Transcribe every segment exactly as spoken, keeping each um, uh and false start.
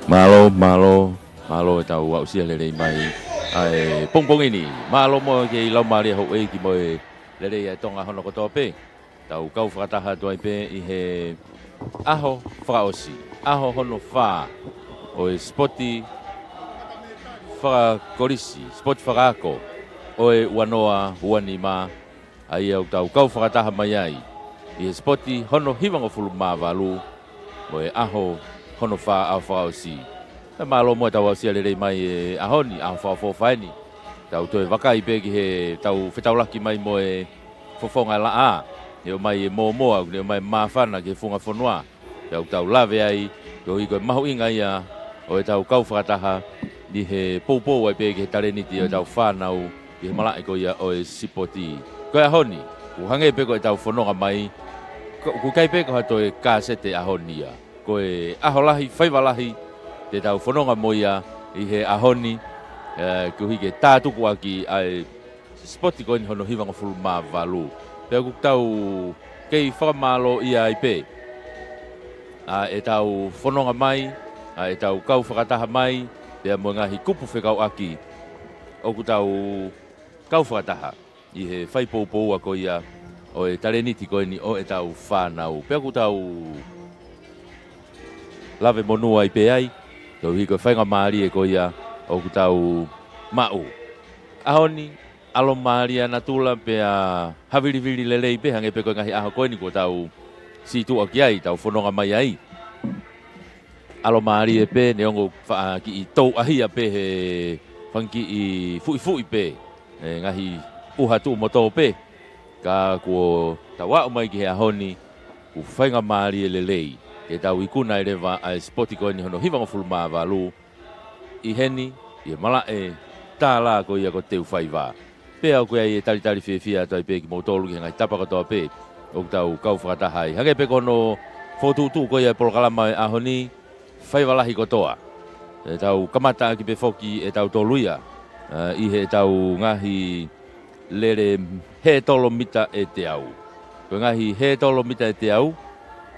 Mālō, mālō, mālō ʻetau aʻusia lelei mai ʻa e pongipongi ni. Mālō mo e kei laumālie houʻeiki mo e lelei ʻa e Tonga hono kotoa pē. Tau kau fakataha atu ai pē ʻi he ʻaho fakaʻosi, ʻaho hono fā ʻo e sipoti fakakolisi, sipoti fakaako ʻo e ua noa ua nima, ʻa ia ʻoku tau kau fakataha mai ai ʻi he sipoti hono hivangofulu mā valu mo e ʻaho hono fā ʻaho fakaʻosi. Pea mālō mo ʻetau aʻusia lelei mai e ʻaho ni, ʻaho fakaʻofoʻofa eni. Tau toe vakai pē ki heʻetau fetaulaki mai mo e fofonga laʻā. Ne ʻomai e mōmoa, ne ʻomai e māfana ki he funga fonua. Pea ʻoku tau lave ai, koeʻuhi ko e mahuʻinga ia ʻo ʻetau kau fakataha ʻi he poupou ai pē ki he talēniti ʻo ʻetau fānau ʻi he malaʻe ko ia ʻo e sipoti. Ko e ʻaho ni, ʻoku hangē pē ko ʻetau fononga mai, ko, ʻoku ʻikai pē ko ha toe kāsete ʻaho ni ia. Ko e ʻaho lahi, faiva lahi, te tau fononga mo ia ʻi he ʻaho ni, ē, koeʻuhi ke tātuku ʻaki ʻa e sipoti ko eni hono hivangofulu mā valu. Pea ʻoku tau kei fakamālōʻia ai pē ʻa ʻetau fononga mai, ʻa ʻetau kau fakataha mai, pea mo e ngaahi kupu fekauʻaki ʻoku tau kau fakataha ʻi he fai poupoua ko ia ʻo e talēniti ko eni ʻo ʻetau fānau. Pea ʻoku tau lave monū ai pē ai, koeʻuhi ko e faingamālie ko ia ʻoku tau maʻu. ʻAho ni, ʻalomālie ʻa natula pea havilivili lelei pē, hangē pē ko e ngaahi ʻaho ko eni kuo tau sītuʻa ki ai, tau fononga mai ai. ʻAlomālie pē, neongo faʻa kiʻi touʻahia pē he fanga kiʻi fuʻifuʻi pē, e ngaahi ʻuha tuʻumotu pē. Ka kuo tau aʻu mai ki he ʻaho ni, ʻoku faingamālie lelei ke tau ikuna ai leva ʻa e sipoti ko eni hono hivangofulu mā valu, ʻi heni, ʻi he malaʻe tālā ko ia ko Teufaiva. Pea ʻoku ʻi ai e talitali fiefia atu ai pē kimoutolu ki he ngaahi tapa kotoa pē ʻoku tau kau fakataha ai. Hangē pē ko hono fokotuʻutuʻu ko ia e polokalama ʻo e ʻaho ni, faiva lahi kotoa. ʻE tau kamata ʻaki pē foki ʻe tautolu ia, ā, ʻi heʻetau ngaahi lele hētolo mita ʻe teau. Ko e ngaahi hētolo mita ʻe teau,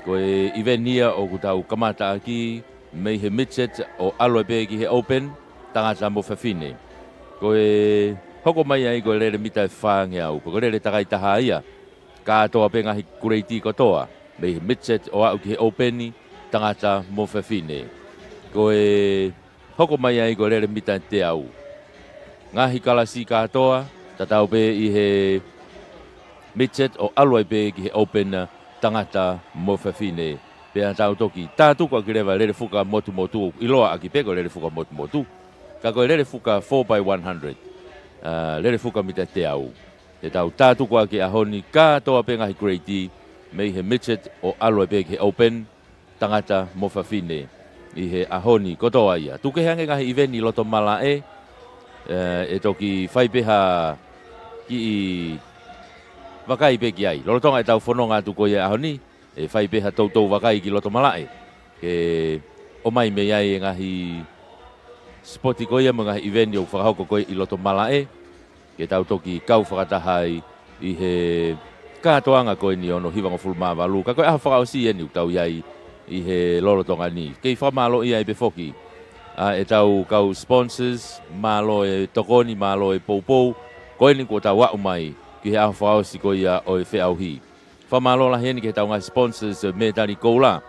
ko e ʻiveni ia ʻoku tau kamata ʻaki mei he midget ʻo ʻalu ai pē ki he open, tangata mo fefine. Ko e hoko mai ai ko e lele mita ʻe fāngeau, ko e lele takai taha ia, kātoa pē ngaahi kuleiti kotoa, mei he midget ʻo aʻu ki he open, tangata mo fefine. Ko e hoko mai ai ko e lele mita ʻe teau. Ngaahi kalasi kātoa, tatau pē ʻi he midget ʻo ʻalu ai pē ki he open, tangata mo fefine. Pea tau toki tātuku ʻaki leva e lele fuka motumotu, ʻiloa ʻaki pē ko e lele fuka motumotu. Ka ko e lele fuka four by one hundred, ā, lele fuka mita ʻe teau. Te tau tātuku ʻaki he ʻaho ni kātoa pē ngaahi kuleiti, mei he midget ʻo ʻalu ai pē ki he open, tangata mo fefine, ʻi he ʻaho ni kotoa ia. Tuku kehe ange ngaahi ʻiveni ʻi loto malaʻe, ē, ʻe toki fai pē ha kiʻi vakai pē ki ai. Lolotonga ʻetau fononga atu ko ia he ʻaho ni, ʻe fai pē ha toutou vakai ki loto malaʻe, ke ʻomai mei ai e ngaahi sipoti ko ia mo e ngaahi ʻiveni ʻoku fakahoko ko ia ʻi loto malaʻe, ke tau toki kau fakataha ai ʻi he kātoanga ko eni hono hivangofulu mā valu. Ka ko e ʻaho fakaʻosi eni ʻoku tau ʻi ai ʻi he lolotonga ni. Kei fakamālōʻia ai pē foki ʻa ʻetau kau sponsors, mālō e tokoni, mālō e poupou, ko eni kuo tau aʻu mai ki he ʻaho fakaʻosi ko ia ʻo e feʻauhi. Fakamālō lahi eni ki heʻetau ngaahi sponsors ʻo e mētali koula,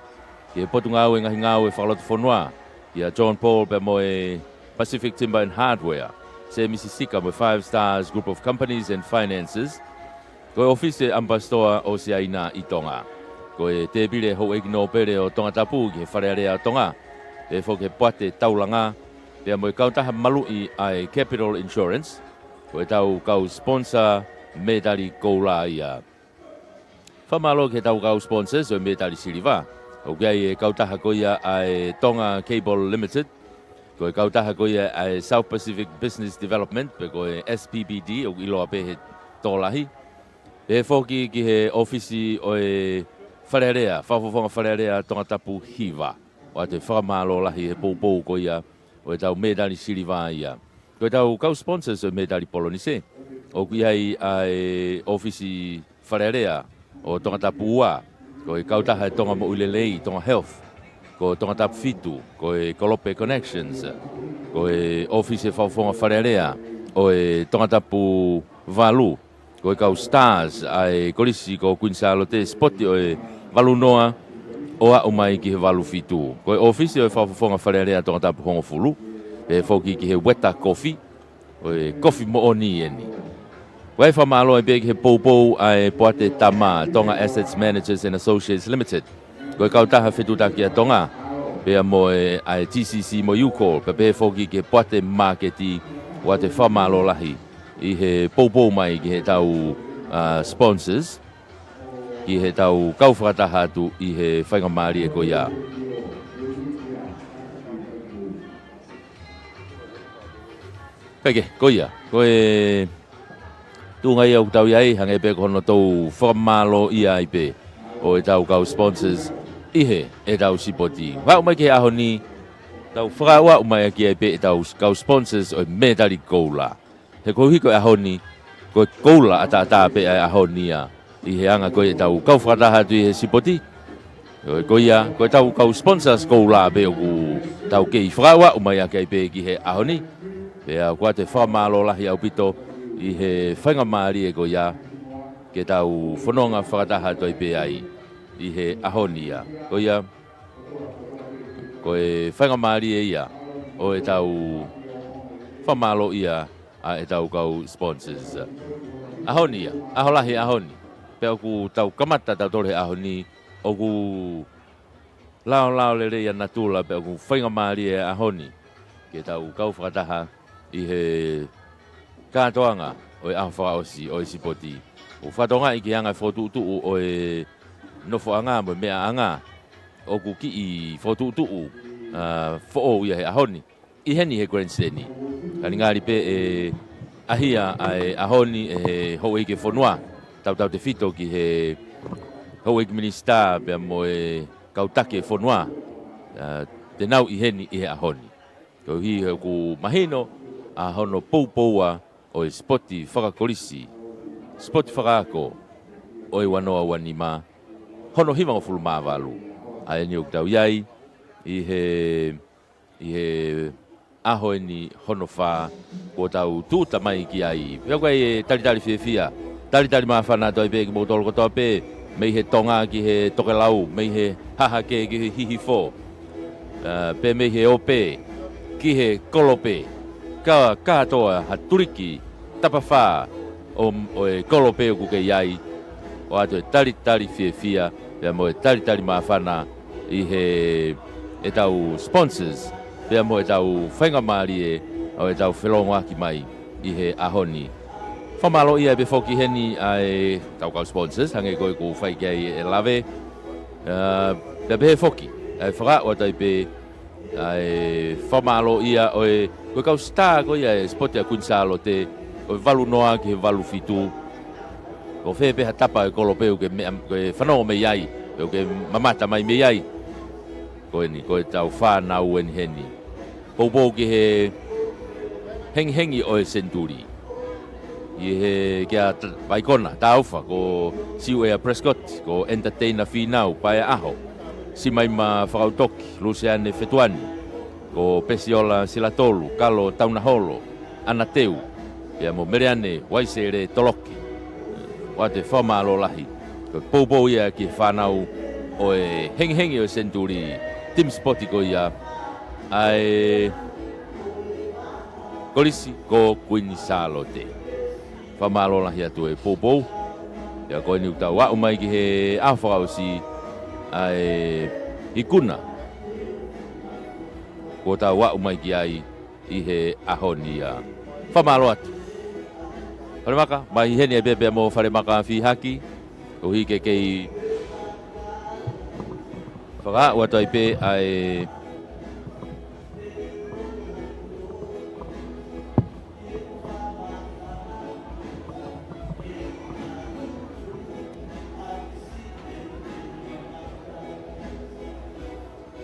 ki he Potungāue Ngaahi Ngāue Fakalotofonua, kia John Paul pea mo e Pacific Timber and Hardware, Sēmisi Sika mo e Five Stars Group of Companies and Finances, ko e ʻŌfisi ʻo e ʻAmipasitoa ʻo Siaina ʻi Tonga, ko e tēpile houʻeiki nōpele ʻo Tongatapu ki he Fale Alea ʻo Tonga, pea foki he Poate Taulanga, pea mo e kautaha maluʻi ʻa e Capital Insurance, ko ʻetau kau sponsor mētali koula ia. Fakamālō ki heʻetau kau sponsors ʻo e mētali siliva. ʻOku ʻi ai e kautaha ko ia ʻa e Tonga Cable Limited, ko e kautaha ko ia ʻa e South Pacific Business Development, pe ko e S P B D, ʻoku ʻiloa pē he tokolahi. Pea foki ki he ʻōfisi ʻo e Fale Alea, Fakafofonga Fale Alea Tongatapu Hiva. ʻOatu e fakamālō lahi he poupou ko ia ʻo ʻetau mētali siliva ia. Ko ʻetau kau sponsors ʻo e mētali polonise, ʻoku ʻi ai ʻa e ʻōfisi Fale Alea ʻo Tongatapu ua, ko e kautaha ʻa e Tonga Moʻui Lelei, Tonga Health. ko Tongatapu fitu, ko e Kolope Connections, ko e ʻōfisi ʻo e Fakafofonga Fale Alea ʻo e Tongatapu valu, ko e kau Stars ʻa e kolisi ko Kuini Sālote, sipoti ʻo e valu noa ʻo aʻu mai ki he valu fitu. Ko e ʻōfisi ʻo e Fakafofonga Fale Alea Tongatapu hongofulu, pehē foki ki he Weta Kofi, ko e kofi moʻoni eni. Ko e fakamālō ai pē ki he poupou ʻa e Poate Tama, Tonga Assets Managers and Associates Limited. Ko e kautaha fetuʻutaki ʻa Tonga, pea mo e ʻa e T C C mo e Ucor, pea pehē foki ki he Poate Māketi, ʻoatu e fakamālō lahi ʻi he poupou mai ki heʻetau, ā, sponsors, ki heʻetau kau fakataha atu ʻi he faingamālie ko ia. Kae kehe, ko ia, ko e tuʻunga ia ʻoku tau ʻi ai, hangē pē ko hono tou fakamālōʻia ai pē ʻo ʻetau kau sponsors ʻi heʻetau sipoti. Aʻu mai ki he ʻaho ni, tau fakaaʻuaʻu mai ʻaki ai pē ʻetau kau sponsors ʻo e mētali koula. He koeʻuhi ko e ʻaho ni, ko e koula ʻataʻatā pē ʻa e ʻaho ni ia, ʻi he anga ko ē ʻetau kau fakataha atu ʻi he sipoti. Ko ia, ko ʻetau kau sponsors koula pē ʻoku tau kei fakaaʻuaʻu mai ʻaki ai pē ki he ʻaho ni. Pea ʻoku ʻoatu e fakamālō lahi ʻaupito ʻi he faingamālie ko ia ke tau fononga fakataha atu ai pē ai ʻi he ʻaho ni ia. Ko ia, ko e faingamālie ia ʻo ʻetau fakamālōʻia ʻa ʻetau kau sponsors. ʻAho ni ia, ʻaho lahi ʻaho ni. Pea ʻoku tau kamata tautolu he ʻaho ni, ʻoku laolao lelei ʻa natula pea ʻoku faingamālie ʻa e ʻaho ni ke tau kau fakataha ʻi he kātoanga ʻo e ʻaho fakaʻosi ʻo e sipoti. ʻOku fakatokangaʻi ki he anga e fokotuʻutuʻu ʻo e nofoʻanga mo e meʻaʻanga, ʻoku kiʻi fokotuʻutuʻu, ā, foʻou ia he ʻaho ni ʻi heni he grandstand ni. Ka ʻe ngali pē ʻe ʻahia ʻa e ʻaho ni ʻe he houʻeiki ʻo e fonua, tautautefito ki he houʻeiki minisitā pea mo e kau taki ʻo e fonua, ā, te nau ʻi heni ʻi he ʻaho ni. Koeʻuhi he ʻoku mahino ʻa hono poupoua ʻo e sipoti fakakolisi, sipoti fakaako ʻo e ua noa ua nima, hono hivangofulu mā valu. ʻA eni ʻoku tau ʻi ai ʻi he ʻi he ʻaho eni hono fā, kuo tau tūʻuta mai ki ai. Pea ko e talitali fiefia, talitali māfana atu ai pē kimoutolu kotoa pē, mei he tonga ki he tokelau, mei he hahake ki he hihifo, ā, pea mei he ope ki he kolope, ka, kātoa ha tuliki tapafā ʻo, ʻo e kolope ʻoku kei ʻi ai, ʻoatu e talitali fiefia, pea mo e talitali māfana ʻi he, ʻetau sponsors, pea mo ʻetau faingamālie ʻo ʻetau felōngoaki mai ʻi he ʻaho ni. Fakamālōʻia pē foki heni ʻa ʻetau kau sponsors, hangē ko ē ʻoku fai ki ai e lave, ā, pea pehē foki, ʻa e fakaaʻu atu ai pē ʻa e fakamālōʻia ʻo e, ko e kau star ko ia e sipoti ʻa Kuini Sālote, ʻo e valu noa ki he valu fitu. Ko fē pē ha tapa ʻo e kolope ʻoku ke meʻa, ʻoku ke fanongo mei ai, ʻoku ke mamata mai mei ai. Ko eni, ko ʻetau fānau eni heni. Poupou ki he hengihengi ʻo e senituli. ʻI he kia t-, Vaikona, Taufa, ko Siuʻea Prescott, ko Entertainer Fīnau Paeaʻaho, Simaima Fakautoki, Luseane Fetuani, ko Pesiola Silatolu, Kalo Taunaholo, ʻAna Teu, pea mo Meleane Uaisele Toloki. ʻOatu e fakamālō lahi. Ko e poupou ia ki he fānau ʻo e hengihengi ʻo e senituli, timi sipoti ko ia ʻa e Kolisi ko Kuini Sālote. Fakamālō lahi atu e poupou. Pea ko eni ʻoku tau aʻu mai ki he ʻaho fakaʻosi ʻa e ikuna kuo tau aʻu mai ki ai ʻi he ʻaho ni ia. Fakamālō atu. Falemaka, mai heni ai pē pea mo Falemaka Fihaki, koeʻuhi ke kei fakaaʻu atu ai pē ʻa e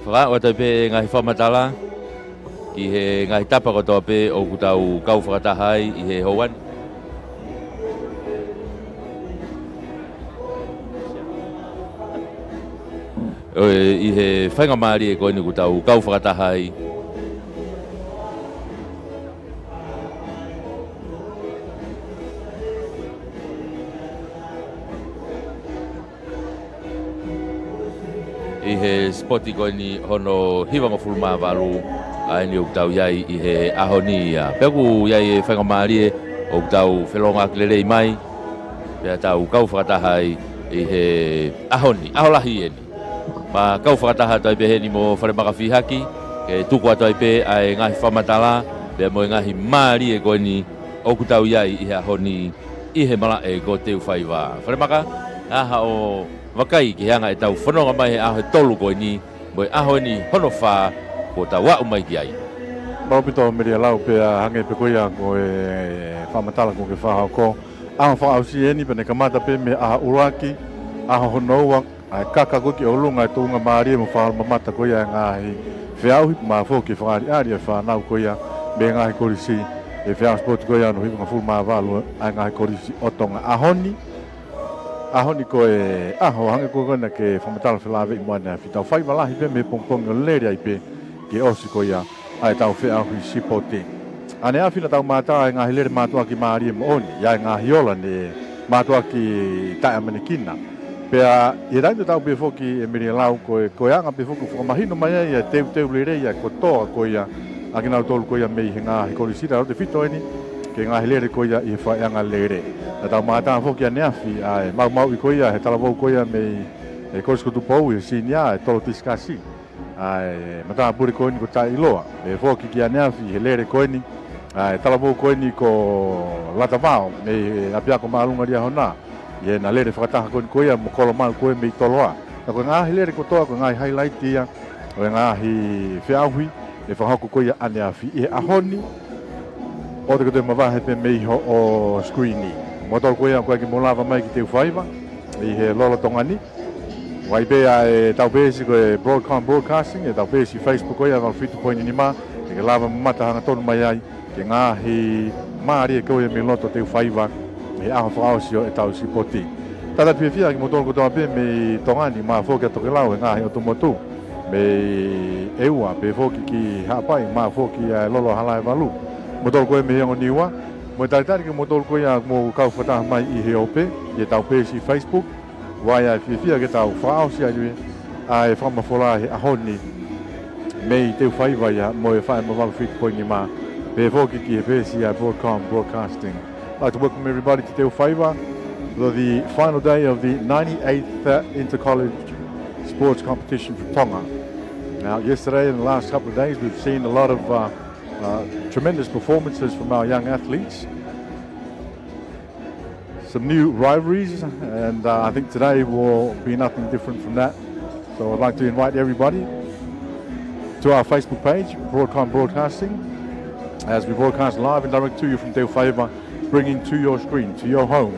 fakaaʻu atu ai pē ngaahi fakamatala ki he ngaahi tapa kotoa pē ʻoku tau kau fakataha ai ʻi he houa ni. ʻo e, ʻi he faingamālie ko eni ʻoku tau kau fakataha ai ʻi he sipoti ko eni hono hivangofulu mā valu ʻa eni ʻoku tau ʻi ai ʻi he ʻaho ni ia. Pea ʻoku ʻi ai e faingamālie ʻoku tau felōngoaki lelei mai, pea tau kau fakataha ai ʻi he ʻaho ni, ʻaho lahi eni. Ma kau fakataha atu ai pē heni mo Falemaka Fihaki, ke tuku atu ai pē ʻa e ngaahi fakamatala, pea mo e ngaahi mālie ko eni ʻoku tau ʻi ai ʻi he ʻaho ni, ʻi he malaʻe ko Teufaiva. Falemaka, ʻa haʻo vakai ki he anga ʻetau fononga mai he ʻaho ʻe tolu ko eni, mo e ʻaho eni hono fā, kuo tau aʻu mai ki ai. Mālō ʻaupito Melialau, pea hangē pē ko ia ko e fakamatala kuo ke fakahoko. ʻAho fakaʻosi eni pea ne kamata pē mei he ʻaho ʻuluaki, ʻaho hono ua, ʻa e kaka ko ē ki ʻolunga e tuʻunga mālie mo fakaholomamata ko ia e ngaahi feʻauhi, pea mo e foki e fakaʻaliʻali e fānau ko ia mei he ngaahi kolisi, e feʻauhi sipoti ko ia hono hivangofulu mā valu ʻa e ngaahi kolisi ʻo Tonga. ʻAho ni, ʻaho ni ko e ʻaho, hangē ko ē naʻa ke fakamatala felāveʻi mo ʻaneafi, tau faiva lahi pē mei he pongipongi ʻo lele ai pē ki he ʻosi ko ia ʻa ʻetau feʻauhi sipoti. ʻAneafi naʻa tau mātā e ngaahi lele mātuʻaki mālie moʻoni, ʻi ai e ngaahi ola ne mātuʻaki taʻeʻamanekina. Pea ʻi he taimi tatau pē foki ʻe Melialau, ko e, ko e anga pē foki ʻoku fakamahino mai ai ʻa e teuteu lelei ʻa e kotoa ko ia ʻa kinautolu ko ia mei he ngaahi kolisi, tautefito eni ki he ngaahi lele ko ia ʻi he faiʻanga lele. Naʻa tau mātā foki ʻaneafi ʻa e maumauʻi ko ia he talavou ko ia mei he Kolisi ko Tupou he senior, e tolo tisikasi ʻa e matāpule ko eni ko Taʻiloa. Pea foki ki ʻaneafi he lele ko eni ʻa e talavou ko eni ko Latavao mei he ʻapiako māʻolunga Liahona, ʻi heʻena lele fakataha ko eni ko ia mo Kolomalu ko ē mei Toloa. Ka ko e ngaahi lele kotoa ko e ngaahi highlight ia ʻo e ngaahi feʻauhi ʻe fakahoko ko ia ʻaneafi. ʻI he ʻaho ni, ʻoua te ke toe mavahe pē mei hoʻo screen. Kimoutolu ko ia ʻoku ʻikai ke mou lava mai ki Teufaiva ʻi he lolotonga ni, ʻoku ʻi ai pē ʻa ʻetau peesi ko e Broadcom Broadcasting, ʻetau peesi Facebook ko ia valu fitu poini nima, te ke lava mamata hangatonu mai ai ki he ngaahi mālie ko ia mei loto Teufaiva he ʻaho fakaʻosi ʻo ʻetau sipoti. Talitali fiefia kimoutolu kotoa pē mei Tonga ni, mo foki ʻa tokelau he ngaahi ʻotu motu mei ʻEua, pea foki ki Haʻapai, mo foki ʻa e lolo Halaevalu. Kimoutolu ko ē mei he ongo Niua, mo e talitali kimoutolu ko ia ʻoku mou kau fakataha mai ʻi he ope ʻi heʻetau peesi Facebook. ʻOku ʻi ai e fiefia ke tau fakaʻosi ai ʻa e fakamafola he ʻaho ni mei Teufaiva ia mo e FM valu fitu poini nima, pea foki ki he peesi ʻa e Broadcom Broadcasting. I'd like to welcome everybody to Teufaiva for the final day of the ninety-eighth, uh, Intercollege Sports Competition for Tonga. Now, yesterday and the last couple of days, we've seen a lot of, uh, uh, tremendous performances from our young athletes. Some new rivalries, and, uh, I think today will be nothing different from that. So I'd like to invite everybody to our Facebook page, Broadcom Broadcasting, as we broadcast live and direct to you from Teufaiva, bringing to your screen, to your home,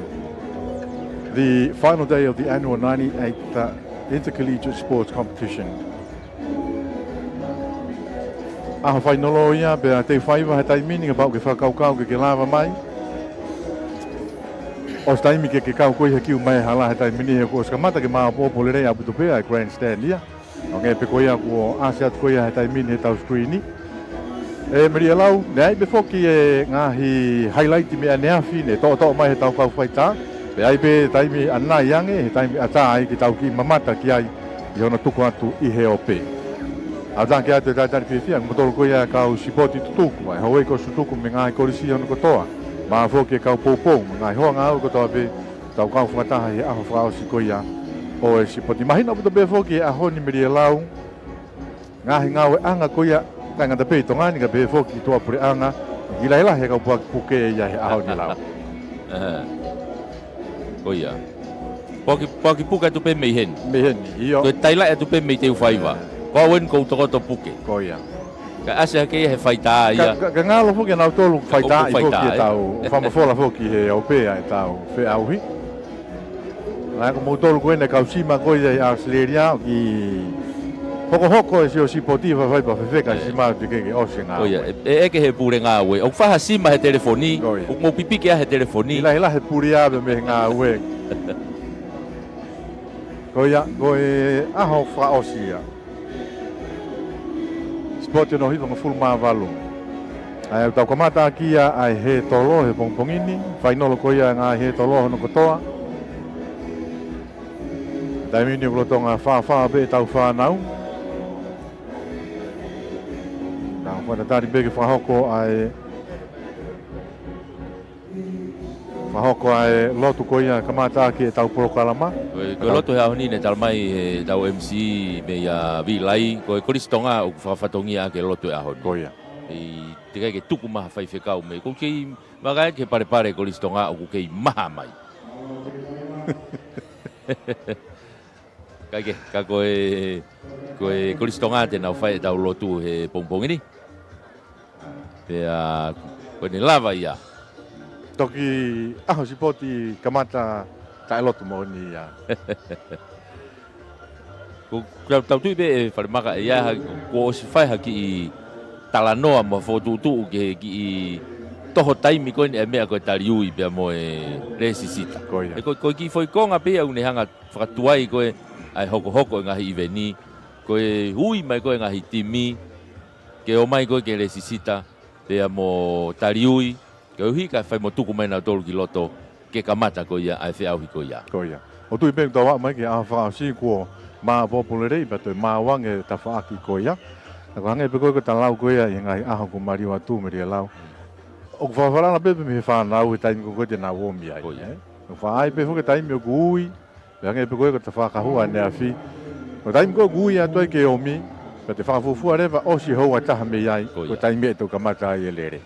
the final day of the annual ninety-eighth, uh, Intercollegiate Sports Competition. ʻAho fainolo ia, pea Teufaiva he taimi ni kapau ʻoku ke fakakaukau ke ke lava mai. ʻOsi taimi ke ke kau ko ia he kiu mai hala he taimi ni, he kuo ʻosi kamata ke māopoopo lelei ʻaupito pē ʻa e grandstand ia. ʻO hangē pē ko ia kuo ʻasi atu ko ia he taimi ni heʻetau screen ni. ʻE Melialau, naʻe ʻi ai pē foki e ngaahi highlight mei ʻaneafi ne toʻotoʻo mai heʻetau kau faitā. Pea ʻi ai pē taimi ʻanai ange, he taimi ʻatā ai ke tau kiʻi mamata ki ai ʻi hono tuku atu ʻi he ope. ʻOatu ange atu e talitali fiefia kimoutolu ko ia kau sipoti tutuku, ʻa e houʻeiki ko ē ʻo e tutuku mei he ngaahi kolisi hono kotoa, mo foki e kau poupou mo e ngaahi hoa ngāue kotoa pē, tau kau fakataha he ʻaho fakaʻosi ko ia ʻo e sipoti. Mahino ʻaupito pē foki he ʻaho ni Melialau, ngaahi ngāueʻanga ko ia, ʻikai ngata pē ʻi Tonga ni ka pehē foki ki tuʻapuleʻanga, ʻoku lahilahi e kau poaki puke ia he ʻaho ni Lau. ʻE. Ko ia. Poaki, poaki puke atu pē mei heni. Mei heni, ʻio. Ko e tailaʻi atu pē mei Teufaiva. Ko au eni ʻoku ou tokoto puke. Ko ia. Kae ʻasi hake ia he faitā ia. Ka, ka, ka ngalo foki ʻa nautolu faitā ʻi foki ʻetau fakamafola foki he ope ʻa ʻetau feʻauhi. Naʻe ko moutolu ko eni kau sima ko ia ʻi ʻAositelēlia, ʻoku hokohoko e sio sipoti faifai pea fefeka e sima ʻoku teʻeki ke ʻosi e ngāue. Ko ia, ʻe, ʻe ʻeke he pule ngāue. ʻOku fai ha sima he telefoni, ʻoku mou pipiki ia he telefoni. ʻE lahilahi e pule ia mei he ngāue. Ko ia, ko e ʻaho fakaʻosi ia. Sipoti hono hivangofulu mā valu. ʻA ia ʻoku tau kamata ʻaki ia ʻa e hē tolo he pongipongi ni, fainolo ko ia ngaahi hē tolo hono kotoa. Taimi ni ʻoku lolotonga fāfā pē ʻetau fānau. Tau fakatatali pē ke fakahoko ʻa e fakahoko ʻa e lotu ko ia kamata ʻaki ʻetau polokalama. Ko e, ko e lotu he ʻaho ni ne tala mai he ʻetau M C mei a Vilai, ko e Kolisi Tonga ʻoku fakafatongia ʻaki e lotu he ʻaho ni. Ko ia. ʻE teʻeki ke tuku mai ha faifekau mei, ʻoku kei vakai ke palepale Kolisi Tonga ʻoku kei maha mai. Kae kehe, ka ko e, ko e Kolisi Tonga te nau fai ʻetau lotu he pongipongi ni. Pea, ko ʻene lava ia. Toki ʻaho sipoti kamata taʻe lotu moʻoni ia. Ko, ko tau tui pē ʻe Falemaka ʻe ʻi ai ha, kuo ʻosi fai ha kiʻi talanoa mo fokotuʻutuʻu ki he kiʻi toho taimi ko eni ʻa e meʻa ko e taliui pea mo e lēsisita. Ko ia. ʻE ko, ko e kiʻi foʻi konga pē ia ʻoku ne hanga fakatuai ko ē ʻa e hokohoko e ngaahi ʻiveni, ko e ui mai ko ē ngaahi timi, ke ō mai ko ē ke lēsisita, pea mo taliui, koeʻuhi ka fai mo tuku mai nautolu ki loto, ke kamata ko ia ʻa e feʻauhi ko ia. Ko ia. ʻOku tui pē ʻoku tau aʻu mai ki he ʻaho fakaʻosi kuo maʻopoʻopo lelei pea toe maʻu ange e tafaʻaki ko ia. Ka ʻoku hangē pē ko ē ko e talau ko ia ʻi he ngaahi ʻaho kuo maliu atu Melialau. ʻOku fakafalala pē pē mei he fānau he taimi ko ē ko ē te nau ōmi ai. Ko ia. ʻE? ʻOku faʻa ʻi ai pē foki e taimi ʻoku ui, pea hangē pē ko ē ko e tafaʻaki ʻaneafi. Ko e taimi ko ē ʻoku ui atu ai ke ōmi, pea te fakafuofua leva ʻosi houa ʻe taha mei ai, ko ia, ko e taimi ʻe toki kamata ai e lele.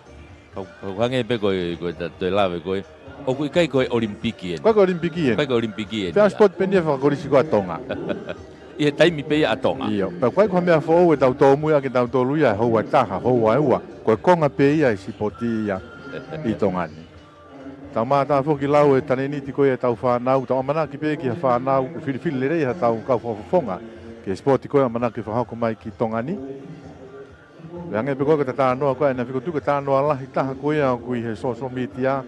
Kau, kau hangē pē ko e, ko e ta-, toe lave ko ē. ʻOku ʻikai ko e ʻOlimipiki eni. ʻIkai ko e ʻOlimipiki eni. ʻIkai ko e ʻOlimipiki eni. Pea ia sipoti pē eni ia fakakolisi ko ē ʻa Tonga. ʻI he taimi pē ia ʻa Tonga. ʻIo. Pea ʻoku ʻikai ko ha meʻa foʻou ʻetau tōmui ʻaki ʻetau tolu ia, houa ʻe taha, houa ʻe ua. Ko e konga pē ia e sipoti ia ʻi Tonga ni. Tau mātā foki lau e talēniti ko ia ʻetau fānau, tau ʻamanaki pē ki ha fānau, filifili lelei haʻatau kau fakafofonga ki he sipoti ko ia ʻamanaki fakahoko mai ki Tonga ni. Pea hangē pē ko ē ko e talanoa ko ē ʻaneafi, ʻoku ou tui ko e talanoa lahi taha ko ia ʻoku ʻi he social media,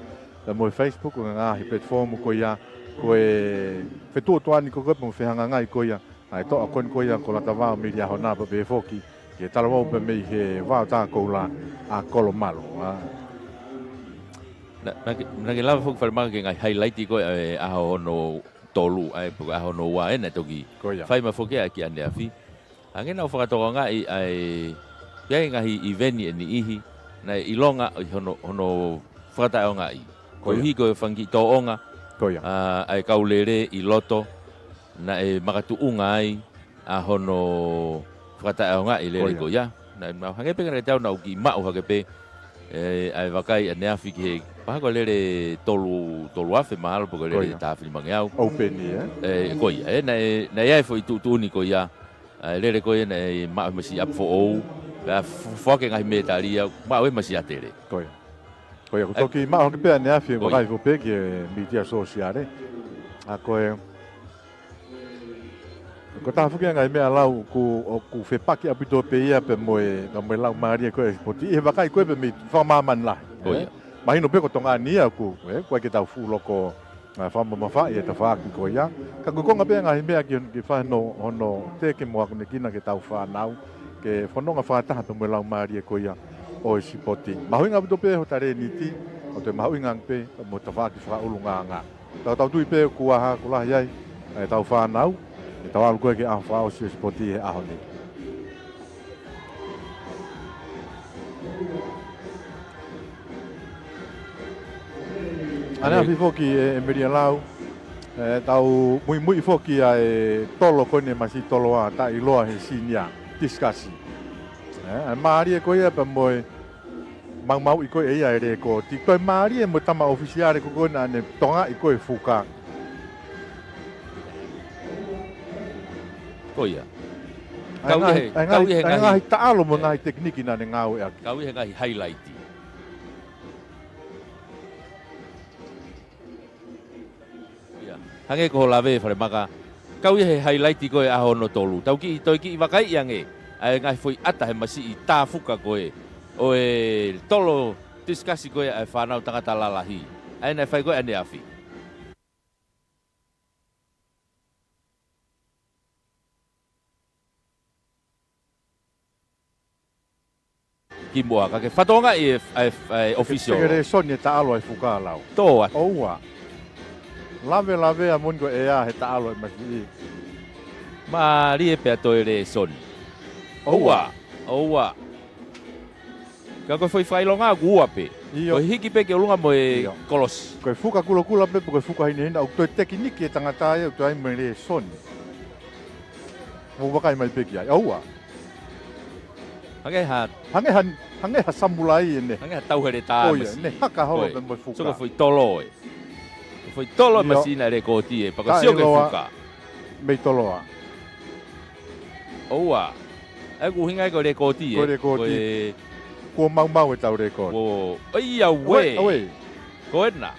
pea mo e Facebook, ʻo e ngaahi platform ko ia, ko e fetuʻutuʻuni ko ē ko ē pea mo e fehangahangai ko ia ʻa e toʻa ko eni ko ia ko Latavao Meliahona pea pehē foki ki he talavou pea mei he Vaotā Koula ʻa Kolomalu, ʻa. Naʻa, naʻa ke, naʻa ke lava foki Falemaka ki he ngaahi highlight ko ē ʻa e ʻaho hono tolu, ʻa e, pe ko e ʻaho hono ua ē naʻe toki, ko ia, fai mai foki ʻa e kiʻi ʻaneafi. Hangē naʻa ku fakatokangaʻi ʻa e, ʻi ai e ngaahi ʻiveni ʻe niʻihi naʻe ʻilonga ʻi hono, hono fakataʻeʻaongaʻi. Ko ia. Koeʻuhi ko e fanga kiʻi tōʻonga, ko ia, ʻa, ʻa e kau lele ʻi loto, naʻe makatuʻunga ai ʻa hono fakataʻeʻaongaʻi e lele, ko ia, ko ia. Naʻe, naʻa hangē pē ka naʻa ke tau naʻa ku kiʻi maʻu hake pē, ē, ʻa e vakai ʻaneafi ki he, pea ko e lele tolu, tolu afe mahalo, pe ko e, ko ia, lele taha fili mangeau. Open ē? Ē, ko ia, ē, naʻe, naʻe ʻi ai e foʻi tuʻutuʻuni ko ia, ʻa e lele ko ia naʻe maʻu he masiʻi ʻapi foʻou, pea fo-, foaki e ngaahi mētali ia, maʻu he masiʻi ʻātele. Ko ia. Ko ia, ʻoku, ē, toki maʻu hake pē ʻaneafi, ko ia, vakai foki pē ki he mītia sōsiale. ʻA ko e, ko e taha foki ia e ngaahi meʻa lau ʻoku, ʻoku fepaki ʻaupito pē ia pea mo e, pea mo e laumālie ko ē e sipoti. ʻI he vakai ko ē pē mei fakamāmani lahi. Ko ia. Ē? Mahino pē ko Tonga ni ia ʻoku, ē, ʻoku ʻikai ke tau fuʻu loko, ʻa, fakamamafaʻi e tafaʻaki ko ia. Ka ko e konga pē ia e ngaahi meʻa ke, ke fai hono, hono teke mo akonekina ki heʻetau fānau, ke fononga fakataha pea mo e laumālie ko ia ʻo e sipoti. Mahuʻinga ʻaupito pē ho talēniti, ʻoku toe mahuʻinga ange pē mo e tafaʻaki fakaʻulungaanga. Tau, tau tui pē kuo ʻaha, kuo lahi ai ʻetau fānau, ʻetau ʻalu ko ē ki he ʻaho fakaʻosi e sipoti he ʻaho ni. ʻAneafi foki ē, ʻe Melialau, ē, tau muimui foki ʻa e tolo ko eni, masiʻi tolo ʻa taʻeʻiloa he senior discus. Ē, ʻa e mālie ko ia pea mo e maumauʻi ko ē ʻe ia e lēkooti. Toe mālie mo e tama ʻōfisiale ko ē naʻa ne tokangaʻi ko ē e fuka. Ko ia. ʻA e, kau ʻi he, ngaahi, ʻa e, kau ʻi he ngaahi, ʻa e ngaahi, ngaahi taʻalo mo e, ē, ngaahi tekiniki naʻa ne ngāueʻaki. Kau ʻi he ngaahi highlight. Ia. Hangē ko hoʻo lave Falemaka. Kau ʻi he highlight ko ē ʻaho hono tolu. Tau kiʻi, toe kiʻi vakaiʻi ange ʻa e ngaahi foʻi ʻata he masiʻi tā fuka ko ē ʻo e tolo discus ko ē ʻa e fānau tangata lalahi. ʻA ia naʻe fai ko ē ʻaneafi. kimuʻa, ka ke fakatokangaʻi e, e, e official. Ke lēsoni e taʻalo ʻa e fuka lau. Tō atu. ʻOua. Lavelavea moʻoni ko e ʻea he taʻalo ʻa e masiʻi. Mālie pea toe lēsoni. ʻOua. ʻOua. ʻOua. Ka ko e foʻi fakaʻilonga ʻoku ua pē. ʻIo. Ko e hiki pē ki ʻolunga mo e, ʻio, kolosi. Ko e fuka kulokula pē, pe ko e fuka hinehina, ʻoku toe tekiniki e tangata ia, ʻoku toe ʻai mo e lēsoni. Mou vakai mai pē ki ai. ʻOua. Hangē ha, hangē ha, hangē ha samulai ʻene. Hangē ha tauheletā. ʻOia, masiʻi. Ne haka holo, ʻoi, pē mo e fuka. Sio ko e foʻi tolo ē. Ko e foʻi tolo ʻa e, ʻio, masiʻi naʻe lēkooti ē, pea ko e sio ki he fuka. Mei Toloa. ʻOua. ʻA ia ko e ʻuhinga ia ko e lēkooti ē. Ko e lēkooti. Ko e, kuo maumau ʻetau lēkooti. Kuo, ʻoi ia uē. Uē, uē. Ko ena.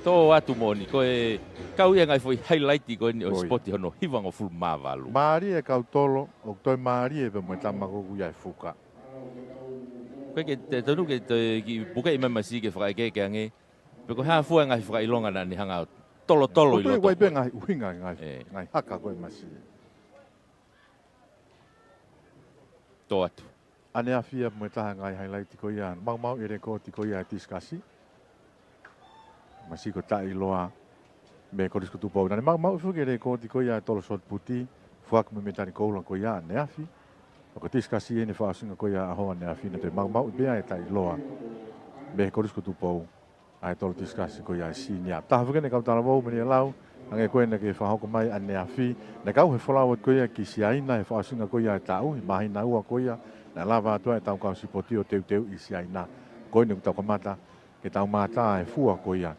Tō atu moʻoni, ko e kau ia e ngaahi foʻi highlight ko eni ʻo e, ʻoi, sipoti hono hivangofulu mā valu. Mālie e kau tolo, ʻoku toe mālie pē mo e tama ko ē ʻoku ʻi ai e fuka. Ko e ke te tonu ke te kiʻi pukeʻi mai masiʻi ke fakaʻekeʻeke ange, pe ko e hā fua e ngaahi fakaʻilonga naʻa ne hanga ʻo tolotolo ʻi loto. ʻOku toe ʻi ai pē ngaahi ʻuhinga, ngaahi, ē, ngaahi haka ko ē masiʻi. Tō atu. ʻAneafi ia mo e taha e ngaahi highlight ko ia, maumauʻi e lēkooti ko ia e tisikasi. Masiʻi ko Taʻiloa mei he Kolisi ko Tupou. Naʻa ne maumauʻi foki e lēkooti ko ia e tolo shot put, foaki mo e mētali koula ko ia ʻaneafi. Pea ko e tisikasi eni fakaʻosinga ko ia ʻaho ʻaneafi, naʻe toe maumauʻi pē ia ʻe Taʻiloa mei he Kolisi ko Tupou ʻa e tolo tisikasi ko ia e senior. Taha foki eni e kau talavou, Mele Lau, hangē ko ē naʻa ke fakahoko mai ʻaneafi, naʻe kau he folau atu ko ia ki Siaina he fakaʻosinga ko ia e taʻu, he māhina ua ko ia naʻe lava atu ai ʻetau kau sipoti ʻo teuteuʻi ʻi Siaina. Ko eni ʻoku tau kamata ke tau mātā e fua ko ia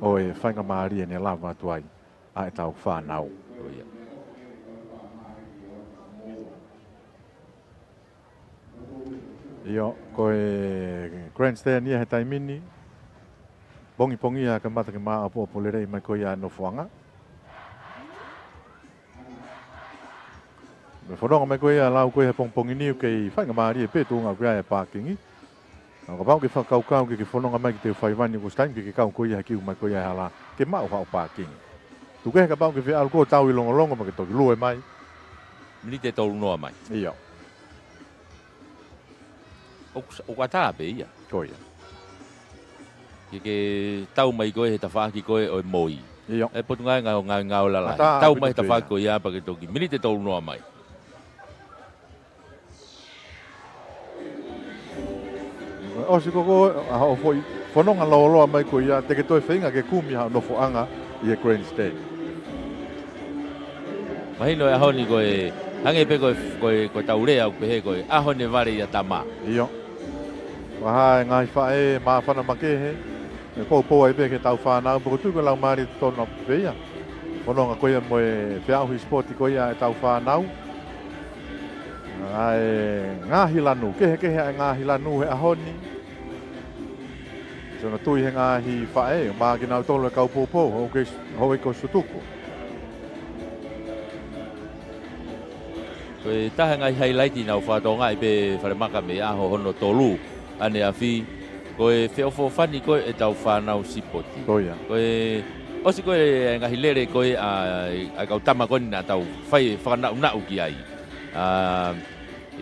ʻo e faingamālie naʻe lava atu ai ʻa ʻetau fānau. Ko ia. ʻIo, ko e grandstand ia he taimi ni. Pongipongia kamata ke māʻopoʻopo lelei mai ko ia e nofoʻanga. Mo e fononga mai ko ia e lau ko ia he pongipongi ni ʻoku kei faingamālie pē tuʻunga ko ia e pākingi. Ka kapau ʻoku ke fakakaukau ke ke fononga mai ki he faiva ni, ko e taimi ke ke kau ko ia he kiu mai ko ia e hala, ke maʻu haʻo pākingi. Tuku kehe kapau ʻoku ke fie ʻalu koe ʻo tau ʻi Longolongo pea ke toki lue mai. Miniti ʻe tolu noa mai. ʻIo. ʻOku, ʻoku ʻatā pē ia. Ko ia. Ke ke tau mai ko ē he tafaʻaki ko ē ʻo e moi. ʻIo. ʻE Potungāue Ngā-, Ngā-, Ngāue Lalahi. ʻAtā ʻaupito pē ia. Tau mai he tafaʻaki ko ia pea ke toki miniti ʻe tolu noa mai. ʻOsi ko ē ʻa hoʻo foʻi fononga lōloa mai ko ia, te ke toe feinga ke kumi haʻo nofoʻanga ʻi he grandstand. Mahino e ʻaho ni ko e, hangē pē ko e, ko e, ko ʻetau lea ʻoku pehē ko e ʻaho ne vale ʻia tama. ʻIo. Fakahā e ngaahi faʻē māfana makehe, ʻe poupou ai pē ki heʻetau fānau, pea ʻoku ou tui ko e laumālie totonu pē ia. Fononga ko ia mo e feʻauhi sipoti ko ia ʻetau fānau. ʻA e ngaahi lanu, kehekehe ʻa e ngaahi lanu he ʻaho ni. Siʻono tui he ngaahi faʻē, ʻomai kinautolu e kau poupou, houʻeiki, houʻeiki ko Sutuku. Ko e taha e ngaahi highlight naʻa ku fakatokangaʻi pē Falemaka mei he ʻaho hono tolu ʻaneafi, ko e feʻofoʻofani ko ē ʻetau fānau sipoti. Ko ia. Ko e ʻosi ko ē e ngaahi lele ko ē ʻa, ʻa e kau tama ko eni naʻa tau fai fakanaʻunaʻu ki ai. ʻA,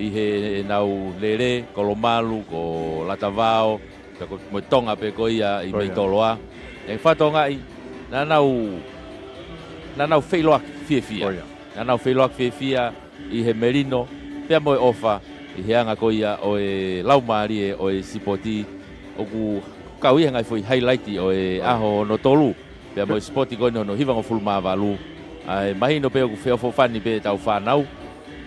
ʻi he, heʻenau lele, ko Lomalu, ko Latavao, pea ko, mo e Tonga pē ko ia ʻi, ko ia, mei Toloa. ʻE fakatokangaʻi, naʻa nau, naʻa nau feʻiloaki fiefia. Ko ia. Naʻa nau feʻiloaki fiefia ʻi he melino, pea mo e ʻofa, ʻi he anga ko ia ʻo e laumālie ʻo e sipoti, ʻoku kau ia he ngaahi foʻi highlight ʻo e, ko ia, ʻaho hono tolu. Pea mo e sipoti ko eni hono hivangofulu mā valu. ʻA e mahino pē ʻoku feʻofoʻofani pē ʻetau fānau.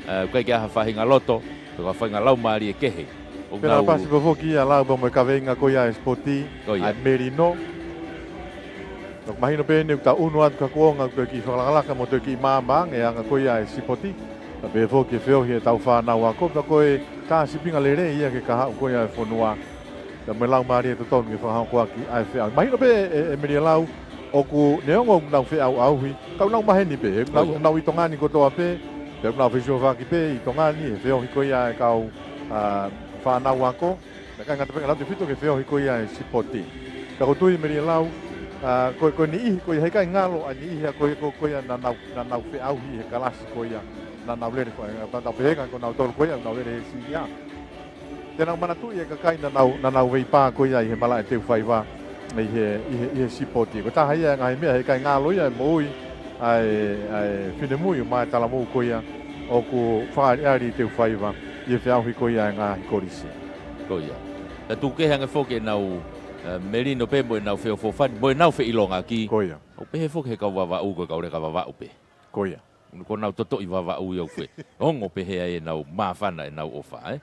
ʻA, ʻoku ʻikai ke ʻi ai ha faʻahinga loto, pe ko ha faʻahinga laumālie kehe. ʻOku nau pasi pē foki ia lau pea mo e kaveinga ko ia e sipoti, ko ia, ʻa e melino. ʻOku mahino pē eni ʻoku tau ʻunu atu ka kuonga ʻoku toe kiʻi fakalakalaka mo toe kiʻi maama ange e anga ko ia e sipoti. Pea pehē foki e feohi ʻetau fānau ako, pea ko e tā sīpinga lelei ia ki he kahaʻu ko ia e fonua. Pea mo e laumālie totonu ke fakahokoaki ʻa e feʻauhi. Mahino pē ē, ē, ʻe Mele Lau, ʻoku neongo ʻoku nau feʻauʻauhi, ka ʻoku nau maheni pē, ʻoku nau, ko ia, nau ʻi Tonga ni kotoa pē, pea ʻoku nau fesuofaki pē ʻi Tonga ni he feohi ko ia e kau, ʻa, fānau ako. Naʻe ʻikai ngata pē ʻenau tefito ki he feohi ko ia e sipoti. Ka ʻoku ou tui Mele Lau, ʻa, ko, ko e niʻihi ko ia, heʻikai ngalo ʻa e niʻihi ʻa ko, ko, ko ia naʻa nau, naʻa nau feʻauhi he kalasi ko ia. Naʻa nau lele ko ē, naʻa nau pehē ko nautolu ko ia, nau lele he senior. Te nau manatuʻi e kakai naʻa nau, naʻa nau veipā ko ia ʻi he malaʻe teufaiva, ʻi he, ʻi he, ʻi he sipoti. Ko e taha ia e ngaahi meʻa he ʻikai ngalo ia e moʻui ʻa e, ʻa e finemui ʻo Mae Talamou ko ia ʻoku fakaʻaliʻali teufaiva ʻi he feʻauhi ko ia e ngaahi kolisi. Ko ia. Ka tuku kehe ange foki ʻenau, ē, melino pē mo ʻenau feʻofoʻofani, mo ʻenau feʻilongaki. Ko ia. ʻOku pehē foki he kau Vavaʻu ko e kau leka Vavaʻu pē. Ko ia. Ko ʻenau totoʻi Vavaʻu ia ʻoku fē. Ongo pehē ai ʻenau māfana ʻenau ʻofa, ē?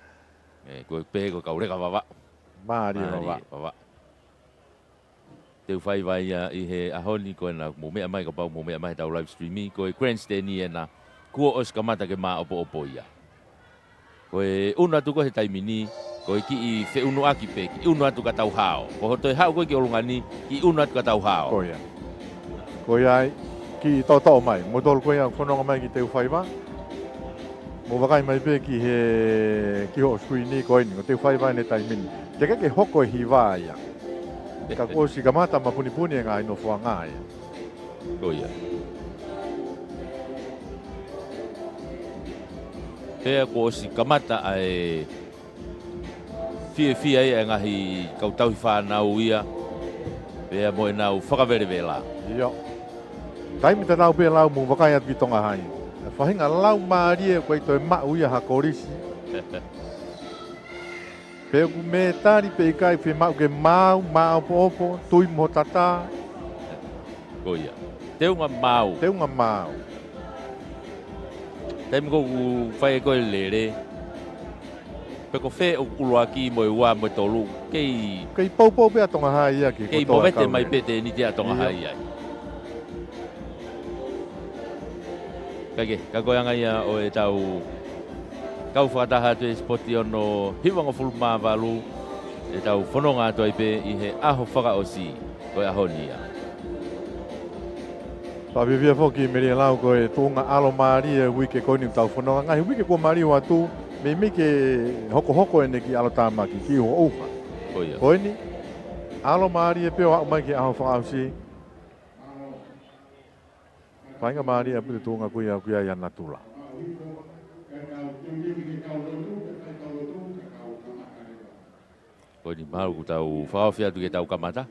Ē, ko e pehē ko e kau leka Vavaʻu. Mālie Vavaʻu. Mālie Vavaʻu. Teufaiva ia ʻi he ʻaho ni ko ena mou meʻa mai kapau mou meʻa mai he tau live stream, ko e grandstand ena kuo ʻosi kamata ke māʻopoʻopo ia. Ko e ʻunu atu ko ē he taimi ni, ko e kiʻi feʻunuʻaki pē, kiʻi ʻunu atu ka tau hao. Ko hoʻo toe haʻu ko ē ki ʻolunga ni, kiʻi ʻunu atu ka tau hao. Ko ia. Ko ia ai, kiʻi toʻotoʻo mai. Moutolu ko ia fononga mai ki teufaiva. Mou vakai mai pē ki he, ki hoʻo screen ko eni, ko teufaiva ʻene taimi ni. Teʻeki ke hoko e hiva ia. Ka kuo ʻosi kamata mapunipuni e ngaahi nofoʻanga ia. Ko ia. Pea kuo ʻosi kamata ʻa e fiefia ia e ngaahi kau tauhi fānau ia. Pea mo ʻenau fakavelevela. ʻIo. Taimi tatau pē lau mou vakai atu ki Tonga Hai. E faʻahinga lau mālie ko e toe maʻu ia ha kolisi. Pe ʻoku mētali pe ʻikai, fiemaʻu ke maau, māʻopoʻopo, tui mo tatā. Ko ia. Teunga maau. Teunga maau. Taimi ko ē ʻoku fai ko ē lele. Pe ko fē ʻoku ʻuluaki mo e ua mo e tolu. Kei. Kei poupou pē ʻa Tonga Hai ia ki he kotoa e kau lele. Kei movete mai pē tēniti ʻa Tonga Hai ai. Ka ke, ka ko e anga ia ʻo e tau kau fakataha atu e sipoti ono hivangofulu mā valu, e tau fononga atu ai pē ʻi he ʻaho fakaʻosi, ko e ʻaho ni ia. Fakafiefia foki Melie Lau ko e tuʻunga ʻalomālie e uike ko eni ʻoku tau fononga, ngaahi uike kuo maliu atu, meimei ke hokohoko ʻene kiʻi ʻalotāmaki, kiʻi uhoʻuha. Ko ia. Ko eni, ʻalomālie pē ʻo aʻu mai ki he ʻaho fakaʻosi. Faingamālie ʻaupito tuʻunga ko ia, ko ia ʻa natula. Ko eni mahalo kuo tau fakaofi atu ke tau kamata.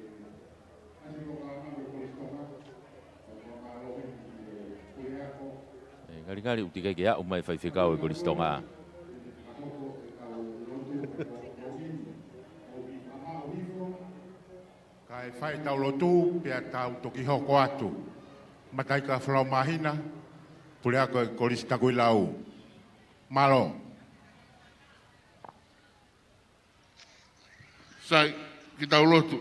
Ē, ngalingali ʻoku teʻeki ke aʻu mai faifekau e Kolisi Tonga. Kae fai ʻetau lotu, pea tau toki hoko atu. Mataika Folau Māhina, puleako e Kolisi Takuilau. Mālō. Sai, ke tau lotu.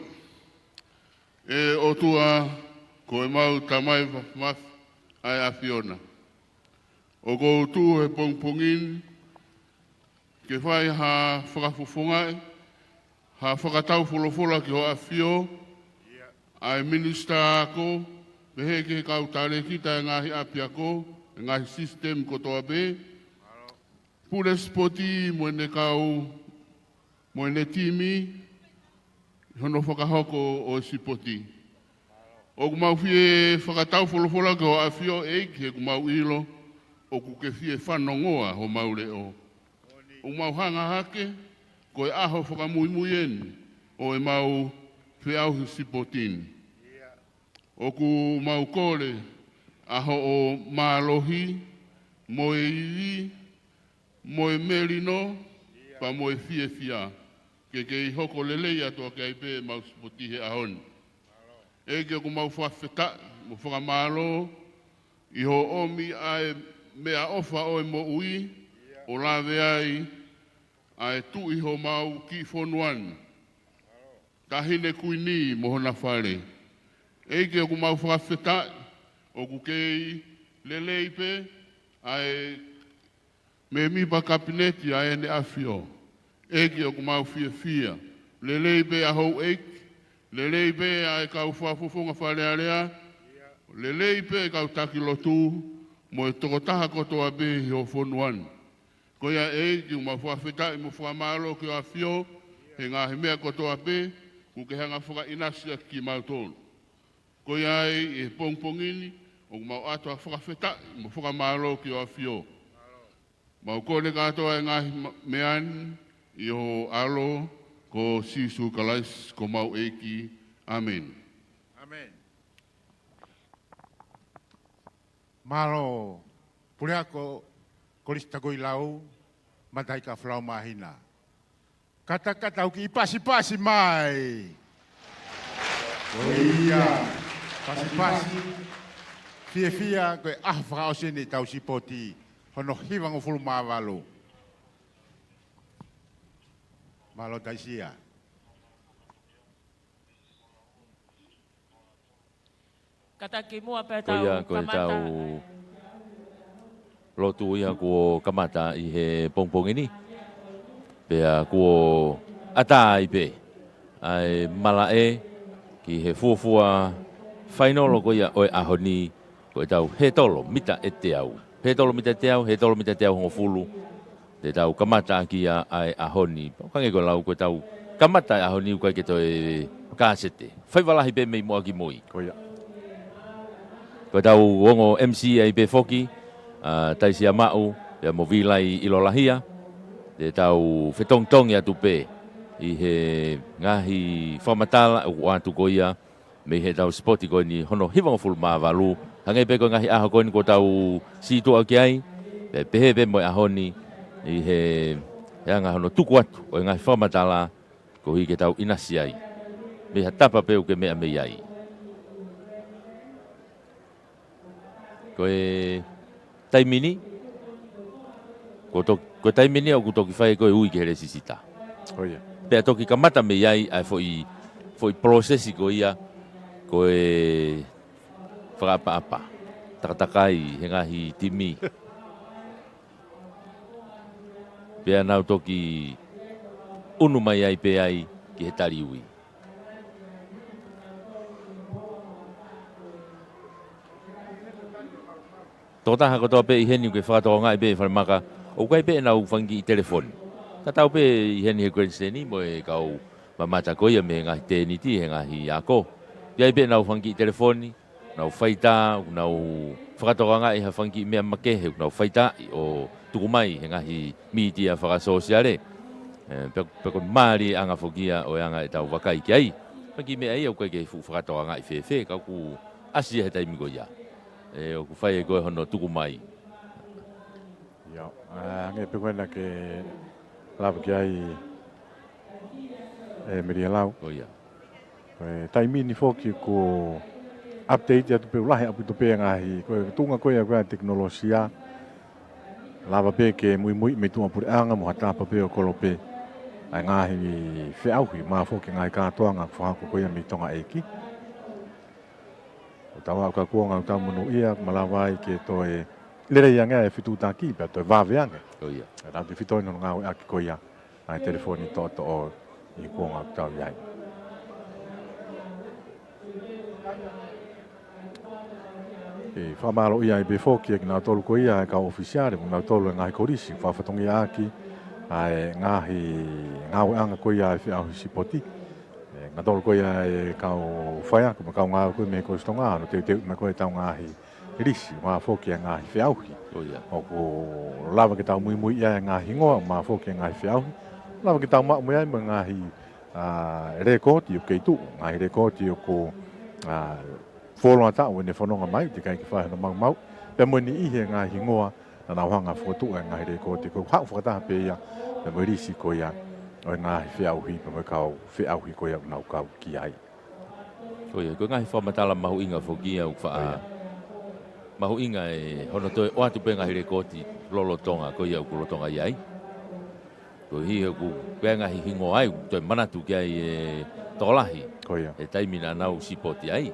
ʻE ʻOtua, ko ʻemau Tamai Māfimafi ʻa e ʻAfiona. ʻOku ou tuʻu he pongipongi ni, ke fai ha fakafofongaʻi, ha fakatau folofola ki hoʻo ʻAfio, ʻa e minisitā ako, pehē ki he kau talēkita e ngaahi ʻapiako, e ngaahi sisitemi kotoa pē, pule sipoti mo ʻene kau, mo ʻene timi, hono fakahoko ʻo e sipoti. ʻOku mau fie fakatau folofola ki hoʻo ʻAfio ʻEiki he ʻoku mau ʻilo, ʻoku ke fie fanongoa homau leʻo. ʻOku mau hanga hake, ko e ʻaho fakamuimui eni, ʻo ʻemau feʻauhi sipoti ni. ʻOku mau kole, ʻa hoʻo mālohi, mo e ivi, mo e melino, pea mo e fiefia, ke kei hoko lelei atu ʻaki ai pē ʻemau sipoti he ʻaho ni. ʻEiki ʻoku mau fakafetaʻi, mo fakamālō, ʻi hoʻo ʻomi ʻa e meʻaʻofa ʻo e moʻui, ʻo lave ai, ʻa e tuʻi homau kiʻi fonua ni. Taʻahine Kuini mo hona fale. ʻEiki ʻoku mau fakafetaʻi, ʻoku kei lelei pē, ʻa e mēmipa kapineti ʻa ʻEne ʻAfio. ʻEiki ʻoku mau fiefia. Lelei pē ʻa houʻeiki. Lelei pē ʻa e kau fakafofonga Fale Alea. Lelei pē kau taki lotu. Mo e tokotaha kotoa pē ʻi ho fonua ni. Ko ia ʻEiki ʻoku mau fakafetaʻi mo fakamālō ki hoʻo ʻAfio. He ngaahi meʻa kotoa pē. ʻOku ke hanga fakaʻinasi ʻaki kimautolu. Ko ia ai ʻi he pongipongi ni, ʻoku mau ʻoatu ʻa e fakafetaʻi mo fakamālō ki hoʻo ʻAfio. Mau kole kātoa e ngaahi ma-, meʻa ni ʻi ho ʻAlo ko Sīsū Kalaisi ko homau ʻEiki. ʻĀmeni. ʻĀmeni. Mālō, Puleako Kolisi Takuilau, Mataika Flau Māhina. Katakata ʻoku kiʻi pasipasi mai. Ko ia, pasipasi. Fiefia ko e ʻaho fakaʻosi eni ʻetau sipoti, hono hivangofulu mā valu. Mālō Taisia. Kātaki muʻa pea Ko ia, tau ko e kamata. tau lotu ia kuo kamata ʻi he pongipongi ni. Pea kuo ʻatā ai pē ʻa e malaʻe ki he fuofua fainolo ko ia ʻo e ʻaho ni, ko ʻetau hētolo mita ʻe teau. Hētolo mita ʻe teau, hētolo mita ʻe teau hongofulu. Te tau kamata ʻaki ia ʻa e ʻaho ni. Hangē ko e lau ko ʻetau kamata e ʻaho ni ʻoku ʻikai ke toe kāsete. Faiva lahi pē mei muʻa ki mui. Ko ia. Ko ʻetau ongo M C ai pē foki, ʻa Taisia Maʻu, pea mo Vilai ʻIlolahia. Te tau fetongitongi atu pē ʻi he ngaahi fakamatala ʻoku ʻoatu ko ia mei heʻetau sipoti ko eni hono hivangofulu mā valu. Hangē pē ko e ngaahi ʻaho ko eni kuo tau sītuʻa ki ai, pea pehē pē mo e ʻaho ni ʻi he, he anga hono tuku atu ʻo e ngaahi fakamatala koeʻuhi ke tau ʻinasi ai mei ha tapa pē ʻoku ke meʻa mei ai. Ko e taimi ni, ko to-, ko e taimi ni ʻoku toki fai ko e ui ki he lēsisita. Ko ia. Pea toki kamata mei ai ʻa e foʻi, foʻi polosesi ko ia, ko e fakaʻapaʻapa, takatakai he ngaahi timi. Pea nau toki ʻunu mai ai pē ai ki he tali ui. Tokotaha kotoa pē ʻi heni ʻoku ke fakatokangaʻi pē falemaka, ʻoku ʻi ai pē ʻenau fanga kiʻi telefoni. Tatau pē ʻi heni he grandstand mo e kau mamata ko ia mei he ngaahi tēniti, he ngaahi ako. ʻI ai pē ʻenau fanga kiʻi telefoni, nau faitā, nau fakatokangaʻi ha fanga kiʻi meʻa makehe, nau faitā ʻo tuku mai he ngaahi mītia fakasōsiale. ʻE, pe, pe ko e mālie ʻanga foki ia ʻo e anga ʻetau vakai ki ai. Fanga kiʻi meʻa ia ʻoku ʻikai ke fuʻu fakatokangaʻi fēfē, ka ʻoku ʻasi ia he taimi ko ia. ʻE, ʻoku fai ʻe koe hono tuku mai. Ia, ʻa, hangē pē ko ena ke lava ki ai ʻe Melia Lau. Ko ia. Ko e taimi ni foki kuo update atu pē ʻo lahi ʻaupito pē ngaahi, ko e tuʻunga ko ia ko e tekinolosia. Lava pē ke muimui mei tuʻapuleʻanga mo ha tapa pē ʻo kolope ʻa e ngaahi feʻauhi, mo e foki ngaahi kātoanga fakahoko ko ia mei Tonga ʻEiki. ʻO tau aʻu ka kuonga ʻoku tau monūʻia, malava ai ke toe lelei ange e fetuʻutaki, pea toe vave ange. Ko ia. ʻA e tau te fitoi hono ngāueʻaki ko ia ʻa e telefoni toʻotoʻo ʻi he kuonga ʻoku tau ʻi ai. ʻE fakamālōʻia ai pē foki ʻe kinautolu ko ia e kau ʻōfisiale, mo kinautolu e ngaahi kolisi, fakafatongiaʻaki ʻa e ngaahi ngāueʻanga ko ia e feʻauhi sipoti. ʻE, kinautolu ko ia e kau faiako, mo e kau ngāue ko ia mei he Kolisi Tonga, hono teuteu mai ko e tau ngaahi lisi, mo e foki e ngaahi feʻauhi. Ko ia. ʻOku lava ke tau muimui ʻi ai e ngaahi hingoa, mo e foki e ngaahi feʻauhi. Lava ke tau maʻu mai ai mo e ngaahi, ʻa, lēkooti ʻoku kei tuʻu, ngaahi lēkooti ʻoku, ʻa, fuoloa taʻu ʻene fononga mai, teʻeki ai ke fai hono maumauʻi. Pea mo e niʻihi e ngaahi hingoa naʻa nau hanga ʻo fokotuʻu e ngaahi lēkooti, ko e haʻu fakataha pē ia pea mo e lisi ko ia ʻo e ngaahi feʻauhi, pea mo e kau feʻauhi ko ia ʻoku nau kau ki ai. Ko ia, ko e ngaahi fakamatala mahuʻinga foki ia ʻoku faʻa Ko ia. mahuʻinga ʻe hono toe ʻoatu pē ngaahi lēkooti lolotonga ko ia ʻoku lolotonga ʻi ai. Koeʻuhi ʻoku, ko e ngaahi hingoa ia ʻoku toe manatu ki ai e tokolahi. Ko ia. ʻI he taimi naʻa nau sipoti ai.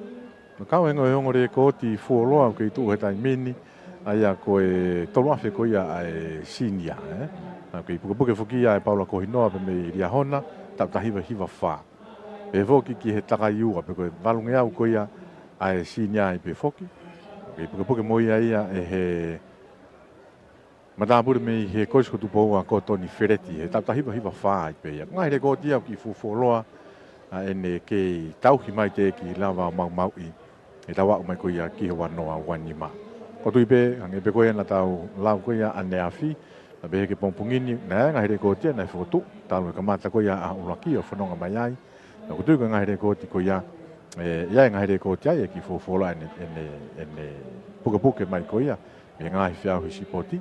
Naʻa kau e ongo, e ongo lēkooti fuoloa ʻoku kei tuʻu he taimi ni, ʻa ia ko e tolu afe ko ia ʻa e senior, ē? Naʻa kei pukepuke foki ia ʻe Paula Kohinoa pea mei Liahona, taʻu taha hiva hiva fā. Pehē foki ki he takai ua, pe ko e valungeau ko ia ʻa e senior ai pē foki. Kei pukepuke mo ia ia ʻe he matāpule mei he Kolisi ko Tupou ʻa Kotoni Feleti, he taʻu taha hiva hiva fā ai pē ia. Ngaahi lēkooti ia ʻoku kiʻi fuofuoloa, ʻa ʻene kei tauhi mai teʻeki lava ʻo maumauʻi ʻi heʻetau aʻu mai ko ia ki he ua noa ua nima. ʻOku ou tui pē, hangē pē ko ia naʻa tau lau ko ia ʻaneafi, Naʻe pehē ki he pongipongi ni, naʻe ʻi ai e ngaahi lekooti ia naʻe fokotuʻu, talu e kamata ko ia ʻa e ʻuluaki ʻo fononga mai ai. Naʻa ku tui ko e ngaahi lekooti ko ia, ē, ʻi ai e ngaahi lekooti ai ʻe kiʻi fuofua ʻene, ʻene, ʻene pukepuke mai ko ia mei he ngaahi feʻauhi sipoti.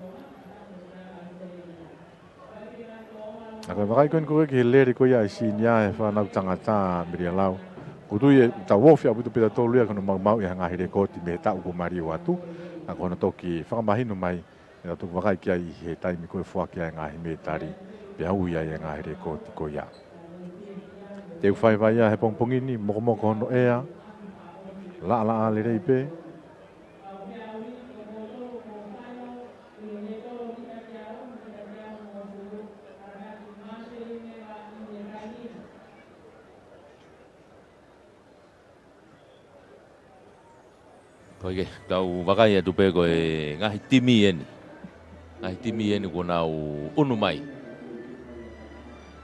Ka ko e vakai ko eni ko ē ki he lele ko ia ʻa e senior ʻa e fānau tangata Melialau. Ko u tui ʻe tau ofi ʻaupito pē tautolu ia ki hono maumauʻi ʻa e ngaahi lekooti mei he taʻu kuo maliu atu. Ka ko hono toki fakamahino mai, ʻe tau toki vakai ki ai ʻi he taimi ko ē ʻe foaki ai e ngaahi mētali, pea ui ai e ngaahi lekooti ko ia. Teu faiva ia he pongipongi ni, mokomoko hono ʻea, laʻalaʻā lelei pē. Ko ia, tau vakai atu pē ko e ngaahi timi eni. Ngaahi timi eni kuo nau ʻunu mai.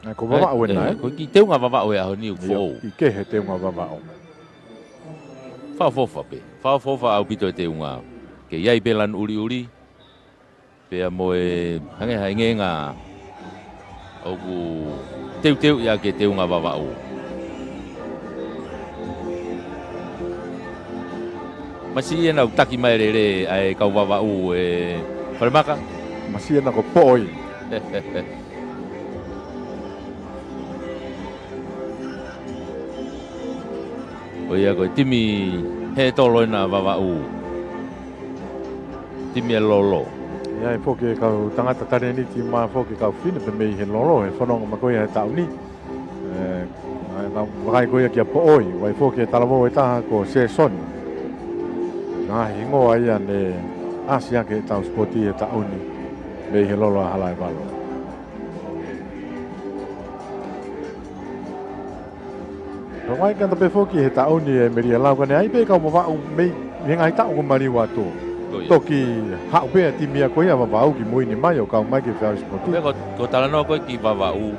ʻA ia ko Vavaʻu ē, ē, ē? Ko e kiʻi teunga Vavaʻu he ʻaho ni ʻoku ʻIo, foʻou. ʻIo, ke he teunga Vavaʻu. Fakaʻofoʻofa pē. Fakaʻofoʻofa ʻaupito e teunga. Kei ʻi ai pē lanu ʻuliʻuli. Pea mo e hangē ha ingeʻinga ʻoku teuteu ia ki he teunga Vavaʻu. Masiʻi ʻena ʻoku taki mai lelei ʻa e kau Vavaʻu ē Falemaka. Masiʻi ʻena ko Poʻoi. Ko ia ko e timi hētolo ʻena Vavaʻu. Timi ʻa e Lolo. ʻI ai foki e kau tangata talēniti mo e foki e kau fefine pē mei he Lolo, ʻe fononga mai ko ia he taʻu ni. Ē, ʻa e kau vakai ko ia kia Poʻoi, ʻi ai foki e talavou ʻe taha ko Sēsoni. Ngaahi hingoa ia ne ʻasi ʻaki ʻetau sipoti he taʻu ni mei he Lolo ʻa Halaevalu. Ka ʻoku ʻi ai kata pē foki he taʻu ni ʻe Melialau ka ne ʻi ai pē kau Vavaʻu mei he ngaahi taʻu kuo maliu atu. Ko ia. Toki haʻu pē ʻa e timi ia ko ia Vavaʻu ki mui ni mai ʻo kau mai ki he feʻauhi sipoti. Pea ko, ko e talanoa ko ē ki Vavaʻu,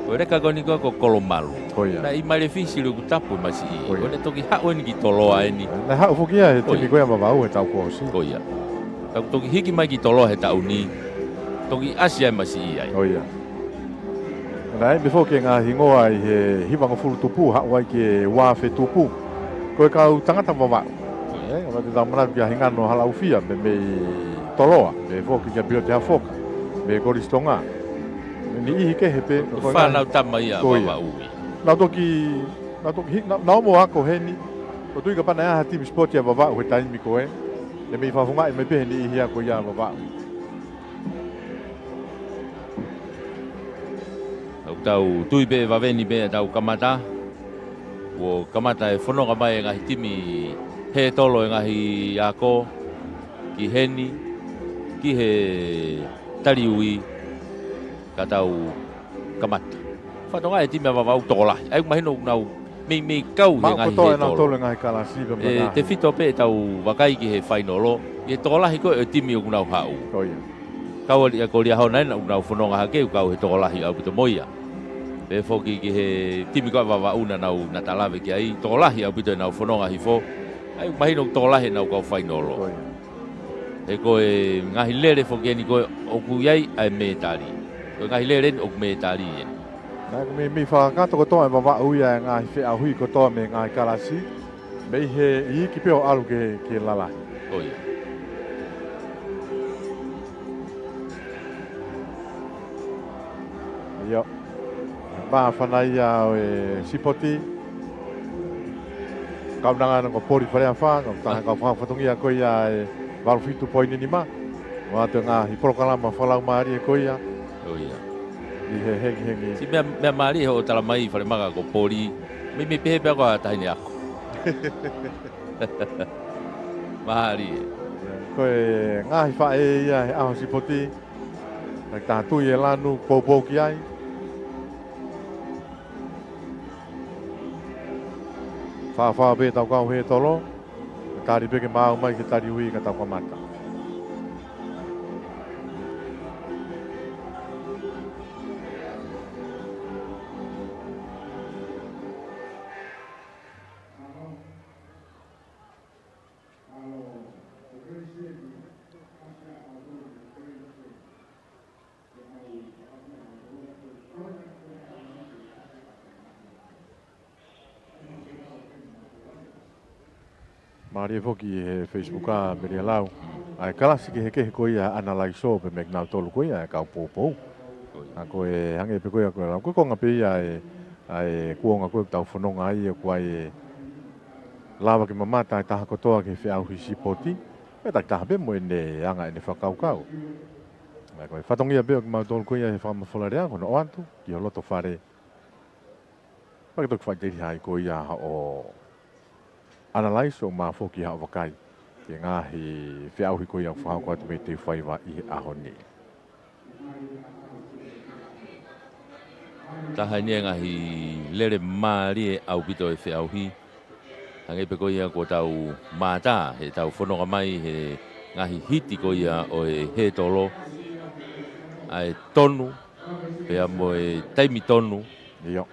ko e leka ko eni ko ē ko Kolomalu. Ko ia. Naʻe ʻi Maile Fisi ʻi Lukutapu masiʻi. Ko ia. Ko ʻene toki haʻu eni ki Toloa eni. Naʻe haʻu foki ia he timi ko ia Vavaʻu he taʻu kuo ʻosi. Ko ia. Ka kuo toki hiki mai ki Toloa he taʻu ni, toki ʻasi ai masiʻi ai. Ko ia. Naʻe ʻi ai pē foki e ngaahi hingoa ʻi he hivangofulu tupu, haʻu ai ki he uaafe tupu. Ko e kau tangata Vavaʻu. Ko ia. Ē, ʻoku tau manatu kia Hingano Halaʻufia, mei, mei Toloa, pea foki kia Pilote Hafoka, mei Kolisi Tonga. Niʻihi kehe pē, ko e ngaahi fānau tama ia Vavaʻu. Ko ia. Naʻa toki, naʻa toki, naʻa, naʻa mo ako heni, ʻoku ou tui kapau naʻe ʻi ai ha timi sipoti ʻa Vavaʻu he taimi ko ē, ʻe mei fakafofongaʻi mai pē he niʻihi ia ko ia Vavaʻu. ʻOku tau tui pē ʻe vave ni pē ʻetau kamata. Kuo kamata e fononga mai e ngaahi timi hētolo e ngaahi ako ki heni, ki he taliui ka tau kamata. Fakatokangaʻi e timi ʻa Vavaʻu tokolahi. ʻA ia ʻoku mahino ʻoku nau meimei kau he ngaahi hētolo. Maʻu kotoa ʻenau tolu e ngaahi kalasi pea mo e ngaahi. Ē, tefito pē ʻetau vakai ki he fainolo, ʻi he tokolahi ko ē ʻo e timi ʻoku nau haʻu. Ko ia. Kau ali ʻa ko Liahona ena ʻoku nau fononga hake ʻoku kau he tokolahi ʻaupito mo ia. Pea foki ki he timi ko ē ʻa Vavaʻu naʻa nau naʻa ta lave ki ai, tokolahi ʻaupito ʻenau fononga hifo. ʻA ia ʻoku mahino ʻoku tokolahi ʻenau kau fainolo. Ko ia. He ko e ngaahi lele foki eni ko ē ʻoku ʻi ai ʻa e mētali. Ko e ngaahi lele eni ʻoku mētali eni. Naʻe meimei fakakakato kotoa ʻe Vavaʻu ia e ngaahi feʻauhi kotoa mei he ngaahi kalasi. Mei he iiki pē ʻo ʻalu ki he, ki he lalahi. Ko ia. ʻIo. Māfana ia ʻo e sipoti. Kaunanga ena ko Poli Faleafa, ko e taha e kau fakafatongia ko ia e valu fitu poini nima. ʻOatu e ngaahi polokalama fakalaumālie ko ia. Ko ia. ʻI he hengihengi. Siʻi meʻa, meʻa mālie hoʻo tala mai Falemaka ko Poli. Meimei pehē pē ko ha taʻahine ako. Mālie. Ko e ngaahi faʻē ia he ʻaho sipoti. Naʻe taha tui e lanu, poupou ki ai. Fāfā pē ʻetau kau hētolo. Tali pē ke maau mai ki he taliui ka tau kamata. Mālie foki he Facebook ʻa Melia Lau. ʻA e kalasi kehekehe ko ia ʻa e ʻanalaiso pē mei kinautolu ko ia ʻa e kau poupou. ʻA ko e hangē pē ko ia ko e lau. Ko e konga pē ia ʻa e kuonga ko ē ʻoku tau fononga ai ʻoku ʻi ai e lava ke mamata ʻa e taha kotoa ki he feʻauhi sipoti. ʻE takitaha pē mo ʻene anga ʻene fakakaukau. ʻA ko e fatongia pē ʻo kimautolu ko ia he fakamafola lea ko hono ʻoatu ki ho loto fale. Pea ke toki faʻiteliha ai ko ia ʻo ʻanalaiso ʻo mafoki haʻo vakai ki he ngaahi feʻauhi ko ia ʻoku fakahoko atu mei Teufaiva ʻi he ʻaho ni. Taha eni e ngaahi lele mālie ʻaupito e feʻauhi. Hangē pē ko ia kuo tau mātā he tau fononga mai he ngaahi hiti ko ia ʻo e hētolo. ʻA e tonu, pea mo e taimi tonu. ʻIo.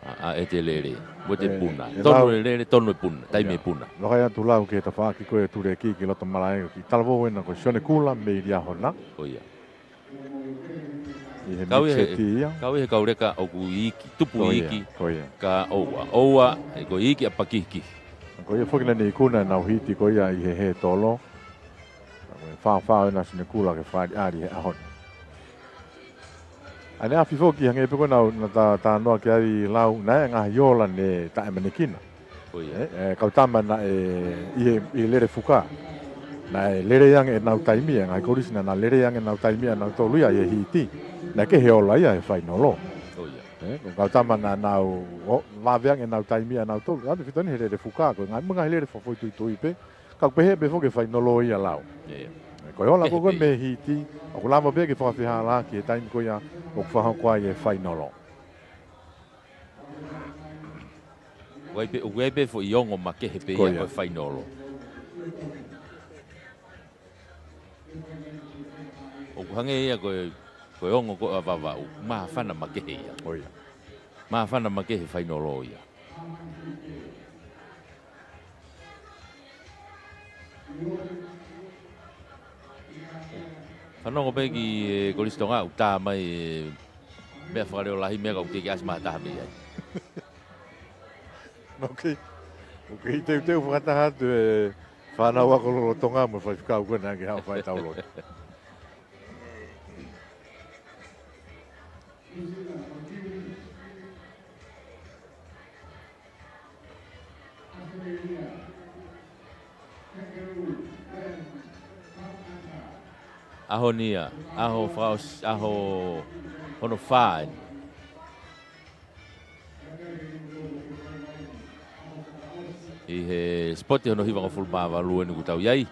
ʻA, ʻa ʻete lele. Mo ʻete puna. Tonu e lele, tonu e puna. Taimi e puna. Vakai atu Lau ki he tafaʻaki ko ē ʻo Tuleki ki loto malaʻe ki talavou ena ko Sione Kula mei Liahona. Ko ia. ʻI he kau ʻi he, mixed ia. Kau ʻi he kau leka ʻoku iiki, tupu iiki. Ko ia. Ka ʻoua. ʻOua, ʻe ko e iiki ʻa pakihikihi. Ko ia foki naʻe ikuna ʻenau hiti ko ia ʻi he hētolo. Fāfā ena Sione Kula ke fakaʻaliʻali he ʻaho ni. ʻAneafi foki hangē pē ko ena naʻa ta, ta noa ki ai Lau naʻe ngaahi ola ne taʻemanekina. Ko ia. ʻE, ʻe, kau tama naʻe ʻi he, ʻi he lele fuka. Naʻe lele ange ʻenau taimi, ʻa e ngaahi kolisi naʻa na lele ange ʻenau taimi ʻanautolu ia ʻi he hiti. Naʻe kehe ola ia he fainolo. Ko ia. ʻE, ko kau tama naʻa nau, ʻo, vave ange ʻenau taimi ʻanautolu. Atu fitoni he lele fuka, ko e ngaahi, mo e ngaahi lele fakafoʻituitui pē. Ka ʻoku pehē pē foki e fainolo ia Lau. ʻIo. Ko e ola ko ē mei he hiti, ʻoku lava pē ke fakafehālaaki he taimi ko ia ʻoku fakahoko ai e fainolo. ʻOku ʻi ai pē, ʻoku ʻi ai pē foʻi ongo makehe pē ia ʻo e fainolo. ʻOku hangē ia ko e, ko e ongo ko ē ʻa Vavaʻu, māfana makehe ia. Ko ia. Māfana makehe fainolo ia. Fanongo pē ki he Kolisi Tonga ʻoku tā mai e meʻa fakaleo lahi meʻa ka ʻoku teʻeki ʻasi mai ha taha mei ai. ʻOku kei, ʻoku kei teuteu fakataha atu e fānau ako lolotonga mo e faifekau ko ena ke haʻu fai tau lotu. ʻAho ni ia, ʻaho fakaʻosi, ʻaho hono fā eni. ʻI he sipoti hono hivangofulu mā valu eni ʻoku tau ʻi ai.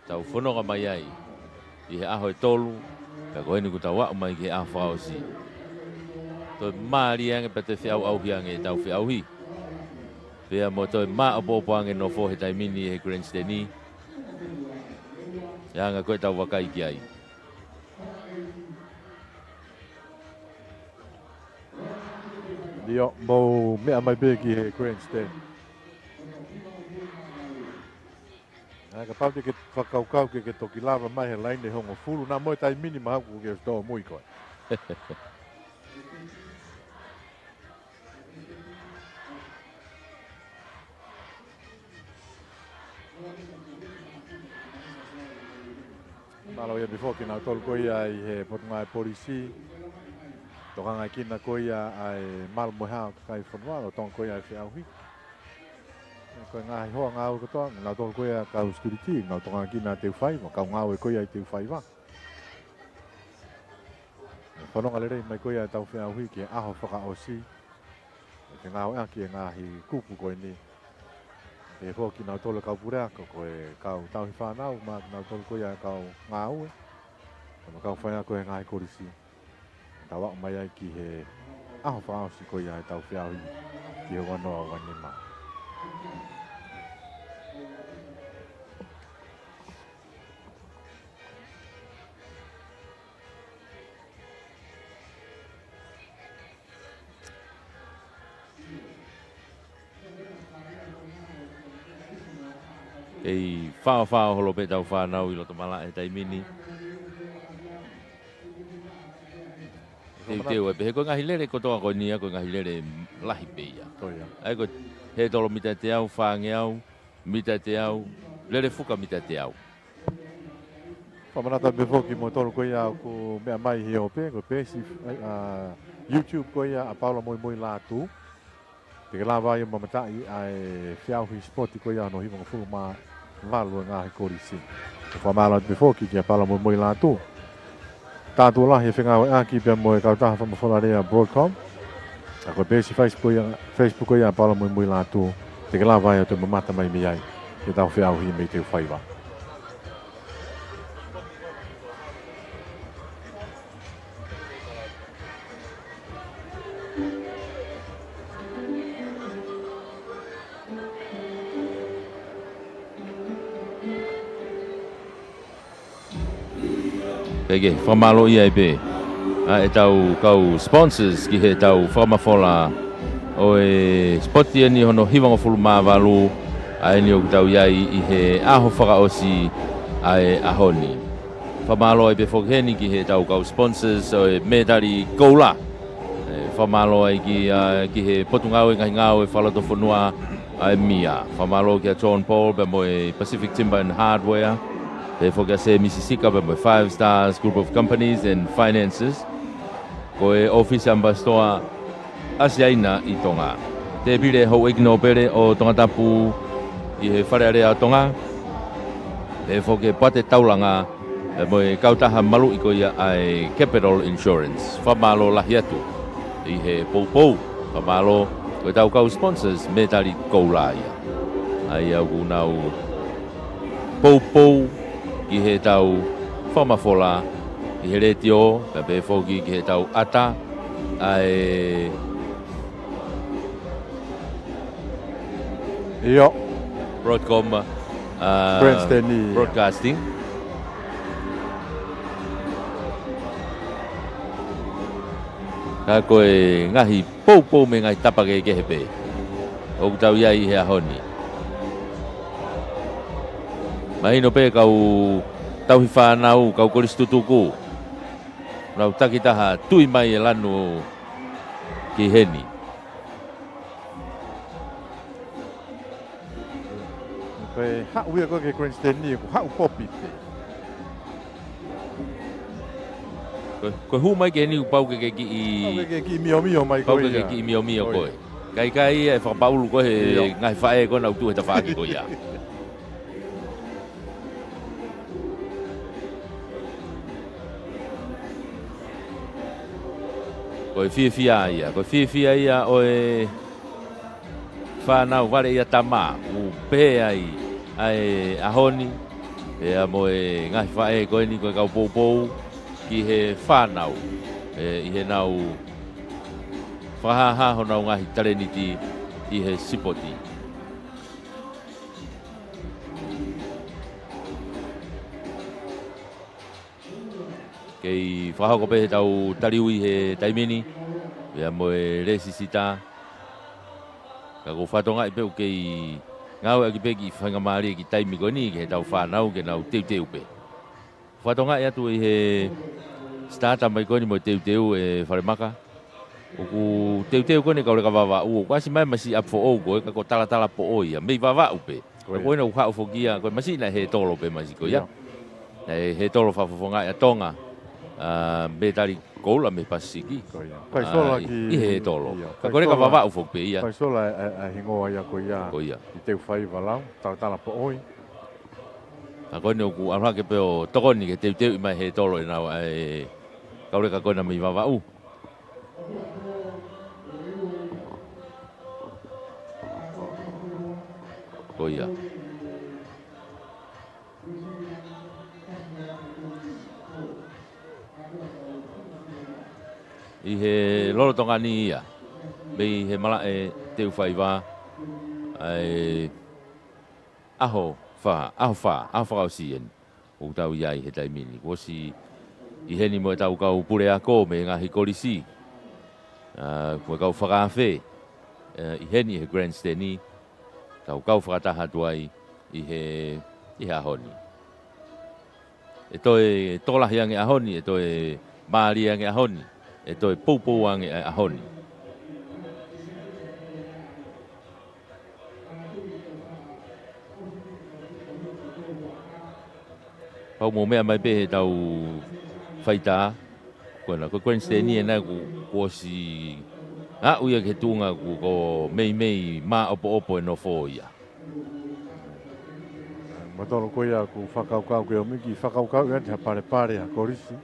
Tau fononga mai ai ʻi he ʻaho ʻe tolu, pea ko eni ʻoku tau aʻu mai ki he ʻaho fakaʻosi. Toe mālie ange pea toe feʻauʻauhi ange ʻetau feʻauhi. Pea mo toe māʻopoʻopo ange nofo he taimi ni he grandstand ʻi he anga ko ē ʻetau vakai ki ai. ʻIo, mou meʻa mai pē ki he grandstand. ʻAi, kapau te ke fakakaukau ke ke toki lava mai he laine hongofulu, naʻa mo e taimi ni mahalo kuo ke ʻosi tōmui koe. Mālō ia pē foki kinautolu ko ia ʻi he Potungāue Polisi. Tokangaʻi kinautolu ko ia ʻa e malu mo e hao kakai fonua, ʻo tonga ko ia ʻa e feʻauhi. Ko e ngaahi hoa ngāue kotoa, kinautolu ko ia kau security, nau tokangaʻi kinautolu Teufaiva, kau ngāue ko ia ʻi Teufaiva. Fononga lelei mai ko ia ʻetau feʻauhi ki he ʻaho fakaʻosi. ʻE te ngāueʻaki e ngaahi kupu ko eni. Pehē foki kinautolu kau puleako, ko e kau tauhi fānau, mo kinautolu ko ia kau ngāue. Mo e kau faiako he ngaahi kolisi. Tau aʻu mai ai ki he ʻaho fakaʻosi ko ia ʻetau feʻauhi ki he ua noa ua nima. Kei faofao holo pē ʻetau fānau ʻi loto malaʻe he taimi ni. Teuteu ai pē he ko e ngaahi lele kotoa ko eni ia ko e ngaahi lele lahi pē ia. Ko ia. ʻAi ko e hētolo mita ʻe teau, fāngeau, mita teau, lele fuka mita teau. Fakamanatu pē foki mo tolu ko ia ʻoku meʻa mai he ope, ko e peesi, ʻa, YouTube ko ia ʻa Paula Moimoi Lātū. Te ke lava ai ʻo mamataʻi ʻa e feʻauhi sipoti ko ia hono hivangofulu mā valu ʻo e ngaahi kolisi. Fakamālō atu pē foki kia Paula Moimoi Lātū. Tautolu lahi e fengāueʻaki pea mo e kautaha fakamafola lea Broadcom. ʻA ko e peesi Facebook ia, Facebook ko ia ʻa Paula Moimoi Lātū. Te ke lava ai ʻo toe mamata mai mei ai ki heʻetau feʻauhi mei Teufaiva. Pea ke fakamālōʻia ai pē ʻa ʻetau kau sponsors ki heʻetau fakamafola ʻo e sipoti eni hono hivangofulu mā valu, ʻa eni ʻoku tau ʻi ai ʻi he ʻaho fakaʻosi ʻa e ʻaho ni. Fakamālō ai pē foki heni ki heʻetau kau sponsors ʻo e mētali koula. ʻE, fakamālō ai ki, ʻa, ki he Potungāue Ngaahi Ngāue Fakalotofonua ʻa e MIA. Fakamālō kia John Paul pea mo e Pacific Timber and Hardware. Pehē foki kia Sēmisi Sika pea mo e Five Stars Group of Companies and Finances. Ko e ʻŌfisi ʻAmipasitoa ʻa Siaina ʻi Tonga. Tēpile Houʻeiki Nōpele ʻo Tongatapu ʻi he Fale Alea ʻo Tonga. Pehē foki ki he Poate Taulanga, pea mo e kautaha maluʻi ko ia ʻa e Capital Insurance. Fakamālō lahi atu ʻi he poupou. Fakamālō, ko ʻetau kau sponsors mētali koula ia. ʻA ia ʻoku nau poupou ki heʻetau fakamafola ʻi he letiō, pea pehē foki ki heʻetau ʻata ʻa e ʻIo. Broadcom, ʻa, Grandstand, ʻio. Broadcasting. Ka ko e ngaahi poupou mei he ngaahi tapa kehekehe pē ʻoku tau ʻi ai ʻi he ʻaho ni. Mahino pē kau tauhi fānau, kau kolisi tutuku. Nau takitaha tui mai e lanu ki heni. Ko e haʻu ia ko ē ki he grandstand ni, ko e haʻu popi pē. Ko, ko e hū mai ki heni kuo pau ke ke kiʻi, pau ke ke kiʻi miomio mai ko ia. Pau ke ke kiʻi miomio ko ia. Ko ia. Kae ʻikai ia ʻe fakapaʻulu koe he, ʻio, ngaahi faʻē ko ē naʻa nau tuʻu he tafaʻaki ko ia. Ko e fiefia ia, ko e fiefia ia ʻo e fānau, vale ʻia tama, ʻoku pehē ai ʻa e ʻaho ni, pea mo e ngaahi faʻē ko eni ko e kau poupou ki he fānau, ʻe, ʻi heʻenau fakahāhā honau ngaahi talēniti ʻi he sipoti. Kei fakahoko pē heʻetau taliui he taimi ni, pea mo e lēsisita. Ka ʻoku ou fakatokangaʻi pē ʻoku kei ngāueʻaki pē kiʻi faingamālie kiʻi taimi ko eni ki heʻetau fānau ke nau teuteu pē. Fakatokangaʻi atu ʻi he sitata mai ko eni mo e teuteu ʻe Falemaka. ʻOku teuteu ko eni kau leka Vavaʻu, ʻoku ʻasi mai masiʻi ʻapi foʻou ko ē, ka ko e talatalapoʻoi ia, mei Vavaʻu pē. Ko ia. Ko ena ʻoku haʻu foki ia, ko e masiʻi naʻe hētolo pē masiʻi ko ia. Ia. Naʻe hētolo fakafofongaʻi ʻa Tonga, ʻa, mētali koula mei Pasifiki. Ko ia. Fai sola, ʻa, ʻi, ki, ʻi he hētolo. Ia. Ka ko e leka Vavaʻu foki pē ia. Fai sola ʻa e, ʻa e hingoa ia ko ia. Ko ia. ʻI Teufaiva lau, talatalapoʻoi. Ka ko eni ʻoku ʻalu hake pē ʻo tokoni ke teuteuʻi mai hētolo ʻenau ʻa e kau leka ko ena mei Vavaʻu. Ko ia. ʻI he lolotonga ni ia, mei he malaʻe Teufaiva, ʻa e ʻaho fā, ʻaho fā, ʻaho fakaʻosi eni ʻoku tau ʻi ai he taimi ni. Kuo ʻosi ʻi heni mo ʻetau kau puleako mei he ngaahi kolisi, ʻa, mo e kau fakaafe, ʻa, ʻi heni he grandstand ni, tau kau fakataha atu ai ʻi he, ʻi he ʻaho ni. ʻE toe tokolahi ange ʻaho ni, ʻe toe mālie ange ʻaho ni, ʻe toe poupou ange ʻaho ni. Ko e meʻa mai pē he tau faitā, ko ena, ko e Grand Stand ena kuo, kuo ʻosi aʻu ia ki he tuʻunga kuo, kuo meimei māʻopoʻopo e nofo ia. Mautolu ko ia ʻoku fakakaukau ke ʻomai ke fakakaukau ia ki ha palepale ʻa e kolisi.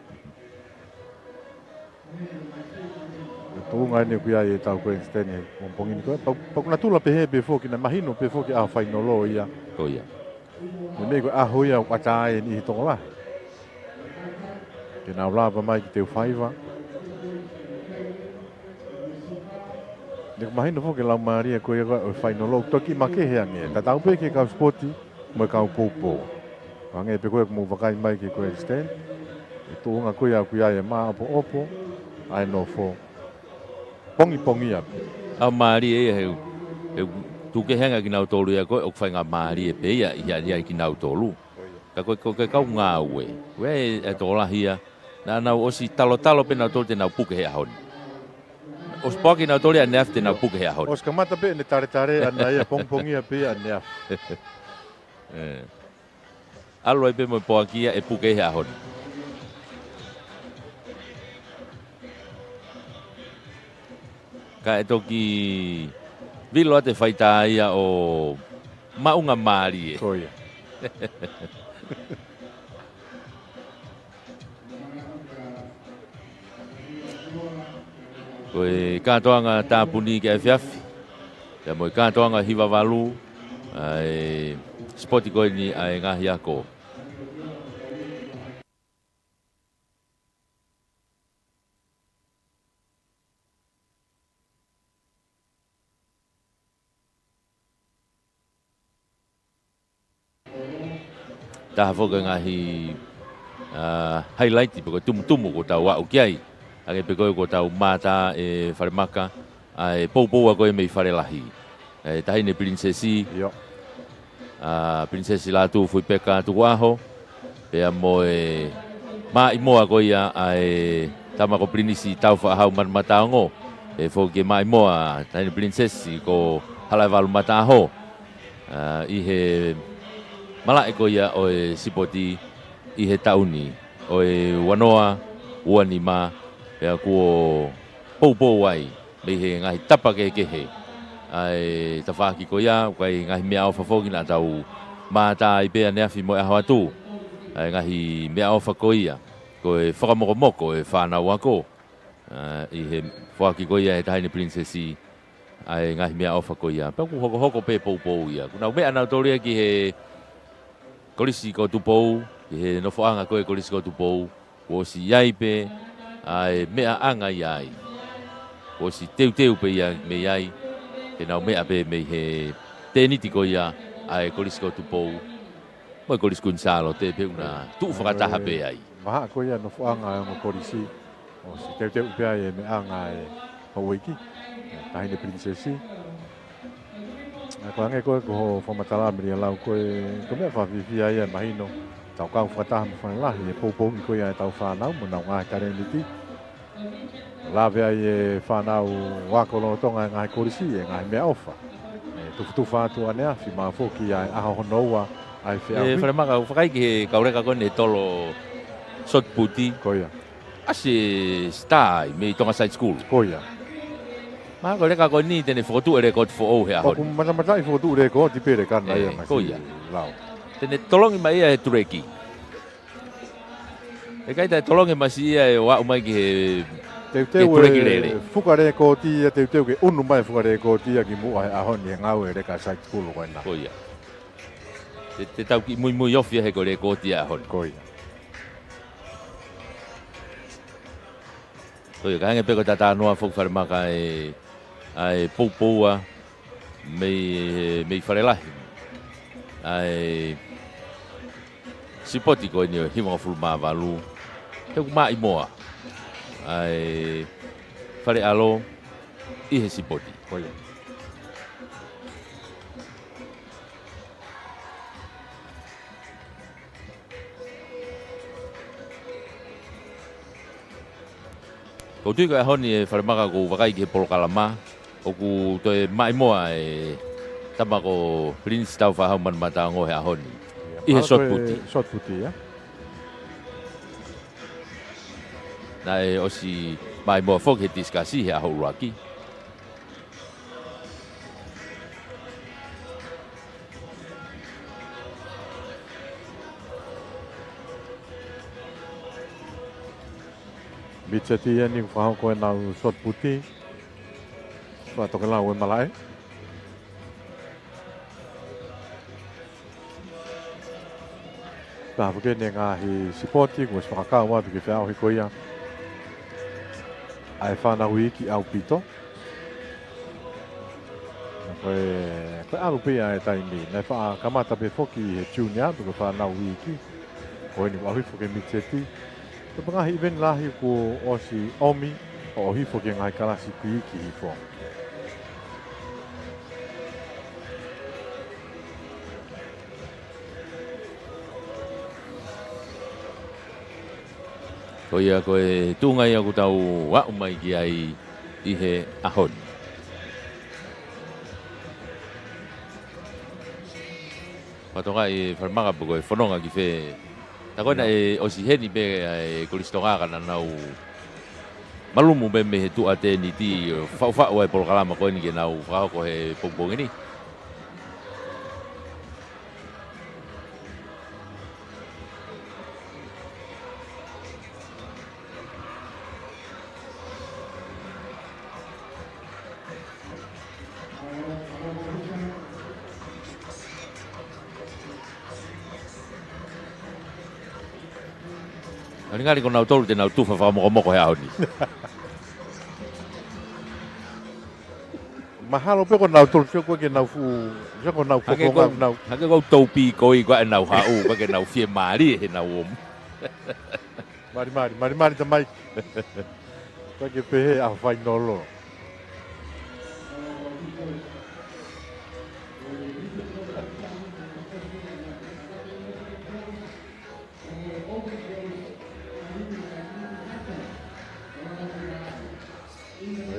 Ko e tuʻunga eni ʻoku ʻi ai ʻetau Grand Stand he pongipongi ni ko ē. Pea, pea ʻoku natula pehē pē foki, naʻe mahino pē foki ʻa e fainolo ia. Ko ia. Meimei ko e ʻaho ia ʻoku ʻatā ai e niʻihi tokolahi ke nau lava mai ki he ʻaho faiva. Naʻe mahino foki e laumālie ko ia ʻo e fainolo, toki makehe ange. Tatau pē ki he kau sipoti mo e kau poupou. Hangē pē ko ē ʻoku mou vakai mai ki he Grand Stand, ko e tuʻunga ko ia ʻoku ʻi ai e māʻopoʻopo ʻa e nofo pongipongia pē. ʻA e mālie ia he, he tuku kehe ange kinautolu ia ko ē ʻoku faingamālie pē ia ʻi he ʻaho ni kinautolu. Ka ko e, ko e, ko e kau ngāue, ʻoku ʻi ai e tokolahi ia naʻa nau ʻosi talotalo pē nautolu te nau puke he ʻaho ni. ʻOsi poaki nautolu ia ʻaneafi te nau puke he ʻaho ni. ʻOsi kamata pē ʻene taletale ʻana ia pongipongia pē ia ʻaneafi. ʻE. ʻAlu ai pē mo e poaki ia ʻe puke he ʻaho ni. Kae toki vilo atu e faitā ia ʻo maʻunga mālie. Ko ia. Ko e kātoanga tāpuni ki he efiafi, pea mo e kātoanga hiva valu, ʻa e sipoti ko eni ʻa e ngaahi ako. Taha foki e ngaahi, ʻa, highlight pe ko e tumutumu kuo tau aʻu ki ai. Hangē pē ko ē kuo tau mātā ʻe Falemaka, ʻa e poupou ko ē mei Falelahi. ʻE Taʻahine Pilinisesi. ʻIo. ʻA, Pilinisesi Lātūfuipeka Tukuʻaho. Pea mo e maʻimoa ko ia ʻa e tama ko Pilinisi Tāufaʻāhau Manumataongo. Pea foki e maʻimoa ʻa Taʻahine Pilinisesi ko Halaevalu Mataʻaho. ʻA, ʻi he malaʻe ko ia ʻo e sipoti ʻi he taʻu ni ʻo e ua noa ua nima, pea kuo poupou ai mei he ngaahi tapa kehekehe ʻa e tafaʻaki ko ia, ʻoku ʻi ai e ngaahi meʻaʻofa foki naʻa tau mātā ai pē ʻaneafi mo e ʻaho atu. ʻA e ngaahi meʻaʻofa ko ia, ko e fakamokomoko e fānau ako, ʻa, ʻi he foaki ko ia ʻe he Taʻahine Pilinisesi ʻa e ngaahi meʻaʻofa ko ia. Pea ʻoku hokohoko pē poupou ia. Kuo nau meʻa nautolu ia ki he Kolisi ko Tupou, ki he nofoʻanga ko ē Kolisi ko Tupou, kuo ʻosi ʻi ai pē ʻa e meʻaʻanga ia ai. Kuo ʻosi teuteu pē ia mei ai, ke nau meʻa pē mei he tēniti ko ia ʻa e Kolisi ko Tupou. Mo e Kolisi Kuini Sālote pē ʻoku na tuʻu fakataha pē ai. Vahaʻa ko ia nofoʻanga ʻo e ongo kolisi, ʻosi teuteu pē ai e meʻaʻanga ʻa e houʻeiki, ʻa e Taʻahine Pilinisesi. ʻA, ko e hangē ko ē ko hoʻo fakamatala Melialau, ko e, ko e meʻa fakafiefia ia mahino, tau kau fakataha mo Falelahi he poupouʻi ko ia ʻetau fānau mo ʻenau ngaahi talēniti. Lave ai e fānau ako lolotonga e ngaahi kolisi e ngaahi meʻaʻofa. ʻE tufutufa atu ʻaneafi, maʻu foki ʻa e ʻaho hono ua ʻa e feʻauhi. ʻE, Falemaka, ʻoku vakai ki he kau leka ko eni he tolo shot put. Ko ia. ʻAsi e star ia mei Tonga Side School. Ko ia. Mahalo ko e leka ko eni te ne fokotuʻu e lēkooti foʻou he ʻaho ni. ʻOku matamataʻi fokotuʻu lēkooti pē leka na ia, ʻe, ko ia, Masilau. Te ne tolongi mai ia he tuleki. ʻE ʻikai toe tolongi e masi ia ʻo aʻu mai ki he, teuteu ki he tuleki lele. Fuka lēkooti ia, teuteu ke ʻunu mai fuka lēkooti ia ki muʻa he ʻaho ni he ngāue e leka side school ko ena. Ko ia. Te, te tau kiʻi muimui ofi ia he ko e lēkooti ia ʻaho ni. Ko ia. Ko ia, ka hangē pē ko e talanoa foki Falemaka ʻa e, ʻa e poupou ia mei, mei Falelahi. ʻA e sipoti ko eni ʻo e hivangofulu mā valu. He ʻoku maʻimoa ʻa e Fale ʻAlo ʻi he sipoti. Ko ia. ʻOku ou tui ko e ʻaho ni ʻe Falemaka ʻoku ou vakai ki he polokalama, ʻoku toe maʻimoa e tama ko Pilinisi Tāufaʻāhau Manumataongo he ʻaho ni. Ia, ʻi he mahalo shot put. Ko e shot put ia. Naʻe ʻosi maʻimoa foki he tisikasi he ʻaho ʻuluaki. Mid-set eni ʻoku fakahoko ʻenau shot put. Fakatokelau ʻe malaʻe. Taha foki eni e ngaahi sipoti kuo ʻosi fakakau atu ki he feʻauhi ko ia ʻa e fānau iiki ʻaupito. Ko e, ko e ʻalu pē ia e taimi. Naʻe faʻa kamata pē foki he June atu ko e fānau iiki. Ko eni ʻoku ʻalu hifo ki he mid-set. Ko e ngaahi ʻiveni lahi kuo ʻosi ʻomi, ʻo ʻalu hifo ki he ngaahi kalasi iiki hifo. Ko ia ko e tuʻunga ia ʻoku tau aʻu mai ki ai ʻi he ʻaho ni. Fakatokangaʻi e falemahaki pe ko e fononga ki fē. Tā ko ena ʻe ʻosi heni pē ʻa e Kolisi Tonga ka naʻa nau malumu pē mei he tuʻa tēniti ʻo faʻufaʻu ʻa e polokalama ko eni ke nau fakahoko he pongipongi ni. Ngalingali ko nautolu te nau tufa fakamokomoko he ʻaho ni. Mahalo pē ko nautolu sio ko ē ke nau fuʻu, sio ko nau Hake fokonga ko, nau. Hake ko tau pī ko i ko ʻenau haʻu, ko ʻenau fiemālie he nau ō. Malimali, malimali tamai. Ko e ke pehē ʻa e fainolo.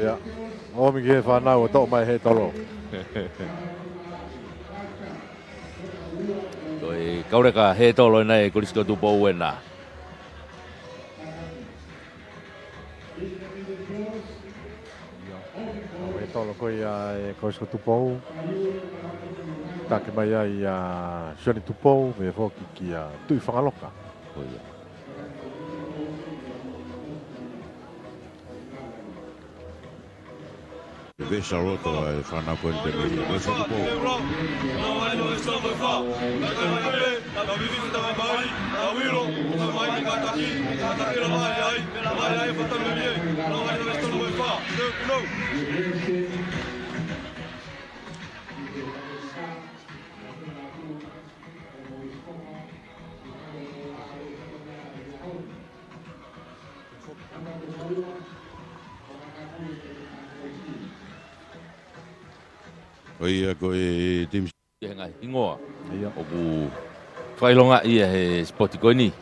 Ia. ʻOmi ki he fānau ʻo toʻo mai he tolo. Ko e kauleka he tolo ena e Kolisi ko Tupou ena. Ia. He tolo ko ia e Kolisi ko Tupou. Taki mai ai ʻa Sione Tupou, pehē foki kia Tuʻifangaloka. Ko ia. Vesa loto ʻa e fānau ko eni te mei. Vesa Tupou. ʻO ia ko e timi. He ngaahi hingoa. Ia. ʻOku fakaʻilongaʻi ia he sipoti ko eni.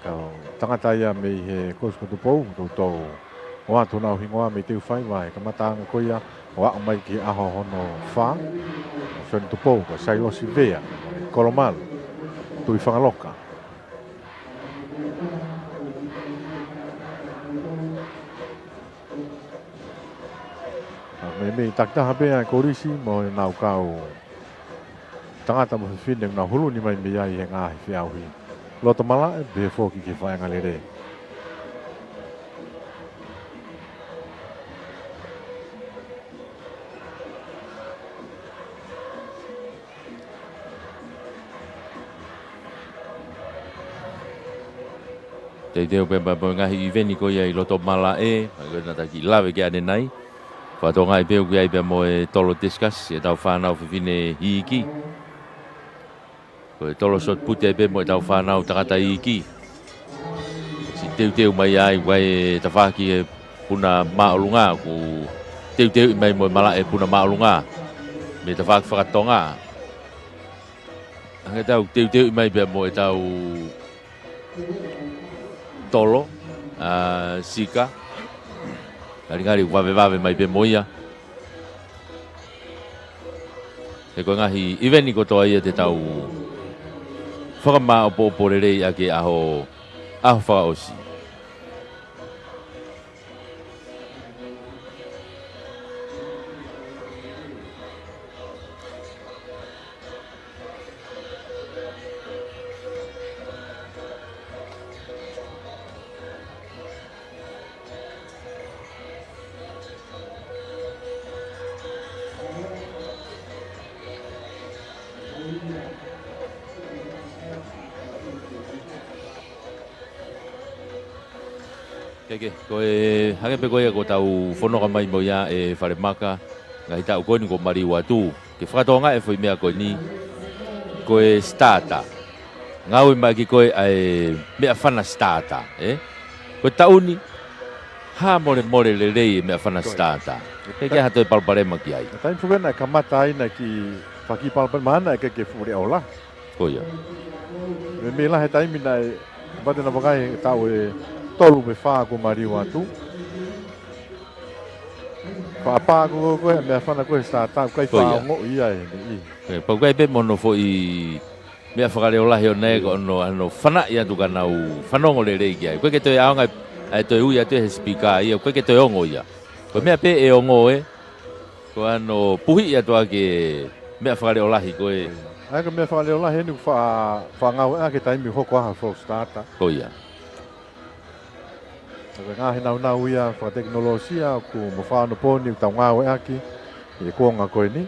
Kau tangata ia mei he Kolisi ko Tupou, toutou ʻoatu honau hingoa mei he teufaiva he kamataʻanga ko ia, ʻo aʻu mai ki he ʻaho hono fā. Sione Tupou, ko Sailosi Vea, Kolomalu, Tuʻifangaloka. Ka ko e meimei takitaha pē ʻa e Kolisi mo ʻenau kau tangata mo fefine ʻoku nau hulu ni mai mei ai he ngaahi feʻauhi. Loto malaʻe, pehē foki ki he faʻahingalele. Teuteu pē pea mo e ngaahi ʻiveni ko ia ʻi loto malaʻe, mai ko ē naʻa ta kiʻi lave ki ai ʻanenai. Fakatokangaʻi pē ʻoku ʻi ai pea mo e tolo tisikasi ʻetau fānau fefine iiki. Ko e tolo shot put ai pē mo ʻetau fānau tangata iiki. Siʻi teuteu mai ai, ʻoku ʻi ai e tafaʻaki e puna māʻolunga, ʻoku teuteuʻi mai mo e malaʻe puna māʻolunga mei he tafaʻaki fakatonga. Hangē ʻoku teuteuʻi mai pea mo ʻetau tolo, ʻa, sika. Ngalingali ʻoku vavevave mai pē mo ia. He ko e ngaahi ʻiveni kotoa ia te tau fakamāʻopoʻopo lelei ʻaki he ʻaho, ʻaho fakaʻosi. Ke, ke, ko e, hangē pē ko ia ko ʻetau fononga mai mo ia ʻe Falemaka, ngaahi taʻu ko eni kuo maliu atu. Ke fakatokangaʻi e foʻi meʻa ko eni, ko e starter. Ngāue mai ki he ko e ʻa e meʻafana starter, ē? Ko e taʻu ni, hā mole mole lelei e meʻafana starter. Ke, ke ha toe palopalema ki ai. Taimi foki naʻe kamata ai naʻe kiʻi fakapalopalema ʻana ʻe ke ke fuʻu leʻo lahi. Ko ia. Meimei lahi e taimi naʻe, mate na vakai taʻu ʻe tolu pe fā kuo maliu atu. Faʻa pā ko ē, ko e meʻafana ko e starter, ʻikai faʻa ongoʻi ia ʻe niʻihi. Ko ia. Pau ʻikai pē mo hono foʻi meʻa fakaleʻo lahi ʻona ē, ko hono, hono fanaʻi atu ka nau fanongo lelei ki ai. ʻIkai ke toe ʻaonga ʻa e toe ui atu he speaker ia, ʻikai ke toe ongo ia. Ko e meʻa pē ʻe ongo ē, ko hono puhiʻi atu ʻaki e meʻa fakaleʻo lahi ko ē. ʻA ia ko e meʻa fakaleʻo lahi eni ʻoku faʻa, faʻa ngāueʻaki he taimi hoko ai ha false starter. Ko ia. Ko e ngaahi nāunau ia fakatekinolosia ʻoku mo fakaonopō ni ʻoku tau ngāueʻaki ʻi he kuonga ko eni.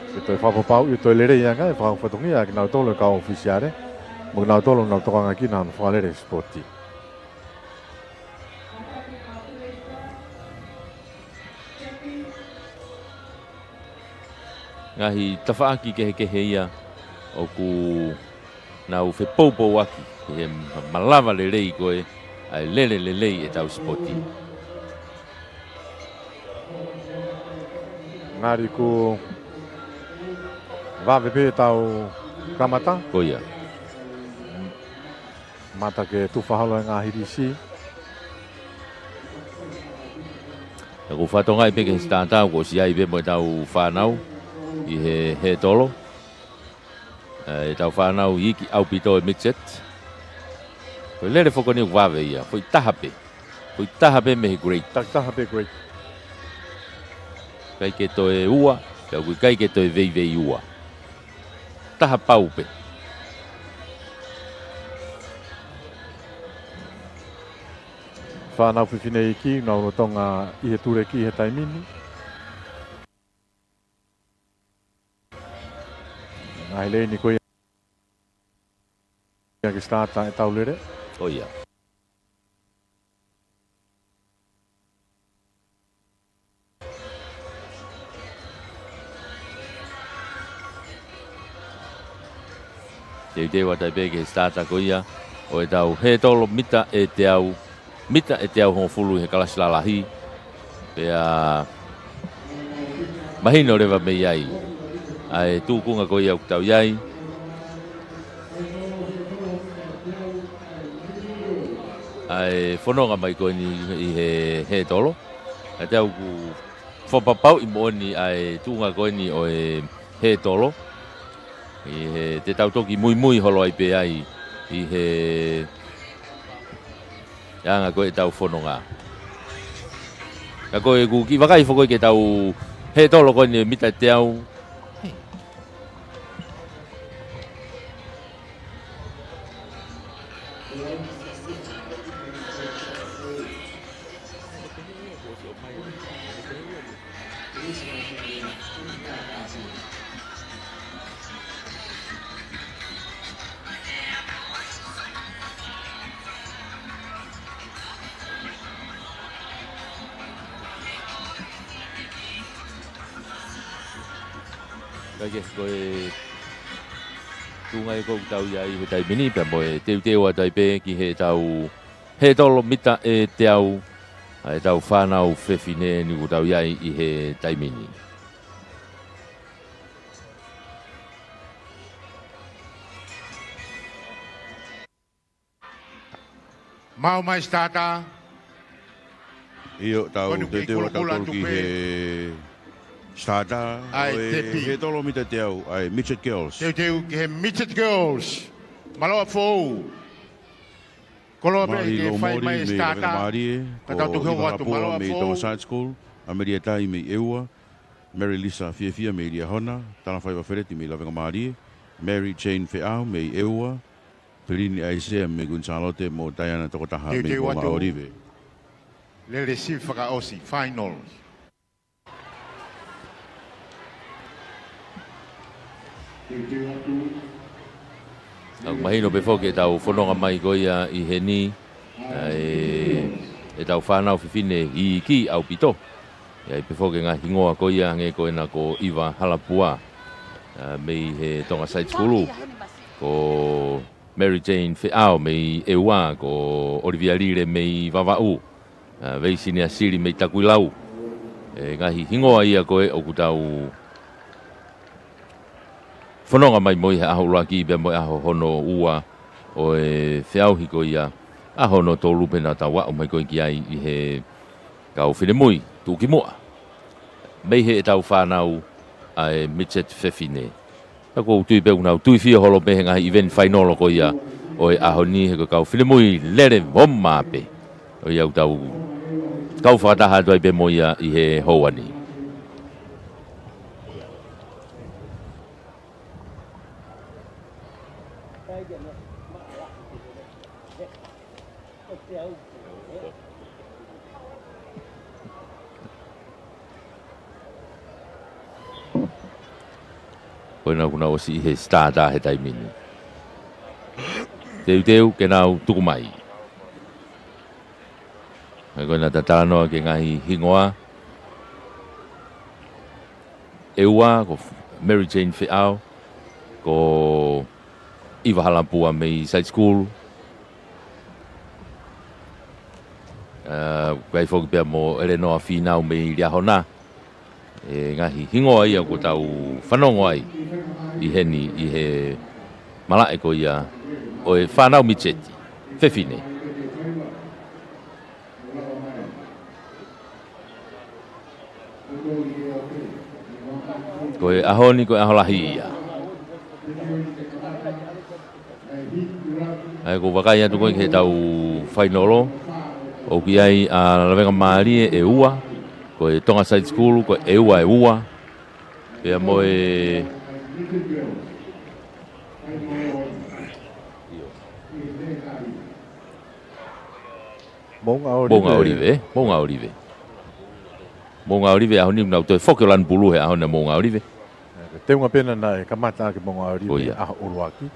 Ke toe fakapapauʻi ʻoku toe lelei ange e fakafatongia ʻa kinautolu e kau ʻōfisiale, mo kinautolu ʻoku nau tokangaʻi ʻaki hono fakalele e sipoti. Ngaahi tafaʻaki kehekehe ia ʻoku nau fepoupouaki he malava lelei ko ē ʻa e lele lelei ʻetau sipoti. Ngali kuo vave pē ʻetau kamata. Ko ia. Mata ke tufa holo e ngaahi lisi. ʻOku ou fakatokangaʻi pē ki he starter kuo ʻosi ʻi ai pē mo ʻetau fānau ʻi he hētolo. ʻE, ʻetau fānau iiki ʻaupito e midget. Ko e lele foki eni ʻoku vave ia, foʻi taha pē. Foʻi taha pē mei he grade. Taki taha pē grade. ʻIkai ke toe ua, pea ʻoku ʻikai ke toe veiveiua. Taha pau pē. Fānau fefine iiki, nau lolotonga ʻi he tuleki he taimi ni. Ngaahi leini ko ia ke starter ʻetau lele. Ko ia. Teuteu atu ai pē ki he starter ko ia ʻo ʻetau hētolo mita ʻe teau, mita ʻe teau hongofulu ʻi he kalasi lalahi. Pea mahino leva mei ai ʻa e tūkunga ko ia ʻoku tau ʻi ai. ʻA e fononga mai ko eni ʻi he hētolo. ʻA ia te u fakapapauʻi moʻoni ʻa e tuʻunga ko eni ʻo e hētolo. ʻI he te tau toki muimui holo ai pē ai ʻi he anga ko ē ʻetau fononga. Ka ko e ʻoku kiʻi vakai foki ki heʻetau hētolo ko eni mita teau. Kae kehe, ko e tuʻunga ia ʻoku tau ʻi ai he taimi ni, pea mo e teuteu atu ai pē ki heʻetau hētolo mita ʻe teau, ʻa ʻetau fānau fefine ni ʻoku tau ʻi ai ʻi he taimi ni. Maʻu mai starter. ʻIo, tau teuteu atu ki he starter ʻa e hētolo mita teau, ʻa e Midget Girls. Teuteu ki he Midget Girls. Mālō ʻaupito. Koloa pē ke fai mai e starter. Ka tau tuku hoko atu, mālō ʻaupito. Tonga Side School, ʻa Melia Tai mei ʻEua, Mary Lisa Fiefia mei Liahona, Talafaiva Feleti mei Lavengamālie, Mary Jane Feʻau mei ʻEua, Pelini ʻAisea mei Kuini Sālote mo Taiana Tokotaha mei Moʻunga ʻŌlive. Lele sivi fakaʻosi, finals. Tau mahino pē foki ʻetau fononga mai ko ia ʻi heni, ʻa e ʻetau fānau fefine iiki ʻaupito. ʻI ai pē foki e ngaahi hingoa ko ia hangē ko ena ko ʻIva Halapua, ā, mei he Tonga Side School. Ko Mary Jane Feʻao mei ʻEua, ko ʻOlivia Lile mei Vavaʻu, ā, Veisini ʻAsili mei Takuilau. E ngaahi hingoa ia ko ē ʻoku tau fononga mai mo ia he ʻaho ʻuluaki pea mo e ʻaho hono ua ʻo e feʻauhi ko ia, ʻaho hono tolu pē naʻa tau aʻu mai ko ē ki ai ʻi he kau finemui tuʻukimuʻa mei heʻetau fānau ʻa e midget fefine. Ka ʻoku ou tui pē ʻoku nau tuifio holo pē he ngaahi event fainolo ko ia ʻo e ʻaho ni, he ko e kau finemui lele ʻo mā pē. ʻO ia ʻoku tau kau fakataha atu ai pē mo ia ʻi he houa ni. Ko ena kuo nau ʻosi ʻi he starter he taimi ni. Teuteu ke nau tuku mai. He ko ena tatanoa ki he ngaahi hingoa. ʻEua, ko Mary Jane Feʻao, ko ʻIva Halapua mei Side School. Ā, ʻoku ʻi ai foki pea mo ʻElenoa Fīnau mei Liahona. E ngaahi hingoa ia ʻoku tau fanongo ai ʻi heni ʻi he malaʻe ko ia ʻo e fānau midget fefine. Ko e ʻaho ni ko e ʻaho lahi ia. ʻA ia ʻoku ou vakai atu ko ē ki heʻetau fainolo, ʻoku ʻi ai ʻa Lavengamālie ʻEua, ko e Tonga Side School, ko e ʻEua ʻEua. Pea mo e Moʻunga ʻOlive. Moʻunga ʻOlive, ē? Moʻunga ʻOlive. Moʻunga ʻOlive ʻaho ni, nau toe foki ʻo lanu pulu he ʻaho ni Moʻunga ʻOlive. Teunga pē ena naʻe kamata ʻaki Moʻunga ʻOlive ʻaho ʻuluaki.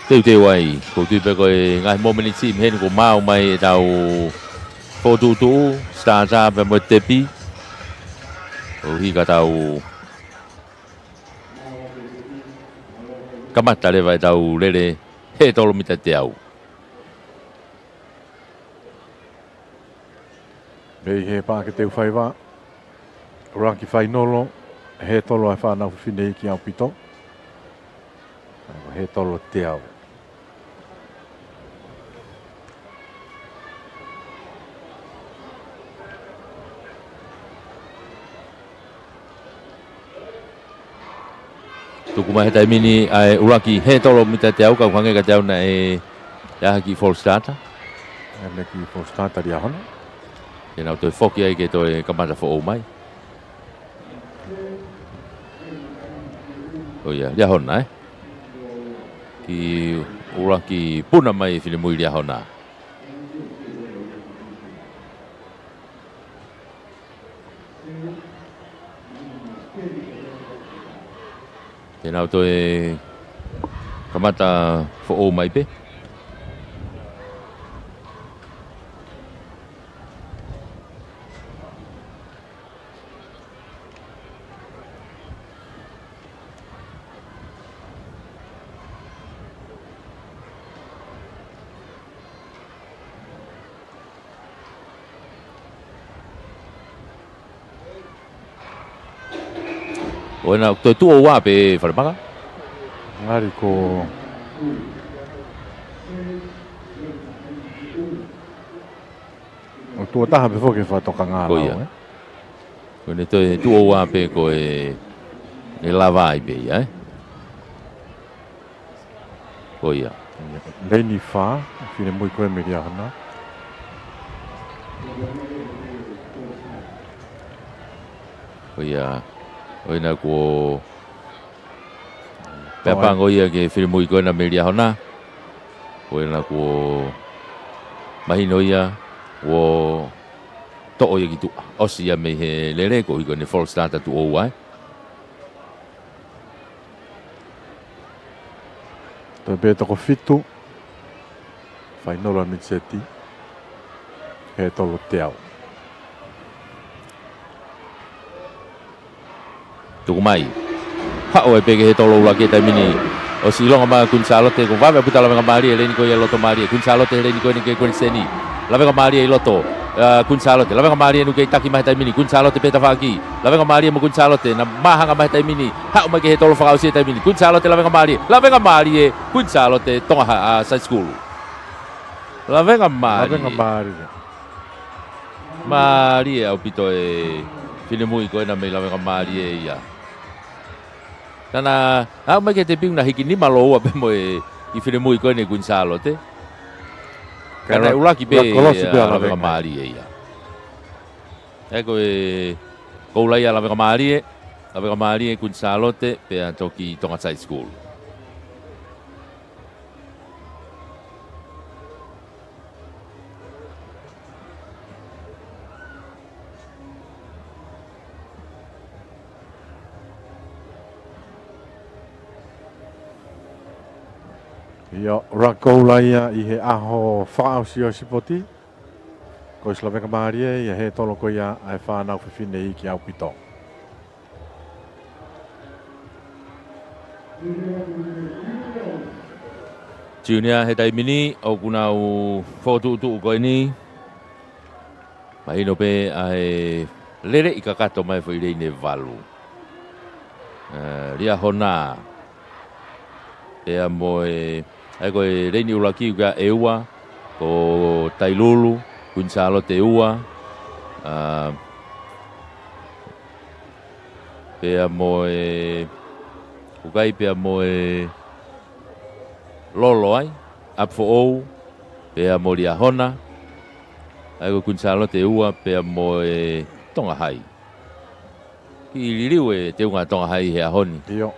Teuteu ai, ʻoku ou tui pē ko e ngaahi momeniti mei heni kuo maau mai ʻetau fokotuʻutuʻu, starter pea mo e tepi. ʻO hika tau kamata leva ʻetau lele hētolo mita teau. Mei he Paʻake Teufaiva, ʻuluaki fainolo, hētolo ʻa e fānau fefine iiki ʻaupito. Hētolo teau. Tuku mai he taimi ni ʻa e ʻuluaki hētolo mita teau, ka ʻoku hangē kiate au naʻe ʻi ai ha kiʻi false starter. ʻI ai ha kiʻi false starter Liahona. Te nau toe foki ai ke toe kamata foʻou mai. ʻO ia, Liahona, ē? Kiʻi ʻuluaki puna mai e finemui Liahona. Te nau toe kamata foʻou mai pē. ʻO ena toe tuʻo ua pē Falemaka. Ngali ko ʻo tuʻo taha pē foki he fakatokanga. Ko ia. Lau, ē? Ko ʻene toe tuʻo ua pē ko e, ʻe lava ai pē ia, ē? Ko ia. Leini Fā, finemui ko ē mei Liahona. Ko ia. ʻO ena kuo Pea pango ia ki he finemui ko ena mei Liahona. Ko ena kuo mahino ia, kuo toʻo ia ki tuʻa. ʻOsi ia mei he lele, ko e ʻuhi ko ʻene false start ʻa Tuʻoua ē. Toe pē toko fitu. Fainolo ʻa e miniseti. He tolo teau. Tuku mai. Haʻu ai pē ki he tolo ʻuluaki he taimi ni. ʻOsi ʻilonga mai ʻa Kuini Sālote, ko e vave ʻaupito ʻa e lavengamālie, leini ko ia ʻi loto mālie. Kuini Sālote, leini ko eni ki he kuenseni. Lavengamālie ʻi loto. ʻA, Kuini Sālote, lavengamālie ʻoku kei taki mai he taimi ni. Kuini Sālote pē tafaʻaki. Lavengamālie mo Kuini Sālote, na māhanga mai he taimi ni. Haʻu mai ki he tolo fakaʻosi he taimi ni. Kuini Sālote, lavengamālie. Lavengamālie, Kuini Sālote, Tonga ha-, ʻa, Saisikulu. Lavengamālie. Lavengamālie. Mālie ʻaupito e finemui ko ena mei Lavengamālie ia. Naʻa na, haʻu mai ki he tēpile na hiki nima lōua pē mo e kiʻi finemui ko eni Kuini Sālote. Ka naʻe ʻuluaki pē, ʻuluaki kolosi pē ʻa, ʻa Lavengamālie ia. ʻE ko e koula ia ʻa Lavengamālie, Lavengamālie Kuini Sālote, pea toki Tonga Saisikulu. ʻIo, ʻuluaki koula ia ʻi he ʻaho fakaʻosi ʻo e sipoti. Ko e ʻosi lavengamālie ia he tolo ko ia ʻa e fānau fefine iiki ʻaupito. Junior he taimi ni, ʻoku nau fokotuʻutuʻu ko eni. Mahino pē ʻa e lele ʻi kakato mai foʻi leini ʻe valu. ʻE, Liahona. Pea mo e, ʻa ia ko e leini ʻuluaki ʻoku ʻi ai ʻe ua, ko Tailulu, Kuini Sālote ua, ʻa, pea mo e, ʻoku ʻi ai pea mo e lolo ai, ʻApifoʻou, pea mo Liahona, ʻa ia ko Kuini Sālote ua, pea mo e Tonga Hai. Kiʻi liliu e teunga Tonga Hai he ʻaho ni. ʻIo.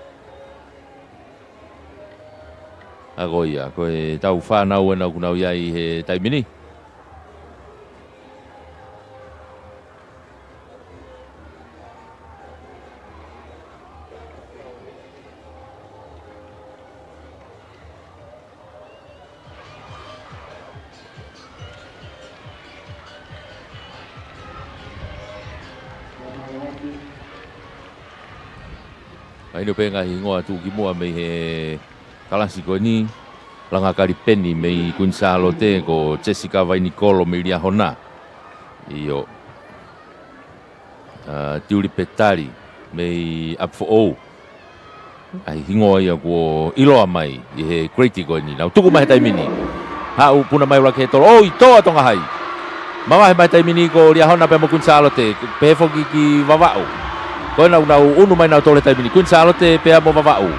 ʻA ko ia, ko e tau fānau ena ʻoku nau ʻi ai he taimi ni. Mahino pē ngaahi hingoa tuʻukimuʻa mei he kalasi ko eni, Langa Kalipeni mei Kuini Sālote, ko Jessica Vainikolo mei Liahona. ʻIo. ʻA, Tiuli Petali mei ʻApifoʻou. ʻA e hingoa ia kuo ʻiloa mai ʻi he grade ko eni. Nau tuku mai he taimi ni. Haʻu puna mai ʻuluaki he tolo. ʻOi, tō ʻa Tonga Hai. Mavahe mai he taimi ni ko Liahona pea mo Kuini Sālote. Pehē foki ki Vavaʻu. Ko ena ʻoku nau ʻunu mai nautolu he taimi ni. Kuini Sālote pea mo Vavaʻu.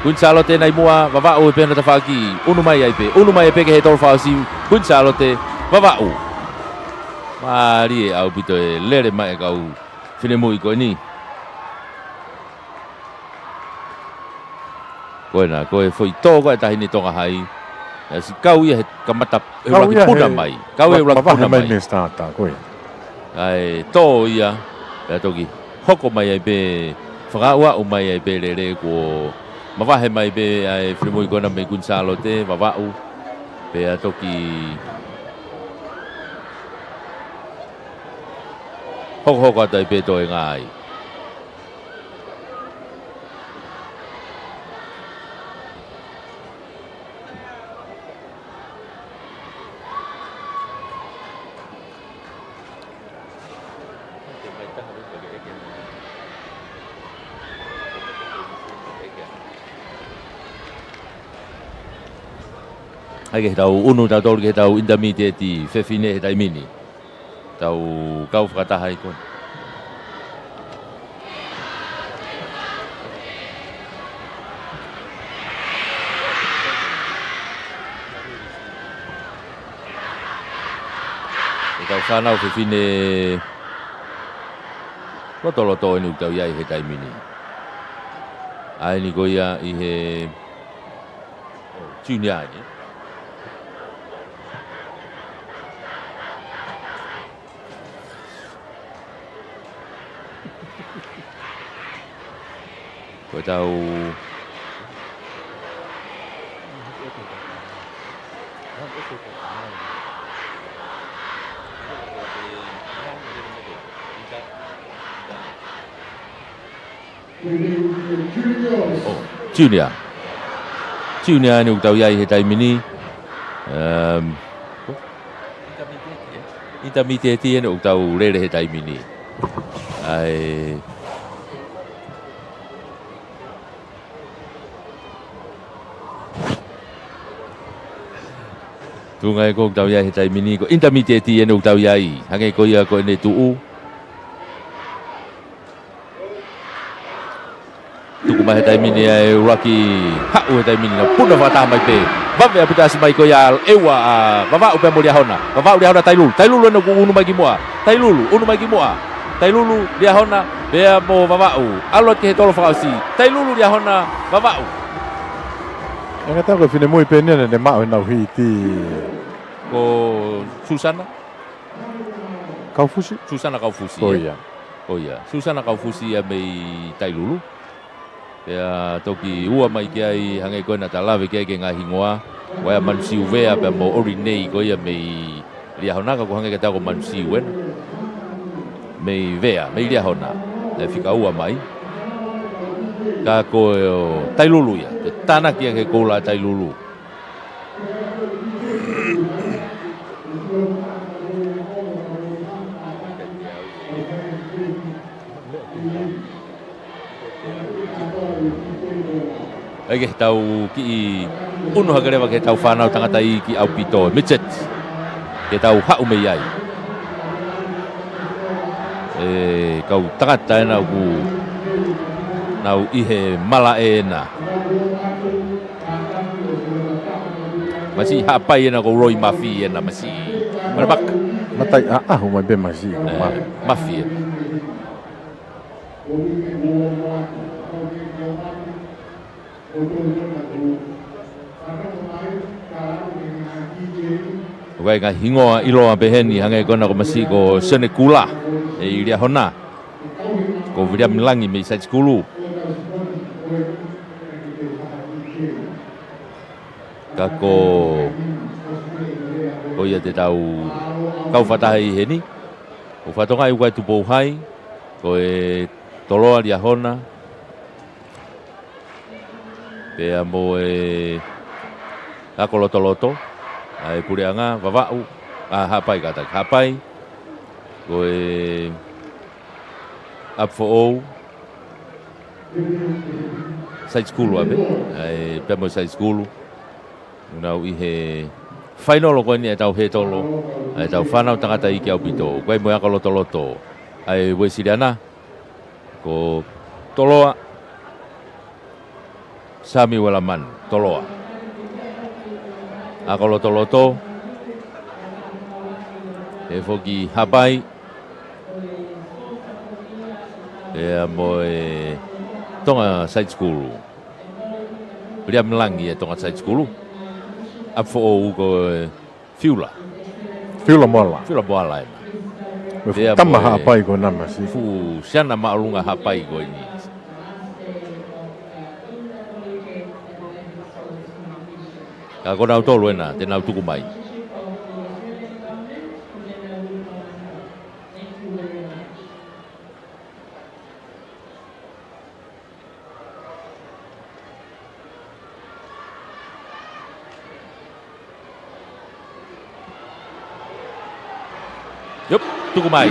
Kuini Sālote nai muʻa, Vavaʻu ʻi he pehē ʻo e tafaʻaki. ʻUnu mai ai pē. ʻUnu mai ai pē ki he tolo fakaʻosi. Kuini Sālote, Vavaʻu. Mālie ʻaupito e lele mai e kau finemui ko eni. Ko ena, ko e foʻi tō ko ē ʻa e taʻahine Tonga Hai. ʻE ʻosi kau ia he kamata, he ʻuluaki puna mai. Kau ia he ʻuluaki puna mai. Mei he starter, ko ia. ʻA e tō ia, pea toki hoko mai ai pē, fakaaʻuaʻu mai ai pē lele kuo mavahe mai pē ʻa e finemui ko ena mei Kuini Sālote, Vavaʻu. Pea toki hokohoko atu ai pē toenga ai. ʻAi ke tau ʻunu tautolu ke tau intermediate fefine he taimi ni. Tau kau fakataha ai ko ē. Ko e tau fānau fefine lotoloto eni ʻoku tau ʻi ai he taimi ni. ʻA eni ko ia ʻi he junior eni. Ko ʻetau ʻo, junior. Junior eni ʻoku tau ʻi ai he taimi ni. Um, intermediate eni ʻoku tau lele he taimi ni. ʻAi. Tuʻunga ē ʻoku tau ʻi ai he taimi ni, ko intermediate eni ʻoku tau ʻi ai. Hangē ko ia ko ʻene tuʻu. Tuku mai he taimi ni ʻa e ʻuluaki haʻu he taimi ni, naʻe puna fakataha mai pē. Vave ʻaupito ʻa e ʻasi mai ko ia ʻe ua ʻa Vavaʻu pea mo Liahona. Vavaʻu, Liahona, Tailulu. Tailulu eni ʻoku ʻunu mai ki muʻa. Tailulu, ʻunu mai ki muʻa. Tailulu, Liahona, pea mo Vavaʻu. ʻAlu atu ki he tolo fakaʻosi. Tailulu, Liahona, Vavaʻu. ʻE ngata ko e finemui pē eni naʻe maʻu ʻenau hiti. Ko Susana? Kaufusi? Susana Kaufusi, ʻio. Ko ia. Ko ia. Susana Kaufusi ia mei Tailulu. Pea toki ua mai ki ai, hangē ko ē naʻa ta lave ki ai ki he ngaahi hingoa. Ko ia Manusiu Vea pea mo Orinei ko ia mei Liahona, ka ʻoku hangē kiate au ko Manusiu ena. Mei Vea, mei Liahona. Naʻe fika ua mai. Ka ko Tailulu ia. Ke tānaki ia ki he koula ʻa Tailulu. ʻAi ke tau kiʻi ʻunu hake leva ke tau fānau tangata iiki ʻaupito, midget. Ke tau haʻu mei ai. ʻE kau tangata ena ʻoku nau ʻi he malaʻe ena. Masiʻi Haʻapai ena ko Roy Mafi ena masiʻi. Mana maka. Matai a ahu mai pē masiʻi ko Mafi. Mafi ena. ʻOku ʻi ai ngaahi hingoa ʻiloa pehē ni hangē ko ena ko masiʻi ko Senekula ʻi Liahona. Ko Viliami Langi mei Saitikulu. Ka ko, ko ia te tau kau fakataha ʻi heni. ʻOku fakatokangaʻi ʻoku ʻi ai Tupou Hai, ko e Toloa Liahona. Pea mo e Ako Lotoloto, ʻa e puleʻanga, Vavaʻu, ʻa Haʻapai kātaki. Haʻapai, ko e ʻApifoʻou, Saitikulu ʻa pē, ʻa e pea mo Saitikulu. Nau ʻi he fainolo ko eni ʻetau hētolo, ʻa ʻetau fānau tangata iiki ʻaupito, ko e mo e Ako Lotoloto, ʻa e Uēsiliana, ko Toloa, Samiuela Manu, Toloa. Ako Lotoloto, ʻe foki Haʻapai, pea mo e Tonga Saitikulu. Viliami Langi ʻa e Tonga Saitikulu. ʻApifoʻou ko e Fiula. Fiula Moala. Fiula Moala ena. Mo e fuʻu tama Haʻapai ko ena masiʻi. Fuʻu siana māʻolunga Haʻapai ko eni. Ka ko nautolu ena, te nau tuku mai. Iop, tuku mai.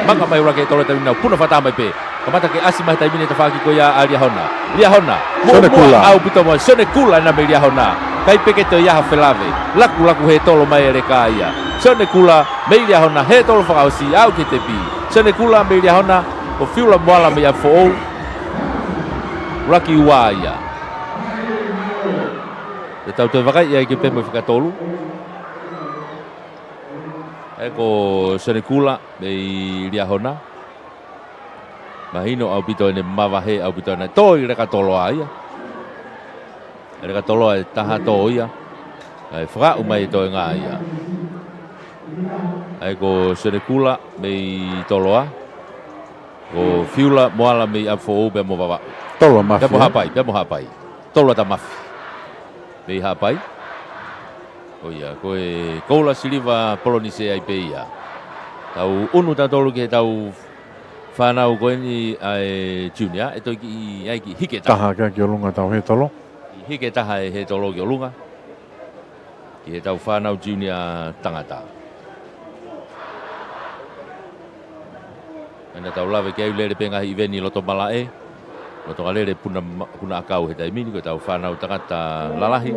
Maka mai ʻuluaki ʻe tolu taimi ni, puna fakataha mai pē. Kamata ke ʻasi mai taimi ni tafaʻaki ko ia ʻa Liahona. Liahona. Muʻomuʻa ʻaupito mo Senekula ena mei Liahona. ʻIkai pē ke toe ʻi ai ha felave. Lakulaku hētolo mai e leka ia. Senekula mei Liahona, hētolo fakaʻosi, aʻu ki he tepi. Senekula mei Liahona, ko Fiula Moala mei ʻApifoʻou. ʻUluaki ua ia. Te tau toe vakai ia ki he pē mo e fika tolu. ʻE ko Senekula mei Liahona. Mahino ʻaupito ʻene mavahe ʻaupito ʻene toe leka toloa ia. ʻE leka toloa ʻe taha tō ia. ʻE fakaʻu mai e toenga ia. ʻE ko Senekula mei Toloa. Ko Fiula Moala mei ʻApifoʻou pea mo Vavaʻu. Tolu ʻa Mafi, pea mo ē? Haʻapai, pea mo Haʻapai. Tolu ʻa Mafi. Mei Haʻapai. ʻO ia, ko e koula siliva Polinisia ai pē ia. Tau ʻunu tautolu ki heʻetau fānau ko eni ʻa e junior, ʻe toe kiʻi, ʻai kiʻi hiki e taha. Taha ki ʻolunga ʻetau hē tolo. Kiʻi hiki e taha e hē tolo ki ʻolunga. Ki heʻetau fānau junior tangata. Naʻa tau lave ki ai, lele pē ngaahi ʻiveni loto malaʻe. Loto ka lele puna ma-, puna ʻakau he taimi ni, ko ʻetau fānau tangata lalahi.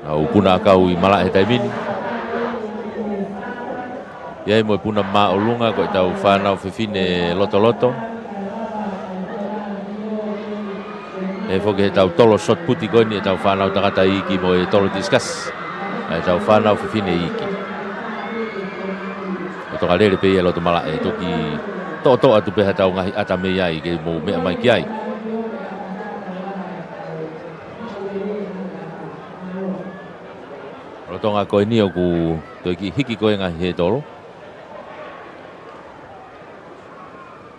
Nau puna ʻakau ʻi malaʻe he taimi ni. ʻI ai mo e puna māʻolunga, ko ʻetau fānau fefine lotoloto. ʻE foki heʻetau tolo shot put ko eni ʻetau fānau tangata iiki mo e tolo tisikasi. ʻA ʻetau fānau fefine iiki. ʻO toka lele pē ia loto malaʻe, toki toʻotoʻo atu pē haʻatau ngaahi ʻata mei ai ke mou meʻa mai ki ai. Lolotonga ko eni ʻoku toe kiʻi hiki ko e ngaahi hē tolo.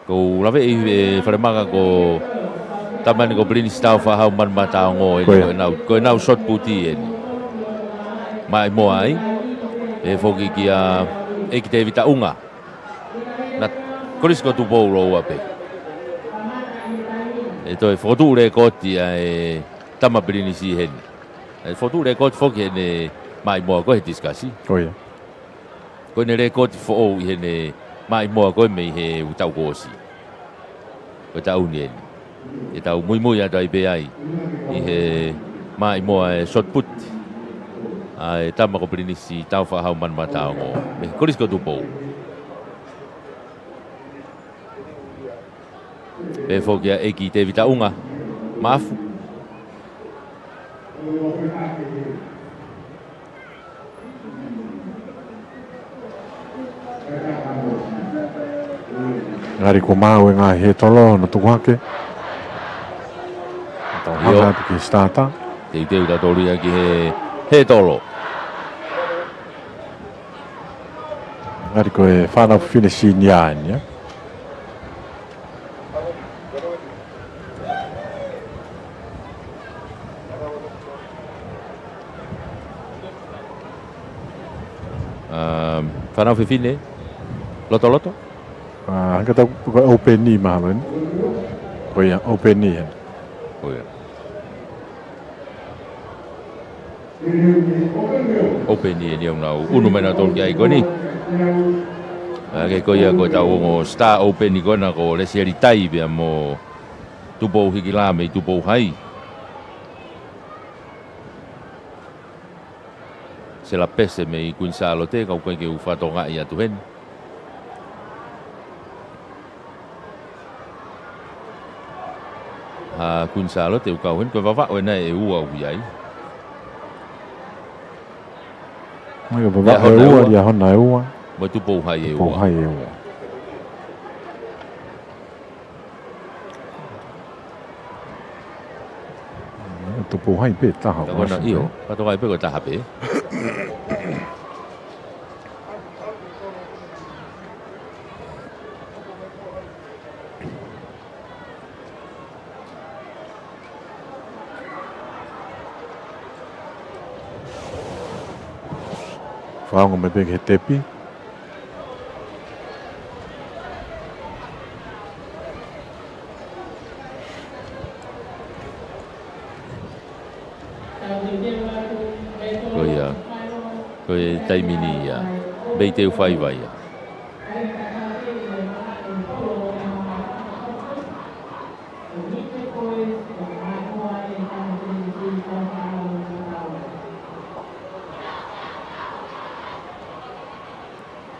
Ko u laveʻi ʻe Falemaka ko e tama eni ko Pilinisi Taufaʻahau Manumataongo eni. Ko ia. Ko ʻenau, ko ʻenau shot put eni. Maʻimoa ai. ʻE foki kia ʻEiki Tēvita ʻUnga. Naʻe Kolisi ko Tupou lōua pē. ʻE toe fokotuʻu lēkooti ʻa e tama Pilinisi heni. ʻE fokotuʻu lēkooti foki heʻene maʻimoa ko ē he tisikasi. Ko ia. Ko ʻene lēkooti foʻou ʻi heʻene maʻimoa ko ē mei he ʻū taʻu kuo ʻosi. Ko e taʻu ni eni. ʻE tau muimui atu ai pē ai ʻi he maʻimoa e shot put ʻa e tama ko Pilinisi Taufaʻahau Manumataongo mei Kolisi ko Tupou. Pehē foki ʻa ʻEiki Tēvita ʻUnga, Maʻafu. Ngali ko mau e ngaahi hē tolo, hono tuku hake. Tau hanga atu ki he starter. Teuteu tautolu ia ki he hē tolo. Ngali ko e fānau fefine senior eni, ē? Um, fānau fefine, lotoloto? Ah, hangē ko e open ʻi mahalo eni. Ko ia, open ʻi heni. Ko ia. Open ʻi heni ʻoku nau ʻunu mai nautolu ki ai ko eni. ʻA ia ko ia ko ʻetau ongo star open ko ena ko Lesieli Tai pea mo Tupou Hikila mei Tupou Hai. Sela Pese mei Kuini Sālote, kau kai ke u fakatokangaʻi atu heni. ʻA Kuini Sālote ʻoku kau heni, ko e Vavaʻu ena ʻe ua ʻoku ʻi ai. Mai ko e Vavaʻu ʻe ua, Liahona ʻe ua. Mo Tupou Hai ʻe ua. Tupou Hai ʻe ua. Tupou Hai pē taha. Ka ko ena, ʻio, ka toka ai pē ko e taha pē. Fakaongo mai pē ki he tepi. Ko ia, ko e taimi ni ia, mei Teufaiva ia.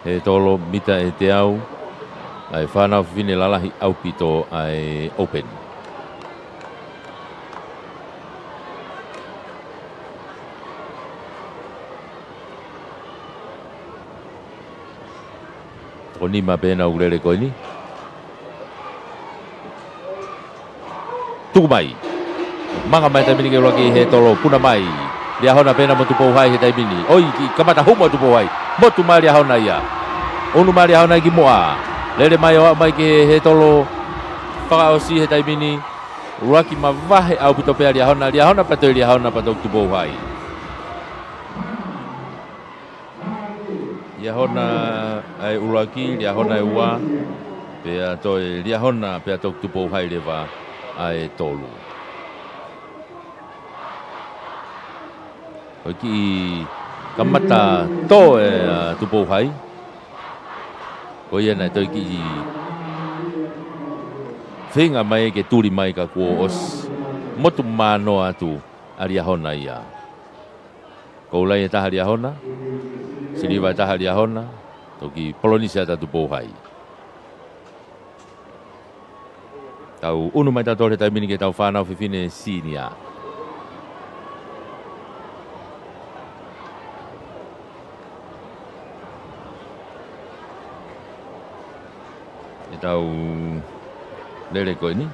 Hē tolo mita ʻe teau, ʻa e fānau fefine lalahi ʻaupito ʻa e open. Toko nima pē ena ʻoku lele ko eni. Tuku mai. Manga mai taimi ni ke ʻuluaki hē tolo, puna mai. Liahona pē ena mo Tupou Hai he taimi ni. ʻOi, kiʻi kamata humu ʻa Tupou Hai. Motu mai Liahona ia. ʻUnu mai Liahona ia ki muʻa. Lele mai ʻo aʻu mai ki he tolo fakaʻosi he taimi ni. ʻUluaki mavahe ʻaupito pē ʻa Liahona, Liahona pea toe Liahona pea toki tupu hai. Liahona ʻa e ʻuluaki, Liahona ʻa e ua, pea toe Liahona pea toki tupu hai leva ʻa e tolu. Ko e kiʻi kamata tō ʻe, ʻa, tupu hai. Ko ia naʻe toe kiʻi feinga mai ke tuli mai ka kuo ʻosi motu manoa atu ʻa Liahona ia. Ko ʻulai ʻe taha Liahona, siliva ʻe taha Liahona, toki polonisi ʻa e tupu hai. Tau ʻunu mai tautolu he taimi ni ki heʻetau fānau fefine senior. ʻEtau lele ko eni.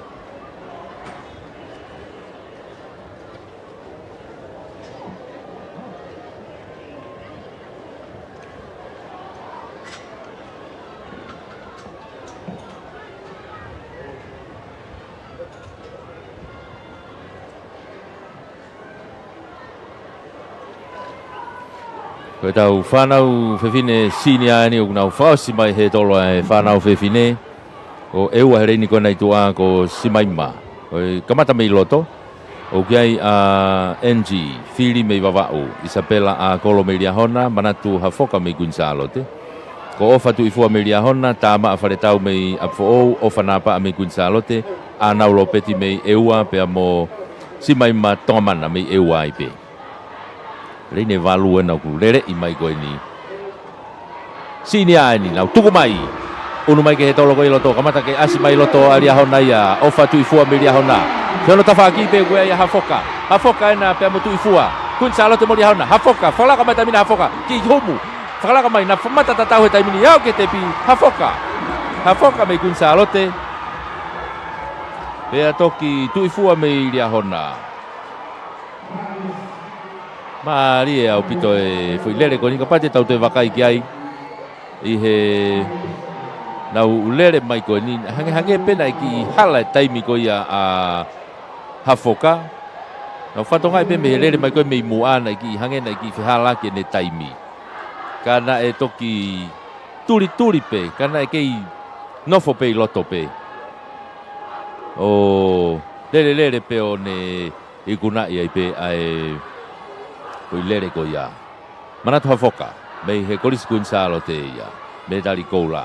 Ko ʻetau fānau fefine senior eni ʻoku nau fakaʻosi mai he tolo ʻa e fānau fefine. ʻO e ua he leini ko ena ʻi tuʻa ko Simaima. ʻO e kamata mei loto. ʻOku ʻi ai ʻa Angie, Fili mei Vavaʻu, Isapela ʻAkolo mei Liahona, Manatu Hafoka mei Kuini Sālote. Ko ʻOfa Tuʻifua mei Liahona, Tāmaʻa Faletau mei ʻApifoʻou, ʻOfa Napaʻa mei Kuini Sālote, ʻAnau Lopeti mei ʻEua pea mo Simaima Tongamana mei ʻEua ai pē. Leini ʻe valu ena ʻoku leleʻi mai ko eni. Senior eni, nau tuku mai. ʻUnu mai ki he tolo ko ē ʻi loto, kamata ke ʻasi mai loto ʻa Liahona ia, ʻOfa Tuʻifua mei Liahona. Fēnō tafaʻaki pē ko ia ʻa Hafoka. Hafoka ena pea mo Tuʻifua. Kuini Sālote mo Liahona. Hafoka, fakalaka mai taimi ni Hafoka. Kiʻi humu. Fakalaka mai, naʻa na fa-, mata tatau he taimi ni, aʻu ki he tepi, Hafoka. Hafoka mei Kuini Sālote. Pea toki Tuʻifua mei Liahona. Mālie ʻaupito e foʻi lele ko eni kapau te tau toe vakai ki ai. ʻI heʻenau lele mai ko eni, hangehangē pē naʻe kiʻi hala e taimi ko ia ʻa Hafoka. Nau fatongaʻi pē mei he lele mai ko ē mei muʻa naʻe kiʻi hangē naʻe kiʻi fehālaaki ʻene taimi. Ka naʻe toki tulituli pē, ka naʻe kei nofo pē ʻi loto pē. ʻO lelelele pē ʻo ne ikunaʻi ai pē ʻa e foʻi lele ko ia. Manatu Hafoka, mei he Kolisi Kuini Sālote ia, mētali koula.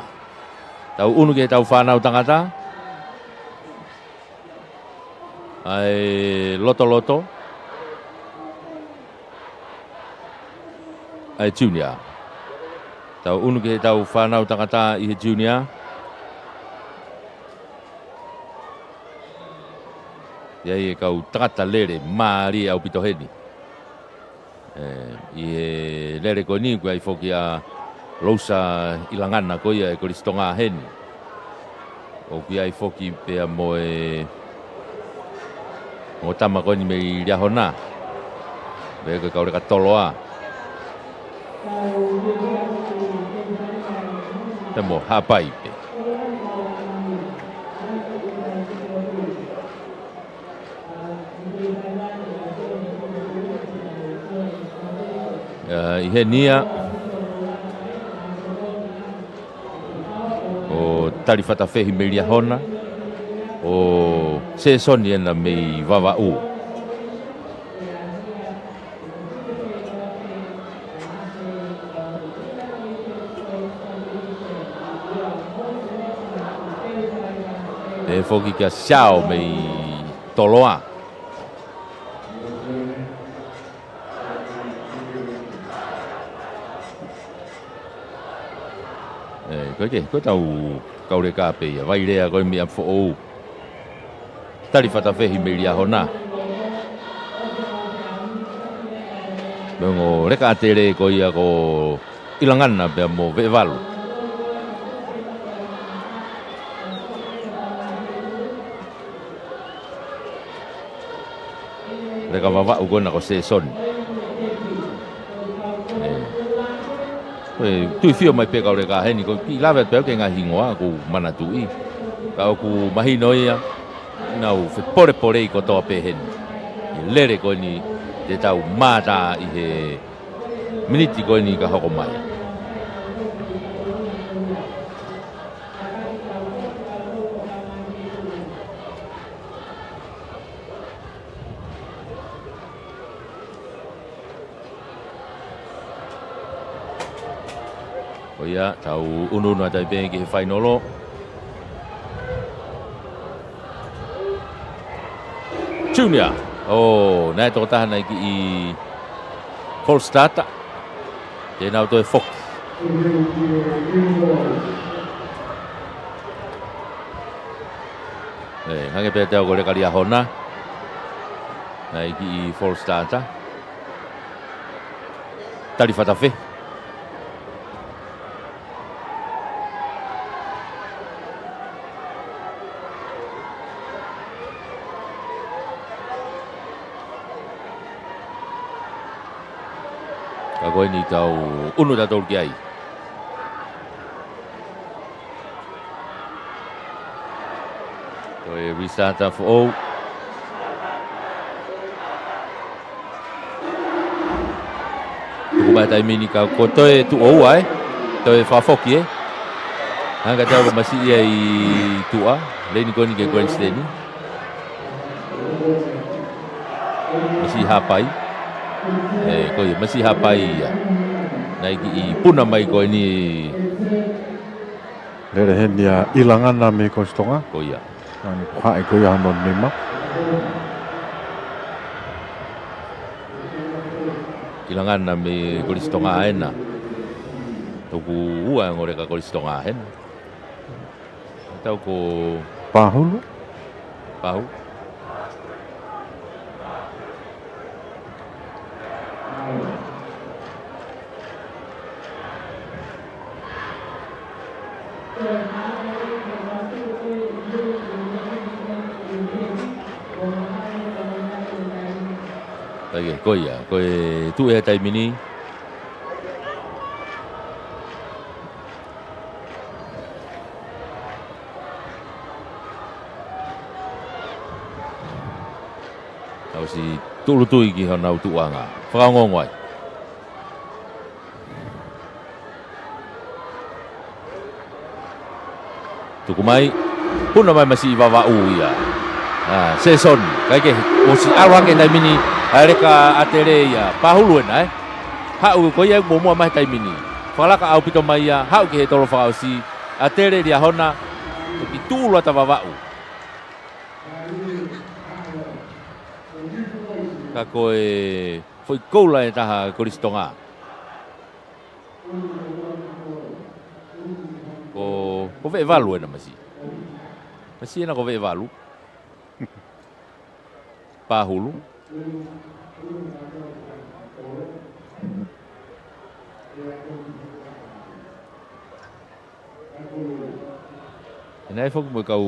Tau ʻunu ki heʻetau fānau tangata. ʻA e lotoloto. ʻA e junior. Tau ʻunu ki heʻetau fānau tangata ʻi he junior. ʻI ai e kau tangata lele mālie ʻaupito heni. ʻE, ʻi he lele ko eni, ʻoku ʻi ai foki ʻa Lousa ʻIlangana ko ia ʻa e Kolisi Tonga heni. ʻOku ʻi ai foki pea mo e ongo tama ko eni mei Liahona. Pea ko e kau leka toloa. Pea mo Haʻapai pē. ʻA, ʻi heni ia ʻo Talifatafehi mei Liahona, ʻo Sesoni ena mei Vavaʻu. Pehē foki kia Siao mei Toloa. ʻE, ko e ke, ko ʻetau kau leka pē ia, Vailea ko ē mei ʻApifoʻou. Talifatafehi mei Liahona. Mo e ongo leka ʻatele ko ia ko ʻIlangana pea mo Veʻevalu. Leka Vavaʻu ko ena ko Sesoni. ʻE. ʻE, tui fio mai pē kau leka heni, ko e kiʻi lave atu pē au ki he ngaahi hingoa, ʻoku ou manatuʻi. Ka ʻoku mahino ia, nau fepolepolei kotoa pē heni. ʻI he lele ko eni te tau mātā ʻi he miniti ko eni ka hoko mai. Ko ia, tau ʻunuʻunu atu ai pē ki he fainolo. Junior. ʻŌ, naʻe tokotaha naʻe kiʻi false starter. Te nau toe foki. ʻE, hangē pē te au ko Leka Liahona. Naʻe kiʻi false starter. Tali fatafe. Ka ko eni tau ʻunu tautolu ki ai. Ko e restart foʻou. Tuku mai taimi ni ka ko e toe tuʻo ua, ē. Toe fakafoki, ē. Hanga tau masiʻi ia ʻi tuʻa. Leini ko eni ki he grandstand. Masiʻi hapai. ʻE, ko ia, masiʻi hapai ia. Naʻe kiʻi puna mai ko eni. Lele heni ʻa ʻIlangana mei Kolisi Tonga. Ko ia. Naʻa ne haʻi ko ia hono nima. ʻIlangana mei Kolisi Tonga ena. Tuku ua ongo leka Kolisi Tonga hena. Tau ko Pahulu. Pahulu. Ko ia, ko e tuʻu he taimi ni. Tau ʻosi tūʻulutui ki honau tuʻuʻanga. Fakaongoongo ai. Tuku mai. Puna mai masiʻi Vavaʻu ia. ʻA, Sesoni. Kae kehe, ʻosi ʻalu hake taimi ni. ʻA e leka ʻa Tele ia. Pahulu ena, ē. Haʻu ko ia ʻoku muʻomuʻa mai taimi ni. Fakalaka ʻaupito mai ia. Haʻu ki he tolo fakaʻosi. ʻA Tele Liahona. Toki tūʻulu atu ʻa Vavaʻu. Ka ko e foʻi koula ʻe taha Kolisi Tonga. Ko, ko Veʻevalu ena masiʻi. Masiʻi ena ko Veʻevalu. Pahulu. ʻE, naʻe foki mo e kau,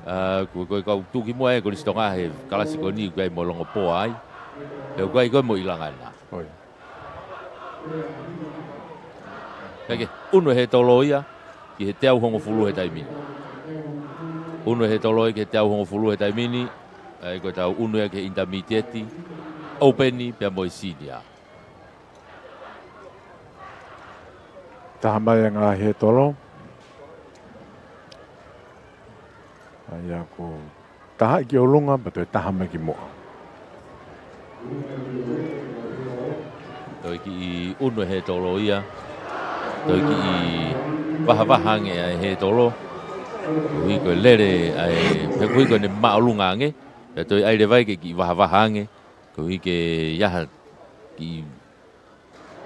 ʻa, ko, ko e kau tuʻukimuʻa ʻa e Kolisi Tonga he kalasi ko eni ʻoku ʻi ai mo Longopoa ai. ʻE, ʻoku ʻi ai ko ē mo ʻIlangana. ʻOi. Kae kehe, ʻunu ʻe he tolo ia, ki he teau hongofulu he taimi ni. ʻUnu ʻe he tolo ia ki he teau hongofulu he taimi ni, ʻa ia ko e tau ʻunu ia ki he intermediate, open pea mo e senior. Taha mai ʻa e ngaahi he tolo. ʻA ia ko taha ki ʻolunga, pea toe taha mai ki muʻa. Toe kiʻi ʻunu ʻe he tolo ia. Toe kiʻi vahavaha ange ʻa e he tolo. Koeʻuhi ko e lele ʻa e, he koeʻuhi ko ʻene māʻolunga ange. Pea toe ʻai leva ia ke kiʻi vahavaha ange. Koeʻuhi ke ʻi ai ha kiʻi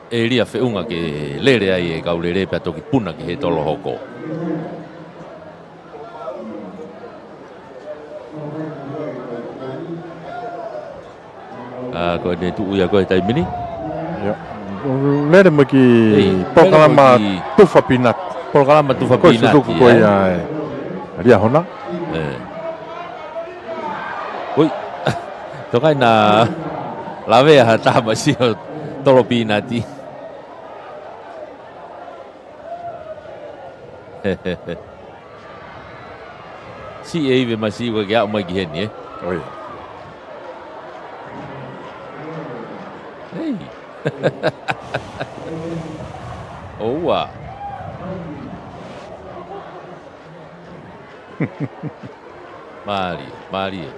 ʻēlia feʻunga ke lele ai e kau lele pea toki puna ki he tolo hoko. ʻA, ko ʻene tuʻu ia ko e taimi ni. Ia. Lele mo e kiʻi Ei, polokalama lele mo e kiʻi tufa pinati. Polokalama tufa Ko e pinati, sutuku ko ē. ia e. Liahona. ʻE. Ui. Tokai na lavea ha taha masiʻi ʻo tolo pinati. Siʻi e ivi masiva ke aʻu mai ki heni, ē? ʻOi. Hei. ʻOua. Mālie, mālie.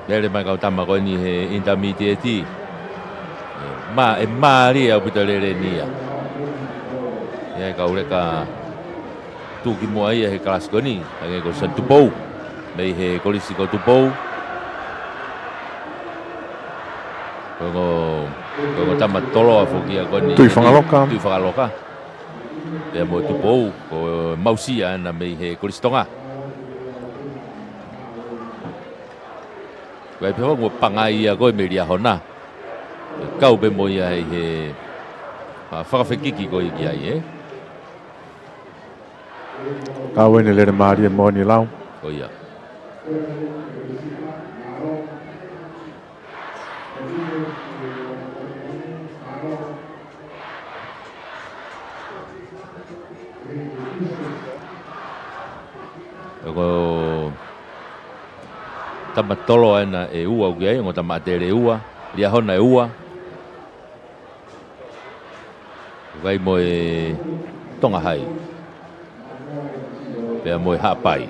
Lele mai kau tama ko eni he intermediate. ʻE mā-, ʻe mālie ʻaupito e lele ni ia. ʻE kau leka tuʻukimuʻa ia he kalasi ko eni, hangē ko Sione Tupou. Mei he Kolisi ko Tupou. Ko e ongo, ko e ongo tama Toloa foki ia ko eni. Tuʻifangaloka. Tuʻifangaloka. Pea mo Tupou, ko Mausia ena mei he Kolisi Tonga. Ko e pehē ʻoku pangai ia ko ē mei Liahona. Kau pē mo ia ʻi he, ʻa, fakafekiki ko ē ki ai, ē? Kau eni lele mālie moʻoni lau. Ko ia. Ko e tama Toloa ena ʻe ua ʻoku ʻi ai, ongo tama ʻAtele ʻe ua, Liahona ʻe ua. Vai mo e Tonga Hai. Pea mo e Haʻapai.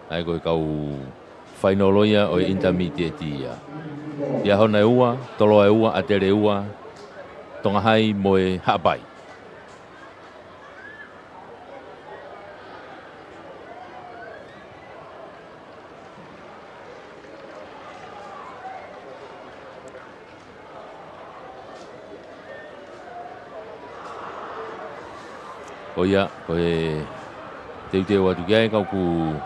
ʻA ia ko e kau fainolo ia ʻo e intermediate ia. Liahona ʻe ua, Toloa ʻe ua, ʻAtele ʻe ua, Tonga Hai mo e Haʻapai. Ko ia, ko e teuteu atu ki ai, ka ʻoku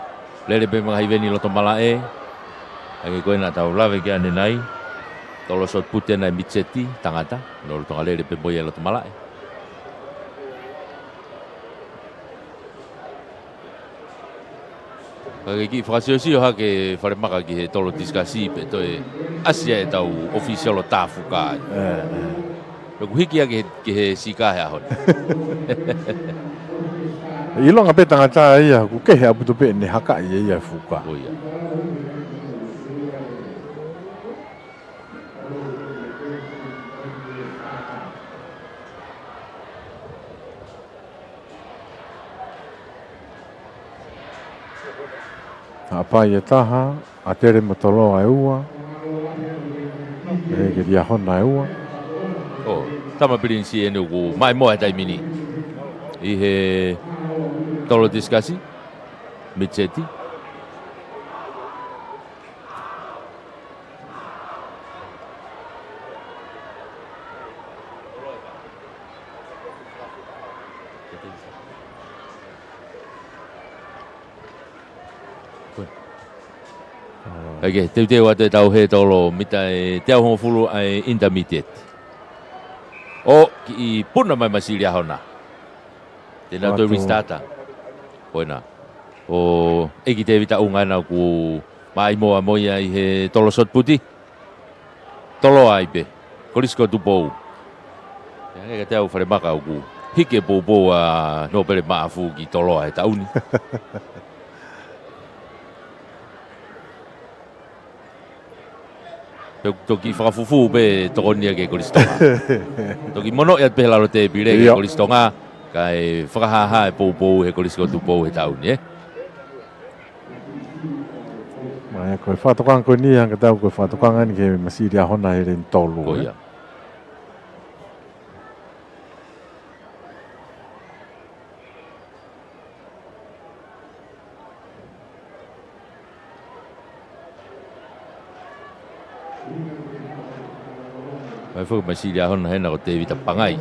lele pē mei he iveni loto malaʻe. ʻA ia ko ē naʻa tau lave ki ai ʻanenai. Tolo sot pute ena ʻe Mitseti, tangata. Nau lolotonga lele pē mo ia loto malaʻe. Ka ke kiʻi fakasiosio hake falemaka ki he tolo tisikasi pea toe ʻasi ai ʻetau ʻofisiolo tā fuka ai. ʻE, ʻe. Pea ʻoku hiki ia ki he, ki he sika he ʻaho ni. ʻIlonga pē tangata ia, ʻoku kehe ʻaupito pē ʻene hakaʻi ʻe ia e fuka. Ko ia. Haʻapai ʻe taha, ʻAtele mo Toloa ʻe ua, ʻe ke Liahona ʻe ua. ʻO, tama Pilinisi eni ʻoku maʻimoa he taimi ni. ʻI he tolo tisikasi, Mitseti. ʻAi ke teuteu atu ʻetau hē tolo mita ʻe teau hongofulu ʻa e intermediate. ʻO kiʻi puna mai masiva Liahona. Te nau toe restart. Ko ena. ʻO ʻEiki Tēvita ʻUnga ena ʻoku maʻimoa mo ia ʻi he tolo sot puti. Toloa ai pē. Kolisi ko Tupou. ʻE hangē kiate au falemaka ʻoku hiki e poupou ʻa Nōpele Maʻafu ki Toloa he taʻu ni. Pea ʻoku toki fakafufū pē tokoni ia ki he Kolisi Tonga. Toki monoʻi atu pē he lalo tēpile ki he Kolisi Tonga, kae fakahāhā e poupou he Kolisi ko Tupou he taʻu ni, ē? Mai, ko e fakatokanga ko eni, hangē kiate au ko e fakatokanga eni ki he masiva Liahona he leni tolu, ē? Ko ia. Mai foki masiva Liahona hena ko Tēvita Pangai.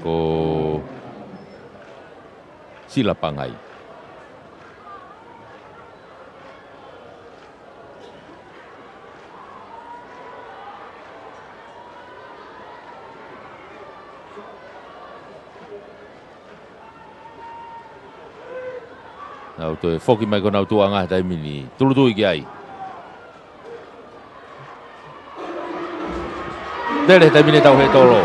Ko Sila Pangai. Nau toe foki mai ko ʻenau tuʻunga he taimi ni. Tūʻulutui ki ai. Tele he taimi ni ʻetau hētolo.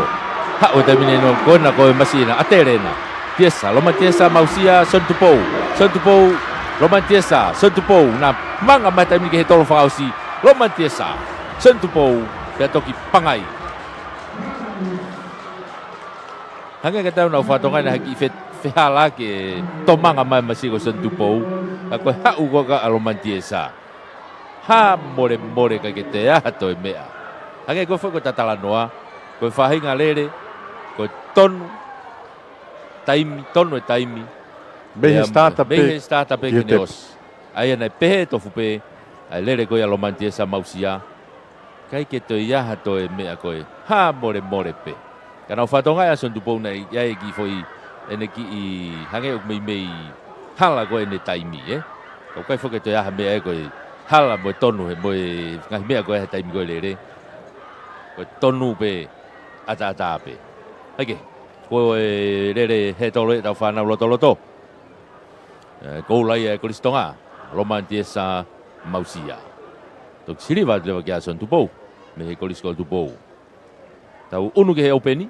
Haʻu he taimi ni ʻo ko ena ko e masi ena, ʻa Tele ena. Tiesa, Lomani Tiesa, Mausia, Soni Tupou. Soni Tupou, Lomani Tiesa, Soni Tupou. Naʻe manga mai he taimi ni ki he hētolo fakaʻosi. Lomani Tiesa, Soni Tupou, pea toki pangai. Hangē ko ʻetau nau fatonga ena ha kiʻi fe-, fehala ke tō manga mai masi ko Soni Tupou. Ka ko e haʻu ko ē ʻa Lomani Tiesa. Hā molemole, ʻikai ke toe ʻi ai ha toe meʻa. Hangē ko e foʻi ko ʻeta talanoa, ko e faʻahinga lele, ko e tonu, taimi, tonu e taimi. Mei he Pea starter mei pē he starter pē ki he ki he tepu. ʻOsi. ʻA ia naʻe pehē tofu pē, ʻa e lele ko ia ʻa Lomani Tiesa, Mausia. ʻIkai ke toe ʻi ai ha toe meʻa, ko e hā molemole pē. Ka nau fatonga ʻa Soni Tupou naʻe ʻi ai e kiʻi foʻi ʻene kiʻi hangē ʻoku meimei hala ko ē ʻene taimi, ē? Ka ʻoku ʻikai foki ke toe ʻi ai ha meʻa ē, ko e hala mo e tonu he mo e ngaahi meʻa ko ē he taimi ko ē lele. Ko e tonu pē, ʻataʻatā pē. Hangē, ko e lele hētolo ʻetau fānau lotoloto. Ē, ko e lele ia ʻa e Kolisi Tonga, Lomani Tiesa, Mausia. Toki siliva atu leva kia Soni Tupou, mei he Kolisi ko Tupou. Tau ʻunu ki he ʻōpeni.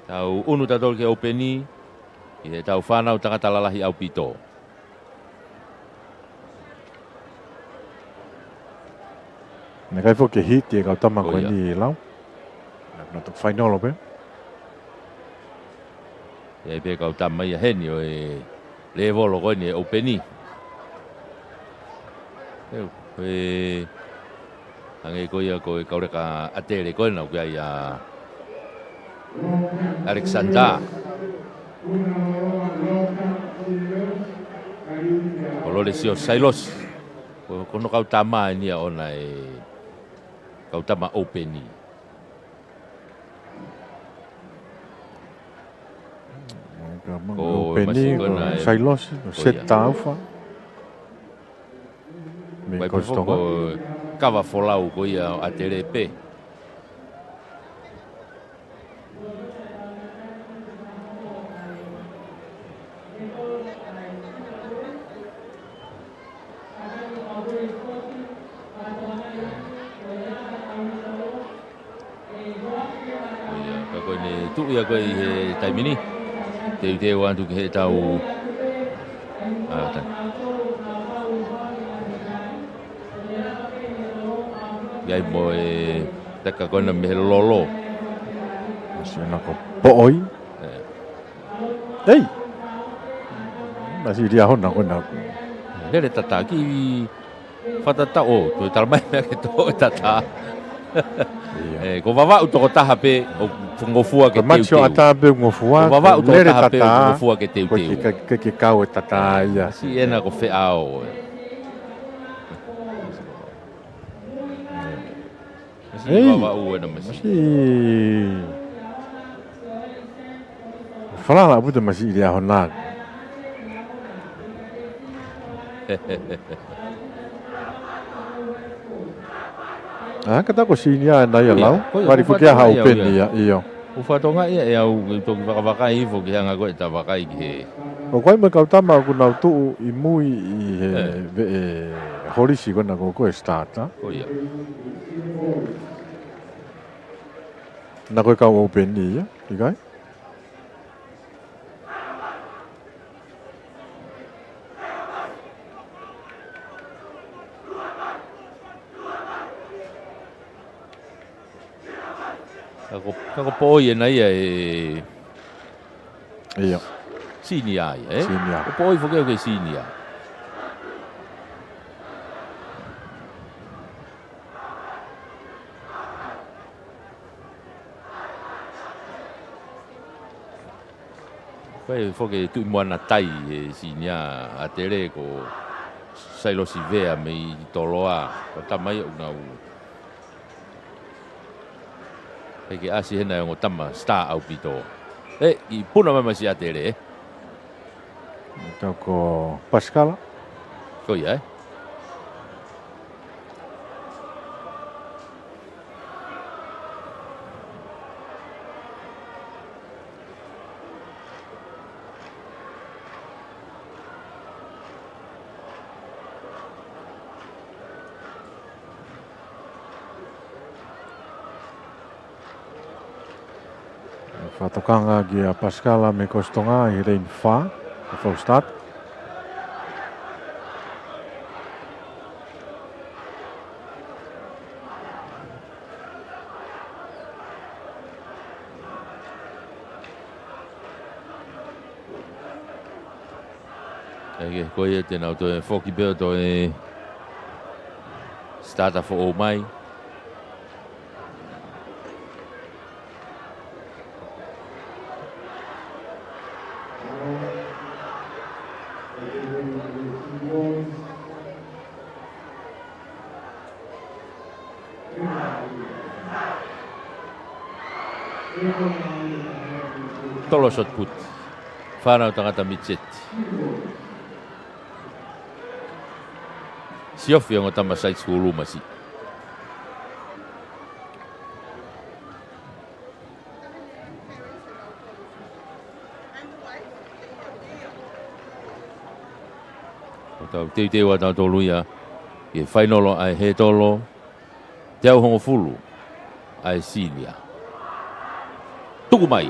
Tau ʻunu tautolu ki he ʻōpeni, ʻi heʻetau fānau tangata lalahi ʻaupito. Naʻe ʻikai foki ke hiti e kau tama ko ʻIo. eni, Lau. Naʻe, naʻe toki fainolo pē. ʻI ai pē kau tama ia heni ʻo e lēvolo ko eni ʻo e ʻōpeni. ʻIo, ē, hangē ko ia ko e kau leka ʻa Tele ko ena ʻoku ʻi ai ʻa Alexander. Ko Lolesio Sailosi. Ko, ko hono kau tama eni ia ʻoʻona e kau tama ʻōpeni. Ko e ʻōpeni, masi ko ko ena e Sailosi, ko ʻIo. Seti Taufa. Mei Kolisi Tonga. Ko e kava folau ko ia ʻa Tele pē. ʻIo, ka ko ʻene tuʻu ia ko ē ʻi he taimi ni. Teuteu atu ki heʻetau, ā, ta- ʻI ai mo e teka ko ena mei he lolo. Sio na ko Poʻoi. Ē. Ei! Masiʻi Liahona ko ena. Lele tataki fata tau, ʻo, toe tala mai meʻa ke tō e tata. ʻIo. Ē, ko Vavaʻu tokotaha pē ʻoku ngofua ke teuteu. Ko Matsio ʻAta pē ʻoku ngofua, ko Vavaʻu tokotaha pē ʻoku ngofua ke teuteu. Ko e ke, ke, ke kau e tata ia. Masiʻi ena ko Feʻao, ē. Masiʻi Ei. Vavaʻu ena masiʻi. Masiʻi. Falala ʻaupito Masiʻi Liahona. Ā, ka ta ko e senior ena ia Lau. Ko ia, Pali ko e fukia ha fatongia ʻōpeni ia, ʻio. Ko e fatongia ia ʻe au, ke toki vakavakai hifo ki he anga ko ē ʻeta vakai ki he. ʻOku ʻi ai mo e kau tama ʻoku nau tuʻu ʻi mui ʻi he Ē. veʻe holisi ko ena ko ē ko e starter. Ko ia. Na ko e kau ʻōpeni ia, ʻikai? Ka ko, ka ko Poʻoi ena ia e ʻIo. senior ia, ē? Senior. Ko Poʻoi foki ʻoku ke senior. Ko e foki Tuʻi Moana Tai e senior ʻa Tele ko Sailosi Vea mei Toloa. Ko e tama ia ʻoku nau ʻEke ʻasi hena e ongo tama star ʻaupito. Ē, ʻi puna mai masiʻi ʻa Tele, ē? Tau ko Pasikala. Ko ia, ē? Fakatokanga kia Pasikala mei Kositonga ʻi he leini fā, ʻa e false start. ʻIkai ke, ko ia te nau toe foki pē ʻo toe starter foʻou mai. Tolo shot put. Fānau tangata midget. Siofi ongo tama side school masiʻi. ʻOku tau teuteu ʻa tautolu ia ki he fainolo ʻa e hētolo teau hongofulu ʻa e senior. Tuku mai.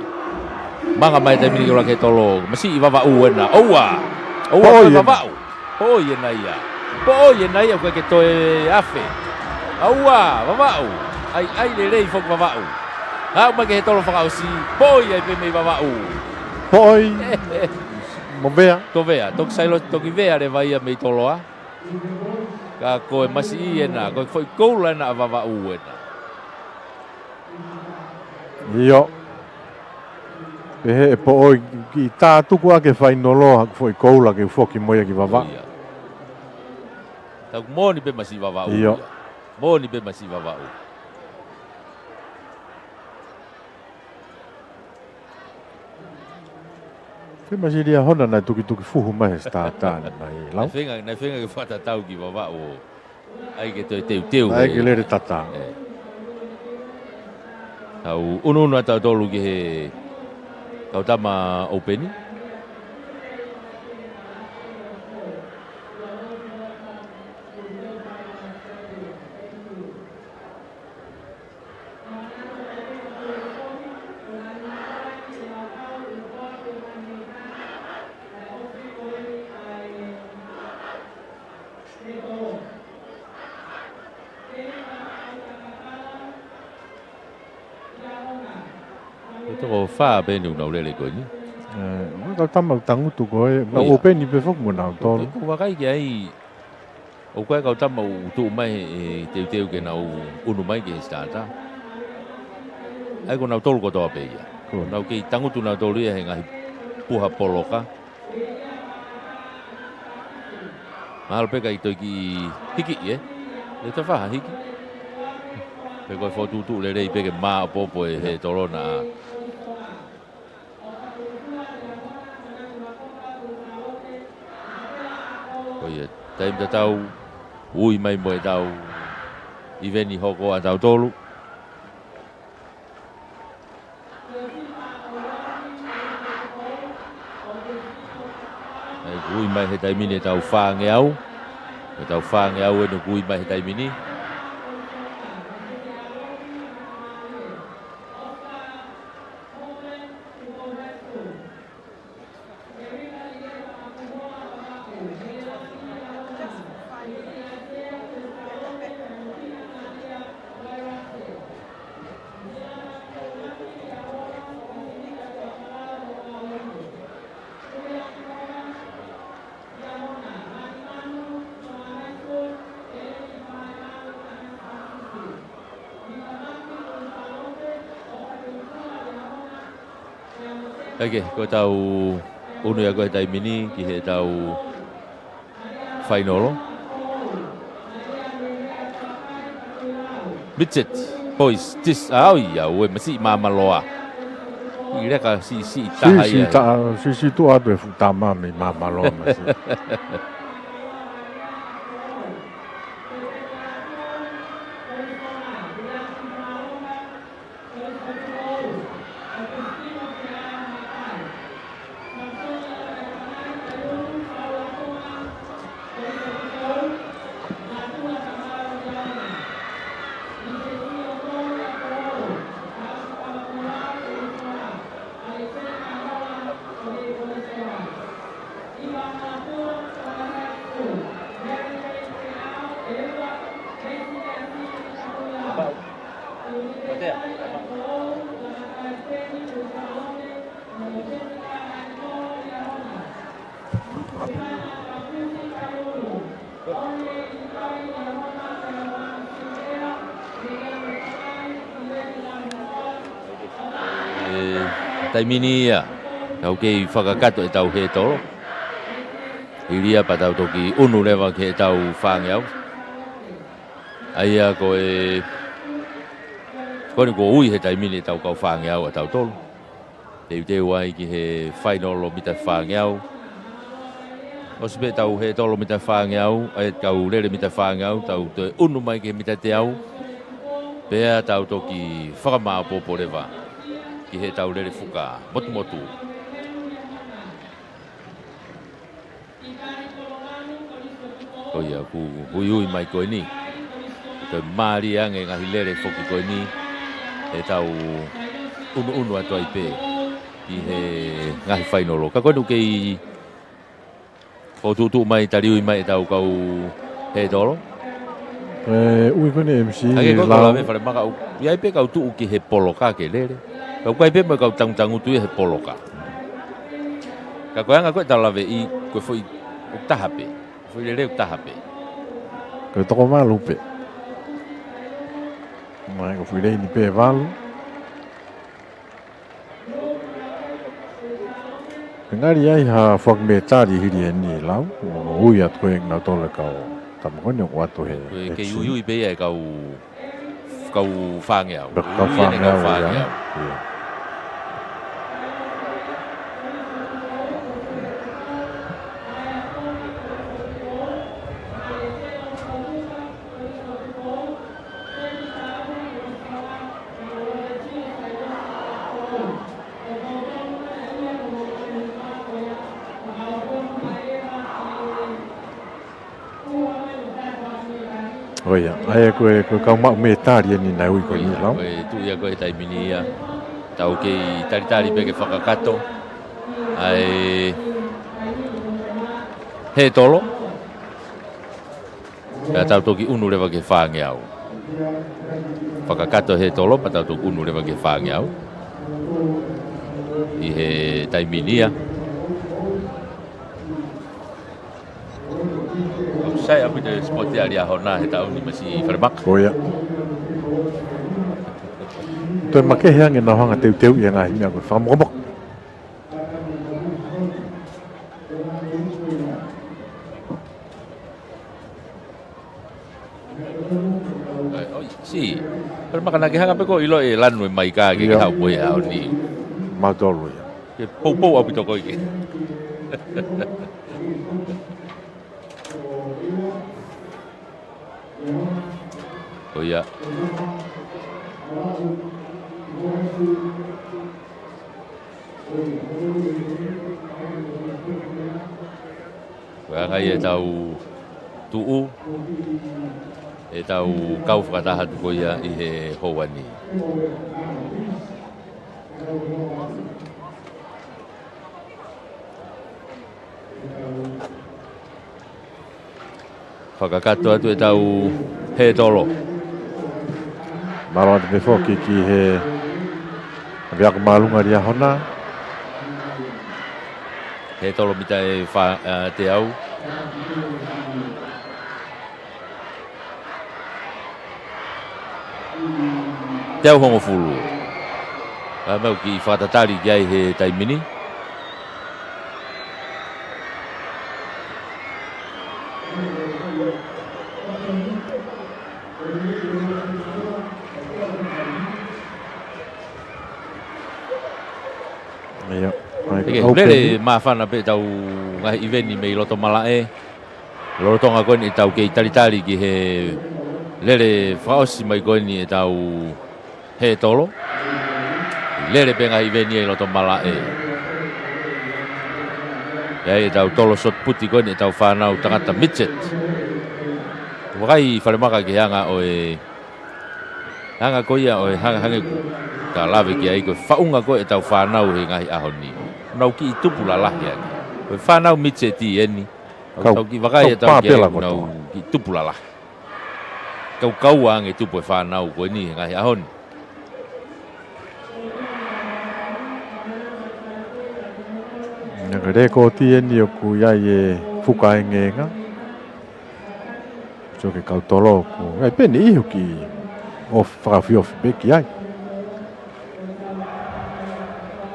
Manga mai taimi ni ke ʻuluaki hētolo. Masiʻi Vavaʻu ena. ʻOua. ʻOua, Poʻoi ena. Vavaʻu. Poʻoi ena ia. Poʻoi ena ia, ʻoku ʻikai ke toe afe. ʻOua, Vavaʻu. ʻAi, ʻai lelei foki Vavaʻu. Aʻu mai ki he hētolo fakaʻosi. Poʻoi ai pē mei Vavaʻu. Poʻoi. Mo Vea. Ko Vea. Toki sailo, toki Vea leva ia mei Toloa. Ka ko e masiʻi ena, ko e foʻi koula ena ʻa Vavaʻu ena. ʻIo. Pehē ʻe Poʻoi, kiʻi tā tuku ʻa e fainolo, haʻaku foʻi koula ke u foki mo ia ki Vavaʻu. ʻIo. Tau moʻoni pē masiʻi Vavaʻu. ʻIo. Ia. Moʻoni pē masiʻi Vavaʻu. Pea masiʻi Liahona naʻe tukituki fuhu mai he starter ni mai, Lau. Naʻe feinga, naʻe feinga ke fakatatau ki Vavaʻu. ʻAi ke toe teuteu. ʻAi ke lele tata. ʻE. Tau ʻunuʻunu ʻa tautolu ki he kau tama ʻoupeni. Ko e toko fā pē eni ʻoku nau lele ko eni. ʻE, ʻoku ʻi ai e kau tama ʻoku tangutu ko ē, ʻoku nau ʻOia. ʻoupeni pē foki mo nautolu. Ko e, ko e vakai ki ai, ʻoku ʻi ai e kau tama ʻoku tuʻu mai he, he teuteu ke nau ʻunu mai ki he starter. ʻAi ko nautolu kotoa pē ia. Ko. Nau kei tangutu nautolu ia he ngaahi puha poloka. Mahalo pē ʻikai toe kiʻi hiki, ē? ʻE toe fai ha hiki. Pe ko e fokotuʻutuʻu lelei pē ke māʻopoʻopo ʻe he hētolo na. Ko ia, taimi tatau, ui mai mo ʻetau ʻiveni hoko ʻa tautolu. ʻAi, ui mai he taimi ni ʻetau fāngeau. ʻEtau fāngeau eni ui mai he taimi ni. ʻIkai ke, ko ʻetau ʻunu ia ko ē he taimi ni ki heʻetau fainolo. Midget, boys, this, ʻa, ʻoiauē, masiʻi Māmaloa. ʻI leka siʻisiʻi taha ia. Siʻisiʻi taha, siʻisiʻi tuʻu atu e fuʻu tama mei Māmaloa masiʻi. ʻE, taimi ni ia, tau kei fakakakato ʻetau hētolo. Hili ia pea tau toki ʻunu leva ki heʻetau fāngeau. ʻA ia ko e, ko eni kuo ui he taimi ni ʻetau kau fāngeau ʻatautolu. Teuteu ai ki he fainolo mita fāngeau. ʻOsi pē ʻetau hētolo mita fāngeau, ʻa e kau lele mita fāngeau, tau toe ʻunu mai ki he mita teau. Pea tau toki fakamāopoopo leva ki heʻetau lele fuka motumotu. Ko ia ʻoku uiui mai ko eni. Toe mālie ange ngaahi lele foki ko eni. ʻEtau ʻunuʻunu atu ai pē ʻi he ngaahi fainolo. Ka ko eni ʻoku kei fokotuʻutuʻu mai, taliui mai ʻetau kau hētolo. ʻE, ui ko eni M C ʻAke ko e lau. Kau lave Falemaka ʻoku ʻi ai pē kau tuʻu ki he poloka ke lele. Ka ʻoku ʻi ai pē mo e kau tangutangutu ʻi he poloka. Ka ko e anga ko ē ʻetau laveʻi, ko e foʻi ʻoku taha pē. Foʻi lele ʻoku taha pē. Ko e toko valu pē. Mai ko e foʻi leini pē valu. Pea ngali ʻi ai ha foaki mētali hili eni lau, ʻo ui atu ko ē kinautolu e kau tama ko eni ʻoku ʻoatu he, ko e he kei ʻEksi. Uiui pē ia e kau, kau fāngeau. Kau fāngeau, ia. Uiui ʻa e kau fāngeau. Ia. ʻO ia, ʻa ia ko e, ko e kau maʻu mētali eni naʻe ui ko eni lau. Ko e tuʻu ia ko e taimi ni ia. Tau kei talitali pē ke fakakakato ʻa e hētolo. Pea tau toki ʻunu leva ki he fāngeau. Fakakakato hētolo, pea tau toki ʻunu leva ki he fāngeau. ʻI he taimi ni ia. ʻOku sai ʻaupito e sipoti ʻa Liahona he taʻu ni, masiʻi Falemaka. Ko ia. Toe makehe ange ʻenau hanga teuteuʻi e ngaahi meʻa ko e fakamokomoko. ʻAi, ʻoi, si. Falemaka naʻa ke hanga pē koe ʻo ʻilo e lanu e maika ke, ia, ke haʻu ko ia ʻo ni. Mautolu ia. Ke poupou ʻaupito koe ke. Ko ia. Ko e anga ia ʻetau tuʻu, ʻetau kau fakataha atu ko ia ʻi he houa ni. Fakakakato atu ʻetau hētolo. Mālō atu pē foki ki he veaku māʻolunga Liahona. Hētolo mita ʻe fā, ʻa, teau. Teau hongofulu. Ka mau kiʻi fakatatali ki ai he taimi ni. Ia, mai ke, au lele pē. Māfana pē ʻetau ngaahi ʻiveni mei loto malaʻe. Lolotonga ko eni ʻetau kei talitali ki he lele fakaʻosi mai ko eni ʻetau hētolo. Lele pē ngaahi ʻiveni ʻi loto malaʻe. ʻI ai ʻetau tolo shot put ko eni ʻetau fānau tangata midget. Vakai Falemaka ki he anga ʻo e, anga ko ia ʻo e hanga hangē ko e ka lave ki ai ko e faʻunga ko ē ʻetau fānau he ngaahi ʻaho ni. Nau kiʻi tupu lalahi ange. Ko e fānau midget eni. Kau, kau kiʻi vakai kau ʻetau pāpela kotoa. Nau kiʻi tupu lalahi. Kau kau ange tupu e fānau ko eni he ngaahi ʻaho ni. Naʻe ko e lekooti eni ʻoku ʻi ai e fukaengenga. Sio ki he kau tolo ʻoku ʻi ai pē ʻene ʻuhinga ke ʻoku fakaofiofi pē ki ai.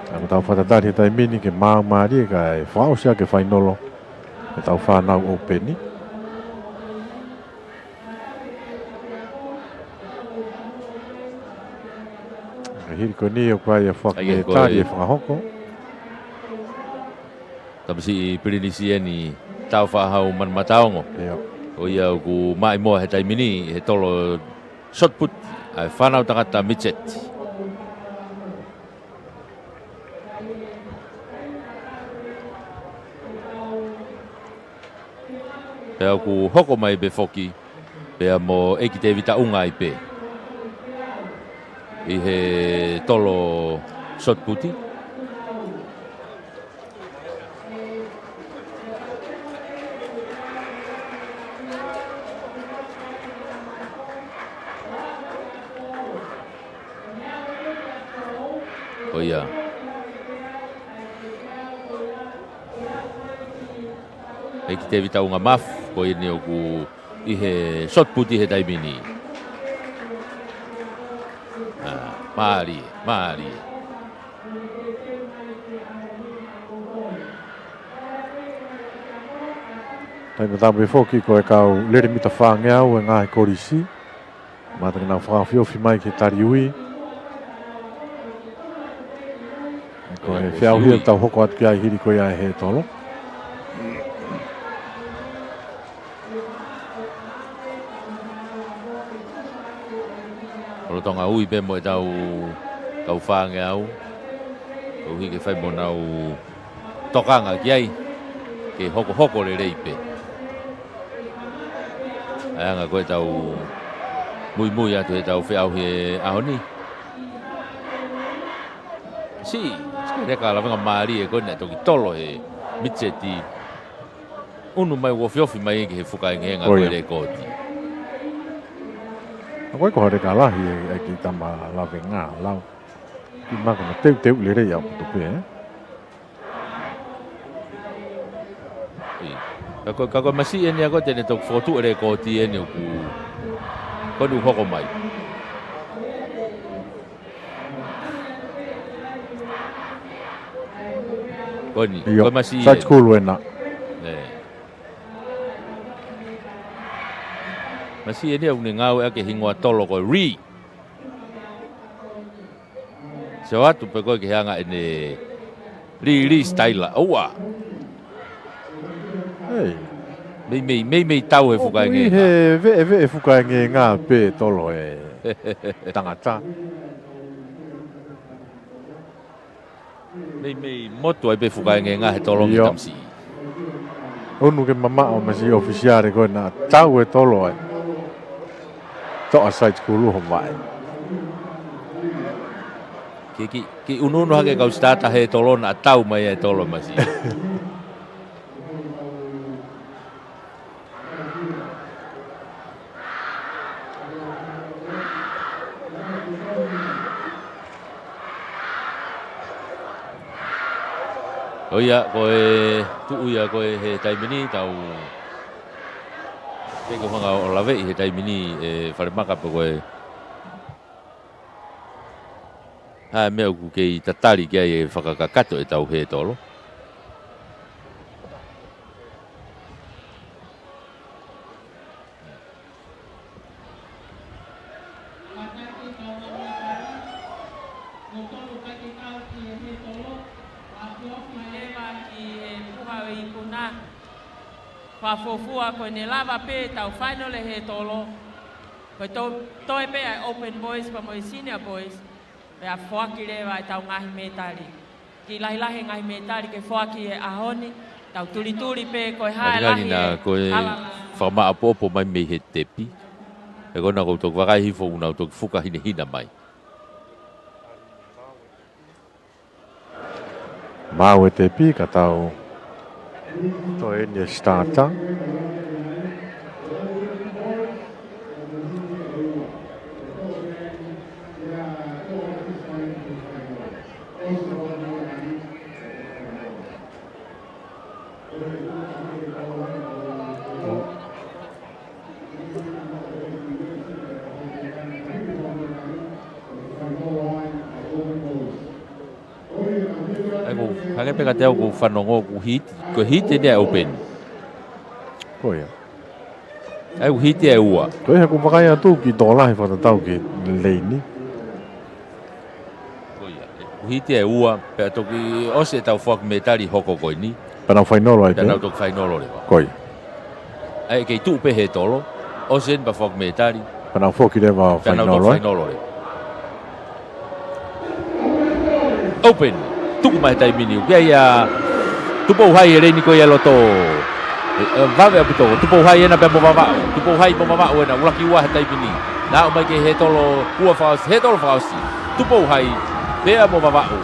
Ka ko ʻetau fakatatali he taimi ni ke maau mālie kae fakaʻosi ʻaki e fainolo ʻetau fānau ʻōpeni. Ka hili ko eni ʻoku ʻi ai e foaki ʻa ia ko e metali ʻe fakahoko. Tamasiʻi Pilinisi eni, Tāufaʻāhau Manumataongo. ʻIo. Ko ia ʻoku maʻimoa he taimi ni he tolo shot put ʻa e fānau tangata midget. Pea ʻoku hoko mai pē foki, pea mo ʻEiki Tēvita Unga ai pē ʻi he tolo shot put. Ko ia. ʻEiki Tēvita Unga Mafu, ko eni ʻoku ʻi he shot put he taimi ni. ʻA, mālie, mālie. Taimi tatau pē foki ko e kau lele mita fāngeau ʻa e ngaahi kolisi. Kamata ke nau fakaofiofi mai ki he tali ui. Ko e feʻauhi ʻoku tau hoko atu ki ai hili ko ia e hētolo. Lolotonga ui pē mo ʻetau kau fāngeau. Koeʻuhi ke fai mo ʻenau tokanga ki ai, ke hokohoko lelei pē. ʻA e anga ko ʻetau muimui atu heʻetau feʻauhi he ʻaho ni. Siʻi, siʻi leka lavenga mālie ko ē naʻe toki tolo he midget. ʻUnu mai, ofiofi mai ki he fukaengenga ko e lekooti. ʻA ko e ko ha leka lahi ʻa e kiʻi tama lavenga lau. Kiʻi maka na teuteu lelei ʻaupito pē, ē? ʻIo. Ka ko, ka ko e masiʻi eni ia ko ē te ne toki fokotuʻu e lekooti eni ʻoku, ko eni ʻoku hoko mai. Ko eni, ʻio, ko e masiʻi side eni. Side call ena. ʻE. Masiʻi eni ia ʻoku ne ngāueʻaki e hingoa tolo ko e Ri. Sio atu pē ko ē ki he anga ʻene lili sitaila. ʻOua. Hei. Meimei, meimei tau he fukaengenga. ʻOku ʻi he veʻeveʻe fukaengenga pē tolo e tangata. Meimei motu ai pē fukaengenga he tolo mei, ʻio, tamasiʻi. ʻUnu ke mamaʻo masiʻi ʻofisiale ko ē naʻa tau e tolo ai. Toʻa side call ho vaʻe. Ke, ke, ke ʻunuʻunu hake kau sitata he tolo naʻa tau mai e tolo masiʻi. ʻO ia, ko e tuʻu ia ko ē he taimi ni, tau pē ke hanga ʻo laveʻi he taimi ni ʻe Falemaka pe ko e hā e meʻa ʻoku kei tatali ki ai e fakakakato ʻetau hētolo. Fakafuofua ko ʻene lava pē ʻetau final he tolo. Ko e toe, toe pē ʻa e Open Boys pea mo e Senior Boys. Pea foaki leva ʻetau ngaahi mētali. Kiʻi lahilahi e ngaahi mētali ke foaki he ʻaho ni, tau tulituli pē ko e hā e lahi e ala. Ko e fakamaʻopoʻopo mai mei he tepi. He ko ena ʻoku ou toki vakai hifo ʻoku nau toki fuka hinehina mai. Maʻu e tepi ka tau toe eni e starter. Ko, hangē pē kiate au ʻoku ou fanongo ʻoku hiti, ko e hiti eni ʻa e open. Ko ia. ʻA ia ʻoku hiti ʻe ua. Ko ia ʻoku ou vakai atu ki he tokolahi fakatatau ki he leini. Ko ia. ʻOku hiti ʻe ua, pea toki ʻosi ʻetau foaki mētali hoko ko eni. Pea nau fainolo ai pē. Pea nau toki fainolo leva. Ko ia. ʻA ia kei tuʻu pē he tolo, ʻosi eni pea foaki mētali. Pea nau foki leva ʻo fainolo ai. Pea nau toki fainolo leva. Open. Tuku mai he taimi ni. ʻOku ʻi ai ʻa Tupou Hai he leini ko ia ʻi loto. ʻE, ʻe, vave ʻaupito. Tupou Hai ena pea mo Vavaʻu. Tupou Hai mo Vavaʻu ena. ʻUluaki ua he taimi ni. Naʻa ʻomai ki he tolo ua fakaʻosi. He tolo fakaʻosi. Tupou Hai. Pea mo Vavaʻu.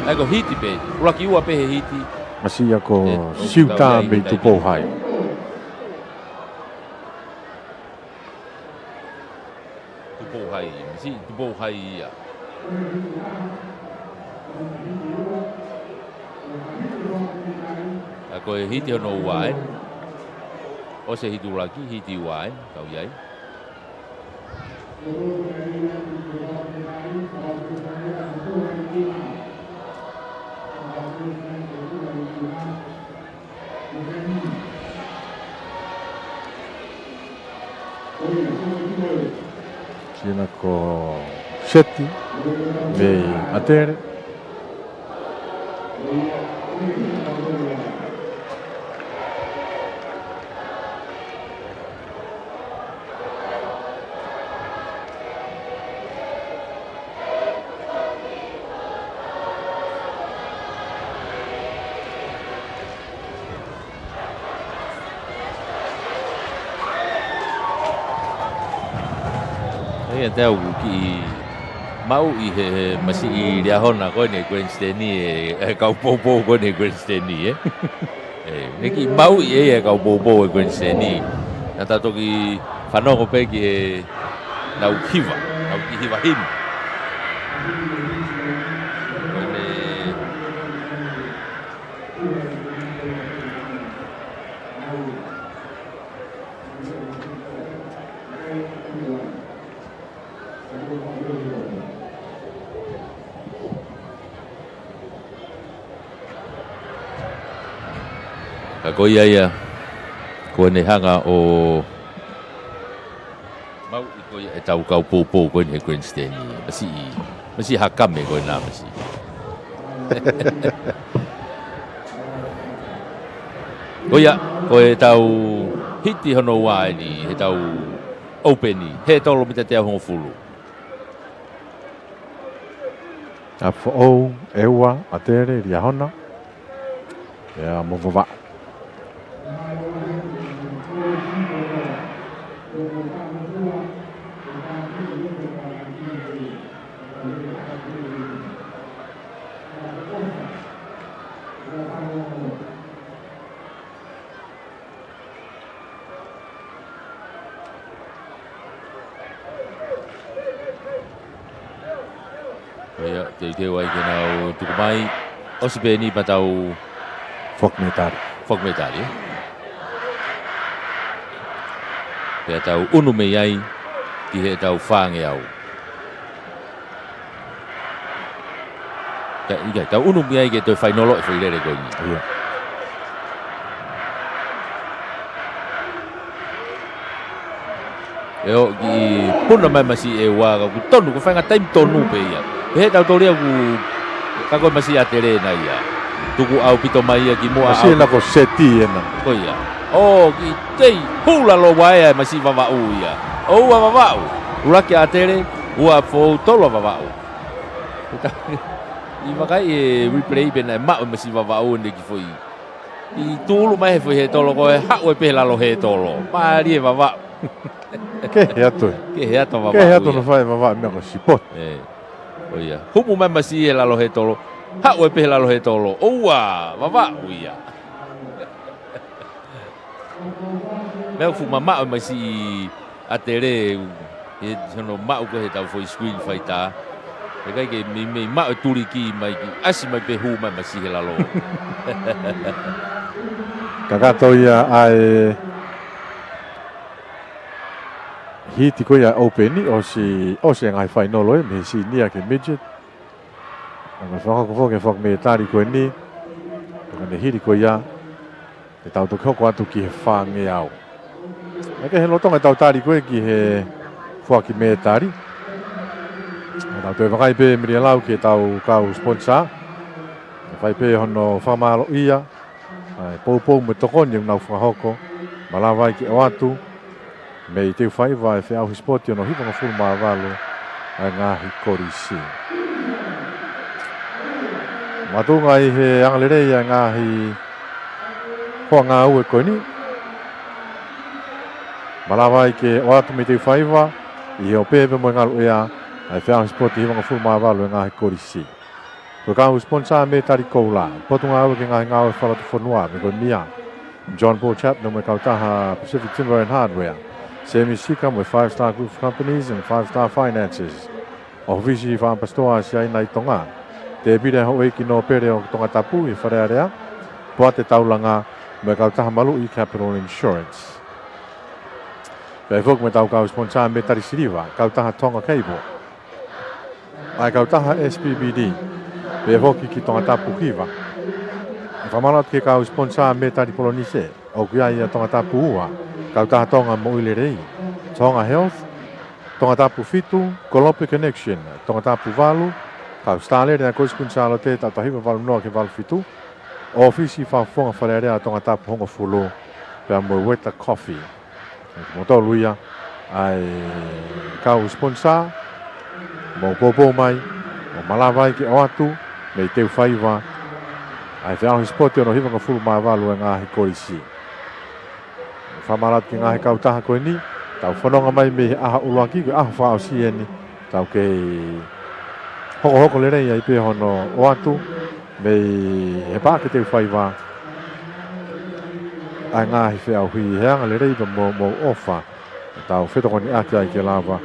ʻA ia ko e hiti pē. ʻUluaki ua pē he hiti. Masiʻi ia ko Siuta mei Tupou Hai. Tupou Hai, masiʻi Tupou Hai ia. ʻA ia ko e hiti hono ua ē. ʻOsi e hiti ʻuluaki, hiti ua ē, kau ʻi ai. Sina ko Seti mei ʻAtele. ʻA ia te u kiʻi maʻu ʻi he, he masiʻi Liahona ko eni he grandstand ē, e kau poupou ko eni he grandstand ē. ʻE, ne kiʻi maʻu ʻi he kau poupou he grandstand. Naʻa tau toki fanongo pē ki heʻenau hiva, nau kiʻi hiva himi. Ko eni. Ka ko ia ia, ko ʻene hanga ʻo maʻu ʻi ko ia ʻetau kau poupou ko eni he grandstand. Masiʻi, masiʻi hakame ko ena masiʻi. Ko ia, ko ʻetau hiti hono ua eni, heʻetau open, he tolo mita teau hongofulu. ʻA Foʻou ʻe ua, ʻAtele, Liahona, pea mo Vavaʻu. Ko ia, teuteu ai ke nau tuku mai. ʻOsi pē eni pea tau foaki mētali. Foaki mētali, ē? Pea tau ʻunu mei ai ki heʻetau fāngeau. Ka, ʻikai, tau ʻunu mei ai ke toe fainolo e foʻi lele ko eni. Ia. ʻE ʻo kiʻi puna mai masiʻi ʻe ua ka ʻoku tonu, ko e faʻahinga taimi tonu pē ia. Pehē ʻe tautolu ia ʻoku, ka ko e masiʻi ʻAtele ena ia. Tuku ʻaupito mai ia ki muʻa. Masiʻi ʻaupito. Ena ko Seti ena. Ko ia. ʻO kiʻi tei hula lo waea e masiʻi Vavaʻu ia. ʻOua Vavaʻu. ʻUluaki ʻAtele, ua Foʻou, tolu Vavaʻu. ʻI vakai e replay pē naʻe maʻu e masiʻi Vavaʻu ʻene kiʻi foʻi. ʻI tulu mai he foʻi he tolo ko e haʻu e pē he lalo he tolo. Mālie Vavaʻu. Kehe atu. Kehe atu Vavaʻu ia. Kehe atu hono fai Vavaʻu meʻa ko e sipoti. ʻE. Ko ia. Humu mai masiʻi he lalo he tolo. Haʻu e pē he lalo he tolo. ʻOua, Vavaʻu ia. Meʻa fuʻu mamaʻo e masiʻi ʻAtele, ʻi hono maʻu ko ē heʻetau foʻi screen faitā. ʻIkai ke meimei maʻu e tuliki mai ki ʻasi mai pē hū mai masiʻi he lalo. Kakato ia ʻa e hiti ko ia open ʻosi, ʻosi e ngaahi fainolo ē, mei he senior ki he midget. Ka ko e fakahoko foki e foaki mētali ko eni, ko e hili ko ia, te tau toki hoko atu ki he fāngeau. Naʻe ʻikai ke lolotonga ʻetau tali ko ē ki he foaki mētali. Ka tau toe vakai pē Mele Lau ki heʻetau kau sponsor. Ke fai pē hono fakamālōʻia ʻa e poupou mo e tokoni ʻoku nau fakahoko, malava ai ke ʻoatu mei Teufaiva e feʻauhi sipoti hono hivangofulu mā valu ʻa e ngaahi kolisi. Makatuʻunga ʻi he angalelei ʻa e ngaahi hoa ngāue ko eni, malava ai ke ʻoatu mei Teufaiva ʻi he ope pea mo e ngaluʻea ʻa e feʻauhi sipoti hivangofulu mā valu ʻa e ngaahi kolisi. Ko e kau sponsor mētali koula, Potungāue ki he Ngaahi Ngāue Fakalotofonua, meia ko e MIA, John Paul Chapman mo e kautaha Pacific Timber and Hardware, Semi Sika mo e Five Star Group of Companies and Five Star Finances, ʻŌfisi Fakaʻapasitoa Siaina ʻi Tonga, Tēpile Houʻeiki Nōpele ʻo Tongatapu ʻi Fale Alea, Poate Taulanga mo e kautaha maluʻi Capital Insurance. Pea foki mo ʻetau kau sponsor mētali siliva, kautaha Tonga Cable, ʻa e kautaha S P B D, pea foki ki Tongatapu Hiva. Fakamālō atu ki he kau sponsor mētali Polinise, ʻoku ʻi ai ʻa Tongatapu ua, kautaha Tonga Moʻui Lelei, Tonga Health, Tongatapu fitu, Kolope Connection, Tongatapu valu, kau Stalele ʻa e Kolisi Kuini Sālote, taʻu taha hiva valu noa ki he valu fitu, ʻŌfisi Fakafofonga Fale Alea ʻa Tongatapu hongofulu, pea mo e Weta Coffee. Ko kimoutolu ia ʻa e kau sponsor, mou poupou mai, mou malava ai ke ʻoatu mei Teufaiva ʻa e feʻauhi sipoti hono hivangofulu mā valu ʻa e ngaahi kolisi. Fakamālō atu ki he ngaahi kautaha ko eni, tau fononga mai mei he ʻaho ʻuluaki, ko e ʻaho fakaʻosi eni, tau kei hokohoko lelei ai pē hono ʻoatu mei he Paʻake Teufaiva ʻa e ngaahi feʻauhi, he angalelei pea mo, mo e ʻofa, tau fetokoniʻaki ai ke lava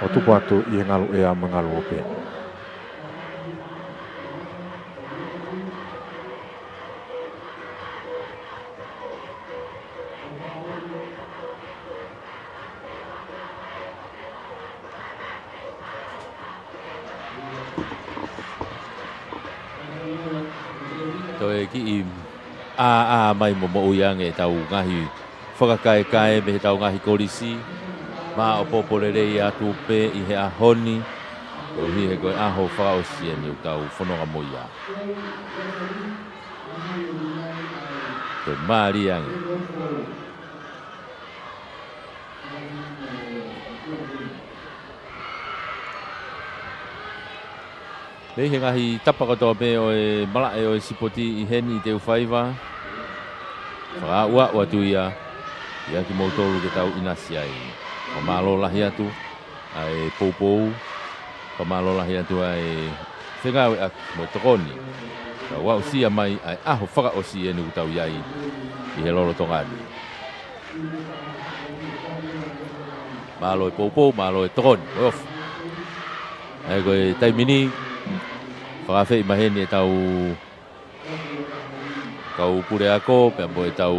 ʻo tupu atu ʻi he ngaluʻea mo e ngaluope. Toe kiʻi ʻāʻā mai mo moʻui ange ʻetau ngaahi fakakaekae mei heʻetau ngaahi kolisi. Māʻopoʻopo lelei atu pē ʻi he ʻaho ni, koeʻuhi he ko e ʻaho fakaʻosi eni ʻoku tau fononga mo ia. Ko e mālie ange. Mei he ngaahi tapa kotoa pē ʻo e malaʻe ʻo e sipoti ʻi heni ʻi Teufaiva, fakaaʻuaʻu atu ia ʻiate kimoutolu ke tau ʻinasi ai. Fakamālō lahi atu ʻa e poupou, fakamālō lahi atu ʻa e fengāueʻaki mo e tokoni, kae aʻusia mai ʻa e ʻaho fakaʻosi eni ʻoku tau ʻi ai ʻi he lolotonga ni. Mālō e poupou, mālō e tokoni, ʻofa. ʻA ia ko e taimi ni, fakaafeʻi mai heni ʻetau kau puleako, pea mo ʻetau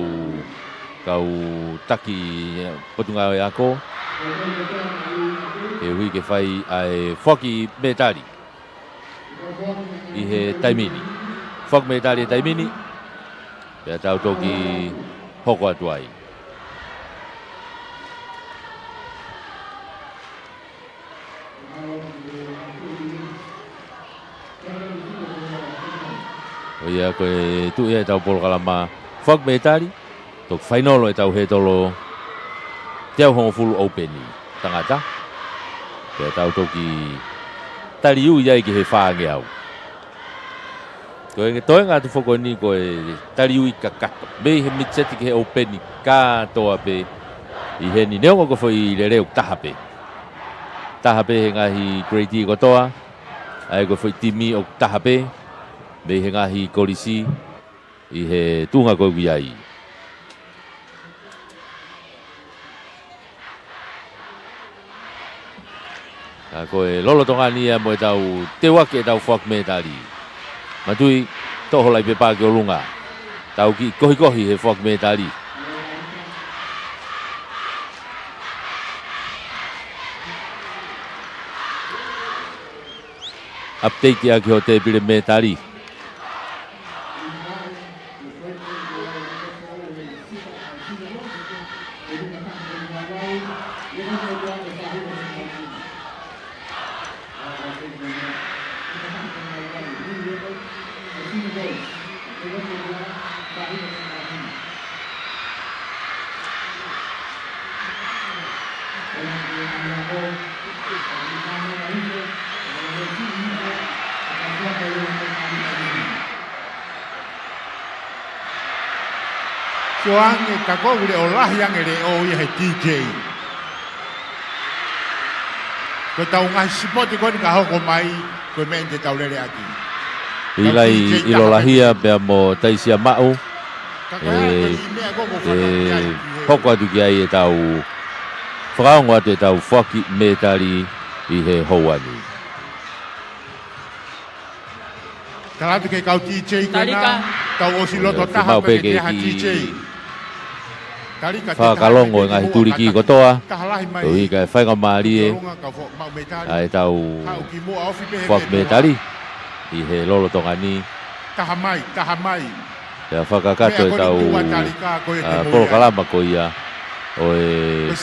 kau taki potungāue ako, koeʻuhi ke fai ʻa e foaki mētali ʻi he taimi ni. Foaki mētali he taimi ni, pea tau toki hoko atu ai. ʻO ia ko e tuʻu ia ʻetau polokalama foaki mētali, toki fainolo ʻetau hētolo teau hongofulu ʻoupeni tangata. Pea tau toki tali ui ai ki he fāngeau. Ko e toenga atu foki eni ko e tali ui kakato. Mei he mid-set ki he ʻoupeni kātoa pē ʻi heni, neongo ko e foʻi lele ʻoku taha pē. Taha pē he ngaahi grade kotoa, ʻa ia ko e foʻi timi ʻoku taha pē mei he ngaahi kolisi ʻi he tuʻunga ko ē ʻoku ʻi ai. Ka ko e lolotonga ni ia mo ʻetau teuaki ʻetau foaki mētali. Matui, toʻo ho laʻi pepa ki ʻolunga. Tau kiʻi kohikohi he foaki mētali. update ʻaki ho tēpile mētali. Sio ange ka ko e leʻo lahi ange leʻo ia he T J. Ko e tau ngaahi sipoti ko eni ka hoko mai, ko e meʻa te tau lele ʻaki. ʻIlai ʻIlolahia pea mo Taisia Maʻu. ʻE, ʻe hoko atu ki ai ʻetau fakaongo atu ʻetau foaki mētali ʻi he houa ni. Tala atu ke kau T J ko ena, tau ʻosi loto taha pē ke te ha T J. Fakakalongo e ngaahi tuliki kotoa. Ko e ʻuhi ka e faingamālie ʻa ʻetau foaki mētali ʻi he lolotonga ni. Taha mai, taha mai. Pea fakakakato ʻetau polokalama ko ia ʻo e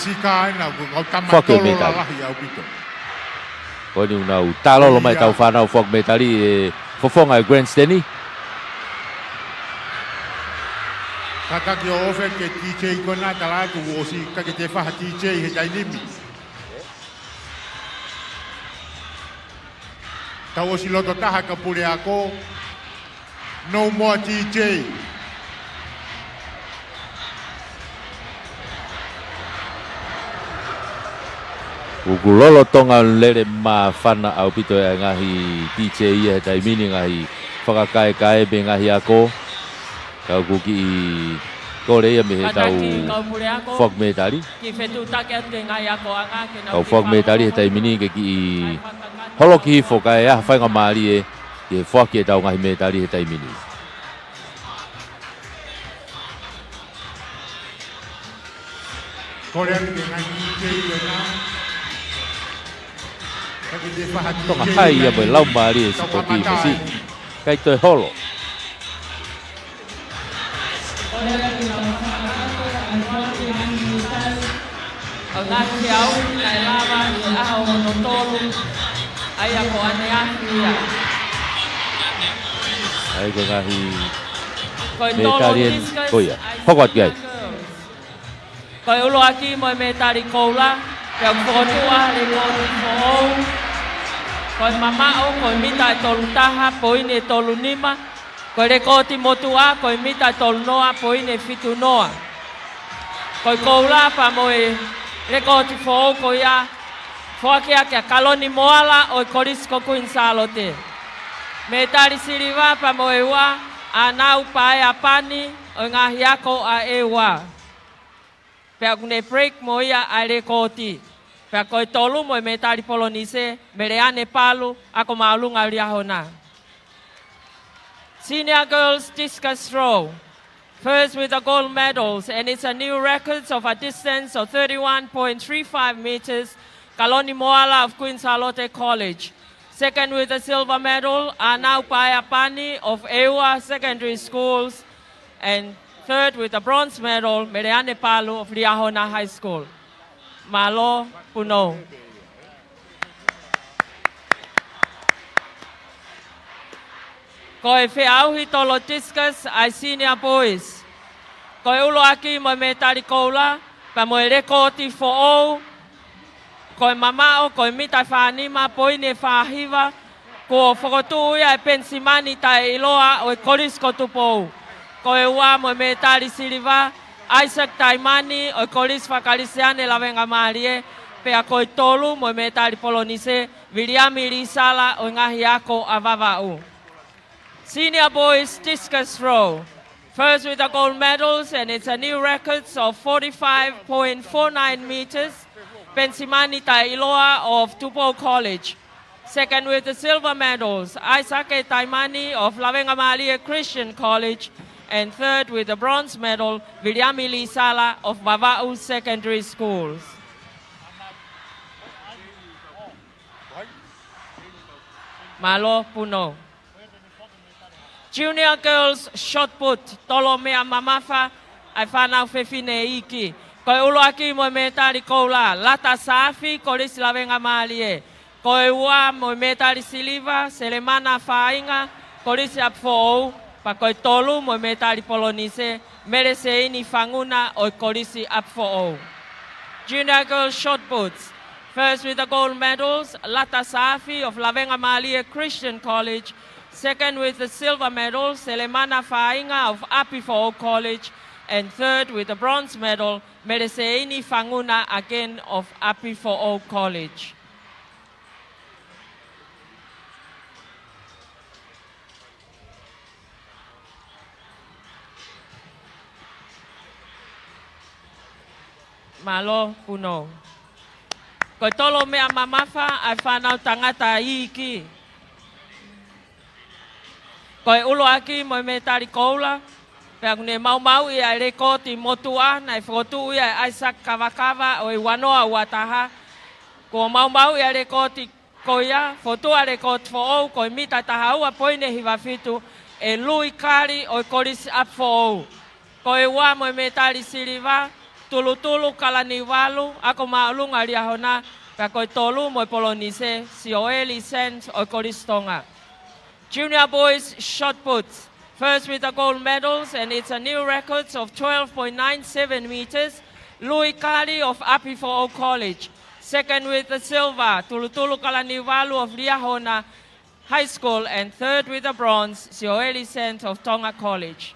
foaki mētali. Ko eni ʻoku nau talolo mai ʻetau fānau foaki mētali ʻe fofonga e grandstand ni. Kātaki ʻo ofi ke T J ko ena tala atu ʻosi ka ke te faha T J he taimi ni. Tau ʻosi loto taha ka pule ako. No more T J. ʻOku lolotonga lele māfana ʻaupito e ngaahi T J ia he taimi ni ngaahi fakakaekae pe ngaahi ako. Ka ʻoku kiʻi kole ia mei heʻetau foaki mētali. Kau foaki mētali he taimi ni ke kiʻi holoki hifo kae ʻai ha faingamālie ke foaki ʻetau ngaahi mētali he taimi ni. Tonga hai ia mo e laumālie sipoti mesi. Kai toe holo. ʻA ia ko e ngaahi mētali eni ko ia. Hoko atu ki ai. Ko e ʻuluaki mo e mētali koula, pea ʻoku fokotuʻu ʻa e lekooti foʻou. Ko e mamaʻo, ko e mita ʻe tolu taha poini ʻe tolu nima. Ko e lekooti motuʻa, ko e mita ʻe tolu noa poini ʻe fitu noa. Ko e koula pea mo e lekooti foʻou ko ia, foaki ʻaki ʻa Kaloni Moala ʻo e Kolisi ko Kuini Sālote. Mētali siliva pea mo e ua, ʻAnau Paea Pani ʻo e ngaahi ako ʻa ʻEua. Pea ʻoku ne break mo ia ʻa e lekooti. Pea ko e tolu mo e mētali polonise, Meleane Palu, ako māʻolunga ʻo Liahona. Senior girls discus throw. First with the gold medals, and it's a new record of a distance of thirty-one point three five meters, Kaloni Moala of Queen Sālote College. Second with the silver medal, ʻAnau Paea Pani of ʻEua Secondary Schools. And third with the bronze medal, Meleane Palu of Liahona High School. Mālō, Punou. Ko e feʻauhi tolo discus ʻa e senior boys. Ko e ʻuluaki mo e mētali koula, pea mo e lekooti foʻou, ko e mamaʻo, ko e mita ʻe fā nima poini ʻe fā hiva, kuo fokotuʻu ia ʻe Penisimani Taʻeʻiloa ʻo e Kolisi ko Tupou. Ko e ua mo e mētali siliva, Isaac Taimani ʻo e Kolisi Faka-Kalisitiane Lavengamālie, pea ko e tolu mo e mētali polonise, Viliami Lisala ʻo e ngaahi ako ʻa Vavaʻu. Senior boys discus throw. First with the gold medals, and it's a new record of forty-five point four nine meters, Penisimani Taʻeʻiloa of Tupou College. Second with the silver medals, Isaac Taimani of Lavengamālie Christian College. And third with the bronze medal, Viliami Lisala of Vavaʻu Secondary Schools. Mālō Punou. Junior Girls Shot Put, tolo meʻa mamafa ʻa e fānau fefine iiki. Ko e ʻuluaki mo e mētali koula, Lata Saafi, Kolisi Lavengamālie. Ko e ua mo e mētali siliva, Selemana Fāinga, Kolisi ʻApifoʻou. Pea ko e tolu mo e mētali polonise, Meleseini Fanguna ʻo e Kolisi ʻApifoʻou. Junior Girls Shot Puts, first with the gold medals, Lata Saafi of Lavengamālie Christian College, second with the silver medal, Selemana Fāinga of ʻApifoʻou College, and third with the bronze medal, Meleseini Fanguna, again of ʻApifoʻou College. Mālō Punou. Ko e tolo meʻa mamafa ʻa e fānau tangata iiki. Ko e ʻuluaki mo e mētali koula, pea ʻoku ne maumauʻi ʻa e lekooti motuʻa naʻe fokotuʻu ia ʻe Isaac Kavakava ʻo e ua noa ua taha. Kuo maumauʻi ʻa e lekooti ko ia, fokotuʻu ʻa e lekooti foʻou ko e mita taha ua poini hiva fitu ʻe Lui Kali ʻo e Kolisi ʻApifoʻou. Ko e ua mo e mētali siliva, Tulutulu Kalaniuvalu, Ako Māʻolunga Liahona, pea ko e tolu mo e polonise, Sioeli Sands ʻo e Kolisi Tonga. Junior boys shot puts, first with the gold medals, and it's a new record of twelve point nine seven meters, Lui Kali of ʻApifoʻou College. Second with the silver, Tulutulu Kalaniuvalu of Liahona High School, and third with the bronze, Sioeli Sands of Tonga College.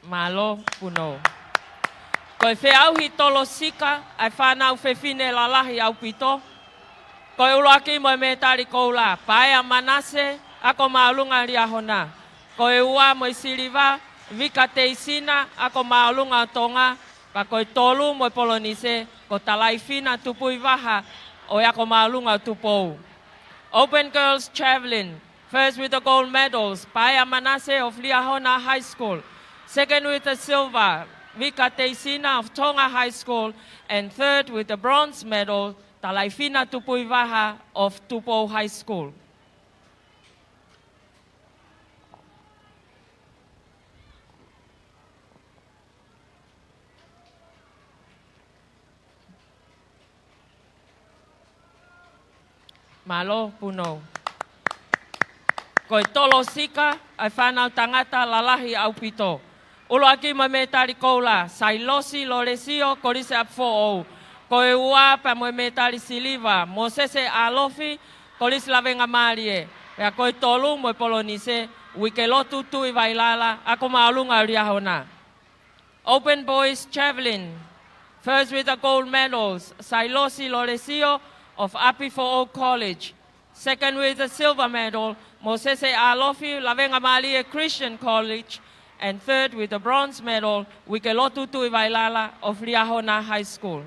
Mālō Punou. Ko e feʻauhi tolo sika ʻa e fānau fefine lalahi ʻaupito. Ko e ʻuluaki mo e mētali koula, Paea Manase, Ako Māʻolunga Liahona. Ko e ua mo e siliva, Vika Teisina, Ako Māʻolunga ʻo Tonga. Pea ko e tolu mo e polonise, ko Talaifina Tupuivaha ʻo e Ako Māʻolunga ʻo Tupou. Open girls javelin, first with the gold medals, Paea Manase of Liahona High School. Second with the silver, Vika Teisina of Tonga High School. And third with the bronze medal, Talaifina Tupuivaha of Tupou High School. Mālō Punou. Ko e tolo sika ʻa e fānau tangata lalahi ʻaupito. ʻUluaki mo e mētali koula, Sailosi Lolesio, Kolisi ʻApifoʻou. Ko e ua pea mo e mētali siliva, Mōsese ʻAlofi, Kolisi Lavengamālie. Pea ko e tolu mo e polonise, Uikelotu Tuʻivailala, Ako Māʻolunga ʻo Liahona. Open boys javelin. First with the gold medals, Sailosi Lolesio of ʻApifoʻou College. Second with the silver medal, Mōsese ʻAlofi, Lavengamālie Christian College. And third with the bronze medal, Uikelotu Tuʻivailala of Liahona High School.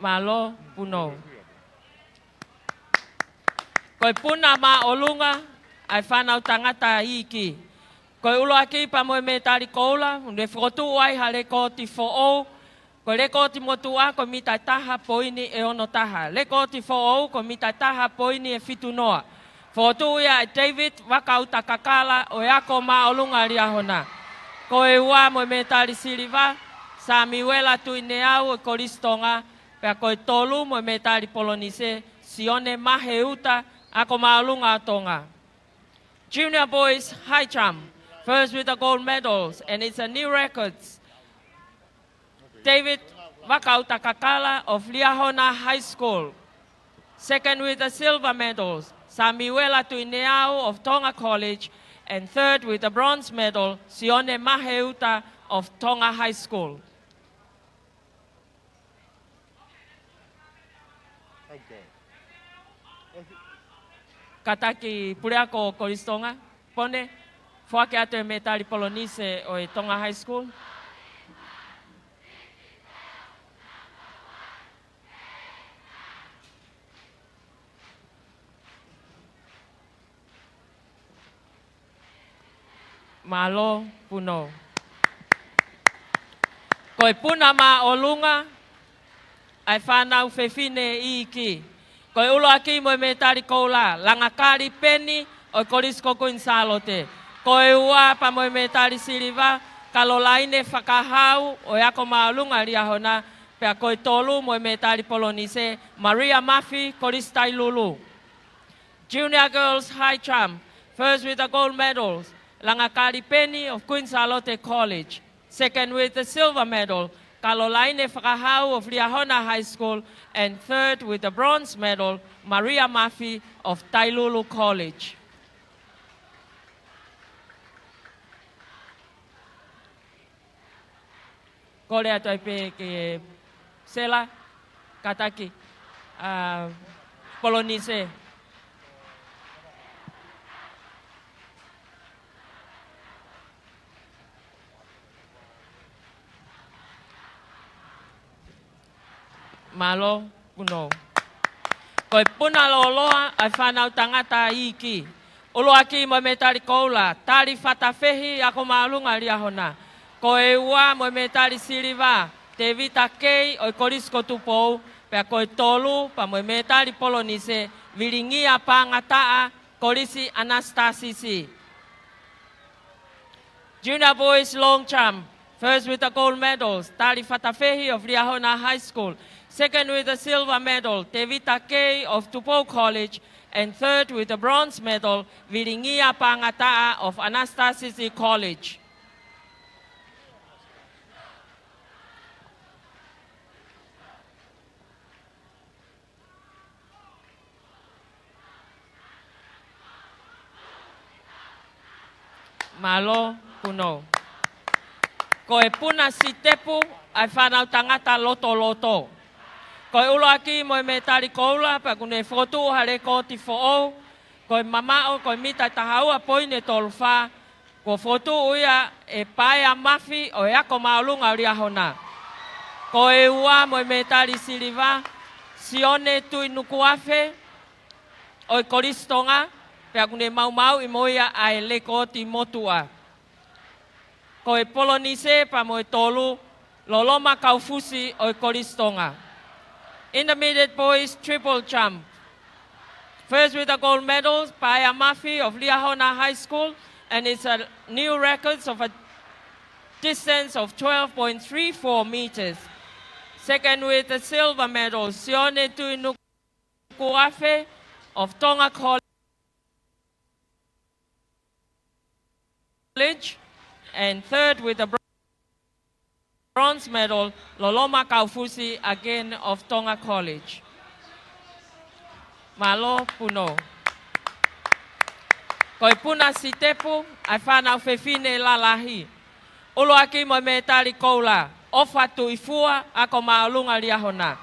Mālō Punou. Ko e puna māʻolunga ʻa e fānau tangata iiki. Ko e ʻuluaki pea mo e mētali koula, ne fokotuʻu ai ha lekooti foʻou. Ko e lekooti motuʻa ko e mita ʻe taha poini ʻe ono taha. Lekooti foʻou ko e mita ʻe taha poini ʻe fitu noa. Fokotuʻu ia ʻe David Vakauta Kakala ʻo e Ako Māʻolunga Liahona. Ko e ua mo e mētali siliva, Samiuela Tuʻineau ʻo e Kolisi Tonga, pea ko e tolu mo e mētali polonise, Sione Maheuta, Ako Māʻolunga ʻo Tonga. Junior boys high jump, first with the gold medals, and it's a new records. David Vakauta Kakala of Liahona High School. Second with the silver medals, Samiuela Tuʻineau of Tonga College. And third with the bronze medal, Sione Maheuta of Tonga High School. Kātaki Puleako Kolisi Tonga, Pone, foaki atu e mētali polonise ʻo e Tonga High School. Mālō, Punou. Ko e puna māʻolunga ʻa e fānau fefine iiki. Ko e ʻuluaki mo e mētali koula, Langakali Peni ʻo e Kolisi ko Kuini Sālote. Ko e ua pea mo e mētali siliva, Kalolaine Fakahau ʻo e Ako Māʻolunga Liahona, pea ko e tolu mo e mētali polonise, Maria Mafi, Kolisi Tailulu. Junior Girls High Jump, first with the gold medals, Langakali Peni of Queen Sālote College. Second with the silver medal, Kalolaine Fakahau of Liahona High School. And third with the bronze medal, Maria Mafi of Tailulu College. Kole atu ai pē ke Sela, kātaki, ʻa, polonise. Mālō, Punou. Ko e puna lōloa ʻa e fānau tangata iiki. ʻUluaki mo e mētali koula, Tali Fatafehi, Ako Māʻolunga Liahona. Ko e ua mo e mētali siliva, Tevita Kei ʻo e Kolisi ko Tupou, pea ko e tolu pea mo e mētali polonise, Vilingia Pangataʻa, Kolisi ʻAnasitasisi. Junior boys long jump, first with the gold medals, Tali Fatafehi of Liahona High School. Second with the silver medal, Tevita Kei of Tupou College. And third with the bronze medal, Vilingia Pangataʻa of ʻAnasitasisi College. Mālō, Punou. Ko e puna sitepu ʻa e fānau tangata lotoloto. Ko e ʻuluaki mo e mētali koula, pea ʻoku ne fokotuʻu ha lēkooti foʻou, ko e mamaʻo, ko e mita taha ua poini tolu fā, kuo fokotuʻu ia ʻe Paea Mafi ʻo e Ako Māʻolunga Liahona. Ko e ua mo e mētali siliva, Sione Tuʻinukuafe ʻo e Kolisi Tonga, pea ʻoku ne maumauʻi mo ia ʻa e lēkooti motuʻa. Ko e polonise pea mo e tolu, Loloma Kaufusi ʻo e Kolisi Tonga. Intermediate boys triple jump. First with the gold medal, Paea Mafi of Liahona High School, and it's a new records of a distance of twelve point three four meters. Second with the silver medal, Sione Tuʻinukuafe of Tonga College. College, and third with the bro-, bronze medal, Loloma Kaufusi, again of Tonga College. Mālō, Punou. Ko e puna sitepu ʻa e fānau fefine lalahi. ʻUluaki mo e mētali koula, ʻOfa Tuʻifua, Ako Māʻolunga Liahona.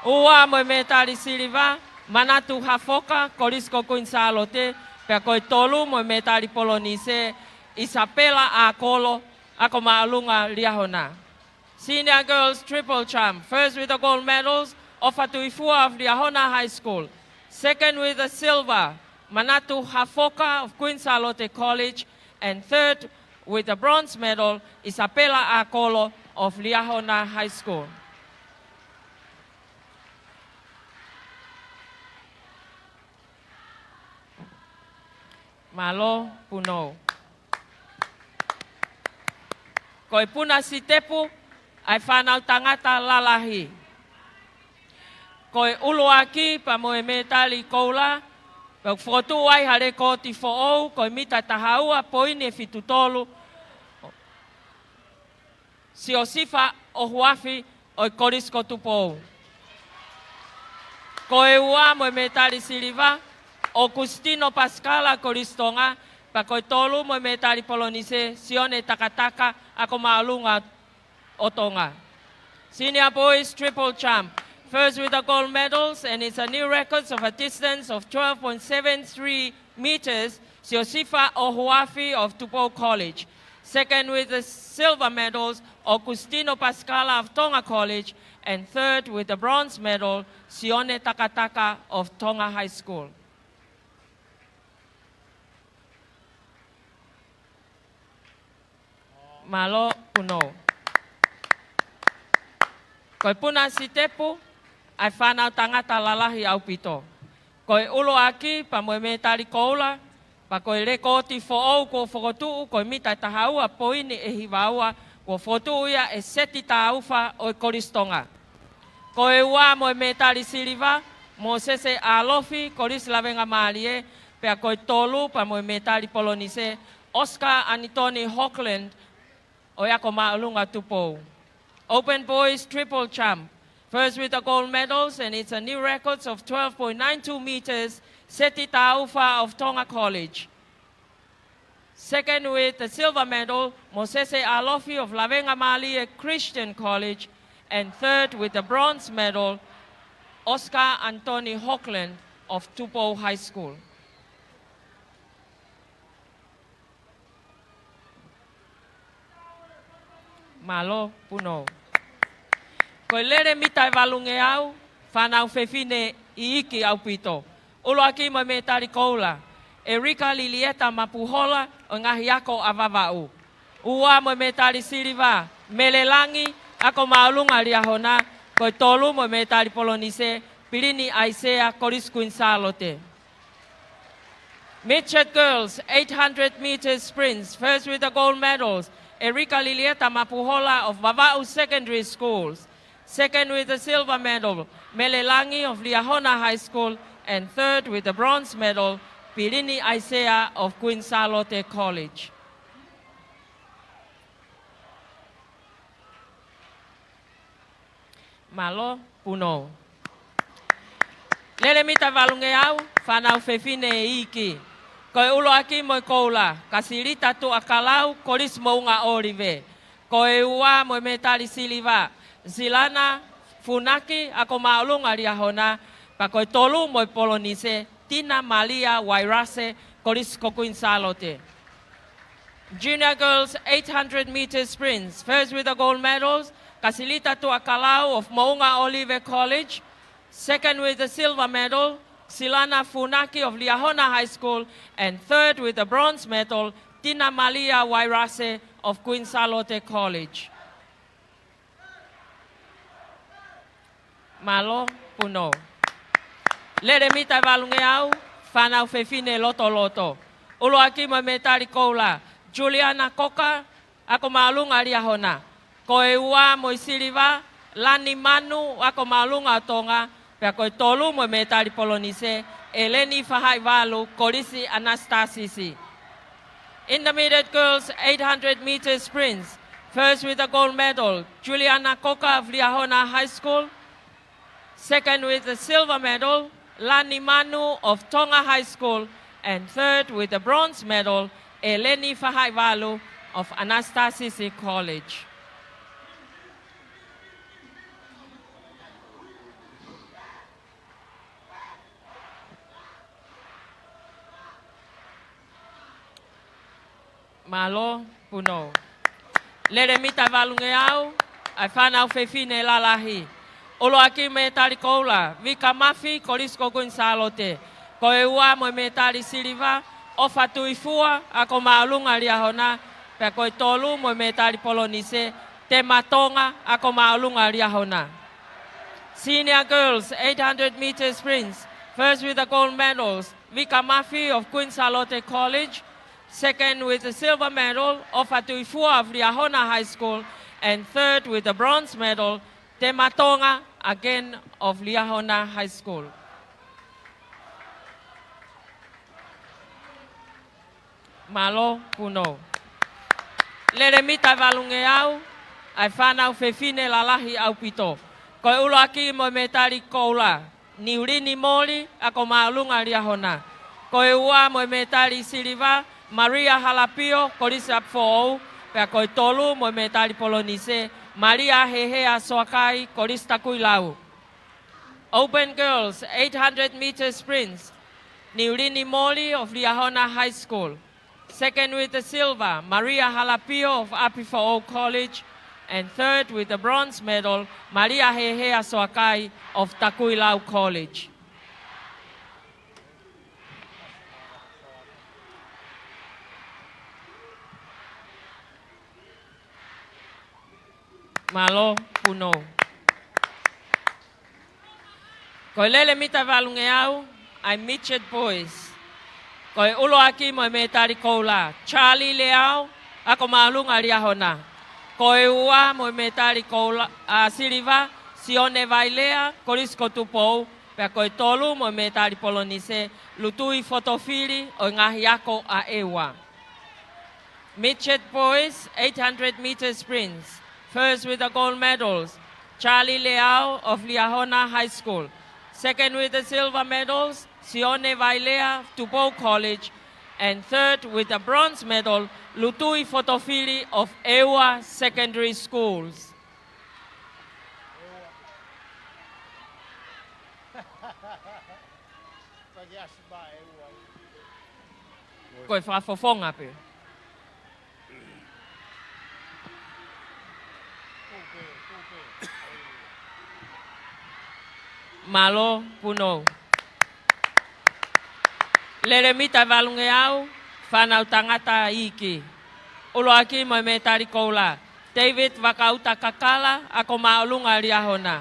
Ua mo e mētali siliva, Manatu Hafoka, Kolisi ko Kuini Sālote, pea ko e tolu mo e mētali polonise, Isapela ʻAkolo, Ako Māʻolunga Liahona. Senior girls triple jump, first with the gold medals, ʻOfa Tuʻifua of Liahona High School. Second with the silver, Manatu Hafoka of Queen Sālote College. And third with the bronze medal, Isapela ʻAkolo of Liahona High School. Mālō, Punou. Ko e puna sitepu ʻa e fānau tangata lalahi. Ko e ʻuluaki pea mo e mētali koula, pea ʻoku fokotuʻu ai ha lēkooti foʻou, ko e mita taha ua poini fitu tolu, Siosifa ʻOhuafi ʻo e Kolisi ko Tupou. Ko e ua mo e mētali siliva, ʻOkusitino Pasikala, Kolisi Tonga, pea ko e tolu mo e mētali polonise, Sione Takataka, Ako Māʻolunga ʻo Tonga. Senior boys triple jump. First with the gold medals, and it's a new record of a distance of twelve point seven three meters, Siosifa ʻOhuafi of Tupou College. Second with the silver medals, ʻOkusitino Pasikala of Tonga College. And third with the bronze medal, Sione Takataka of Tonga High School. Mālō, Punou. Ko e puna sitepu ʻa e fānau tangata lalahi ʻaupito. Ko e ʻuluaki pea mo e mētali koula, pea ko e lekooti foʻou kuo fokotuʻu, ko e mita ʻe taha ua poini ʻe hiva ua, kuo fokotuʻu ia ʻe Seti Taufa ʻo e Kolisi Tonga. Ko e ua mo e mētali siliva, Mōsese Alofi, Kolisi Lavengamālie, pea ko e tolu pea mo e mētali polonise, Oscar Anthony Hoagland, ʻo e Ako Māʻolunga Tupou. Open boys triple jump. First with the gold medals, and it's a new records of twelve point nine two meters, Seti Taufa of Tonga College. Second with the silver medal, Mōsese Alofi of Lavengamālie Christian College. And third with the bronze medal, Oscar Anthony Hoagland of Tupou High School. Mālō, Punou. Ko e lele mita ʻe valungeau, fānau fefine iiki ʻaupito. ʻUluaki mo e mētali koula, Erika Lilieta Mapuhola ʻo e Ngaahi Ako ʻa Vavaʻu. Ua mo e mētali siliva, Mele Langi, Ako Māʻolunga Liahona, ko e tolu mo e mētali polonise, Pilini ʻAisea, Kolisi Kuini Sālote. Midget girls, eight hundred meters sprints, first with the gold medals, Erika Lilieta Mapuhola of Vavaʻu Secondary Schools. Second with the silver medal, Mele Langi of Liahona High School, and third with the bronze medal, Pilini ʻAisea of Kuini Sālote College. Mālō, Punou. Lele mita valungeau, fānau fefine iiki. Ko e ʻuluaki mo e koula, Kasilita Tuʻakalau, Kolisi Moʻunga ʻŌlive. Ko e ua mo e mētali siliva, Silana Funaki, Ako Māʻolunga Liahona, pea ko e tolu mo e polonise, Tina Malia Wairase, Kolisi ko Kuini Sālote. Junior girls eight hundred meter sprints, first with the gold medals, Kasilita Tuʻakalau of Moʻunga ʻŌlive College, second with the silver medal, Silana Funaki of Liahona High School, and third with the bronze medal, Tina Malia Wairase of Kuini Sālote College. Mālō, Punou. Lele mita valungeau, fānau fefine lotoloto. ʻUluaki mo e mētali koula, Juliana Koka, Ako Māʻolunga Liahona. Ko e ua mo e siliva, Lani Manu, Ako Māʻolunga ʻo Tonga, pea ko e tolu mo e mētali polonise, ʻEleni Fahaʻivalu, Kolisi ʻAnasitasisi. Intermediate girls eight hundred meter sprints. First with the gold medal, Juliana Koka of Liahona High School. Second with the silver medal, Lani Manu of Tonga High School. And third with the bronze medal, ʻEleni Fahaʻivalu of ʻAnasitasisi College. Mālō, Punou. Lele mita valungeau, ʻa e fānau fefine lalahi. ʻUluaki mētali koula, Vika Mafi, Kolisi ko Kuini Sālote. Ko e ua mo e mētali siliva, ʻOfa Tuifua, Ako Māʻolunga Liahona, pea ko e tolu mo e mētali polonise, Tema Tonga, Ako Māʻolunga Liahona. Senior girls eight hundred meter sprints, first with the gold medals, Vika Mafi of Kuini Sālote College, second with the silver medal, ʻOfa Tuifua of Liahona High School, and third with the bronze medal, Tema Tonga, again of Liahona High School. Mālō, Punou. Lele mita valungeau, ʻa e fānau fefine lalahi ʻaupito. Ko e ʻuluaki mo e mētali koula, Niulini Moli, Ako Māʻolunga Liahona. Ko e ua mo e mētali siliva, Maria Halapio, Kolisi ʻApifoʻou, pea ko e tolu mo e mētali polonise, Malia Hehea Soakai, Kolisi Takuilau. Open girls eight hundred meter sprints, Niulini Moli of Liahona High School. Second with the silver, Maria Halapio of ʻApifoʻou College. And third with the bronze medal, Malia Hehea Soakai of Takuilau College. Mālō, Punou. Ko e lele mita valungeau ʻa e Midget Boys. Ko e ʻuluaki mo e mētali koula, Charlie Leao, ako māʻolunga Liahona. Ko e ua mo e mētali koula, ʻa, siliva, Sione Vailea, Kolisi ko Tupou. Pea ko e tolu mo e mētali polonise, Lutui Fotofili ʻo e ngaahi ako ʻa ʻEua. Midget boys, eight hundred meter sprints. First with the gold medals, Charlie Leao of Liahona High School. Second with the silver medals, Sione Vailea, Tupou College. And third with the bronze medal, Lutui Fotofili of ʻEua Secondary Schools. Ko e fakafofonga pē. Mālō, Punou. Lele mita valungeau, fānau tangata iiki. ʻUluaki mo e mētali koula, David Vakauta Kakala, ako māʻolunga Liahona.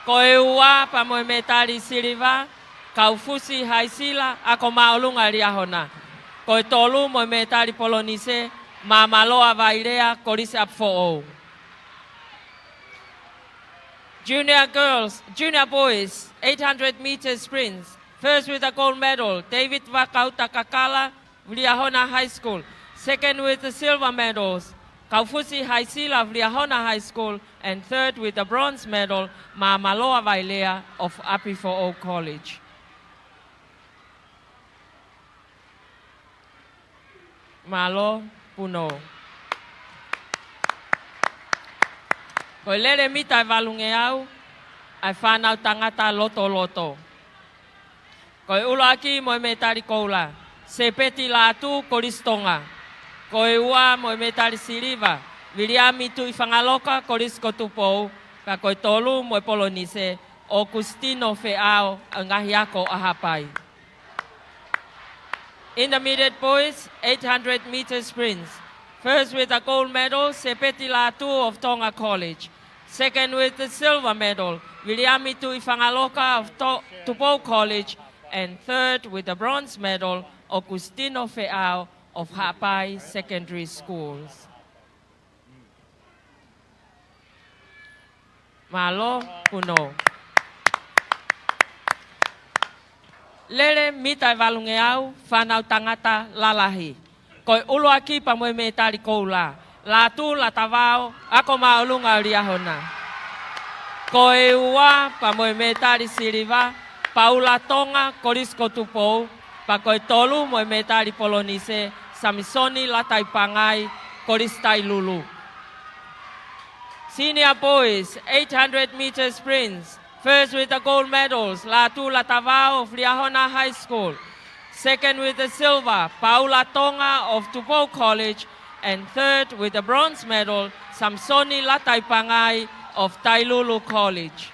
Ko e ua pea mo e mētali siliva, Kaufusi Haisila, ako māʻolunga Liahona. Ko e tolu mo e mētali polonise, Māmaloa Vailea, Kolisi ʻApifoʻou. Junior girls, junior boys, eight hundred meter sprints. First with the gold medal, David Vakauta Kakala, Liahona High School. Second with the silver medals, Kaufusi Haisila of Liahona High School. And third with the bronze medal, Māmaloa Vailea of ʻApifoʻou College. Mālō, Punou. Ko e lele mita ʻe valungeau ʻa e fānau tangata lotoloto. Ko e ʻuluaki mo e mētali koula, Sepeti Lātū, Kolisi Tonga. Ko e ua mo e mētali siliva, Viliami Tuʻifangaloka, Kolisi ko Tupou. Pea ko e tolu mo e polonise, ʻOkusitino Feʻao, ʻa e ngaahi ako ʻa Haʻapai. Intermediate boys, eight hundred meter sprints. First with the gold medal, Sepeti Lātū of Tonga College. Second with the silver medal, Viliami Tuʻifangaloka of To-, Tupou College. And third with the bronze medal, ʻOkusitino Feʻao of Haʻapai Secondary Schools. Mālō, Punou. Lele mita ʻe valungeau, fānau tangata lalahi. Ko e ʻuluaki pea mo e mētali koula, Lātū Latavao, ako māʻolunga Liahona. Ko e ua pea mo e mētali siliva, Paula Tonga, Kolisi ko Tupou. Pea ko e tolu mo e mētali polonise, Samisoni Lataipangai, Kolisi Tailulu. Senior boys, eight hundred meter sprints. First with the gold medals, Lātū Latavao of Liahona High School. Second with the silver, Paula Tonga of Tupou College. And third with the bronze medal, Samisoni Lataipangai of Tailulu College.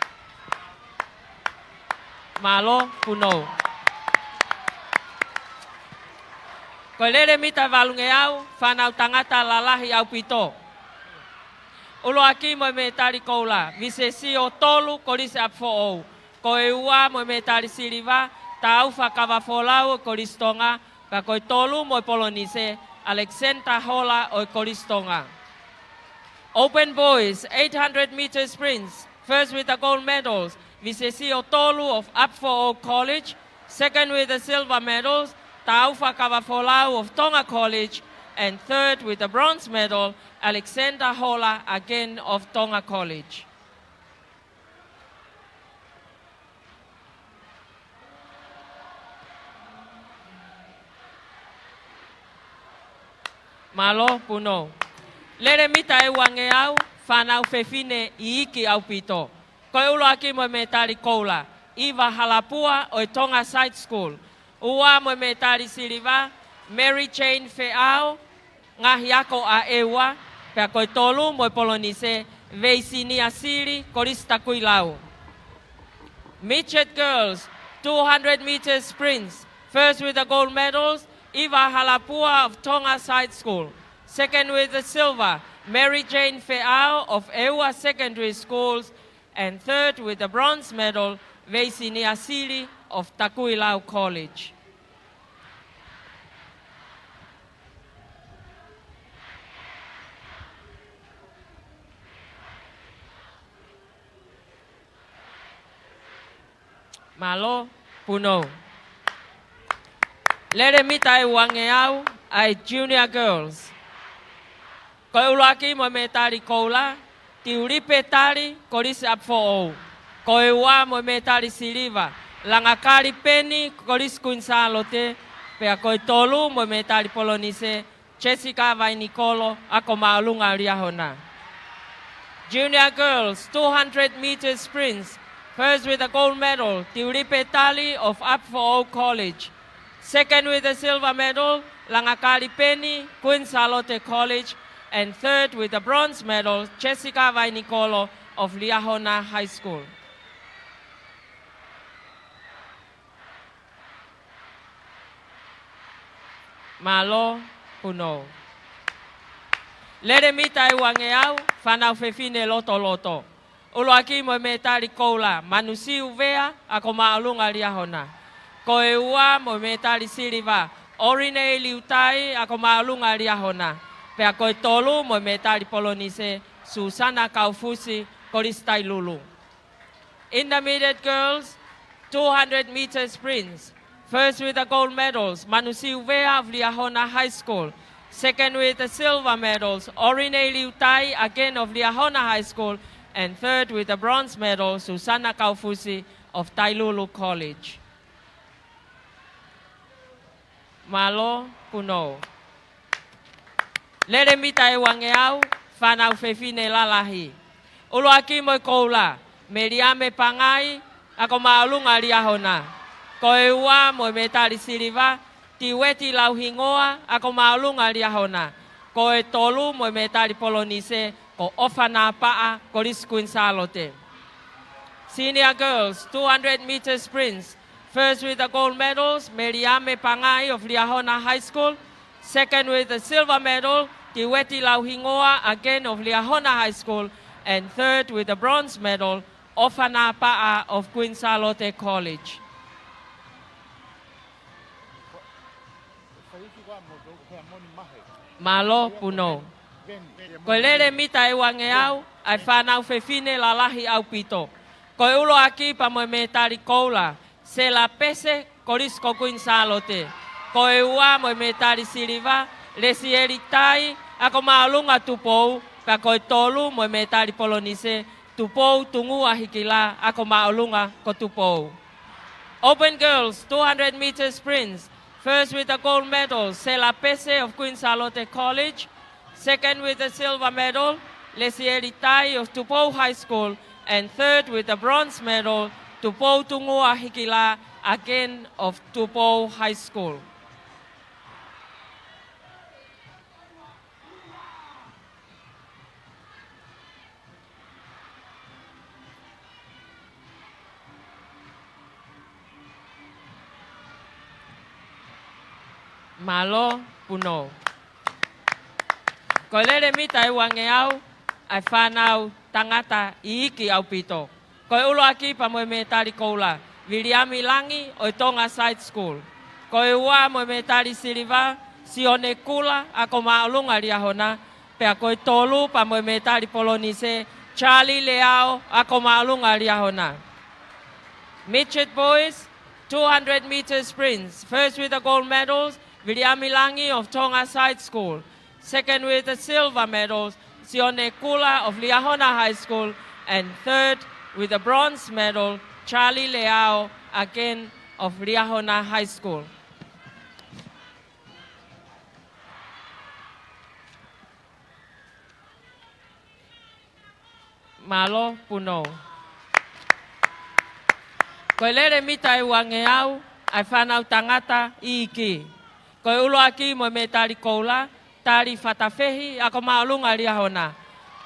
Mālō, Punou. Ko e lele mita ʻe valungeau, fānau tangata lalahi ʻaupito. ʻUluaki mo e mētali koula, Visesio Tolu, Kolisi ʻApifoʻou. Ko e ua mo e mētali siliva, Taufa Kavafolau, Kolisi Tonga. Pea ko e tolu mo e polonise, Alexander Hola ʻo e Kolisi Tonga. Open boys, eight hundred meter sprints. First with the gold medals, Visesio Tolu of ʻApifoʻou College. Second with the silver medals, Taufa Kavafolau of Tonga College. And third with the bronze medal, Alexander Hola, again of Tonga College. Mālō, Punou. Lele mita ʻe uangeau, fānau fefine iiki ʻaupito. Ko e ʻuluaki mo e mētali koula, ʻIva Halapua ʻo e Tonga Side School. Ua mo e mētali siliva, Mary Jane Feʻao, ngaahi ako ʻa ʻEua. Pea ko e tolu mo e polonise, Veisinia Sili, Kolisi Takuilau. Midget girls, two hundred meter sprints. First with the gold medals, ʻIva Halapua of Tonga Side School. Second with the silver, Mary Jane Feʻao of ʻEua Secondary Schools, and third with the bronze medal, Veisinia Sili of Takuilau College. Mālō, Punou. Lele mita ʻe uangeau ʻa e Junior Girls. Ko e ʻuluaki mo e mētali koula, Tiulipe Tali, Kolisi ʻApifoʻou. Ko e ua mo e mētali siliva, Langakali Peni, Kolisi Kuini Sālote, pea ko e tolu mo e mētali polonise, Jessica Vainikolo, Ako Māʻolunga Liahona. Junior girls, two hundred meter sprints. First with the gold medal, Tiulipe Tali of ʻApifoʻou College. Second with the silver medal, Langakali Peni, Kuini Sālote College. And third with the bronze medal, Jessica Vainikolo of Liahona High School. Mālō, Punou. Lele mita ʻe uangeau, fānau fefine lotoloto. ʻUluaki mo e mētali koula, Manusiu Vea, Ako Māʻolunga Liahona. Ko e ua mo e mētali siliva, Orinei Liutai, Ako Māʻolunga Liahona. Pea ko e tolu mo e mētali polonise, Susana Kaufusi, Kolisi Tailulu. Intermediate girls, two hundred meter sprints. First with the gold medals, Manusiu Vea of Liahona High School. Second with the silver medals, Orinei Liutai, again of Liahona High School. And third with the bronze medal, Susana Kaufusi of Tailulu College. Mālō, Punou. Lele mita ʻe uangeau, fānau fefine lalahi. ʻUluaki mo e koula, Meliame Pangai, Ako Māʻolunga Liahona. Ko e ua mo e mētali siliva, Tiueti Lauhingoa, Ako Māʻolunga Liahona. Ko e tolu mo e mētali polonise, ko ʻOfa Napaʻa, Kolisi Kuini Sālote. Senior girls, two hundred meter sprints. First with the gold medals, Meliame Pangai of Liahona High School. Second with the silver medal, Tiueti Lauhingoa, again of Liahona High School. And third with the bronze medal, ʻOfa Napaʻa of Kuini Sālote College. Mālō, Punou. Ko e lele mita ʻe uangeau, ʻa e fānau fefine lalahi ʻaupito. Ko e ʻuluaki pea mo e mētali koula, Sela Pese, Kolisi ko Kuini Sālote. Ko e ua mo e mētali siliva, Lesieli Tai, Ako Māʻolunga Tupou, pea ko e tolu mo e mētali polonise, Tupou Tungua Hikila, Ako Māʻolunga ko Tupou. Open girls, two hundred meter sprints. First with the gold medal, Sela Pese of Kuini Sālote College. Second with the silver medal, Lesieli Tai of Tupou High School. And third with the bronze medal, Tupou Tungua Hikila, again of Tupou High School. Mālō, Punou. Ko e lele mita ʻe uangeau, ʻa e fānau tangata iiki ʻaupito. Ko e ʻuluaki pea mo e mētali koula, Viliami Langi ʻo e Tonga Side School. Ko e ua mo e mētali siliva, Sione Kula, Ako Māʻolunga Liahona. Pea ko e tolu pea mo e mētali polonise, Charlie Leao, Ako Māʻolunga Liahona. Midget boys, two hundred meter sprints. First with the gold medals, Viliami Langi of Tonga Side School. Second with the silver medals, Sione Kula of Liahona High School. And third with the bronze medal, Charlie Leao, again of Liahona High School. Mālō, Punou. Ko e lele mita ʻe uangeau, ʻa e fānau tangata iiki. Ko e ʻuluaki mo e mētali koula, Tali Fatafehi, Ako Māʻolunga Liahona.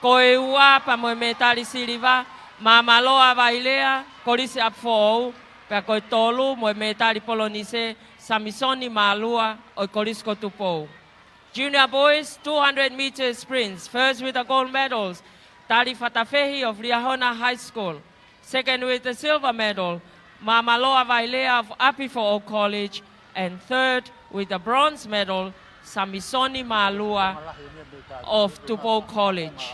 Ko e ua pea mo e mētali siliva, Māmaloa Vailea, Kolisi ʻApifoʻou. Pea ko e tolu mo e mētali polonise, Samisoni Mālua ʻo e Kolisi ko Tupou. Junior boys, two hundred meters sprints. First with the gold medals, Tali Fatafehi of Liahona High School. Second with the silver medal, Mamaloa Vailea of ʻApifoʻou College. And third with the bronze medal, Samisoni Malua of Tupou College.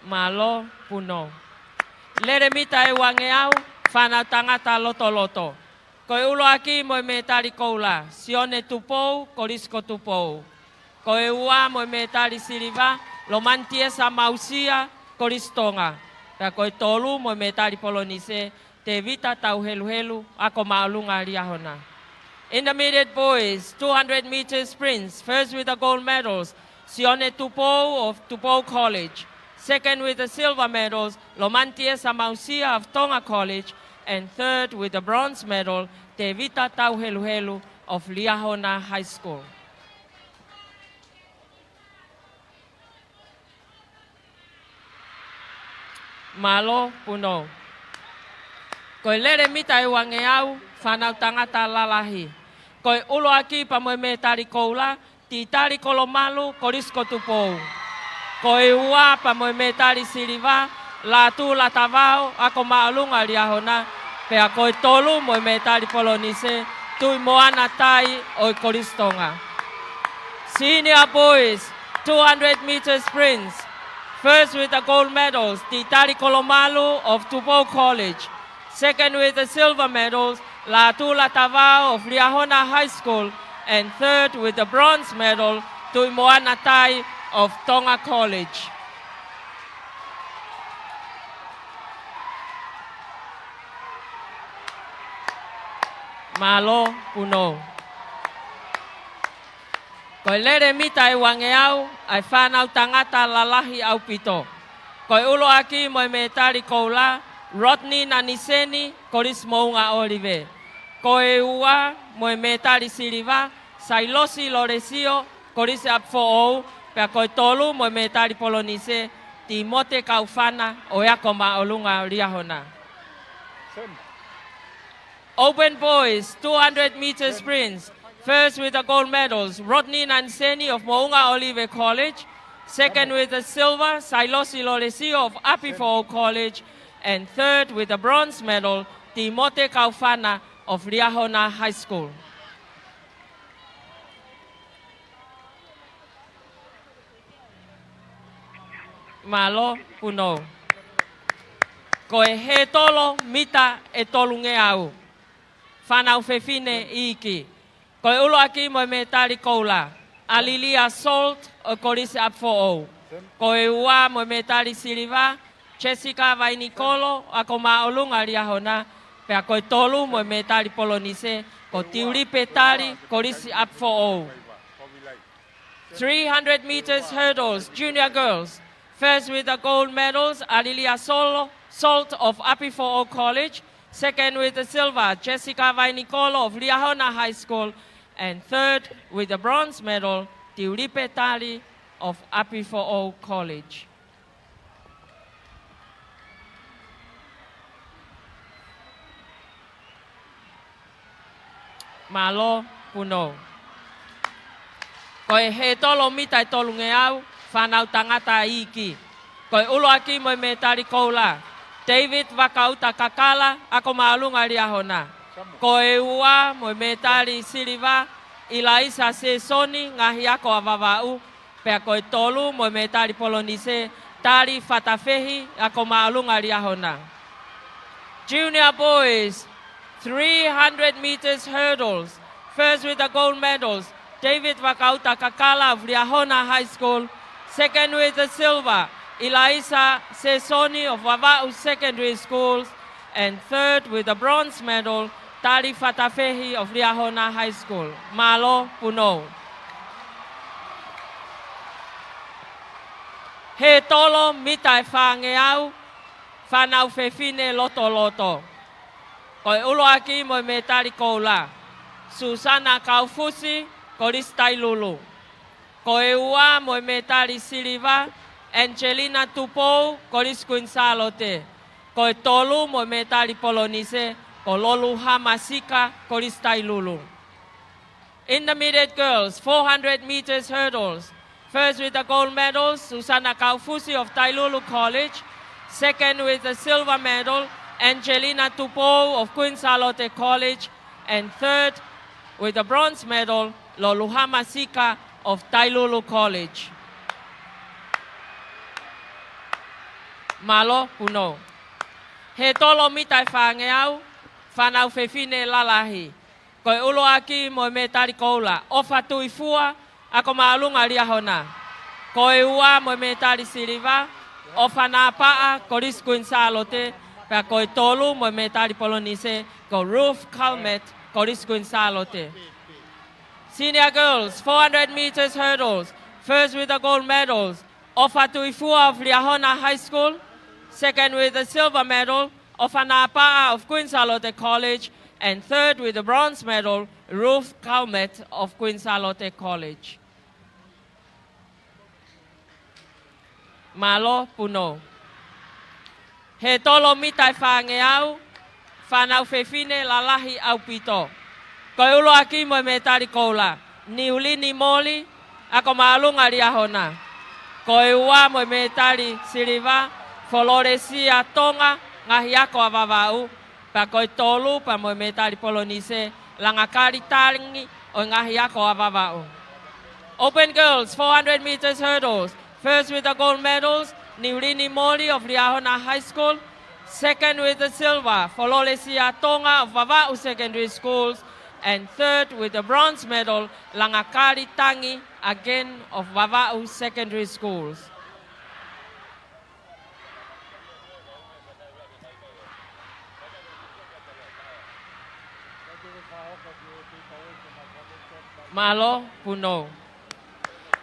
Mālō, Puno. Lele mita ʻe uangeau, fānau tangata lotoloto. Ko e ʻuluaki mo e mētali koula, Sione Tupou, Kolisi ko Tupou. Ko e ua mo e mētali siliva, Lomani Tiesa Mausia, Kolisi Tonga. Pea ko e tolu mo e mētali polonise, Tevita Tauheluhelu, Ako Māʻolunga Liahona. Intermediate boys, two hundred meters sprints, first with the gold medals, Sione Tupou of Tupou College. Second with the silver medals, Lomani Tiesa Mausia of Tonga College. And third with the bronze medal, Tevita Tauheluhelu of Liahona High School. Mālō, Puno. Ko e lele mita ʻe uangeau, fānau tangata lalahi. Ko e ʻuluaki pea mo e mētali koula, Titali Kolomalu, Kolisi ko Tupou. Ko e ua pea mo e mētali siliva, Lātū Latavao, Ako Māʻolunga Liahona. Pea ko e tolu mo e mētali polonise, Tuʻimoana Tai ʻo e Kolisi Tonga. Senior boys, two hundred meter sprints. First with the gold medals, Titali Kolomalu of Tupou College. Second with the silver medals, Lātū Latavao of Liahona High School. And third with the bronze medal, Tuʻimoana Tai of Tonga College. Mālō, Puno. Ko e lele mita ʻe uangeau, ʻa e fānau tangata lalahi ʻaupito. Ko e ʻuluaki mo e mētali koula, Rodney Naniseni, Kolisi Moʻunga ʻŌlive. Ko e ua mo e mētali siliva, Sailosi Lolesio, Kolisi ʻApifoʻou, pea ko e tolu mo e mētali polonise, Timote Kaufana ʻo e Ako Māʻolunga Liahona. Open boys, two hundred meter sprints. First with the gold medals, Rodney Naniseni of Moʻunga ʻŌlive College. Second with the silver, Sailosi Lolesio of ʻApifoʻou College. And third with the bronze medal, Timote Kaufana of Liahona High School. Mālō, Puno. Ko e hētolo mita ʻe tolungeau, fānau fefine iiki. Ko e ʻuluaki mo e mētali koula, ʻAlilia Salt ʻo e Kolisi ʻApifoʻou. Ko e ua mo e mētali siliva, Jessica Vainikolo, Ako Māʻolunga Liahona. Pea ko e tolu mo e mētali polonise, ko Tiulipe Tali, Kolisi ʻApifoʻou. Three hundred meters hurdles, junior girls. First with the gold medals, ʻAlilia Solo, Salt of ʻApifoʻou College. Second with the silver, Jessica Vainikolo of Liahona High School. And third with the bronze medal, Tiulipe Tali of ʻApifoʻou College. Mālō, Puno. Ko e hētolo mita ʻe tolungeau, fānau tangata iiki. Ko e ʻuluaki mo e mētali koula, David Vakauta Kakala, Ako Māʻolunga Liahona. Ko e ua mo e mētali siliva, ʻIlaisa Sesoni, Ngaahi Ako ʻa Vavaʻu. Pea ko e tolu mo e mētali polonise, Tali Fatafehi, Ako Māʻolunga Liahona. Junior boys, three hundred meters hurdles. First with the gold medals, David Vakauta Kakala of Liahona High School. Second with the silver, ʻIlaisa Sesoni of Vavaʻu Secondary Schools. And third with the bronze medal, Tali Fatafehi of Liahona High School. Mālō, Puno. Hētolo mita ʻe fāngeau, fānau fefine lotoloto. Ko e ʻuluaki mo e mētali koula, Susana Kaufusi, Kolisi Tailulu. Ko e ua mo e mētali siliva, Angelina Tupou, Kolisi Kuini Sālote. Ko e tolu mo e mētali polonise, ko Loluhama Sika, Kolisi Tailulu. Intermediate girls, four hundred meters hurdles. First with the gold medals, Susana Kaufusi of Tailulu College. Second with the silver medal, Angelina Tupou of Queen Sālote College. And third with the bronze medal, Loluhama Sika of Tailulu College. Mālō, Punou. He tolo mita ʻe fāngeau, fānau fefine lalahi. Ko e ʻuluaki mo e mētali koula, ʻOfa Tuifua, ʻAkomāʻolunga Liahona. Ko e ua mo e mētali siliva, ʻOfa Napaʻa, Kolisi Kuini Sālote, pea ko e tolu mo e mētali polonise, ko Ruth Calmet, Kolisi Kuini Sālote. Senior girls, four hundred meters hurdles, first with the gold medals, ʻOfa Tuifua of Liahona High School, second with the silver medal, ʻOfa Napaʻa of Queen Sālote College, and third with the bronze medal, Ruth Calmet of Queen Sālote College. Mālō, Punou. He tolo mita ʻe fāngeau, fānau fefine lalahi ʻaupito. Ko e ʻuluaki mo e mētali koula, Niulini Moli, ʻAkomāʻolunga Liahona. Ko e ua mo e mētali siliva, Fololesia Tonga, Ngaahi Ako ʻa Vavaʻu. Pea ko e tolu, pea mo e mētali polonise, Langakali Tangi ʻo e Ngaahi Ako ʻa Vavaʻu. Open girls, four hundred meters hurdles. First with the gold medals, Niulini Moli of Liahona High School. Second with the silver, Fololesia Tonga of Vavaʻu Secondary Schools. And third with the bronze medal, Langakali Tangi, again of Vavaʻu Secondary Schools. Mālō, Punou.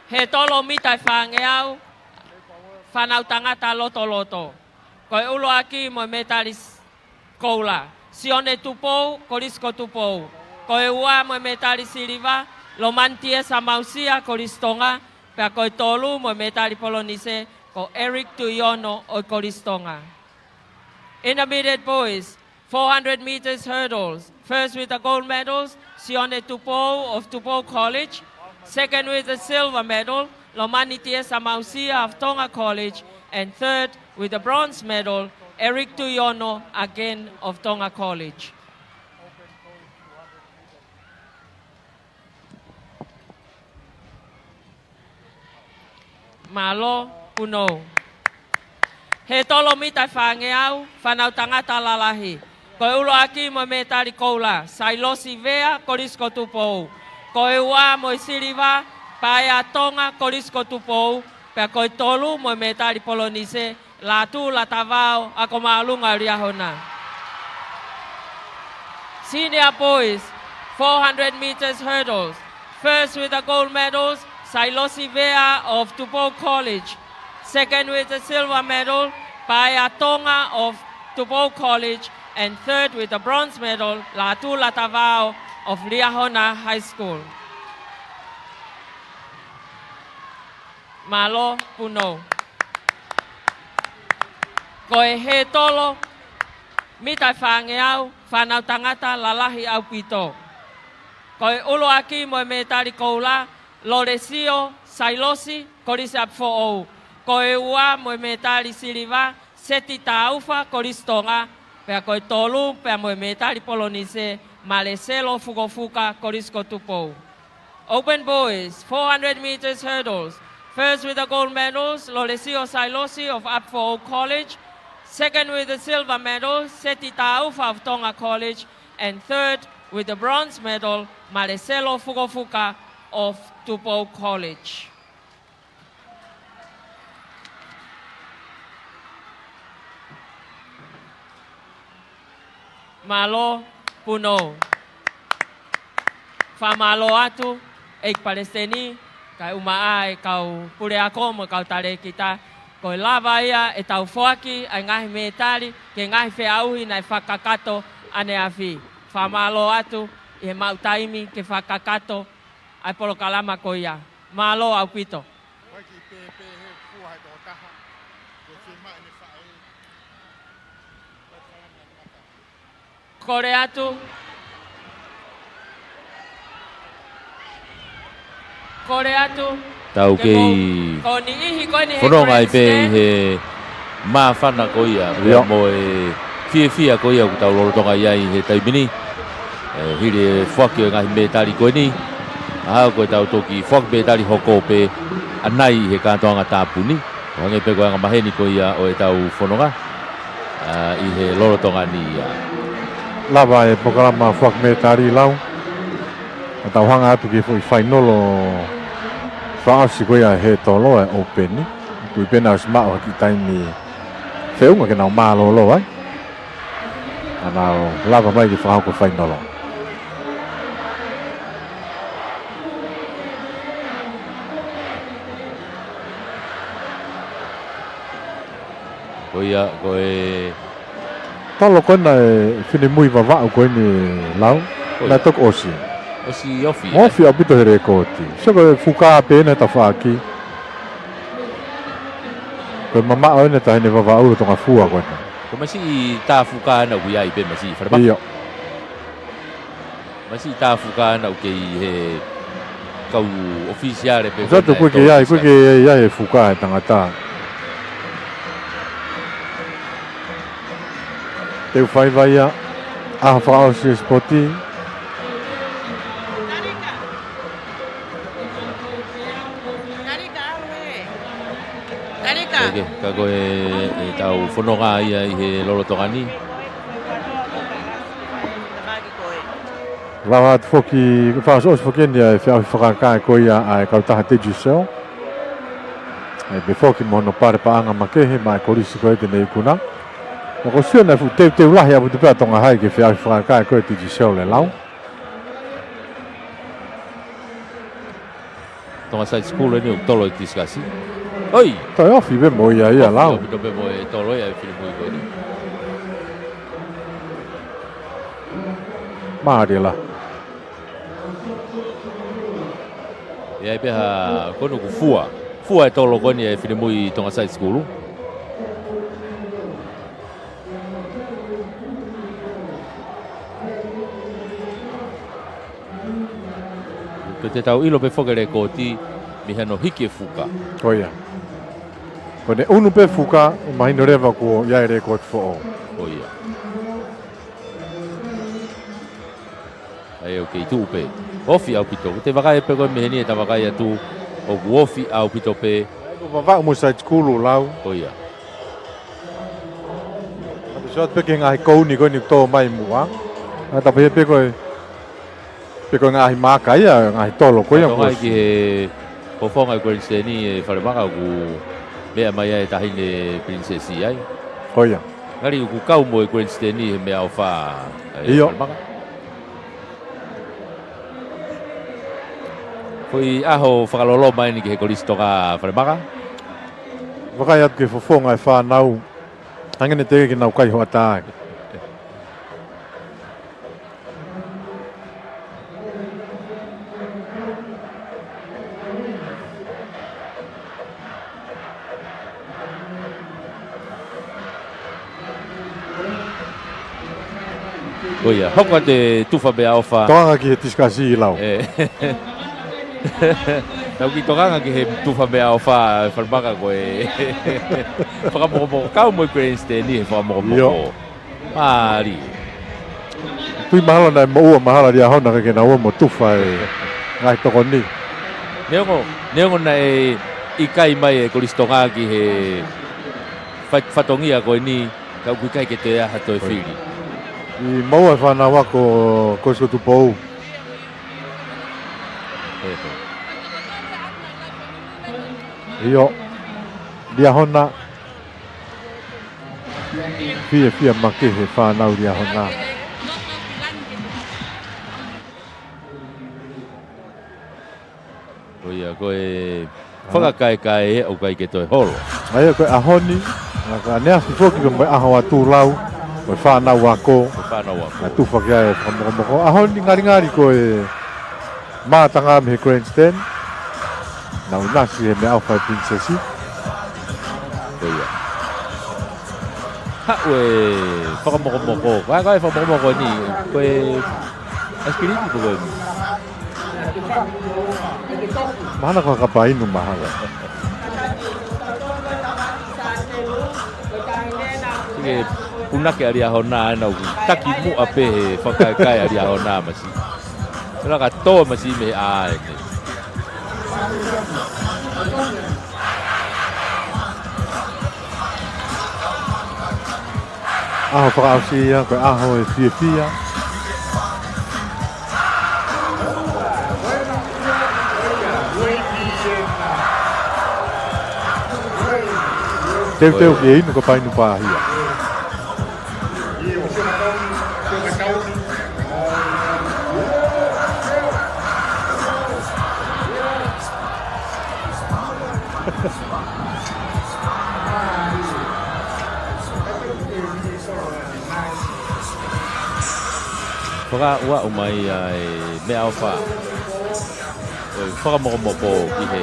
He tolo mita ʻe fāngeau, fānau tangata lotoloto. Ko e ʻuluaki mo e mētali s-, koula, Sione Tupou, Kolisi ko Tupou. Ko e ua mo e mētali siliva, Lomani Tiesa Mausia, Kolisi Tonga. Pea ko e tolu mo e mētali polonise, ko Eric Tuiono ʻo e Kolisi Tonga. Intermediate boys, four hundred meters hurdles. First with the gold medals, Sione Tupou of Tupou College. Second with the silver medal, Lomani Tiesa Mausia of Tonga College. And third with the bronze medal, Eric Tuiono, again of Tonga College. Mālō, Punou. He tolo mita ʻe fāngeau, fānau tangata lalahi. Ko e ʻuluaki mo e mētali koula, Sailosi Vea, Kolisi ko Tupou. Ko e ua mo e siliva, Paea Tonga, Kolisi ko Tupou. Pea ko e tolu mo e mētali polonise, Lātū Latavao, ʻAkomāʻolunga Liahona. Senior boys, four hundred meters hurdles. First with the gold medals, Sailosi Vea of Tupou College. Second with the silver medal, Paea Tonga of Tupou College. And third with the bronze medal, Lātū Latavao of Liahona High School. Mālō, Punou. Ko e he tolo mita ʻe fāngeau, fānau tangata lalahi ʻaupito. Ko e ʻuluaki mo e mētali koula, Lolesio Sailosi, Kolisi ʻApifoʻou. Ko e ua mo e mētali siliva, Seti Taufa, Kolisi Tonga, pea ko e tolu, pea mo e mētali polonise, Maleselo Fukofuka, Kolisi ko Tupou. Open boys, four hundred meters hurdles. First with the gold medals, Lolesio Sailosi of ʻApifoʻou College. Second with the silver medal, Seti Taufa of Tonga College. And third with the bronze medal, Maleselo Fukofuka of Tupou College. Mālō, Punou. Fakamālō atu, ʻEiki Palesiteni, kae ʻumaʻā e kau puleako mo e kau talēkita, ko e lava ia ʻetau foaki ʻa e ngaahi mētali ki he ngaahi feʻauhi naʻe fakakakato ʻaneafi. Fakamālō atu ʻi he maʻu taimi ke fakakakato ʻa e polokalama ko ia. Mālō ʻaupito. Ko e kiʻi pēpē he fua he tokotaha. Ko e fiemaʻu ʻene faʻē. Ko e kalanga mata. Kole atu. Kole atu. Tau kei fononga ai pē ʻi he māfana ko ia, pea mo e fiefia ko ia ʻoku tau lolotonga ʻi ai he taimi ni. ʻE, hili e foaki ʻo e ngaahi mētali ko eni, ʻa ia ko ʻetau toki foaki mētali hoko pē ʻanai ʻi he kātoanga tāpuni. ʻO hangē pē ko e anga maheni ko ia ʻo ʻetau fononga, ʻa, ʻi he lolotonga ni ia. Lava e polokalama foaki mētali, Lau. ʻA, tau hanga atu ki he foʻi fainolo fakaʻosi ko ia he tolo e ʻōpeni. Tui pē naʻe ʻosi maʻu ha kiʻi taimi feʻunga ke nau mālōlō ai. ʻA, nau lava mai ke fakahoko fainolo. Ko ia, ko e tolo ko ena e finemui Vavaʻu ko eni, Lau. Ko ia. Naʻe toki ʻosi. ʻOsi ofi, ē? Ofi ʻaupito he lēkooti. Sio ko e fuka pē ena he tafaʻaki. Ko e mamaʻo ena ʻa e taʻahine Vavaʻu lolotonga fua ko ena. Ko e masiʻi tā fuka ena ʻoku ʻi ai pē masiʻi falemaka. ʻIo. Masiʻi tā fuka ena ʻoku kei ʻi he kau ʻofisiale pē. Zato ko ena ʻoku kei ʻi ai, ʻoku kei ʻi ai e fuka ʻa e tangata. Teu faiva ia, ʻaho fakaʻosi e sipoti. Talika, ʻalu ē. Talika. Eke, ka ko e, ʻetau fononga ia ʻi he lolotonga ni. Lava atu foki, fakaʻosi foki eni ʻa e feʻauhi fakakae ko ia ʻa e kautaha Digicel. ʻE, pea foki mo hono pale paʻanga makehe maʻa e kolisi ko ē te ne ikuna. Ka ko e sio naʻe fuʻu teuteu lahi ʻaupito pē ʻa Tonga High ki he feʻauhi fakakae ko ē Digicel, Lau. Tonga Side School eni ʻoku tolo e tisikasi. ʻOi! Toe ofi pē mo ia ia, Lau. Ofi ʻaupito pē mo e tolo ia e finemui ko eni. Mālie lā. ʻE ʻi ai pē ha konu ʻoku fua. Fua e tolo ko eni e finemui Tonga Side School. Ko ʻetau ʻilo pē foki e lēkooti mei hano hiki e fuka. Ko ia. Ko ʻene ʻunu pē fuka, ʻe mahino leva kuo ʻi ai e lēkooti foʻou. Ko ia. ʻA ia ʻoku kei tuʻu pē. Ofi ʻaupito. Ko e vakai pē ko ē mei heni ʻe ta vakai atu ʻoku ofi ʻaupito pē. Ko Vavaʻu mo Side School, Lau. Ko ia. Atu sio atu pē ki he ngaahi kouni ko eni ʻoku tō mai muʻa. ʻA, ta pehē pē ko e, pē ko e ngaahi maaka ia, ngaahi tolo ko ia. Tō mai ki he fofonga e grandstand ʻi he falemaka ʻoku meʻa mai ai e taʻahine Pilinisesi ai. Ko ia. Ngali ʻoku kau mo e grandstand ʻi he meʻaʻofa e falemaka. ʻIo. Foʻi ʻaho fakaloloma eni ki he Kolisi Tonga falemaka. Vakai atu ki he fofonga e fānau. Hangē naʻe teʻeki ke nau kai hoʻatā. Ko ia, hoko atu e tufa meʻaʻofa. Tokanga ki he tisikasi, Lau. ʻE. Tau kiʻi tokanga ki he tufa meʻaʻofa, falemaka ko e fakamokomoko. Kau mo e grandstand ʻi he fakamokomoko. ʻIo. Mālie. Tui mahalo naʻe moʻua mahalo Liahona ke nau ō mo tufa e ngaahi tokoni. Neongo, neongo naʻe ʻikai mai e Kolisi Tonga ki he fai-, fatongia ko eni, ka ʻoku ʻikai ke toe ʻi ai ha toe fili. ʻI moʻua e fānau ako Kolisi ko Tupou. ʻIo. Liahona. Fiefia makehe fānau Liahona. Ko ia, ko e fakakaekae ʻoku ʻikai ke toe holo. ʻA ia ko e ʻaho ni, naʻa ka ne afi foki ko e mo e ʻaho atu, Lau, ko e fānau ako. Ko e fānau ako. Naʻe tufa ki ai e fakamokomoko. ʻAho ni ngalingali ko e mātanga mei he grandstand. Nau ʻinasi he meʻaʻofa e Pilinisesi. Ko ia. Haʻu e fakamokomoko. Ko e, ko e fakamokomoko ni, ko e ʻaisikilimi pe ko e? Mahalo ko e kapainu mahalo. Sike punake ʻa Liahona ena ʻoku taki muʻa pē he fakakaikaia ʻa Liahona masi. Pela ka tō masi mei he ʻā eni. ʻAho fakaʻosi ia, ko e ʻaho e fiefia. Teuteu ki he inu ko e painu pāhia. Fakaaʻuaʻu mai ʻa e meʻaʻofa ʻo e fakamokomoko ki he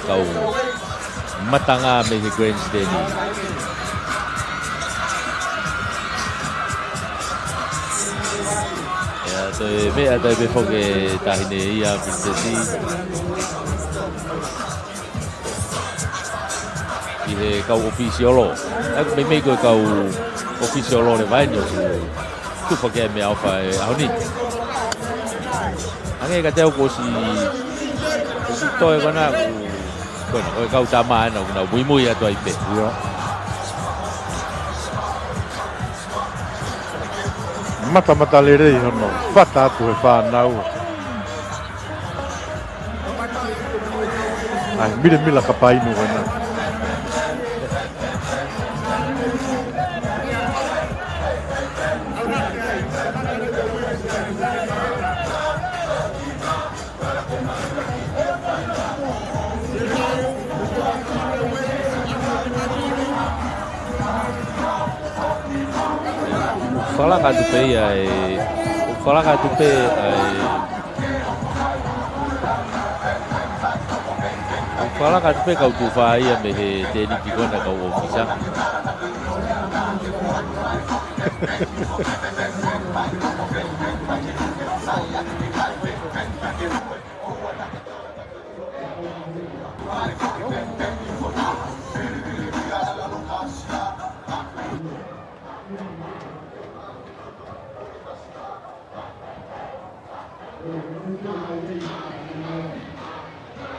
kau matanga mei he grandstand. ʻIo, toe meʻa toe pē foki e taʻahine ia, Pilinisesi. ʻI he kau ʻōfisiolo. ʻA ia ko e meimei ko e kau ʻōfisiolo leva eni ʻoku tufa ki ai e meʻaʻofa he ʻaho ni. Hangē kiate au kuo ʻosi, kuo ʻosi toe ko ena, ko ena, ko e kau tama ena ʻoku nau muimui atu ai pē. ʻIo. Matamatalelei hono fata atu he fānau. ʻAi, milemila kapainu ko ena. Fakalaka atu pē ia e, fakalaka atu pē ʻa e, fakalaka atu pē kau tufa ia mei he tēniti ko ena kau ʻōfisa.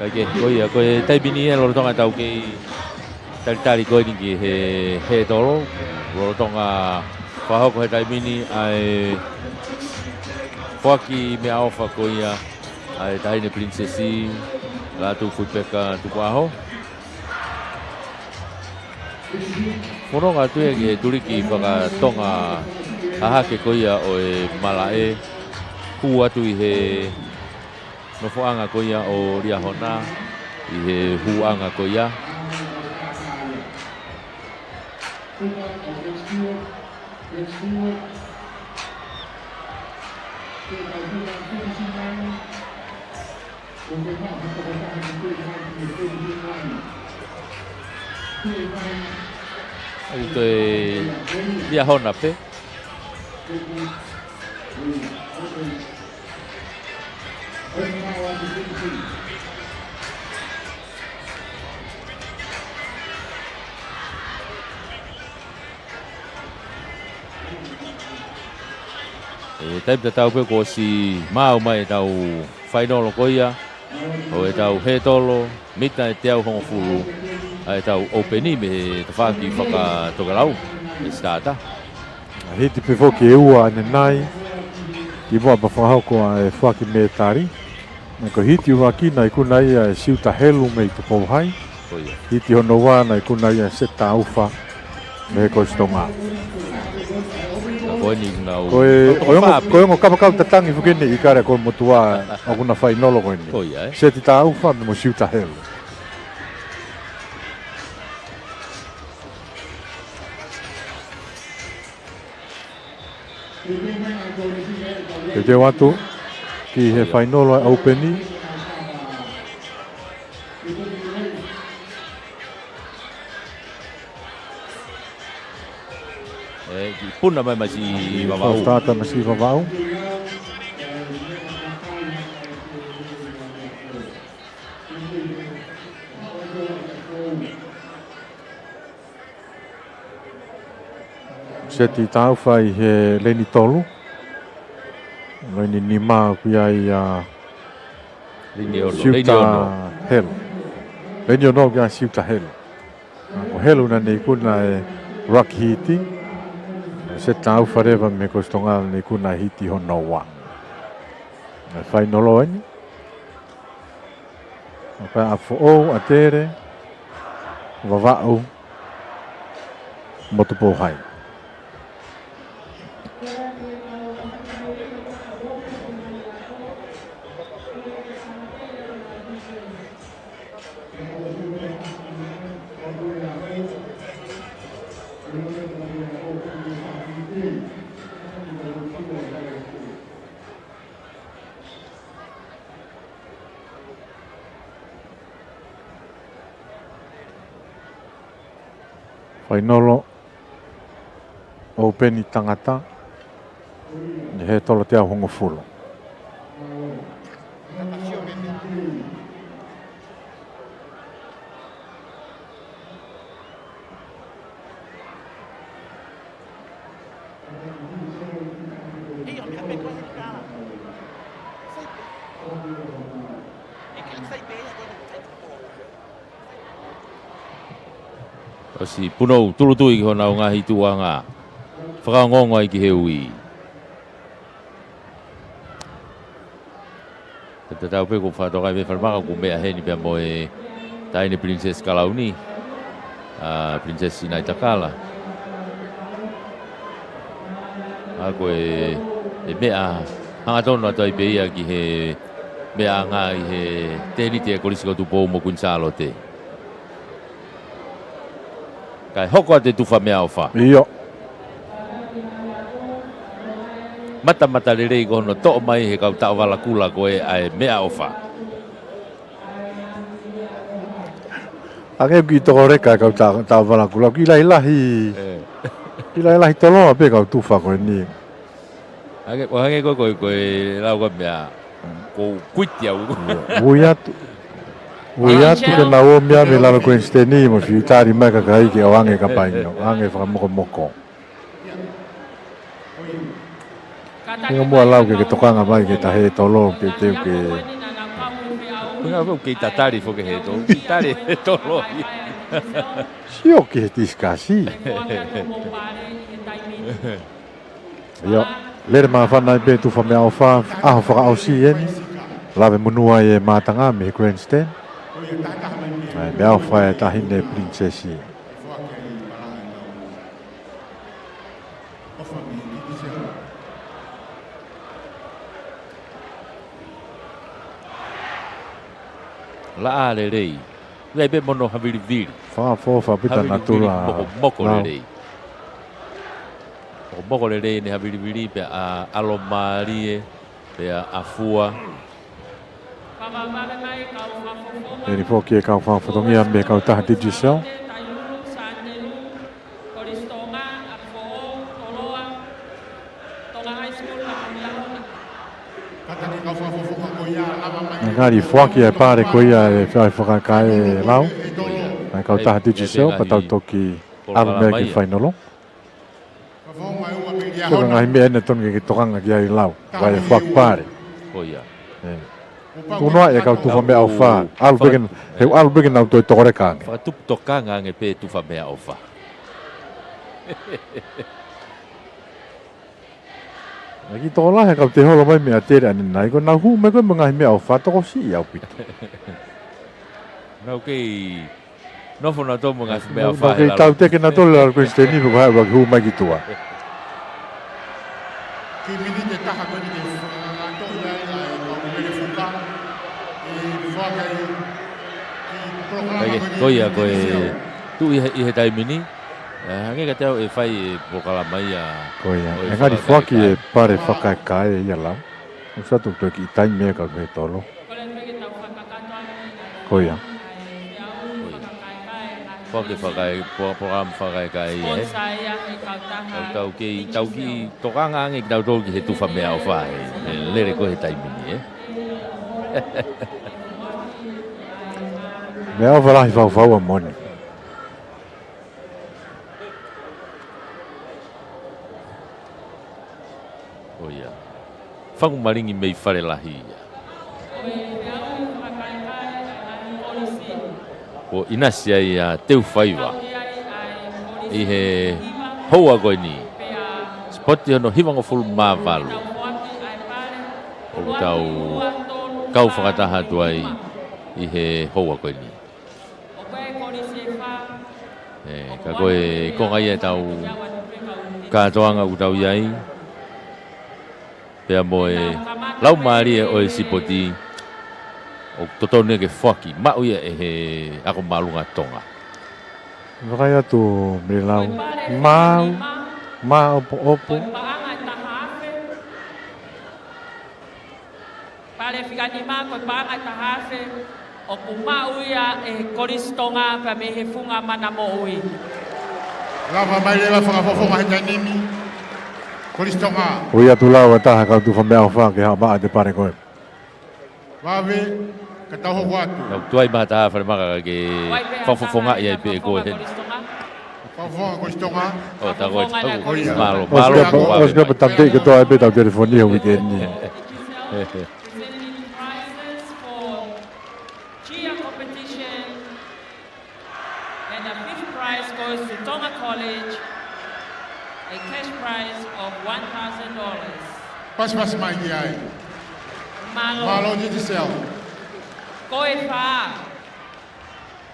Kae kehe, ko ia, ko e taimi ni ʻe lolotonga ʻetau kei talitali ko eni ki he, he tolo, lolotonga fakahoko he taimi ni ʻa e foaki meʻaʻofa ko ia ʻa e taʻahine Pilinisesi, Lātūfuipeka Tukuʻaho. Fononga atu ia ki he tuliki fakatonga hahake ko ia ʻo e malaʻe, hū atu ʻi he nofoʻanga ko ia ʻo Liahona, ʻi he hūʻanga ko ia. ʻAi, ko e Liahona pē. ʻE, taimi tatau pē kuo ʻosi maʻu mai ʻetau fainolo ko ia ʻo ʻetau hētolo mita ʻe teau hongofulu, ʻa ʻetau ʻōpeni mei he tafaʻaki fakatokelau, ʻe sitata. Hiti pē foki ʻe ua ʻanenai, kimuʻa pea fakahoko ʻa e foaki mētali. Naʻe ko e hiti ʻuluaki naʻe ikuna ia ʻe Siuta Helu mei Tupou Hai. Ko ia. Hiti hono ua naʻe ikuna ia ʻe Seta Ufa mei he Kolisi Tonga. Ko eni nau. Ko e, ko e ongo, ko e ongo kapakau tatangi foki eni ʻi Kaleakolomotuʻa ʻoku na fainolo ko eni. Ko ia, ē? Seti Taufa mo Siuta Helu. Teuteu atu ki he fainolo ʻa e ʻōpeni. ʻE, kiʻi puna mai mei Siʻi Vavaʻu. Fafata mei Siʻi Vavaʻu. Seti taʻu fā ʻi he leini tolu. Leini nima ʻoku ʻi ai ʻa Leini ono, Siuta leini ono. Helu. Leini ono ʻoku ʻi ai ʻa Siuta Helu. Ko Helu naʻe ikuna e ruck hiti. Seti taʻu fā leva mei he Kolisi Tonga naʻe ikuna e hiti hono ua. Naʻe fainolo eni. ʻA Foʻou, ʻAtele, Vavaʻu, mo Tupou Hai. Fainolo ʻoupeni tangata ʻi he tolo teau hongofulu. ʻOsi punou tūʻulutui ki honau ngaahi tuʻuʻanga fakaongoongo ai ki he ui. Tatau pē ko Fatokai Vefalemaka ʻoku meʻa heni pea mo e taʻahine Princess Kalauni, ʻa Princess Sinaitakala. ʻA ko e, e meʻa hangatonu atu ai pē ia ki he meʻa ʻanga ʻi he tēniti ʻa e Kolisi ko Tupou mo Kuini Sālote. Kae hoko atu e tufa meʻaʻofa. ʻIo. Matamata lelei ko hono toʻo mai he kau taʻovala kula ko ē ʻa e meʻaʻofa. Hangē ʻoku kiʻi tokoleka e kau ta-, taʻovala kula. Kiʻi lahilahi. ʻE. Kiʻi lahilahi toloa pē kau tufa ko eni. Hangē, ʻo hangē ko e, ko e, ko e lau ko e meʻa, ʻoku ou kuiti au. ʻIo. Ui atu. Ui atu ke nau ō mei ai mei lalo ko Einstein mo fiu tali mai kakai ke ʻoange kapaino, ʻoange fakamokomoko. Inga muʻa lau ke ke tokanga mai ke tahe tolo ke teu ke. Ko e ngā kau kei tatali foki he tolo, kei tali he tolo. Sio ki he tisikasi. ʻIo, lele māfana ai pē tufa meʻaʻofa, ʻaho fakaʻosi eni. Lave monū ai e mātanga mei he grandstand. ʻAi, meʻaʻofa e taʻahine Princess. Laʻā lelei. ʻOku ʻi ai pē mo hono havilivili. Fakaʻofoʻofa pē ʻa e natula. Havilivili mokomoko lelei. Mokomoko lelei ʻene havilivili pea ʻalomālie, pea ʻafua. Eni foki e kau fakafofonga mei he kautaha Digicel. Ngali foaki e pale ko ia e fai fakaekae lau. ʻA e kautaha Digicel, pea tau toki ʻalu mei ai ki he fainolo. Ko e ngaahi meʻa eni tonu ke ke tokanga ki ai lau. Vai e foaki pale. Ko ia. ʻE. Tunoa e kau tufa meʻaʻofa. ʻAlu pē ke, he ʻalu pē ke nau toe tokoleka ange. Fakatupu tokanga ange pē tufa meʻaʻofa. Naʻe kiʻi tokolahi e kau tēholo mai mei ʻAtele ʻanenai, ko ʻenau hū mai ko ē mo e ngaahi meʻaʻofa tokosiʻi ʻaupito. Nau kei nofo nautolu mo e ngaahi meʻaʻofa. Nau kei tauteke nautolu ʻa e Kuini Siteni, pea ko hai ʻoku hū mai ki tuʻa. Kiʻi miniti ʻe taha ko eni ke fakatoʻi ai ʻa e kau mele fuka. ʻE fakahoko ai kiʻi polokalama ko eni ko ia, ko e tuʻu ʻi he, ʻi he taimi ni. ʻE, hangē kiate au ʻe fai e polokalama ia. Ko ia. ʻE ngali foaki e pale fakaekae ia lau. ʻOku sio atu toe kiʻi taimi ia ka he tolo. Ko ia. Ko e fakaʻi-, po-, polokalama fakaʻikaiʻi, ē? Sponsor ia he kautaha. Tau, tau kei, tau kiʻi tokanga ange kitautolu ki he tufa meʻaʻofa, ē. He lele ko ē he taimi ni, ē? Meʻaʻofa lahi faufaua moʻoni. ʻO ia. Faku Malingi mei Falelahi ia. Kuo ʻinasi ai ʻa Teufaiva ʻi he houa ko eni. Sipoti hono hivangofulu mā valu. ʻOku tau kau fakataha atu ai ʻi he houa ko eni. ʻE, ka ko e konga ia ʻetau kātoanga ʻoku tau ʻi ai. Pea mo e laumālie ʻo e sipoti ʻoku totonu ke foaki maʻu ia ʻe he ako māʻolunga Tonga. Vakai atu, Meilau. Maau, maau, opo, opo. Pale fika nima ko e paʻanga ʻe taha afe ʻoku maʻu ia ʻe he Kolisi Tonga pea mei he Funga Mana Moʻui. Lava mai leva fakafofonga he taimi ni, Kolisi Tonga. Ui atu lau ʻa e taha kau tufa meʻaʻofa ke haʻu maʻu ʻa e pale ko ē. Vave, ka tau hoko atu. Tau tuai maʻu ʻa e taha falemaka ke fakafofongaʻi ai pē ko ē heni. Fakafofonga Kolisi Tonga. ʻO, tā ko ē, tā ko ē. Mālō, mālō. ʻOsi ka pa-, ʻosi ka pa tāpē ke toa ai pē ʻetau telefoni he uike ni. Presenting prizes for cheer competition, and the fifth prize goes to Tonga College, a cash prize of one thousand dollars. Pasipasi mai ki ai. Mālō. Mālō, Digicel. Ko e fā.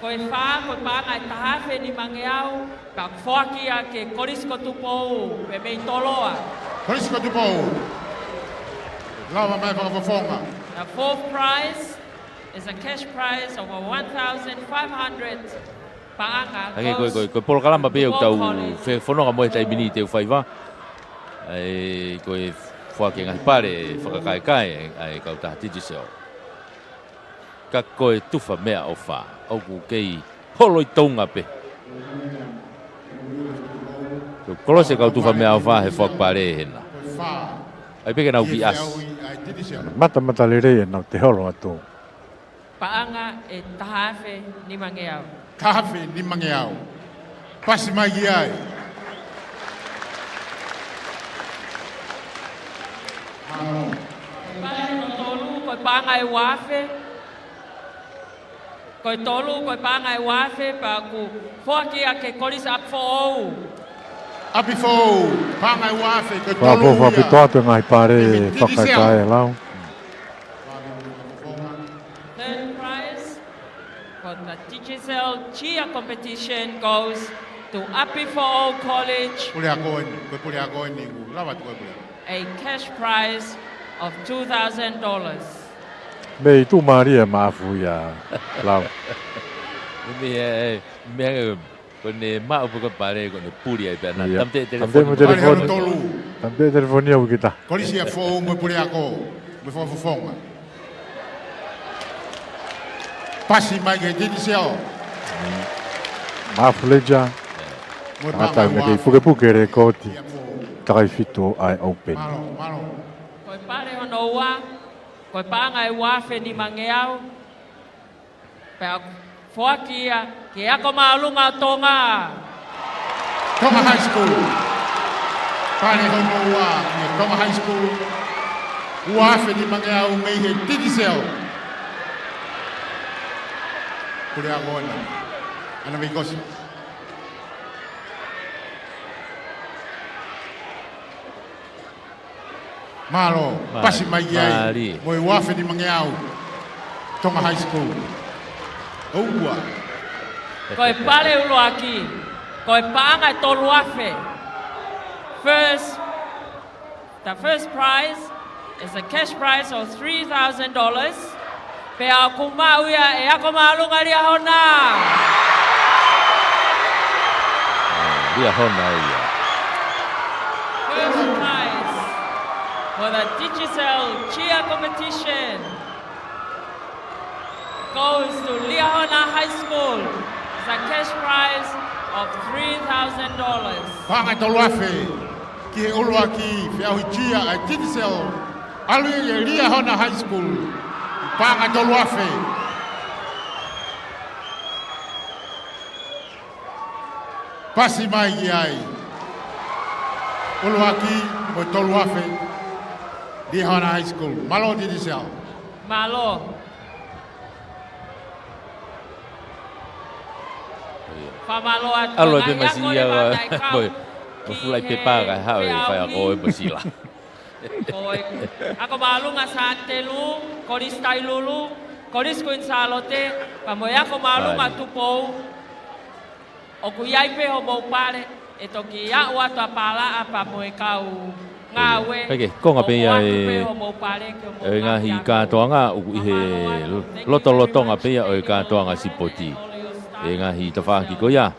Ko e fā, ko e paʻanga ʻe taha afe nimangeau, pea ʻoku foaki ia ki he Kolisi ko Tupou, pea mei Toloa. Kolisi ko Tupou. Lava mai fakafofonga. The fourth prize is a cash prize of a one thousand five hundred paʻanga. Hangē ko e, goes ko e, ko e polokalama pē ʻoku tau Tupou College. Fefononga mo e taimi ni Teufaiva. ʻA e, ko e foaki e ngaahi pale fakakaekae ʻa e kautaha Digicel. Ka ko e tufa meʻaʻofa ʻoku kei holo ʻi Tonga pē. Ko e kolosi e kau tufa meʻaʻofa he foaki pale hena. ʻAi pē ke nau kiʻi ʻasi. Matamata lelei ʻenau toe holo atu. Paʻanga ʻe taha afe nimangeau. Taha afe nimangeau. Pasi mai ki ai. Pale hono tolu, ko e paʻanga ʻe ua afe. Ko e tolu, ko e paʻanga ʻe ua afe, pea ʻoku foaki ia ki he Kolisi ʻApifoʻou. ʻApifoʻou, paʻanga ʻe ua afe, ko e tolu ia. Fakafofonga atu e ngaahi pale fakakae lau. Third prize for the Digicel Cheer Competition goes to ʻApifoʻou College. Puleako eni, ko e puleako eni, ʻoku lava atu ko e puleako. A cash prize of two thousand dollars. Mei tuʻumālie Maʻafu ia, lau. Mei, ʻe, mei, ʻe, Ko ʻene maʻu pē ko e pale, ko ʻene puli ai pē ʻana. Ia. Tāmateʻi e telefoni. Tāmateʻi mo e telefoni. Pale hono tolu. Tāmateʻi e telefoni au kita. Kolisi ʻApifoʻou mo e puleako, mo e fakafofonga. Pasi mai ki he Digicel. Maʻafu Leisure. Mo e paʻanga ʻe ua afe. Tangata naʻe kei pukepuke e lēkooti. ʻApifoʻou. Takai fitu ʻa e Open. Mālō, mālō. Ko e pale hono ua, ko e paʻanga ʻe ua afe nimangeau. Pea ʻoku foaki ia ki he ako māʻolunga ʻo Tonga. Tonga High School. Pale hono ua ki he Tonga High School. Ua afe nimangeau mei he Digicel. Puleako ena. ʻAna Veikosi. Mālō, mālō, pasi mai ki ai. Mālie. Mo e ua afe nimangeau. Tonga High School. ʻOua. Ko e pale ʻuluaki. Ko e paʻanga ʻe tolu afe. First, the first prize is a cash prize of three thousand dollars. Pea ʻoku maʻu ia ʻe Ako Māʻolunga Liahona. Liahona ia. First prize for the Digicel Cheer Competition goes to Liahona High School. A cash prize of three thousand dollars. Paʻanga ʻe tolu afe ki he ʻuluaki feʻauhi tia ʻa e Digicel, ʻalu ia ʻi he Liahona High School. Paʻanga ʻe tolu afe. Pasi mai ki ai. ʻUluaki mo e tolu afe. Liahona High School. Mālō Digicel. Mālō. Fakamālō atu. ʻAlu pē mai siʻi ia, mo e, mo e fulaʻi pepa kae haʻu e faiako ʻo e Mosila. Ko e ako māʻolunga Sātelu, Kolisi Tailulu, Kolisi Kuini Sālote, pea mo e ako māʻolunga Tupou. ʻOku ʻi ai pē homou pale, ʻe toki aʻu atu ʻa Palaʻa pea mo e kau ngāue. Hei, konga pē ia ʻo ʻoatu pē homou pale ki homou ngaahi kātoanga, ʻoku ʻi he lotolotonga pē ia ʻo e kātoanga sipoti. ʻE ngaahi tafaʻaki ko ia.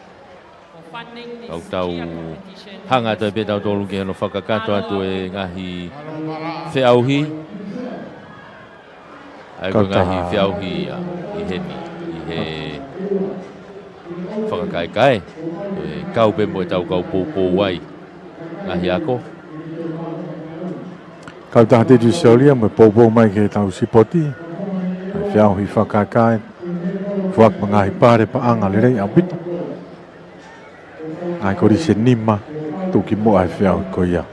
Kau tau hanga atu ai pē tautolu ki hono fakakakato atu e ngaahi feʻauhi. ʻA ia ko e ngaahi feʻauhi ia ʻi heni, ʻi he fakakaekae, ʻe kau pē mo e tau kau poupou ai ngaahi ako. Kautaha Digicel ia mo e poupou mai ki he tau sipoti. Feʻauhi fakakaekae, foaki mo e ngaahi pale paʻanga lelei ʻaupito. ʻA e kolisi ʻe nima, tuki mo e feʻauhi ko ia.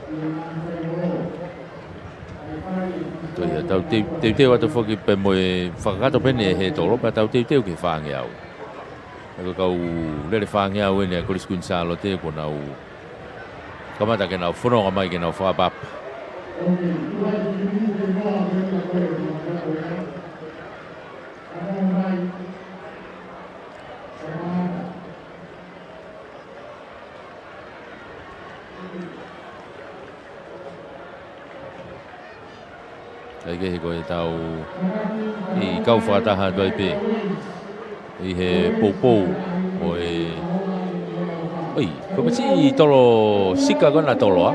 Ko ia, tau teu-, teuteu atu foki pē mo e fakakakato pē eni ʻe he tolo, pea tau teuteu ki he fāngeau. ʻA ia ko e kau lele fāngeau eni ʻa e Kolisi Kuini Sālote kuo nau kamata ke nau fononga mai ke nau fakapapa. ʻA ia ko e tau ʻi kau fakataha atu ai pē ʻi he poupou ʻo e, ʻoi, ko e masiʻi tolo sika ko ena tolo ā?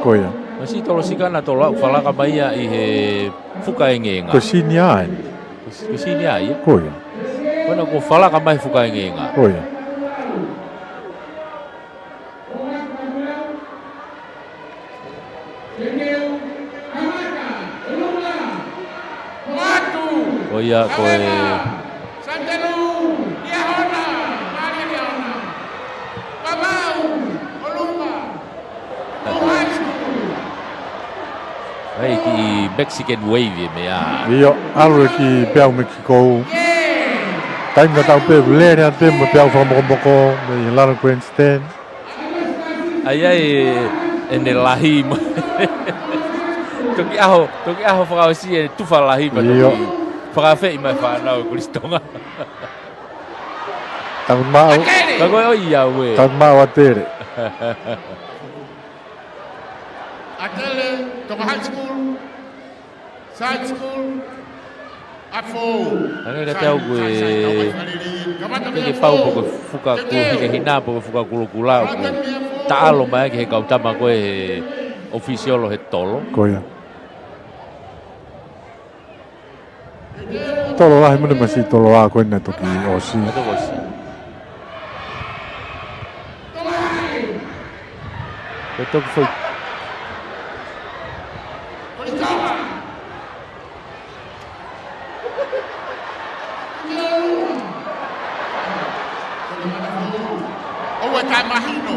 Ko ia. Masiʻi tolo sika ena tolo ā, ʻoku falaka mai ia ʻi he fuka engenga. Ko e senior ē. Ko e si-, ko e senior ia. Ko ia. Ko ena kuo falaka mai fuka engenga. Ko ia. Ko ia ko e ʻAi ki Mexican Wave e meʻa. ʻIo, ʻalu ki peau Mexico. Taimi tatau pē, lele atu pē mo e peau fakamokomoko, mei he lalo grandstand. ʻAi, ʻai, ʻene lahi mo. Toki ʻaho, toki ʻaho fakaʻosi ʻene tufa lahi pea toki fakafeʻi mai fānau Kolisi Tonga. Tau maʻu. Ka ko e ʻoi au ē. Tau maʻu ʻa Tele. ʻA Tele, Tonga High School, Side School, ʻa Fou. Hangē ka te au ko e, ke pau pe ko e fuka ku hina hina pe ko e fuka kulokula ʻoku taʻalo mai ki he kau tama ko e ʻofisiolo he tolo. Ko ia. Tolo lahi mo ʻene masiʻi tolo ā ko ena toki ʻosi. Ka toki ʻosi. Ko e toki foʻi. ʻOua taʻe mahino.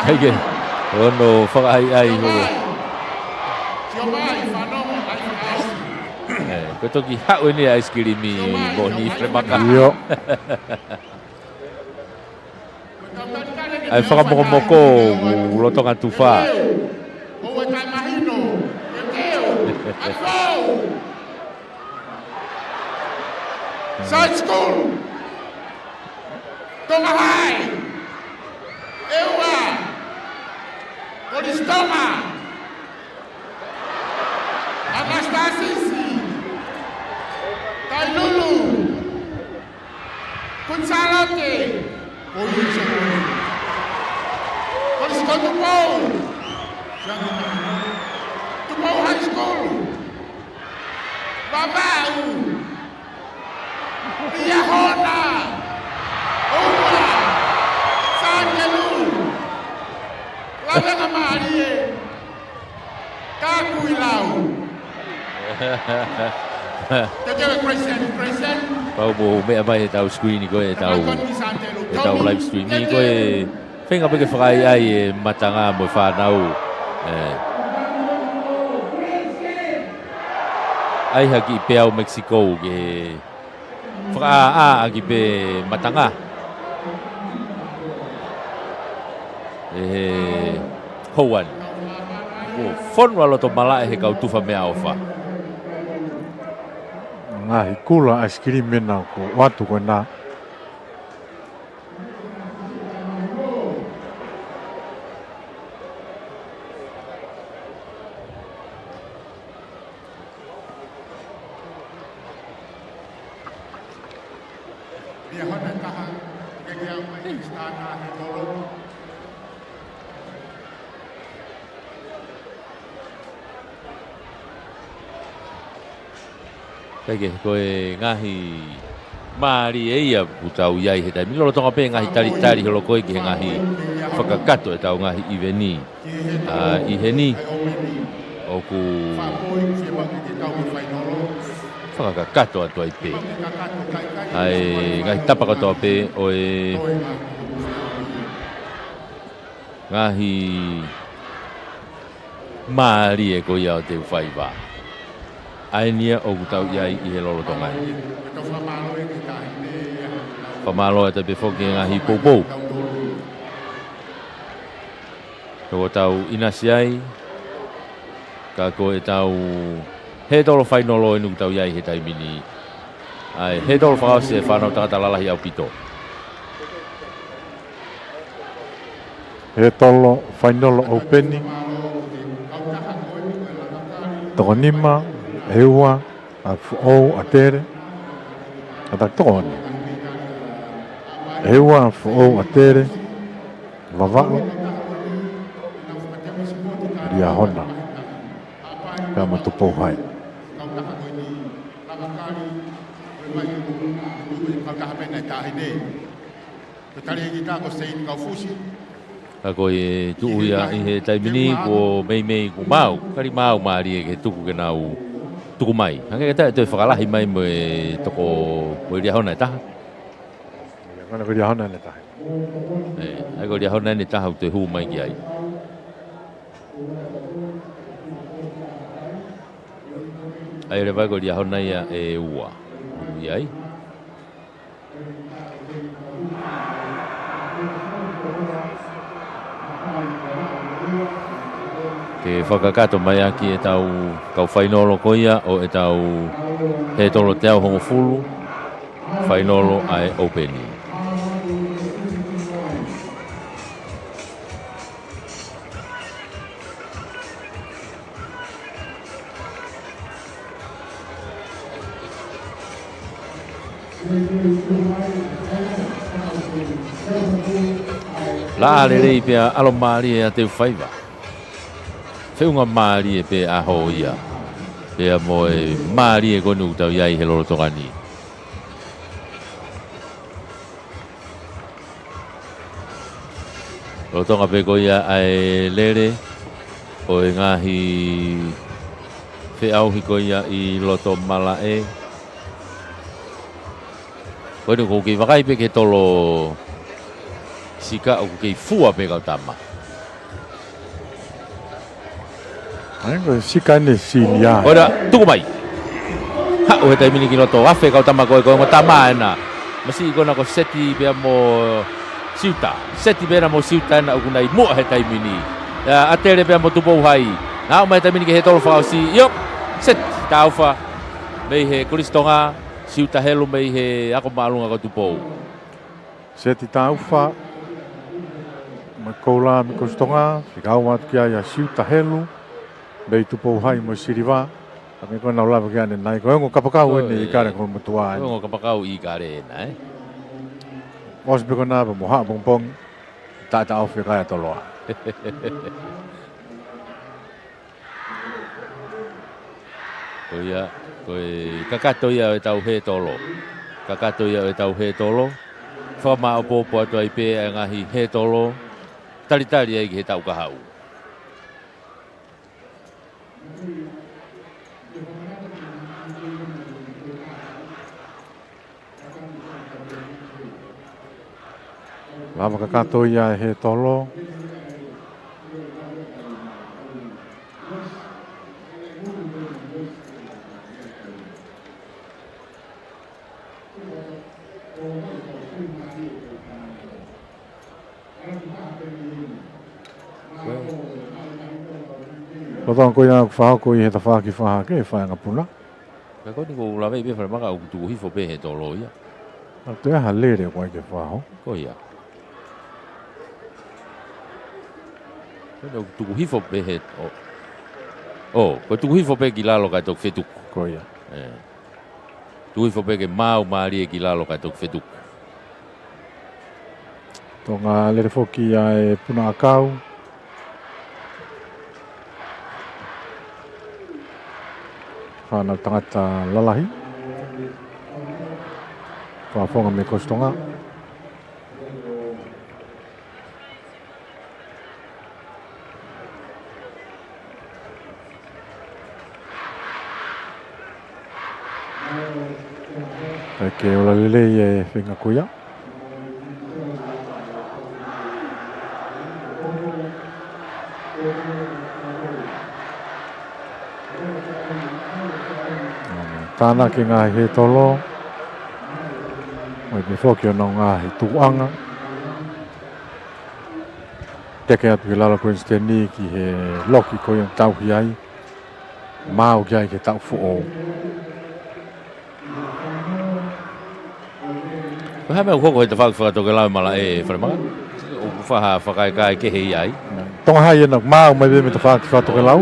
Hei ke, ʻono fakaʻaiʻai holo. ʻE, ko e toki haʻu eni ʻa e ʻaisikilimi mo ni flemaka. ʻIo. ʻAi fakamokomoko, ʻoku lolotonga tufa. Side School. Tonga High. ʻE ua. Kolisi Tonga. Anastasisi. Tailulu. Kuini Sālote. Kolisi ko Tupou. Tupou High School. Vavaʻu. Liahona. Ua. Sākelu. Lavengamālie. Kakuilau. Te te Christian, Christian. Pau mo meʻa mai he tau screen ko e tau, he tau live stream ko e feinga pē ke fakaʻaiʻai e matanga mo e fānau. ʻE. ʻAi hake pē au Mexico ke fakaʻāʻā ʻaki pē matanga. ʻE he houa ni. Kuo fonu ʻa loto malaʻe he kau tufa meʻaʻofa. Ngaahi kula ʻaisikilimi ena kuo ʻoatu ko ena. Liahona ʻe taha, ke ke au mai ki Stana he tolo. Kae kehe, ko e ngaahi mālie ia ʻoku tau ʻi ai he taimi ni, lolotonga pē ngaahi talitali holo ko ē ki he ngaahi fakakakato ʻetau ngaahi ʻiveni. ʻA, ʻi heni, ʻoku fakakakato atu ai pē ʻa e ngaahi tapa kotoa pē ʻo e ngaahi mālie ko ia ʻo e teufaiva. ʻA eni ia ʻoku tau ʻi ai ʻi he lolotonga ni. Fakamālō atu pē foki e ngaahi poupou. Ko ʻetau ʻinasi ai, ka ko ʻetau hētolo fainolo eni ʻoku tau ʻi ai he taimi ni. ʻA e hētolo fakaʻosi e fānau tangata lalahi ʻaupito. Hētolo fainolo ʻoupeni. Toko nima, ʻEua, ʻa Foʻou, ʻa Tele. Kātaki toko ono. ʻEua, ʻa Foʻou, ʻa Tele. Vavaʻu. Liahona. Pea mo Tupou Hai. Ko e tali e kita ko Saint Kaufusi. Ka ko e tuʻu ia ʻi he taimi ni kuo meimei kuo maau. Kali maau mālie ke tuku ke nau tuku mai. Hangē ka taʻe toe fakalahi mai mo e toko ko e Liahona ʻe taha. Liahona ko e Liahona ʻe taha. ʻE, ʻa ia ko e Liahona ʻe taha ʻoku toe hū mai ki ai. ʻA ia leva ko e Liahona ia ʻe ua. ʻI ai. Ke fakakakato mai ʻaki ʻetau kau fainolo ko ia ʻo ʻetau hētolo teau hongofulu, fainolo ʻa e ʻoupeni. Laʻā lelei pea ʻalomālie ʻa e teufaiva. Feʻunga mālie pē ʻaho ia. Pea mo e mālie ko eni ʻoku tau ʻi ai he lolotonga ni. Lolotonga pē ko ia ʻa e lele ʻo e ngaahi feʻauhi ko ia ʻi loto malaʻe. Ko eni ʻoku kei vakai pē ki he tolo sika ʻoku kei fua pē kau tama. ʻA ia ko e sika eni sini ia. ʻOua, tuku mai. Haʻu he taimi ni ki loto afe kau tama ko e, ko e ongo tama ena. Masiʻi ko ena ko Seti pea mo Siuta. Seti pē ena mo Siuta ena ʻoku nau ʻi muʻa he taimi ni. ʻA, ʻa Tele pea mo Tupou Hai. Nau ō mai he taimi ni ki he hētolo fakaʻosi. ʻIo, Seti Taufa mei he Kolisi Tonga. Siuta Helu mei he ako māʻolunga ko Tupou. Seti Taufa, mo e koula mei Kolisi Tonga, fika ua atu ki ai ʻa Siuta Helu, mei Tupou Hai mo Siliva, ʻa ia ko ena ʻoku lava ki ai ʻanenai, ko e ongo kapakau eni ʻi Kale ko Motuʻa. Ko e ongo kapakau ʻi Kale ena, ē? ʻOsi pē ko ena pea mo haʻu pongipongi, taʻetaʻofi e kai ʻa Toloa. Ko ia, ko e kakato ia ʻo ʻetau hētolo. Kakato ia ʻo e tau hētolo. Fakamāʻopoʻopo atu ai pē ʻa e ngaahi hētolo. Talitali ai ki he taʻu kahaʻu. Lava kakato ia ʻe he tolo. Ko e tau ko ia ʻoku fakahoko ʻi he tafaʻaki fakahake ʻe he faiʻanga puna. Ka ko eni ʻoku ou lave pē Falemaka ʻoku tuku hifo pē he tolo ia. ʻA ʻoku toe ʻi ai ha lele ʻoku ʻai ke fakahoko. Ko ia. Ko eni ʻoku tuku hifo pē he, ʻo. ʻO, ko e tuku hifo pē ki lalo kae toki fetuku. Ko ia. ʻE. Tuku hifo pē ke maau mālie ki lalo kae toki fetuku. Tonga lele foki ʻa e puna ʻakau. Fānau tangata lalahi. Fakafofonga mei Kostonga. ʻIkai ke ola lelei e feinga ko ia. Tānaki ngaahi hētolo. ʻOi pē foki ʻo nau ngaahi tuʻuʻanga. Teke atu ki lalo Kuinisiteni ki he loki ko ia ʻoku tauhi ai. Maau ki ai ki he taʻu foʻou. Ko e hā e meʻa ʻoku hoko he tafaʻaki fakatokelau ʻi malaʻe Falemaka? ʻOku faʻa fakaekae kehe ia ai. Tonga Hai ena maau mai pē mei he tafaʻaki fakatokelau.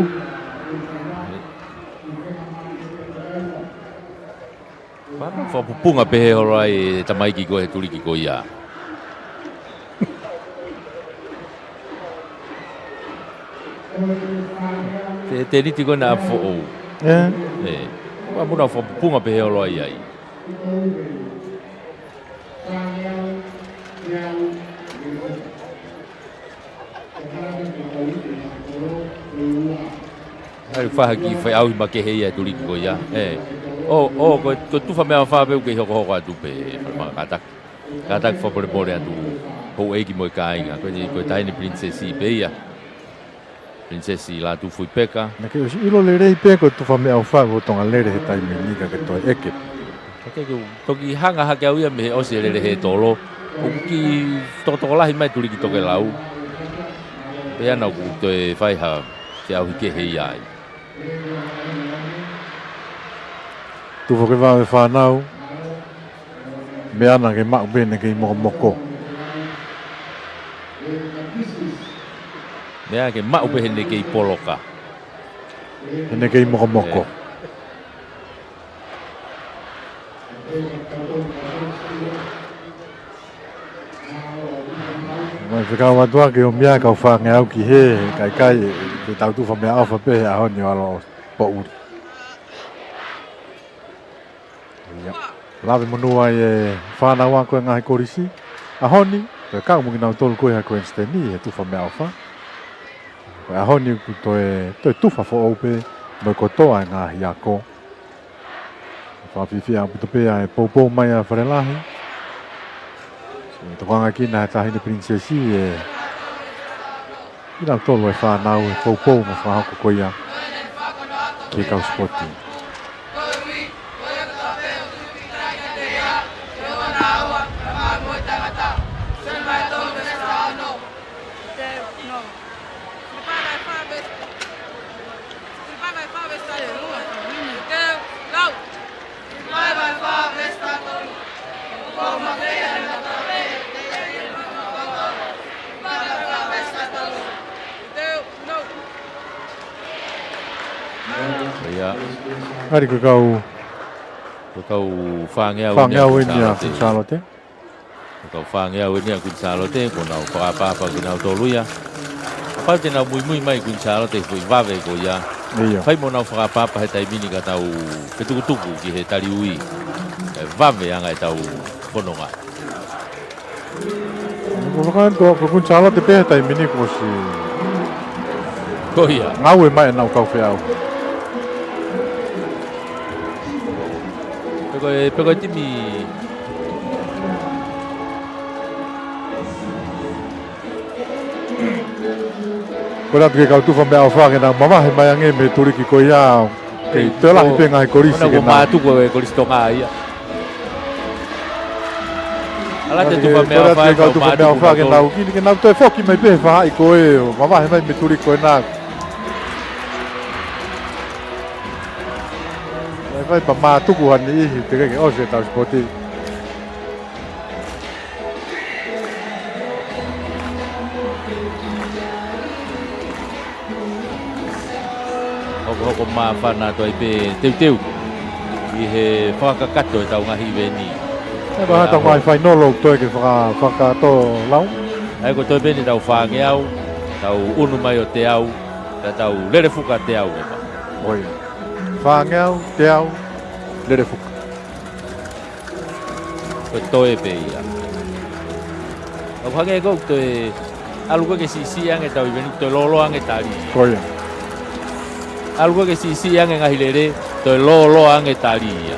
Pea fakapupunga pehē holo ai e tamaiki ko ē he tuliki ko ia. Te, tēniti ko ena ʻa foʻou. ʻE. ʻE. Pea muna fakapupunga pehē holo ai ai. ʻAi faha ki fai ʻauhi makehe ia e tuliki ko ia. ʻE. ʻO, ʻo, ko, ko e tufa meʻaʻofa pē ʻoku kei hokohoko atu pē, Falemaka, kātaki. Kātaki fakamolemole atu houʻeiki mo e kāinga. Ko e, ko e taʻahine pilinisesi pē ia. Pilinisesi Lātūfuipeka. Naʻa ke ʻosi ʻilo lelei pē ko e tufa meʻaʻofa ʻoku Tonga lele he taimi ni ka ke toe ʻeke. Ka ke, ke toki hanga hake au ia mei he ʻosi e lele he tolo. ʻOku kiʻi tokotokolahi mai tuliki tokelau. Pea naʻa ku toe fai ha feʻauhi kehe ia ai. Tufa ke vave fānau. Meʻa naʻa ke maʻu pē ʻene kei mokomoko. Meʻa ke maʻu pē heʻene kei poloka. Heʻene kei mokomoko. ʻE. Mai fekau atu ake ʻo meʻa kau fāngeau ki he, he kaikai, ke tau tufa meʻaʻofa pē he ʻaho ni ʻo ʻalu ʻo poʻuli. ʻIa. Lave monū ai e fānau ako e ngaahi kolisi. ʻAho ni, ko e kau mo kinautolu ko ē ha Kuinisiteni he tufa meʻaʻofa. Ko e ʻaho ni ʻoku toe, toe tufa foʻou pē, mo e kotoa e ngaahi ako. Fakafiefia ʻaupito pē ʻa e poupou mai ʻa Falelahi. Ko e tokanga kina he taʻahine pilinisesi e kinautolu e fānau e poupou mo e fakahoko ko ia ki he kau sipoti. ʻIa. ʻAli ko e kau, ko e kau fāngeau eni ʻa Kuini Sālote. Ko e kau fāngeau eni ʻa Kuini Sālote, kuo nau fakaʻapaʻapa kinautolu ia. Kapau te nau muimui mai Kuini Sālote he foʻi vave ko ia. ʻIo. Fai mo nau fakaʻapaʻapa he taimi ni ka tau fetukutuku ki he tali ui. ʻE vave ʻa e ngaahi tau fononga. Ko fakaʻamu ko, ko Kuini Sālote pē he taimi ni kuo ʻosi. Ko ia. Ngāue mai ʻenau kau feʻauhi. Pe ko e, pe ko e timi. Ko e ʻalu atu ki he kau tufa meʻaʻofa ke nau mavahe mai ange mei he tuliki ko ia. Kei toe lahi pē ngaahi kolisi ke nau. Mātuku e kolisi Tonga ia. ʻAlu atu ki he tufa meʻaʻofa ke nau kini, ke nau toe foki mai pē he faʻahi ko ē ʻo mavahe mai mei he tuliki ko ena. Vai vai pea mātuku ha niʻihi teʻeki ke ʻosi ʻetau sipoti. Hokohoko māfana atu ai pē teuteu ʻi he fakakakato ʻetau ngaahi iveni. ʻE, ko e ʻaho fainolo ʻoku toe ke faka-, fakakakato lau. ʻA ia ko e toe pē eni ʻetau fāngeau, tau unu mai ʻo teau, ka tau lele fuka teau ʻe ma. ʻIo. Fāngeau, teau, lele fuka. Ko e toe pē ia. ʻOku hangē ko ē ʻoku toe ʻalu ko ē ke siʻisiʻi ange ʻetau iveni, toe lōloa ange tali. Ko ia. ʻAlu ko ē ke siʻisiʻi ange ngaahi lele, toe lōloa ange tali ia.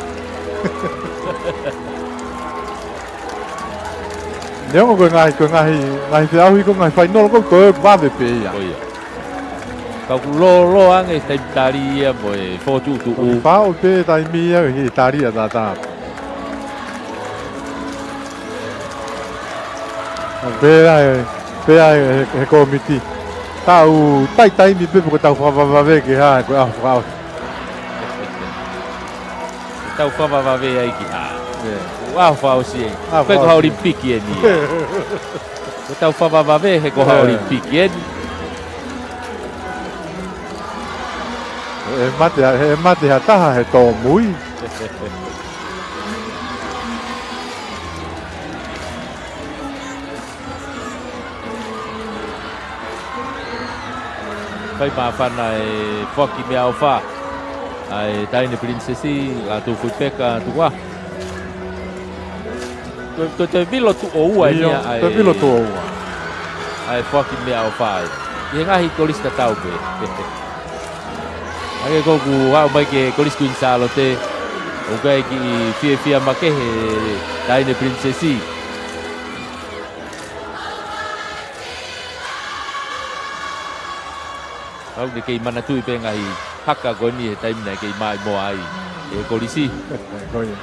Neongo ko e ngaahi, ko e ngaahi, ngaahi feʻauhi ko e ngaahi fainolo ko ē toe vave pē ia. Ko ia. Ka ʻoku lōloa ange taimi tali ia mo e fokotuʻutuʻu. Pau pē taimi ia he tali ia tātā. Pea ʻai, pea ʻai he, he kōmiti. Tau taitaimi pē pe ko e tau fakavavevave ki he hā, ko e ʻaho fakaʻosi. Tau fakavavevave ai ki he hā. ʻE. ʻAho fakaʻosi ai. ʻAho fakaʻosi. Pe ko ha Olimpiki eni ia. Ko e tau fakavavevave he ko ha Olimpiki eni. ʻE mate, ʻe mate ha taha he tōmui. Fai māfana e foaki meʻaʻofa ʻa e Taʻahine Pilinisesi, Lātūfuipeka Tukuʻaho. Toe, toe, toe vilo tuʻo ua eni ʻa e, toe vilo tuʻo ua ʻa e foaki meʻaʻofa ʻi he ngaahi kolisi tatau pē. ʻA ia ko ʻeku haʻu mai ki he Kolisi Kuini Sālote, ʻoku ʻi ai e kiʻi fiefia makehe he Taʻahine Pilinisesi. Kau ne kei manatuʻi pē ngaahi haka ko eni he taimi naʻe kei maʻimoa ai e kolisi. Ko ia.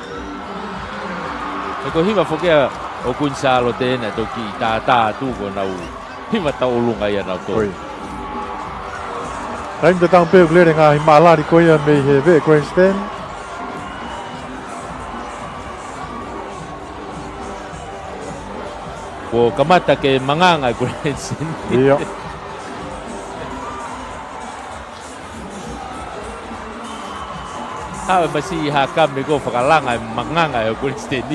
He ko e hiva foki ia ʻo Kuini Sālote naʻe toki tātā atu ko ʻenau hiva tauʻolunga ia naʻa nau toʻo. Ko ia. Taimi tatau pē ʻoku lele ngaahi maʻalali ko ia mei he veʻe grandstand. Kuo kamata ke manganga e grandstand. ʻIo. Haʻu e masiʻi haka mei ko ē ʻo fakalanga e manganga e grandstand.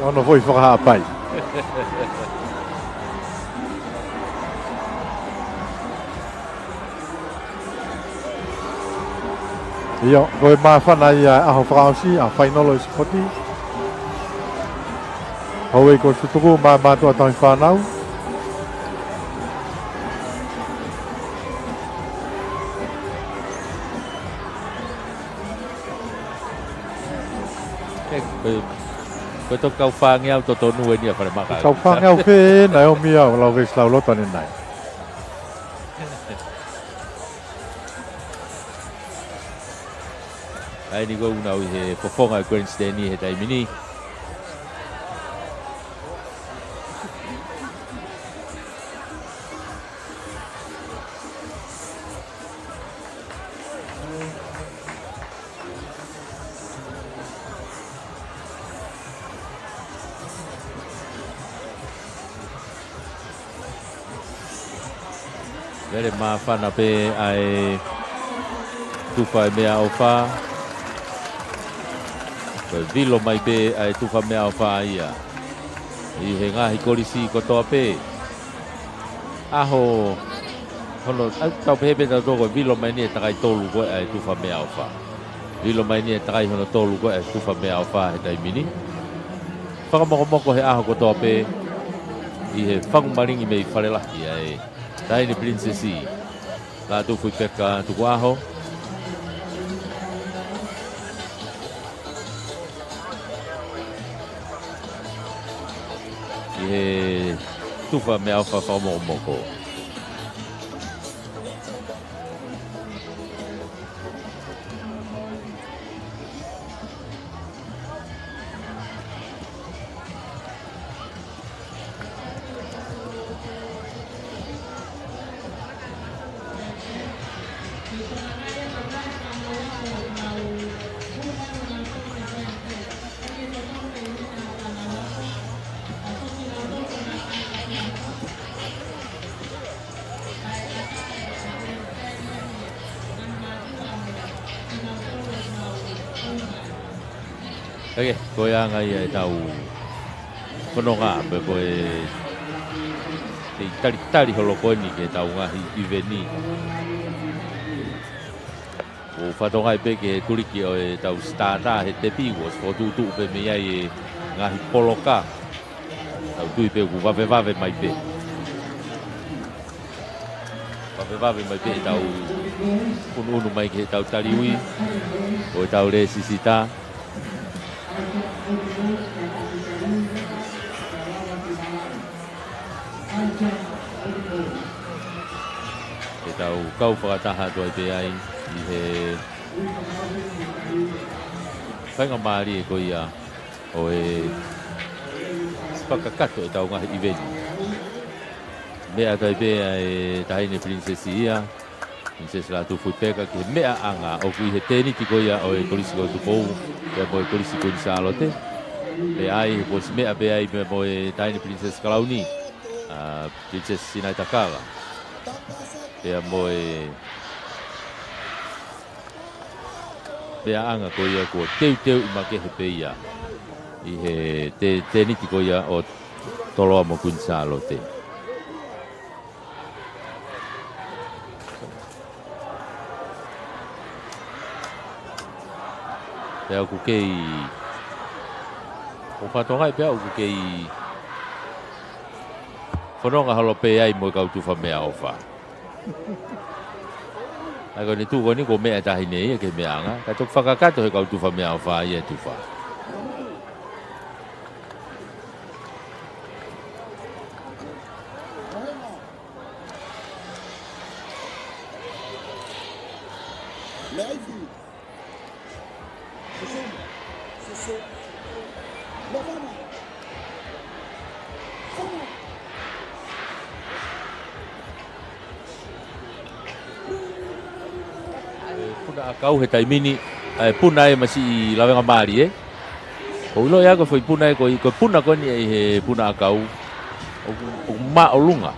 Ono foʻi fakahaʻapai. ʻIo, ko e māfana ia ʻaho fakaʻosi, ʻaho fainolo e sipoti. Houʻeiki ko Sutuku, mā mātuʻa tauhi fānau. ʻE, ko e, ko e toki kau fāngeau totonu eni ʻa Falemaka. Kau fāngeau pē naʻe ʻomi ʻa Lauvesi Lauloto ʻanenai. ʻA eni ko ʻenau ʻi he fofonga e grandstand he taimi ni. Lele māfana pē ʻa e tufa e meʻaʻofa. Ko e vilo mai pē ʻa e tufa meʻaʻofa ia ʻi he ngaahi kolisi kotoa pē. ʻAho Hono, ʻa, tau pehē pē tautolu ko e vilo mai eni e takai tolu ko ē ʻa e Tufa Meʻaʻofa. Vilo mai eni e takai hono tolu ko ē ʻa e Tufa Meʻaʻofa he taimi ni. Fakamokomoko he ʻaho kotoa pē ʻi he fangu malingi mei Falelahi ʻa e Taʻahine Pilinisesi Lātūfuipeka Tukuʻaho. ʻI he Tufa Meʻaʻofa fakamokomoko. ʻIo, ko e anga ia ʻetau fononga, pe ko e, ʻe talitali holo ko eni ki heʻetau ngaahi ʻiveni. ʻOku fakatokangaʻi pē ki he tuliki ʻo ʻetau sitata he tepi, ʻosi fokotuʻutuʻu pē mei ai e ngaahi poloka. Tau tui pē ʻoku vavevave mai pē. Vavevave mai pē ʻetau ʻunuʻunu mai ki heʻetau taliui ʻo ʻetau lēsisita. ʻEtau kau fakataha atu ai pē ai ʻi he faingamālie ko ia ʻo e fakakakato ʻetau ngaahi ʻiveni. Meʻa atu ai pē ʻa e Taʻahine Pilinisesi ia, Pilinisesi Lātūfuipeka, ki he meʻaʻanga ʻoku ʻi he tēniti ko ia ʻo e Kolisi ko Tupou, pea mo e Kolisi Kuini Sālote. Pea ʻi ai, kuo ʻosi meʻa pē ai pea mo e Taʻahine Pilinisesi Kalauni, ʻa Pilinisesi Sinaitakala. Pea mo e meʻaʻanga ko ia kuo teuteuʻi makehe pē ia ʻi he tē-, tēniti ko ia ʻo Toloa mo Kuini Sālote. Pea ʻoku kei, ʻoku fakatokangaʻi pē ʻoku kei fononga holo pē ai mo e kau Tufa Meʻaʻofa. ʻA ia ko ʻene tuʻu ko eni kuo meʻa e taʻahine ia ki he meʻaʻanga, kae toki fakakakato he kau Tufa Meʻaʻofa ia e tufa. ʻE puna ʻakau he taimi ni, ʻa e puna ʻe masiʻi lavengamālie. ʻOku ou ʻiloʻi ʻa e ko e foʻi puna ʻe ko e, ko e puna ko eni ʻi he puna ʻakau ʻoku, ʻoku māʻolunga.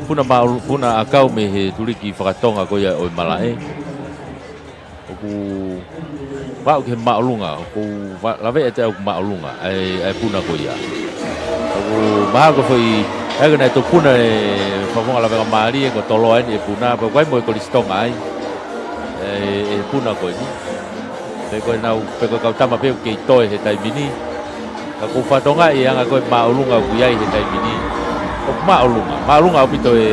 Puna māʻolu-, puna ʻakau mei he tuliki fakatonga ko ia ʻo e malaʻe. ʻOku maʻu ki he māʻolunga, ʻoku va-, laveʻi ʻe au ʻoku māʻolunga ʻa e, ʻa e puna ko ia. ʻOku mahalo ko e foʻi, ʻa ia ko ʻene toki puna e fakafofonga lavengamālie ko Toloa eni e puna, pea ʻoku ʻi ai mo e Kolisi Tonga ai ʻa e, e puna ko eni. Pe ko e nau, pe ko e kau tama pē ʻoku kei toe he taimi ni. Ka ʻoku ou fakatokangaʻi e anga ko ē māʻolunga ʻoku ʻi ai he taimi ni. ʻOku māʻolunga, māʻolunga ʻaupito e,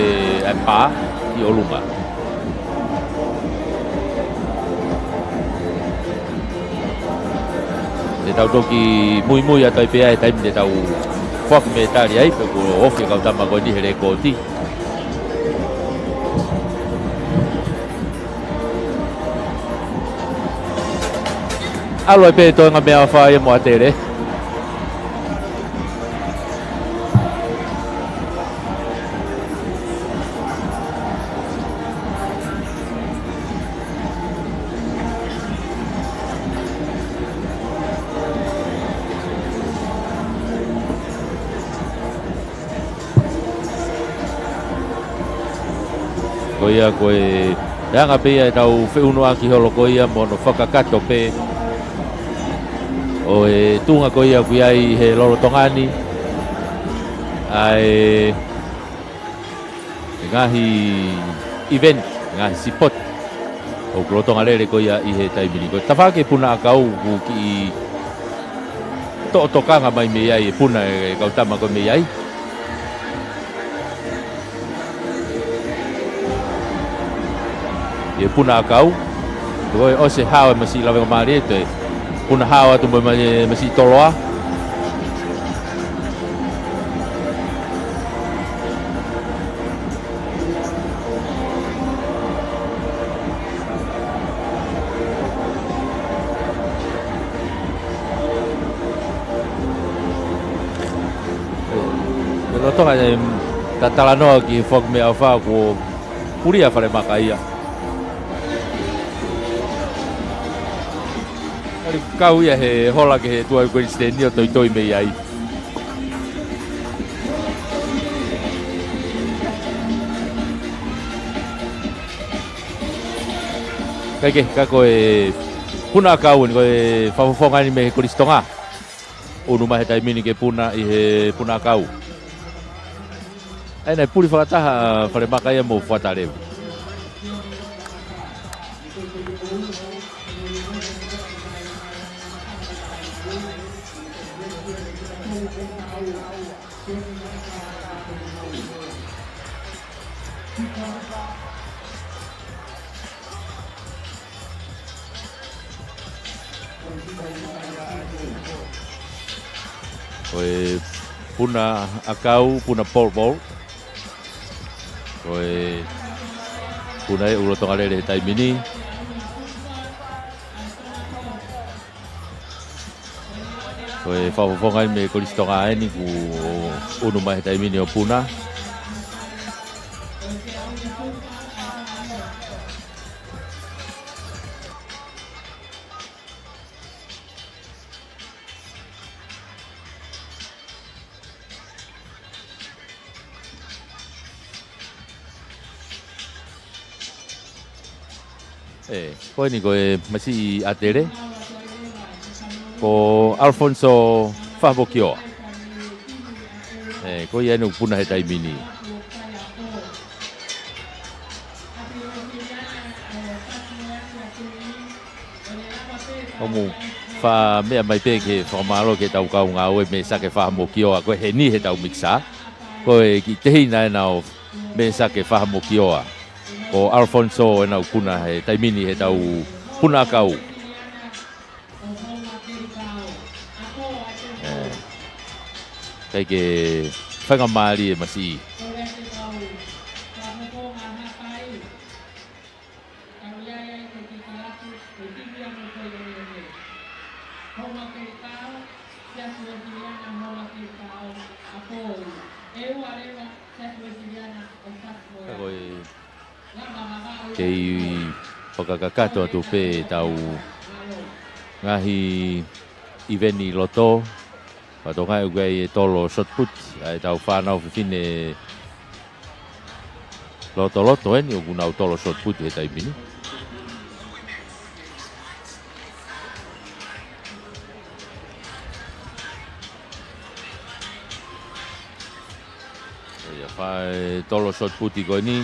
e pā ʻi ʻolunga. Te tau toki muimui atu ai pē ʻa e taimi te tau foaki metali ai, pe kuo ofi e kau tama ko eni he lēkooti. ʻAlu ai pē toenga Meʻaʻofa ia mo ʻAtele. Ko Ko ia ko e anga pē ia ʻetau feʻunuʻaki holo ko ia mo hono fakakakato pē ʻo e tuʻunga ko ia ʻoku ʻi ai he lolotonga ni ʻa e ngaahi event, ngaahi sipoti ʻoku lolotonga lele ko ia ʻi he taimi ni. Ko e tafaʻaki e puna ʻakau ʻoku kiʻi toʻo tokanga mai mei ai e puna e kau tama ko ē mei ai. ʻI he puna ʻakau, ko e ʻosi e hao e masiʻi lavengamālie, toe puna hao atu mo e ma-, e masiʻi toloa. Ko e lolotonga e tatalanoa ki he foaki meʻaʻofa kuo puli ʻa Falemaka ia. ʻAli kau ia he hola ki he tuʻa ʻi Kuinisiteni ʻo toitoi mei ai. Kae kehe, ka ko e puna ʻakau eni, ko e fakafofonga eni mei he Kolisi Tonga. ʻUnu mai he taimi ni ke puna ʻi he puna ʻakau. ʻA ia naʻe puli fakataha ʻa Falemaka ia mo Fuatalevu. Ko e puna ʻakau, puna pole vault. Ko e puna ʻoku lolotonga lele he taimi ni. Ko e fakafofonga eni mei he Kolisi Tonga eni kuo ʻunu mai he taimi ni ʻo puna. ʻE, ko eni ko e masiʻi ʻatele, ko Alfonso Fahamokioa. ʻE, ko ia eni ʻoku puna he taimi ni. ʻOku mou faʻa meʻa mai pē ke fakamālō ki heʻetau kau ngāue Mesake Fahamokioa, ko e heni heʻetau mikisā. Ko e kiʻi tehina ena ʻo Mesake Fahamokioa. Ko Alfonso ena ʻoku puna he taimi ni heʻetau puna ʻakau. ʻE, ʻikai ke faingamālie e masiʻi. Ka ko e kei fakakakato atu pē ʻetau ngaahi ʻiveni ʻi loto. Fakatokangaʻi ʻoku ʻi ai e tolo shot put ʻa ʻetau fānau fefine lotoloto eni ʻoku nau tolo shot put he taimi ni. ʻIo, fai tolo shot put ko eni.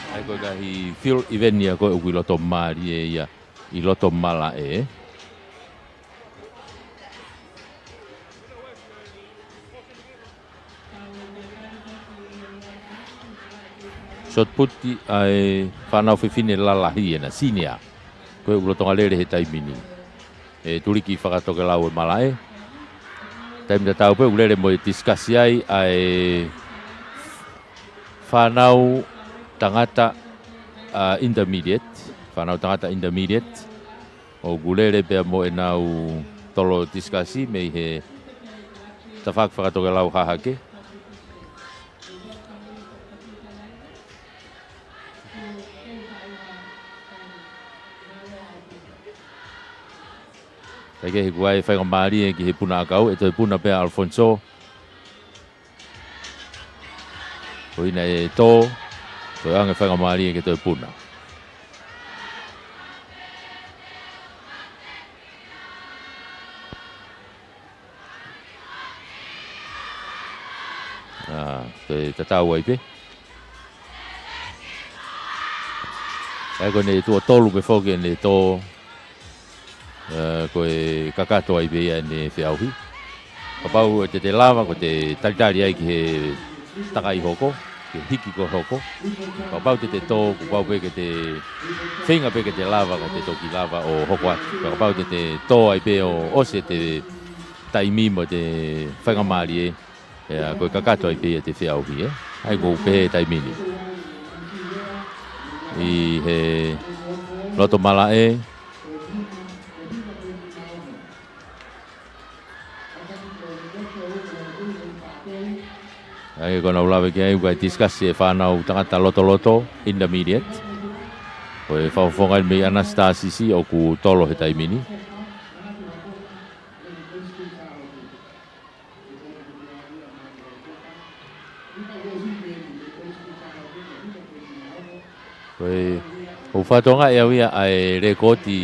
ʻA ia ko e ngaahi field event ia ko ē ʻoku ʻi loto mālie ia ʻi loto malaʻe. Shot put ʻa e fānau fefine lalahi ena, senior. Ko ē ʻoku lolotonga lele he taimi ni. ʻE tuliki fakatokelau e malaʻe. Taimi tatau pē ʻoku lele mo e discuss ai ʻa e fānau tangata, ʻa, intermediate. Fānau tangata intermediate. ʻOku lele pea mo ʻenau tolo discuss mei he tafaʻaki fakatokelau hahake. Kae kehe kuo ʻi ai e faingamālie ki he puna ʻakau, ʻe toe puna pē ʻa Alfonso. Ko ia naʻe tō, toe ʻoange faingamālie ke toe puna. ʻA, toe tatau ai pē. ʻA ia ko ʻene tuʻo tolu pē foki ʻene tō, ʻa, ko e kakato ai pē ia ʻene feʻauhi. Kapau ʻe te te lava, ko ʻete talitali ai ki he takai hoko, ki he hiki ko ē hoko. Kapau te te tō, kuo pau pē ke te feinga pē ke te lava, ka te toki lava ʻo hoko atu. Kapau te te tō ai pē ʻo ʻosi ʻete taimi mo ʻete faingamālie, ʻa, ko e kakato ai pē ia ʻete feʻauhi, ē. ʻA ia ko e pehē taimi ni. ʻI he loto malaʻe. ʻA ia ko ʻenau lave ki ai, ʻoku ʻi ai e tisikasi e fānau tangata lotoloto, intermediate. Ko e fakafofonga ia mei ʻAnasitā Sisi ʻoku tolo he taimi ni. Ko e, ʻoku ou fakatokangaʻi au ia ʻa e lēkooti,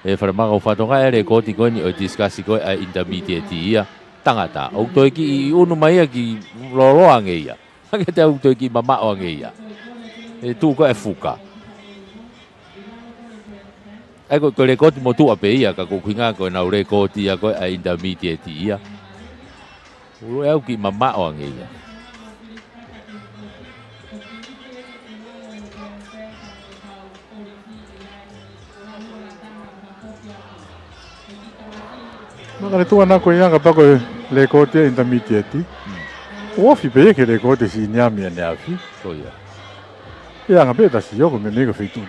ʻe Falemaka, ʻoku ou fakatokangaʻi ʻa e lēkooti ko eni ʻo e tisikasi ko ē ʻa e intermediate ia tangata. ʻOku toe kiʻi ʻunu mai ia ki lōloa ange ia. Hangē te ʻoku toe kiʻi mamaʻo ange ia. ʻE tuʻu ko ē ʻa e fuka. ʻA ia ko, ko e lēkooti motuʻa pē ia, ka ko e ʻuhinga ko ʻenau lēkooti ia ko ē ʻa e intermediate ia. ʻOku ʻi ai e kiʻi mamaʻo ange ia. Maka le tuʻa naʻa ko ia ka pea ko e lēkooti ʻa e intermediate. ʻOku ofi pē ia ki he lēkooti senior mei ʻaneafi. Ko ia. ʻE anga pē ʻeta sio ko e meʻa ni ko e feituʻu.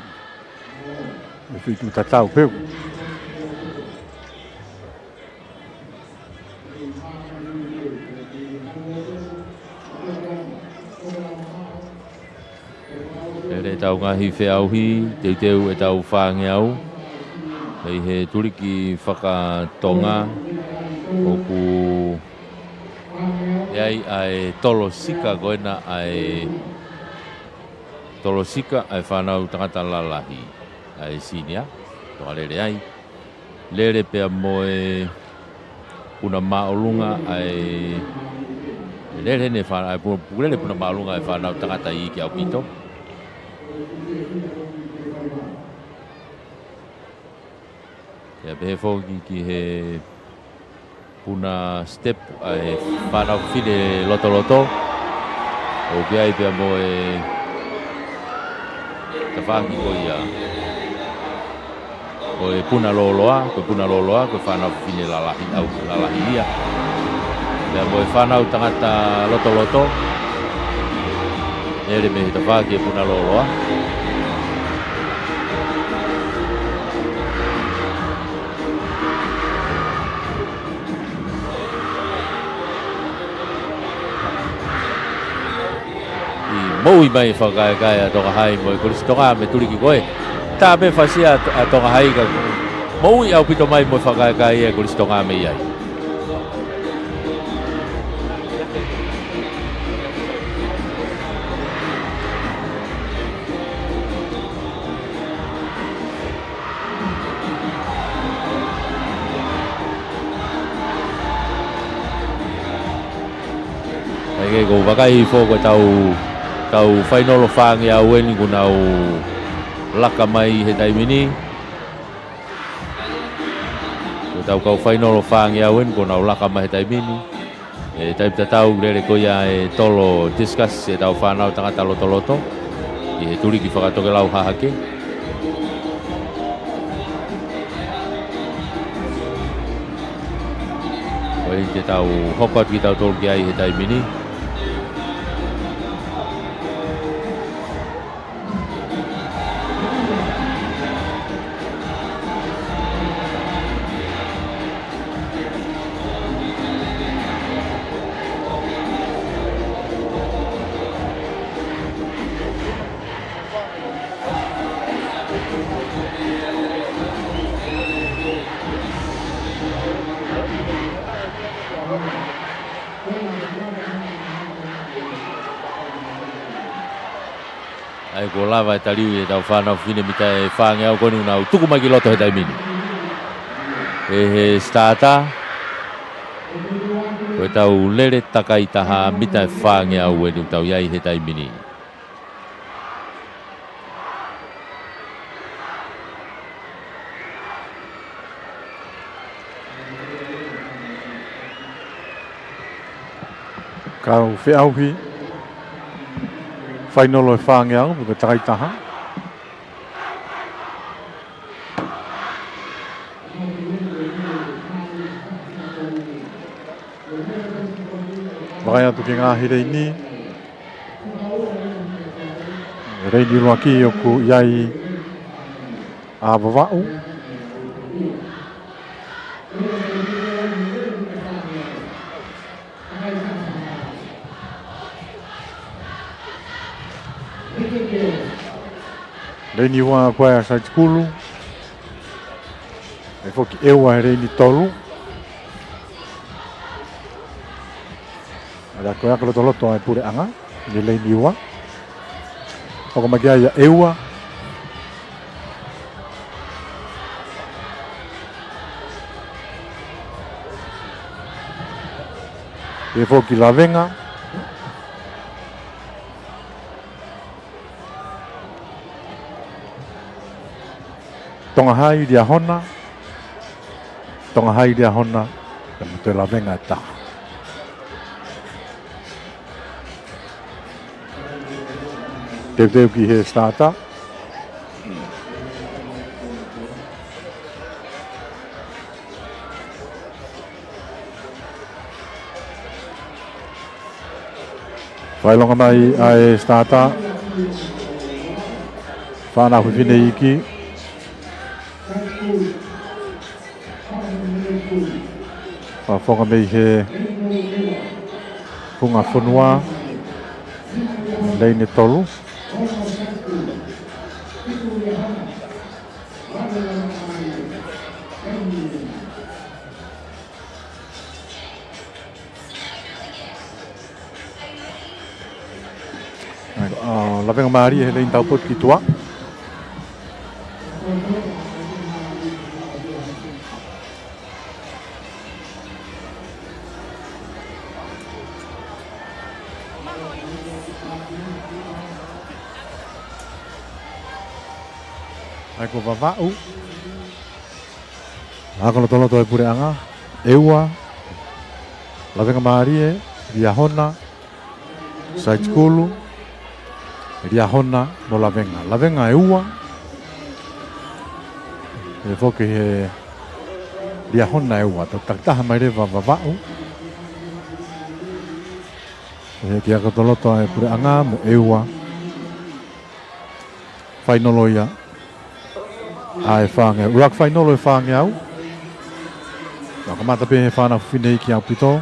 Ko e feituʻu tatau pē. Lele ʻetau ngaahi feʻauhi, teuteu ʻetau fāngeau. ʻI he tuliki fakatonga, ʻoku ʻi ai ʻa e tolo sika ko ena ʻa e tolo sika ʻa e fānau tangata lalahi, ʻa e senior, toka lele ai. Lele pea mo e puna māʻolunga ʻa e, lele ʻene fā-, ʻa e pu-, pu-, lele puna māʻolunga ʻa e fānau tangata iiki ʻaupito. Pea pehē foki ki he puna step ʻa e fānau fefine lotoloto. ʻOku ʻi ai pea mo e tafaʻaki ko ia. Ko e puna lōloa, ko e puna lōloa, ko e fānau fefine lalahi, ʻau lalahi ia. Pea mo e fānau tangata lotoloto. Lele mei he tafaʻaki e puna lōloa. ʻI moʻui mai e fakakaekae ʻa Tonga Hai mo e Kolisi Tonga mei he tuliki ko ē. Tā pē fasia ʻa, ʻa Tonga Hai ka moʻui ʻaupito mai mo e fakakaekae ʻa e Kolisi Tonga mei ai. ʻA ia ko e vakai hifo ko ʻetau, ʻetau fainolo fāngeau eni kuo nau laka mai he taimi ni. Ko ʻetau kau fainolo fāngeau eni kuo nau laka mai he taimi ni. ʻE taimi tatau lele ko ia e tolo tisikasi ʻetau fānau tangata lotoloto ʻi he tuliki fakatokelau hahake. Ko ia te tau hoko atu kitautolu ki ai he taimi ni. ʻA ia kuo lava e taliui ʻetau fānau fefine mita ʻe fāngeau ko eni ʻoku nau tuku mai ki loto he taimi ni. ʻE he starter, ko ʻetau lele takai taha mita ʻe fāngeau eni ʻoku tau ʻi ai he taimi ni. Kau feʻauhi fainolo ʻe fāngeau, pea ko e takai taha. Vakai atu ki he ngaahi leini. Leini ʻuluaki ʻoku ʻi ai ʻa Vavaʻu. Leini ua ko ia ʻa Saitikulu. ʻE foki ʻEua he leini tolu. ʻA ia ko e ako lotoloto ʻa e puleʻanga ʻi he leini ua. Hoko mai ki ai ʻa ʻEua. ʻE foki Lavenga. Tonga Hai, Liahona. Tonga Hai, Liahona. Pea mo e Lavenga ʻe taha. Teuteu ki he starter. Fakaʻilonga mai ʻa e starter. Fānau fefine iiki. Fakafofonga mei he funga fonua. Leini tolu. ʻA ia, ʻa, Lavenga Mālie he leini taupotu ki tuʻa. ʻA ia ko Vavaʻu. Ako lotoloto ʻa e puleʻanga, ʻEua, Lavenga Mālie, Liahona, Saitikulu, Liahona mo Lavenga. Lavenga ʻe ua, ʻe foki he Liahona ʻe ua, tau takitaha mai leva Vavaʻu. ʻE he kiʻi ako lotoloto ʻa e puleʻanga mo ʻEua. Fainolo ia ʻa e fāngeau. ʻUluaki fainolo ʻe fāngeau. Ka kamata pē he fānau fefine iiki ʻaupito.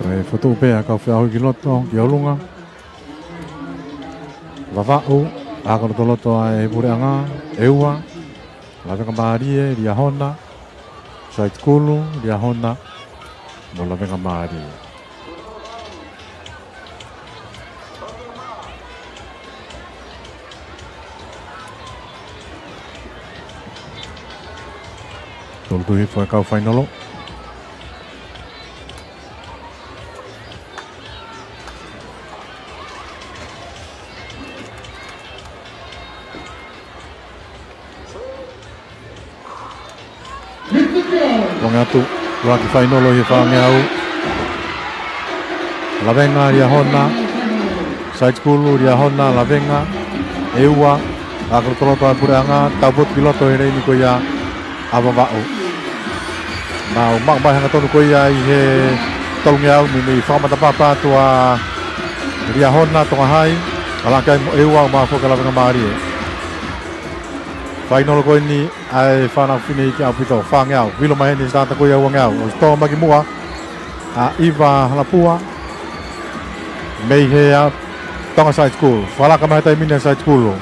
Toe fokotuʻu pē ʻa e kau feʻauhi ki loto, ki ʻolunga. Vavaʻu, ako lotoloto ʻa e puleʻanga, ʻEua, Lavenga Mālie, Liahona, Saitikulu, Liahona, mo Lavenga Mālie. Tolu tuʻu hifo e kau fainolo. Tuʻunga atu, ʻuluaki fainolo ʻi he fāngeau. Lavenga, Liahona, Saitikulu, Liahona, Lavenga, ʻEua, ako lotoloto ʻa e puleʻanga, taupotu ki loto he leini ko ia ʻa Vavaʻu. Nau maʻu mai hangatonu ko ia ʻi he tolungeau, meimei fakamatapapa atu ʻa Liahona, Tonga Hai, ala ki ai mo ʻEua, ʻo maʻu foki ʻa Lavenga Mālie. Fainolo ko eni ʻa e Fānau Fefine Iiki ʻaupito, fāngeau. Vilo mai heni e sitata ko ia uangeau. ʻOsi tō mai ki muʻa ʻa ʻIva Halapua mei he, ʻa, Tonga Side School. Fakalaka mai he taimi ni ʻa Side School.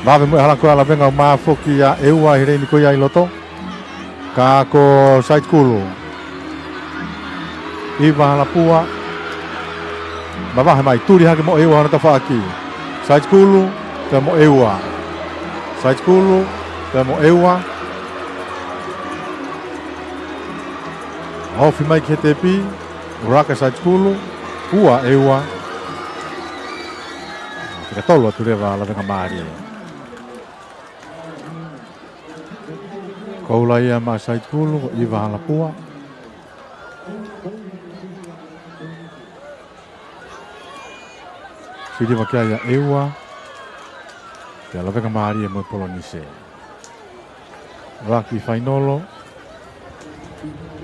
Vave mo e hala ko ia ʻa Lavengamālie ʻo foki ʻa ʻEua he leini ko ia ʻi loto. Ka ko Side School. ʻIva Halapua. Mavahe mai, tuli hake mo ʻEua hono tafaʻaki. Side School pea mo ʻEua. Side School pea mo ʻEua. Ofi mai ki he tepi, ʻuluaki ʻa Side School, ua ʻEua. Fika tolu atu leva ʻa Lavengamālie. Koula ia maʻa Side School, ko ʻIva Halapua. Siliva ki ai ʻa ʻEua. Pea Lavengamālie mo e Polanise. Laki fainolo.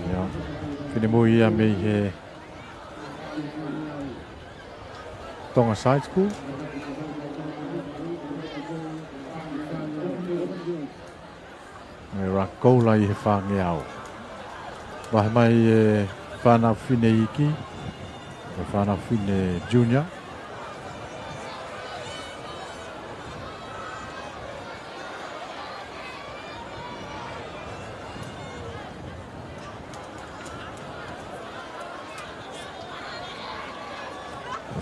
Ia. Finemui ia mei he Tonga Side School. Mei Rakola ʻi he fāngeau. Vahe mai e Fānau Fefine Iiki, e Fānau Fefine Junior.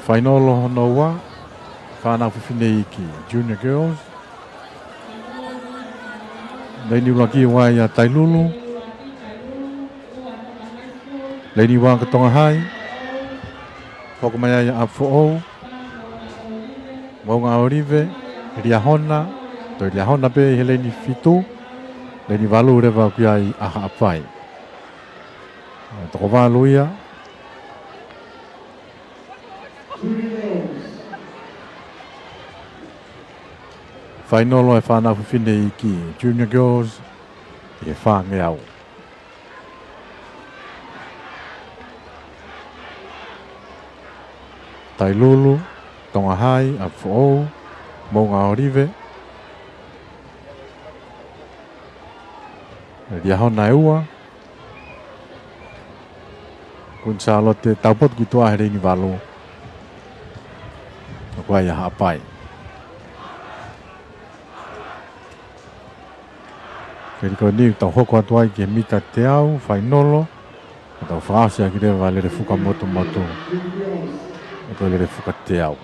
Fainolo hono ua, Fānau Fefine Iiki, Junior Girls. Leini ʻuluaki ʻoku ʻi ai ʻa Tailulu. Leini ua ko Tonga High. Hoko mai ai ʻa ʻApifoʻou. Moʻunga ʻŌlive, Liahona, toe Liahona pē ʻi he leini fitu, leini valu leva ʻoku ʻi ai ʻa Haʻapai. Toko valu ia. Fainolo e Fānau Fefine Iiki, Junior Girls, ʻi he fāngeau. Tailulu, Tonga High, ʻApifoʻou, Moʻunga ʻŌlive, Liahona ʻe ua, Kuini Sālote, taupotu ki tuʻa he leini valu. ʻOku ʻi ai ʻa Haʻapai. Keli ko eni tau hoko atu ai ki he mita teau, fainolo. Tau fakaʻosi ʻaki leva Lelefuka Motumotu. Ko Lelefuka teau.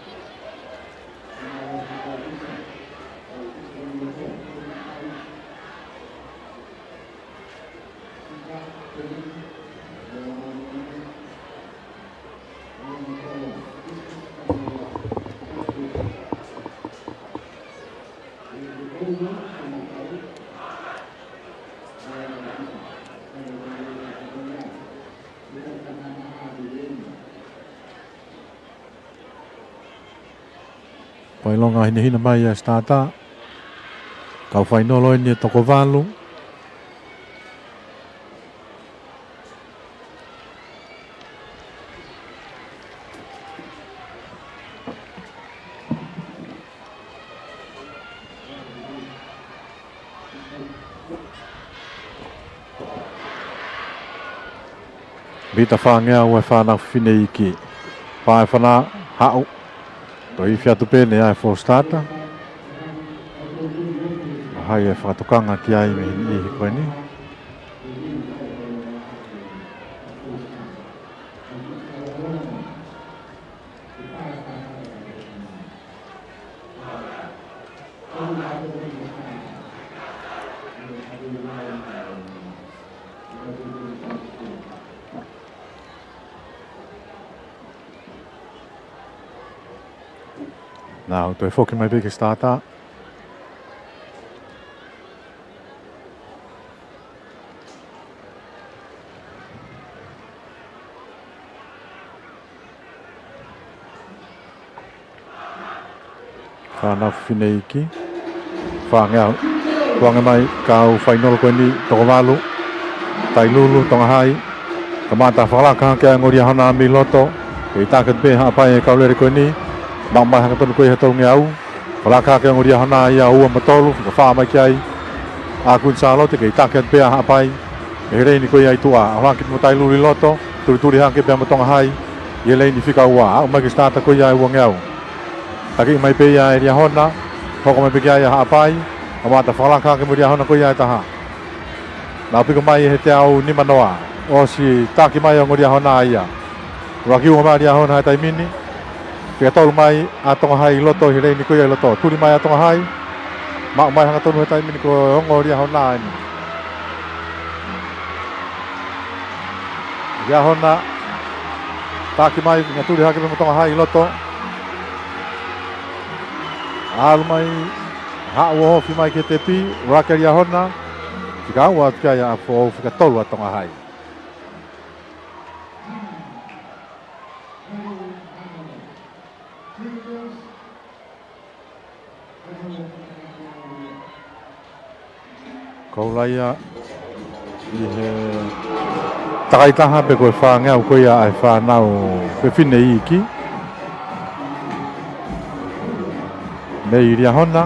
Failonga hinehina mai ʻa e sitata. Kau fainolo eni e toko valu. Mita fāngeau e Fānau Fefine Iiki. Fā e fana haʻu. Toe ifi atu pē ʻa e fo sitata. ʻAi e fakatokanga ki ai mei he niʻihi ko eni. Nau toe foki mai pē ki he sitata. Fānau Fefine Iiki. Fāngeau. Tuku ange mai kau fainolo ko eni toko valu. Tailulu, Tonga High. Kamata fakalaka hake ʻa e ongo Liahona mei loto. Kei taki atu pē Haʻapai e kau lele ko eni. Maʻu mai hake tonu ko ia he tolungeau. Fakalaka hake ongo Liahona ia ua mo tolu. Fakafā mai ki ai. ʻa Kuini Sālote, kei taki atu pē ʻa Haʻapai ʻe he leini ko ia ʻi tuʻa. ʻAlu hake mo Tailulu ʻi loto, tulituli hake pea mo Tonga Hai ʻi he leini fika ua. Aʻu mai ki he sitaata ko ia ʻe uangeau. Taki mai pē ia ʻe Liahona, hoko mai pē ki ai ʻa Haʻapai, ʻo mamata fakalaka hake mo Liahona ko ia ʻe taha. Naʻe ʻaupito mai ʻe he teau nimanoa, ʻosi taki mai ʻa e ongo Liahona ia. ʻUluaki ongo mai ʻa Liahona he taimi ni. Fika tolu mai ʻa Tonga Hai ʻi loto ʻi he leini ko ia ʻi loto. Tuli mai ʻa Tonga Hai. Maʻu mai hangatonu he taimi ni ko e ongo Liahona eni. Liahona. Taki mai, fika tuli hake pē mo Tonga Hai ʻi loto. ʻAlu mai, haʻu ʻo ofi mai ki he tepi, ʻuluaki ʻa Liahona. Fika ua atu ki ai ʻa Foʻou, fika tolu ʻa Tonga Hai. Ko ʻUlaia ʻi he takaitaha pē ko e fāngeau ko ia ʻa e fānau fefine iiki. Mei Liahona.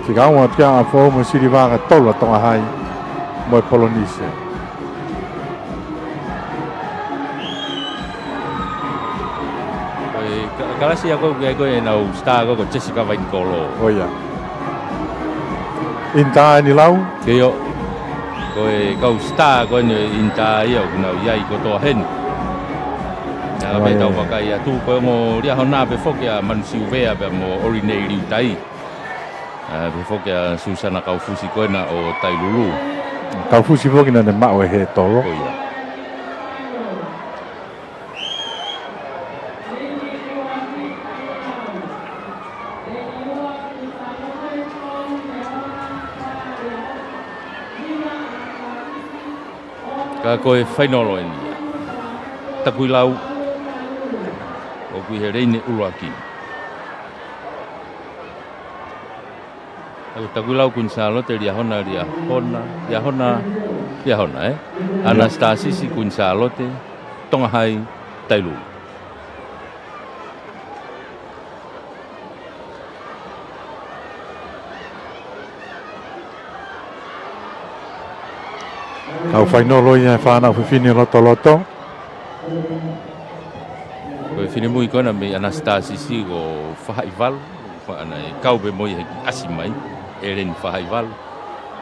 Fika ua atu ki ai ʻa Foʻou mo Siliva, ka tolu ʻa Tonga Hai mo e Polonise. Ko e ka-, kalasi ia ko ē ʻoku ʻi ai ko ē ʻenau star ko ē ko Jessica Vainikolo. ʻIo. ʻInitā eni Lau. ʻIo. Ko e kau star ko eni ʻInitā ia ʻoku nau ʻi ai kotoa heni. Naʻa pē tau vakai atu ko e ongo Liahona pē foki ʻa Manu Siuvea pea mo ʻOlinei Liutai. ʻA, pehē foki ʻa Susana Kaufusi ko ena ʻo Tailulu. Kaufusi foki naʻa ne maʻu ʻe he tolo. ʻIo. Ka ko e fainolo eni ia. Takuilau. ʻOku ʻi he leini ʻuluaki. Takuilau Kuini Sālote, Liahona, Liahona, Liahona, Liahona, ē? ʻIo. ʻAnasitasisi Kuini Sālote, Tonga Hai, Tailulu. Kau fainolo ia ʻa e fānau fefine lotoloto. Ko e finemui ko ena mei ʻAnasitasisi ko Fahaʻivalu, faʻa naʻe kau pē mo ia he kiʻi ʻasi mai, ʻEleni Fahaʻivalu.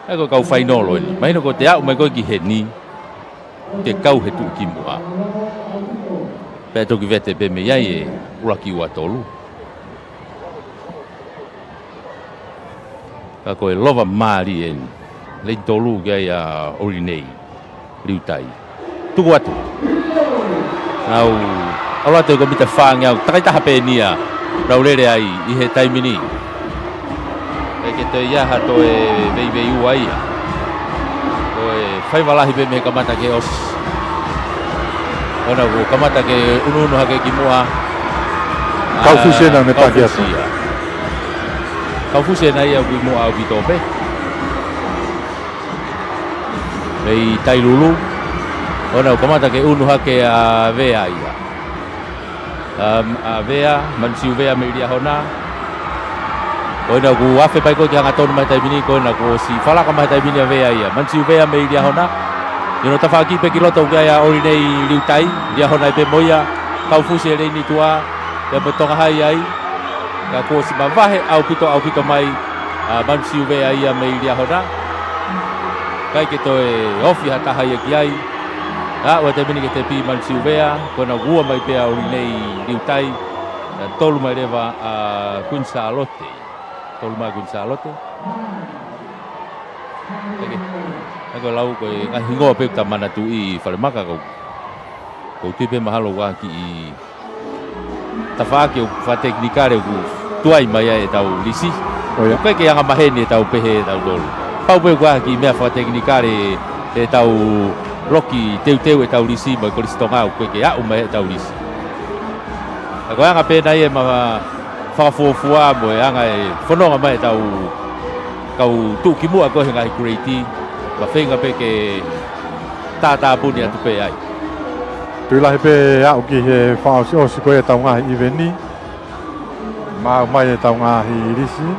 ʻA ia ko e kau fainolo eni. Mahino ko ʻete aʻu mai ko ē ki heni, te kau he tuʻukimuʻa. Pea toki vete pē mei ai e ʻuluaki ua tolu. Ka ko e lova mālie eni. Leini tolu ki ai ʻa ʻOlinei Liutai. Tuku atu. Nau, ʻalu atu e ko e mita fāngeau. Takaitaha pē eni ia. Nau lele ai ʻi he taimi ni. ʻIkai ke toe ʻi ai ha toe veiveiua ia. Ko e faiva lahi pē mei he kamata ke ʻosi. ʻOua naʻa kamata ke unuunu hake ki muʻa. Kaufusi ena ne taki atu. Kaufusi ia. Kaufusi ena ia ʻoku ʻi muʻa ʻaupito pē. Mei Tailulu. ʻOua naʻa kamata ke unu hake ʻa Vea ia. Um, ʻa Vea, Manu Siuvea mei Liahona. Ko ena ʻoku afe pē ko ē ki he hangatonu mai he taimi ni, ko ena kuo ʻosi fakalaka mai he taimi ni ʻa Vea ia. Manu Siuvea mei Liahona. ʻI hono tafaʻaki pē ki loto ʻoku ʻi ai ʻa ʻOlinei Liutai, Liahona ai pē mo ia, Kaufusi ʻi he leini tuʻa, pea mo Tonga Hai ai. Ka kuo ʻosi mavahe ʻaupito, ʻaupito mai, ʻa Manu Siuvea ia mei Liahona. ʻIkai ke toe ofi ha taha ia ki ai. Aʻu he taimi ni ki he tepi Manu Siuvea, ko ena ʻoku ua mai pē ʻa ʻOlinei Liutai, ʻa tolu mai leva ʻa Kuini Sālote. Tolu mai Kuini Sālote. ʻIkai ke, ʻikai ke lau ko e ngaahi hingoa pē ʻoku ta manatuʻi falemaka ko. Ko e tui pē mahalo ʻoku ʻi ai ha kiʻi tafaʻaki ʻoku fakatekinikale ʻoku tuai mai ai ʻetau lisi. ʻIkai ke anga maheni ʻetau pehē ʻetau tolu. Pau pē ʻoku ʻi ai ha kiʻi meʻa fakatekinikale ʻetau loki teuteu ʻetau lisi mo e Kolisi Tonga ʻoku ʻikai ke aʻu mai ʻetau lisi. Ka ko e anga pē ena ia ʻema fakafuofua mo e anga e fononga mai ʻetau kau tuʻukimuʻa ko ē he ngaahi kuleiti, ʻoku feinga pē ke tātāpuni atu pē ai. Tui lahi pē aʻu ki he fakaʻosiʻosi ko ia ʻetau ngaahi ʻiveni. Maʻu mai ʻetau ngaahi lisi.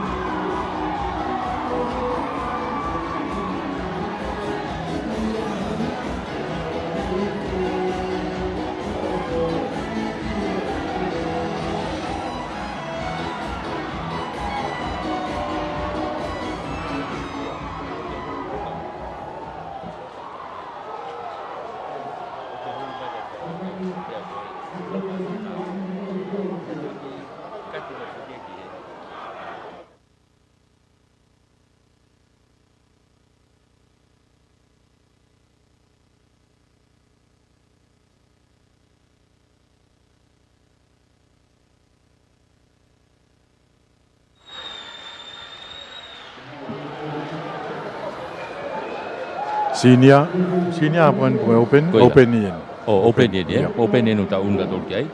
Senior, senior point ko e open, Ko ia. Open eni. ʻO, open eni, ē? Ia. Open eni ʻoku tau ʻunu tautolu ki ai.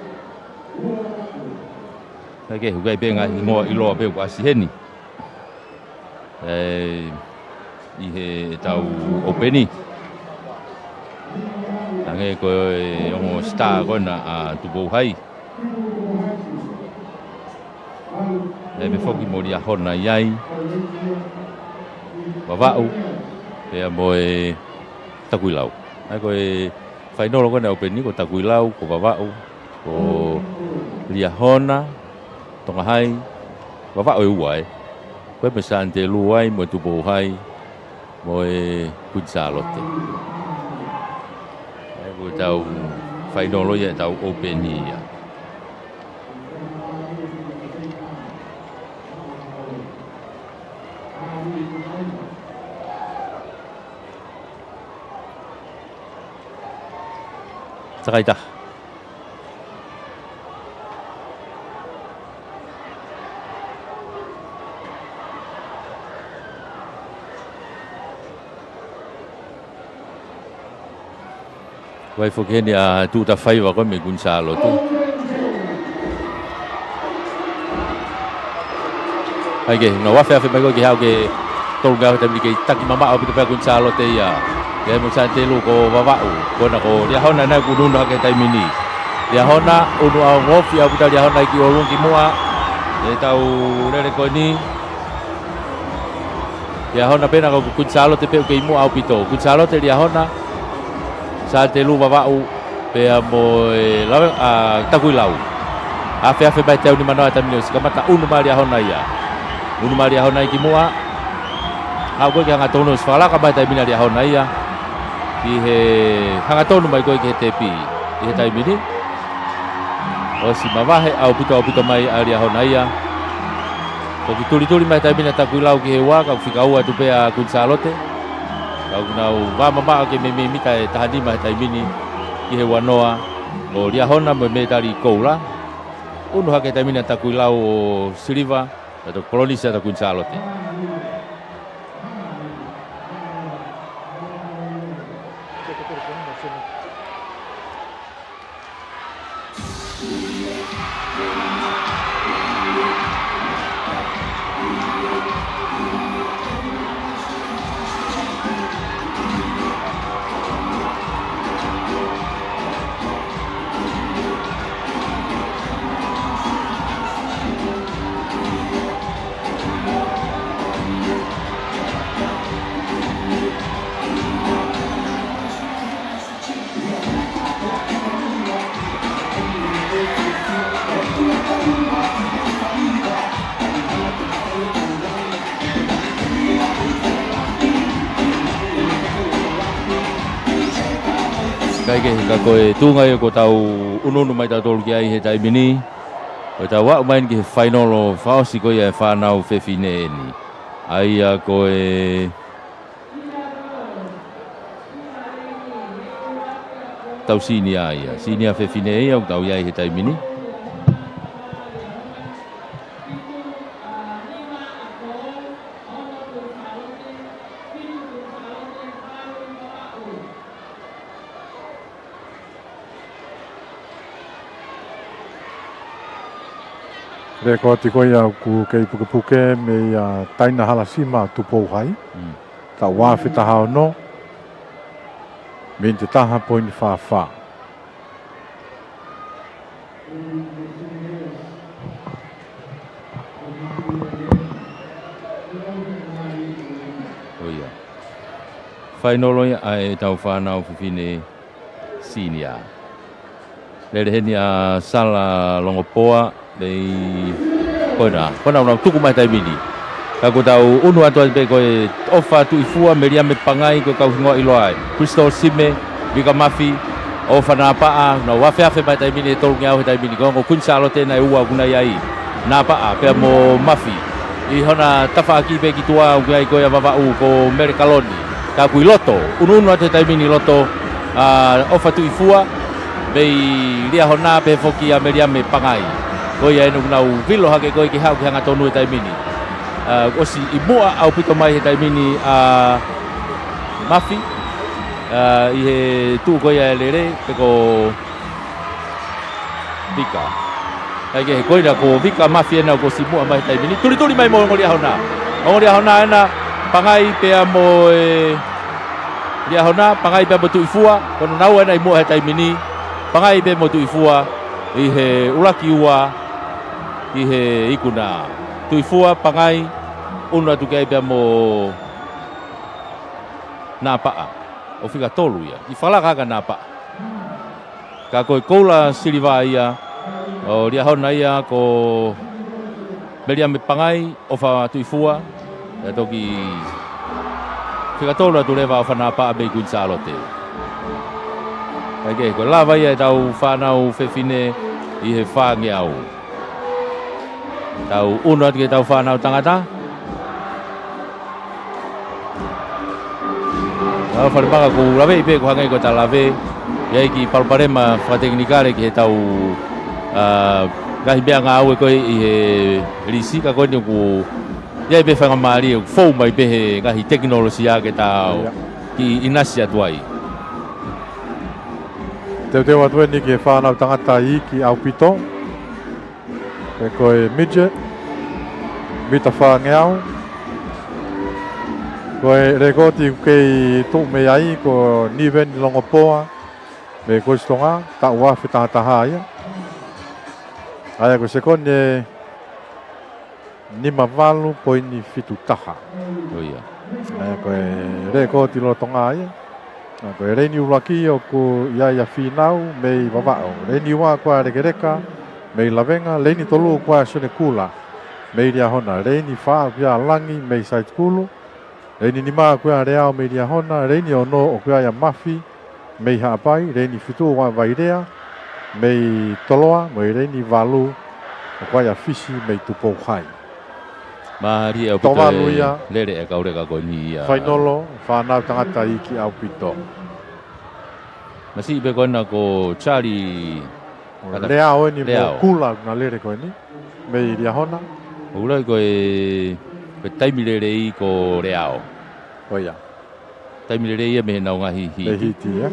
Kae kehe, ʻoku ʻi ai pē ngaahi hingoa ʻiloa pē ʻoku ʻasi heni. ʻE, ʻi heʻetau open. Hangē ko e ongo star ko ena ʻa Tupou Hai. ʻI ai pē foki mo Liahona ʻi ai. Vavaʻu, pea mo e Takuilau. ʻA ia ko e fainolo ko ena open ko Takuilau, ko Vavaʻu, ko Liahona, Tonga Hai, Vavaʻu ʻe ua ē. Ko e mo Sānitelū ai, mo Tupou Hai, mo e Kuini Sālote. ʻA ia ko ʻetau fainolo ia ʻetau open ia. Takaita. Vai foki heni ʻa Tuʻutafaiva ko e mei Kuini Sālote. ʻA ia ke, nau afeafe mai ko ē ke haʻu ke tolu ngaahi taimi ni kei taki mamaʻo ʻaupito pē ʻa Kuini Sālote ia. ʻI ai mo Sānitelū, ko Vavaʻu. Ko ena ko Liahona naʻe ʻoku ʻunuʻunu hake he taimi ni. Liahona, ʻunu ʻaongofi ʻaupito ʻa Liahona ʻi he ʻolunga ki muʻa. ʻEtau lele ko eni. Liahona pē naʻe ko Kuini Sālote pē ʻoku kei muʻa ʻaupito. Kuini Sālote, Liahona, Sānitelū, Vavaʻu, pea mo e Lave, ʻa, Takuilau. Afeafe mai he teau nimanoa he taimi ni ʻosi kamata ʻunu mai ʻa Liahona ia. ʻUnu mai ʻa Liahona ia ki muʻa. Haʻu ko ē ke hangatonu ʻosi fakalaka mai he taimi ni ʻa Liahona ia. ʻI he hangatonu mai ko ē ki he tepi ʻi he taimi ni. ʻOsi mavahe ʻaupito ʻaupito mai ʻa Liahona ia. Ko e kiʻi tulituli mai he taimi ni ʻa Takuilau ki he ua, ka ʻoku fika ua atu pē ʻa Kuini Sālote. Ka ʻoku nau vā mamaʻo ki he meimei mita ʻe taha nima he taimi ni ki he ua noa. Ko Liahona mo e mētali koula. ʻUnu hake he taimi ni ʻa Takuilau ʻo siliva, ʻa e toki polonisi ʻa Kuini Sālote. Kae kehe, ka ko e tuʻunga ia ʻoku tau ʻunuʻunu mai tautolu ki ai he taimi ni. ʻOku tau aʻu mai eni ki he fainolo fakaʻosi ko ia ʻa e fānau fefine eni. ʻA ia ko e tau senior ia. Senior fefine ia ʻoku tau ʻi ai he taimi ni. Lēkooti ko ia ʻoku kei pukepuke meia Taina Halasima Tupou Hai. Mm. Taʻu ua afe taha ono, miniti ʻe taha poini fā fā. Ko ia. Fainolo ia ʻa e tau fānau fefine senior. Lele heni ʻa Sala Longopoa, mei ko ena. Ko ena, ʻoku nau tuku mai he taimi ni. Ka ko e tau ʻunu atu atu pē ko e ʻOfa Tuʻifua, Meliame Pangai, ko e kau hingoa ʻiloa ai. Crystal Sime, Vika Mafi, ʻOfa Napaʻa, nau afeafe mai he taimi ni he tolungeau he taimi ni. Ko e ongo Kuini Sālote ena ʻe ua ʻoku nau ʻi ai. Napaʻa, pea mo Mafi. ʻI hona tafaʻaki pē ki tuʻa ʻoku ʻi ai ko ia Vavaʻu ko Mele Kaloni. Ka ʻoku ʻi loto, ʻunuʻunu atu he taimi ni ʻi loto, ʻa, ʻOfa Tuʻifua, mei Liahona pehē foki ʻa Meliame Pangai. Ko ia ena ʻoku nau vilo hake ko ē ke haʻu ki he hangatonu he taimi ni. ʻA, ʻosi ʻi muʻa ʻaupito mai he taimi ni ʻa Mafi, ʻa, ʻi he tuʻu ko ia e lele, pe ko Vika. ʻIkai ke he ko ena ko Vika Mafi ena kuo ʻosi ʻi muʻa mai he taimi ni. Tulituli mai mo ongo Liahona. Ongo Liahona ena, Pangai pea mo e Liahona, Pangai pea mo Tuʻifua, ko naua ena ʻi muʻa he taimi ni, Pangai pea mo Tuʻifua, ʻi he ʻuluaki ua, ʻi he ikuna. Tuʻifua, Pangai, ʻunu atu ki ai pea mo Napaʻa. ʻO fika tolu ia. ʻI falaka ka Napaʻa. Ka ko e koula siliva ia, ʻo Liahona ia ko Meliame Pangai, ʻOfa Tuʻifua, ia toki fika tolu atu leva ʻOfa Napaʻa mei Kuini Sālote. ʻIkai ke, ko e lava ia e tau fānau fefine ʻi he fāngeau. Tau ʻunu atu ki he tau fānau tangata. Tau falemaka ʻoku laveʻi pē ʻoku hangē ko e ta lave. ʻI ai e kiʻi palopalema fakatekinikale ki he tau, ʻa, ngaahi meʻangāue ko ē ʻi he lisi ka ko eni ʻoku ʻi ai pē faingamālie ʻoku fou mai pē he ngaahi tekinolosia ke tau Ia. kiʻi ʻinasi atu ai. Teuteu atu eni ki he fānau tangata iiki ʻaupito. Pea ko e midget, mita fāngeau. Ko e lēkooti ʻoku kei tuʻu mei ai ko Niveni Longopoa, mei Kolisi Tonga, taʻu ua afe taha taha ia. ʻA ia ko e sekoni ʻe nima valu poini fitu taha. ʻO ia. ʻA ia ko e lēkooti lolotonga ia. ʻA ia ko e leini ʻuluaki ʻoku ʻi ai ʻa Fīnau mei Vavaʻu. Leini ua ko ʻa Lekeleka mei Lavenga. Leini tolu ko ʻa Sonekula mei Liahona. Leini fā ko ʻa Langi mei Saitukulu. Leini nima ko ʻa Leao mei Liahona. Leini ono ʻoku ʻi ai ʻa Mafi mei Haʻapai. Leini fitu ko ʻa Vailea mei Toloa. Mo e leini valu ʻoku ʻi ai ʻa Fisi mei Tupou Hai. Mālie ʻaupito Tau valu e ia. lele e kau leka ko eni ia. Fainolo, fānau tangata iiki ʻaupito. Masiʻi pē ko ena ko Charlie Leao eni mo Leao. Kula na lele ko eni. Mei Liahona. ʻOku ou ʻilo ko e, ko e taimi lelei ko Leao. ʻO ia. Taimi lelei ia mei heʻenau ngaahi hiti. Mei hiti, ia.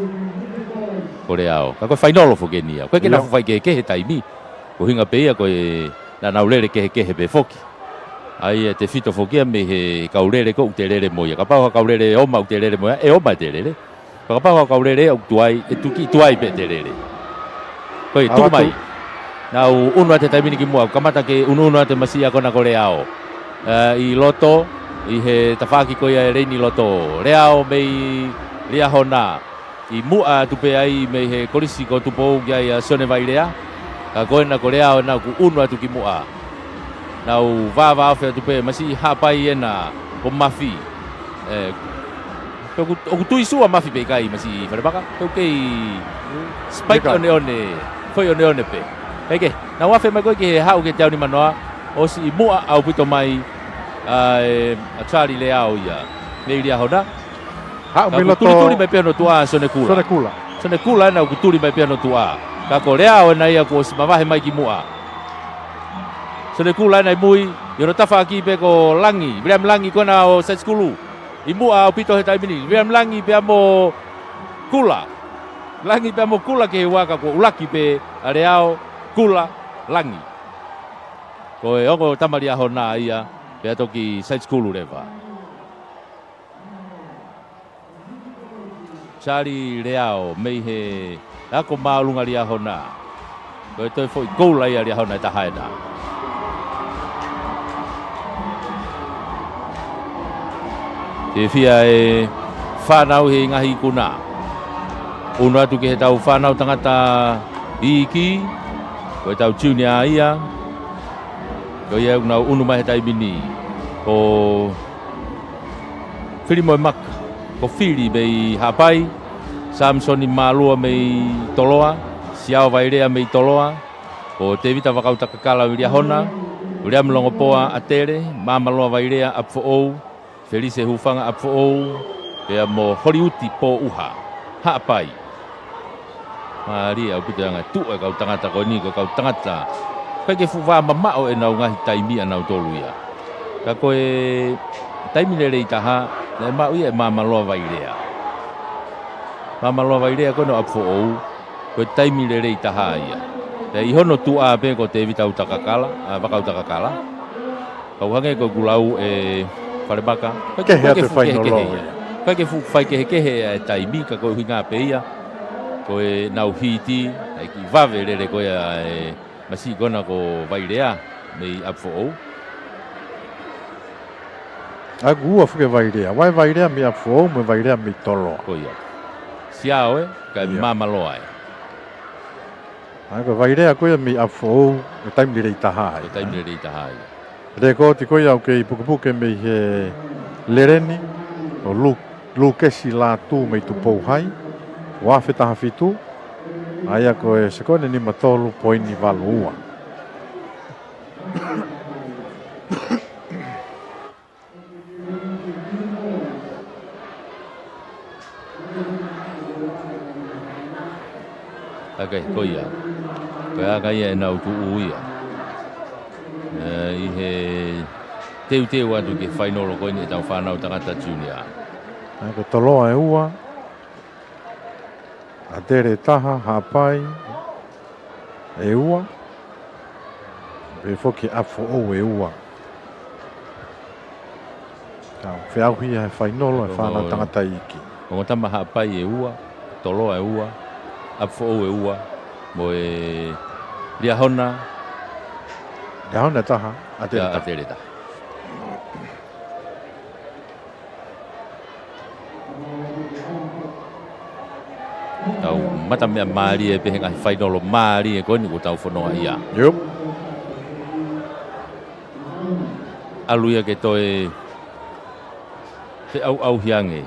Ko Leao. Ka ko e fainolo foki eni ia. Ko e ke Ia. na fai kehekehe taimi. Ko e ʻuhinga pē ia ko e naʻa nau lele kehekehe pē foki. ʻA ia tefito foki ia mei he kau lele ko ē ʻoku te lele mo ia. Kapau ha kau lele ʻe oma ʻoku te lele mo ia. ʻE oma te lele. Kapau ha kau lele ʻoku tuai, ʻe tuki tuai pē te lele. Ko e Awa tuku mai. tu. Nau ʻunu atu he taimi ni ki muʻa, kamata ke ʻunuʻunu atu e masiʻi ako na ko Leao. ʻA, ʻi loto, ʻi he tafaʻaki ko ia e leini loto. Leao mei Liahona. ʻI muʻa atu pē ai mei he kolisi ko Tupou ki ai ʻa Sione Vailea. Ka ko ena ko Leao ena ʻoku ʻunu atu ki muʻa. Nau vāvāofi atu pē, masiʻi Haʻapai ena ko Mafi. ʻE, pe ʻoku, ʻoku tui sua Mafi pe ʻikai masiʻi Falemaka. Pe ʻoku kei spike Ika. ʻoneʻone, foʻi ʻoneʻone pē. ʻIkai ke, nau afe mai ko ē ki he haʻu ki he teau nima noa, ʻosi ʻi muʻa ʻaupito mai, ʻa, e, ʻa Charlie Leao ia. Mei Liahona. Haʻu Ka mei ʻoku loto tulituli mai pē hono tuʻa Sione Kula. Sione Kula. Sione Kula ena ʻoku tuli mai pē hono tuʻa. Ka ko Leao ena ia kuo ʻosi mavahe mai ki muʻa. Sione Kula ena ʻi mui, ʻi hono tafaʻaki pē ko Langi, Viliami Langi ko ena ʻo Saitukulu. ʻI muʻa ʻaupito he taimi ni, Viliami Langi pea mo Kula. Langi pea mo Kula ki he ua ka kuo ʻuluaki pē ʻa Leao, Kula, Langi. Ko e ongo tama Liahona ia, pea toki Saitukulu leva. Charlie Leao mei he ako māʻolunga Liahona. Ko e toe foʻi koula ia Liahona ʻe taha ena. Fiefia e fānau he ngaahi ikuna. ʻUnu atu ki heʻetau fānau tangata iiki, ko ʻetau junior ia, ko ia ʻoku nau ʻunu mai he taimi ni. Ko Fili Moemaka, ko Fili mei Haʻapai, Samisoni Mālua mei Toloa, Siao Vailea mei Toloa, ko Tevita Vakautakakala mei Liahona, Uliami Longopoa ʻAtele, Māmaloa Vailea ʻApifoʻou, Felise Hufanga ʻApifoʻou, pea mo Holiuti Pōʻuha, Haʻapai. Mālie ʻaupito e anga e tuʻu e kau tangata ko eni, ko e kau tangata. ʻIkai ke fuʻu vā mamaʻo ʻenau ngaahi taimi ʻanautolu ia. Ka ko e taimi lelei taha, naʻe maʻu ia ʻe Māmaloa Vailea. Māmaloa Vailea ko ena ʻo ʻApifoʻou, ko e taimi lelei taha ia. Pea ʻi hono tuʻa pē ko Tevita Utakakala, ʻa, Vakautakakala. Kau hangē ko ʻeku lau ʻe Falemaka. ʻIkai ke, Kehe ʻikai ke atu e fuʻu fainolo kehekehe ia. Ia. ʻIkai ke fuʻu faikehekehe e taimi ka ko e ʻuhinga pē ia. Ko ʻenau hiti, ʻa e kiʻi vave lele ko ia e masiʻi ko ena ko Vailea mei ʻApifoʻou. ʻA ia ʻoku ua foki e Vailea. Vae Vailea mei ʻApifoʻou, mo e Vailea mei Toloa. Ko ia. Siao ē, kae Ia. Māmaloa ē. ʻA ia ko e Vailea ko ia mei ʻApifoʻou, e taimi lelei taha ia. E taimi lelei taha ia. Lēkooti ko ia ʻoku kei pukepuke mei he leleni, ʻo Lu-, Lukesi Lātū mei Tupou Hai, ua afe taha fitu, ʻa ia ko e sekone nima tolu poini valu ua. ʻA ia ko ia. Ko e anga ia ʻenau tuʻu ia. Ē, ʻi he teuteu atu ki he fainolo ko eni ʻetau fānau tangata junior. ʻA ia ko Toloa ʻe ua, ʻAtele ʻe taha, Haʻapai ʻe ua, pea foki ʻApifoʻou ʻe ua. Tau feʻauhi ia he fainolo e Ko fānau mo- tangata iiki. Mo Tama Haʻapai ʻe ua, Toloa ʻe ua, ʻApifoʻou ʻe ua, mo e Liahona. Liahona ʻe taha, ʻAtele ʻe taha. ʻAtele ʻe taha. Tau mata meʻa mālie pē he ngaahi fainolo mālie ko eni ʻoku tau fononga ia. Yup. ʻAlu ia ke toe feʻauʻauhi ange.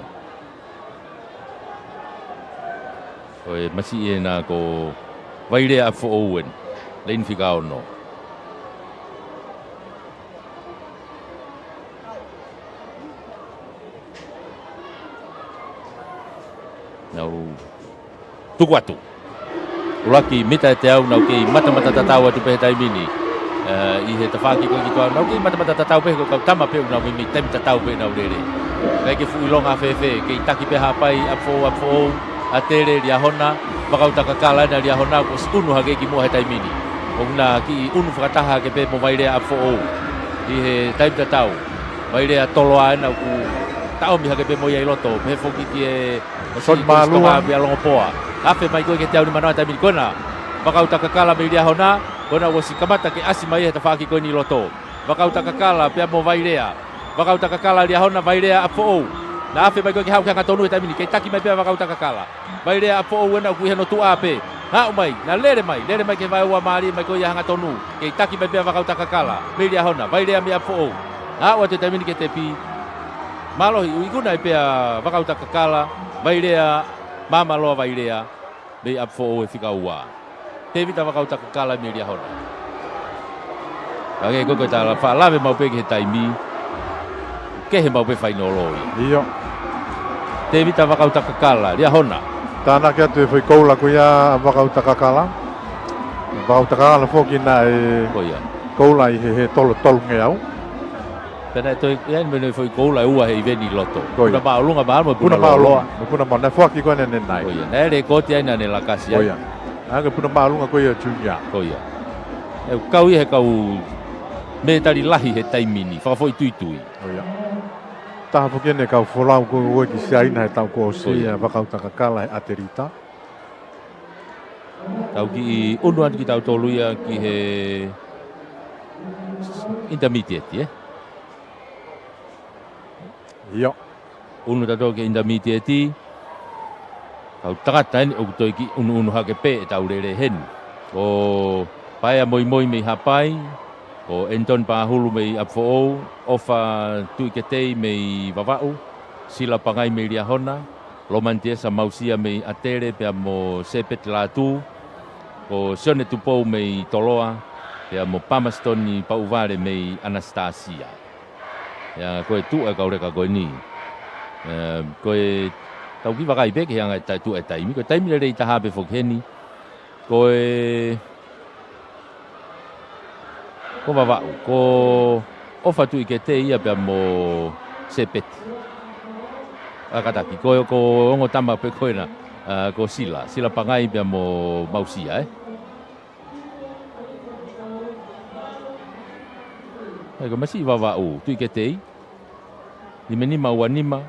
Ko e masiʻi ena ko Vailea ʻApifoʻou eni. Laine fika ono. Nau tuku atu. ʻUluaki mita ʻe teau, nau kei matamata tatau atu pē he taimi ni. Ē, ʻi he tafaʻaki ko ē ki tuʻa, nau kei matamata tatau pē, ko e kau tama pē ʻoku nau meimei taimi tatau pē ʻenau lele. ʻIkai ke fuʻu ʻilonga fēfē, kei taki pē Haʻapai, ʻApifoʻou, ʻApifoʻou, ʻAtele, Liahona, Vakautakakala ena Liahona, kuo ʻosi ʻunu hake ki muʻa he taimi ni. ʻOku na kiʻi ʻunu fakataha hake pē mo Vailea ʻApifoʻou. ʻI he taimi tatau. Vailea Toloa ena ʻoku taʻomi hake pē mo ia ʻi loto, pehē foki ki he Soni Mālua. Tonga pea Longopoa. Afe mai ko ē ki he teau nima noa he taimi ni ko ena. Vakautakakala mei Liahona, ko ena kuo ʻosi kamata ke ʻasi mai he tafaʻaki ko eni ʻi loto. Vakautakakala pea mo Vailea. Vakautakakala Liahona, Vailea ʻApifoʻou. Na afe mai ko ē ke haʻu ki he hangatonu he taimi ni, kei taki mai pē ʻa Vakautakakala. Vailea ʻApifoʻou ena ʻoku ʻi hono tuʻa pē. Haʻu mai, na lele mai, lele mai ki he vaeua mālie mai ko ia hangatonu. Kei taki mai pē ʻa Vakautakakala, mei Liahona, Vailea mei ʻApifoʻou. Haʻu atu he taimi ni ki he tepi. Mālohi, ʻoku ikuna ai pē ʻa Vakautakakala, Vailea, Māmaloa Vailea, mei ʻApifoʻou he fika ua. Tevita Vakautakakala mei Liahona. Ka ke ko e ko e tala faʻa lave maʻu pē ki he taimi. Kehe maʻu pē fainolo ia. ʻIo. Tevita Vakautakakala, Liahona. Tānaki atu e foʻi koula ko ia ʻa Vakautakakala. Vakautakakala foki naʻe Ko ia. koula ʻi he, he tolo tolungeau. Pea naʻe toe, ʻi ai mo e foʻi koula ʻe ua he ʻiveni ʻi loto. Ko ia. Puna māʻolunga māʻolunga mo e Puna puna māʻolunga. lōloa. Mo e puna māʻolunga. Naʻe fuaki ko ena ʻene nai. Ko ia. Naʻe lēkooti ai naʻa ne lakasi ai. Ko ia. ʻA ia ko e puna māʻolunga ko ia junior. Ko ia. ʻE kau ia he kau mētali lahi he taimi ni. Fakafoʻituitui. Ko ia. Taha foki eni e kau folau ko ē ki Siaina he taʻu kuo ʻosi Ko ia. ʻa Vakautakakala he ʻatelita. Tau kiʻi ʻunu atu kitautolu ia ki he intermediate, ē? ʻIo. ʻUnu tautolu ki he intermediate. Kau tangata eni ʻoku toe kiʻi ʻunuʻunu hake pē ʻetau lele heni. Ko Paea Moimoi mei Haʻapai, ko Anton Pahulu mei ʻApifoʻou, ʻOfa Tuʻiketei mei Vavaʻu, Sila Pangai mei Liahona, Lomani Tiesa Mausia mei ʻAtele pea mo Sepeti Lātū, ko Sione Tupou mei Toloa, pea mo Pamasitoni Pauʻuvale mei ʻAnasitasia. ʻIa, ko e tuʻu e kau leka ko eni. ʻE, ko e tau kiʻi vakai pē ki he anga e ta-, tuʻu e taimi. Ko e taimi lelei taha pē foki heni. Ko e, ko Vavaʻu, ko ʻOfa Tuʻiketei ia pea mo Sepeti. ʻA, kātaki, ko, ko e ongo tama pē ko ena, ʻa, ko Sila, Sila Pangai pea mo Mausia, ē? ʻE, ko e masiʻi Vavaʻu, Tuʻiketei. Nima nima ua nima,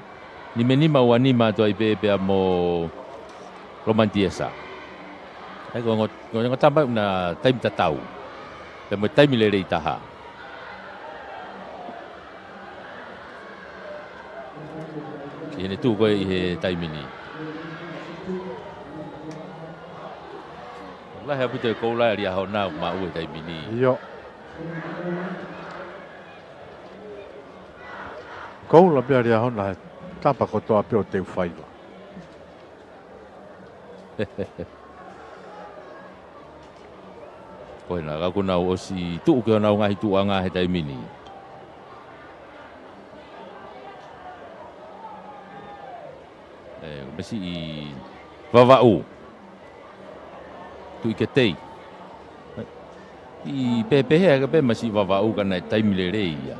nima nima ua nima atu ai pē pea mo Lomani Tiesa. ʻE, ko e ongo, ko e ongo tama ʻoku na taimi tatau. Pea mo e taimi lelei taha. ʻI heʻene tuʻu ko ē ʻi he taimi ni. Lahi ʻaupito e koula ʻa Liahona ʻoku maʻu he taimi ni. ʻIo. Koula pē ʻa Liahona he tapa kotoa pē ʻo teu faiva. Ko ena, ka kuo nau ʻosi tuʻu ki honau ngaahi tuʻuʻanga he taimi ni. ʻE, masiʻi Vavaʻu. Tuʻiketei. ʻI pehē pē hake pē masiʻi Vavaʻu ka naʻe taimi lelei ia.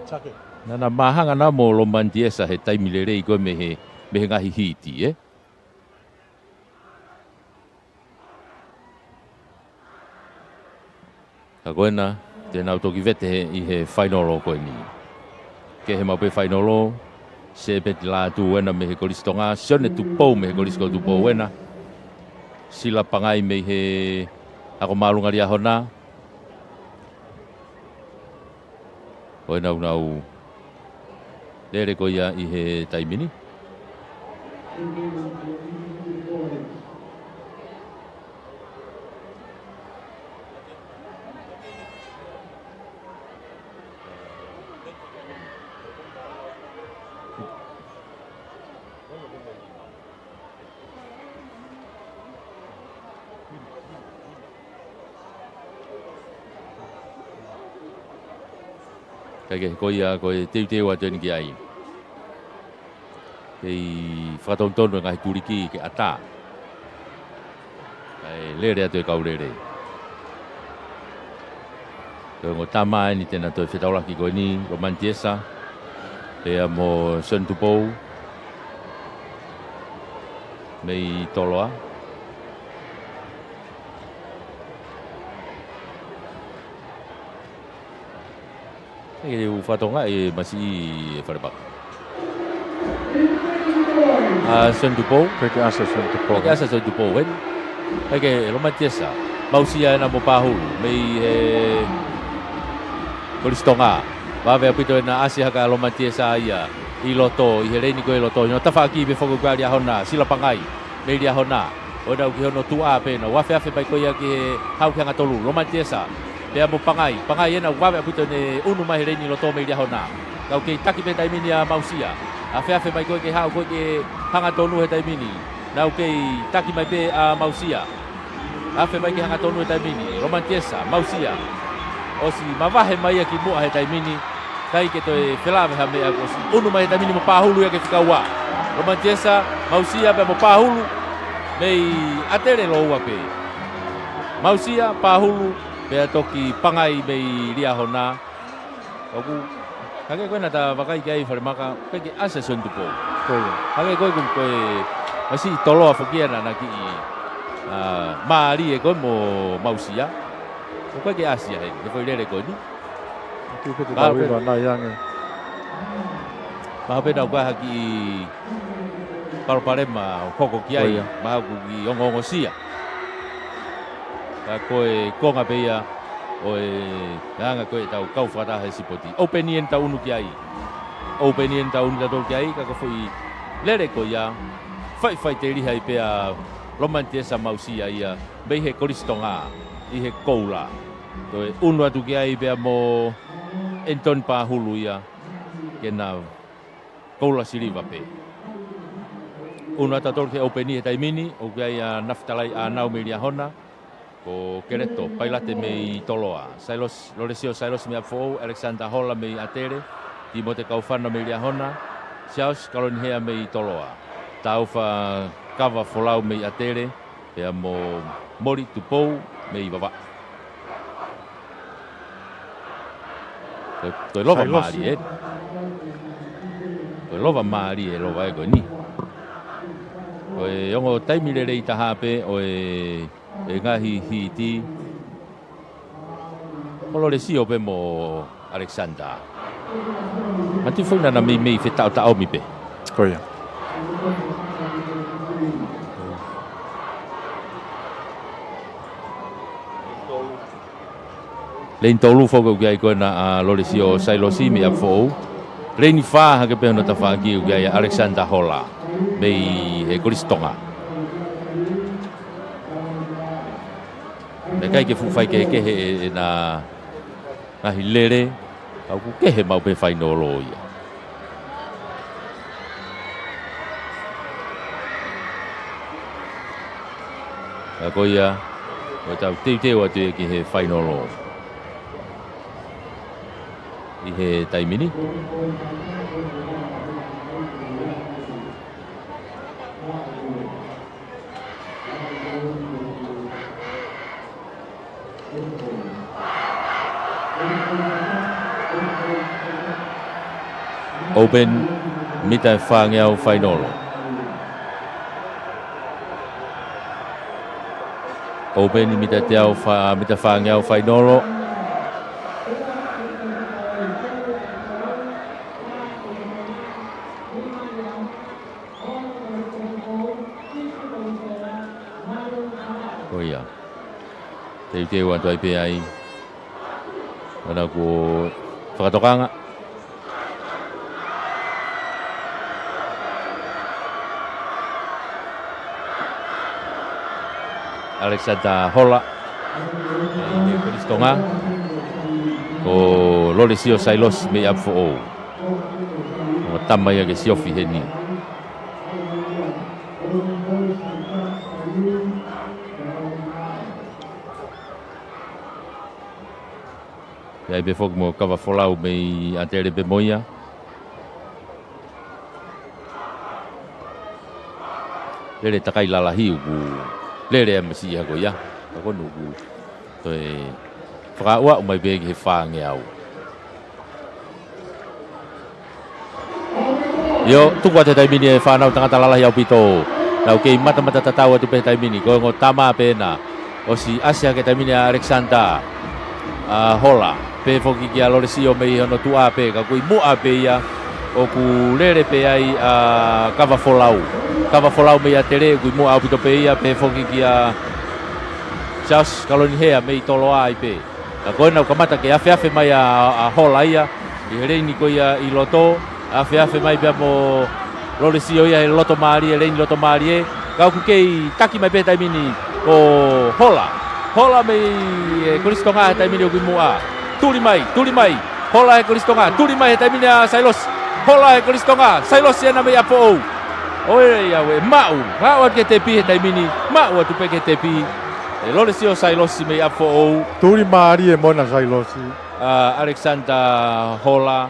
Sake. Naʻa na māhanga na mo Lomani Tiesa he taimi lelei ko ē mei he, mei he ngaahi hiti, ē? Ka ko ena, te nau toki vete he, ʻi he fainolo ko eni. Kehe maʻu pē fainolo, Sepeti Lātū ena mei he Kolisi Tonga, Sione Tupou mei he Kolisi ko Tupou ena, Sila Pangai mei he Ako Māʻolunga Liahona, ko ena ʻoku nau lele ko ia ʻi he taimi ni. Kae kehe, ko ia, ko e teuteu atu eni ki ai. Kei fakatonutonu e ngaahi tuliki ke ʻatā. Kae lele atu e kau lele. Ko e ongo tama eni te na toe fetaulaki ko eni, Lomani Tiesa. Pea mo Sione Tupou. Mei Toloa. ʻE, u fatonga e masiʻi e Falebaka. ʻA Sione Tupou. Kae ke ʻasi ʻa Sione Tupou. Kae ke ʻasi ʻa Sione Tupou, ē. Kae kehe Lomani Tiesa. Mausia ena mo Pahulu. Mei he Kolisi Tonga. Vave ʻaupito ena ʻasi hake ʻa Lomani Tiesa ia. ʻI loto, ʻi he leini ko ē ʻi loto. Hino tafaʻaki pē foki ko ē ʻa Liahona. Sila Pangai. Mei Liahona. ʻO nau ki hono tuʻa pē nau afeafe mai ko ia ki he haʻu ki he hangatonu. Lomani Tiesa. Pea mo Pangai. Pangai ena ʻoku vave ʻaupito ʻene ʻunu mai he leini loto mei Liahona. Kau kei taki pē taimi ni ʻa Mausia. Afeafe mai ko ē ke haʻu ko ē ki he hangatonu he taimi ni. Nau kei taki mai pē ʻa Mausia. Afe mai ki he hangatonu he taimi ni. Lomani Tiesa, Mausia. ʻOsi mavahe mai ia ki muʻa he taimi ni. ʻIkai ke toe felāveʻi ha meʻa kuo ʻosi ʻunu mai he taimi ni mo Pahulu ia ke fika ua. Lomani Tiesa, Mausia pea mo Pahulu. Mei ʻAtele lōua pē. Mausia, Pahulu, pea toki Pangai mei Liahona. ʻOku, hangē ko ena ta vakai ki ai Falemaka, ʻikai ke ʻasi ʻa Sione Tupou. Ko ia. Hangē ko ē ko e, masiʻi Toloa foki ia naʻa na kiʻi, ʻa, mālie ko ē mo Mausia. ʻOku ʻikai ke ʻasi ia he, he foʻi lele ko eni. Ki pete Mahalo pē. Tau iwa nai ange. Mahalo pē naʻa ʻoku ʻi ai ha kiʻi palopalema ʻoku hoko ki ai. Ko ia. Mahalo ʻoku kiʻi ongoongosia. Ka ko e konga pē ia ʻo e anga ko ē ʻetau kau fakataha he sipoti. ʻOpeni eni tau ʻunu ki ai. ʻOpeni eni tau ʻunu tautolu ki ai, ka ko e foʻi lele ko ia, faʻifaʻiteliha ai pē ʻa Lomani Tiesa Mausia ia, mei he Kolisi Tonga, ʻi he koula. Toe ʻunu atu ki ai pea mo ʻEnitoni Pahulu ia, ke na koula siliva pē. ʻUnu atu tautolu ki he ʻopeni he taimi ni, ʻoku ʻi ai ʻa Nafitalai ʻAnau mei Liahona, ko Keleto Pailate mei Toloa, Sailosi, Lolesio Sailosi mei ʻApifoʻou, Alexander Hola mei ʻAtele, Timote Kaufano mei Liahona, Charles Kalonihea mei Toloa, Taufa Kavafolau mei ʻAtele, pea mo Moli Tupou mei Vavaʻu. Ko e, ko e lova Sailosi. Mālie. Ko e lova mālie, lova ē ko eni. Ko e ongo taimi lelei taha pē ʻo e, e ngaahi hiti. Ko Lolesio pē mo Alexander. Mati foʻi naʻa na meimei fetaʻotaʻomi pē. Ko ia. Leini tolu foki ʻoku ʻi ai ko ena ʻa Lolesio Sailosi mei ʻApifoʻou. Leini fā hake pē hono tafaʻaki ʻoku ʻi ai ʻa Alexander Hola mei he Kolisi Tonga. Naʻe ʻikai ke fuʻu faikehekehe ʻe, ʻena ngaahi lele, ka ʻoku kehe maʻu pē fainolo ia. Ka ko ia, ʻoku tau teuteu atu ia ki he fainolo ʻi he taimi ni. ʻOpeni, mita fāngeau fainolo. ʻOpeni, mita teau fā, mita fāngeau fainolo. Ko ia. Teuteu atu ai pē ai. Mana ko e fakatokanga. Alexander Hola. ʻI he Kolisi Tonga. Ko Lolesio Sailosi mei ʻApifoʻou. Ko e tama ia ke siofi heni. ʻI ai pē foki mo Kavafolau mei ʻAtele pē mo ia. Lele takai lalahi ʻoku lele ʻa e masiʻi ko ia. Ka ko ʻoku toe fakauaʻu mai pē ki he fāngeau. ʻIo, tuku atu he taimi ni e fānau tangata lalahi ʻaupito. Nau kei matamata tatau atu pē he taimi ni. Ko e ongo tama pē ena. ʻOsi ʻasi hake he taimi ni ʻa Alexander, ʻa Hola. Pehē foki kia Lolesio mei hono tuʻa pē. Ka ʻoku ʻi muʻa pē ia. ʻOku lele pē ai ʻa Kavafolau. Kavafolau mei ʻAtele. ʻOku ʻi muʻa ʻaupito pē ia. Pehē foki kia Charles Kalonihea mei Toloa ai pē. Ka ko ena ʻoku kamata ke afeafe mai ʻa, ʻa Hola ia, ʻi he leini ko ia ʻi loto, afeafe mai pea mo Lolesio ia he loto mālie, leini loto mālie, ka ʻoku kei taki mai pē he taimi ni ko Hola. Hola mei he Kolisi Tonga he taimi ni ʻoku ʻi muʻa. Tuli mai, tuli mai, Hola he Kolisi Tonga, tuli mai he taimi ni ʻa Sailosi. Hola he Kolisi Tonga, Sailosi ena mei ʻApifoʻou. ʻOi, ʻe maʻu, maʻu atu ki he tepi he taimi ni, maʻu atu pē ki he tepi. ʻE Lolesio Sailosi mei ʻApifoʻou. Tuli mālie mo ena Sailosi. ʻA Alexander Hola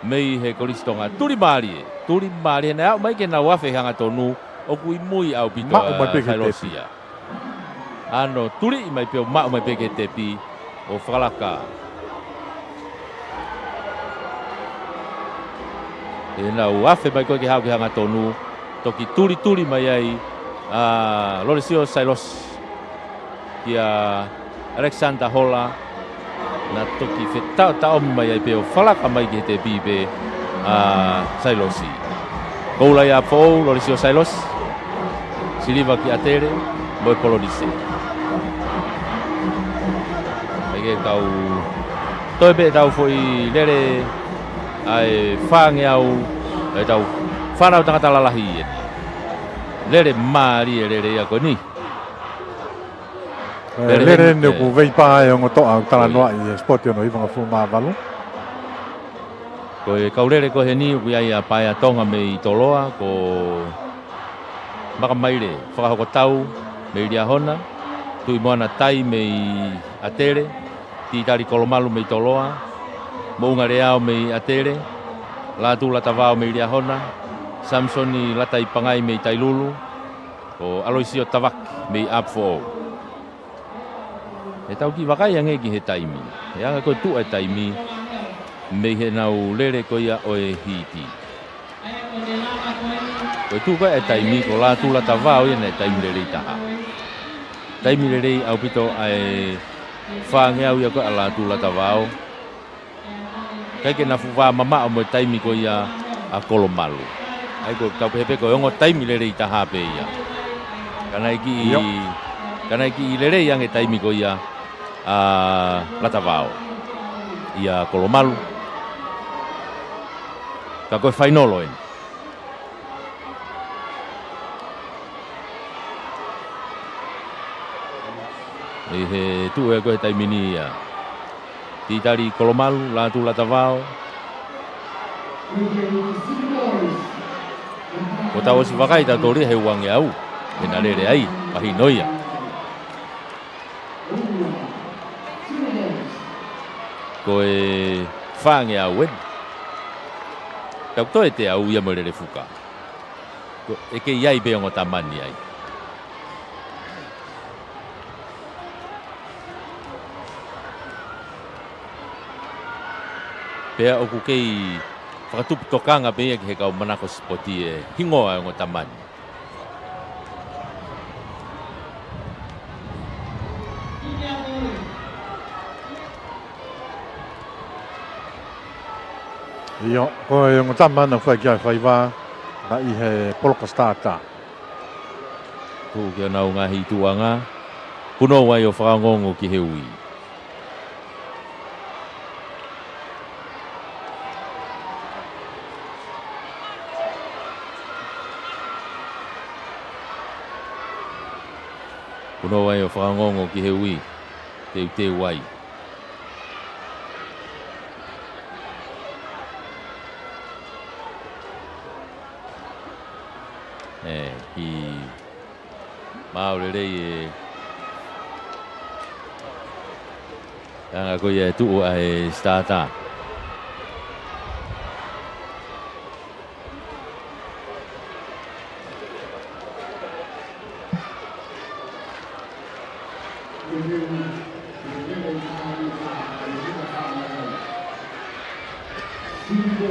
mei he Kolisi Tonga. Tuli mālie, tuli mālie. Naʻe aʻu mai ke nau afe he hangatonu, ʻoku ʻi mui ʻaupito ʻa Sailosi ia. Maʻu mai pē ki he tepi. ʻAno tuliʻi mai pē ʻo maʻu mai pē ki he tepi ʻo fakalaka. ʻE nau afe mai ko ē ke haʻu ki he hangatonu, toki tulituli mai ai ʻa Lolesio Sailosi kia Alexander Hola, naʻe toki fetaʻotaʻomi mai ai pē ʻo fakalaka mai ki he tepi pē ʻa Sailosi. Koula ia ʻApifoʻou, Lolesio Sailosi, siliva ki ʻAtele, mo e Polonise. ʻAi ke tau toe pē ʻetau foʻi lele ʻa e fāngeau ʻetau fānau tangata lalahi ē. Lele mālie e lele ia ko eni. Pele lele eni ʻoku veipā e ongo toʻa ʻoku talanoaʻi he sipoti hono hivangofulu mā valu. Ko e kau lele ko eni ʻoku ʻi ai ʻa Paea Tonga mei Toloa, ko Makamaile Fakahokotau mei Liahona, Tuʻimoana Tai mei ʻAtele, Titali Kolomalu mei Toloa, Moʻunga Leao mei ʻAtele, Lātū Latavao mei Liahona, Samisoni Lataipangai mei Tailulu, ʻo ʻAloisio Tavaki mei ʻApifoʻou. ʻE tau kiʻi vakai ange ki he taimi. ʻE anga ko e tuʻu e taimi mei heʻenau lele ko ia ʻo e hiti. Ko e tuʻu ko e taimi ko Lātū Latavao ia naʻe taimi lelei taha. Taimi lelei ʻaupito ʻa e fāngeau ia ko ʻa Lātū Latavao. ʻIkai ke na fuʻu vā mamaʻo mo e taimi ko ia ʻa Kolomalu. ʻA ia ko e tau pehē pē ko e ongo taimi lelei taha pē ia. Ka naʻe kiʻi, ka naʻe kiʻi lelei ange taimi ko ia ʻa Latavao ʻia Kolomalu. Ka ko e fainolo eni. ʻI he tuʻu ē ko e taimi ni ia. Titali Kolomalu, Lātū Latavao. Ko tau ʻosi vakai tau tōlia he uangeau. Pena lele ai, mahino ia. Ko e fāngeau eni. Tau toe teau ia mo e lele fuka. Ko e kei ai pē ongo tamani ai. Pea ʻoku kei fakatupu tokanga pē ia ki he kau manako sipoti e hingoa e ongo tamani. ʻIo, ko e ongo tamani ʻoku fai ki ai faiva, na ʻi he poloka stātā. Tuʻu ki honau ngaahi tuʻuʻanga, punou ai ʻo fakaongoongo ki he ui. Punou ai ʻo fakaongoongo ki he ui, teuteu ai. ʻE, kiʻi maau lelei e anga ko ia e tuʻu ʻa e stātā.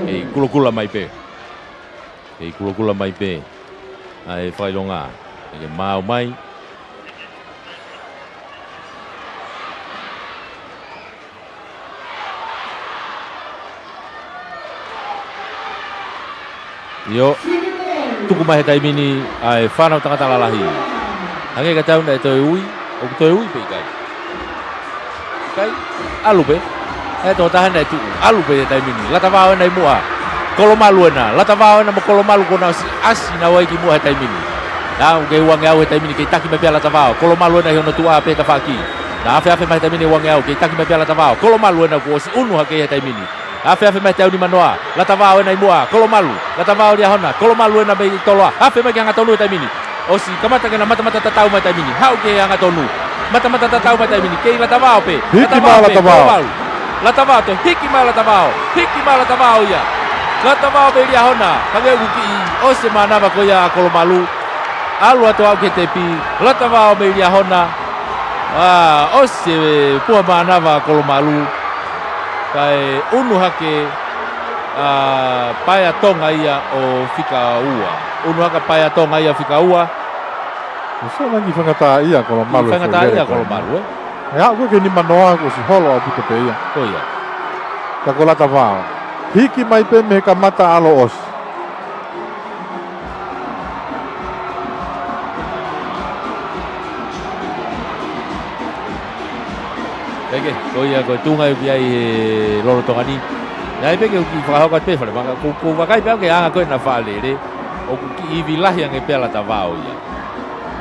Kei kulokula mai pē. Kei kulokula mai pē ʻa e fakaʻilonga. ʻE ke maau mai. ʻIo, tuku mai he taimi ni ʻa e fānau tangata lalahi. Hangē ka tau naʻe toe ui, ʻoku toe ui pē ʻikai. ʻIkai, ʻalu pē. ʻE tokotaha naʻe tuʻu, ʻalu pē he taimi ni. Latavao ena ʻi muʻa. Kolomalu ena, Latavao ena mo Kolomalu kuo nau ʻosi ʻasi naua ki muʻa he taimi ni. Naʻa ʻoku kei uangeau he taimi ni, kei taki mai pē ʻa Latavao. Kolomalu ena ʻi hono tuʻa pē tafaʻaki. Naʻe afeafe mai he taimi ni uangeau, kei taki mai pē ʻa Latavao. Kolomalu ena kuo ʻosi ʻunu hake he taimi ni. Afeafe mai he teau nima noa. Latavao ena ʻi muʻa. Kolomalu. Latavao Liahona. Kolomalu ena mei Toloa. Afe mai ki he angatonu he taimi ni. ʻOsi kamata ke na matamata tatau mai he taimi ni. Haʻu ki he angatonu. Matamata tatau mai he taimi ni. Kei Latavao pē. Hiki mai Latavao. Kolomalu. Latavao toe. Hiki mai Latavao. Hiki mai Latavao ia. Latavao mei Liahona. Hangē ʻoku kiʻi ʻosi e mānava ko ia ʻa Kolomalu. ʻAlu atu au ki he tepi. Latavao mei Liahona. ʻA, ʻosi e puha mānava ʻa Kolomalu. Kae ʻunu hake ʻa Paea Tonga ia ʻo fika ua. ʻUnu hake ʻa Paea Tonga ia fika ua. ʻOsi ʻa e kiʻi faingataʻaʻia ʻa Kolomalu. Kiʻi faingataʻaʻia ʻa Kolomalu, ē? ʻE aʻu ko ē ki he nima noa kuo ʻosi holo ʻaupito pē ia. Ko ia. Ka ko Latavao. Hiki mai pē mei he kamata ʻalu ʻosi. Eke, ko ia ko e tuʻunga ʻoku ʻi ai he lolotonga ni. Naʻe pē ke u kiʻi fakahoko atu pē Falemaka, ʻoku ou, ʻoku ou vakai pē au ki he anga ko ē naʻa faʻa lele, ʻoku kiʻi ivi lahi ange pē ʻa Latavao ia.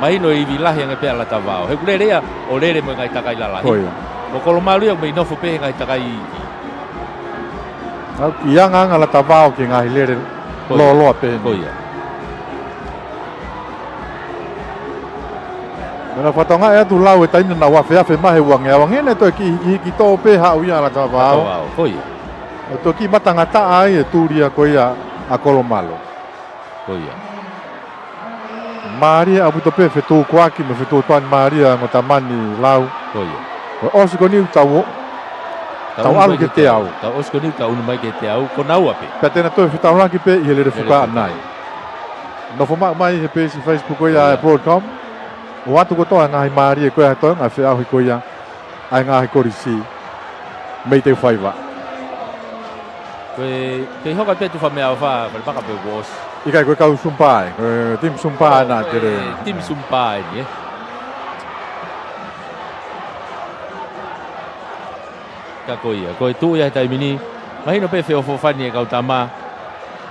Mahino e ivi lahi ange pē ʻa Latavao. He ʻoku lele ia, ʻo lele mo e ngaahi takai lalahi. Ko ia. Ko Kolomalu ia ʻoku mei nofo pē he ngaahi takai iiki. ʻOku kiʻi angaanga Latavao ki he ngaahi lele Ko ia. lōloa pē ʻeni. Ko ia. Meʻa naʻe fakatokangaʻi atu Lau he taimi naʻa nau afeafe mai he uangeau, ange naʻe toe kiʻi hikihiki tō pē haʻu ia ʻa Latavao. Latavao, ko ia. ʻO toe kiʻi matangataʻa ai e tuli ia ko ia ʻa Kolomalu. Ko ia. Mālie ʻaupito pē fetukuaki mo e fetuʻutuʻuni mālie ʻa e ongo tama ni Lau. Ko ia. Ko e ʻosi ko eni ʻoku tau ō, Tau tau ʻunu ʻalu mai ki he teau. teau. Tau ʻosi ko eni ʻoku tau ʻunu mai ki he teau, ko naua pē. Pea te na toe fetaulaki pē ʻi he lele Lele fuka fuka. ʻanai. Nofo maʻu mai he peesi Facebook ko ia ʻa e Ko ia. Broadcom. ʻOatu kotoa e ngaahi mālie ko ia he toenga feʻauhi ko ia ʻa e ngaahi kolisi mei Teufaiva. Ko e, kei hoko atu pē Tuʻi Fakameaʻofa, Falemaka, pe kuo ʻosi. ʻIkai, ko e kau Sumpa ē, ko e timi Sumpa ē naʻa Ko e tele. timi Sumpa eni, ē. Ka ko ia, ko e tuʻu ia he taimi ni, mahino pē feʻofoʻofani e kau tama,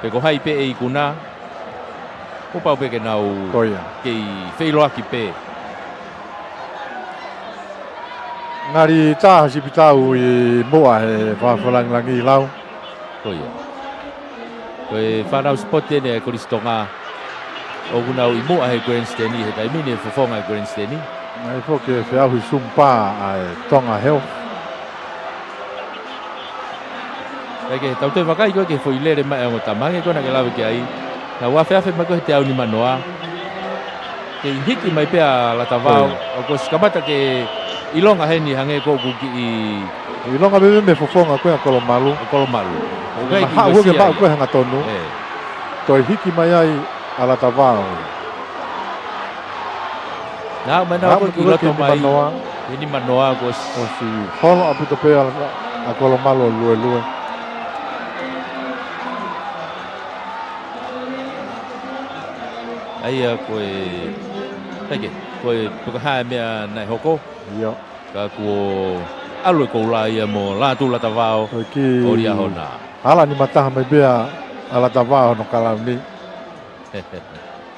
pe ko hai pē ʻe ikuna, kuo pau pē ke nau Ko ia. kei feʻiloaki pē. Ngali tā ha sipitau ʻi muʻa he fakafalangilangi Lau. Ko ia. Ko e fānau sipoti eni ʻa e Kolisi Tonga ʻoku nau ʻi muʻa he grandstand he taimi ni, he fofonga e grandstand. Naʻe foki e feʻauhi Sumpa ʻa e Tonga Health. Kae kehe, tau toe vakai ko ē ki he foʻi lele mai ʻa e ongo tama, hangē ko ē naʻa ke lave ki ai. Naʻa nau afeafe mai ko ē he teau nimanoa. Kei hiki mai pē ʻa Latavao, Ko ia. ʻoku ʻosi kamata ke ʻilonga heni hangē ko ē ʻoku kiʻi ʻIlonga pē mei he fofonga ko ē ʻa Kolomalu. ʻa Kolomalu. ʻOku ʻikai ke Mahaʻu ke uesia maʻu ia. ko ē hangatonu. ʻE. Toe hiki mai ai ʻa Latavao. Naʻa mai naʻa Naʻa ko ē mai ki ko ē loto ki he mai. nimanoa. He nimanoa kuo ʻosi. ʻOsi holo ʻaupito pē ʻa, ʻa Kolomalu ʻo luelue. ʻA ia ko e, peke, ko e, pe ko e hā e meʻa naʻe hoko. ʻIo. Ka kuo ʻalu e koula ia mo Lātū Latavao Ko e kiʻi ʻo Liahona. hala nimataha mai pē ʻa Latavao hono kalauni.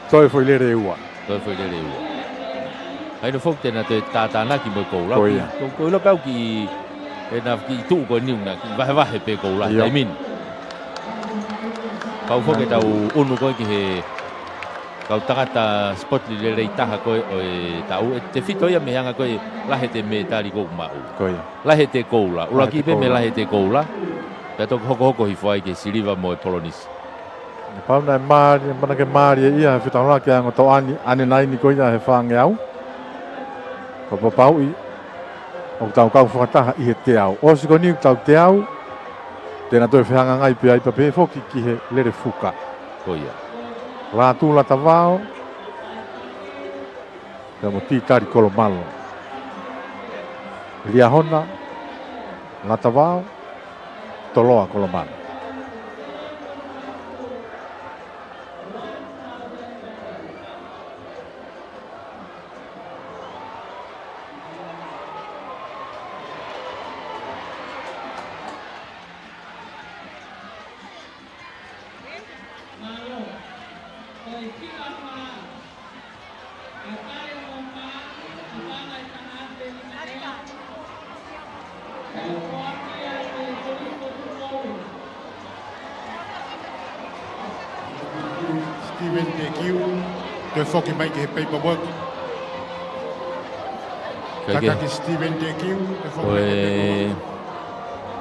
Toe foʻi lele ʻe ua. Toe foʻi lele ʻe ua. Kae ʻilo foki te na toe tātānaki mo e koula. Ko ia. Ko, ko ʻilo pē au ki, ʻe na kiʻi tuʻu ko eni ʻoku na kiʻi vahevahe pē koula ʻIo. taimi ni. Pau foki Nā. tau ʻunu ko ē ki he kau tangata sipoti lelei taha ko ē ʻo e taʻu, ʻe tefito ia mei he anga ko ē lahi ʻete mētali ʻoku maʻu. Ko ia. Lahi ʻete koula. ʻUluaki Lahi ʻete pē mei koula. lahi ʻete koula. Pea toki hokohoko hifo ai ki he siliva mo e polonisi. Naʻe pau naʻe mālie, mana ke mālie ia he fetaulaki ʻa e ongo toʻa ni, ʻanenai ni ko ia he fāngeau. Ko Papauʻi, ʻoku tau kau fakataha ʻi he teau. ʻOsi ko eni ʻoku tau teau, te na toe fehangahangai pē ai pea pehē foki ki he lele fuka. Ko ia. Lātū Latavao, pea mo Titali Kolomalu. Liahona, Latavao, Toloa Kolomalu. Steven Tekiu, toe foki mai ki he paperwork. Kae kehe. Tataki Steven Tekiu, toe foki Ko mai ki he e paperwork.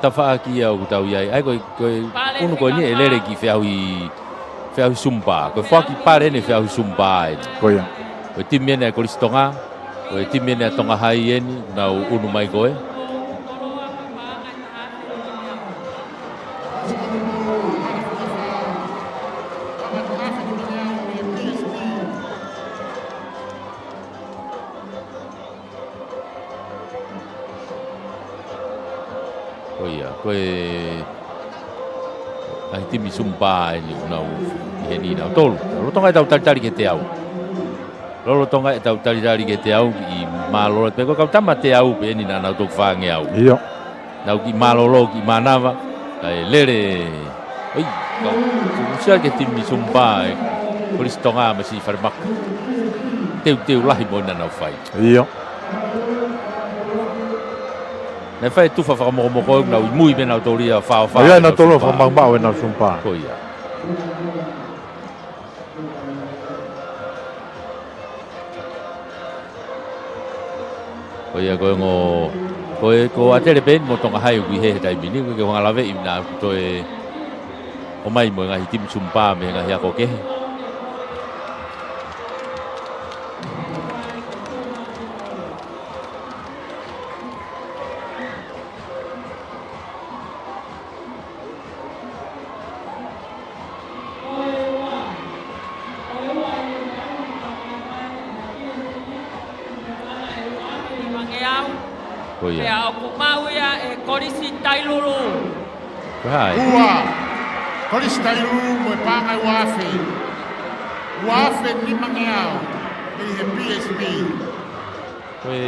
tafaʻaki ia ʻoku tau ʻi ai. ʻA ia ko e, ko e ʻunu ko eni ʻe lele ki he feʻauhi, feʻauhi Sumpa. Ko e foaki pale eni feʻauhi Sumpa eni. Ko ia. Ko e timi eni ʻa e Kolisi Tonga. Ko e timi eni ʻa Tonga Hai eni, nau ʻunu mai ko ē. Ko ia, ko e ngaahi timi Sumpa eni ʻoku nau ʻi heni nautolu. Lolotonga ʻetau talitali ki he teau. Lolotonga ʻetau talitali ki he teau, kiʻi mālōlō pē ko e kau tama teau pē eni naʻa nau toki fāngeau. ʻIo. Nau kiʻi mālōlō, kiʻi mānava. ʻAi lele. ʻOi, kau, kau usia ke timi Sumba ʻe Kolisi Tonga mo e siʻi falemaka. Teuteu lahi mo ʻena nau fai. ʻIo. Naʻe fai tufa fakamokomoko ʻo nau ʻi mui pē nautolu ia fao fao. ʻIo, nautolu ia fao fao. Fakamaʻumaʻu ʻenau Sumba. Ko ia. Ko ia ko e ongo, ko e, ko ʻAtele pē eni mo Tonga Hai ʻoku ʻi he, he taimi ni, ko e ke hanga laveʻi naʻa ku toe ʻomai mo e ngaahi timi Sumba mei he ngaahi ako kehe. Ko ia. Pea ʻoku maʻu ia ʻe Kolisi Tailulu. Ko hai? Ua. Kolisi Tailulu mo e paʻanga ʻe ua afe. Ua afe nimangeau. Mei he P S P. Ko e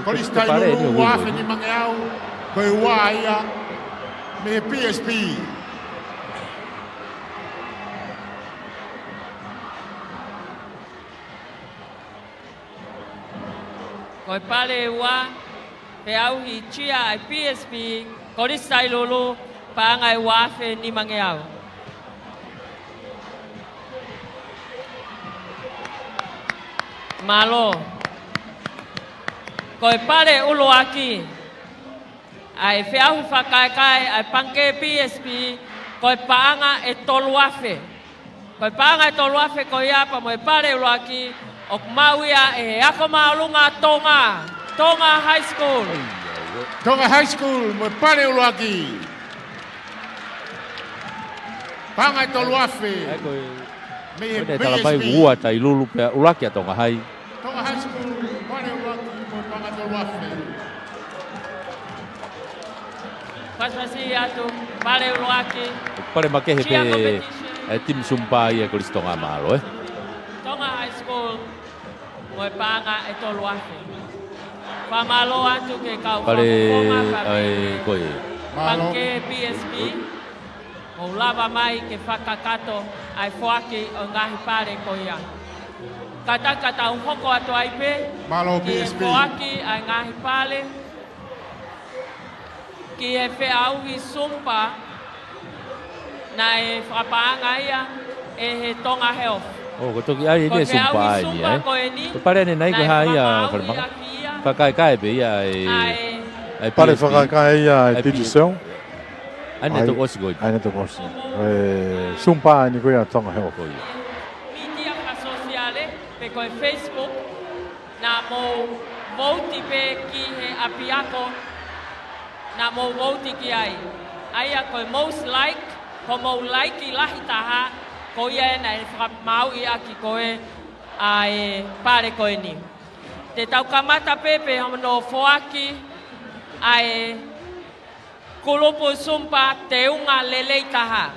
Kolisi Tailulu, ua afe nimangeau. Ko e ua ia. Mei he P S P. Ko e pale ua, feʻauhi cheer ʻa e P S P, Kolisi Tailulu, paʻanga ʻe ua afe nimangeau. Mālō. Ko e pale ʻuluaki, ʻa e feʻauhi fakakaekae ʻa e Pangikē P S P, ko e paʻanga ʻe tolu afe. Ko e paʻanga ʻe tolu afe ko ia pea mo e pale ʻuluaki, ʻoku maʻu ia ʻe he Ako Māʻolunga Tonga, Tonga High School. Tonga High School mo e pale ʻuluaki. Paʻanga ʻe tolu afe. ʻAi ko e, mei he ko e tala mai P S P. Ua Tailulu pea ʻuluaki ʻa Tonga Hai. Tonga High School, pale ʻuluaki mo e paʻanga ʻe tolu afe. Pasipasi atu, pale ʻuluaki. Pale makehe pē. Cheer competition. ʻE timi Sumba ia Kolisi Tonga, mālō, ē. Tonga High School, mo e paʻanga ʻe tolu afe. Fakamālō atu ki he kau fakafofonga, ʻai, ko e. Mālō. Pangikē P S P. Mou lava mai ke fakakakato ʻa e foaki ʻo e ngaahi pale ko ia. Kātaki ka tau hoko atu ai pē. Mālō, ki he P S P. Foaki ʻa e ngaahi pale ki he feʻauhi Sumba naʻe fakapaʻanga ia ʻe he Tonga Health. ʻO, ko e toki ʻai eni e Sumba ʻa eni, ē? Ko e feʻauhi Sumba ko eni. Ko e pale ʻanenai ko e hā ia, falemaka? Naʻe fakamaʻu ia ki ia. Fakakaekae pē ia ʻe, ʻa e, ʻa e P S P. Pale fakakaekae ia ʻa e P S P. Digicel. ʻAi ʻene tokosi ko ia. ʻAi ʻene tokosi. ʻE, Sumba ʻa eni ko ia Tonga Health. Ko ia. Mītia fakasōsiale, pe ko e Facebook, naʻa mou vouti pē ki he ʻapiako, naʻa mou vouti ki ai. ʻA ia ko e most like, ko hoʻomou like lahi taha, ko ia ē naʻe fakamaauʻi ʻaki ko ē ʻa e pale ko eni. Te tau kamata pē pē hono foaki ʻa e kulupu Sumba teunga lelei taha.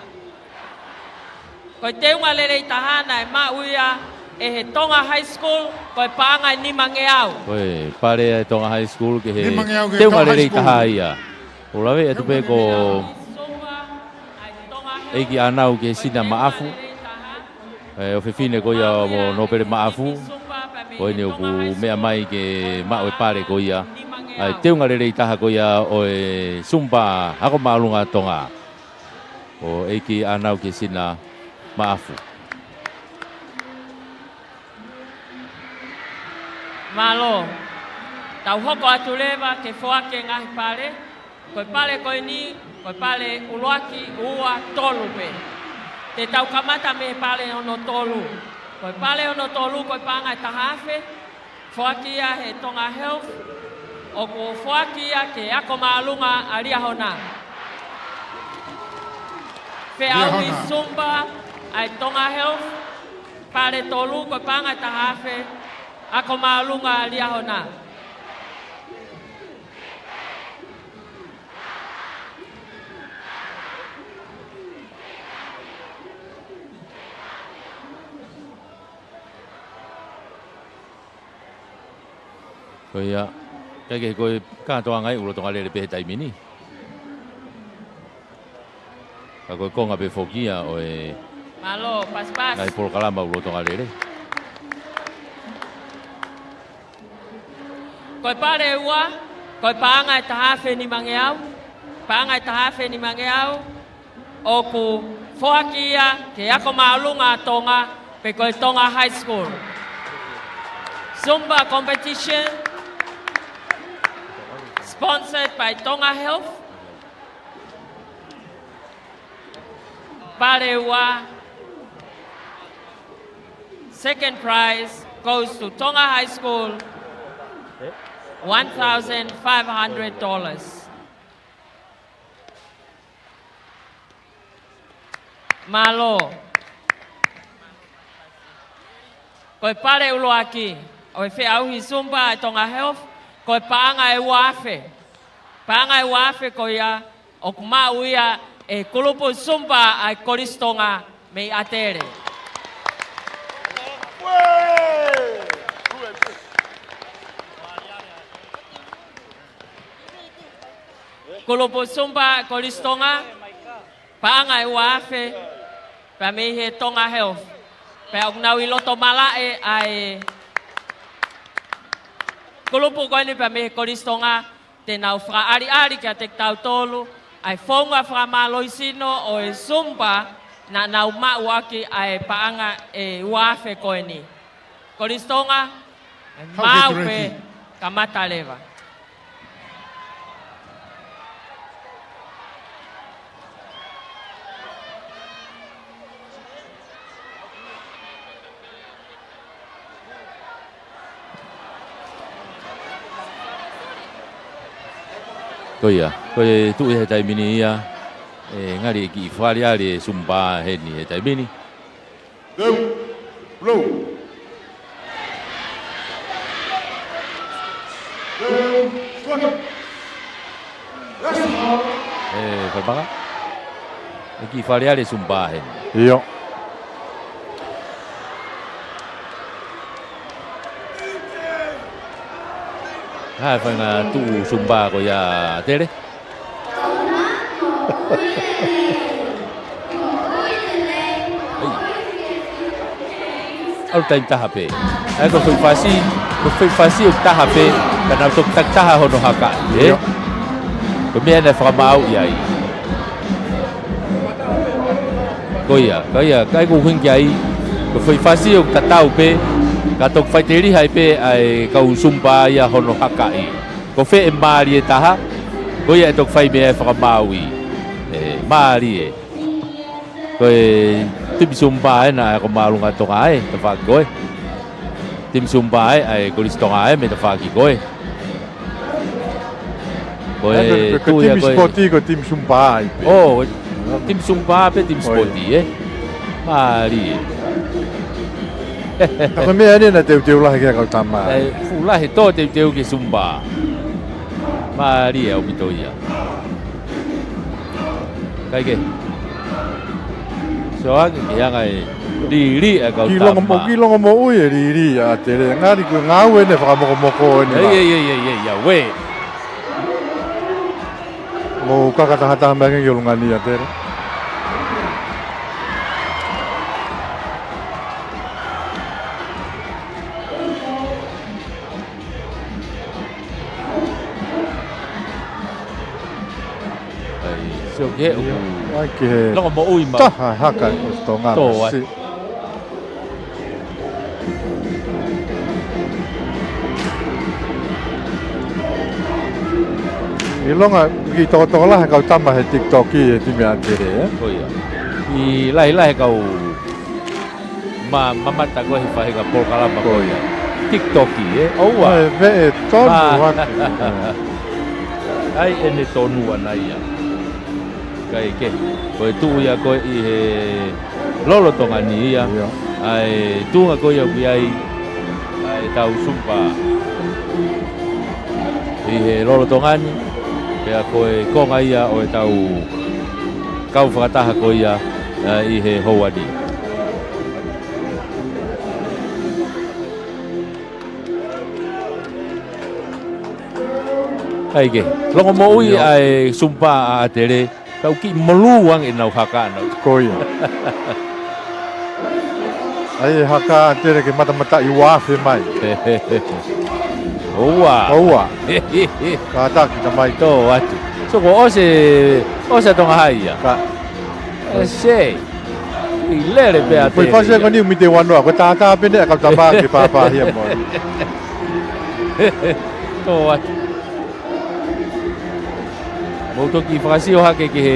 Ko e teunga lelei taha naʻe maʻu ia ʻe he Tonga High School, ko e paʻanga ʻe nimangeau. Ko e pale ʻa e Tonga High School ki he teunga lelei taha ia. Nimangeau ki he Tonga High School. ʻOku laveʻi atu pē ko Sumba, ʻa e Tonga Health, ʻEiki ʻAnau ki he Sina Maʻafu. ʻE, ʻofefine ko ia ʻo Nōpele Maʻafu, ko eni ʻoku meʻa mai ke maʻu e pale ko ia ʻa e teunga lelei taha ko ia ʻo e Sumba Ako Māʻolunga Tonga, ʻo ʻEiki ʻAnau ki he Sina Maʻafu. Mālō. Tau hoko atu leva ke foaki e ngaahi pale. Ko e pale ko eni, ko e pale ʻuluaki, ua, tolu pē. Te tau kamata mei he pale hono tolu. Ko e pale hono tolu, ko e paʻanga ʻe taha afe, foaki ia he Tonga Health, ʻoku foaki ia ki he Ako Māʻolunga ʻa Liahona. Feʻauhi Liahona. Sumba ʻa e Tonga Health, pale tolu, ko e paʻanga ʻe taha afe, Ako Māʻolunga ʻa Liahona. Ko ia, ʻikai ke ko e kātoanga ia ʻoku lolotonga lele pē he taimi ni. Ka ko e konga pē foki ia ʻo e Mālō, pasipasi. Ngaahi polokalama ʻoku lolotonga lele. Ko e pale ua, ko e paʻanga ʻe taha afe nimangeau, paʻanga ʻe taha afe nimangeau, ʻoku foaki ia ki he ako māʻolunga ʻa Tonga, pe ko e Tonga High School. Zumba competition, sponsored by Tonga Health. Pale ua, second prize goes to Tonga High School, one thousand five hundred dollars. Mālō. Ko e pale ʻuluaki ʻo e feʻauhi Zumba ʻa e Tonga Health, ko e paʻanga ʻe ua afe. Paʻanga ʻe ua afe ko ia, ʻoku maʻu ia ʻe he kulupu Zumba ʻa e Kolisi Tonga mei ʻAtele. Kulupu Zumba Kolisi Tonga, paʻanga ʻe ua afe, pea mei he Tonga Health. Pea ʻoku nau ʻi loto malaʻe ʻa e kulupu ko eni pea mei he Kolisi Tonga, te nau fakaʻaliʻali kiate kitautolu ʻa e founga fakamālohisino ʻo e Zumba naʻa nau maʻu ʻaki ʻa e paʻanga ʻe ua afe ko eni. Kolisi Tonga, ʻe maʻu pē, kamata leva. Ko ia, ko e tuʻu ia he taimi ni ia, ʻe ngali kiʻi fakaʻaliʻali e Zumba heni he taimi ni. Leu, leu. Leu, suaki. Ē, Falemaka. ʻE kiʻi fakaʻaliʻali e Zumba heni. ʻIo. Hā e faʻahinga tuʻu Zumba ko ia ʻAtele? ʻAlu taimi taha pē. ʻA ia ko e foʻi fasi, ko e foʻi fasi ʻoku taha pē, ka nau toki takitaha hono hakaʻi, ē? ʻIo. Ko e meʻa naʻe fakamaauʻi ai. Ko ia, ko ia, ka ʻoku ou ʻuhinga ki ai, ko e foʻi fasi ʻoku tatau pē, ka toki faʻiteliha ai pē ʻa e kau Zumba ia hono hakaʻi. Ko fē ʻe mālie taha, ko ia ʻe toki fai mei ai e fakamaauʻi. Ē, mālie. Ko e timi Zumba ē naʻe ako māʻolunga ʻa Tonga ē, tafaʻaki ko ē. Timi Zumba ē, ʻa e Kolisi Tonga ē, mei tafaʻaki ko ē. Ko e, ē, ko e, ko e tuʻu ia timi ko ē sipoti, ko e timi Zumba ai pē. ʻŌ, timi Zumba pē, timi sipoti, ē. Mālie. Ka ko e meʻa eni naʻe teuteu lahi ki he kau tama. ʻE, fuʻu lahi tō teuteu ki he Zumba. Mālie ʻaupito ia. Kae kehe. Sio ange ki he anga e liliu ʻa e kau tama. Kiʻi longo mo-, kiʻi longomoʻui e liliu ʻa ʻAtele. Ngali ko e ngāue eni fakamokomoko eni. ʻEi, ʻei, ʻei, ʻei, ʻei, ʻa uē. Mou kaka tahataha mai ange ki ʻolunga ni ʻAtele. ʻAi, sio ki he ʻoku. ʻAi ki he longomoʻui maʻu. Taha haka ʻo Tonga tō ai. Pasi. ʻIlonga kiʻi tokotokolahi e kau tama he TikTok ʻi he timi ʻAtele, ē? Ko ia. ʻI lahilahi e kau ma-, mamata ko ē he faʻahinga polokalama ko ia. TikTok, ē? ʻOua. ʻAi, veʻe tonu atu. ʻAi, ʻene tonu ʻana ia. Kae kehe, ko e tuʻu ia ko ē ʻi he lolotonga ni ia. ʻIo. ʻA e tuʻunga ko ia ʻoku ʻi ai ʻa e tau Zumba ʻi he lolotonga ni, pea ko e konga ia ʻo e tau kau fakataha ko ia, ʻa, ʻi he houa ni. Kae kehe, longomoʻui ʻa e Zumba ʻa ʻAtele, Tau kiʻi molū ange ʻenau haka ʻanau. Ko ia. ʻAi e haka ʻa Tele ke matamataʻi ua afe mai. ʻOua. ʻOua. Kātaki tamai. Tō atu. So ko ʻosi, ʻosi ʻa Tonga Hai ia. Ka. E se. ʻI lele pē ʻa Tele. Foʻi fasi ko eni ʻoku mite ua noa. Ko e tātā pē ʻene ʻakau tama ke pāpāhia mo. Tō atu. Mou toki fakasio hake ki he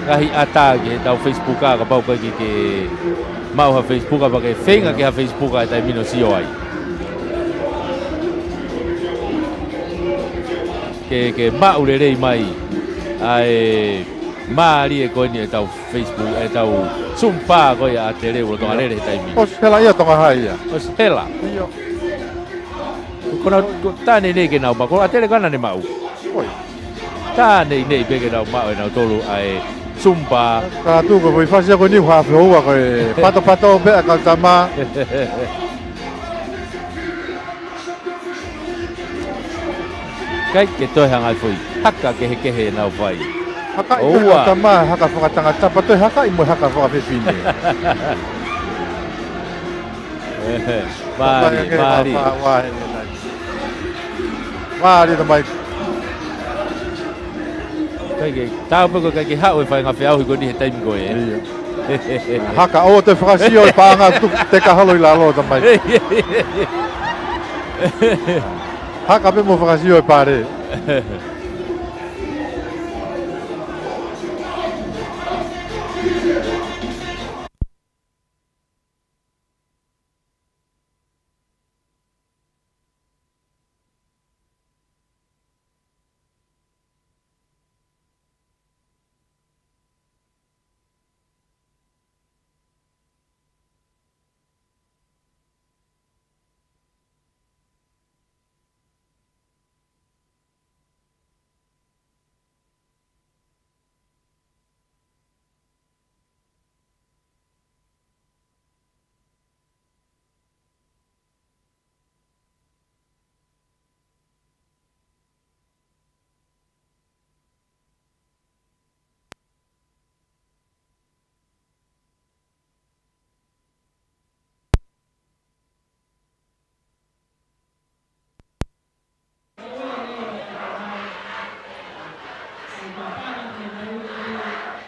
ngaahi ʻata ki heʻetau Facebook, kapau ʻoku ʻikai ke ke maʻu ha Facebook, pea ke feinga ke ha Facebook he taimi ni ʻo sio ai. Ke, ke maʻu lelei mai ʻa e mālie ko eni ʻetau Facebook, ʻetau Zumba ko ia ʻa Tele Ulotonga Lele he taimi ni. ʻOsi hela ia Tonga Hai ia. ʻOsi hela. ʻIo. Ko nau, ko tā nei nei ke nau maʻu, ko ʻa Tele ko ena ne maʻu. ʻOi. Tā nei nei pē ke nau maʻu ʻenautolu ʻa e Zumba. Ka tuku ko e fasi ko eni ua afe ua ko e patopato pē ʻakau tama. ʻIkai ke toe hanga ai foʻi haka kehekehe ʻenau fai. Haka ʻi ʻOua. Haka tama, haka fakatangata, pea toe haka ʻi mo e haka fakafefine. Mālie, mālie. Mālie tamai. ʻIkai ke, tau pē ko e ʻikai ke haʻu e faʻahinga feʻauhi ko eni he taimi ko ē. ʻIo. Haka ʻo te fakasio e paʻanga tuku teka holo ʻi lalo tamai. Haka pē mo fakasio e pale.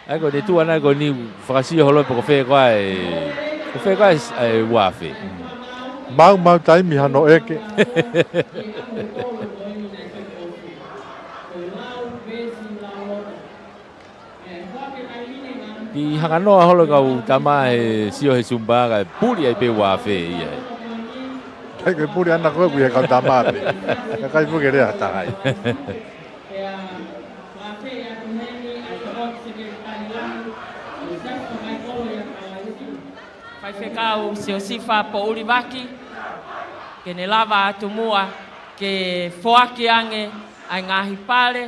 ʻAi ko e tuʻu ʻana ko eni fakasio holo pe ko fē ko ā e, ko fē ko ā e, e ua afe. Mau, mau taimi hano ʻeke. Kiʻi hanganoa holo kau tama he sio he Zumba kae puli ai pē ua afe ia. ʻIkai ke puli ʻana ko ē ʻoku ʻi he kau tama pē. Kakai pē ke lea takai. Faifekau Siosifa Poʻuli Vaki, ke ne lava atu muʻa ke foaki ange ʻa e ngaahi pale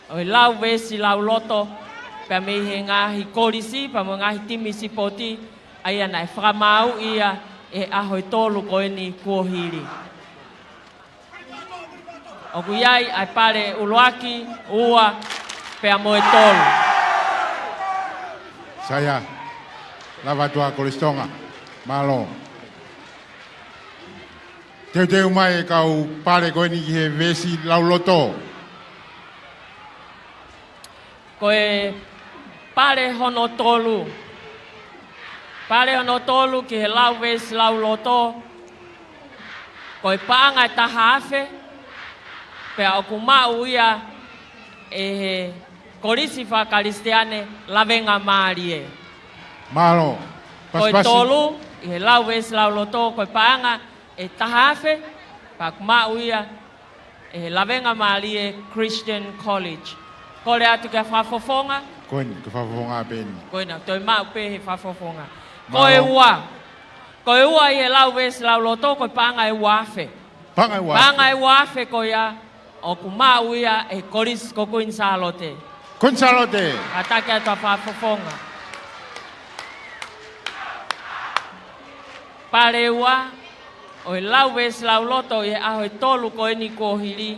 ʻo e Lau Veesi Lauloto, pea mei he ngaahi kolisi, pea mo e ngaahi timi sipoti, ʻa ia naʻe fakamāuʻi ia ʻi he ʻaho ʻe tolu ko eni kuo hili. ʻOku ʻi ai ʻa e pale ʻuluaki, ua, pea mo e tolu. Saia, lava atu ʻa Kolisi Tonga. Mālō. Teuteu mai e kau pale ko eni ki he veesi lauloto. Ko e pale hono tolu. Pale hono tolu ki he Lau Veesi Lauloto. Ko e paʻanga ʻe taha afe. Pea ʻoku maʻu ia ʻe he Kolisi Fakakalisitiane Lavengamālie. Mālō. Ko e pasipasi. Tolu, ʻi he Lau Veesi Lauloto, ko e paʻanga ʻe taha afe, pea ʻoku maʻu ia ʻe he Lavengamālie Christian College. Kole atu ke fakafofonga. Ko eni, ke fakafofonga pē eni. Ko ena, toe maʻu pē he fakafofonga. Mālō. Ko e ua. Ko e ua ʻi he Lau Veesi Lauloto, ko e paʻanga ʻe ua afe. Paʻanga ʻe ua afe. Paʻanga ʻe ua afe ko ia, ʻoku maʻu ia ʻe he Kolisi ko Kuini Sālote. Kuini Sālote. Kātaki atu ʻa fakafofonga. Pale ua, ʻo e Lau Veesi Lauloto ʻi he ʻaho ʻe tolu ko eni kuo hili,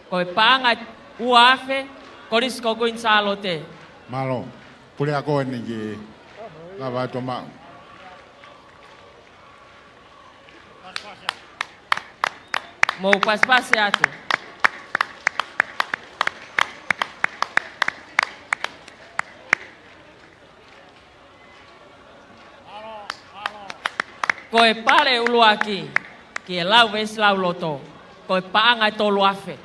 ko e paʻanga ʻe ua afe, Kolisi ko Kuini Sālote. Mālō. Puleako eni ke lava atu maʻu. Mou pasipasi atu. Ko e pale ʻuluaki, ki he lau veesi lauloto, ko e paʻanga ʻe tolu afe.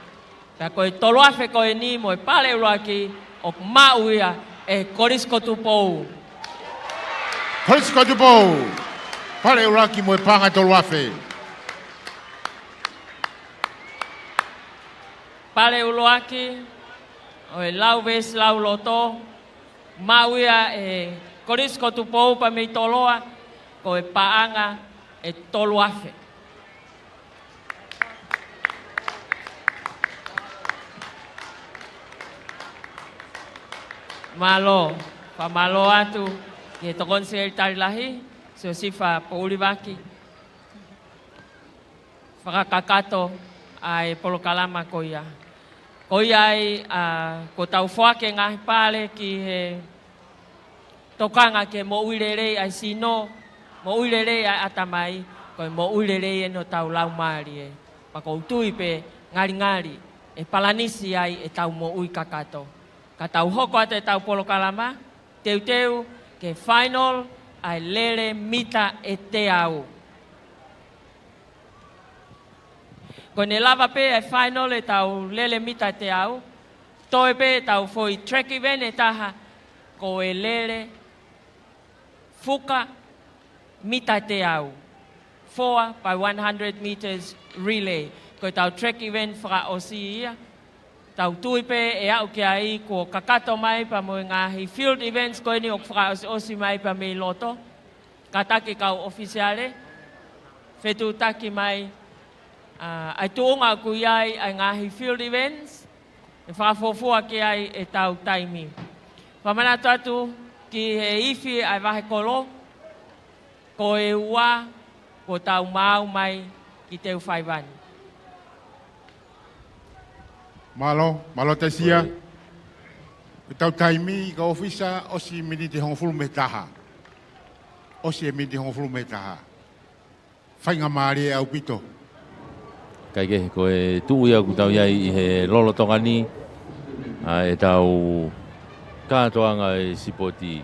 Pea ko e tolu afe ko eni mo e pale ʻuluaki ʻoku maʻu ia ʻe Kolisi ko Tupou. Kolisi ko Tupou, pale ʻuluaki mo e paʻanga ʻe tolu afe. Pale ʻuluaki ʻo e lau veesi lauloto, maʻu ia ʻe Kolisi ko Tupou pea mei Toloa, ko e paʻanga ʻe tolu afe. Mālō, fakamālō atu ki he Tokoni Sekelitali Lahi, Siosifa Poulivaki, fakakakato ʻa e polokalama ko ia. Ko ia ai, ʻa, kuo tau foaki e ngaahi pale ki he tokanga ki he moʻui lelei ʻa e sino, moʻui lelei ʻa e ʻatamai, ko e moʻui lelei eni ʻo hotau laumālie. Pea ʻoku ou tui pē ngalingali ʻe palanisi ai ʻetau moʻui kakato. Ka tau hoko atu ʻetau polokalama, teuteu ki he final ʻa e lele mita ʻe teau. Ko ʻene lava pē ʻa e final ʻetau lele mita ʻe teau, toe pē ʻetau foʻi track event ʻe taha, ko e lele fuka mita ʻe teau, four by one hundred meters relay. Ko ʻetau track event fakaʻosi ia. Tau tui pē ʻe aʻu ki ai kuo kakato mai pea mo e ngaahi field events ko eni ʻoku fakaʻosiʻosi mai pea mei loto. Kātaki kau ʻōfisiale, fetuʻutaki mai, ʻa, ʻa e tuʻunga ʻoku ʻi ai ʻa e ngaahi field events, ʻe fakafuofua ki ai ʻetau taimi. Fakamanatu atu ki he ifi ʻa e vahekolo, ko e ua, kuo tau maau mai ki Teufaiva ni. Mālō, mālō Tasia. Ko e ʻetau taimi, kau ʻōfisa, ʻosi miniti hongofulu mei he taha. ʻOsi e miniti hongofulu mei he taha. Faingamālie ʻaupito. Kae kehe, ko e tuʻu ia ʻoku tau ʻi ai ʻi he lolotonga ni, ʻa ʻetau kātoanga ʻo e sipoti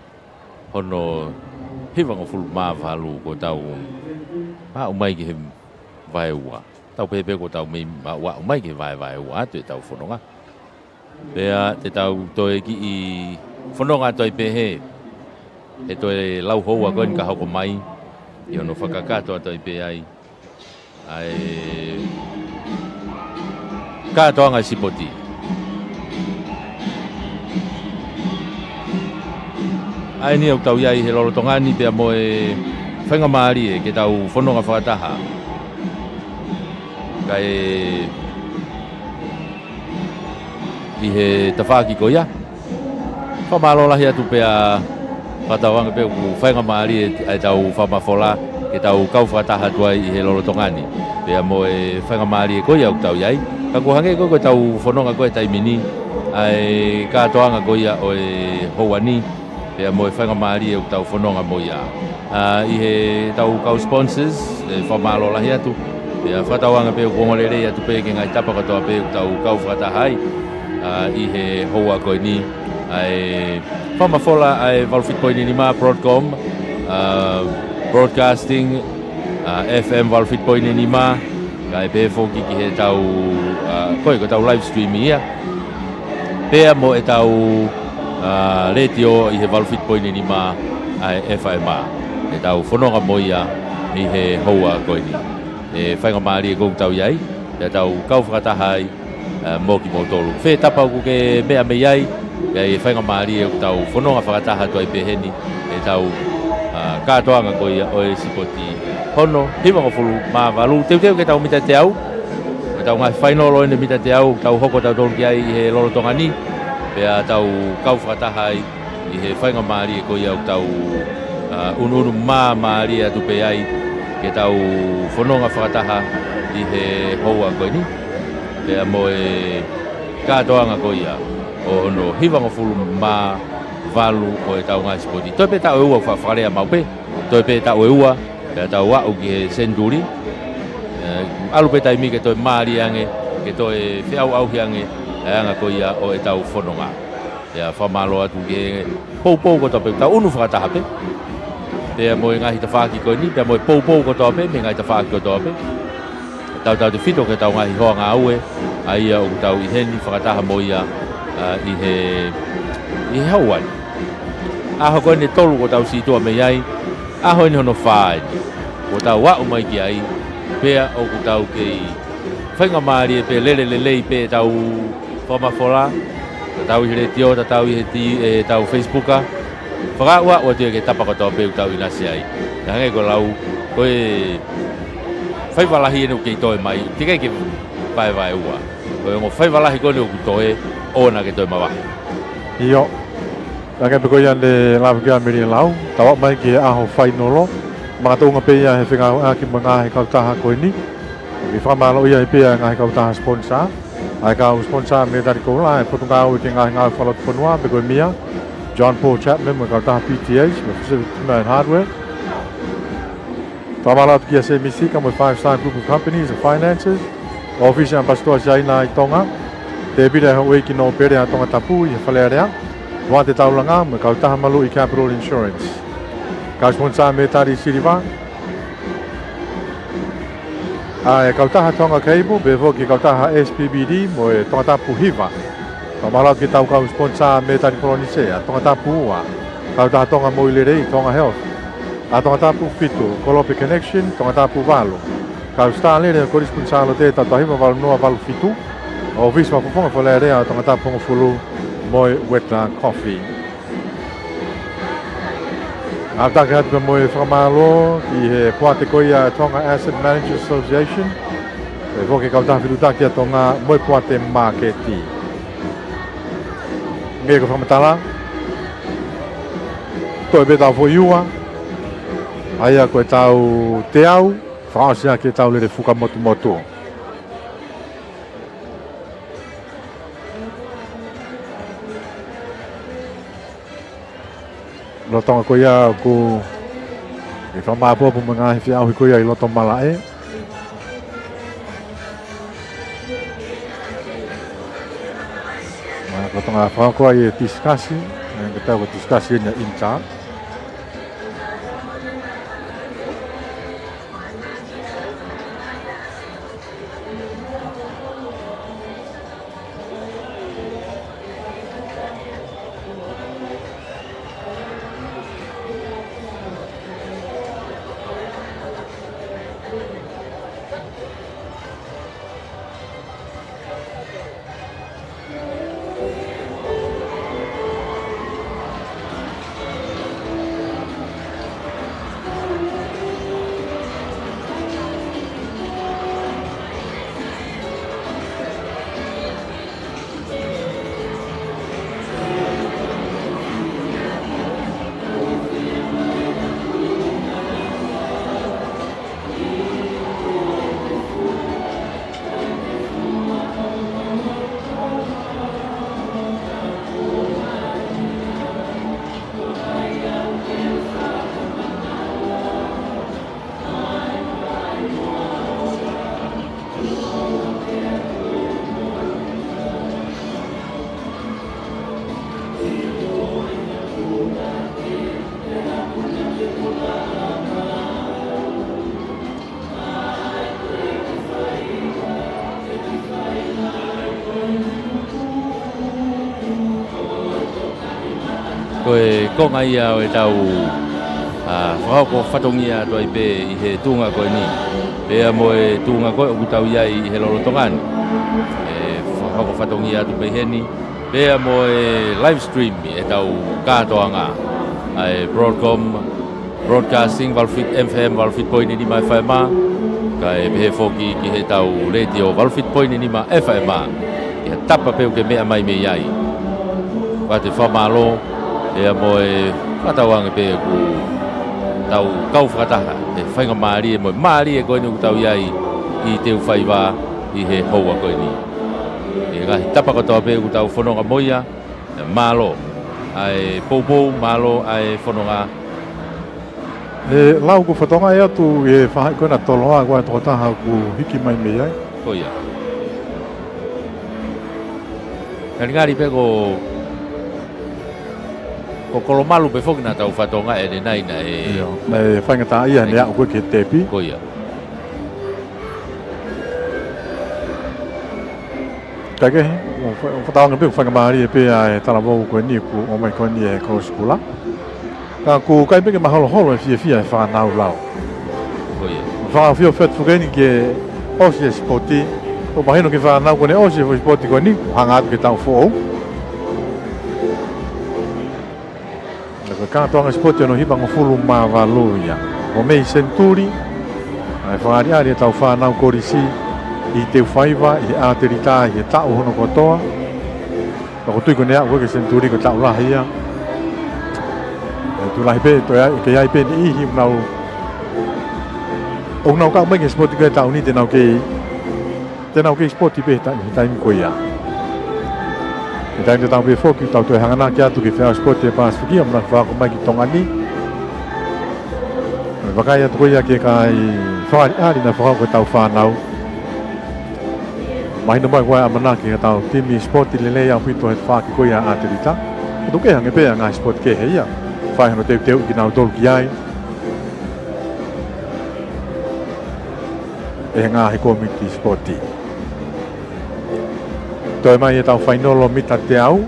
hono hivangofulu mā valu kuo tau aʻu mai ki he vaeua. Tau pehē pē kuo tau mei aʻu, aʻu mai ki he vaevaeua atu ʻetau fononga. Pea te tau toe kiʻi fononga atu ai pē he, he toe lau houa ko eni ka hoko mai, ʻi hono fakakakato atu ai pē ai ʻa e kātoanga ʻo e sipoti. ʻA eni ʻoku tau ʻi ai he lolotonga ni pea mo e faingamālie ke tau fononga fakataha. Kae ʻi he tafaʻaki ko ia, fakamālō lahi atu pea fakatauange pē ʻoku faingamālie ʻa ʻetau fakamafola ke tau kau fakataha atu ai ʻi he lolotonga ni pea mo e faingamālie ko ia ʻoku tau ʻi ai. Ka ʻoku hangē ko ē ko ʻetau fononga ko ē he taimi ni, ʻa e kātoanga ko ia ʻo e houa ni, pea mo e faingamālie ʻoku tau fononga mo ia. ʻA, ʻi heʻetau kau sponsors, ʻe fakamālō lahi atu. Pea fakatauange pē ʻoku ongo lelei atu pē ki he ngaahi tapa kotoa pē ʻoku tau kau fakataha ai, ʻa, ʻi he houa ko eni. ʻA e fakamafola ʻa e valu fitu poini nima Broadcom, ʻa, Broadcasting, ʻa, F M valu fitu poini nima, kae pehē foki ki heʻetau, ʻa, ko ē ko ʻetau live stream ia. Pea mo ʻetau, ʻa, letiō ʻi he valu fitu poini nima ʻa e F M R. ʻEtau fononga mo ia ʻi he houa ko eni. ʻE faingamālie ko ē ʻoku tau ʻi ai, pea tau kau fakataha ai, ʻa, mo kimoutolu. Fē tapa ʻoku ke meʻa mei ai, ʻe ʻi ai e faingamālie ʻoku tau fononga fakataha atu ai pē heni, ʻetau, ʻa, kātoanga ko ia ʻo e sipoti hono hivangofulu mā valu, teuteu ki heʻetau mita ʻe teau, ʻetau ngaahi fainolo ʻo e mita ʻe teau, tau hoko tautolu ki ai ʻi he lolotonga ni, pea tau kau fakataha ai ʻi he faingamālie ko ia ʻoku tau, ʻa, ʻunuʻunu māmālie atu pē ai, ke tau fononga fakataha ʻi he houa ko eni, pea mo e kātoanga ko ia ʻo hono hivangofulu mā valu ʻo e tau ngaahi sipoti. Toe pē taʻu ʻe ua ʻoku fakalea maʻu pē, toe pē taʻu ʻe ua, pea tau aʻu ki he senituli. ʻE, ʻalu pē taimi ke toe mālie ange, ke toe feʻauʻauhi ange, ʻa e anga ko ia ʻo e tau fononga. Pea fakamālō atu ki he poupou kotoa pē, tau ʻunu fakataha pē. Pea mo e ngaahi tafaʻaki ko eni, pea mo e poupou kotoa pē, mei he ngaahi tafaʻaki kotoa pē. Tautautefito ki he tau ngaahi hoa ngāue, ʻa ia ʻoku tau ʻi heni fakataha mo ia, ʻa, ʻi he, ʻi he houa ni. ʻAho ko eni ʻe tolu kuo tau sītuʻa mei ai, ʻaho eni hono fā eni. Kuo tau aʻu mai ki ai, pea ʻoku tau kei faingamālie pē lele lelei pē tau fakamafola, tatau ʻi he letiō, tatau ʻi he ti-, ʻe, tau Facebook, ʻa. Fakaaʻu atu ia ki he tapa kotoa pē ʻoku tau ʻinasi ai. Naʻe hangē ko e lau, ko e faiva lahi eni ʻoku kei toe mai, teʻeki ke vaevaeua. Ko e ongo faiva lahi ko eni ʻoku toe, ʻoua ke toe mavahe. ʻIo. Hangē pē ko ia ne lave ki ai Mele lau, tau aʻu mai ki he ʻaho fainolo, makatuʻunga pē ia he fengāueʻaki mo e ngaahi kautaha ko eni. Ke fakamālōʻia ai pē ʻa e ngaahi kautaha sponsor. ʻA e kau sponsor mei he tali koula, ʻa e Potungāue ki he Ngaahi Ngāue Fakalotofonua, pe ko e mia, John Paul Chapman mo e kautaha P T H, mo e Pacific Timber and Hardware. Fakamālō atu kia Semi Sika mo e Five Star Group of Companies and Finances, ʻŌfisi ʻAmipasitoa Siaina ʻi Tonga, Tēvita ʻe Houʻeiki Nōpele ʻa Tongatapu ʻi he Fale Alea, Poate Taulanga mo e kautaha maluʻi Capital Insurance. Kau sponsor mei he tali Siliva, ʻa e kautaha Tonga Cable, pehē foki ki he kautaha S P B D mo e Tongatapu Hiva. Fakamālō atu ki he tau kau sponsor mei he tali Polinisia, Tongatapu Ua, kautaha Tonga Moʻui Lelei, Tonga Health, ʻa Tongatapu Fitu, Kolope Connection, Tongatapu Valu, kau Star Lele ʻo e Kolisi Kuini Sālote, taha hiva valu noa valu fitu, ʻa e ʻŌfisi Fakafofonga Fale Alea ʻo Tongatapu Hongofulu mo e Weta Coffee. ʻAtake atu pē mo e fakamālō ki he poate ko ia Tonga Asset Managers Association, pehē foki ki he kautaha Fetuʻutaki ʻa Tonga mo e Poate Māketi. Hangē ko e fakamatala, toe pē tau foʻi ua, ʻa ia ko e tau teau, fakaʻosi ʻaki e tau lele fuka motumotu. Lolotonga ko ia ʻoku fakamāʻopoʻopo mo e ngaahi feʻauhi ko ia ʻi loto malaʻe. Lolotonga fakahoko ai e tisikasi, ʻa ia ko e tau ko e tisikasi eni ʻa Inter. Ko e konga ia ʻo e tau, ʻa, fakahoko fatongia atu ai pē ʻi he tuʻunga ko eni. Pea mo e tuʻunga ko ē ʻoku tau ʻi ai ʻi he lolotonga ni. ʻE fakahoko fatongia atu pē heni. Pea mo e live stream ʻi he tau kātoanga. ʻA e Broadcom Broadcasting, valu fitu, F M valu fitu poini nima F M, kae pehē foki ki he tau letiō valu fitu poini nima F M, ʻi ha tapa pē ʻoku ke meʻa mai mei ai. Pea te fakamālō, pea mo e fakatauange pē ʻoku tau kau fakataha he faingamālie mo e mālie ko eni ʻoku tau ʻi ai ʻi Teufaiva ʻi he houa ko eni. ʻI he ngaahi tapa kotoa pē ʻoku tau fononga mo ia, ē, mālō ʻa e poupou, mālō ʻa e fononga. ʻE Lau, ko e fatongia atu ʻi he faʻahi ko ena Toloa, ko e tokotaha ʻoku hiki mai mei ai. Ko ia. Ngalingali pē ko, ko Kolomalu pē foki naʻa tau fatongia ʻanenai naʻe. ʻIo, naʻe faingataʻaʻia ʻene aʻu ko ē ki he tepi. Ko ia. Kae kehe, ʻoku fa-, ʻoku fakatauange pē ʻoku faingamālie pē ʻa e talavou ko eni ʻoku ʻomai ko eni ʻe he Kolosi Kula. Ka ʻoku ʻikai pē ke maholoholo e fiefia ʻa e fānau, Lau. Ko ia. Fakaʻofoʻofa atu foki eni ke ʻosi e sipoti. ʻOku mahino ki he fānau ko eni ʻosi e foʻi sipoti ko eni, hanga atu ki he taʻu foʻou. Ko e kātoanga sipoti hono hivangofulu mā valu ia. ʻOku mei Senituli ʻa e fakaʻaliʻali ʻetau fānau kolisi ʻi he teu faiva, ʻi he ʻatelita, ʻi he taʻu hono kotoa. Ka ʻoku ou tui ko ʻene aʻu ko ē ki he Senituli ko e taʻu lahi ia. ʻE tuʻu lahi pē, toe ai, kei ʻi ai pē niʻihi ʻoku nau, ʻoku nau kau mai ki he sipoti ko ē he taʻu ni te nau kei, te nau kei sipoti pē he tai-, he taimi ko ia. He taimi tatau pē foki, tau toe hanganaki atu ki he feʻao sipoti ʻa e Pasifiki, ʻoku nau fakahoko mai ki Tonga ni. Vakai atu ko ia ki he kakai fakaʻaliʻali naʻe fakahoko ʻe heʻetau fānau. Mahino mai ko e ʻamanaki ʻetau timi sipoti lelei ʻaupito he tafaʻaki ko ia ʻa e ʻatelita. Ka ʻoku kehe ange pē ʻa e ngaahi sipoti kehe ia. Fai hono teuteuʻi kinautolu ki ai ʻe he ngaahi kōmiti sipoti. Toe mai ʻetau fainolo mita teau.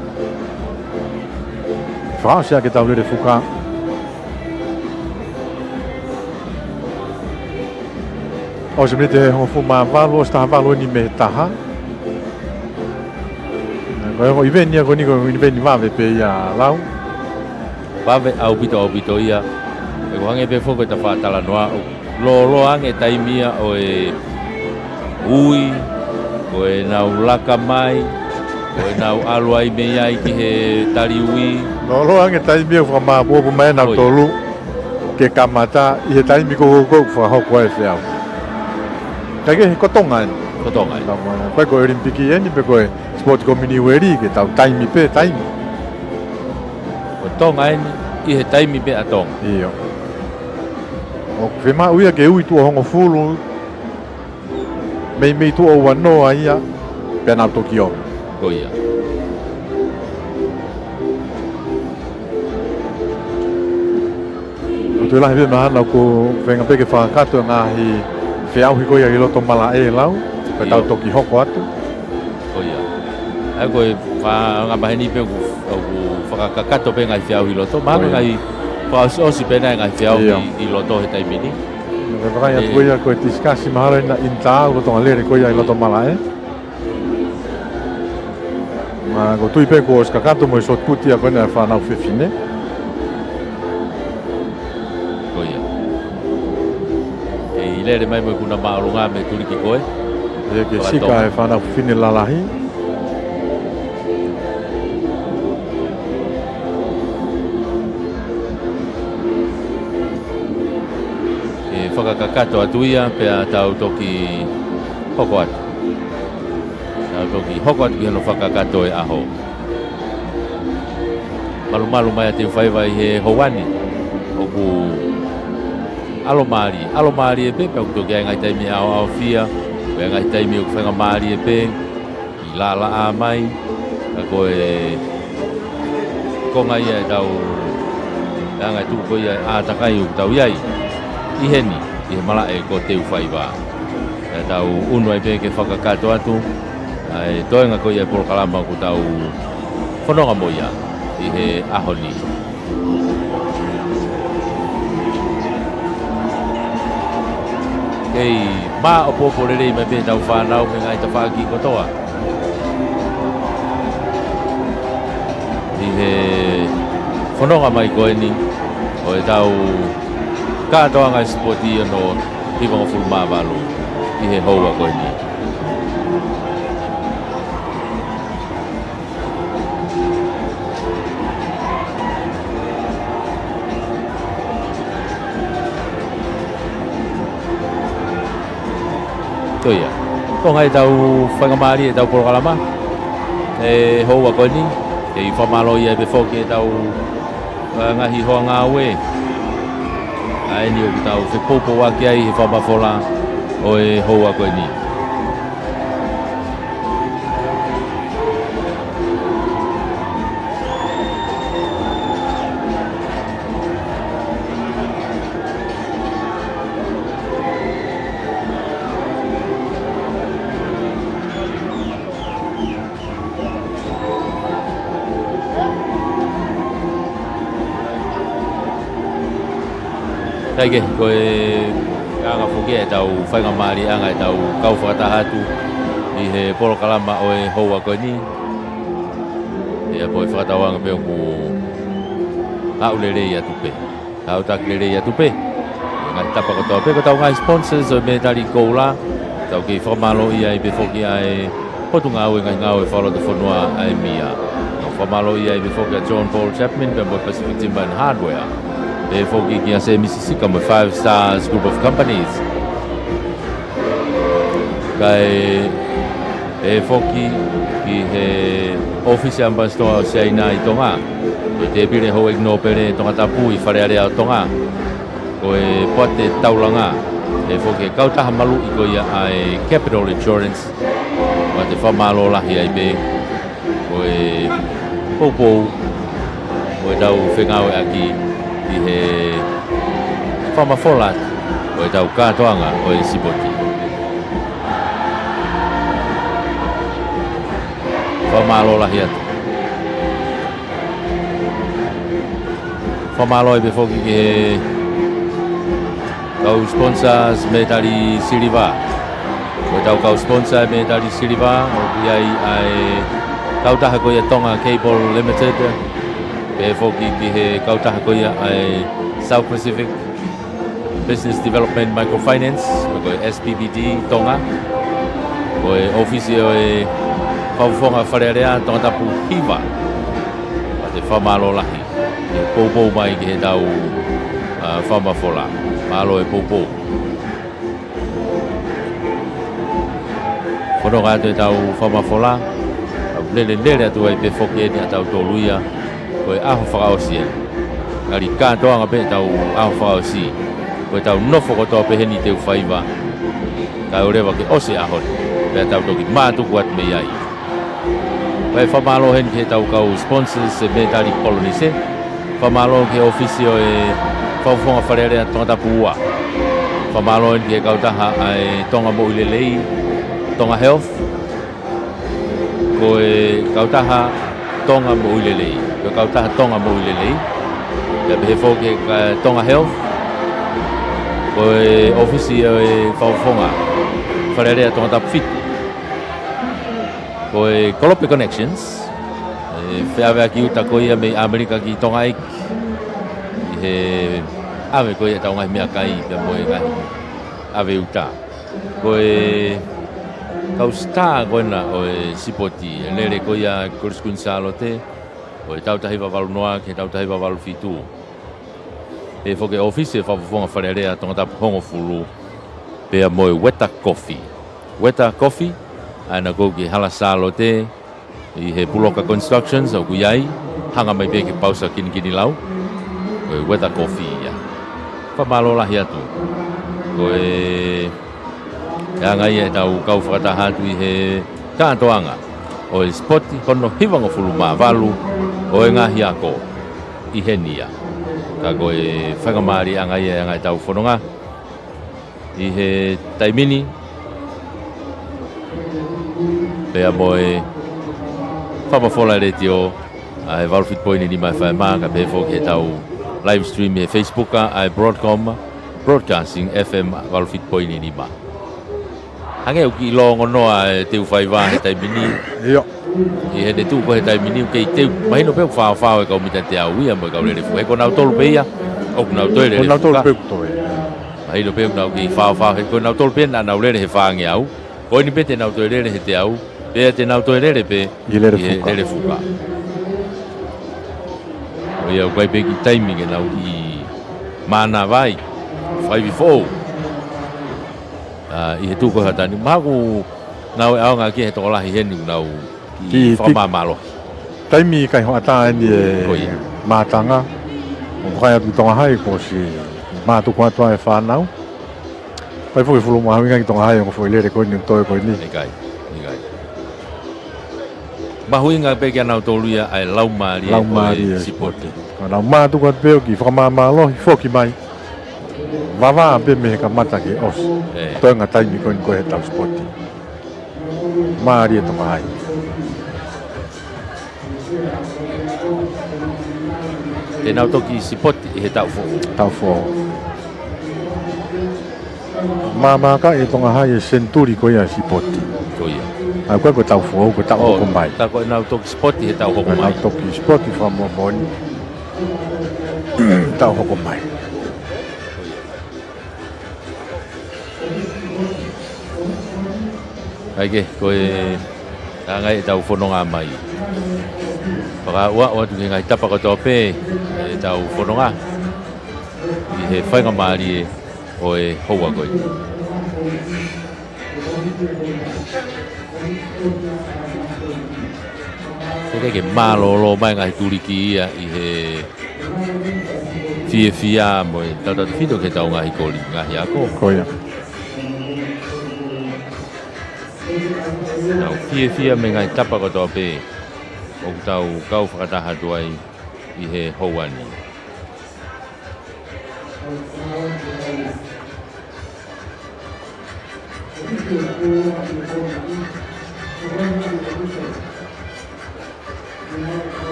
Fakaʻosi ʻaki ʻetau lele fuka. ʻOsi miniti ʻe hongofulu mā valu, ʻosi taha valu eni mei he taha. Ko e ongo ʻiveni ia ko eni ko e ʻiveni vave pē ia, Lau. Vave ʻaupito, ʻaupito ia. ʻOku hangē pē foki ko ʻeta faʻa talanoa, ʻoku lōloa ange taimi ia ʻo e ui, ko ʻenau laka mai, ko ʻenau ʻalu ai mei ai ki he tali ui. Lōloa ange taimi ia ʻoku fakamāʻopoʻopo mai ʻenau tolu ke kamata ʻi he taimi ko ē ʻoku fakahoko ai e feʻao. Kae kehe ko Tonga eni. Ko Tonga eni. Ka mo, pe ko e ʻOlimipiki eni, pe ko e sipoti Kominiueli, ke tau taimi pē, taimi. Ko Tonga eni, ʻi he taimi pē ʻa Tonga. ʻIo. ʻOku fiemaʻu ia ke ui tuʻo hongofulu, meimei tuʻo uanoa ia, pea nau toki ō. Ko ia. ʻOku toe lahi pē mahalo ʻoku feinga pē ke fakakakato e ngaahi feʻauhi ko ia ʻi loto malaʻe, Lau, pea tau toki hoko atu. Ko ia. ʻA ia ko e faʻahinga maheni pē ʻoku, ʻoku fakakakato pē ngaahi feʻauhi ʻi loto. Mahalo ngaahi fakaʻosiʻosi pē ʻa e ngaahi feʻauhi ʻi loto he taimi ni. Ko e vakai atu ko ia ko e tisikasi mahalo ʻena ʻi he taʻu lolotonga lele ko ia ʻi loto malaʻe. Ma, ʻoku ou tui pē kuo ʻosi kakato mo e shot put ia ko ena ʻa e fānau fefine. Ko ia. Kei lele mai mo e ikuna māʻolunga mei tuliki ko ē. Ia ke sika e fānau fefine lalahi. ʻE fakakakato atu ia pea tau toki hoko atu. Tau toki hoko atu ki hono fakakakato e ʻaho. Malumalu mai ʻa e faiva ʻi he houa ni. ʻOku ʻalomālie, ʻalomālie pē, pea ʻoku toki ʻi ai e ngaahi taimi ʻaoʻaofia, ʻi ai e ngaahi taimi ʻoku faingamālie pē, ʻi laʻalaʻā mai, ka ko e konga ia ʻetau, ʻa e anga e tuʻu ko ia e ʻātakai ʻoku tau ʻi ai ʻi heni, ʻi he malaʻe ko Teufaiva. Pea tau ʻunu ai pē ke fakakakato atu ʻa e toenga ko ia e polokalama ʻoku tau fononga mo ia ʻi he ʻaho ni. Kei māʻopoʻopo lelei mai pē ʻetau fānau mei he ngaahi tafaʻaki kotoa ʻi he fononga mai ko eni ʻo ʻetau kātoanga sipoti hono hivangofulu mā valu ʻi he houa ko eni. Ko ia. Ko e ngaahi tau faingamālie ʻetau polokalama. ʻE houa ko eni, kei fakamālō ai pē foki ʻetau, ʻa, ngaahi hoa ngāue. ʻA eni ʻoku tau fepoupouaki ai he fakamafola ʻo e houa ko eni. Kae kehe, ko e anga foki ʻetau faingamālie ʻanga ʻetau kau fakataha atu ʻi he polokalama ʻo e houa ko eni. ʻIa, ko e fakatauanga pē ʻoku haʻu lelei atu pē. Tau taki lelei atu pē. Ngaahi tapa kotoa pē, ko ʻetau ngaahi sponsors ʻo e mētali koula. Tau kei fakamālō ai pē foki ʻa e Potungāue Ngaahi Ngāue Fakalotofonua ʻa e EMEA. Tau fakamālō ai pē foki ʻa John Paul Chapman pea mo e Pacific Timber and Hardware. Pehē foki kia Semisi Sika mo e Five Stars Group of Companies. Kae pehē foki ki he ʻŌfisi ʻAmipasitoa ʻo Siaina ʻi Tonga. Ko e tēpile houʻeiki nōpele Tongatapu ʻi Fale Alea ʻo Tonga. Ko e poate taulanga. Pehē foki ki he kautaha maluʻi ko ia ʻa e Capital Insurance. Pea te fakamālō lahi ai pē. Ko e poupou ʻo ʻetau fengāueʻaki ʻi he fakamafola ʻo ʻetau kātoanga ʻo e sipoti. Fakamālō lahi atu. Fakamālō ai pē foki ki he kau sponsors mētali siliva. Ko ʻetau kau sponsor mētali siliva, ʻoku ʻi ai ʻa e kautaha ko ia Tonga Cable Limited. Pehē foki ki he kautaha ko ia ʻa e South Pacific Business Development Microfinance, ko e S P B D Tonga. Ko e ʻŌfisi ʻo e Fakafofonga Fale Alea Tongatapu Hiva. Pea te fakamālō lahi. ʻE poupou mai ki heʻetau, ʻa, fakamafola. Mālō e poupou. Fononga atu ʻetau fakamafola. Tau lele, lele atu ai pē foki eni ʻa tautolu ia. Ko e ʻaho fakaʻosi eni. Ngali kātoanga pē ʻetau ʻaho fakaʻosi. Ko ʻetau nofo kotoa pē heni ʻi Teufaiva. Kae ʻoua leva ke ʻosi e ʻaho ni. Pea tau toki mātuku atu mei ai. Pea fakamālō heni ki heʻetau kau sponsors ʻa e mētali Polonise. Fakamālō ki he ʻŌfisi ʻo e Fakafofonga Fale Alea Tongatapu Ua. Fakamālō heni ki he kautaha ʻa e Tonga Moʻui Lelei, Tonga Health. Ko e kautaha Tonga Moʻui Lelei. Ko e kautaha Tonga Moʻui Lelei. Pea pehē foki ki he ka-, Tonga Health. Ko e ʻŌfisi ʻo e Fakafofonga Fale Alea Tongatapu Fitu. Ko e Kolope Connections, ʻe feʻaveʻaki uta ko ia mei ʻAmelika ki Tonga ʻEiki. ʻI he ʻave ko ia ʻetau ngaahi meʻakai pea mo e ngaahi ʻave uta. Ko e kau star ko ena ʻo e sipoti, ʻe lele ko ia Kolisi Kuini Sālote, ʻo e taʻu taha hiva valu noa ki he taʻu taha hiva valu fitu. Pehē foki ki he ʻŌfisi ʻo e Fakafofonga Fale Alea Tongatapu Hongofulu, pea mo e Weta Coffee. Weta Coffee, ʻa ena ʻoku ʻi he Hala Sālote, ʻi he Puloka Constructions, ʻoku ʻi ai, hanga mai pē ki he pausa kinikinilau. Ko e Weta Coffee ia. Fakamālō lahi atu. Ko e ʻe anga ia ʻetau kau fakataha atu ʻi he kātoanga ʻo e sipoti hono hivangofulu mā valu ʻo e ngaahi ako ʻi heni ia. Ka ko e faingamālie ʻanga ia ʻe anga ʻetau fononga ʻi he taimi ni. Pea mo e fakamafola ʻa e letiō, ʻa e valu fitu poini nima F M, ka pehē foki ki heʻetau live stream ʻi he Facebook ʻa e Broadcom Broadcasting F M valu fitu poini nima. Hangē ʻoku kiʻi longonoa e Teufaiva he taimi ni. ʻIo. ʻI heʻene tuʻu ko ē he taimi ni, ʻoku kei teu, mahino pē ʻoku faofao e kau mita teau ia mo e kau lele fuka. He ko nautolu pē ia, ʻoku nau toe lele fuka. Ko nautolu pē ʻoku toe. Mahino pē ʻoku nau kei faofao, he ko nautolu pē naʻa nau lele he fāngeau. Ko eni pē te nau toe lele he teau, pea te nau toe lele pē ʻi he lele fuka. Ko ia ʻoku ʻi ai pē kiʻi taimi ke nau kiʻi mānava ai, faivi foʻou. ʻA, ʻi he tuʻu ko ē he taimi ni, mahalo ʻoku nau ʻaonga ki he tokolahi heni ʻoku nau Kiʻi, kiʻi fakamāmālohi. Taimi ʻikai hoʻatā eni e Ko ia. Mātanga. ʻOku ʻikai atu ki Tonga Hai kuo ʻosi mātuku atu ʻa e fānau. Pea foki fulu mahuʻinga ki Tonga Hai ʻo e foʻi lele ko eni ʻoku toe ko eni. ʻIkai, ʻikai. Mahuʻinga pē kia nautolu ia ʻa e laumālie ʻo e Laumālie sipoti. Ko ʻenau mātuku atu pē ʻo kiʻi fakamāmālohi foki mai. Vavā pē mei he kamata ki he ʻosi. ʻE. Toenga taimi ko eni ko e heʻetau sipoti. Mālie Tonga Hai. Te nau toki sipoti ʻi he taʻu foʻou. Taʻu foʻou. Māmā ka ʻi Tonga Hai e senituli ko ia sipoti. Ko ia. ʻA ia ko e taʻu foʻou, ko e taʻu ʻO, hoko mai. Tā ko ʻenau toki sipoti he taʻu hoko Ko ʻenau mai. toki sipoti fakamoʻoni. Taʻu hoko mai. ʻAi ke, ko e anga ʻetau fononga mai. Fakaaʻu atu ki he ngaahi tapa kotoa pē ʻetau fononga ʻi he faingamālie ʻo e houa ko ē. Ke ke mālōlō mai ngaahi tuliki ia ʻi he fiefia mo e tautau fito ke tau ngaahi koli, ngaahi ako. Ko ia. Tau fiefia mei he ngaahi tapa kotoa pē ʻoku tau kau fakataha atu ai ʻi he houa ni.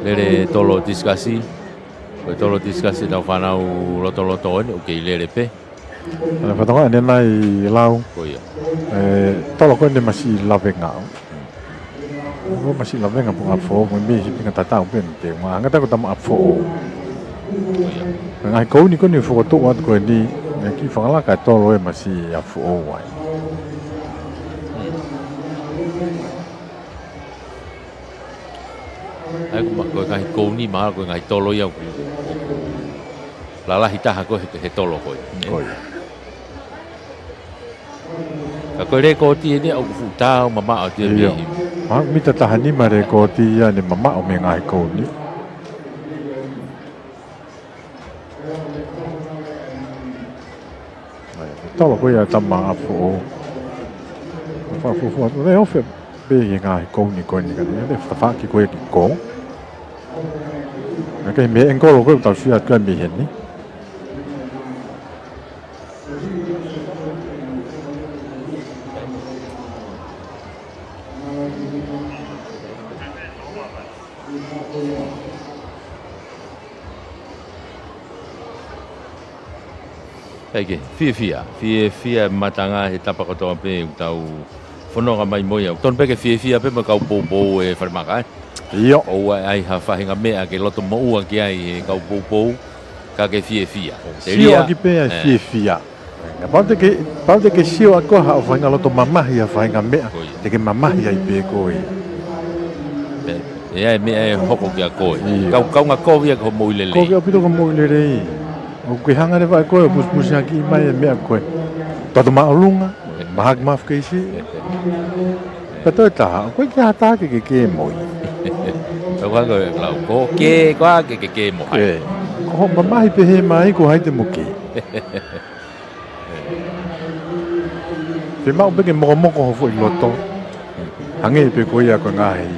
Lele tolo tisikasi. Ko e tolo tisikasi ʻetau fānau lotoloto eni, ʻoku kei lele pē. ʻE, fatongia ʻanenai lau. Ko ia. ʻE, tolo ko eni masiʻi lavenga. Ko masiʻi lavenga pē ʻapi foʻou, mo e mei sipinga tatau pē ʻeni te u ngā. Hangē ko e tama ʻapi foʻou. Ko ia. Ngaahi kouni ko eni fokotuʻu atu ko eni, ʻe kiʻi fakalaka e tolo ʻe masiʻi ʻapi foʻou ai. ʻAi, ko ma-, ko e ngaahi kouni mahalo, ko e ngaahi tolo ia ʻoku, ʻoku lalahi taha ko ē he, he tolo ko ē. Ko ia. Ka ko e lekooti eni ʻoku fuʻu tau mamaʻo atu ia Ia. mei. Mahalo mita taha nima lekooti ia ne mamaʻo mei he ngaahi kouni. ʻAi, tolo ko ia tama ʻapi foʻou. Fakafuofua, ne ofi pē ʻi he ngaahi kouni ko eni ka ne, ne fafaki ko ia ki kō. Naʻe ʻikai mei he ʻengikolo ko ē ʻoku tau sio atu ai mei heni. ʻAi ke, fiefia, fiefia e mātanga he tapa kotoa pē ʻoku tau fononga mai mo ia. Tonu pē ke fiefia pē mo e kau poupou ʻe Falemaka, ē? ʻIo. ʻOua ʻe ʻai ha faʻahinga meʻa ke loto moʻua ki ai he kau poupou, ka ke fiefia. Sio Telia, ʻaki pē ʻa e ē. fiefia. Kapau te ke, kapau te ke sio ʻaki koe ha faʻahinga loto mamahi ha faʻahinga meʻa, Ko ia. te ke mamahi ai pē koe. Pē, ʻe ʻi ai e meʻa ʻe hoko kia koe. ʻIo. Kau, kaunga kovi ʻa hoʻo moʻui lelei. Kovi ʻaupito hoʻo moʻui lelei. ʻOku ke hanga leva ʻe koe ʻo pusipusihakiʻi mai e meʻa ko ē. Toto māʻolunga, mahaki mafu keisi. Pea toe taha, ʻoku ʻikai ke ʻi ai ha taha ke ke kemo ai. Tau hanga ʻe lau, ko ke, ko ā ke ke kemo ai. Ē, ko hoʻo mamahi pehē mai ko hai te mo ke. Fiemaʻu pē ke mokomoko ho foʻi loto. Hangē pē ko ia ko e ngaahi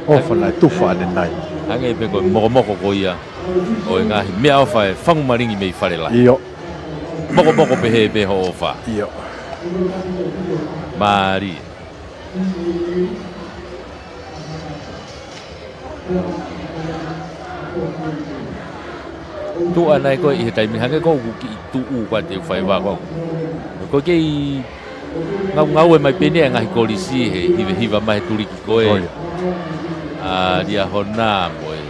ʻofa naʻe tufa ʻanenai. Hangē pē ko e mokomoko ko ia ʻo e ngaahi meʻaʻofa ʻe Fangumalingi mei Falelahi. ʻIo. Mokomoko pehē pē hoʻo ʻofa. ʻIo. Mālie. Tuʻa nai koe ʻi he taimi hangē ko ē ʻoku kiʻi tuʻu ko ē ʻa Teufaiva ko ē. Ko e kei ngaungaue mai pē ʻeni ʻa e ngaahi kolisi he hivehiva mai he tuliki ko ē. Ko ia. ʻA Liahona mo e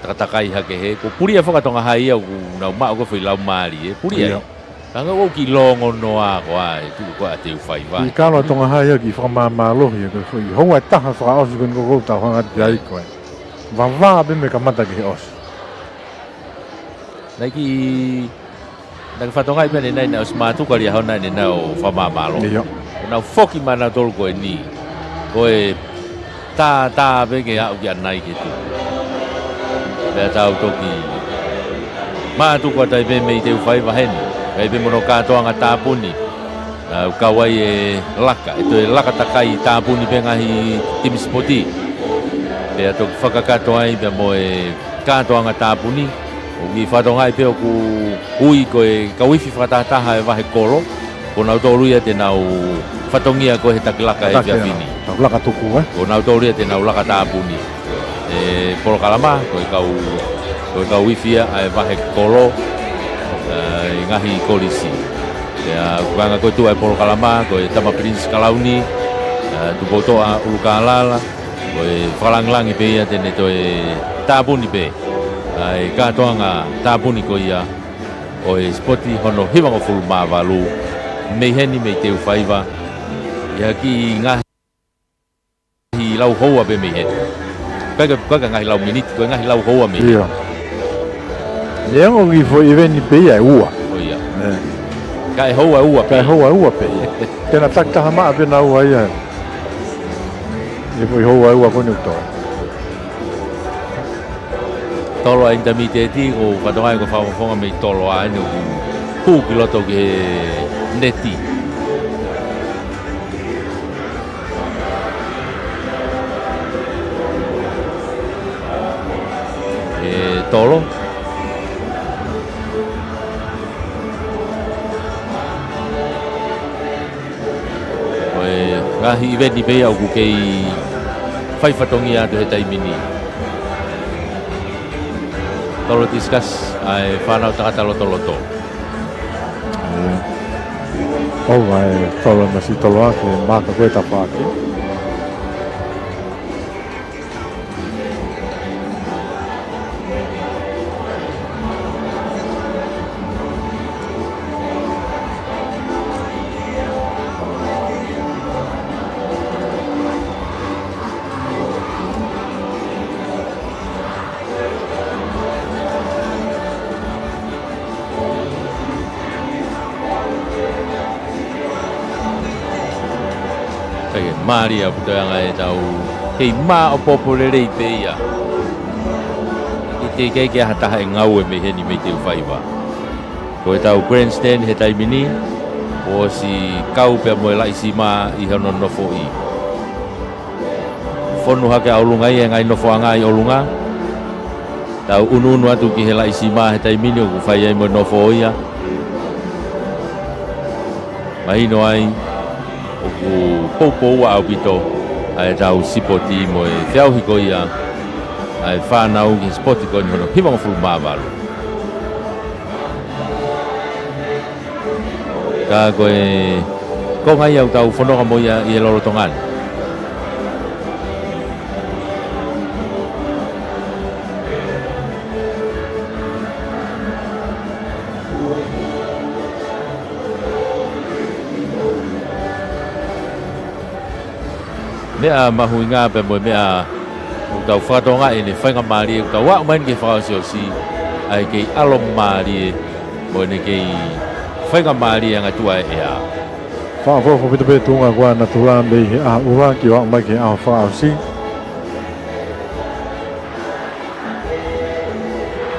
takatakai hake he. Ko e puli ʻa e fakatonga hai ia ʻoku nau maʻu ko ē foʻi laumālie. Puli ai. ʻIo. Ka hangē ʻoku kiʻi longonoa ko ā e tuʻu ko ē ʻa Teufaiva. ʻI kalo ʻa Tonga Hai ia kiʻi fakamāmālohi ʻa e ko e foʻi houa ʻe taha fakaʻosi ko eni ko ē ʻoku tau hanga atu ai ko ē. Vavā pē mei he kamata ki he ʻosi. Naʻe kiʻi, naʻe fakatokangaʻi pē ʻanenai naʻe ʻosi mātuku ʻa Liahona ʻanenai ʻo fakamāmālō. ʻIo. Ko ʻenau foki mai ʻanautolu ko eni, ko e tātā pē ke aʻu ki ʻanai ke tuku. Pea tau toki mātuku atu ai pē mei Teufaiva heni, ʻi ai pē mo hono kātoanga tāpuni. Naʻe kau ai e laka, ʻe toe laka takai tāpuni pē ngaahi timi sipoti. Pea toki fakakakato ai pea mo e kātoanga tāpuni, ʻo kiʻi fakatokangaʻi pē ʻoku ui ko e kau ifi fakatahataha e vahe kolo, ko nautolu ia te nau fatongia ko e he taki laka he Taki efiafi ni. Nau laka tuku, ē? Ko nautolu ia te nau laka tāpuni. E polokalama, ko e kau, ko e kau ifi ia ʻa e vahe kolo, ʻa e ngaahi kolisi. Pea ʻoku anga ko e tuʻu ʻa e polokalama, ko e Tama Pilinisi Kalauni, ʻa Tupoutoʻa ʻUlukālala, ko e fakalāngilangi pē ia te ne toe tāpuni pē ʻa e kātoanga tāpuni ko ia ʻo e sipoti hono hivangofulu mā valu mei heni mei Teufaiva, ʻi ha kiʻi ngaahi lau houa pē mei heni. ʻIkai ke, ʻikai ke ngaahi lau miniti, ko e ngaahi lau houa mei heni. ʻIo. Neongo ʻoku foʻi ʻiveni pē ia ʻe ua. ʻIo. ʻE. Kae houa ʻe ua pē. Kae houa ʻe ua pē. Te na takitaha maʻa pē naua ia ʻi he foʻi houa ʻe ua ko eni ʻoku toe. Tolo ʻa e ʻinitamītieti, ko e fakatokangaʻi ko e fakafofonga mei Tolo ʻa eni ʻoku hū ki loto ki he neti. ʻE Tolo. Ko e ngaahi ʻiveni pē ia ʻoku kei fai fatongia atu he taimi ni. Tolo Discus ʻa e fānau tangata lotoloto. ʻIo. ʻOku ʻi ai Tolo masi Tolo ake, maka ko e tafaʻaki. Kae mālie ʻaupito ʻa e anga ʻetau kei māʻopoʻopo lelei pē ia. ʻIkai ke ʻi ai ha taha ʻe ngaue mei heni mei Teufaiva. Ko ʻetau grandstand he taimi ni, kuo ʻosi kau pea mo e Laʻisima ʻi hono nofoʻi. Fonu hake ʻa ʻolunga ia he ngaahi nofoʻanga ʻi ʻolunga. Tau ʻunuʻunu atu ki he Laʻisima he taimi ni ʻoku fai ai mo e nofo ia. Mahino ai ʻoku poupou ʻaupito ʻa ʻetau sipoti mo e feʻauhi ko ia ʻa e fānau ki he sipoti ko eni hono hivangofulu mā valu. Ka ko e konga ia ʻoku tau fononga mo ia ʻi he lolotonga ni. Meʻa mahuʻinga pea mo e meʻa ʻoku tau fakatokangaʻi ʻene faingamālie, ʻoku tau aʻu mai eni ki he fakaʻosiʻosi, ʻa e kei ʻalomālie mo ʻene kei faingamālie angatuʻa e ʻea. Fakaʻofoʻofa ʻaupito pē tuʻunga ko ē ʻa natula mei he ʻaho ʻuluaki ʻo aʻu mai ki he ʻaho fakaʻosi.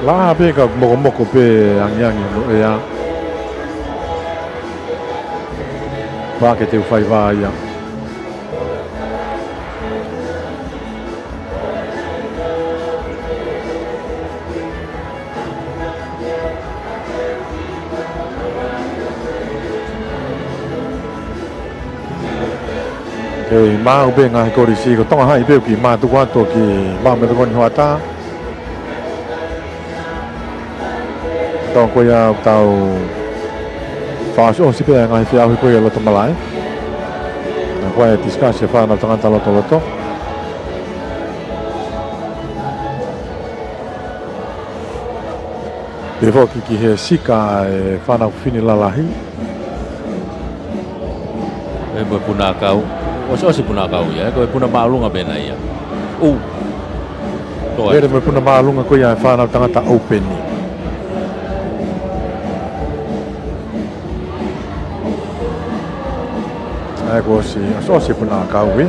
Lahi pē ka mokomoko pē angiangi hono ʻea. Pea ke Teufaiva ia. Kei maʻu pē ngaahi kolisi, ko Tonga High pē ʻoku kiʻi mātuku atu ʻo kiʻi maʻu mei he tokoni hoʻatā. Tau ko ia ʻoku tau fakaʻosiʻosi pē ngaahi feʻauhi ko ia loto malaʻe. Naʻa ko e discuss e fānau tangata lotoloto. Pea foki ki he sika e fānau fefine lalahi. ʻE mo e puna ʻakau. ʻOsi, ʻosi puna ʻakau ia, ʻe ko e puna māʻolunga pē ena ia. ʻU. Toe. Pea mo e puna māʻolunga ko ia e fānau tangata ʻoupeni. ʻA ia kuo ʻosi, ʻosi, ʻosi puna kau ē.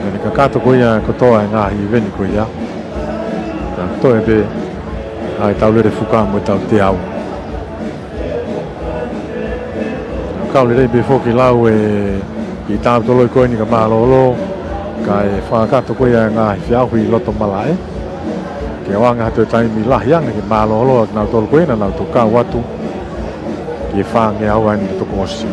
Naʻe kakato ko ia kotoa e ngaahi ʻiveni ko ia. Naʻe toe pē ʻa e tau lele fuka mo e tau teau. Kau lelei pē foki lau e kiʻi tau toloi ko eni ka mālōlō, kae fakakakato ko ia e ngaahi feʻauhi ʻi loto malaʻe. Ke ʻoange ha toe taimi lahi ange ke mālōlō ʻa kinautolu ko ē naʻa nau toki kau atu ki he fāngeau ʻa eni toko ʻosi.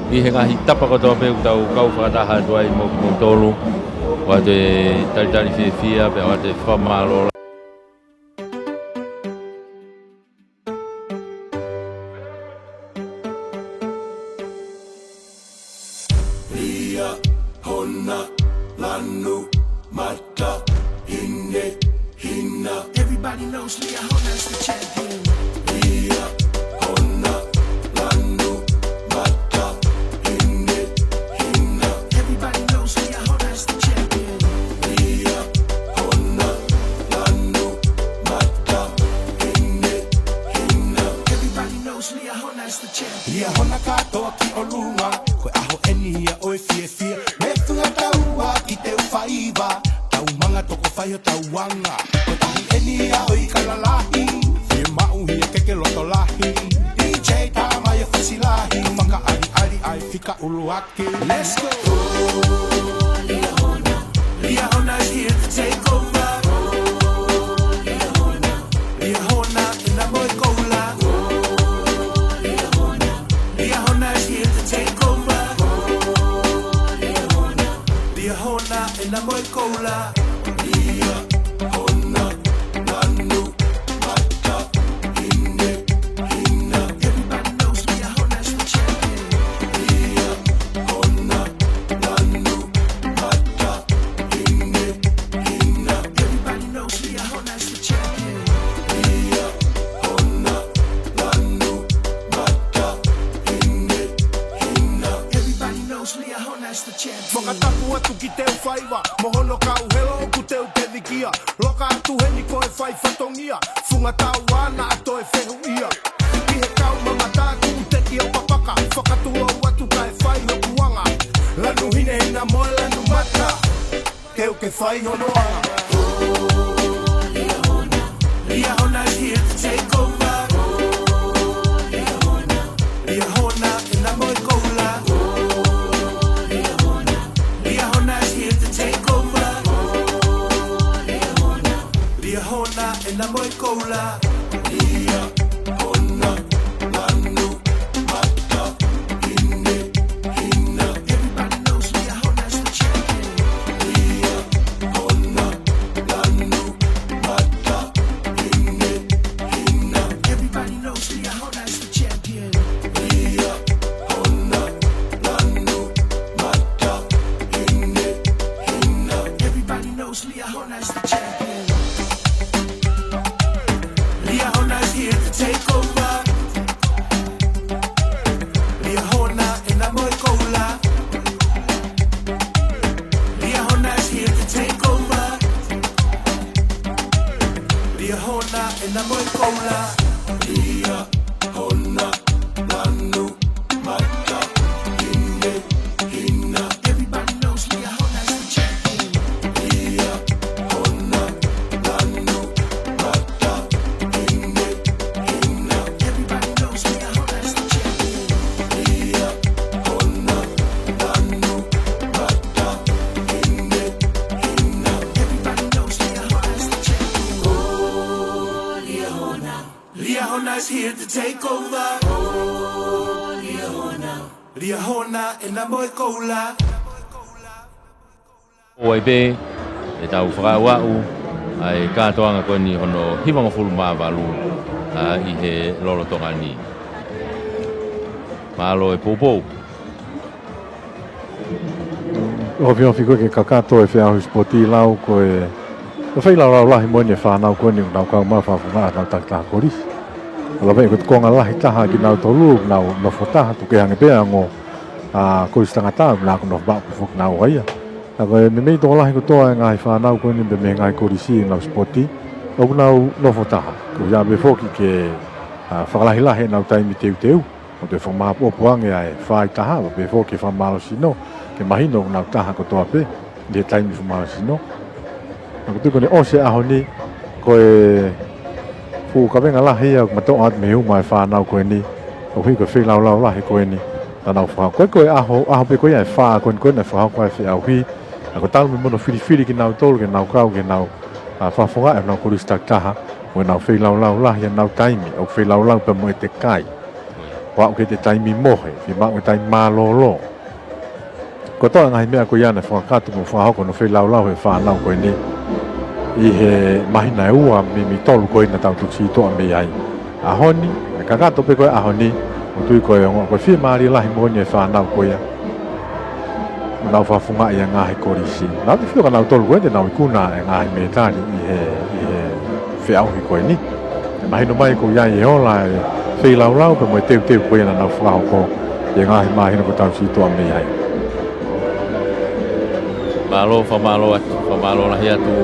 ʻI he ngaahi tapa kotoa pē ʻoku tau kau fakataha atu ai mo kimoutolu, ʻoatu e talitali fiefia pea ʻoatu e fakamālō. Liahona, Lanu, Mata, Hine, Hina. Everybody knows Liahona is the champion. Liahona, Lanu, Mata, Hine, Hina. Everybody knows Liahona is the champion. Liahona, Lanu, Mata, Hine, Hina. Everybody knows Liahona is the champion. Liahona kātoa ki ʻolunga, ko e ʻaho eni ia ʻo e fiefia. Mei he funga taua ki Teufaiva, tau manga toko fai hotau anga. Ko e tahi eni ia ʻo e kala lahi, fiemaʻu ia ke ke loto lahi. D J Tamaia Fasilahi, fakaʻaliʻali ʻa e fika ʻuluaki. Let's go. Liahona, Liahona is here to take over. Liahona, Liahona ʻena moe koula. Liahona, Liahona is here to take over. Liahona, Liahona ʻena moe koula. Liahona, Lanu, Mata, Hine, Hina. Everybody knows Liahona is the champion. Liahona, Lanu, Mata, Hine, Hina. Everybody knows Liahona is the champion. Liahona, Lanu, Mata, Hine, Hina. Everybody knows Liahona is the champion. Fakatapu atu ki Teufaiva, mo hono kau helo ʻoku teu pevikia. Loka atu heni ko e fai fatongia, funga taua naʻa toe fehuʻia. ʻI he kau mamata kuʻu teki ʻo papaka, fakatulou atu kae fai hoku anga. Lanu Hine Hina mo e Lanu Mata, teu ke fai hono anga. Liahona, Liahona is here to take over. Liahona, Liahona ʻena moe koula. Liahona, Liahona is here to take over. Liahona, Liahona ʻena moe koula. Liahona, Lanu, Mata, Hine, Hina. Everybody knows Liahona is the champion. Liahona, Lanu, Mata, Hine, Hina. Everybody knows Liahona is the champion. Liahona, Lanu, Mata, Hine, Hina. Everybody knows Liahona is the champion. Liahona is here to take over. Liahona ʻena moe koula. Liahona is here to take over. Liahona ʻena moe koula. Liahona, Lanu, Mata, Hine, Hina. Everybody knows Liahona is the champion. Liahona, Lanu, Mata, Hine, Hina. Everybody knows Liahona is the champion. Liahona, Lanu, Mata, Hine, Hina. Everybody knows Liahona is the champion. Oh, Liahona. Liahona is here to take over. Oh, Liahona. Liahona ʻena moe koula. ʻOku ʻi ai pē ʻetau fakaaʻu ʻa e kātoanga ko eni hono hivangofulu mā valu, ʻa, ʻi he lolotonga ni. Mālō e poupou. Ofiofi ko ē ke kakato e feʻauhi sipoti, lau, ko e, ko e feilaulau lahi moʻoni e fānau ko eni ʻoku nau kau mai ʻo fakafofongaʻi ʻenau takitaha kolisi. ʻO lava ʻi he ko e konga lahi taha kinautolu ʻoku nau nofo taha, tuku kehe ange pē ʻa e ongo, ʻa, kolisi tangata, ʻoku nau nofo maʻu pē foki kinaua ia. Ka ko e meimei tokolahi kotoa e ngaahi fānau ko eni pē mei he ngaahi kolisi ʻenau sipoti, ʻoku nau nofo taha. Ko ia pē foki ke, ʻa, fakalahilahi ʻenau taimi teuteu. ʻO toe fakamāʻopoʻopo ange ʻa e fāitaha, pea pehē foki e fakamālō sino, ke mahino ʻoku nau taha kotoa pē ʻi he taimi fakamālō sino. Ka ʻoku ou tui ko ʻene ʻosi e ʻaho ni, ko e fuʻu kavenga lahi ia ʻoku matoʻo atu mei he uma e fānau ko eni, ʻo hiki ko e feilaulau lahi ko eni naʻa nau fakahoko. Ko e ʻaho, ʻaho pē ko ia ʻe fā ko eni ko ē naʻe fakahoko ai e feʻauhi, ka ko e talu mei he mono filifili kinautolu ke nau kau, ke nau, ʻa, fakafofongaʻi ʻenau kolisi takitaha, mo ʻenau feilaulau lahi ʻenau taimi, ʻoku feilaulau pē mo e tekai. Ko e aʻu ki he taimi mohe, fiemaʻu e taimi mālōlō. Kotoa e ngaahi meʻa ko ia naʻe fakakakato mo fakahoko hono feilaulau ʻe he fānau ko eni ʻi he māhina ʻe ua mei, mei tolu ko ē naʻa tau tuku sītuʻa mei ai. ʻAho ni, ʻe kakato pē ko e ʻaho ni, ʻoku ou tui ko e ongo, ko e fiemālie lahi moʻoni e fānau ko ia ʻoku nau fakafofongaʻi e ngaahi kolisi. Naʻa tau ʻosi fio kia nautolu ko ē te nau ikuna e ngaahi mētali ʻi he, ʻi he feʻauhi ko eni. Mahino mai ʻoku ʻi ai e ola e feilaulau pea mo e teuteu ko ia naʻa nau fakahoko ʻi he ngaahi māhina kuo tau sītuʻa mei ai. Mālō, fakamālō atu, fakamālō lahi atu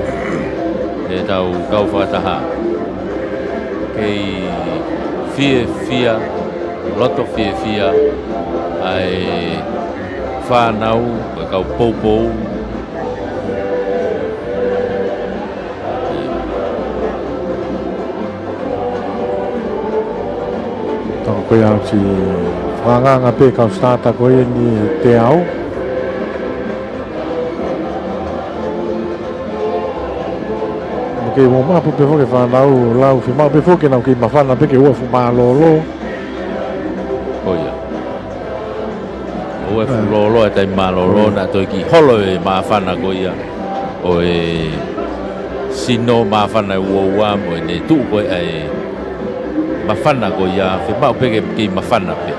ʻetau kau fakataha. Kei fiefia, loto fiefia ʻa e fānau, ko e kau poupou. Tau ko ia ʻoku fakaangaanga pē kau starter ko eni ʻe teau. Mo e kei warm up pē foki e fānau, lau, fiemaʻu pē foki ke nau kei māfana pē ke ʻoua ʻe fuʻu mālōlō. Ko ia. ʻOua ʻe fuʻu lōloa e taimi mālōlō, naʻa toe kiʻi holo e māfana ko ia ʻo e sino, māfana e uaua mo ʻene tuʻu ko ē ʻa e māfana ko ia, fiemaʻu pē ke kei māfana pē.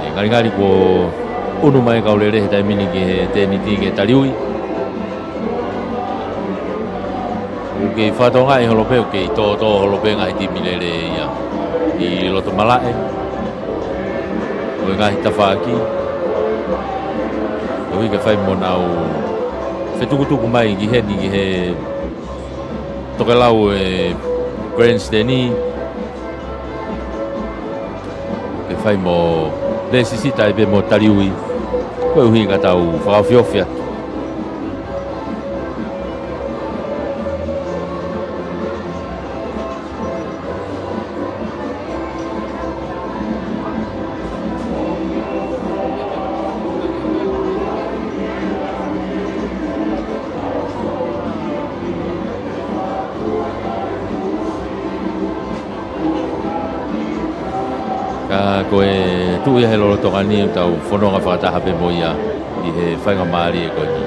ʻE ngalingali kuo ʻunu mai e kau lele he taimi ni ki he tēniti ke taliui. ʻOku kei fakatokangaʻi holo pē, ʻoku kei tōtō holo pē ngaahi timi lele ia ʻi loto malaʻe, ʻo e ngaahi tafaʻaki, ʻo hiki fai mo nau fetukutuku mai ki heni ki he tokelau e grandstand. Ke fai mo lēsisita ai pē mo taliui, koeʻuhi ka tau fakaofiofi atu. Ka ko e tuʻu ia he lolotonga ni ʻoku tau fononga fakataha pē mo ia ʻi he faingamālie ko eni.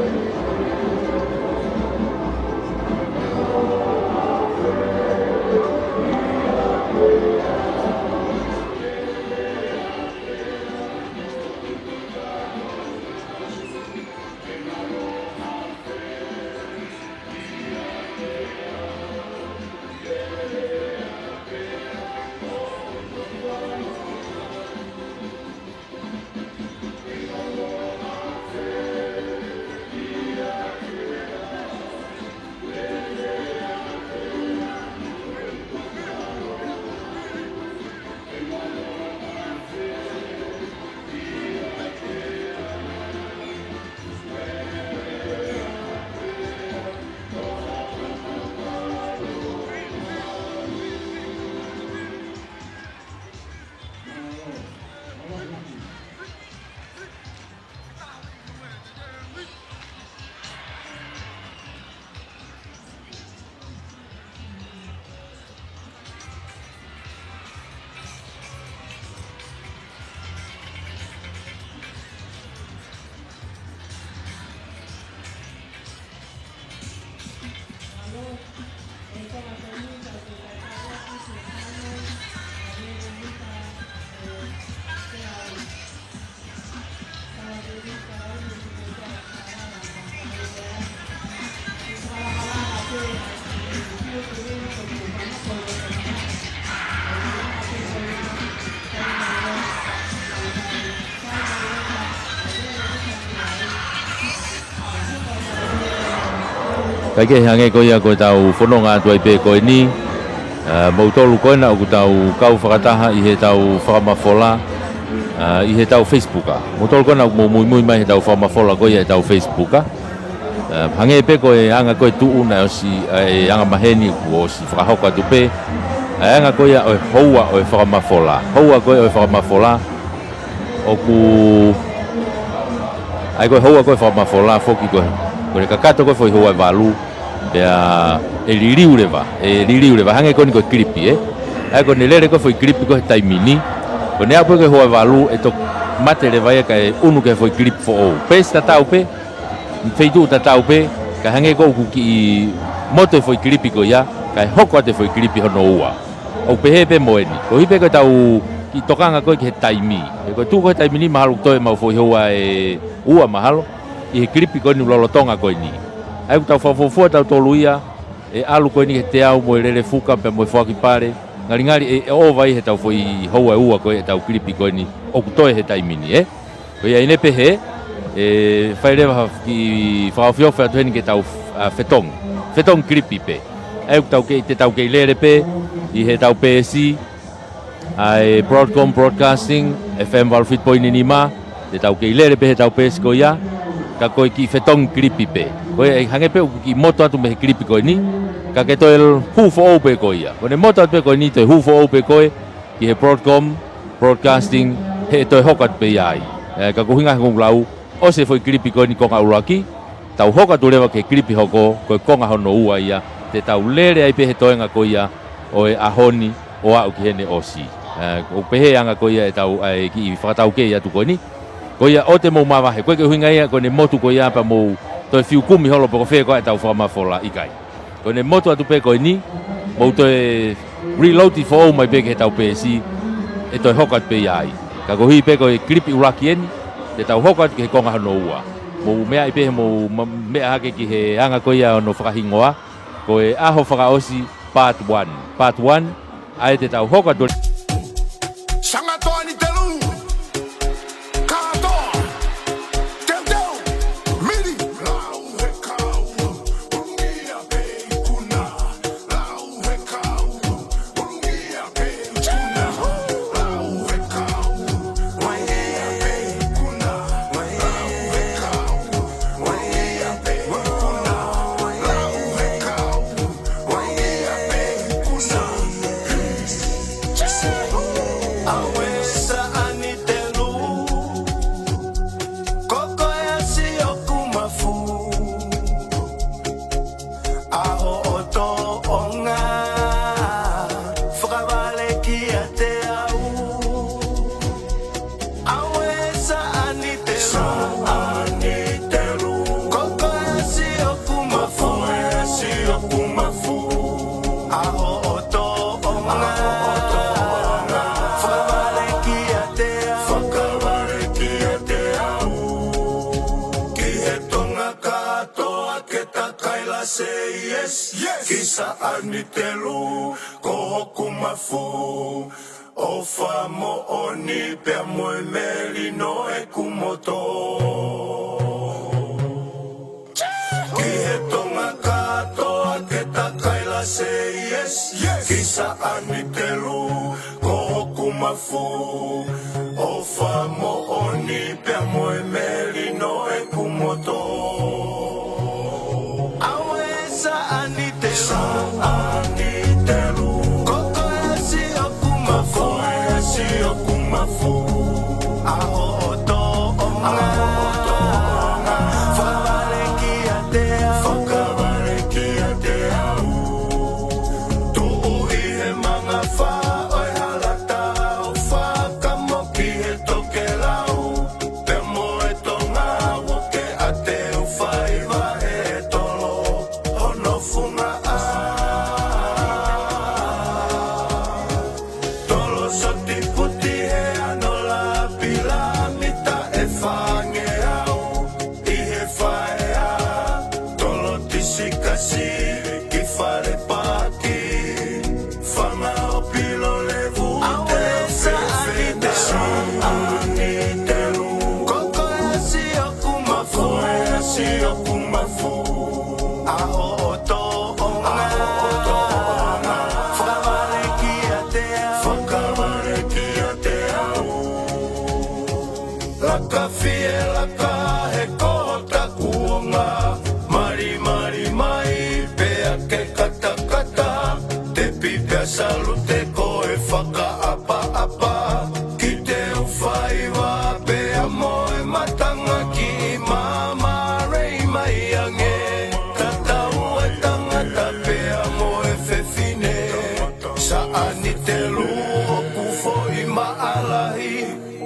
ʻIkai ke hangē ko ia ko ʻetau fononga atu ai pē ko eni, ʻa, moutolu ko ena ʻoku tau kau fakataha ʻi heʻetau fakamafola, ʻa, ʻi heʻetau Facebook. Moutolu ko ena ʻoku mou muimui mai heʻetau fakamafola ko ia heʻetau Facebook. ʻA, hangē pē ko e anga ko ē tuʻu naʻe ʻosi, ʻa, e anga maheni kuo ʻosi fakahoko atu pē. ʻA e anga ko ia ʻo e houa ʻo e fakamafola. Houa ko ē ʻo e fakamafola. ʻOku, ʻa e ko e houa ko ē fakamafola foki ko ē. Ko e kakato ko ē foʻi houa ʻe valu. Pea ʻe liliu leva, ʻe liliu leva. Hangē ko eni ko e kilipi, ē. ʻA e ko ʻene lele ko ē foʻi kilipi ko ē he taimi ni. Ko ʻene aʻu pē ko ē houa ʻe valu ʻe toki mate leva ia kae ʻunu ki he foʻi kilipi foʻou. Peesi tatau pē, feituʻu tatau pē, kae hangē ko ē ʻoku kiʻi motu e foʻi kilipi ko ia, kae hoko atu e foʻi kilipi hono ua. ʻOku pehē pē mo eni. Koeʻuhi pē ko ʻetau kiʻi tokanga ko ē ki he taimi. He ko e tuʻu ko ē he taimi ni mahalo ʻoku toe ʻemau foʻi houa ʻe ua mahalo, ʻi he kilipi ko eni lolotonga ko eni. ʻA ia ʻoku tau fakafuofua tautolu ia, ʻe ʻalu ko eni ki he teau mo e lele fuka pea mo e foaki pale, ngalingali ʻe, ʻe ʻova ai heʻetau foʻi houa ʻe ua ko ē ʻetau kilipi ko eni, ʻoku toe he taimi ni, ē? Ko ia ʻi heʻene pehē, ʻe fai leva ha kiʻi fakaofiofi atu heni ke tau, ʻa, fetongi. Fetongi kilipi pē. ʻA ia ʻoku tau kei, te tau kei lele pē, ʻi heʻetau peesi, ʻa e Broadcom Broadcasting, F M valu fitu poini nima, te tau kei lele pē heʻetau peesi ko ia, ka ko e kiʻi fetongi kilipi pē. Ko ia ʻe hangē pē ʻoku kiʻi motu atu mei he kilipi ko eni, ka ke toe hū foʻou pē ko ia. Ko ʻene motu atu pē ko eni, toe hū foʻou pē ko ē, ki he Broadcom Broadcasting, he ʻe toe hoko atu pē ia ai. ʻE, ka ko e ʻuhinga he ʻoku ou lau, ʻosi e foʻi kilipi ko eni konga ʻuluaki, tau hoko atu leva ki he kilipi hoko, ko e konga hono ua ia, te tau lele ai pē he toenga ko ia, ʻo e ʻaho ni, ʻo aʻu ki heʻene ʻosi. ʻE, ʻoku pehē anga ko ia ʻetau, ʻa e kiʻi fakataukei atu ko eni. Ko ia ʻoua te mou mavahe, ʻoku ʻikai ke ʻuhinga ia ko ʻene motu ko ia pea mou toe fiu kumi holo pe ko fē ko ē ʻetau fakamafola, ʻikai. Ko ʻene motu atu pē ko eni, mou toe reload foʻou mai pē ki heʻetau peesi, ʻe toe hoko atu pē ia ai. Ka koeʻuhi pē ko e kilipi ʻuluaki eni, te tau hoko atu ki he konga hono ua. Mou meaʻi pē he mou ma-, meʻa hake ki he anga ko ia hono fakahingoa, ko e ʻaho fakaʻosi part one. Part one, ʻa ia te tau hoko atu. Sanga toa ni telu. Kātoa. Teuteu. Mili. Lau he kau. Ulungia pē ikuna. Lau he kau. Ulungia pē ikuna. Lau he kau. Ulungia pē ikuna. Lau he kau. Ulungia pē ikuna. Lau he kau. Sāʻanitelu. Ko koe ʻa Siʻokumafu. Ko koe ʻa Siʻokumafu. ʻAho ʻo Toʻonga. ʻAho ʻo Toʻonga. Fakavale kiate au. Fakavale kiate au. Ki he Tonga kātoa ke takaila, say yes. Yes. Ki Sāʻanitelu, ko hoku mafu. ʻOfa moʻoni pea mo e melino ʻeku moto. Ki he Tonga kātoa ke takaila, say yes. Yes. Ki Sāʻanitelu, ko hoku mafu. ʻOfa moʻoni pea mo e melino ʻeku moto. Aue Sāʻanitelu. Sāʻanitelu. Ko koe ʻa Siʻokumafu. Ko koe ʻa Siʻokumafu. ʻAho ʻo Toʻonga. ʻAho ʻo Toʻonga. Fakavale kiate au. Fakavale kiate au. Tuʻu ʻi he mangafā ʻo e hala tau fakamoki he tokelau. Ka fie laka he koho takuonga, malimali mai pea ke katakata, tepi pea salute ko e fakaʻapaʻapa, ki te u faiva pea mo e matanga ki māmā rei mai ange, tatau e tangata pea mo e fefine, saʻani telu ʻoku foʻi maʻalahi,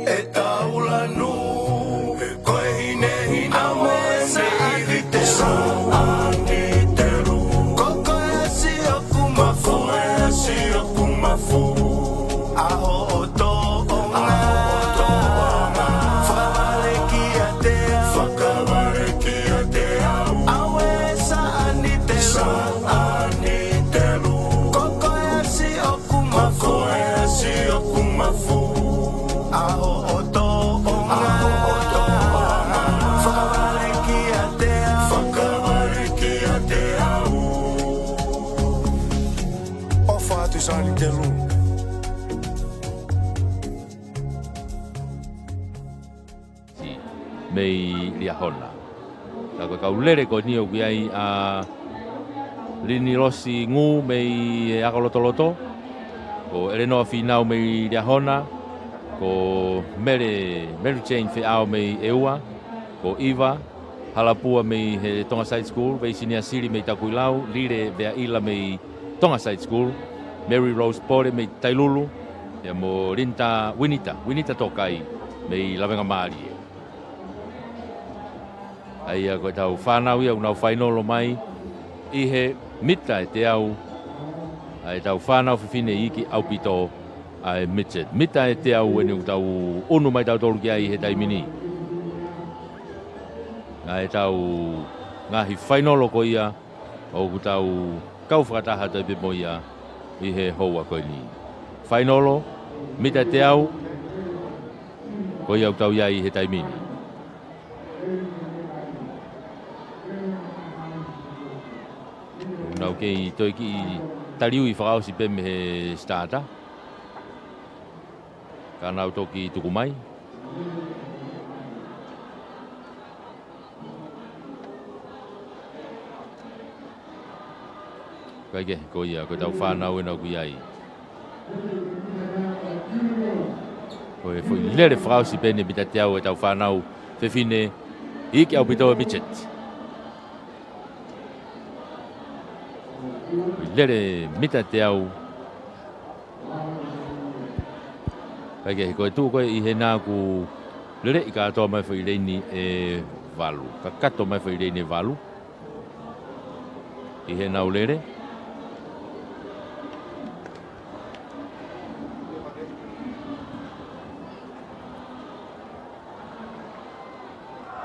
e taulanu, ko e hinehina mo e saʻani telu. Ko koe ʻa e siʻoku mafu, ko koe ʻa e siʻoku mafu. ʻA hoʻo tōʻonga, ʻa hoʻo tōʻonga. Fakavale kiate au, fakavale kiate au. Aue saʻani telu, saʻani telu. Ko koe ʻa e siʻoku mafu, ko koe ʻa e siʻoku mafu. ʻA hoʻo tōʻonga, ʻa hoʻo tōʻonga. Fakavale kiate au, fakavale kiate au. ʻOfa atu saʻani telu. Mei Liahona. Ka ko e kau lele ko eni ʻoku ʻi ai ʻa Linilosi Ngū mei he Ako Lotoloto, ko ʻElenoa Fīnau mei Liahona, ko Mele, Mary Jane Feʻao mei ʻEua, ko ʻIva Halapua mei he Tonga Side School, Veisinia Sili mei Takuilau, Lile Veaʻila mei Tonga Side School, Mary Rose Pole mei Tailulu, pea mo Linita Winita, Winita Tokai mei Lavengamālie. ʻA ia ko ʻetau fānau ia ʻoku nau fainolo mai ʻi he mita ʻe teau, ʻa ʻetau fānau fefine iiki ʻaupito ʻa e midget. Mita ʻe teau eni ʻoku tau ʻunu mai tautolu ki ai he taimi ni. ʻA ʻetau ngaahi fainolo ko ia ʻoku tau kau fakataha atu ai pē mo ia ʻi he houa ko eni. Fainolo, mita ʻe teau, ko ia ʻoku tau ʻi ai he taimi ni. ʻOku nau kei toe kiʻi taliui fakaʻosi pē mei he starter. Ka nau toki tuku mai. Kae kehe, ko ia, ko ʻetau fānau ena ʻoku ʻi ai. Ko e foʻi lele fakaʻosi pē eni mita ʻe teau ʻetau fānau fefine iiki ʻaupito midget. Foʻi lele mita ʻe teau. Kae kehe, ko e tuʻu ko ē ʻi hena ʻoku leleʻi kātoa mai foʻi leini ʻe valu. Kakato mai foʻi leini ʻe valu ʻi heʻenau lele.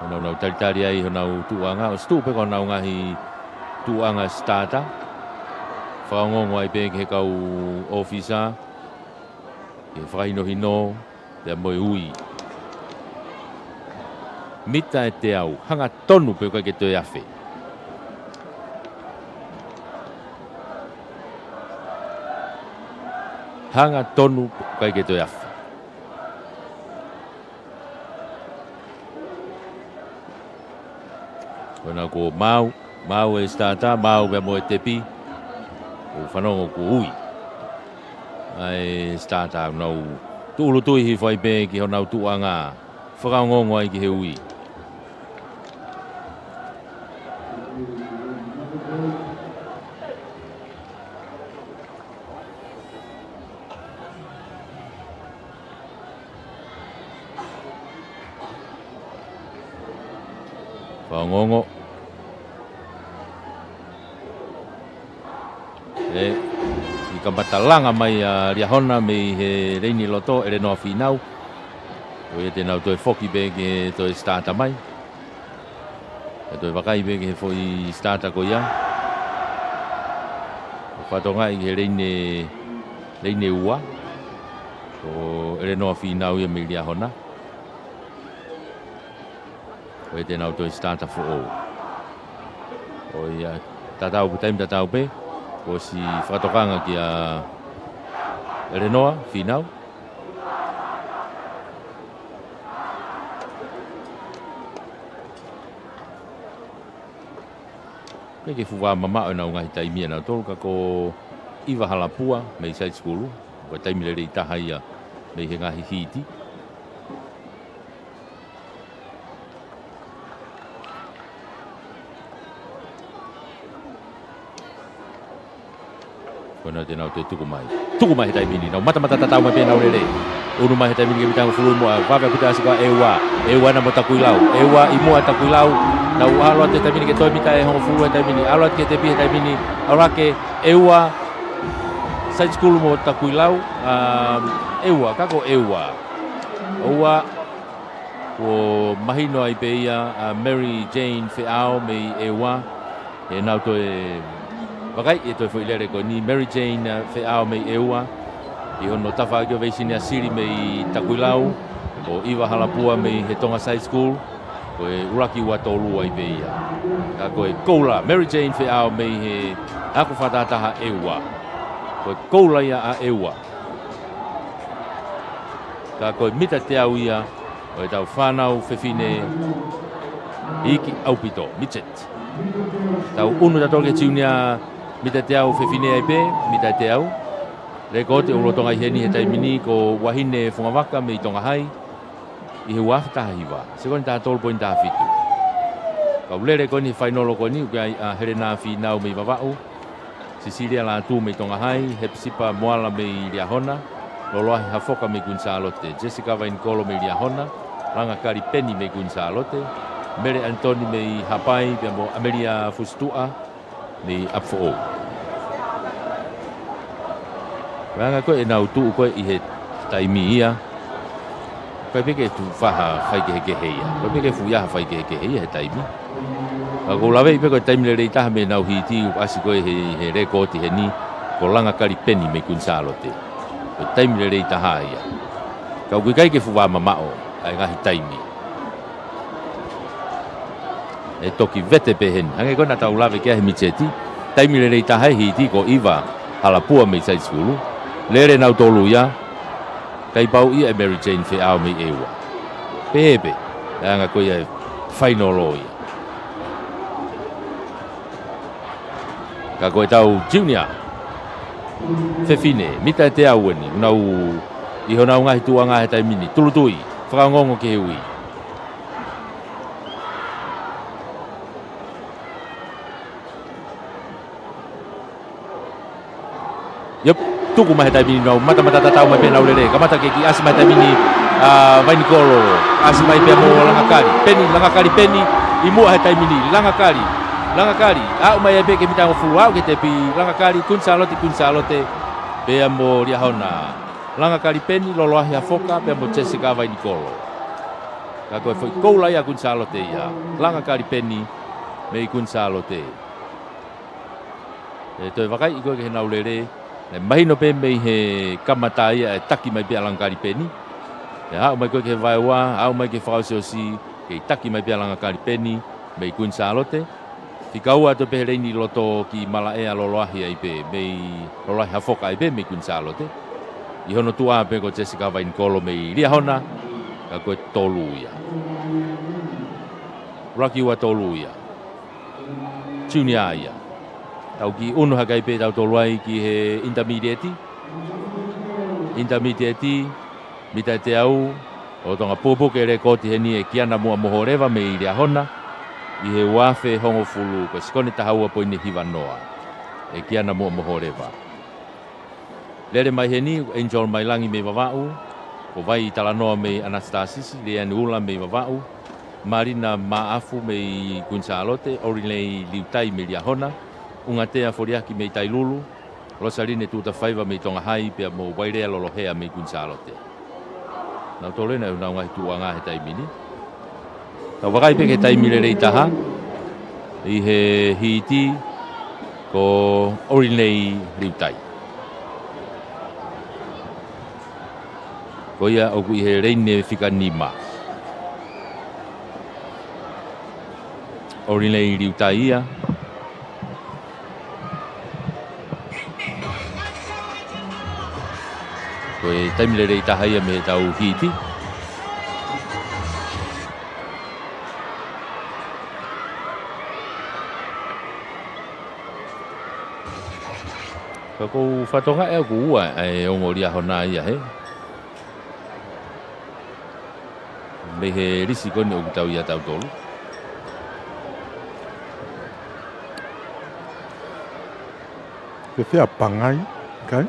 Honau, nau talitali ai honau tuʻuʻanga, ʻosi tuʻu pē ko honau ngaahi tuʻuʻanga starter. Fakaongoongo ai pē ki he kau ʻōfisa ke fakahinohino pea mo e ui. Mita ʻe teau, hangatonu pē ʻoku ʻikai ke toe afe. Hangatonu pē ʻoku ʻikai ke toe afe. Ko ena kuo maau, maau e starter, maau pea mo e tepi. ʻOku fanongo kuo ui ʻa e starter, nau tūʻulutui hifo ai pē ki honau tuʻuʻanga, fakaongoongo ai ki he ui. Fakaongoongo. ʻE, ʻi he kamata langa mai ʻa Liahona mei he leini loto, ʻElenoa Fīnau. Ko ia te nau toe foki pē ke toe starter mai. Ka toe vakai pē ki he foʻi starter ko ia. ʻOku fakatokangaʻi ki he leini, leini ua. Ko ʻElenoa Fīnau ia mei Liahona. Ko ia te nau toe starter foʻou. Ko ia, tatau pē, taimi tatau pē. Kuo ʻosi fakatokanga kia ʻElenoa Fīnau. ʻIkai ke fuʻu vāmamaʻo ʻenau ngaahi taimi ʻanautolu, ka ko ʻIva Halapua mei Side School, ko e taimi lelei taha ia mei he ngaahi hiti. Ko ena te nau toe tuku mai. Tuku mai he taimi ni, nau matamata tatau mai pē ʻenau lele. Unu mai he taimi ni ki he mita hongofulu ʻi muʻa, vave ʻaupito ʻa e ʻasi ko ʻEua. ʻEua ena mo Takuilau. ʻEua ʻi muʻa Takuilau. Nau ʻalu atu he taimi ni ke toe mita ʻe hongofulu he taimi ni. ʻAlu atu ki he tepi he taimi ni. ʻAlu hake ʻEua. Side School mo Takuilau. Um, ʻEua, ka ko ʻEua. ʻEua. Kuo mahino ai pē ia ʻa Mary Jane Feʻao mei ʻEua. ʻE nau toe vakai e toe foʻi lele ko eni, Mary Jane, uh, Feʻao mei ʻEua. ʻI hono tafaʻaki ʻo e veisini ʻa Sili mei Takuilau, ko ʻIva Halapua mei he Tonga Side School, ko e ʻuluaki ua tolu ai pē ia. Ka ko e koula, Mary Jane Feʻao mei he ako fakatahataha ʻEua. Ko e koula ia ʻa ʻEua. Ka ko e mita teau ia ʻo ʻetau fānau fefine iiki ʻaupito, midget. Tau unu tautolu ki he junior mita teau fefine ai pē, mita teau. Lēkooti ʻoku lolotonga ʻi heni he taimi ni ko Vahine Fungavaka mei Tonga Hai, ʻi he ua afe taha hiva, sekoni taha tolu poini taha fitu. Kau lele ko eni he fainolo ko eni, ʻoku ʻi ai ʻa Helena Fīnau mei Vavaʻu, Sisilia Lātū mei Tonga Hai, Hepisipa Moala mei Liahona, Loloahi Hafoka mei Kuini Sālote, Jessica Vainikolo mei Liahona, Langakali Peni mei Kuini Sālote, Mele ʻAnitoni mei Haʻapai, pea mo ʻAmelia Fusituʻa mei ʻApifoʻou. Ko e anga ko ē ʻenau tuʻu ko ē ʻi he taimi ia, ʻikai pē ke tuʻu faha faikehekehe ia. ʻIkai pē ke fuʻu ʻi ai ha faikehekehe ia he taimi. Ka ʻoku ou laveʻi pē ko e taimi lelei taha mei heʻenau hiti ʻoku ʻasi ko ē he, he lēkooti heni, ko Langakali Peni mei Kuini Sālote. Ko e taimi lelei taha ia. Ka ʻoku ʻikai ke fuʻu vāmamaʻo ʻa e ngaahi taimi. ʻE toki vete pē heni. Hangē ko ē naʻa tau lave ki ai he midget. Taimi lelei taha he hiti ko ʻIva Halapua mei Side School. Lele nautolu ia. Kae pau ia ʻe Mary Jane Feʻao mei ʻEua. Pehē pē ʻa e anga ko ia e fainolo ia. Ka ko ʻetau junior fefine, mita ʻe teau eni, ʻoku nau ʻi honau ngaahi tuʻuʻanga he taimi ni, tūʻulutui, fakaongoongo ki he ui. Yep, tuku mai he taimi ni, nau matamata tatau mai pē ʻenau lele. Kamata ke kiʻi ʻasi mai he taimi ni, ʻa Vainikolo, ʻasi mai pea mo Langakali Peni, Langakali Peni, ʻi muʻa he taimi ni, Langakali, Langakali, aʻu mai ai pē ki he mita hongofulu, aʻu ki he tepi, Langakali, Kuini Sālote, Kuini Sālote, pea mo Liahona. Langakali Peni, Loloahi Hafoka, pea mo Jessica Vainikolo. Ka ko e foʻi koula ia ʻa Kuini Sālote ia, Langakali Peni, mei Kuini Sālote. ʻE toe vakaiʻi ko ē ki heʻenau lele, naʻe mahino pē mei he kamata ia ʻe taki mai pē ʻa Langakali Peni. ʻE aʻu mai ko ē ki he vaeua, aʻu mai ki he fakaʻosiʻosi, kei taki mai pē ʻa Langakali Peni, mei Kuini Sālote. Fika ua atu pē he leini loto ki malaʻe ʻa Loloahi ai pē, mei Loloahi Hafoka ai pē, mei Kuini Sālote. ʻI hono tuʻa pē ko Jessica Vainikolo mei Liahona, ka ko e tolu ia. ʻUluaki ua tolu ia. Junior ia. Tau kiʻi unu hake ai pē tautolu ai ki he intermediate. Intermediate, mita ʻe teau, ʻo Tonga, pukepuke e lēkooti heni ʻe Kiana Muʻa Moholeva mei Liahona, ʻi he ua afe hongofulu, ko e sekoni taha ua poini hiva noa. ʻE Kiana Muʻa Moholeva. Lele mai heni, Angel Mailangi mei Vavaʻu, ko Vai Talanoa mei ʻAnasitasisi, Leani Ula mei Vavaʻu, Malina Maʻafu mei Kuini Sālote, Orilei Liutai mei Liahona, ʻUngatea Foliaki mei Tailulu, Losaline Tuʻutafaiva mei Tonga Hai, pea mo Vailea Lolohea mei Kuini Sālote. Nautolu ena ʻi honau ngaahi tuʻuʻanga he taimi ni. Tau vakai pē ki he taimi lelei taha ʻi he hiti, ko Orilei Liutai. Ko ia ʻoku ʻi he leini fika nima. Orilei Liutai ia. Ko e taimi lelei taha ia mei heʻetau hiti. Ka ʻoku ou fakatokangaʻi ʻoku ua ʻa e ongo Liahona ia hē. Mei he lisi ko eni ʻoku tau ʻi ai ʻa tautolu. Fēfē ʻa Pangai, kai?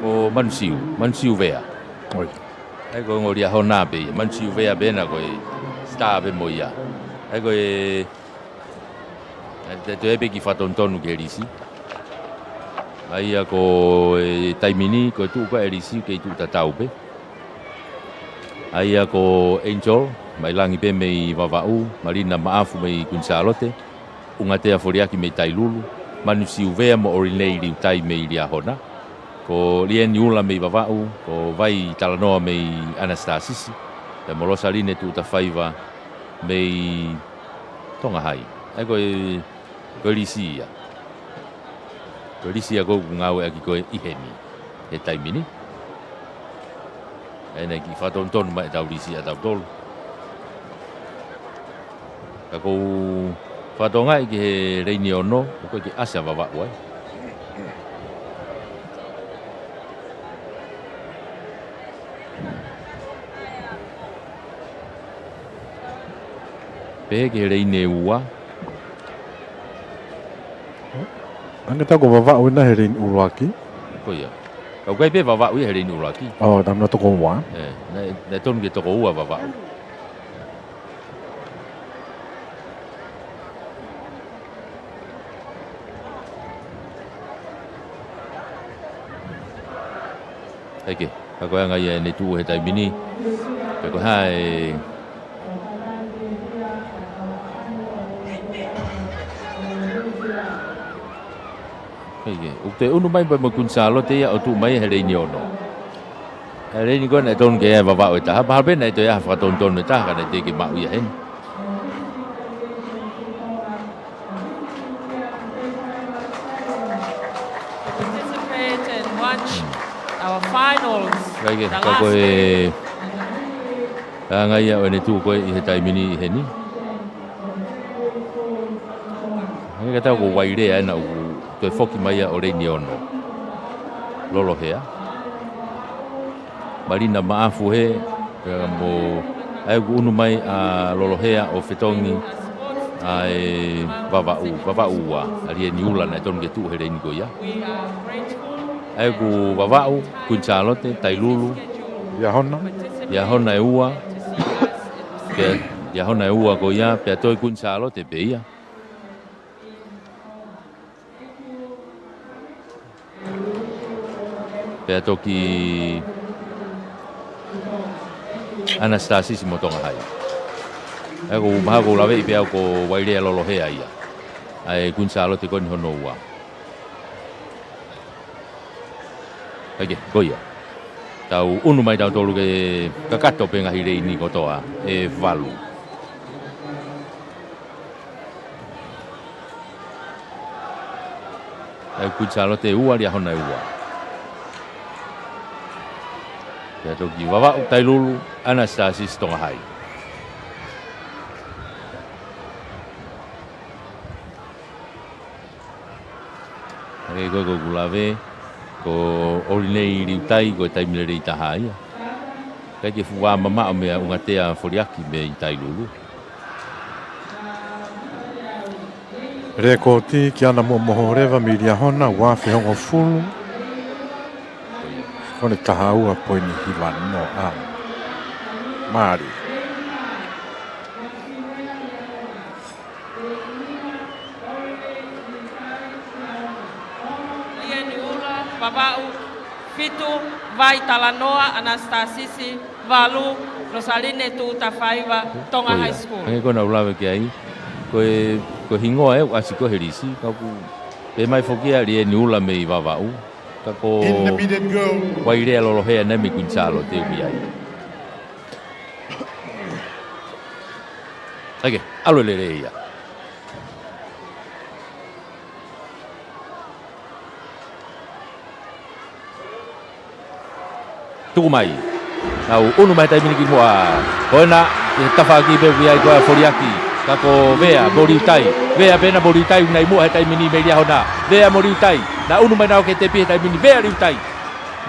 Ko Manusiu, Manusiu Vea. ʻOi. ʻA ia ko e ongo Liahona pē ia, Manusiu Vea pē ena ko e star pē mo ia. ʻA ia ko e, ʻe, te, te pē ki he fakatonutonu ki he lisi. ʻA ia ko e taimi ni, ko e tuʻu ko ē ʻa e lisi, kei tuʻu tatau pē. ʻA ia ko Angel, mei langi pē mei Vavaʻu, Malina Maʻafu mei Kuini Sālote, ʻUngatea Foliaki mei Tailulu, Manusiu Vea mo ʻOlinei Liutai mei Liahona, ko Lieni Ula mei Vavaʻu, ko Vai Talanoa mei ʻAnasitasisi, pea mo Losaline Tuʻutafaiva mei Tonga Hai. ʻA ia ko e, ko e lisi ia. Ko e lisi ia ko ē ʻoku ngāueʻaki ko ē ʻi heni he taimi ni. ʻA ia naʻe kiʻi fakatonutonu mai ʻetau lisi ʻa tautolu. Ka ʻoku ou fakatokangaʻi ki he leini ono, ʻoku ʻikai ke ʻasi ʻa Vavaʻu ai. Pehē ki he leini ua. Ange tau ko Vavaʻu ena he leini ʻuluaki. Ko ia. Ka ʻoku ʻikai pē Vavaʻu ia he leini ʻuluaki. ʻO, tau na toko ua. ʻE, naʻe, naʻe tonu ke toko ua Vavaʻu. ʻEke, ka ko e anga ia ʻene tuʻu he taimi ni. Pe ko e hā e, ʻeke, ʻoku toe ʻunu mai pē mo Kuini Sālote ia ʻo tuʻu mai he leini ono. He leini ko ē naʻe tonu ke ʻi ai ʻa Vavaʻu ʻe taha, mahalo pē naʻe toe ʻi ai ha fakatonutonu ʻe taha, ka naʻe teʻeki maʻu ia heni. Participate and watch our finals. Ka ʻeke, ka ko e, ka anga ia ʻo ʻene tuʻu ko ē ʻi he taimi ni ʻi heni. Ange ka tau ko Vailea ena ʻoku toe foki mai ia ʻo leini ono. Lolohea. Malina Maʻafu hē, pea mo, ʻa ia ʻoku ʻunu mai ʻa Lolohea ʻo fetongi ʻa e Vavaʻu, Vavaʻu ua, ʻa Lieni Ula naʻe tonu ke tuʻu he leini ko ia. ʻA ia ʻoku Vavaʻu, Kuini Sālote, Tailulu. Liahona. Liahona ʻe ua. Pea, Liahona ʻe ua ko ia, pea toe Kuini Sālote pē ia. Pea toki ʻAnasitasisi mo Tonga Hai. ʻA ia ʻoku mahalo ʻoku ou laveʻi pē au ko Vailea Lolohea ia. ʻA e Kuini Sālote ko eni hono ua. ʻEke, ko ia. Tau ʻunu mai tautolu ke kakato pē ngaahi leini kotoa ʻe valu. ʻA ia Kuini Sālote ʻe ua, Liahona ʻe ua. Pea toki Vavaʻu, Tailulu, ʻAnasitasisi, Tonga Hai. ʻA ia ko ē ʻoku ou lave, ko ʻOlinei Liutai, ko e taimi lelei taha ia. ʻIkai ke fuʻu vā mamaʻo meia ʻUngatea Foliaki mei Tailulu. Lēkooti ki ana mo Moholeva mei Liahona, ua afe hongofulu. Ko ʻene taha ua poini hiva noa. Mālie. Lieni Ula, Vavaʻu, fitu, Vai Talanoa, ʻAnasitasisi, valu, Losaline Tuʻutafaiva, Tonga High School. Ko ia. Hangē ko ʻeku lave ki ai. Ko e, ko e hingoa ʻoku ʻasi ko ē he lisi, ka ʻoku pehē mai foki ʻa Lieni Ula mei Vavaʻu. Ka ko Vailea Lolohea ena mei Kuini Sālote ʻoku ʻi ai. ʻEke, ʻalu lelei ia. Tuku mai. Tau ʻunu mai taimi ni ki muʻa. Ko ena, Ke tafaʻaki pē ʻoku ʻi ai ko ē ʻa Foliaki. Ka ko Vea mo Liutai. Vea pē ena mo Liutai ʻoku nau ʻi muʻa he taimi ni mei Liahona. Vea mo Liutai. Naʻa ʻunu mai naua ki he tepi he taimi ni. Vea Liutai.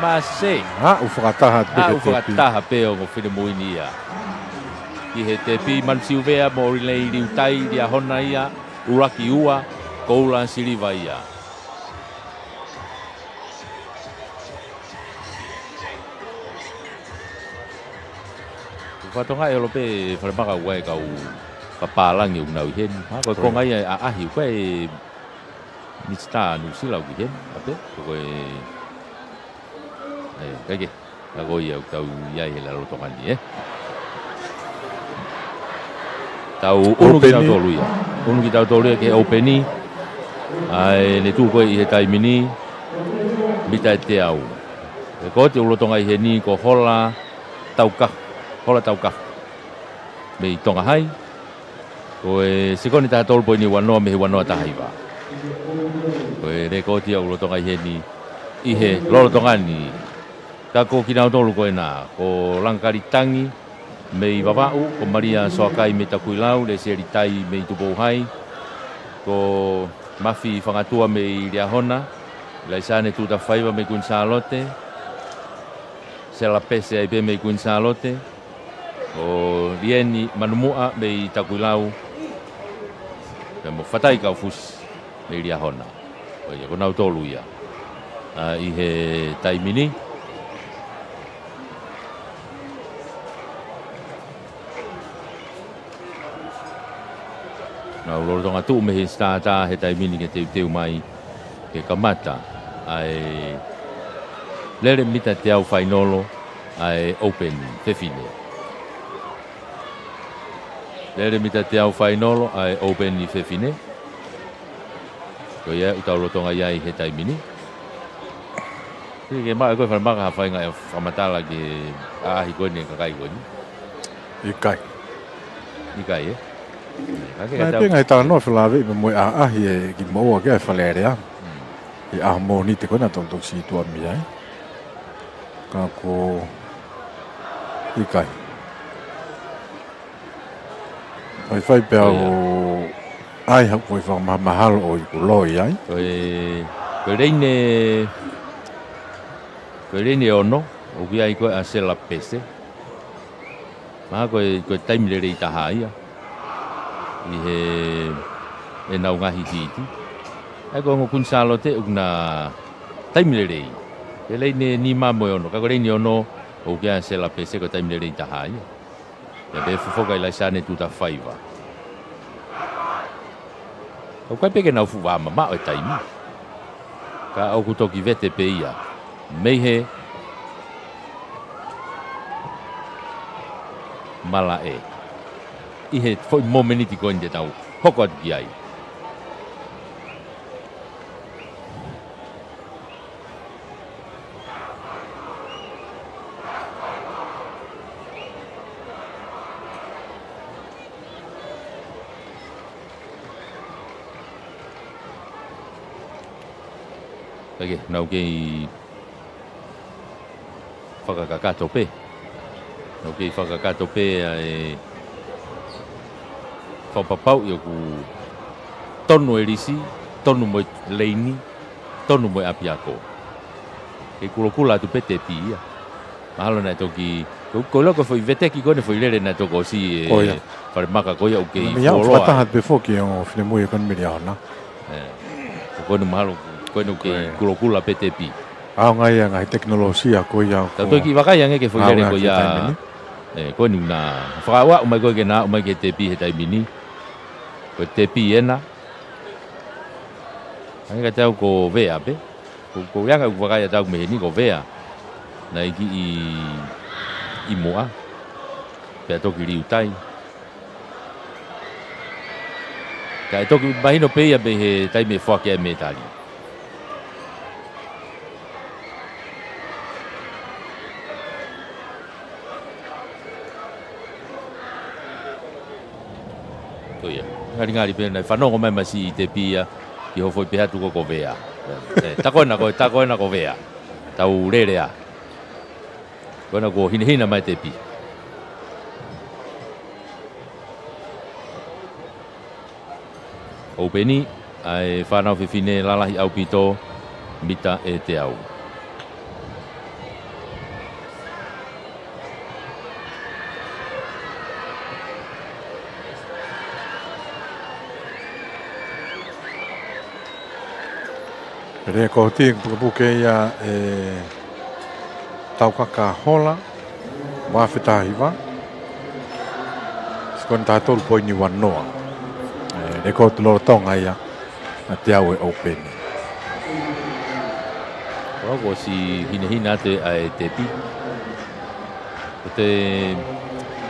Mase. Aʻu fakataha pē ki he tepi. Aʻu fakataha pē ʻa e ongo finemui ni ia. Ki he tepi Manusiu Vea mo Rilei Liutai, Liahona ia, ʻUluaki ua, Koula Siliva ia. Ko e fatongia ʻe ʻilo pē falemaka ʻoku ʻi ai e kau papālangi ʻoku nau ʻi heni. Ha, ko e konga ia ʻa e ʻaʻahi, ko e Minisitā Nuʻusila ʻoku ʻi heni, ʻa pē, ko e, ʻe, kae kehe, ka ko ia ʻoku tau ʻi ai he lolotonga ni, ē. Tau ʻunu kitautolu ia. ʻOpeni. ʻUnu kitautolu ia ki he ʻopeni. ʻA ē ne tuʻu ko ē ʻi he taimi ni, mita ʻe teau. Ko e kooti ʻoku lolotonga ʻi heni ko Hola Taukafu. Hola Taukafu. Mei Tonga Hai. Ko e sekoni taha tolu poini ua noa mei he ua noa taha hiva. Ko e lekooti ia ʻoku lolotonga ʻi heni ʻi he lolotonga ni. Ka ko kinautolu ko ena, ko Langakalitangi mei Vavaʻu, ko Malia Soakai mei Takuilau, Lesieli Tai mei Tupou Hai, ko Mafi Fangatua mei Liahona, Laisane Tutafaiva mei Kuini Sālote, Sela Pese ai pē mei Kuini Sālote, ko Lieni Manumuʻa mei Takuilau, pea mo Fatai Kaufusi mei Liahona. Ko ia, ko nautolu ia. ʻA, ʻi he taimi ni. Nau lolotonga tuʻu mei he sitata he taimi ni ke teuteu mai ke kamata ʻa e lele mita teau fainolo ʻa e ʻopeni fefine. Lele mita teau fainolo ʻa e ʻopeni fefine. Ko ia ʻoku tau lolotonga ʻi ai he taimi ni. Ke, ke maʻu ʻe koe falemaka ha faʻahinga ʻe fakamatala ki he ʻaʻahi ko eni ʻa e kakai ko eni? ʻIkai. ʻIkai, ē? Ka ke Naʻe kau pē ngaahi talanoa felāveʻi pē mo e ʻaʻahi ʻe kimoua ki ai Fale Alea. Hmm. ʻI he ʻaho Mōnite ko ena tau toki situʻa mei ai. Ka ko ʻikai. Faifai pē au ʻai haʻaku foʻi fakamahamahalo ʻo ʻiku loi ai. Ko e, ko e leine, ko e leine ono, ʻoku ʻi ai ko ē ʻa Sela Pese. Mahalo ko e, ko e taimi lelei taha ia. ʻI he, ʻenau ngaahi hiti. ʻA ia ko e ongo Kuini Sālote ʻoku na taimi lelei. Ko e leine nima mo e ono, ka ko e leine ono, ʻoku ʻi ai ʻa Sela Pese ko e taimi lelei taha ia. Pea pē fofoka ʻi Laisane Tutafaiva. ʻOku ʻikai pē ke nau fuʻu vā mamaʻo e taimi. Ka ʻoku toki vete pē ia. Mei he malaʻe. ʻI he foʻi momeniti ko eni te tau hoko atu ki ai. Kae kehe, nau kei fakakakato pē. Nau kei fakakakato pē ʻa e fakapapauʻi ʻoku tonu e lisi, tonu mo e leini, tonu mo e ʻapiako. Kei kulokula atu pē tepi ia. Mahalo naʻe toki, ko, ko e lau ko e foʻi veteki ko eni foʻi lele naʻe toki ʻosi ʻe falemaka ko ia ʻoku kei fuoloa. Fakataha pē foki ʻo finemui ko eni mei Liahona. ʻE, ko eni mahalo, ko eni ʻoku kei kulokula pē tepi. ʻAonga ia ngaahi tekinolosia ko ia. Tau toki vakai ange ki he foʻi lele ko ia. ʻE, ko eni naʻe fakaaʻu mai ko ē ke na aʻu mai ki he tepi he taimi ni. Ko e tepi ena. Ange ka tau ko Vea pē. Ko, ko e anga ʻeku vakai ʻatautolu mei heni ko Vea. Naʻe kiʻi ʻi muʻa. Pea toki Liutai. Kae toki mahino pē ia mei he taimi ʻe foaki ai e mētali. Ko ia. Ngalingali pē naʻe fanongo mai masi ʻi tepi ia ki ho foʻi pehē atu ko, ko Vea. ʻE, tā ko ena ko, tā ko ena ko Vea. Tau lele ā. Ko ena kuo hinehina mai tepi. ʻOupeni, ʻa e fānau fefine lalahi ʻaupito, mita ʻe teau. Pele ko hoti pukepuke ia ʻe Taukaka Hola, ua afe taha hiva. Sikoa ni taha tolu poini ua noa. ʻE, lekooti lolotonga ia ʻa e teau ʻo e ʻOupeni. Ko au kuo ʻosi hinehina atu ʻa e tepi. Ko e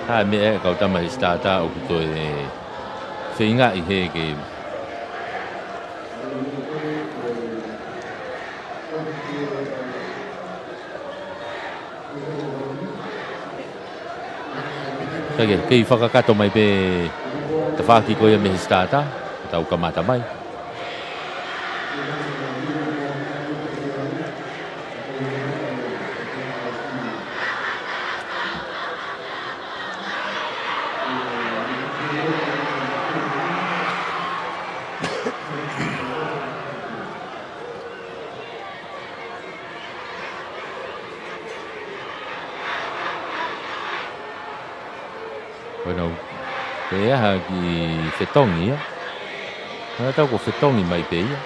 hā e meʻa ʻa e kau tama he sitātā ʻoku toe feingaʻi hē ke Kae kehe, kei fakakakato mai pē tafaʻaki ko ia mei he sitātā, tau kamata mai. Ko ʻenau, pea ha kiʻi fetongi ia. Naʻa tau ko fetongi mai pē ia.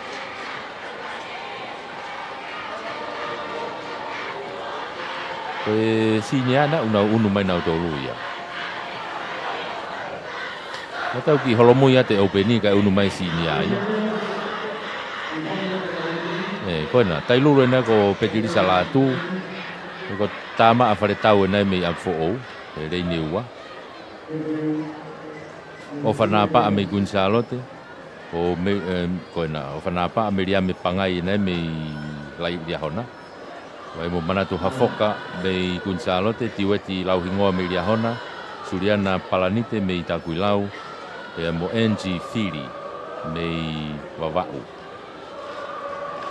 Ko e sīnia naʻa nau unu mai nautolu ia. Naʻa tau kiʻi holomui atu e ʻOupeni kae unu mai sīnia ia. ʻE, ko ena, Tailulu ena ko Petilisa Lātū, ko Tama ʻa Faletau ena mei ʻApifoʻou, ʻe Leiniua. ʻOfa Napaʻa mei Kuini Sālote, ʻo mei, ʻe, ko ena, ʻOfa Napaʻa mei Liame Pangai ena mei Laie Liahona. Vai mo Manatu Hafoka mei Kuini Sālote, Tiueti Lauhingoa mei Liahona, Suliana Palanite mei Takuilau, pea mo Angie Fili mei Vavaʻu.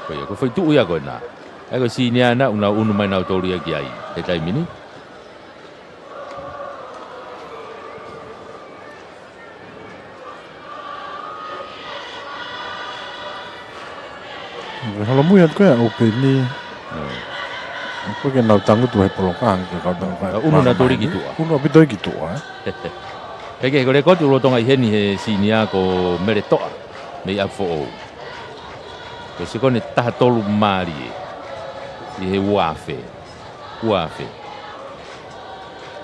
Ko ia, ko e foʻi tuʻu ia ko ena. ʻA ia ko e sīnia naʻa nau unu mai nautolu ia ki ai he taimi ni. Holomui atu ko e ʻOupeni. Mm. Ko e ke nau tangutu he polokalama ke kau tangutu. Unu nautolu ki tuʻa. Unu ʻaupito ki tuʻa, ē? Kae kehe, ko e lekooti lolotonga ʻi heni he sīnia ko Mele Toʻa mei ʻApifoʻou. Ko e sikoa ni taha tolu mālie ʻi he ua afe. Ua afe.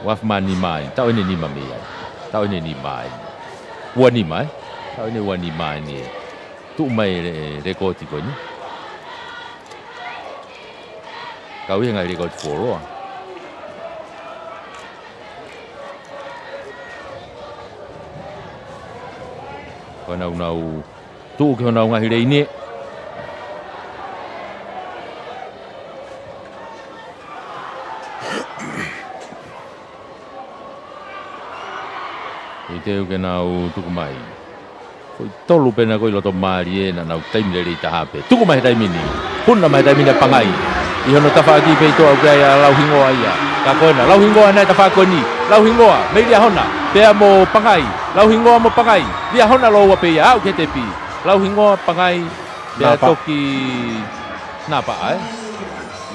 Ua afe mā nima ai. Taʻu ʻeni nima mei ai. Taʻu ʻeni nima ai. Ua nima, ē? Taʻu ʻeni ua nima ʻeni, ē. Tuʻu mai e le-, lekooti ko eni. Kau ʻi he ngaahi lekooti fuoloa. Ko ʻenau nau tuʻu ki honau ngaahi leini. ʻI te u ke nau tuku mai. Foʻi tolu pē naʻa ko ē ʻi loto mālie naʻa nau taimi lelei taha pē. Tuku mai he taimi ni. Huna mai he taimi ni ʻa Pangai. ʻI hono tafaʻaki pē ʻi toʻa ʻoku ʻi ai ʻa Lauhingoa ia. Ka ko ena, Lauhingoa naʻe tafaʻaki ko eni. Lauhingoa, mei Liahona. Pea mo Pangai. Lauhingoa mo Pangai. Liahona lōua pē ia, aʻu ki he tepi. Lauhingoa, Pangai, pea Napaʻa. Toki Napaʻa, ē?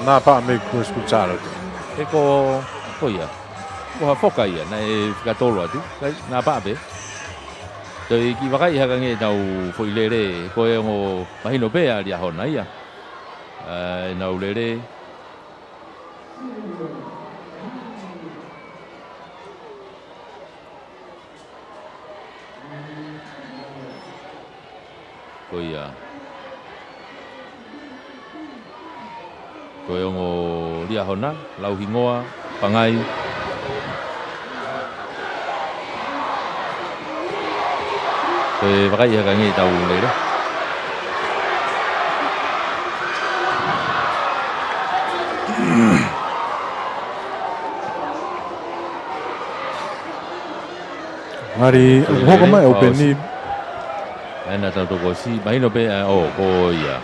Napaʻa mei Kuini Sālote. He ko, ko ia. Ko Hafoka ia, naʻe fika tolu atu. Kai, Napaʻa pē. Toe kiʻi vakai hake ange ʻetau foʻi lele, ko e ongo mahino pē ʻa Liahona ia. ʻA, ʻenau lele. Ko ia. Ko e ongo Liahona, Lauhingoa, Pangai. Toe vakai hake ange ʻetau lele. Ngari, hoko mai, ʻOupeni. ʻAi naʻa tau tokosiʻi, mahino pē, ʻa, ʻo, ko ia.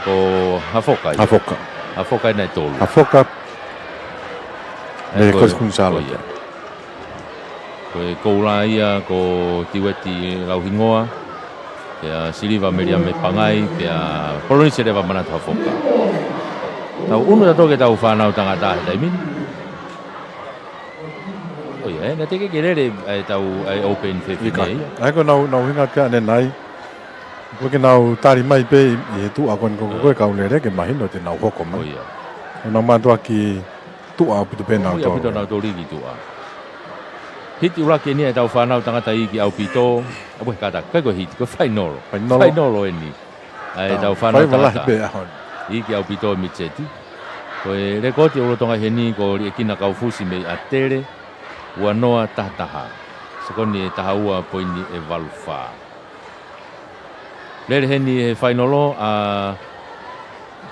Ko Hafoka ia. Hafoka. Hafoka ena ʻe tolu. Hafoka. ʻAi, mei ko, Kuini Sālote. Ko ia. Ko e koula ia, ko Tiueti Lauhingoa. Pea Siliva Meliame Pangai, pea Polonise Leva Manatu Hafoka. Tau ʻunu tautolu ki heʻetau fānau tangata he taimi ni. ʻOia, ē, naʻe teʻeki ke lele ʻa ʻetau, ʻa e Open fefine ʻIkai. ia. ʻA ia ko ʻenau, nau hinga pē ʻanenai. Ko ʻenau tali mai pē ʻi he tuʻa ko eni ko ē, ʻe kau lele ke mahino te nau hoko mai. ʻOia. Ko ʻenau mātuʻaki tuʻa ʻaupito pē nau ʻOia, ʻaupito tō. nau tō liki tuʻa. Hiti ʻuluaki eni ʻetau fānau tangata iiki ʻaupito. ʻA, ʻikai ko e kātaki, ʻikai ko e hiti, ko e fainolo. Fainolo. Fainolo eni. ʻA ʻetau fānau tangata. Faiva lahi pē ʻaho ni. Iiki ʻaupito miti seti. Ko e lekooti ʻo Lolotonga heni ko Liʻekina Kaufusi mei ʻAtele, ua noa taha taha. Sekoni ʻe taha ua poini ʻe valu fā. Lele heni he fainolo ʻa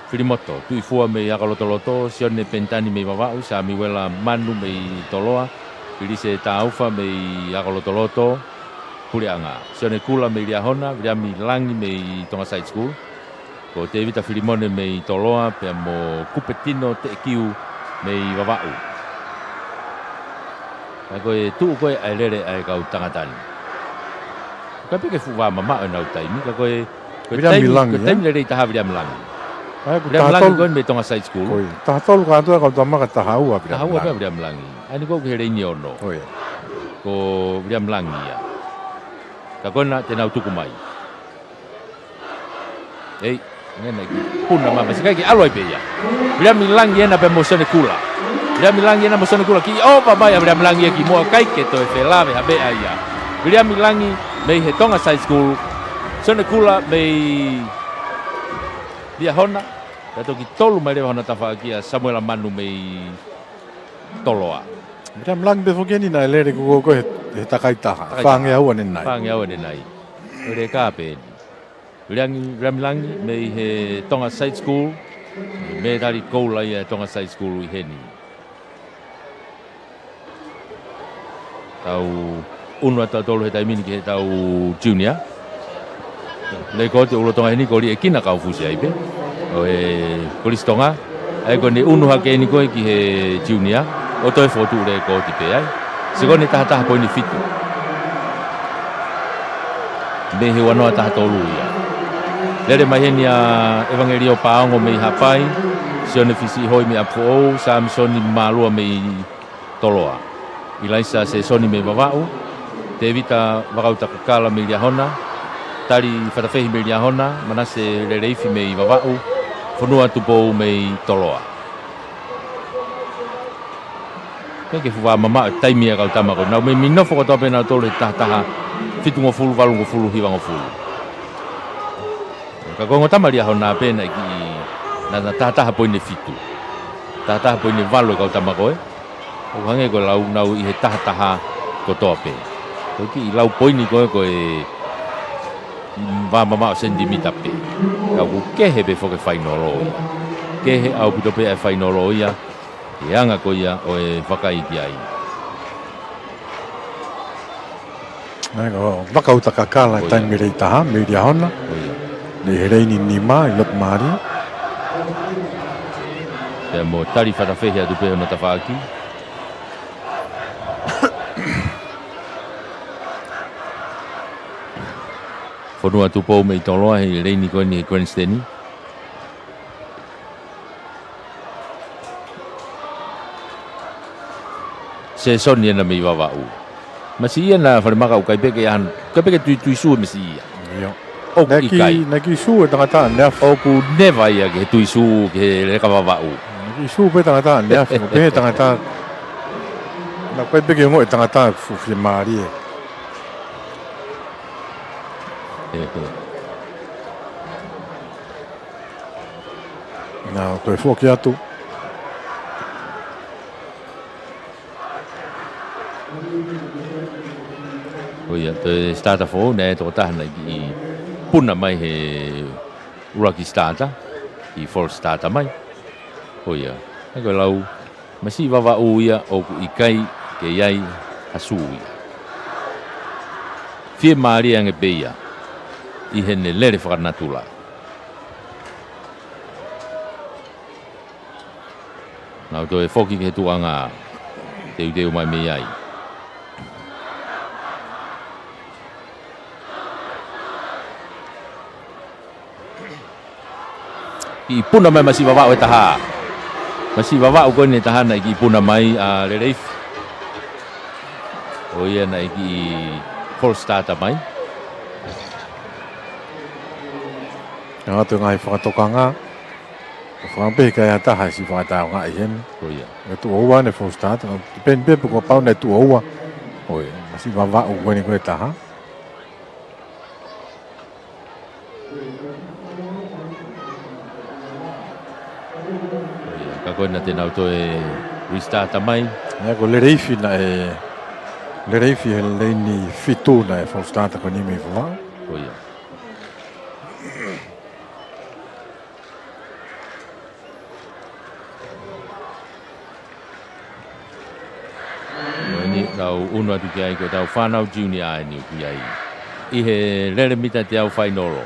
Filimoto Tuʻifua mei Akalotoloto, Sione Penitani mei Vavaʻu, Samiuela Manu mei Toloa, Pilise Taufa mei Akalotoloto, Puleʻanga, Sione Kula mei Liahona, Viliami Langi mei Tonga Side School, ko Tevita Filimone mei Toloa, pea mo Kupetino Teʻekiu mei Vavaʻu. Ka ko e tuʻu ko ē ʻa e lele ʻa e kau tangata ni. ʻIkai pē ke fuʻu vāmamaʻo ʻenau taimi, ka ko e, ko e Viliami taimi, Langi, ko e taimi ē? lelei taha Viliami Langi. ʻA ia ko e Viliami taha Langi tolu. ko eni mei Tonga Side School. Ko ia. Taha tolu kātoa kau tama ka taha ua Viliami Langi. Taha ua pē Viliami Langi. ʻA eni ko ē ki he leini ono. Ko ia. Ko Viliami Langi ia. Ka ko ena te nau tuku mai. ʻEi, ngena ki puna mama, siʻi kai ke ʻalu ai pē ia. Viliami Langi ena pea mo Sione Kula. Viliami Langi ena mo Sione Kula, kiʻi ʻova mai ʻa Viliami Langi ia kimuʻa, ʻikai ke toe felave ha meʻa ia. Viliami Langi mei he Tonga Side School, Sione Kula mei Liahona, pea toki tolu mai leva hona tafaʻaki ʻa Samuela Manu mei Toloa. Viliami Langi pē foki eni naʻe lele ko ē, ko ē he, he takai taha. Takai taha. Fāngeau ʻanenai. Fāngeau ʻanenai. ʻOku lele ka pē eni. Viliami, Viliami Langi mei he Tonga Side School, mētali koula ia ʻa e Tonga Side School ʻi heni. Tau ʻunu atu tautolu he taimi ni ki heʻetau junior. Lekooti ʻo Lolotonga heni ko Liʻekina Kaufusi ai pē. ʻO e Kolisi Tonga. ʻA ia ko ʻene ʻunu hake eni ko ē ki he junior, ʻo toe fokotuʻu lekooti pē ai. Sekoni ʻe taha taha poini fitu. Mei he ua noa taha tolu ia. Lele mai heni ʻa ʻEvangelio Paongo mei Haʻapai, Sione Fisiʻihoi mei ʻApifoʻou, Samisoni Mālua mei Toloa, ʻIlaisa Sesoni mei Vavaʻu, Tevita Vakautakakala mei Liahona, Tali Fatafehi mei Liahona, Manase Leleifi mei Vavaʻu, Fonua Tupou mei Toloa. ʻIkai ke fuʻu vāmamaʻo e taimi ʻa e kau tama ko ē. Nau meimei nofo kotoa pē nautolu he taha taha, fitungofulu, valungofulu, hivangofulu. Ka ko e ongo tama Liahona pē naʻe kiʻi, naʻa na taha taha poini fitu. Taha taha poini valu e kau tama ko ē. ʻOku hangē ko e lau nau ʻi he taha taha kotoa pē. Ko e kiʻi lau poini ko ē ko e vāmamaʻo senitimita pē. Ka ʻoku kehe pē foki e fainolo ia. Kehe ʻaupito pē ʻa e fainolo ia. ʻI he anga ko ia ʻo e vakai ki ai. ʻA ia ko Vakautakakala, ʻOia. Taimi lelei taha, mei Liahona. ʻOia. Mei he leini nima ʻi loto mālie. Pea mo Tali Fatafehi atu pē hono tafaʻaki. Fonua Tupou mei Toloa he leini ko eni he grandstand. Sesoni ena mei Vavaʻu. Masiʻi ia ʻa Falemaka, ʻoku ʻikai pē ke ʻi ai hano, ʻikai pē ke tuitui sū masiʻi ia. ʻIo. ʻOku ʻikai. Naʻe kiʻi sū e tangata ʻaneafi. ʻOku never ia ke tui sū ki he leka Vavaʻu. Naʻe kiʻi sū pē tangata ʻaneafi, mo pehē tangata. Naʻe ʻikai pē ke ongoʻi e tangata fuʻu fiemālie. Naʻa toe foki atu. ʻOia, toe starter foʻou, naʻe tokotaha naʻe kiʻi puna mai he ʻuluaki starter, kiʻi false starter mai. ʻOia, ʻa ia ko e lau, masiʻi Vavaʻu ia ʻoku ʻikai ke ʻi ai ha sū ia. Fiemālie ange pē ia ʻi heʻene lele fakanatula. Nau toe foki ki he tuʻuʻanga, teuteu mai mei ai. Kiʻi puna mai masiʻi Vavaʻu e taha. Masiʻi Vavaʻu ko eni e taha naʻe kiʻi puna mai ʻa Leleifi. ʻO ia naʻe kiʻi false start mai. Anga atu e ngaahi fakatokanga. Fakapehē ka e taha siʻi fakataongaʻi heni. Ko ia. Naʻe tuʻo ua ʻene false start. Peni pē pe kuo pau naʻe tuʻo ua. Ko ia. Masiʻi Vavaʻu ko eni ko e taha. Ia, ka ko ena te nau toe restart mai. Ia, ko Leleifi naʻe, Leleifi he leini fitu naʻe false start ko eni mei Vavaʻu. Ko ia. Ko eni tau ʻunu atu ki ai ko e tau fānau junior eni ʻoku ʻi ai. ʻI he lele mita teau fainolo.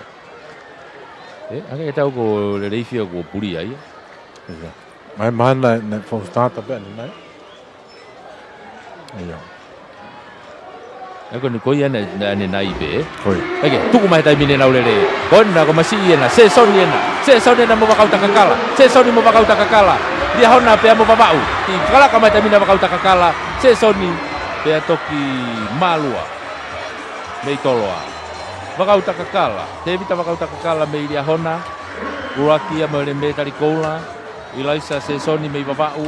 ʻE, ake ke tau ko Leleifi ʻoku puli ai. Ia. Mai mahana naʻe false start pē ʻanenai. Ia. ʻE ko eni ko ia naʻe, naʻe ʻanenai pē. Ko ia. ʻEke, tuku mai he taimi ni ʻenau lele. Ko ena ko masiʻi ena, Sesoni ena. Sesoni ena mo Vakautakakala. Sesoni mo Vakautakakala. Liahona pea mo Vavaʻu. Kiʻi fakalaka mai he taimi ni ʻa Vakautakakala. Sesoni pea toki Mālua mei Toloa. Vakautakakala. Tevita Vakautakakala mei Liahona. ʻUluaki ia mo e mētali koula. ʻIlaisa Sesoni mei Vavaʻu.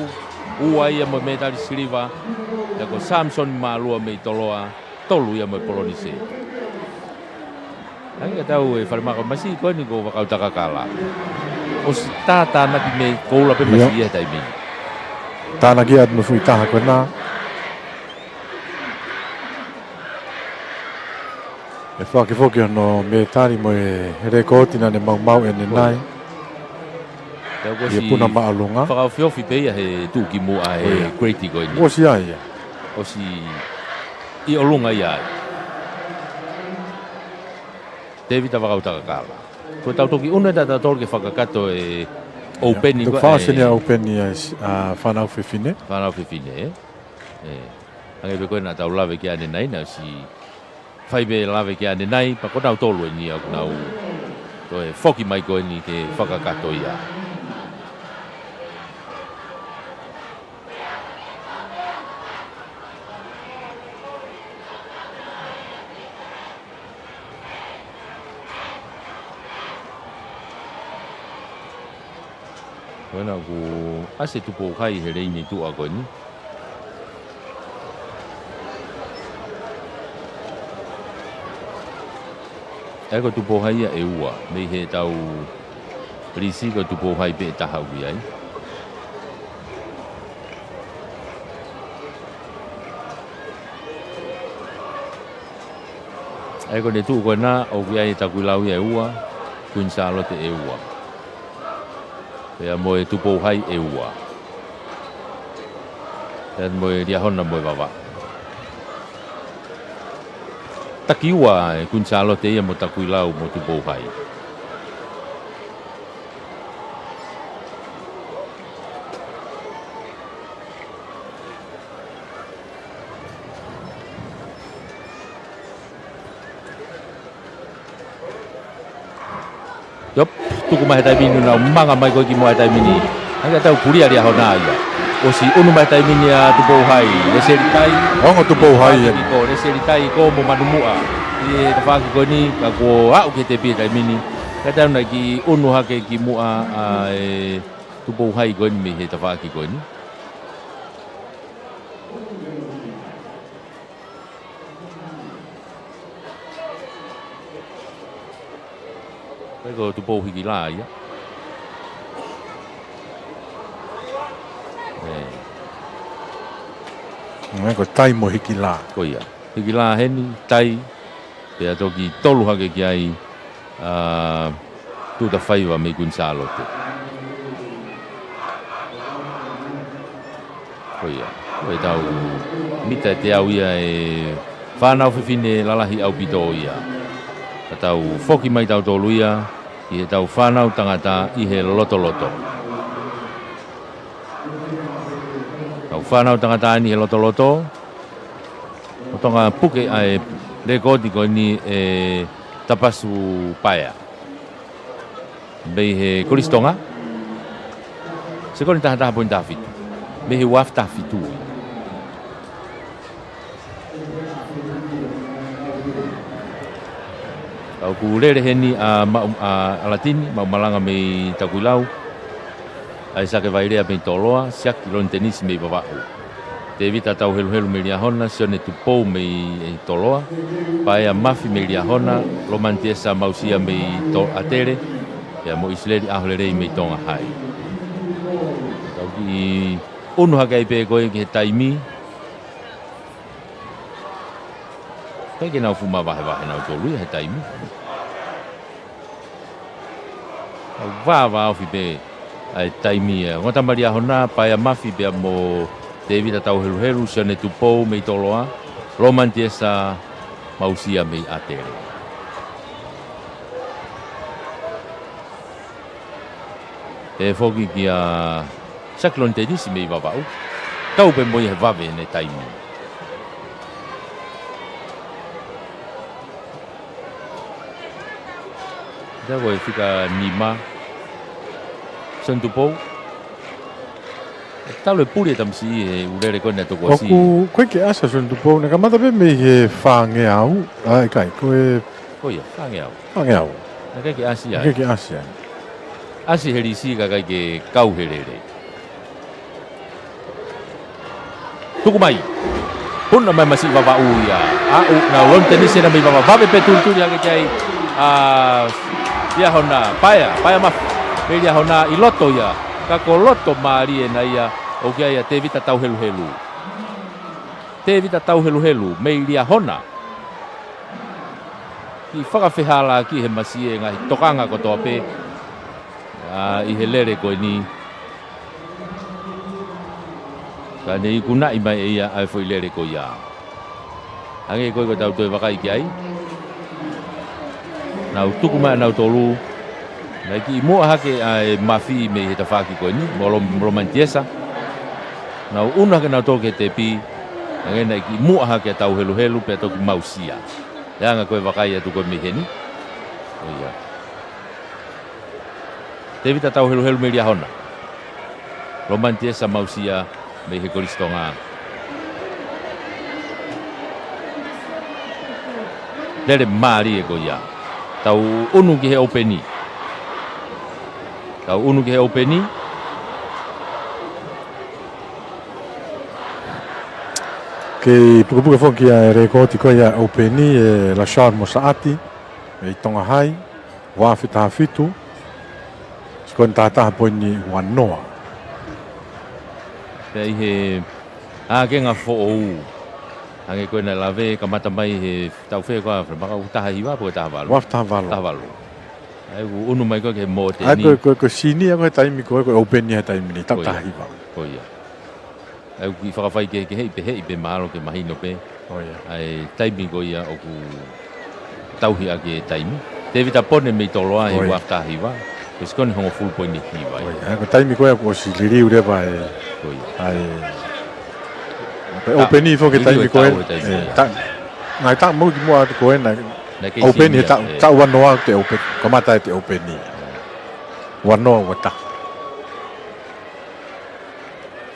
Ua ia mo e mētali siliva. Pea ko Samisoni Mālua mei Toloa. Tolu ia mo e polonise. Naʻe ʻikai ke tau e falemako masiʻi ko eni ko Vakautakakala. ʻOsi tātānaki mei koula pē. Ia. Masiʻi ia he taimi ni. Tānaki atu mo e foʻi taha ko ena. ʻE foaki foki hono mētali mo e lekooti naʻa ne maumauʻi ʻanenai. Ia, kuo ʻosi puna māʻolunga. Fakaofiofi pē ia he tuʻu ki muʻa he, ko ia, grade ko eni. Kuo ʻosi ia. ʻOsi ʻi ʻolunga ia ai. Tevita Vakautakakala. Ko ʻetau toki ʻunu ʻe tautolu ke fakakakato e, ia, open ko e fāsini ia open ia, ʻa, fānau fefine. Fānau fefine, ē? ʻE. Hangē pē ko ena naʻa tau lave ki ai ʻanenai, naʻe ʻosi fai pē lave ki ai ʻanenai, pea ko nautolu eni ʻoku nau toe foki mai ko eni ke fakakakato ia. Ko ena ʻoku ʻasi e Tupou Hai he leini tuʻa ko eni. ʻE ko Tupou Hai ia ʻe ua, mei he tau lisi ko Tupou Hai pē ʻe taha ʻoku ʻi ai. ʻE ko ʻene tuʻu ko ena ʻoku ʻi ai e Takuilau ia ʻe ua, Kuini Sālote ʻe ua. Pea mo e Tupou Hai ʻe ua. Pea mo e Liahona mo e Vavaʻu. Taki ua e Kuini Sālote ia mo Takuilau mo Tupou Hai. Iop, tuku mai he taimi ni, nau manga mai ko ē ki muʻa he taimi ni. Hangē tau pulia Liahona ia. ʻOsi ʻunu mai he taimi ni ʻa Tupou Hai, Leseli Tai. Ongo Tupou Hai, ē. Ko Leseli Tai ko mo Manumuʻa. ʻI he tafaʻaki ko eni, ka kuo aʻu ki he tepi he taimi ni. Ka tau naʻe kiʻi ʻunu hake ki muʻa ʻa e Tupou Hai ko eni mei he tafaʻaki ko eni. Pea ko Tupou Hikila ia. ʻE. ʻE, ko Tai mo Hikila. Ko ia. Hikila heni, Tai. Pea toki tolu hake ki ai, ʻa, Tuʻutafaiva mei Kuini Sālote. Ko ia, ko e tau mita ʻe teau ia e fānau fefine lalahi ʻaupito ia. Ka tau foki mai tautolu ia, ʻi he tau fānau tangata ʻi he lotoloto. Tau fānau tangata ʻi he lotoloto, ʻo Tonga puke ʻa e lekooti ko eni ʻe Tapasu Paea. Mei he Kolisi Tonga. Sekoni taha taha poini taha fitu. Mei he uaafe taha fitu. Ka ʻoku lele heni ʻa Maʻu, ʻa ʻAlatini, Maʻu Malanga mei Takuilau. ʻAisake Vailea mei Toloa, Siaki Lonitenisi mei Vavaʻu. Tēvita Tauheluhelu mei Liahona, Sione Tupou mei Toloa, Paea Mafi mei Liahona, Lomani Tiesa Mausia mei To-, ʻAtele, pea mo ʻIsileli ʻAholelei mei Tonga Hai. Tau kiʻi ʻunu hake ai pē ko ē ki he taimi. Pea ke nau fuʻu mavahevahe nautolu ia he taimi. Vāvāofi pē ʻa e taimi ia. Ngata mai Liahona, Paea Mafi pea mo Tēvita Tauheluhelu, Sione Tupou mei Toloa, Lomani Tiesa Mausia mei ʻAtele. Pea foki kia Siaki Lonitenisi mei Vavaʻu. Tau pē mo ia he vave ʻene taimi. Tau ko e fika nima. Sione Tupou. Talu e puli ʻa e tamasiʻi he ʻū lele ko ena toko asi. ʻOku, ko e ke ʻasi ʻa Sione Tupou, naʻe kamata pē mei he fāngeau. ʻA, ʻikai, ko e Ko ia, fāngeau. Fāngeau. Naʻe ʻikai ke ʻasi ai. ʻIkai ke ʻasi ai. ʻAsi he lisi ka ʻikai ke kau he lele. Tuku mai. Puna mai masiʻi Vavaʻu ia. Aʻu na Lonitenisi ena mei Vavaʻu. Vave pē tulituli hake ki ai. ʻA Liahona, Paea, Paea Mafi. Mei Liahona ʻi loto ia. Ka ko loto mālie ena ia. ʻOku ʻi ai ʻa Tēvita Tauheluhelu. Tēvita Tauheluhelu, mei Liahona. Kiʻi fakafehālaaki he masiʻi e ngaahi tokanga kotoa pē, ʻa, ʻi he lele ko eni. Ka ne ikunaʻi mai ʻe ia ʻa e foʻi lele ko ia. Hangē ko ē ko ʻetau toe vakai ki ai. Nau tuku mai ʻa nautolu. Naʻe kiʻi muʻa hake ʻa e Mafi mei he tafaʻaki ko eni, mo Lo-, mo Lomani Tiesa. Nau ʻunu hake nautolu ki he tepi, hangē naʻe kiʻi muʻa hake ʻa Tauheluhelu pea toki Mausia. He anga ko e vakai atu ko ē mei heni. ʻO ia. Tēvita Tauheluhelu mei Liahona. Lomani Tiesa Mausia mei he Kolisi Tonga. Lele mālie ko ia. Tau ʻunu ki he ʻoupeni. Tau ʻunu ki he ʻoupeni. Kei pukepuke foki ʻa e lēkooti ko ia ʻoupeni ʻe Lashard Mosaʻati, mei Tonga Hai, uaafe taha fitu, sekoni taha taha poini ua noa. Pea ʻi he ʻākenga foʻou, hangē ko ena lave, kamata mai he taʻu fē ko ā, maka ʻoku taha hiva, pe ko e taha valu? Uaafe taha valu. Taha valu. ʻA ia ʻoku ʻunu mai ko ē ki he mōteni. ʻA ia ko e, ko e, ko e senior ko ē he taimi ko ē, ko e ʻoupeni he taimi ni, taʻu taha hiva. Ko ia. ʻA ia ʻoku kiʻi fakafai kehekeheʻi pē, heʻi pē mahalo ke mahino pē. Ko ia. ʻA e taimi ko ia ʻoku tauhi ʻaki e taimi. Tēvita Pone mei Toloa he uaafe taha hiva. Ko e sekoni hongofulu poini hiva. Ko ia. ʻA ia ko e taimi ko ē ʻoku ʻosi liliu leva e. Ko ia. ʻA e. Ko e ʻoupeni foki e taimi ko ē. Liliu e taʻu he taimi ko ia. Ngaahi taʻu mou ki muʻa atu ko ē naʻe ʻoupeni he taʻu, taʻu ua noa te ʻoupeni. Kamata e te ʻoupeni. Ua noa ua taha.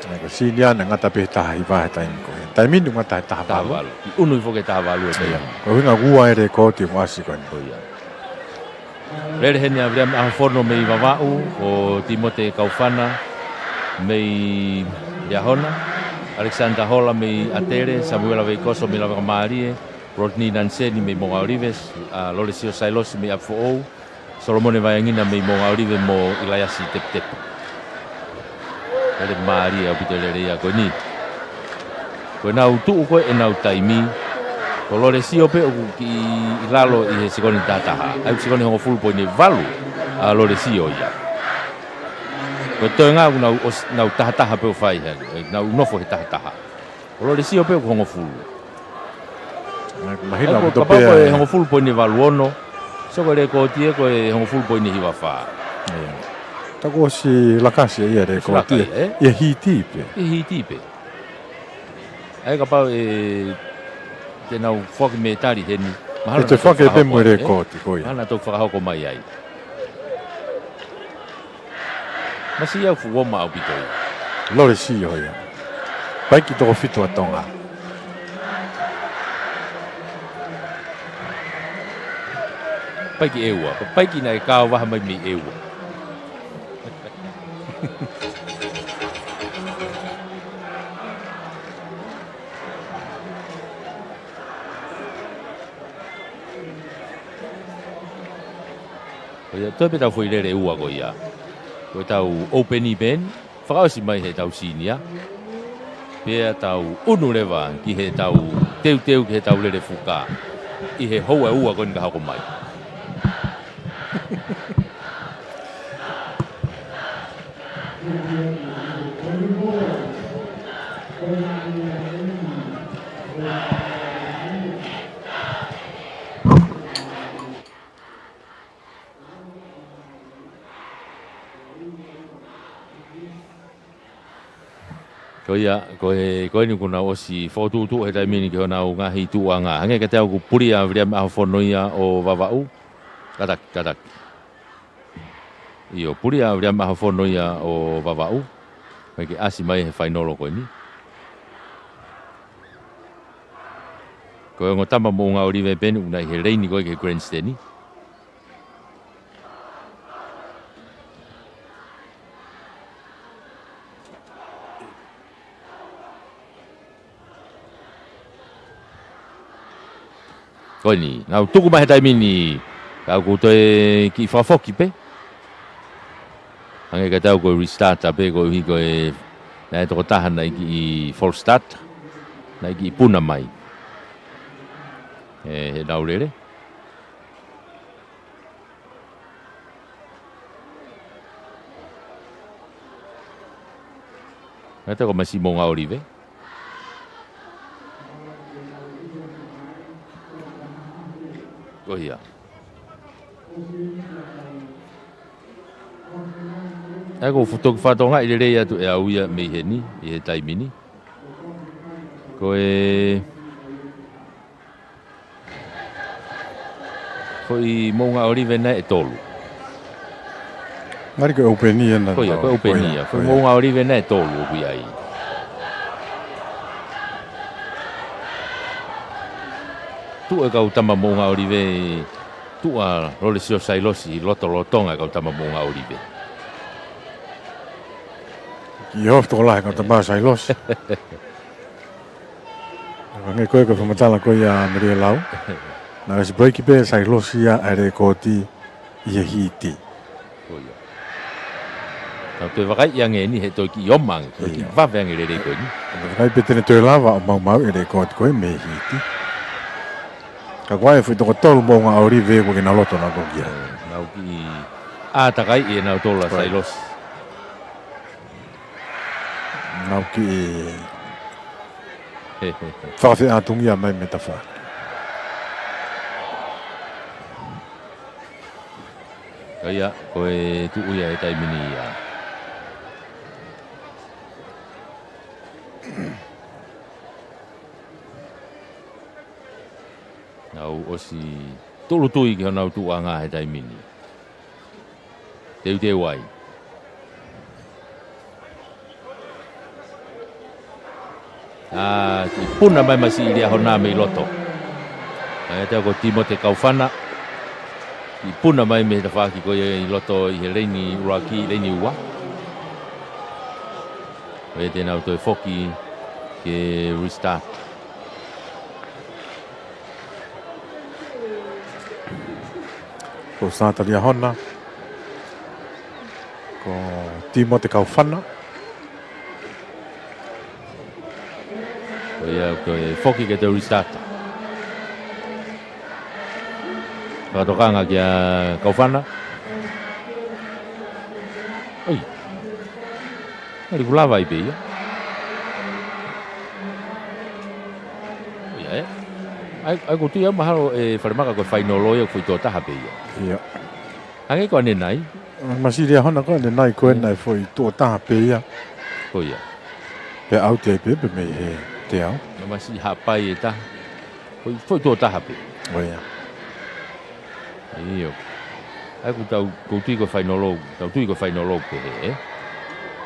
ʻA ia ko e senior naʻe ngata pē he taha hiva he taimi ko ē. Taimi ni ngata he taha valu. Taha valu. ʻI ʻunu foki he taha valu e taimi. Ko e ʻuhinga ua e lēkooti ʻoku ʻasi ko eni. Ko ia. Lele heni ʻa Viliami ʻAhofono mei Vavaʻu, ko Timote Kaufana mei Liahona, Alexander Hola mei ʻAtele, Samuela Veikoso mei Lavekamālie, Rodney Nanseni mei Moʻungaʻolive, ʻa Lolesio Sailosi mei ʻApifoʻou, Solomone Vaeangina mei Moʻungaʻolive mo ʻIlaiasi Teputepu. Lele mālie ʻaupito e lele ia ko eni. Ko ʻenau tuʻu ko ē ʻenau taimi, ko Lolesio pē ʻoku kiʻi ʻi lalo ʻi he sekoni taha taha. ʻA ia ko e sekoni hongofulu poini valu ʻa Lolesio ia. Ko e toenga ʻoku nau ʻos-, nau taha taha pē ʻo fai heni, ʻe nau nofo he taha taha. Ko Lolesio pē ʻoku hongofulu. Mahino ʻaupito pē ko e hongofulu poini valu ono. So ko e lēkooti ē ko e hongofulu poini hiva fā. Ia. Taʻu kuo ʻosi lakasi ia e lēkooti. Laka ia, ē? Ia hiti pē. Ia hiti pē. ʻA ia kapau ʻe te nau foaki metali heni. Mahalo ʻe te foaki pē mo e lēkooti, ko ia. Mahalo naʻa toki fakahoko mai ai. Masiʻi au fuʻu oma ʻaupito ia. Lole sio ia. Paiki toko fitu ʻa Tonga. Paiki ʻEua. Paiki naʻe kao vaha mai mei ʻEua. Ko ia, toe pē ʻetau foʻi lele ʻe ua ko ia. Ko ʻetau ʻoupeni pē eni, fakaʻosi mai heʻetau senior. Pea tau ʻunu leva ki heʻetau teuteu ki heʻetau lele fuka. ʻI he houa ʻe ua ko eni ka hoko mai. Ko ia, ko e, ko eni kuo nau ʻosi fokotuʻutuʻu he taimi ni ki honau ngaahi tuʻuʻanga. Hangē kiate au ko Pulia Viliami ʻAhofono ia ʻo Vavaʻu. Kātaki, kātaki. ʻIo, Pulia Viliami ʻAhofono ia ʻo Vavaʻu. Mai ke ʻasi mai he fainolo ko eni. Ko e ongo tama Moʻunga ʻOlive pē eni ʻoku na ʻi he leini ko ē ki he grandstand. Ko eni, nau tuku mai he taimi ni, ka ʻoku toe kiʻi fakafoki pē. Hangē kiate au ko e restart pē koeʻuhi ko e, naʻe tokotaha naʻe kiʻi false start, naʻe kiʻi puna mai. ʻE, heʻenau lele. Ngata ko Masiʻi Moʻunga ʻOlive. Ko ia. ʻA ia ko e fuʻu toki fatongia lelei atu ʻe au ia mei heni, ʻi he taimi ni. Ko e foʻi Moʻunga ʻOlive naʻe tolu. Ngali ko e ʻoupeni ena. Ko ia, ko e ʻoupeni ia. Foʻi Moʻunga ʻOlive naʻe tolu ʻoku ʻi ai. Tuʻu e kau tama Moʻunga ʻOlive, tuʻu ʻa Lolesio Sailosi ʻi lotolotonga e kau tama Moʻunga ʻOlive. Kiʻi ofi tokolahi e kau tama Sailosi. Hangē ko e ko e fakamatala ko ia ʻa Melie Lau. Naʻe ʻosi break pē ʻe Sailosi ia ʻa e lēkooti ʻi he hiti. Ko ia. Tau toe vakai ange eni he toe kiʻi oma ange, toe kiʻi vave ange lelei ko eni. Tau vakai pē te ne toe lava ʻo maumauʻi e lēkooti ko ē mei he hiti. Ka ko e foʻi toko tolu Moʻunga ʻOlive kuo ke nau loto nautolu ia. Nau kiʻi ʻātakaiʻi ʻe nautolu ʻa Sailosi. Nau kiʻi fakafeʻātungia mai mei tafaʻaki. Ka ia, ko e tuʻu ia he taimi ni ia. Nau ʻosi tūʻulutui ki honau tuʻuʻanga he taimi ni. Teuteu ai. ʻA, kiʻi puna mai Masiʻi Liahona mei loto. ʻA ia ko Timote Kaufana. Kiʻi puna mai mei he tafaʻaki ko ia ʻi loto ʻi he leini ʻuluaki, leini ua. ʻA ia te nau toe foki ke restart. Ko Sata Liahona. Ko Timote Kaufana. Ko ia, ko e foki ke toe restart. Fakatokanga kia Kaufana. ʻOi. Ngali kuo lava ai pē ia. ʻOi, ʻa e. ʻA e, ʻa e, ʻoku ou tui au mahalo ʻe Falemaka ko e fainolo ia ʻoku foʻi tuʻo taha pē ia. Ia. Hangē ko ʻanenai. Masiʻi Liahona ko ʻanenai ko ena ʻe foʻi tuʻo taha pē ia. Ko ia. Pea ʻauti ai pē pē mei he teau. Masiʻi Haʻapai ʻe taha. Foʻi, foʻi tuʻo taha pē. Ko ia. ʻIo. ʻA ia ʻoku tau, ʻoku ou tui ko e fainolo, tau tui ko e fainolo pē he, ē?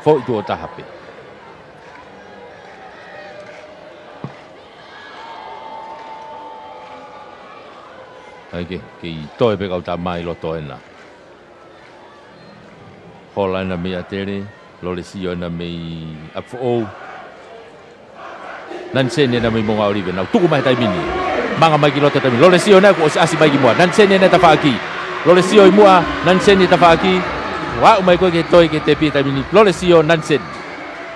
Foʻi tuʻo taha pē. ʻAi ke, kei toe pē kau tā mai loto ena. Hola ena mei ʻAtele, Lolesio ena mei ʻApifoʻou. Naniseni ena mei Moʻungaʻolive, nau tuku mai he taimi ni. Manga mai ki loto he taimi ni. Lolesio ena kuo ʻosi ʻasi mai ki muʻa. Naniseni ena tafaʻaki. Lolesio ʻi muʻa, Naniseni tafaʻaki. Ua aʻu mai ko ē ke toe ki he tepi he taimi ni. Lolesio Naniseni.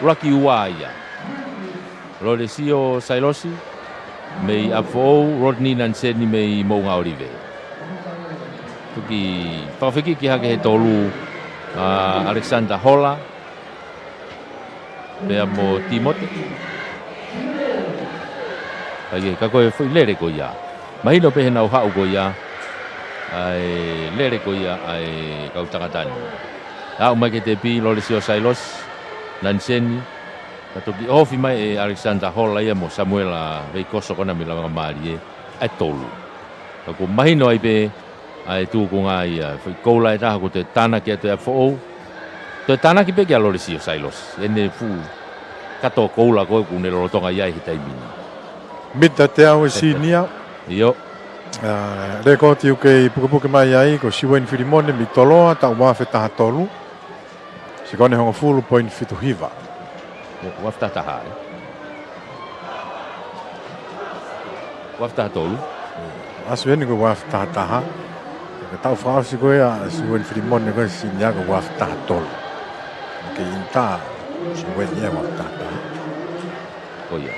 ʻUluaki ua ia. Lolesio Sailosi mei ʻApifoʻou, Rodney Naniseni mei Moʻungaʻolive. Toki fakafekiki hake he tolu, ʻa Alexander Hola pea mo Timote. ʻAi ke, ka ko e foʻi lele ko ia. Mahino pē heʻenau haʻu ko ia, ʻa e lele ko ia ʻa e kau tangata ni. Aʻu mai ki he tepi, Lolesio Sailosi, Naniseni, ka toki ofi mai ʻe Alexander Hola ia mo Samuela Veikoso ko ena mei Lavengamālie, ʻa e tolu. Ka kuo mahino ai pē ʻa e tūkunga ia, foʻi koula ʻe taha kuo toe tānaki atu ʻe ʻApifoʻou. Toe tānaki pē kia Lolesio Sailosi, ʻene fuʻu kato koula ko ē kuo ne lolotonga ʻi ai he taimi ni. Mita teau e senior. ʻIo. ʻA, lēkooti ʻoku kei pukepuke mai ai ko Siueni Filimone mei Toloa, taʻu ua afe taha tolu. Sekone hongofulu poini fitu hiva. Ua afe taha taha, ē? Ua afe taha tolu. ʻAsi eni ko ua afe taha taha. Ko e taʻu fakaʻosi ko ē ʻa Siueni Filimone ko e senior ko ua afe taha tolu. Ko e ʻinitā Siueni ʻi he ua afe taha taha. Ko ia.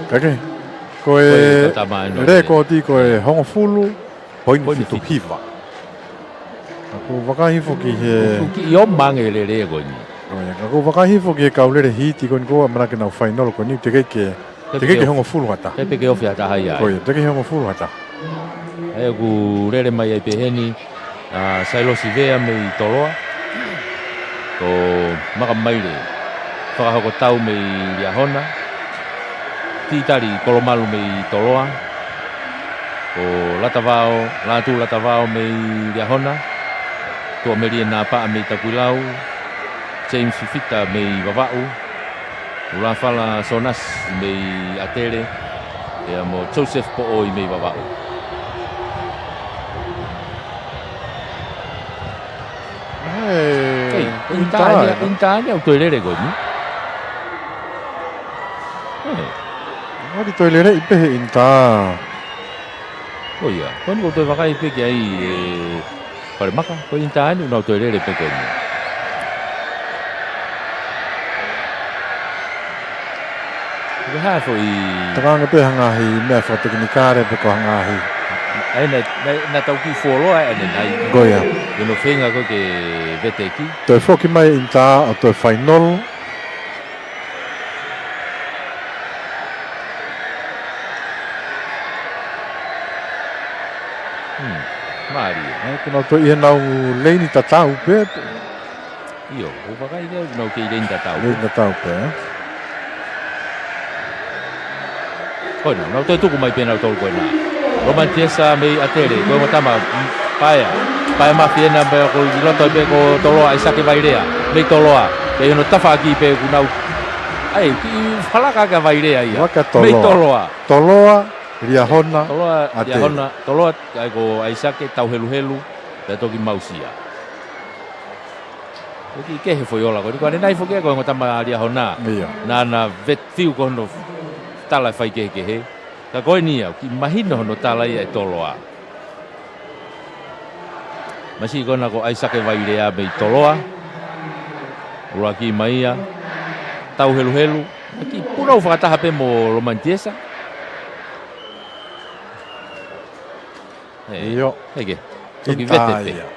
Ka ke, ko e, ko e kau tā mai ena lēkooti ko e hongofulu poini fitu hiva. Ka ʻoku ou vakai hifo ki he, ʻoku kiʻi ʻomi ange e lele ko eni. Ko ia, ka ʻoku ou vakai hifo ki he kau lele hiti ko eni ko ē ʻamanaki ke nau fainolo ko eni, teʻeki ke, teʻeki ke hongofulu ha taha. Teʻeki ke ofi ha taha ia. Ko ia, teʻeki ke hongofulu ha taha. ʻA ia ʻoku lele mai ai pē heni, ʻa Sailosi Vea mei Toloa. Ko Maka Maile Fakahokotau mei Liahona. Titali Kolomalu mei Toloa. Ko Latavao, Lātū Latavao mei Liahona. Tuʻamelie Napaʻa mei Tapuilau. James Fifita mei Vavaʻu. ʻUlafala Sonasi mei ʻAtele. Pea mo Joseph Poʻoi mei Vavaʻu. Hei, ʻinitā eni, ʻinitā eni ʻoku toe lele ko eni. Hei. ʻOku toe lele ʻi pē he ʻinitā. Ko ia, ko eni ʻoku toe vakai pē ki ai ʻe Falemaka, ko e ʻinitā eni ʻoku nau toe lele pē ko eni. Ko e hā foʻi. Tokanga pē ha ngaahi meʻa fakatekinikale pe ko ha ngaahi. ʻAi na, na, na tau kiʻi fuoloa ʻanenai. Ko ia. Ke no feinga ko ē ke veteki. Toe foki mai ʻinitā ʻo toe fainolo. Hmm, mālie. ʻAi, kuo nau toe ʻi heʻenau leini tatau pē. ʻIo, ʻoku vakai ke nau kei leini tatau. Leini tatau pē, ē? Ko ena, nau toe tuku mai pē nautolu ko ena. Lomani Tiesa mei ʻAtele, ko e ongo tama, mm, Paea. Paea Mafi ena pea ko ʻi loto pē ko Toloa, ʻAisake Vailea, mei Toloa. Pea ʻi hono tafaʻaki pē kuo nau. ʻAi, kiʻi falaka kia Vailea ia. Maka Toloa. Mei Toloa. Toloa, Liahona, Toloa, ʻAtele. Liahona, Toloa, ʻai ko ʻAisake, tau heluhelu, pea toki mausia. Ko e kiʻi kehe foʻi ola ko eni, ko ʻanenai foki ko e ongo tama Liahona. ʻIo. Naʻa na vet fiu ko hono tala faikehekehe. Ka ko eni ia, kiʻi mahino hono tala ia ʻe Toloa. Masiʻi ko ena ko ʻAisake Vailea mei Toloa. ʻUluaki mai ia. Tau heluhelu. Kiʻi punou fakataha pē mo Lomani Tiesa. Hei. ʻIo. Hei ke. Toki ʻInitā vete pē ia.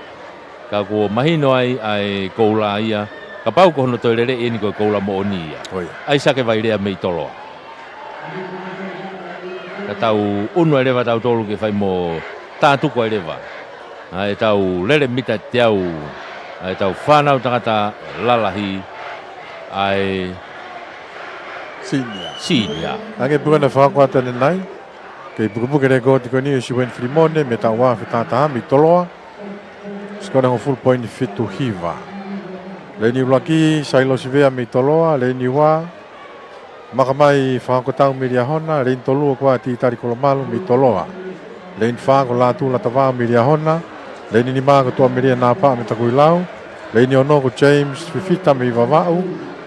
Ka kuo mahino ai ʻa e koula ia. Kapau ko hono toe lele eni ko e koula moʻoni ia. Ko ia. ʻAisake Vailea mei Toloa. Ka tau ʻunu ai leva tautolu ke fai mo tātuku ai leva. ʻA ʻetau lele mita teau. ʻA ʻetau fānau tangata lalahi. ʻA e senior. Senior. Ange puka na fakakoa tane nai. Kei pukepuke lēkooti ko eni ʻe Siueni Filimone, mei he taʻu ua afe taha taha mei Toloa. Sekone hongofulu poini fitu hiva. Leini ʻuluaki, Sailosi Vea mei Toloa. Leini ua, Makamai Fakakotau mei Liahona. Leini tolu ko ā Titali Kolomalu mei Toloa. Leini fā ko Lātū Latavao mei Liahona. Leini nima ko Tuʻamelie Napaʻa mei Takuilau. Leini ono ko James Fifita mei Vavaʻu.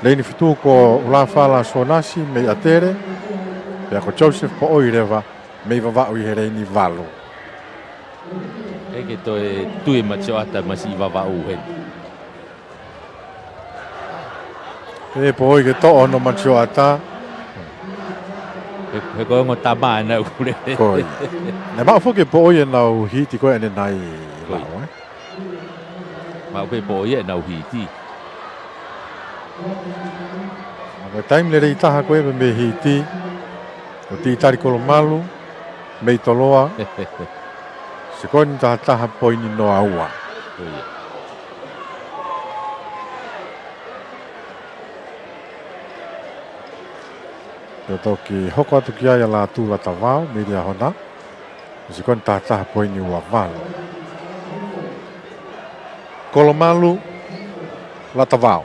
Leini fitu ko ʻUlafala Sonasi mei ʻAtele. Pea ko Joseph Poʻoi leva mei Vavaʻu ʻi he leini valu. ʻE ke toe tui e Matioʻata masi ʻi Vavaʻu heni. ʻE Poʻoi ke toʻo hono Matioʻata. He, he ko e ongo tama ʻenau kule. Ko ia. Naʻe maʻu foki ʻe Poʻoi ʻenau hiti ko ē ʻanenai. Ko ia. Lau, ē? Maʻu pē Poʻoi ʻenau hiti. Ko e taimi lelei taha ko ē mei hiti. Ko Titali Kolomalu mei Toloa. Sekoni taha taha poini noa ua. Ko ia. Pea toki hoko atu ki ai ʻa Lātū Latavao mei Liahona. Sekoni taha taha poini ua valu. Kolomalu, Latavao.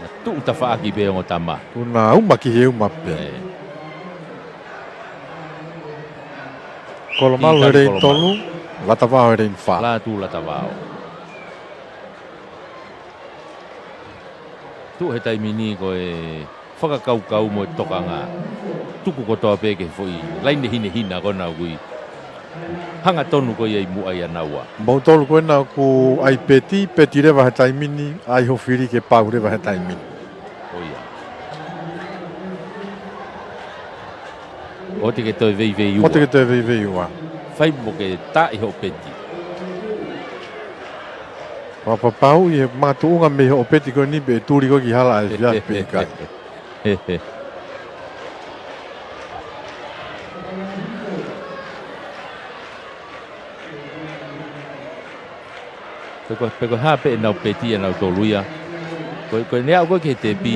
Na tuʻu tafaʻaki pē ongo tama. Kuo na uma ki he uma pē. ʻE. Kolomalu Titali he leini Kolomalu. Tolu, Latavao he leini fā. Lātū Latavao. Tuʻu he taimi ni ko e fakakaukau mo e tokanga. Tuku kotoa pē ki he foʻi laine hinehina ko ena ʻoku ʻi. Hangatonu ko ia ʻi muʻa ʻia naua. Moutolu ko ena ʻoku ʻai peti, peti leva he taimi ni, ʻai ho fili ke pau leva he taimi ni. Ko ia. ʻOua te ke toe veiveiua. ʻOua te ke toe veiveiua. Fai mo ke tā ʻi hoʻo peti. Fakapapauʻi he makatuʻunga mei hoʻo peti ko eni pe ʻe tuli koe ki hala ʻa e efiafi pe ʻikai. Pe ko, pe ko e hā pē ʻenau peti ʻanautolu ia. Ko, ko ʻene aʻu ko ē ki he tepi.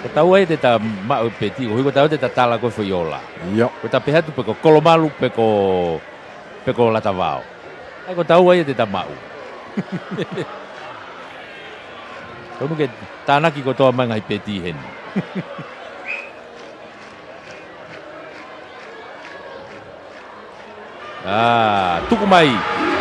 Ko taua ia te ta maʻu e peti, koeʻuhi ko taua te ta tala ko ē foʻi ola. ʻIo. Ko ta pehē atu pe ko Kolomalu, pe ko, pe ko Latavao. ʻAi ko taua ia te ta maʻu. Tonu ke tānaki kotoa mai ngaahi peti heni. Ā, tuku mai.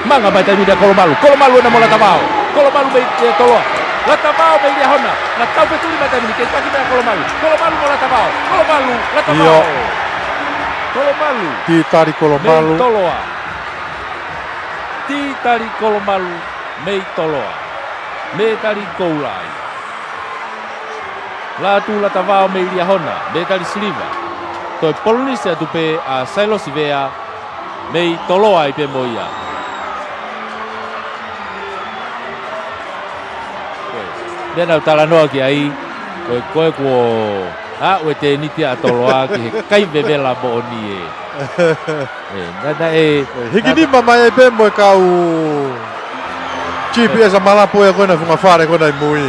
Manga mai taimi ni ʻa Kolomalu. Kolomalu ena mo Latavao. Kolomalu mei, ē, Toloa. Latavao mei Liahona. Na tau fetuli mai taimi ni. Kei taki mai ʻa Kolomalu. Kolomalu mo Latavao. Kolomalu, Latavao. ʻIo. Kolomalu. Titali Kolomalu. Mei Toloa. Titali Kolomalu mei Toloa. Mētali koula ia. Lātū Latavao mei Liahona, mētali siliva. Toe polonise atu pē ʻa Sailosi Vea mei Toloa ai pē mo ia. Meʻa naʻa ku talanoa ki ai, ko e, ko e kuo aʻu e tēniti ʻa Toloa ki he kai vevela moʻoni ē. Ē, naʻa, naʻe, ē, hiki naʻa nima mai ai pē mo e kau G P S ʻa Malapo ia ko ena funga fale ko ena ʻi mui.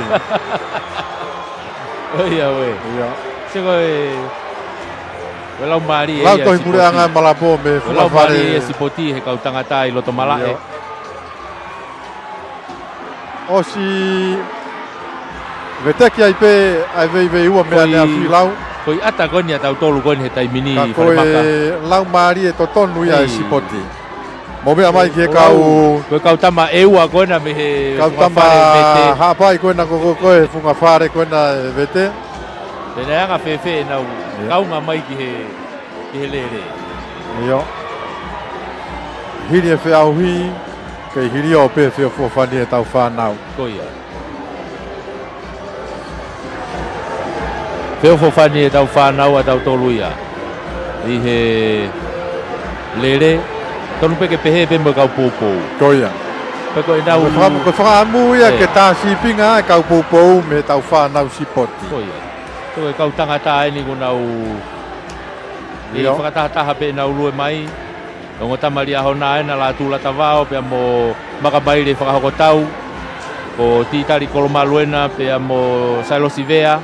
ʻOiauē. ʻIo. Sio ko e, ko e laumālie ia Lau tohi sipoti. Puleʻanga ʻa Malapo mei he funga fale. Ko e laumālie ia sipoti he kau tangata ʻi loto malaʻe. ʻIo. ʻOsi veteki ai pē ʻa e veiveiua meʻa Ko e, ne afi lau. Ko e ʻata ko eni ʻatautolu ko eni he taimi ni Ka ko e falemaka. Laumālie totonu ia ʻa e Ei. Sipoti. Mo meʻa mai ki he Ko e kau, kau ko e kau tama ʻEua ko ena mei he kau funga tama fale vete. Haʻapai ko ena ko, ko, ko e funga fale ko ena ʻe vete. Pea naʻe anga fēfē ʻenau Ia. Kaunga mai ki he, ki he lele. ʻIo. Hili e feʻauhi, kei hili ʻo pē feʻofoʻofani ʻetau fānau. Ko ia. Feʻofoʻofani ʻetau fānau ʻatautolu ia. ʻI he lele, tonu pē ke pehē pē mo e kau poupou. Ko ia. Pea ko ʻenau Ko e faka-, ko e fakaʻamu ia Ē. Ke tā sīpinga e kau poupou mei heʻetau fānau sipoti. Ko ia. Ko e kau tangata eni kuo nau ʻI ʻIo. Fakatahataha pē ʻenau lue mai. Ongo tama Liahona ena Lātū Latavao pea mo Makamaile Fakahokotau. Ko Titali Kolomalu ena pea mo Sailosi Vea.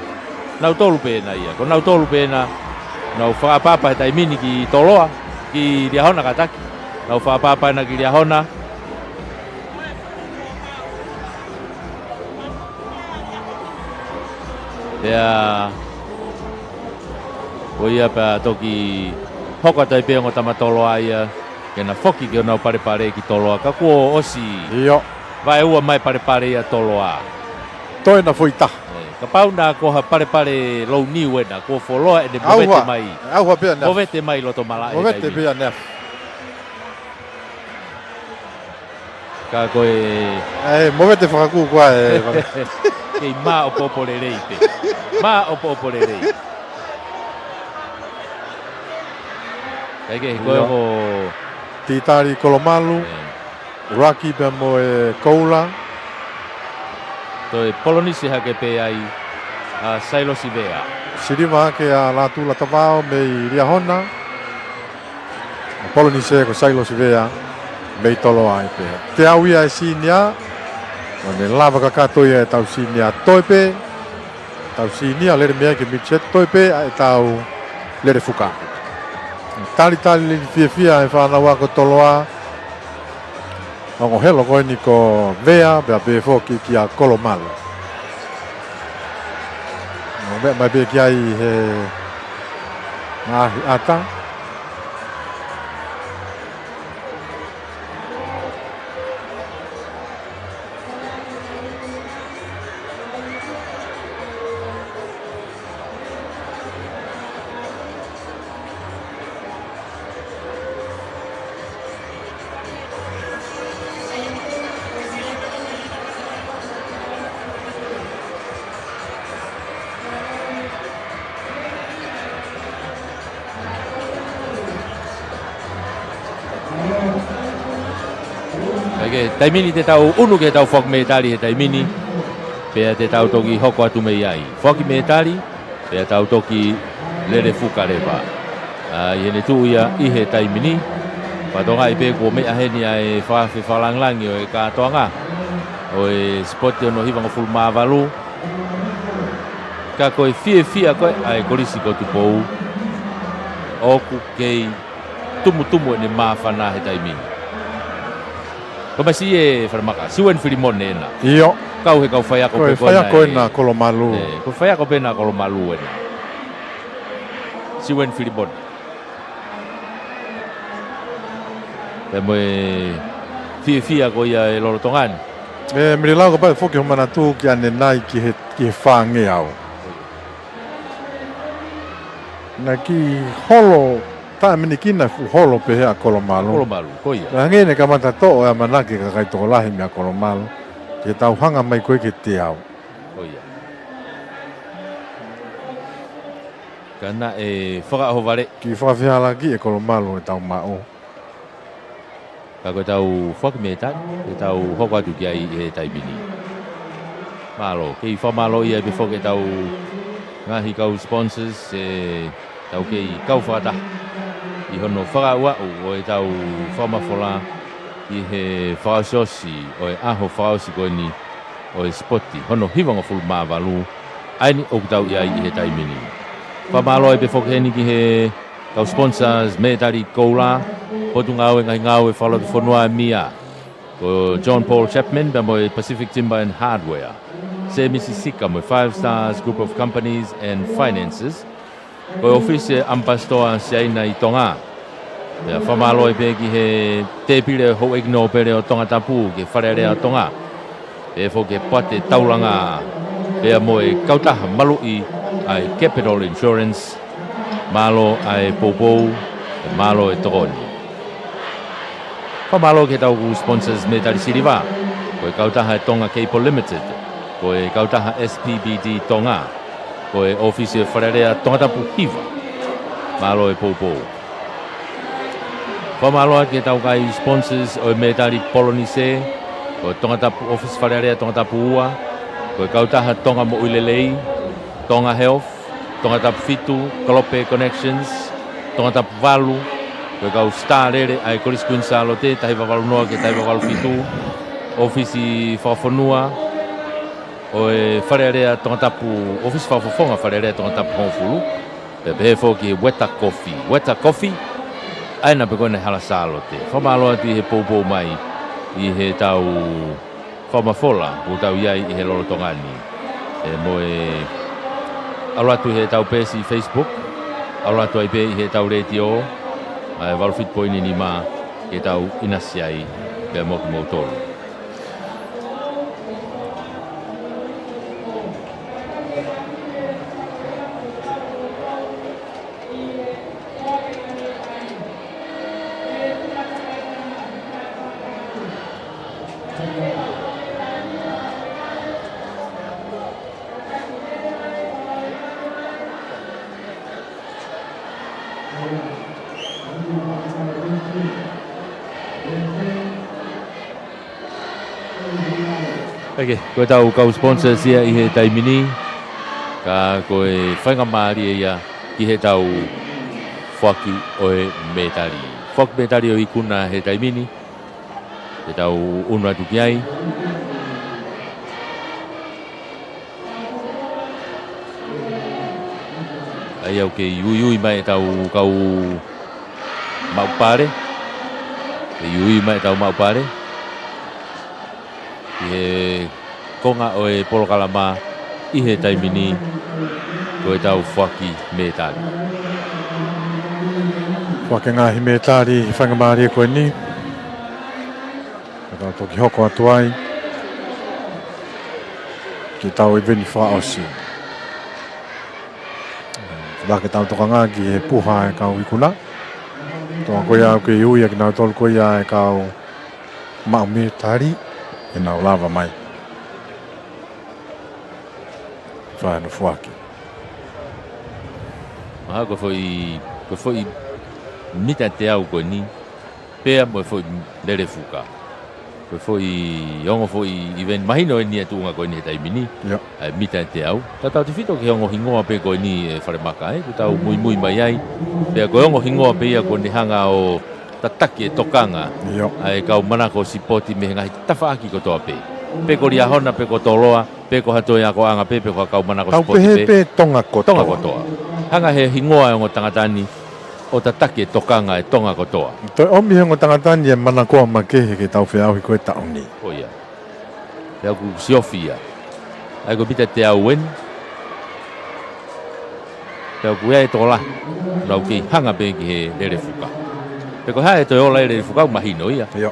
Nautolu pē ena ia. Ko nautolu pē ena. Nau fakaʻapaʻapa he taimi ni ki Toloa. Ki Liahona kātaki. Tau fakaʻapaʻapa ena ki Liahona. Pea ko ia pea toki hoko atu ai pē ongo tama Toloa ia ke na foki ki honau palepale ki Toloa, ka kuo ʻosi ʻIo. vaeua mai palepale ia Toloa. Toe na foʻi taha. Ē, kapau na ko ha palepale louniu ena, kuo fuoloa ʻene movete mai. ʻAuha pē ʻaneafi. Movete mai loto malaʻe he Movete taimi. pē ʻaneafi. Ka ko e Ē, movete fakakū koā ē. Kei māʻopoʻopo lelei pē. Māʻopoʻopo lelei. Kae kehe, ko e ʻIo. ongo Titali Kolomalu, Ē. ʻUluaki pea mo e Koula. Toe Polinise hake pē ai ʻa Sailosi Vea. Siliva hake ʻa Lātū Latavao mei Liahona. Polinise ko Sailosi Vea mei Toloa ai pē. Teau ia e sīnia, ʻo ne lava kakato ia ʻetau sīnia toe pē, tau sīnia lele mei ai ki he midget toe pē ʻa ʻetau lele fuka. Talitali lili fiefia e fānau ako Toloa, ongo helo ko eni ko Vea, pea pehē foki kia Kolomalu. ʻO meʻa mai pē ki ai he ngaahi ʻata. Kae kehe, taimi ni te tau ʻunu ke tau foaki mētali he taimi ni, pea te tau toki hoko atu mei ai. Foaki mētali, pea tau toki lele fuka leva. ʻA, ʻi heʻene tuʻu ia ʻi he taimi ni, fakatokangaʻi pē kuo meʻa heni ʻa e fakaafe fakalāngilangi ʻo e kātoanga ʻo e sipoti hono hivangofulu mā valu. Ka ko e fiefia ko ē ʻa e Kolisi ko Tupou, ʻoku kei tumutumu ʻene māfana he taimi ni. Ko e masi e Falemaka, Siueni Filimone ena. ʻIo. Kau he kau faiako Ko e pē ko ena faiako e ena Kolomalu. Ē, ko e faiako pē ena Kolomalu ena. Siueni Filimone. Pea mo e fiefia ko ia e lolotonga ni. Ē, Mele Lau, kapau ʻe foki hoʻo manatu ki ʻanenai ki he, ki he fāngeau. Naʻe kiʻi holo, taʻe miniti naʻe fuʻu holo pehē ʻa Kolomalu. Kolomalu, ko ia. Naʻe hangē naʻe kamata toʻo e ʻamanaki e kakai tokolahi meia Kolomalu, ke tau hanga mai ko ē ki he teau. Ko ia. Ka naʻe fakaʻohovale. Kiʻi fakafehālaaki e Kolomalu ʻetau maʻu. Ka ko ʻetau foaki mētali, ke tau hoko atu ki ai ʻi he taimi ni. Mālō, kei fakamālō ia pē foki ʻetau ngaahi kau sponsors, ʻetau kei kau fakataha ʻi hono fakaaʻuaʻu ʻo ʻetau fakamafola ʻi he fakaʻosiʻosi ʻo e ʻaho fakaʻosi ko eni ʻo e sipoti hono hivangofulu mā valu, ʻa eni ʻoku tau ʻi ai ʻi he taimi ni. Fakamālō ai pē foki heni ki he kau sponsors, Mētali Koula, Potungāue Ngaahi Ngāue Fakalotofonua ʻa e M I A, ko John Paul Chapman pea mo e Pacific Timber and Hardware, Sēmisi Sika mo e Five Stars Group of Companies and Finances, ko e ʻOfisi ʻo e ʻAmipasitoa Siaina ʻi Tonga. Pea fakamālō ai pē ki he tēpile Houʻeiki Nōpele ʻo Tongatapu, ki he Fale Alea ʻo Tonga, pea foki ki he Poate Taulanga, pea mo e kautaha maluʻi ʻa e Capital Insurance. Mālō ʻa e poupou, pea mālō e tokoni. Fakamālō ki heʻetau sponsors Mētali Siliva, ko e kautaha e Tonga Cable Limited, ko e kautaha S P B D Tonga, ko e ʻOfisi ʻo e Fale Alea Tongatapu Hiva. Mālō e poupou. Fakamālō atu ki heʻetau kau sponsors ʻo e Mētali Polinise, ko Tongatapu, ʻOfisi Fale Alea Tongatapu Ua, ko e kautaha Tonga Moʻui Lelei, Tonga Health, Tongatapu Fitu, Kalope Connections, Tongatapu Valu, ko e kau star lele ʻa e Kolisi Kuini Sālote, taha hiva valu noa ki he taha hiva valu fitu, ʻOfisi Fakafonua ʻo e Fale Alea Tongatapu, ʻOfisi Fakafofonga Fale Alea Tongatapu hongofulu, pea pehē foki Weta Coffee. Weta Coffee, ʻA ena pē ko ena ʻi Hala Sālote. Fakamālō atu ʻi he poupou mai ʻi heʻetau fakamafola kuo tau ʻi ai ʻi he lolotonga ni. ʻE mo e ʻalu atu ʻi heʻetau peesi Facebook, ʻalu atu ai pē ʻi heʻetau letiō, ʻa e valu fitu poini nima ke tau ʻinasi ai pea mo kimoutolu. ʻEke, ko ʻetau kau sponsors ia ʻi he taimi ni, ka ko e faingamālie ia ki heʻetau foaki ʻo e mētali. Foaki mētali ʻo e ikuna he taimi ni, te tau ʻunu atu ki ai. ʻA ia ʻoku kei uiui mai ʻetau kau maʻu pale. Kei uiui mai ʻetau maʻu pale ʻi he konga ʻo e polokalama ʻi he taimi ni, ko ʻetau foaki mētali. Foaki ngaahi mētali he faingamālie ko eni. Ka tau toki hoko atu ai ki heʻetau iveni fakaʻosi. Ka ke tau tokanga ki he puha e kau ikuna. Toa ko ia ʻoku kei ui ʻa kinautolu ko ia e kau maʻu mētali, ʻe nau lava mai. Fai hono foaki. Mahalo ko e foʻi, ko e foʻi mita ʻe teau ko eni, pea mo e foʻi lele fuka. Ko e foʻi ongo foʻi iveni mahino eni ʻa e tuʻunga ko eni he taimi ni. ʻIo. ʻA e mita ʻe teau. Tautautefito ki he ongo hingoa pē ko eni ʻe Falemaka, ē, kuo tau muimui mai ai. Pea ko e ongo hingoa pē ia kuo ne hanga ʻo tataki e tokanga. ʻIo. ʻA e kau manako sipoti mei he ngaahi tafaʻaki kotoa pē. Pe ko Liahona, pe ko Toloa, pe ko ha toe akoʻanga pē, pe ko ha kau manako sipoti pē. Tau pehē pē Tonga kotoa. Tonga kotoa. Hanga he hingoa e ongo tangata ni ʻo tataki e tokanga e Tonga kotoa. Toe ʻomi he ongo tangata ni e manako makehe ke tau feʻauhi ko e taʻu ni. Ko ia. Pea ʻoku siofi ia. ʻA ia ko e mita ʻe teau eni. Pea ʻoku ʻi ai e tokolahi ʻoku nau kei hanga pē ki he lele fuka. Pe ko e hā ʻe toe ola e lele fuka ʻoku mahino ia. ʻIo.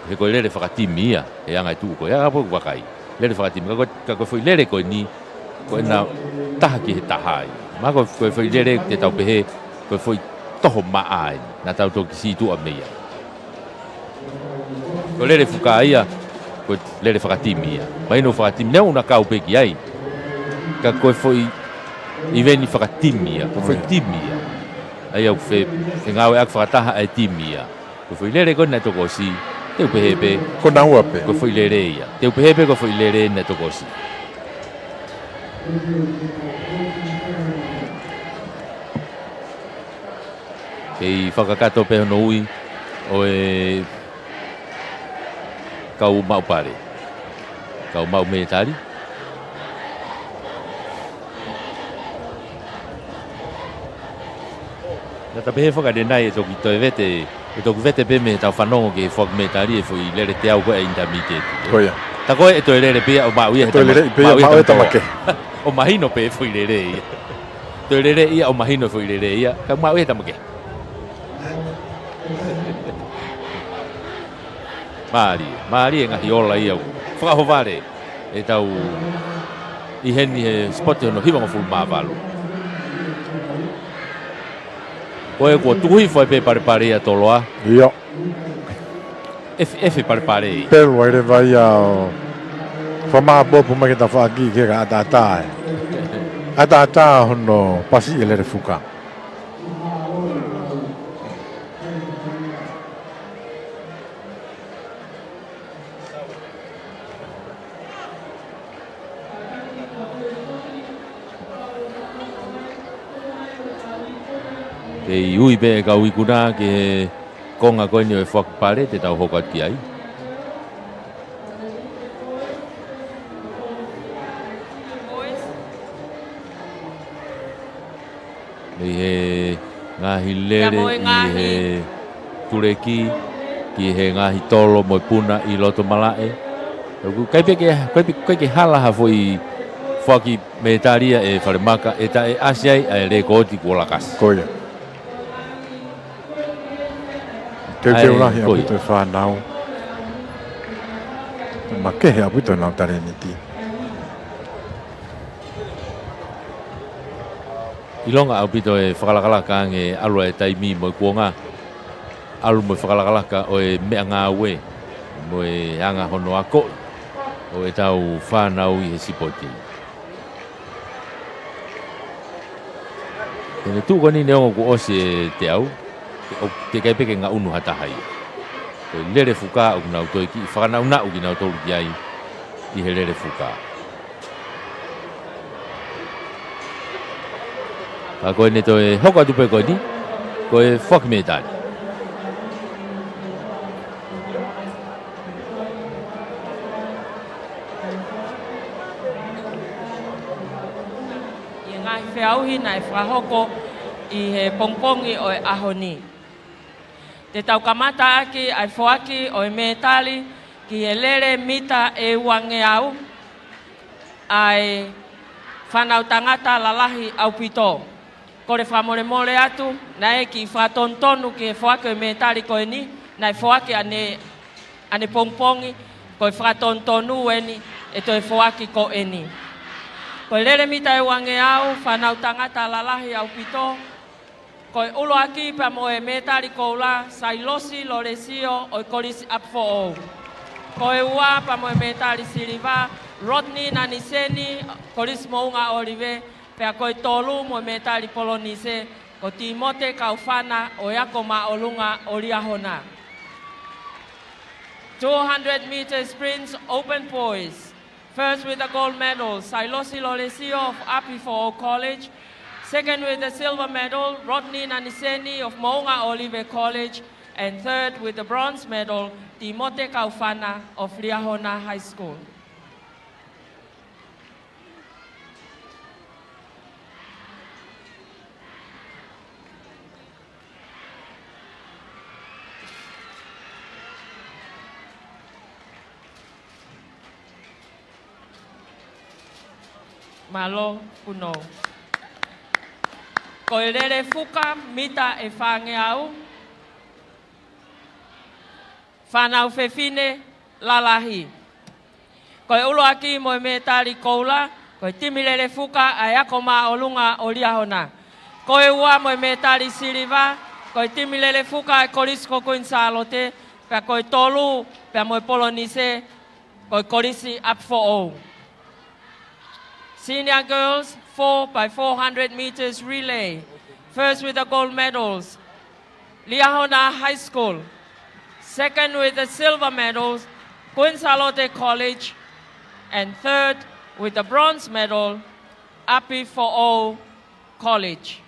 He ko e lele fakatimi ia, he anga e tuʻu ko ia, ʻa ia pē ʻoku vakai. Lele fakatimi, ka ko e, ka ko e foʻi lele ko eni, ko ʻena taha ki he taha ai. Mahalo ko e, ko e foʻi lele te tau pehē, ko e foʻi toho maʻa ai, naʻa tau toki sītuʻa mei ai. Ko e lele fuka ia, ko e lele fakatimi ia. Mahino fakatimi, neongo ʻoku na kau pē ki ai. Ka ko e foʻi iveni fakatimi ia, ko e foʻi timi ia. ʻA ia ʻoku fe, fengāueʻaki fakataha ʻa e timi ia. Ko e foʻi lele ko eni naʻe toki ʻosi, te u pehē pē. Ko naua pē. Ko e foʻi lele ia. Te u pehē pē ko e foʻi lele naʻe toki ʻosi. Kei fakakakato pē hono ui ʻo e kau maʻu pale. Kau maʻu mētali. Naʻa ta pehē foki ʻanenai ʻe toki toe vete, ʻe toki vete pē mei heʻetau fanongo ki he foaki mētali e foʻi lele teau ko ē ʻa e intermediate. Ko ia. Tā ko ē ʻe toe lele pē ia ʻo maʻu ia he tama-, maʻu ia he tama kehe. ʻO mahino pē foʻi lele ia. Toe lele ia ʻo mahino foʻi lele ia, ka maʻu ia he tama kehe. Mālie, mālie ngaahi ola ia ʻoku fakaʻohovale ʻetau ʻi heni he sipoti hono hivangofulu mā valu. Ko e kuo tuku hifo ai pē palepale ia Toloa. ʻIo. ʻEfe, ʻefe palepale. Pelu ai leva ia ʻo fakamāʻopoʻopo mai ke tafaʻaki ke ka ʻataʻatā e. ʻAtaʻatā hono pasi e lele fuka. Kei ui pē e kau ikuna ki he konga ko eni ʻo e foaki pale, te tau hoko atu ki ai. Mei he Ngaahi lele ʻi he tuleki, ki he ngaahi tolo mo e puna ʻi loto malaʻe. ʻOku ʻikai pē ke, ʻikai pē, ʻikai ke hala ha foʻi foaki mētali ia ʻe Falemaka, ʻe taʻe ʻasi ai ʻa e lēkooti kuo lakasi. Ko ia. Teuteu lahi ʻaupito e fānau. Makehe ʻaupito ʻenau talēniti. ʻIlonga ʻaupito e fakalakalaka ange ʻalu ʻa e taimi mo e kuonga. ʻAlu mo e fakalakalaka ʻo e meʻangāue mo e anga hono akoʻi ʻo ʻetau fānau ʻi he sipoti. Ko e tuʻu ko eni neongo kuo ʻosi e teau, ʻoku teʻeki ai pē ke ngaʻunu ha taha ia. Ko e lele fuka ʻoku nau toe kiʻi fakanaʻunaʻu kinautolu ki ai ʻi he lele fuka. Ka ko ʻene toe hoko atu pē ko eni, ko e foaki mētali. ʻI he ngaahi feʻauhi naʻe fakahoko ʻi he pongipongi ʻo e ʻaho ni. Te tau kamata ʻaki ʻa e foaki ʻo e mētali ki he lele mita ʻe uangeau ʻa e fānau tangata lalahi ʻaupito. Kole fakamolemole atu, naʻe ʻikai fakatonutonu ki he foaki ʻo e mētali ko eni, naʻe foaki ʻaneapongipongi, ko e fakatonutonu eni ʻe toe foaki ko eni. Ko e lele mita ʻe uangeau, fānau tangata lalahi ʻaupito, ko e ʻuluaki pea mo e mētali koula, Sailosi Lolesio ʻo e Kolisi ʻApifoʻou. Ko e ua pea mo e mētali siliva, Rodney Naniseni, Kolisi Moʻunga ʻŌlive, pea ko e tolu mo e mētali polonise, ko Timote Kaufana ʻo e Ako Māʻolunga ʻo Liahona. Two hundred meter sprints open, boys. First with the gold medal, Sailosi Lolesio of ʻApifoʻou College. Second with the silver medal, Rodney Naniseni of Moʻunga ʻŌlive College. And third with the bronze medal, Timote Kaufana of Liahona High School. Mālō Punou. Ko e lele fuka mita ʻe fāngeau, fānau fefine lalahi. Ko e ʻuluaki mo e mētali koula, ko e timi lele fuka ʻa e Ako Māʻolunga ʻo Liahona. Ko e ua mo e mētali siliva, ko e timi lele fuka ʻa e Kolisi ko Kuini Sālote, pea ko e tolu, pea mo e polonise, ko e Kolisi ʻApifoʻou. Senior girls, four by four hundred meters relay. First with the gold medals, Liahona High School. Second with the silver medals, Kuini Sālote College. And third with the bronze medal, ʻApifoʻou College.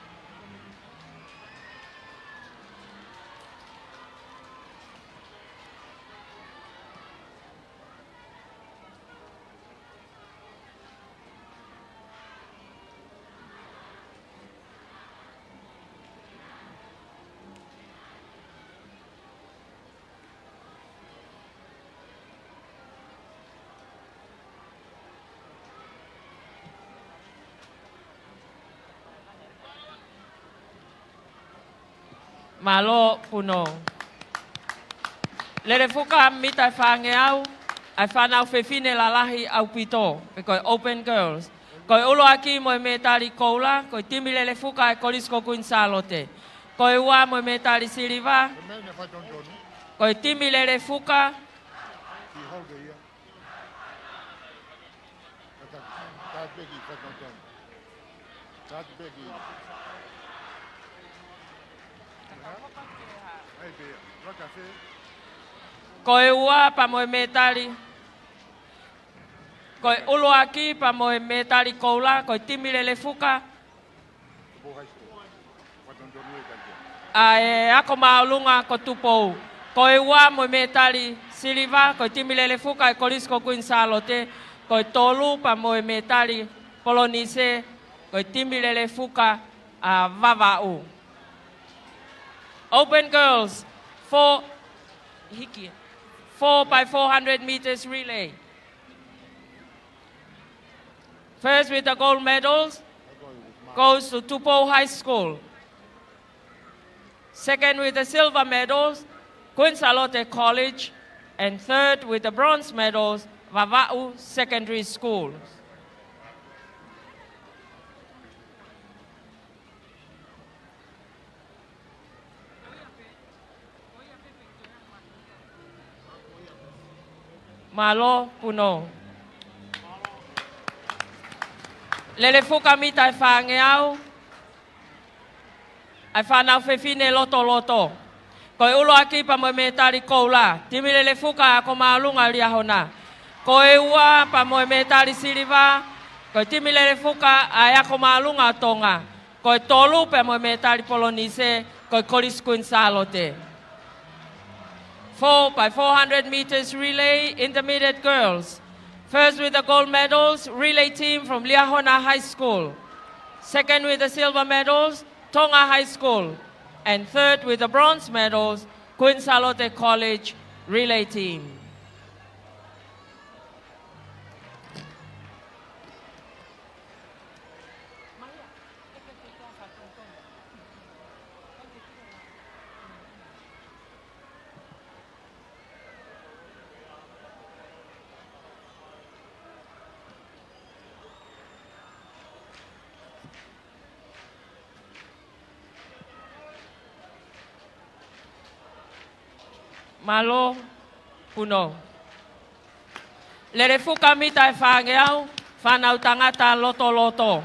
Mālō Punou. Lele fuka mita ʻe fāngeau, ʻa e fānau fefine lalahi ʻaupito, pe ko e open girls. Ko e ʻuluaki mo e mētali koula, ko e timi lele fuka ʻa e Kolisi ko Kuini Sālote. Ko e ua mo e mētali siliva, ko e timi lele fuka. Ko e ua pea mo e mētali. Ko e ʻuluaki pea mo e mētali koula, ko e timi lele fuka ʻa e Ako Māʻolunga ko Tupou. Ko e ua mo e mētali siliva, ko e timi lele fuka ʻa e Kolisi ko Kuini Sālote. Ko e tolu pea mo e mētali polonise, ko e timi lele fuka ʻa Vavaʻu. Open girls, four, hiki, four by four hundred meters relay. First with the gold medals goes to Tupou High School. Second with the silver medals, Queen Sālote College. And third with the bronze medals, Vavaʻu Secondary School. Mālō Punou. Lele fuka mita ʻe fāngeau, ʻa e fānau fefine lotoloto. Ko e ʻuluaki pea mo e mētali koula, timi lele fuka ʻa Ako Māʻolunga Liahona. Ko e ua pea mo e mētali siliva, ko e timi lele fuka ʻa e Ako Māʻolunga ʻo Tonga. Ko e tolu pea mo e mētali polonise, ko e Kolisi Kuini Sālote. Four by four hundred meters relay, intermediate girls. First with the gold medals, relay team from Liahona High School. Second with the silver medals, Tonga High School. And third with the bronze medals, Queen Sālote College relay team. Mālō Punou. Lele fuka mita ʻe fāngeau, fānau tangata lotoloto.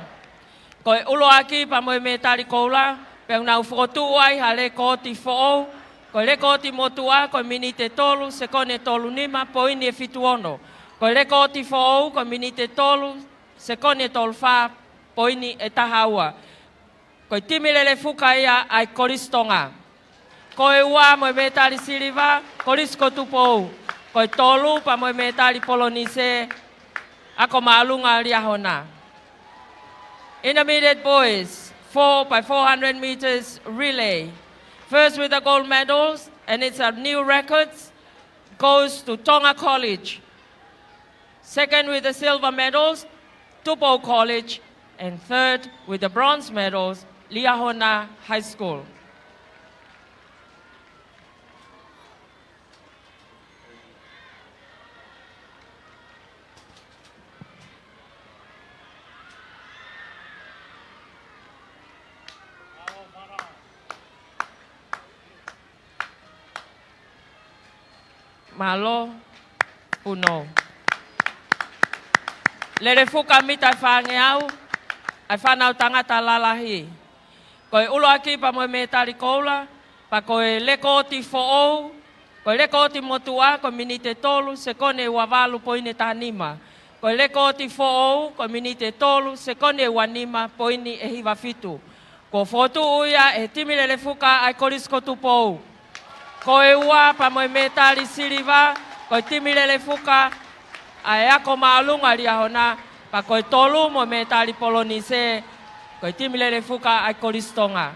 Ko e ʻuluaki pea mo e mētali koula, pea ʻoku nau fokotuʻu ai ha lekooti foʻou. Ko e lekooti motuʻa, ko e miniti ʻe tolu, sekoni ʻe tolu nima, poini ʻe fitu ono. Ko e lekooti foʻou, ko e miniti ʻe tolu, sekoni ʻe tolu fā, poini ʻe taha ua. Ko e timi lele fuka ia ʻa e Kolisi Tonga. Ko e ua mo e mētali siliva, Kolisi ko Tupou. Ko e tolu pea mo e mētali polonise, Ako Māʻolunga Liahona. Intermediate boys, four by four hundred meters relay. First with the gold medals, and it's a new record, goes to Tonga College. Second with the silver medals, Tupou College. And third with the bronze medals, Liahona High School. Mālō Punou. Lele fuka mita ʻe fāngeau, ʻa e fānau tangata lalahi. Ko e ʻuluaki pea mo e mētali koula, pea ko e lekooti foʻou, ko e lekooti motuʻa, ko e miniti ʻe tolu, sekoni ʻe ua valu, poini ʻe taha nima. Ko e lekooti foʻou, ko e miniti ʻe tolu, sekoni ʻe ua nima, poini ʻe hiva fitu. Kuo fokotuʻu ia ʻe he timi lele fuka ʻa e Kolisi ko Tupou. Ko e ua pea mo e mētali siliva, ko e timi lele fuka ʻa e Ako Māʻolunga Liahona, pea ko e tolu mo e mētali polonise, ko e timi lele fuka ʻa e Kolisi Tonga.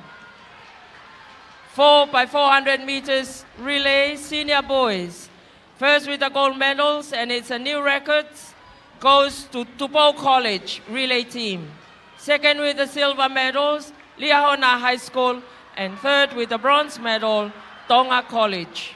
Four by four hundred meters relay, senior boys. First with the gold medals, and it's a new record, goes to Tupou College relay team. Second with the silver medals, Liahona High School, and third with the bronze medal, Tonga College.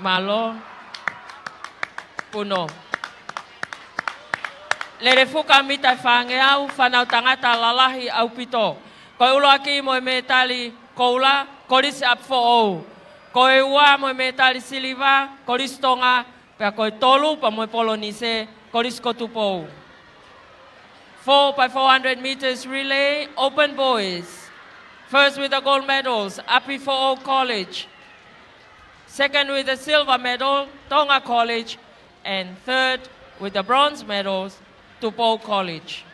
Mālō Punou. Lele fuka mita ʻe fāngeau, fānau tangata lalahi ʻaupito. Ko e ʻuluaki mo e mētali koula, Kolisi ʻApi Foʻou. Ko e ua mo e mētali siliva, Kolisi Tonga, pea ko e tolu pea mo e polonise, Kolisi ko Tupou. Four by four hundred meters relay, open boys. First with the gold medals, ʻApi Foʻou College. Second with the silver medal, Tonga College. And third with the bronze medals, Tupou College.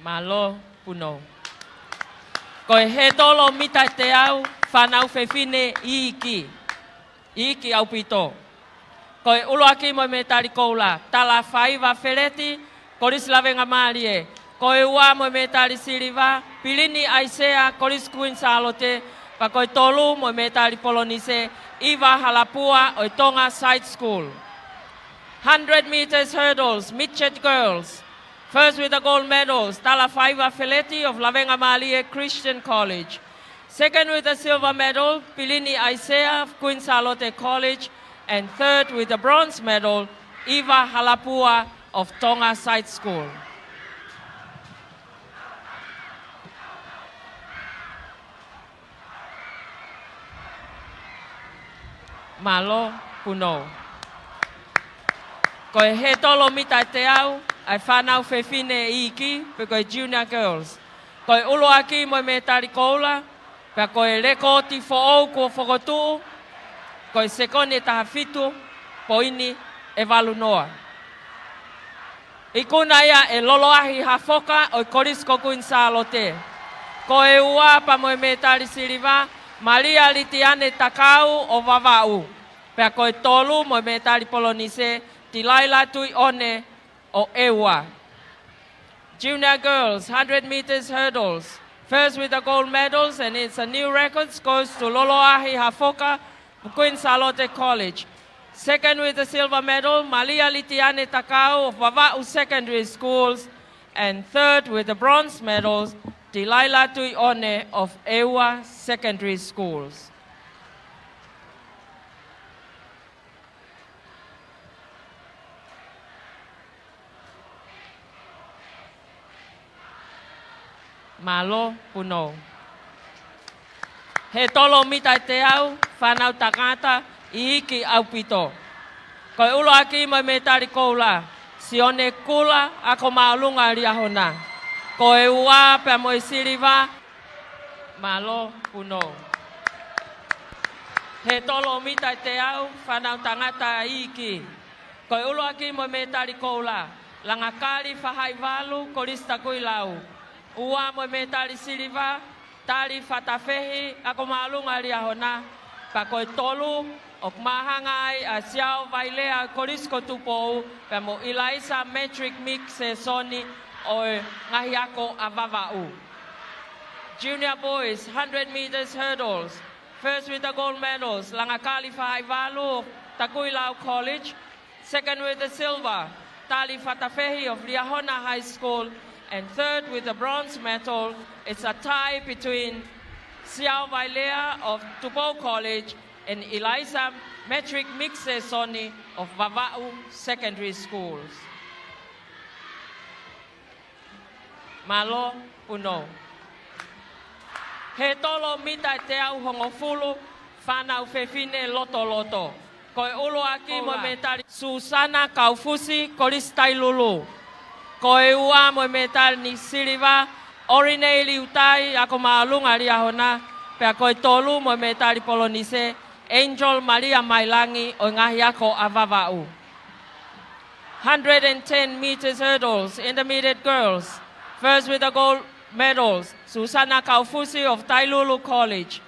Mālō Punou. Ko e hētolo mita ʻe teau, fānau fefine iiki, iiki ʻaupito. Ko e ʻuluaki mo e mētali koula, Talafaiva Feleti, Kolisi Lavengamālie. Ko e ua mo e mētali siliva, Pilini ʻAisea, Kolisi Kuini Sālote. Pea ko e tolu mo e mētali polonise, ʻIva Halapua ʻo e Tonga Side School. Hundred meters hurdles, midget girls. First with the gold medals, Talafaiva Feleti of Lavengamālie Christian College. Second with the silver medal, Pilini ʻAisea of Kuini Sālote College. And third with the bronze medal, ʻIva Halapua of Tonga Side School. Mālō Punou. Ko e hētolo mita ʻe teau, ʻa e fānau fefine iiki, pe ko e junior girls. Ko e ʻuluaki mo e mētali koula, pea ko e lekooti foʻou kuo fokotuʻu, ko e sekoni ʻe taha fitu, poini ʻe valu noa. Ikuna ia ʻe Loloahi Hafoka ʻo e Kolisi ko Kuini Sālote. Ko e ua pea mo e mētali siliva, Malia Litiane Takau ʻo Vavaʻu. Pea ko e tolu mo e mētali polonise, Tilaila Tuiʻone ʻo ʻEua. Junior girls, hundred meters hurdles. First with the gold medals, and it's a new record, goes to Loloahi Hafoka, Kuini Sālote College. Second with the silver medal, Malia Litiane Takau of Vavaʻu Secondary Schools. And third with the bronze medals, Tilaila Tuiʻone of ʻEua Secondary Schools. Mālō Punou. Hētolo mita ʻe teau, fānau tangata iiki ʻaupito. Ko e ʻuluaki mo e mētali koula, Sione Kula, Ako Māʻolunga Liahona. Ko e ua pea mo e siliva, Mālō Punou. Hētolo mita ʻe teau, fānau tangata iiki. Ko e ʻuluaki mo e mētali koula, Langakali Faʻahivalu, Kolisi Takuilau. Ua mo e mētali siliva, Tali Fatafehi, Ako Māʻolunga Liahona. Pea ko e tolu, ʻoku māhanga ai ʻa Siao Vailea, Kolisi ko Tupou, pea mo ʻIlaisa Matric Mix Sesoni ʻo e Ngaahi Ako ʻa Vavaʻu. Junior boys, hundred meters hurdles. First with the gold medals, Langakali Faʻahivalu of Takuilau College. Second with the silver, Tali Fatafehi of Liahona High School. And third with the bronze medal, it's a tie between Siao Vailea of Tupou College and ʻIlaisa Matric Mix Sesoni of Vavaʻu Secondary Schools. Mālō Punou. Hētolo mita ʻe teau hongofulu, fānau fefine lotoloto. Ko e ʻuluaki mo e mētali, Susana Kaufusi, Kolisi Tailulu. Ko e ua mo e mētali siliva, ʻOrinei Liutai, Ako Māʻolunga Liahona. Pea ko e tolu mo e mētali polonise, Angel Malia Mailangi ʻo e Ngaahi Ako ʻa Vavaʻu. Hundred and ten meters hurdles, intermediate girls. First with the gold medals, Susana Kaufusi of Tailulu College.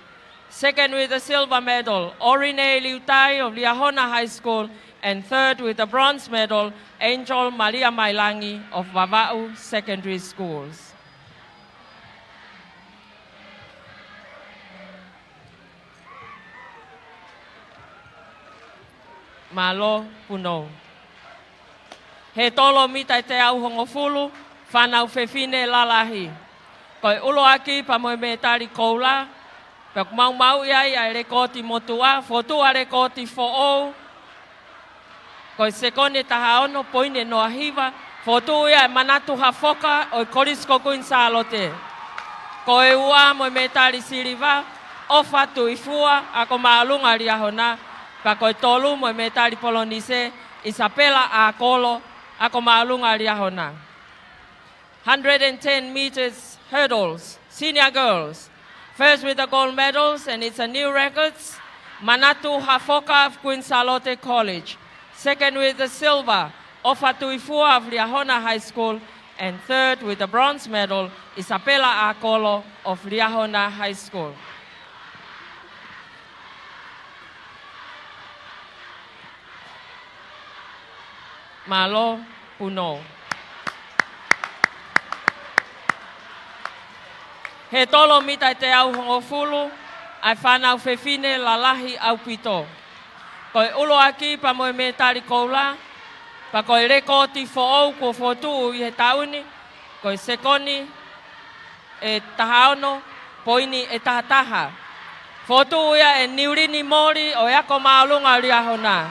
Second with the silver medal, ʻOrinei Liutai of Liahona High School. And third with the bronze medal, Angel Malia Mailangi of Vavaʻu Secondary Schools. Mālō Punou. Hētolo mita ʻe teau hongofulu, fānau fefine lalahi. Ko e ʻuluaki pea mo e mētali koula, pea ʻoku maumauʻi ai ʻa e lekooti motuʻa, fokotuʻu ʻa e lekooti foʻou, ko e sekoni ʻe taha ono poini ʻe noa hiva, fokotuʻu ia ʻe Manatu Hafoka ʻo e Kolisi ko Kuini Sālote. Ko e ua mo e mētali siliva, ʻOfa Tuifua, ako māʻolunga Liahona, pea ko e tolu mo e mētali polonise, Isapela ʻAkolo, ako māʻolunga Liahona. Hundred and ten meters hurdles, senior girls. First with the gold medals, and it's a new records, Manatu Hafoka of Queen Sālote College. Second with the silver, ʻOfa Tuifua of Liahona High School. And third with the bronze medal, Isapela ʻAkolo of Liahona High School. Mālō, Punou. He tolo mita ʻe teau hongofulu, ʻa e fānau fefine lalahi ʻaupito. Ko e ʻuluaki pea mo e mētali koula, pea ko e lekooti foʻou kuo fokotuʻu ʻi he taʻu ni, ko e sekoni ʻe taha ono, poini ʻe taha taha. Fokotuʻu ia ʻe Niulini Moli ʻo e ako māʻolunga Liahona.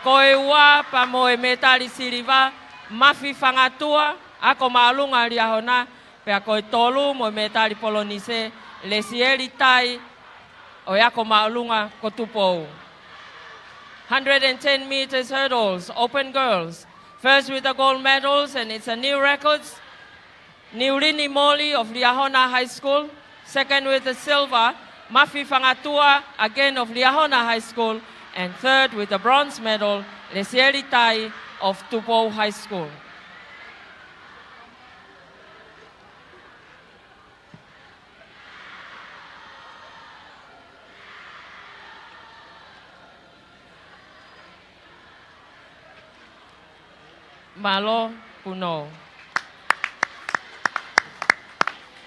Ko e ua pea mo e mētali siliva, Mafi Fangatua, ako māʻolunga Liahona, pea ko e tolu mo e mētali polonise, Lesieli Tai ʻo e ako māʻolunga ko Tupou. Hundred and ten meters hurdles, open girls. First with the gold medals, and it's a new records, Niulini Moli of Liahona High School. Second with the silver, Mafi Fangatua, again of Liahona High School. And third with the bronze medal, Lesieli Tai of Tupou High School. Mālō, Punou.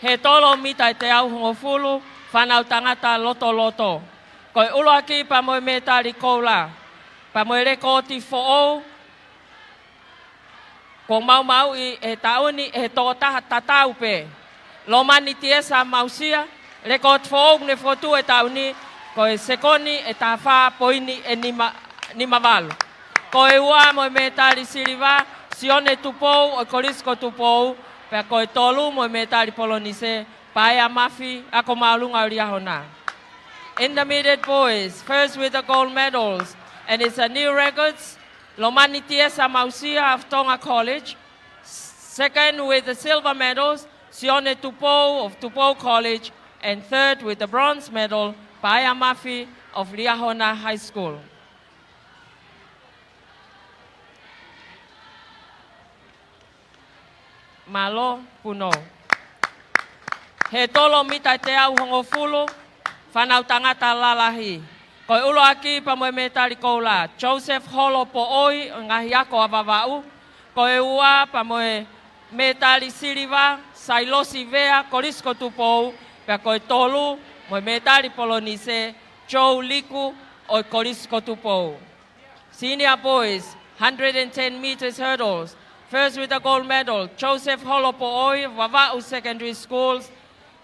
He tolo mita ʻe teau hongofulu, fānau tangata lotoloto. Ko e ʻuluaki pea mo e mētali koula, pea mo e lekooti foʻou kuo maumauʻi he taʻu ni ʻe he tokotaha tatau pē, Lomani Tiesa Mausia, lekooti foʻou ne fokotuʻu he taʻu ni, ko e sekoni ʻe taha fā, poini ʻe nima, nima valu. Ko e ua mo e mētali siliva, Sione Tupou ʻo e Kolisi ko Tupou, pea ko e tolu mo e mētali polonise, Paea Mafi, ako māʻolunga Liahona. Intermediate boys, first with the gold medals, and it's a new records, Lomani Tiesa Mausia of Tonga College. Second with the silver medals, Sione Tupou of Tupou College. And third with the bronze medal, Paea Mafi of Liahona High School. Mālō, Punou. He tolo mita ʻe teau hongofulu, fānau tangata lalahi. Ko e ʻuluaki pea mo e mētali koula, Joseph Holo Poʻoi ʻo e ngaahi ako ʻa Vavaʻu. Ko e ua pea mo e mētali siliva, Sailosi Vea, Kolisi ko Tupou, pea ko e tolu mo e mētali polonise, Joe Liku ʻo e Kolisi ko Tupou. Senior boys, hundred and ten meters hurdles. First with the gold medal, Joseph Holo Poʻoi, Vavaʻu Secondary Schools.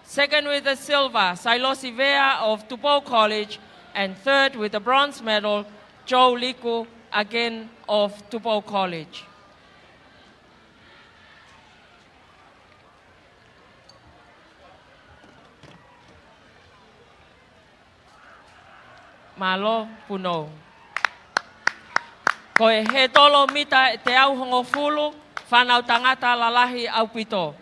Second with the silver, Sailosi Vea of Tupou College. And third with the bronze medal, Joe Liku, again of Tupou College. Mālō, Punou. Ko e he tolo mita ʻe teau hongofulu, fānau tangata lalahi ʻaupito.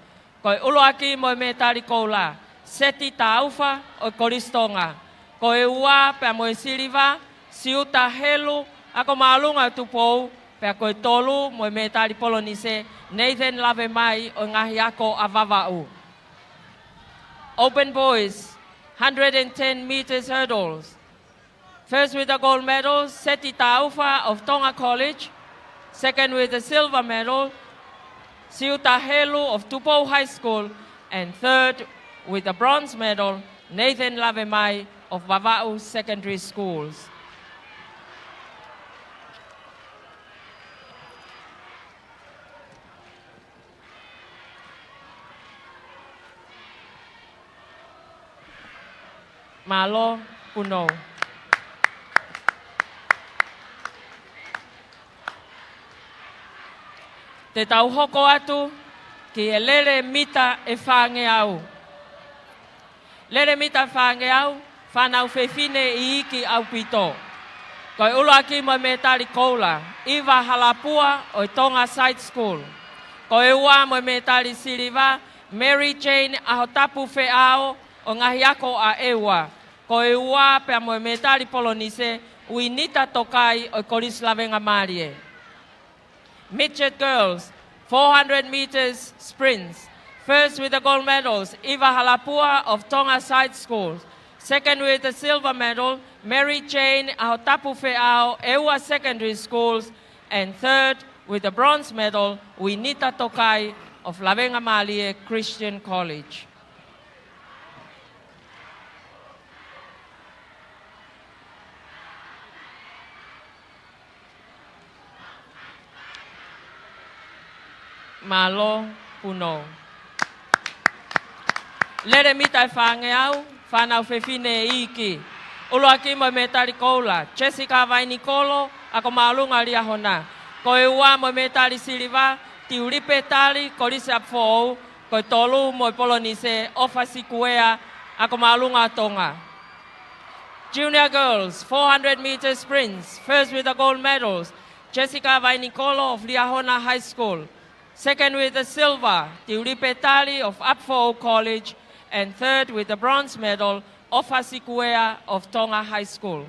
Ko e ʻuluaki mo e mētali koula, Seti Taufa ʻo e Kolisi Tonga. Ko e ua pea mo e siliva, Siuta Helu, ako māʻolunga Tupou, pea ko e tolu mo e mētali polonise, Nathan Lavemai ʻo e ngaahi ako ʻa Vavaʻu. Open boys, hundred and ten meters hurdles. First with the gold medal, Seti Taufa of Tonga College. Second with the silver medal, Siuta Helu of Tupou High School. And third with the bronze medal, Nathan Lavemai of Vavaʻu Secondary Schools. Mālō, Punou. Te tau hoko atu ki he lele mita ʻe fāngeau. Lele mita ʻe fāngeau, fānau fefine iiki ʻaupito. Ko e ʻuluaki mo e mētali koula, ʻIva Halapua ʻo e Tonga Side School. Ko e ua mo e mētali siliva, Mary Jane ʻAhotapu Feʻao ʻo e Ngaahi Ako ʻa ʻEua. Ko e ua pea mo e mētali polonise, Uinita Tokai ʻo e Kolisi Lavengamālie. Midget girls, four hundred meters sprints. First with the gold medals, ʻIva Halapua of Tonga Side Schools. Second with the silver medal, Mary Jane ʻAhotapu Feʻao, ʻEua Secondary Schools. And third with the bronze medal, Uinita Tokai of Lavengamālie Christian College. Mālō, Punou. Lele mita ʻe fāngeau, fānau fefine iiki. ʻUluaki mo e mētali koula, Jessica Vainikolo, ako māʻolunga Liahona. Ko e ua mo e mētali siliva, Tiulipe Tali, Kolisi ʻApifoʻou. Ko e tolu mo e polonise, ʻOfa Sikuea, ako māʻolunga Tonga. Junior girls, four hundred meter sprints, first with the gold medals, Jessica Vainikolo of Liahona High School. Second with the silver, Tiulipe Tali of ʻApifoʻou College. And third with the bronze medal, ʻOfa Sikuea of Tonga High School.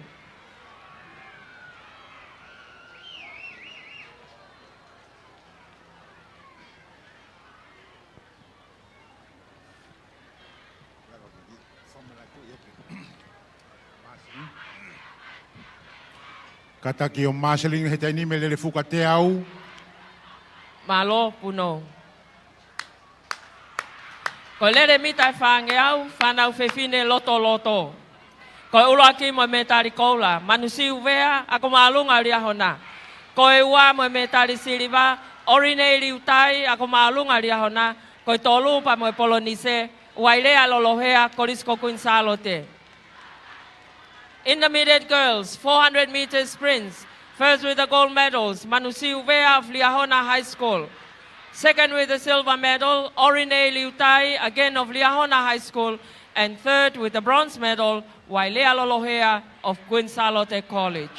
Kātaki ʻo Marceline he taimi ni mei Lelefuka Teau. Mālō, Punou. Ko e lele mita ʻe fāngeau, fānau fefine lotoloto. Ko e ʻuluaki mo e mētali koula, Manusiu Vea, ako māʻolunga Liahona. Ko e ua mo e mētali siliva, ʻOrinei Liutai, ako māʻolunga Liahona. Ko e tolu pea mo e polonise, Uailea Lolohea, Kolisi ko Kuini Sālote. Intermediate girls, four hundred meters sprints. First with the gold medals, Manusiu Vea of Liahona High School. Second with the silver medal, ʻOrinei Liutai, again of Liahona High School. And third with the bronze medal, Uailea Lolohea of Kuini Sālote College.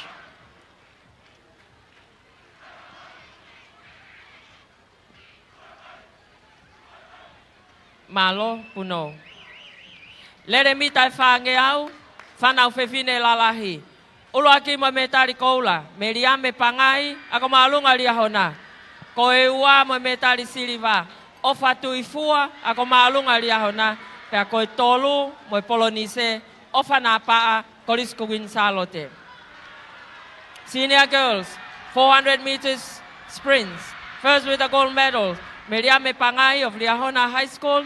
Mālō, Punou. Lele mita ʻe fāngeau, fānau fefine lalahi. ʻUluaki mo e mētali koula, Meliame Pangai, ako māʻolunga Liahona. Ko e ua mo e mētali siliva, ʻOfa Tuifua, ako māʻolunga Liahona. Pea ko e tolu mo e polonise, ʻOfa Napaʻa, Kolisi ko Kuini Sālote. Senior girls, four hundred meters sprints. First with the gold medal, Meliame Pangai of Liahona High School.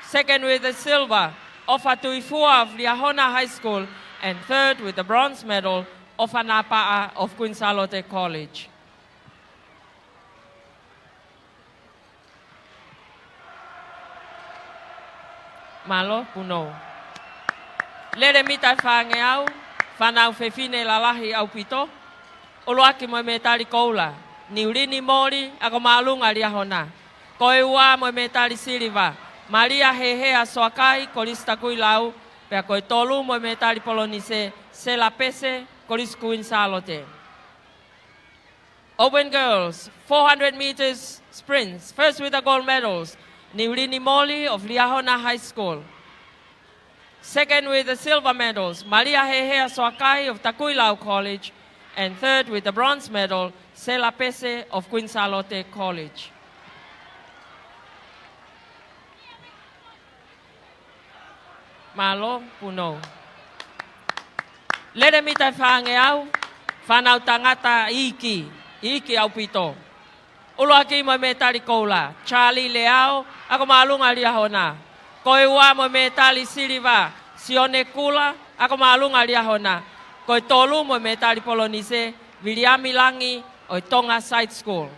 Second with the silver, ʻOfa Tuifua of Liahona High School. And third with the bronze medal, ʻOfa Napaʻa of Kuini Sālote College. Mālō, Punou. Lele mita ʻe fāngeau, fānau fefine lalahi ʻaupito. ʻUluaki mo e mētali koula, Niulini Moli, ako māʻolunga Liahona. Ko e ua mo e mētali siliva, Malia Hehea Soakai, Kolisi Takuilau. Pea ko e tolu mo e mētali polonise, Sela Pese, Kolisi Kuini Sālote. Open girls, four hundred meters sprints. First with the gold medals, Niulini Moli of Liahona High School. Second with the silver medals, Malia Hehea Soakai of Takuilau College. And third with the bronze medal, Sela Pese of Kuini Sālote College. Mālō, Punou. Lele mita ʻe fāngeau, fānau tangata iiki, iiki ʻaupito. ʻUluaki mo e mētali koula, Charlie Leao, ako māʻolunga Liahona. Ko e ua mo e mētali siliva, Sione Kula, ako māʻolunga Liahona. Ko e tolu mo e mētali polonise, Viliami Langi ʻo e Tonga Side School.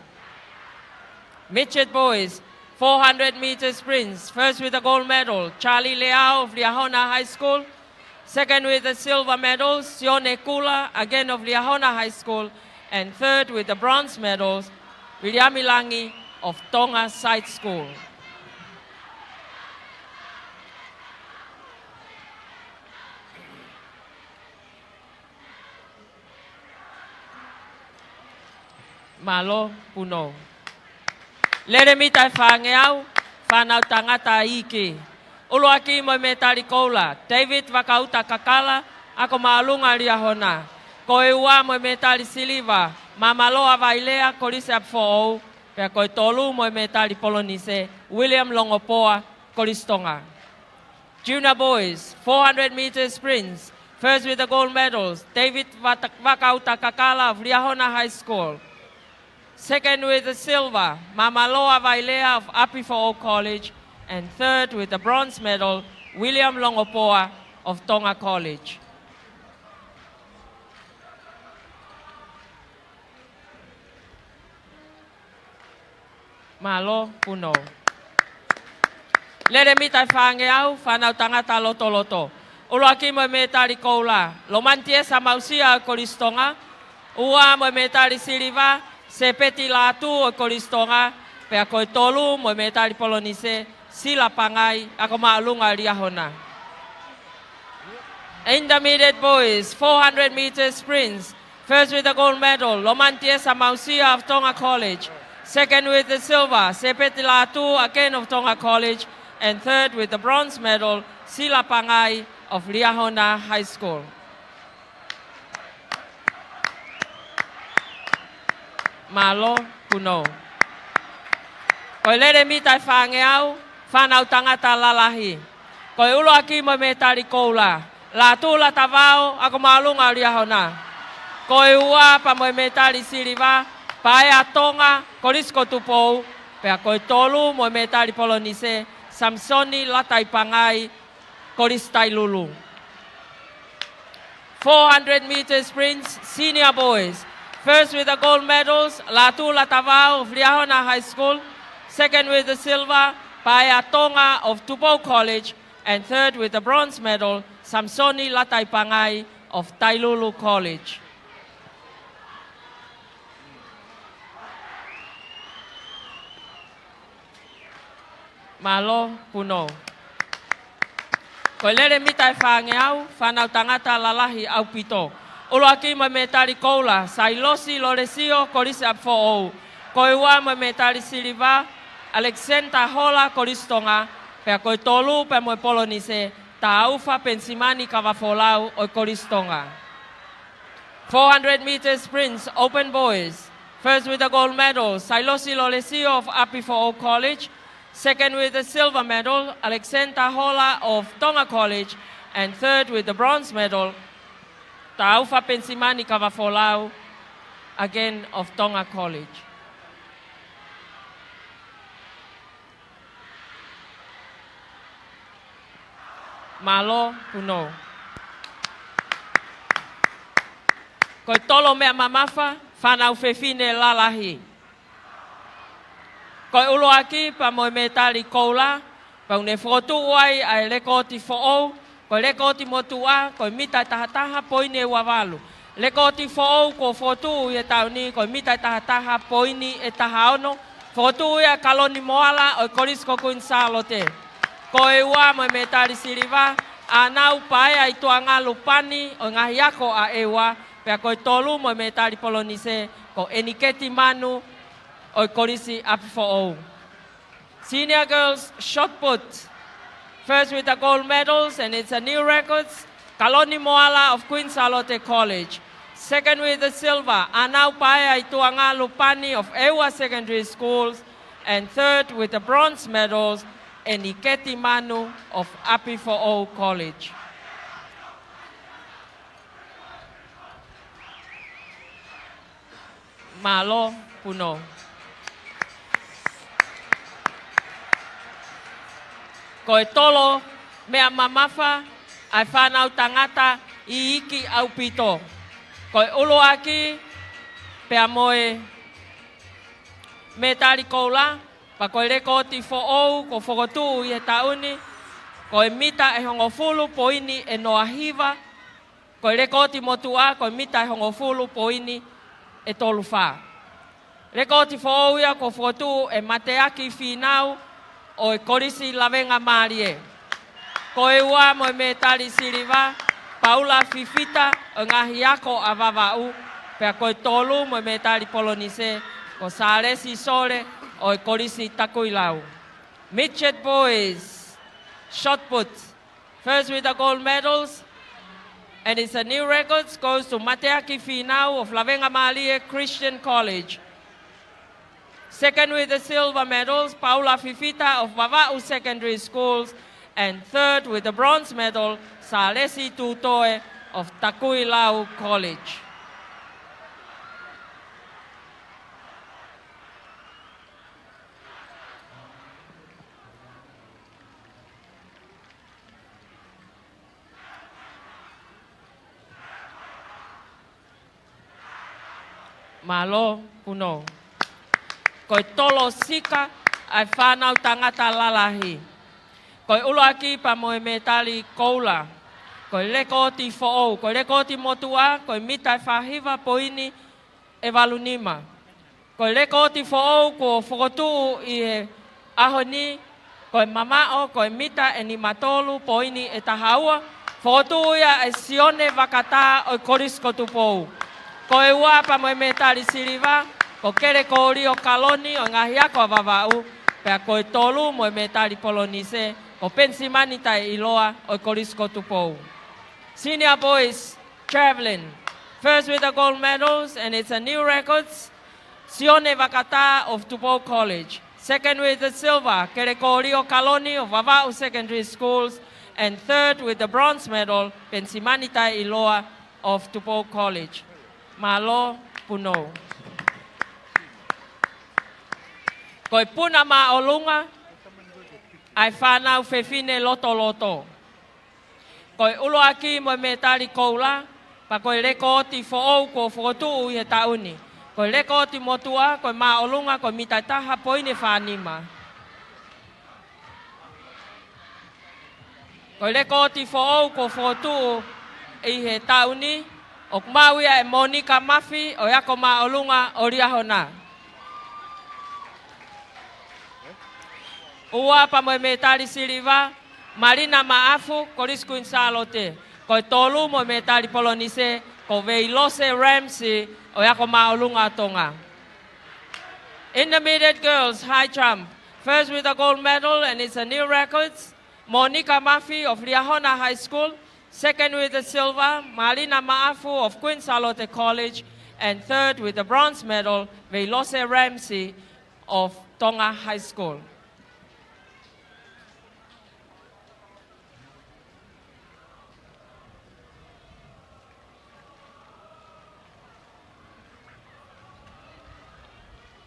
Midget boys, four hundred meter sprints. First with the gold medal, Charlie Leao of Liahona High School. Second with the silver medal, Sione Kula, again of Liahona High School. And third with the bronze medals, Viliami Langi of Tonga Side School. Mālō, Punou. Lele mita ʻe fāngeau, fānau tangata iiki. ʻUluaki mo e mētali koula, David Vakauta Kakala, ako māʻolunga Liahona. Ko e ua mo e mētali siliva, Māmaloa Vailea, Kolisi ʻApifoʻou. Pea ko e tolu mo e mētali polonise, William Longopoa, Kolisi Tonga. Junior boys, four hundred meter sprints. First with the gold medals, David Vata-, Vakauta Kakala of Liahona High School. Second with the silver, Māmaloa Vailea of ʻApifoʻou College. And third with the bronze medal, William Longopoa of Tonga College. Mālō, Punou. Lele mita ʻe fāngeau, fānau tangata lotoloto. ʻUluaki mo e mētali koula, Lomani Tiesa Mausia ʻo e Kolisi Tonga. Ua mo e mētali siliva, Sepeti Lātū ʻo e Kolisi Tonga. Pea ko e tolu mo e mētali polonise, Sila Pangai, ako māʻolunga Liahona. Intermediate boys, four hundred meter sprints. First with the gold medal, Lomani Tiesa Mausia of Tonga College. Second with the silver, Sepeti Lātū, again of Tonga College. And third with the bronze medal, Sila Pangai of Liahona High School. Mālō, Punou. Ko e lele mita ʻe fāngeau, fānau tangata lalahi. Ko e ʻuluaki mo e mētali koula, Lātū Latavao, ako māʻolunga Liahona. Ko e ua pea mo e mētali siliva, Paea Tonga, Kolisi ko Tupou. Pea ko e tolu mo e mētali polonise, Samisoni Lataipangai, Kolisi Tailulu. Four hundred meter sprints, senior boys. First with the gold medals, Lātū Latavao of Liahona High School. Second with the silver, Paea Tonga of Tupou College. And third with the bronze medal, Samisoni Lataipangai of Tailulu College. Mālō, Punou. Ko e lele mita ʻe fāngeau, fānau tangata lalahi ʻaupito. ʻUluaki mo e mētali koula, Sailosi Lolesio, Kolisi ʻApifoʻou. Ko e ua mo e mētali siliva, Alexander Hola, Kolisi Tonga. Pea ko e tolu pea mo e polonise, Tāufa Penisimani Kavafolau ʻo e Kolisi Tonga. Four hundred meter sprints, open boys. First with the gold medal, Sailosi Lolesio of ʻApifoʻou College. Second with the silver medal, Alexander Hola of Tonga College. And third with the bronze medal, Tāufa Penisimani Kavafolau, again of Tonga College. Mālō, Punou. Ko e tolo meʻa mamafa, fānau fefine lalahi. Ko e ʻuluaki pea mo e mētali koula, pea ʻoku ne fokotuʻu ai ʻa e lekooti foʻou, ko e lekooti motuʻa, ko e mita ʻe tahataha poini ʻe ua valu. Lekooti foʻou kuo fokotuʻu ʻi he taʻu ni, ko e mita ʻe tahataha poini ʻe tahaono. Fokotuʻu ia ʻe Kaloni Moala ʻo e Kolisi ko Kuini Sālote. Ko e ua mo e mētali siliva, ʻAnau Paea ʻi Tuʻangalu Pani ʻo e Ngaahi Ako ʻa ʻEua, pea ko e tolu mo e mētali polonise, ko Eniketi Manu ʻo e Kolisi ʻApifoʻou. Senior girls shot put. First with the gold medals, and it's a new records, Kaloni Moala of Queen Sālote College. Second with the silver, ʻAnau Paea ʻi Tuʻangalu Pani of ʻEua Secondary Schools. And third with the bronze medals, Eniketi Manu of ʻApifoʻou College. Mālō, Punou. Ko e tolo meʻa mamafa ʻa e fānau tangata iiki ʻaupito. Ko e ʻuluaki pea mo e mētali koula, pea ko e lekooti foʻou kuo fokotuʻu ʻi he taʻu ni, ko e mita ʻe hongofulu poini ʻe noa hiva. Ko e lekooti motuʻa, ko e mita ʻe hongofulu poini ʻe tolu fā. Lekooti foʻou ia kuo fokotuʻu ʻe Mateaki Fīnau ʻo e Kolisi Lavengamālie. Ko e ua mo e mētali siliva, Paula Fifita ʻo e Ngaahi Ako ʻa Vavaʻu. Pea ko e tolu mo e mētali polonise, ko Sālesi Sole ʻo e Kolisi Takuilau. Midget boys, shot put. First with the gold medals, and it's a new records, goes to Mateaki Fīnau of Lavengamālie Christian College. Second with the silver medals, Paula Fifita of Vavaʻu Secondary Schools, and third with the bronze medal, Sālesi Tūtoe of Takuilau College. Mālō, Punou. Ko e tolo sika ʻa e fānau tangata lalahi. Ko e ʻuluaki pea mo e mētali koula. Ko e lekooti foʻou, ko e lekooti motuʻa, ko e mita ʻe fā hiva poini ʻe valu nima. Ko e lekooti foʻou kuo fokotuʻu ʻi he ʻaho ni, ko e mamaʻo, ko e mita ʻe nima tolu poini ʻe taha ua, fokotuʻu ia ʻe Sione Vakatā ʻo e Kolisi ko Tupou. Ko e ua pea mo e mētali siliva, ko Kelekōlio Kaloni ʻo e ngaahi ako ʻa Vavaʻu, pea ko e tolu mo e mētali polonise, ko Penisimani Taʻeʻiloa ʻo e Kolisi ko Tupou. Senior boys, javelin. First with the gold medals, and it's a new records, Sione Vakatā of Tupou College. Second with the silver, Kelekōlio Kaloni of Vavaʻu Secondary Schools. And third with the bronze medal, Penisimani Taʻeʻiloa of Tupou College. Mālō, Punou. Ko e puna māʻolunga ʻa e fānau fefine lotoloto. Ko e ʻuluaki mo e mētali koula, pea ko e lekooti foʻou kuo fokotuʻu ʻi he taʻu ni. Ko e lekooti motuʻa, ko e māʻolunga, ko e mita ʻe taha poini ʻe fā nima. Ko e lekooti foʻou kuo fokotuʻu ʻi he taʻu ni, ʻoku maʻu ia ʻe Monika Mafi ʻo e Ako Māʻolunga ʻo Liahona. Ua pea mo e mētali siliva, Malina Maʻafu, Kolisi Kuini Sālote. Ko e tolu mo e mētali polonise, ko Veilose Ramsey ʻo e Ako Māʻolunga ʻo Tonga. Intermediate girls, high jump. First with a gold medal, and it's a new records, Monika Mafi of Liahona High School. Second with the silver, Malina Maʻafu of Kuini Sālote College. And third with the bronze medal, Veilose Ramsey of Tonga High School.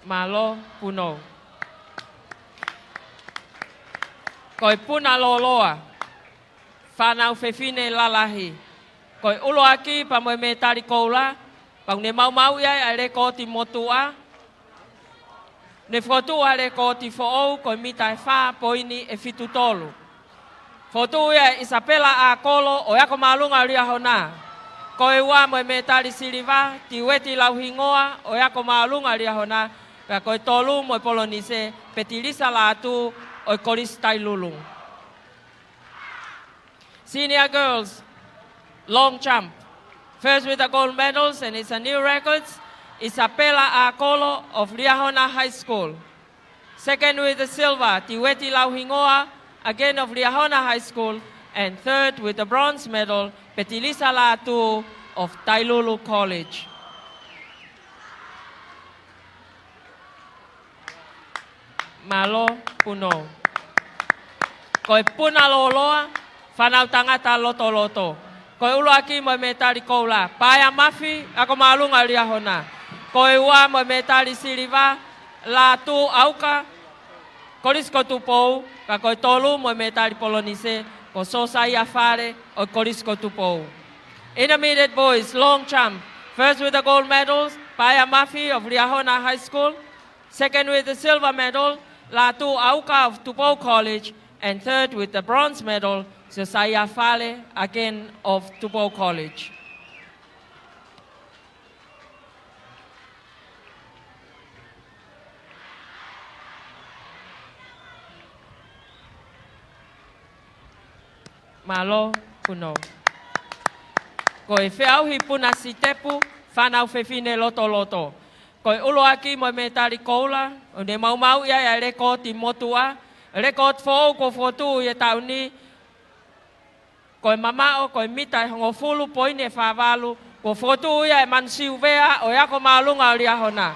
Mālō, Punou. Ko e puna lōloa, fānau fefine lalahi. Ko e ʻuluaki pea mo e mētali koula, pea ʻoku ne maumauʻi ai ʻa e lekooti motuʻa. Ne fokotuʻu ʻa e lekooti foʻou ko e mita ʻe fā poini ʻe fitu tolu. Fokotuʻu ia ʻe ʻIsapela ʻAkolo ʻo e Ako Māʻolunga ʻo Liahona. Ko e ua mo e mētali siliva, Tiueti Lauhingoa ʻo e Ako Māʻolunga ʻo Liahona, pea ko e tolu mo e polonise, Petilisa Lātū ʻo e Kolisi Tailulu. Senior girls, long jump. First with the gold medals, and it's a new records, Isabella Akolo of Liahona High School. Second with the silver, Tiweti Lauhingoa, again of Liahona High School. And third with the bronze medal, Petilisa Lātū of Tailulu College. Mālō, Punou. Ko e puna lōloa, fānau tangata lotoloto. Ko e ʻuluaki mo e mētali koula, Paea Mafi, Ako Māʻolunga ʻo Liahona. Ko e ua mo e mētali siliva, Lātū ʻAuka, Kolisi ko Tupou, ka ko e tolu mo e mētali polonise, ko Sosaia Fale ʻo Kolisi ko Tupou. Intermediate boys, long jump. First with the gold medals, Paea Mafi of Liahona High School. Second with the silver medal, Lātū ʻAuka of Tupou College. And third with the bronze medal, Sosaia Fale, again of Tupou College. Mālō, Punou. Ko e feʻauhi puna sitepu, fānau fefine lotoloto. Ko e ʻuluaki mo e mētali koula, ʻoku ne maumauʻi ai ʻa e lekooti motuʻa, lekooti foʻou kuo fokotuʻu ʻi he taʻu ni, ko e mamaʻo, ko e mita ʻe hongofulu poini ʻe fā valu, kuo fokotuʻu ia ʻe Manu Siuvea ʻo e Ako Māʻolunga ʻo Liahona.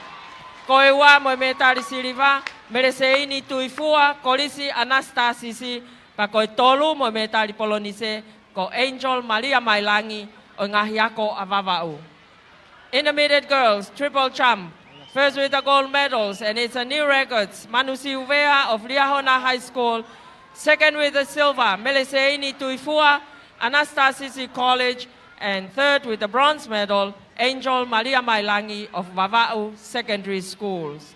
Ko e ua mo e mētali siliva, Meleseini Tuifua, Kolisi ʻAnasitasisi, pea ko e tolu mo e mētali polonise, ko Angel Malia Mailangi ʻo e Ngaahi Ako ʻa Vavaʻu. Intermediate girls, triple jump. First with the gold medals, and it's a new records, Manu Siuvea of Liahona High School. Second with the silver, Meleseini Tuifua, ʻAnasitasisi College. And third with the bronze medal, Angel Malia Mailangi of Vavaʻu Secondary Schools.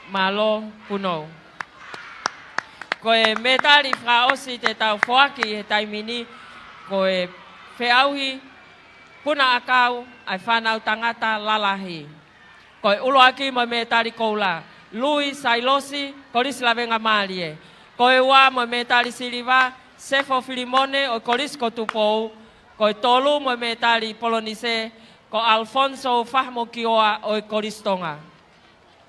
Mālō Punou. Ko e mētali fakaʻosi te tau foaki he taimi ni, ko e feʻauhi puna ʻakau ʻa e fānau tangata lalahi. Ko e ʻuluaki mo e mētali koula, Lui Sailosi, Kolisi Lavengamālie. Ko e ua mo e mētali siliva, Sefo Filimone ʻo e Kolisi ko Tupou. Ko e tolu mo e mētali polonise, ko Alfonso Fahamokioa ʻo e Kolisi Tonga.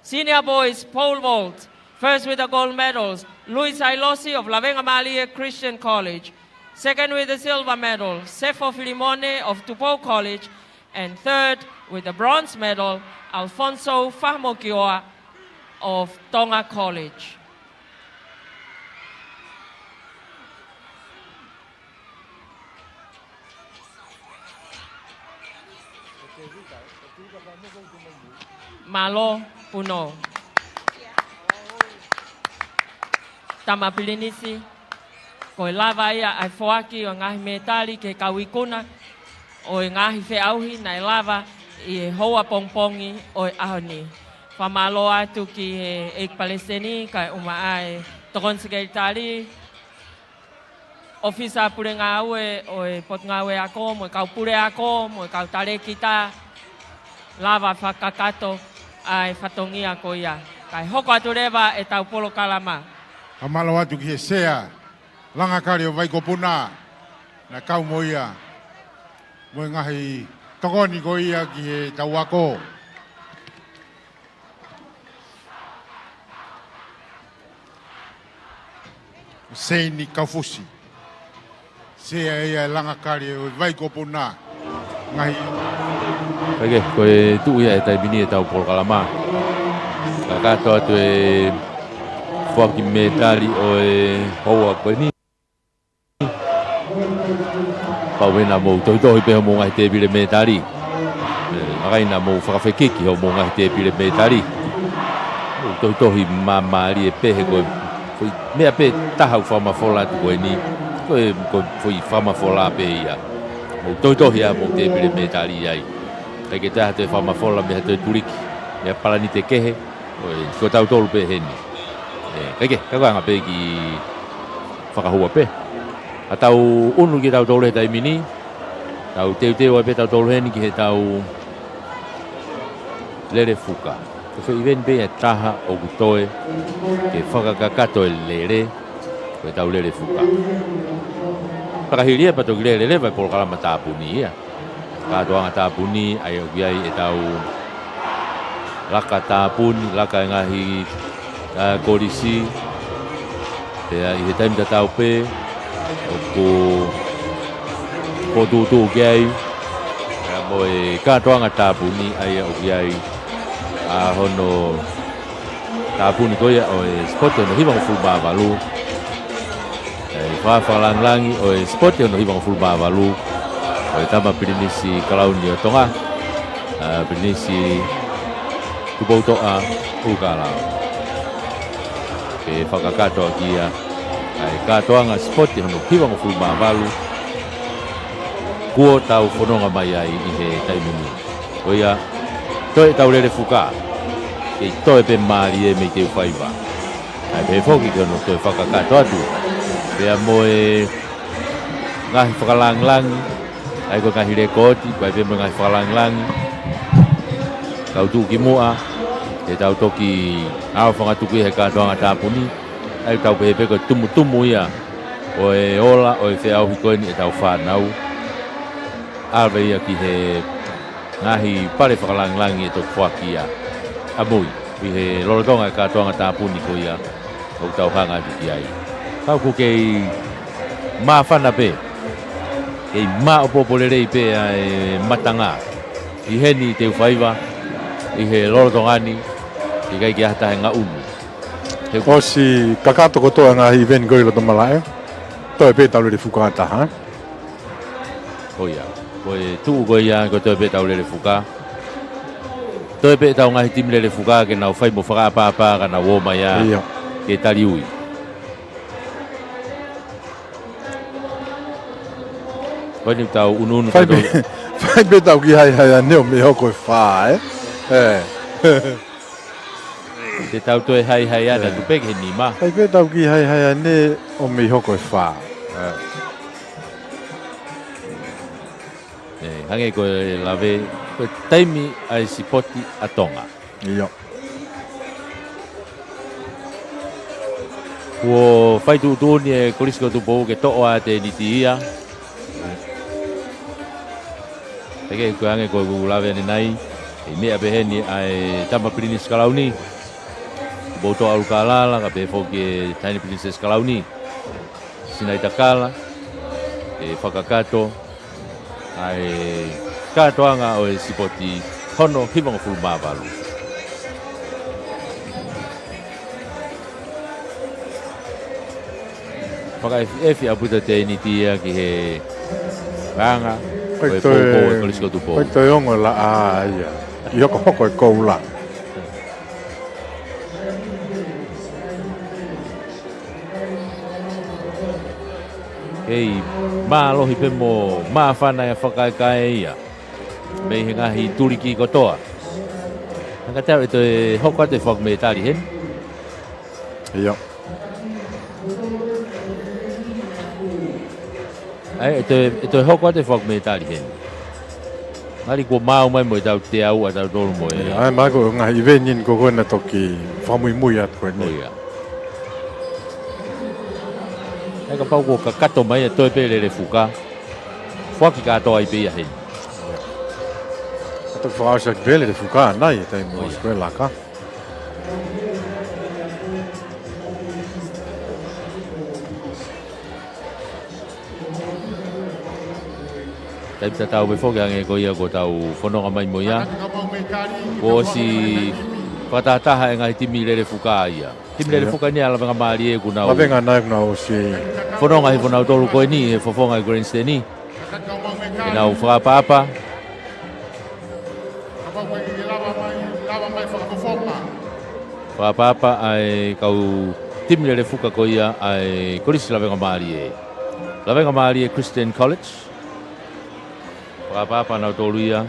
Senior boys pole vault, first with the gold medals, Lui Sailosi of Lavengamālie Christian College. Second with the silver medal, Sefo Filimone of Tupou College. And third with the bronze medal, Alfonso Fahamokioa of Tonga College. Mālō Punou. Tama Pilinisi, ko e lava ia ʻa e foaki ʻo e ngaahi mētali ki he kau ikuna ʻo e ngaahi feʻauhi naʻe lava ʻi he houa pongipongi ʻo e ʻaho ni. Fakamālō atu ki he ʻEiki Palesiteni, kae ʻumaʻā e Tokoni Sekelitali, ʻofisa pule ngāue ʻo e Potungāue Ako, mo e kau puleako, mo e kau talēkita, lava fakakakato ʻa e fatongia ko ia. Kae hoko atu leva ʻetau polokalama. Fakamālō atu ki he Sea, Langakali ʻo Vaikopuna, naʻe kau mo ia, mo e ngaahi tokoni ko ia ki heʻetau ako. Seini Kaufusi. Sea ia ʻo e Langakali ʻo Vaikopuna. Ngaahi. Pea ko e tuʻu ia he taimi ni ʻetau polokalama. Kakato atu e foaki mētali ʻo e houa ko eni. Pau ena mou tohitohi pē hoʻomou ngaahi tēpile mētali. ʻE, ʻikai naʻa mou fakafekiki hoʻomou ngaahi tēpile mētali. Mou tohitohi māmālie pē he ko e foʻi meʻa pē taha ʻoku fakamafola atu ko eni. Ko e, ko e foʻi fakamafola pē ia. Mou tohitohi ā hoʻomou tēpile mētali ai. ʻIkai ke toe ʻi ai ha toe fakamafola mei ha toe tuliki, mei ha palanite kehe. ʻOi, ko tautolu pē heni. ʻE, ʻikai ke, ka ko e anga pē ke fakahua pē. ʻA tau unu ki tautolu he taimi ni, tau teuteu ai pē tautolu heni ki heʻetau lele fuka. Ko e foʻi ʻiveni pē ia ʻe taha ʻoku toe ke fakakakato e lele, ko ʻetau lele fuka. Fakahili ia pea toki lele leva e polokalama tāpuni ia. Kātoanga tāpuni, ʻa ia ʻoku ʻi ai ʻetau laka tāpuni, laka e ngaahi, ā, kolisi. Pea ʻi he taimi tatau pē, ʻoku fokotuʻutuʻu ki ai, pea mo e kātoanga tāpuni, ʻa ia ʻoku ʻi ai, ā, hono tāpuni ko ia ʻo e sipoti hono hivangofulu mā valu. ʻE, fakafakalāngilangi ʻo e sipoti hono hivangofulu mā valu. ʻO e Tama Pilinisi Kalauni ʻo Tonga. Ā, Pilinisi Tupoutoʻa ʻUlukalao. Ke fakakakato ʻaki ia ʻa e kātoanga sipoti hono hivangofulu mā valu. Kuo tau fononga mai ai ʻi he taimi ni. Ko ia, Toe ʻetau lele fuka. Kei toe pē mālie mei Teufaiva. ʻAi pē foki ki hono toe fakakakato atu. Pea mo e ngaahi fakalāngilangi. ʻAi ko e ngaahi lekooti, ʻai pē mo e ngaahi fakalāngilangi. Kau tuʻu ki muʻa. Ke tau toki ʻaofangatuku ʻi he kātoanga tāpuni. ʻAi tau pehē pē ko e tumutumu ia ʻo e ola ʻo e feʻauhi ko eni ʻetau fānau. ʻAve ia ki he ngaahi pale fakalāngilangi ʻe toki foaki ia ʻamui ʻi he lolotonga e kātoanga tāpuni ko ia ʻoku tau hanga atu ki ai. Ka ʻoku kei māfana pē, kei māʻopoʻopo lelei pē ʻa e matanga ʻi heni Teufaiva ʻi he lolotonga ni, ʻikai ke ʻi ai ha taha ʻe ngaʻunu. He ʻosi kakato kotoa ngaahi iveni ko ē ʻi loto malaʻe, toe pē ʻetau lele fuka ʻe taha. Ko ia, ko e tuʻu ko ia ko e toe pē ʻetau lele fuka. Toe pē ʻetau ngaahi timi lele fuka ke nau fai mo fakaʻapaʻapa ka nau ō mai ā ke tali ui. Ko eni ʻoku tau ʻunuʻunu fai pē, fai pē ʻetau kiʻi haihai ʻanenai ʻo mei hoko e fā, ē? Te tau toe haihai atu pē ki he nima. Fai pē ʻetau kiʻi haihai ʻanenai ʻo mei hoko e fā. Ē, hangē ko e lave, ko e taimi ʻa e sipoti ʻa Tonga. ʻIo. Kuo fai tuʻutuʻuni e Kolisi ko Tupou ke toʻo ʻa e tēniti ia. Pea ko e hangē ko ʻeku lave ʻanenai, ʻi he meʻa pē heni ʻa e tama Pilinisi Kalauni. Tupoutoʻa ʻUlukālala, ka pehē foki e Taʻahine Pilinisesi Kalauni. Sinaitakala, ʻe fakakakato ʻa e kātoanga ʻo e sipoti hono hivangofulu mā valu. Fakaʻefiʻefi ʻaupito tēniti ia ki he anga ʻo e poupou e Kolisi ko Tupou. Ko e toe ongo laʻā ia. ʻI hokohoko e koula. Kei mālohi pē mo māfana e fakaekae ia mei he ngaahi tuliki kotoa. Hangē ʻe toe hoko atu e fakamētali heni. ʻIo. ʻAi, ʻe toe, ʻe toe hoko atu e fakamētali heni. Ngali kuo maau mai mo ʻetau teau ʻa tautolu mo e. ʻIo, ʻai mai ko e ngaahi iveni ko ē naʻe toki fakamuimui atu ko eni. ʻIo. ʻAi kapau kuo kakato mai ʻa e toe pē lele fuka. Foaki kātoa ai pē ia heni. Ka toki fakaʻosi ʻaki pē lele fuka ʻanenai, ʻe taimi ʻosi ko e laka. Taimi tatau pē foki hangē ko ia kuo tau fononga mai mo ia. Kuo ʻosi fakatahataha e ngaahi timi lele fuka ia. Timi lele fuka ni ʻa Lavengamālie kuo nau. Lavengamālie kuo nau ʻosi fononga ʻi he fonau tolu ko eni he fofonga e Grandstand. ʻE nau fakaʻapaʻapa. Fakaʻapaʻapa ʻa e kau timi lele fuka ko ia ʻa e Kolisi Lavengamālie. Lavengamālie Christian College. Fakaʻapaʻapa nautolu ia.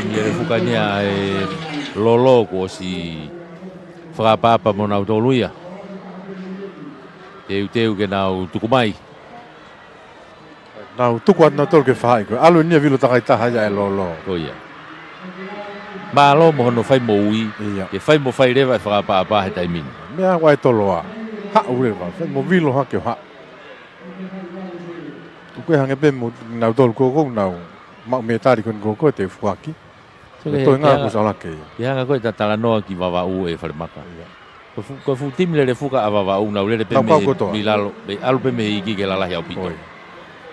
Lele fuka ni ʻa e Lolo kuo ʻosi fakaʻapaʻapa mo nautolu ia. Teuteu ke nau tuku mai. Nau tuku atu nautolu ke faʻahi ko e ʻalu eni ʻa e vilo takaitaha ia ʻa e Lolo. Ko ia. Mālō mo hono fai moʻui. Ia. Ke fai mo fai leva e fakaʻapaʻapa he taimi ni. Meʻa ʻa e Toloa. Haʻu leva, fai mo vilo hake ʻo haʻu. Tuku e hangē pē mo nautolu ko ē ʻoku nau maʻu mētali ko eni ko ē ʻoku toe foaki. Ko e toe ngaahi kuo salake ia. Ke hanga ko ē ʻo talanoa ki Vavaʻu ʻe Falemaka. Ia. Ko e fuʻu, ko e fuʻu timi lele fuka ʻa Vavaʻu, nau lele pē mei lalo, mei ʻalu pē mei he iiki ke lalahi ʻaupito.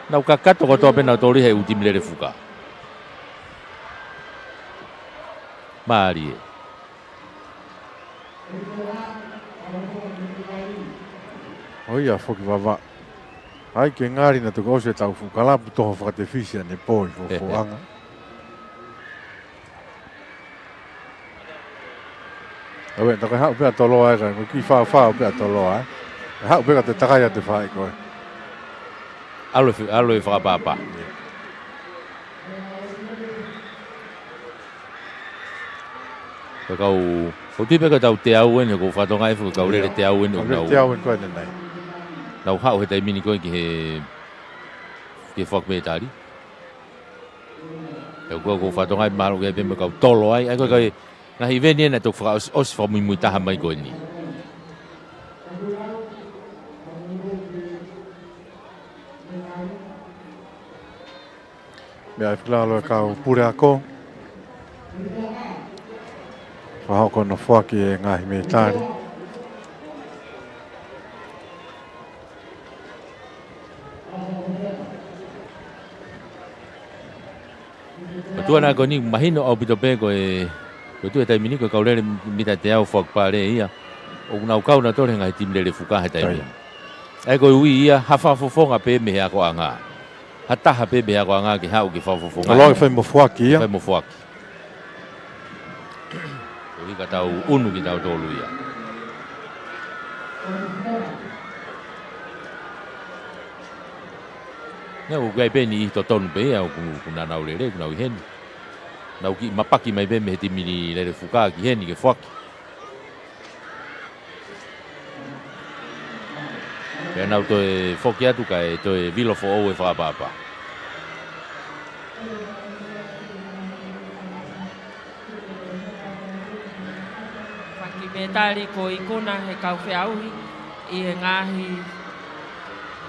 Nau kakato kotoa pē nautolu he ʻū timi lele fuka. Mālie. ʻO ia foki Vavaʻu. ʻAi ke ngali naʻa toki ʻosi ʻetau fuʻu kalapu toho fakatefisi ʻanepō ʻi Fofoʻanga. ʻAve, tā ko e haʻu pē ʻa Toloa ē, ka ko e kiʻi faofao pē ʻa Toloa ē. Haʻu pē ka te takai ʻa te fai ko ē. ʻAlu e fi-, ʻalu e fakapāpā. Ko e kau, ko e tui pē ko e tau teau eni, ko e fatongia ʻe fo, ko e kau lele teau eni, kau lele teau eni ko ē ʻanenai. Nau haʻu he taimi ni ko ē ki he, ki he foaki mētali. ʻE ko e, ko e fatongia mahalo ke pē mo e kau Toloa ē, ʻa ia ko e, ko e ngaahi ʻiveni ena ʻe toki fakaʻosi, ʻosi fakamuimui taha mai ko eni. Meʻa ʻi he lalo e kau puleako. Fakahoko hono foaki e ngaahi mētali. Ko e tuʻunga ko eni mahino ʻaupito pē ko e, ko e tuʻu he taimi ni ko e kau lele mita teau foaki pale ia. ʻOku nau kau nautolu he ngaahi timi lele fuka he taimi ni. ʻA ia ko e ui ia, ha fakafofonga pē mei he akoʻanga. Ha taha pē mei he akoʻanga ke haʻu ke fakafofonga. ʻO lava ke fai mo foaki ia. Fai mo foaki. Ko e ʻuhi ka tau ʻunu kitautolu ia. Naʻe ʻikai pē ni ʻi totonu pē ia, ʻoku, ʻoku nau lele, ʻoku nau ʻi heni. Nau kiʻi mapaki mai pē mei he timi ni lele fuka ki heni ke foaki. Pea nau toe foki atu kae toe vilo foʻou e fakapāpā. Foaki mētali kuo ikuna he kau feʻauhi ʻi he ngaahi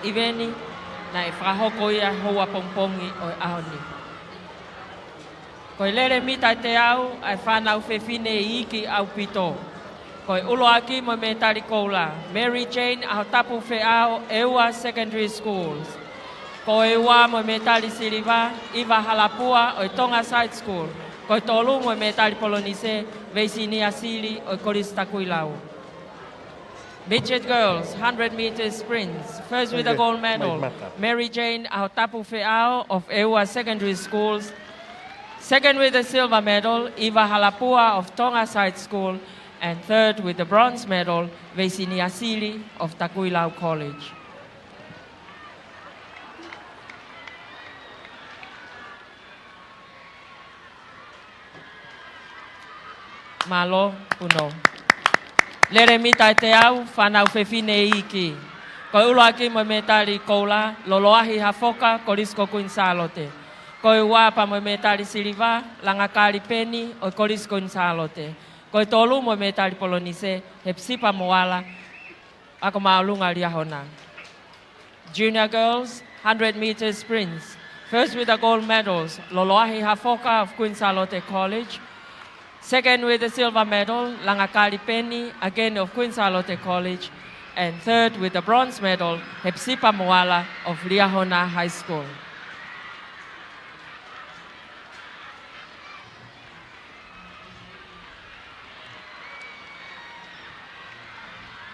ʻiveni naʻe fakahoko ia houa pongipongi ʻo e ʻaho ni. Ko e lele mita ʻe teau ʻa e fānau fefine iiki ʻaupito. Ko e ʻuluaki mo e mētali koula, Mary Jane ʻAhotapu Feʻao, ʻEua Secondary Schools. Ko e ua mo e mētali siliva, ʻIva Halapua ʻo e Tonga Side School. Ko e tolu mo e mētali polonise, Veisinia Sili ʻo e Kolisi Takuilau. Midget girls, hundred meter sprints. First with the gold medal, Mary Jane ʻAhotapu Feʻao of ʻEua Secondary Schools. Second with the silver medal, ʻIva Halapua of Tonga Side School. And third with the bronze medal, Veisinia Sili of Takuilau College. Mālō, Punou. Lele mita ʻe teau, fānau fefine iiki. Ko e ʻuluaki mo e mētali koula, Loloahi Hafoka, Kolisi ko Kuini Sālote. Ko e ua pea mo e mētali siliva, Langakali Peni ʻo e Kolisi Kuini Sālote. Ko e tolu mo e mētali polonise, Hepisipa Moala, Ako Māʻolunga Liahona. Junior girls, hundred meter sprints. First with the gold medals, Loloahi Hafoka of Kuini Sālote College. Second with the silver medal, Langakali Peni, again of Kuini Sālote College. And third with the bronze medal, Hepisipa Moala of Liahona High School.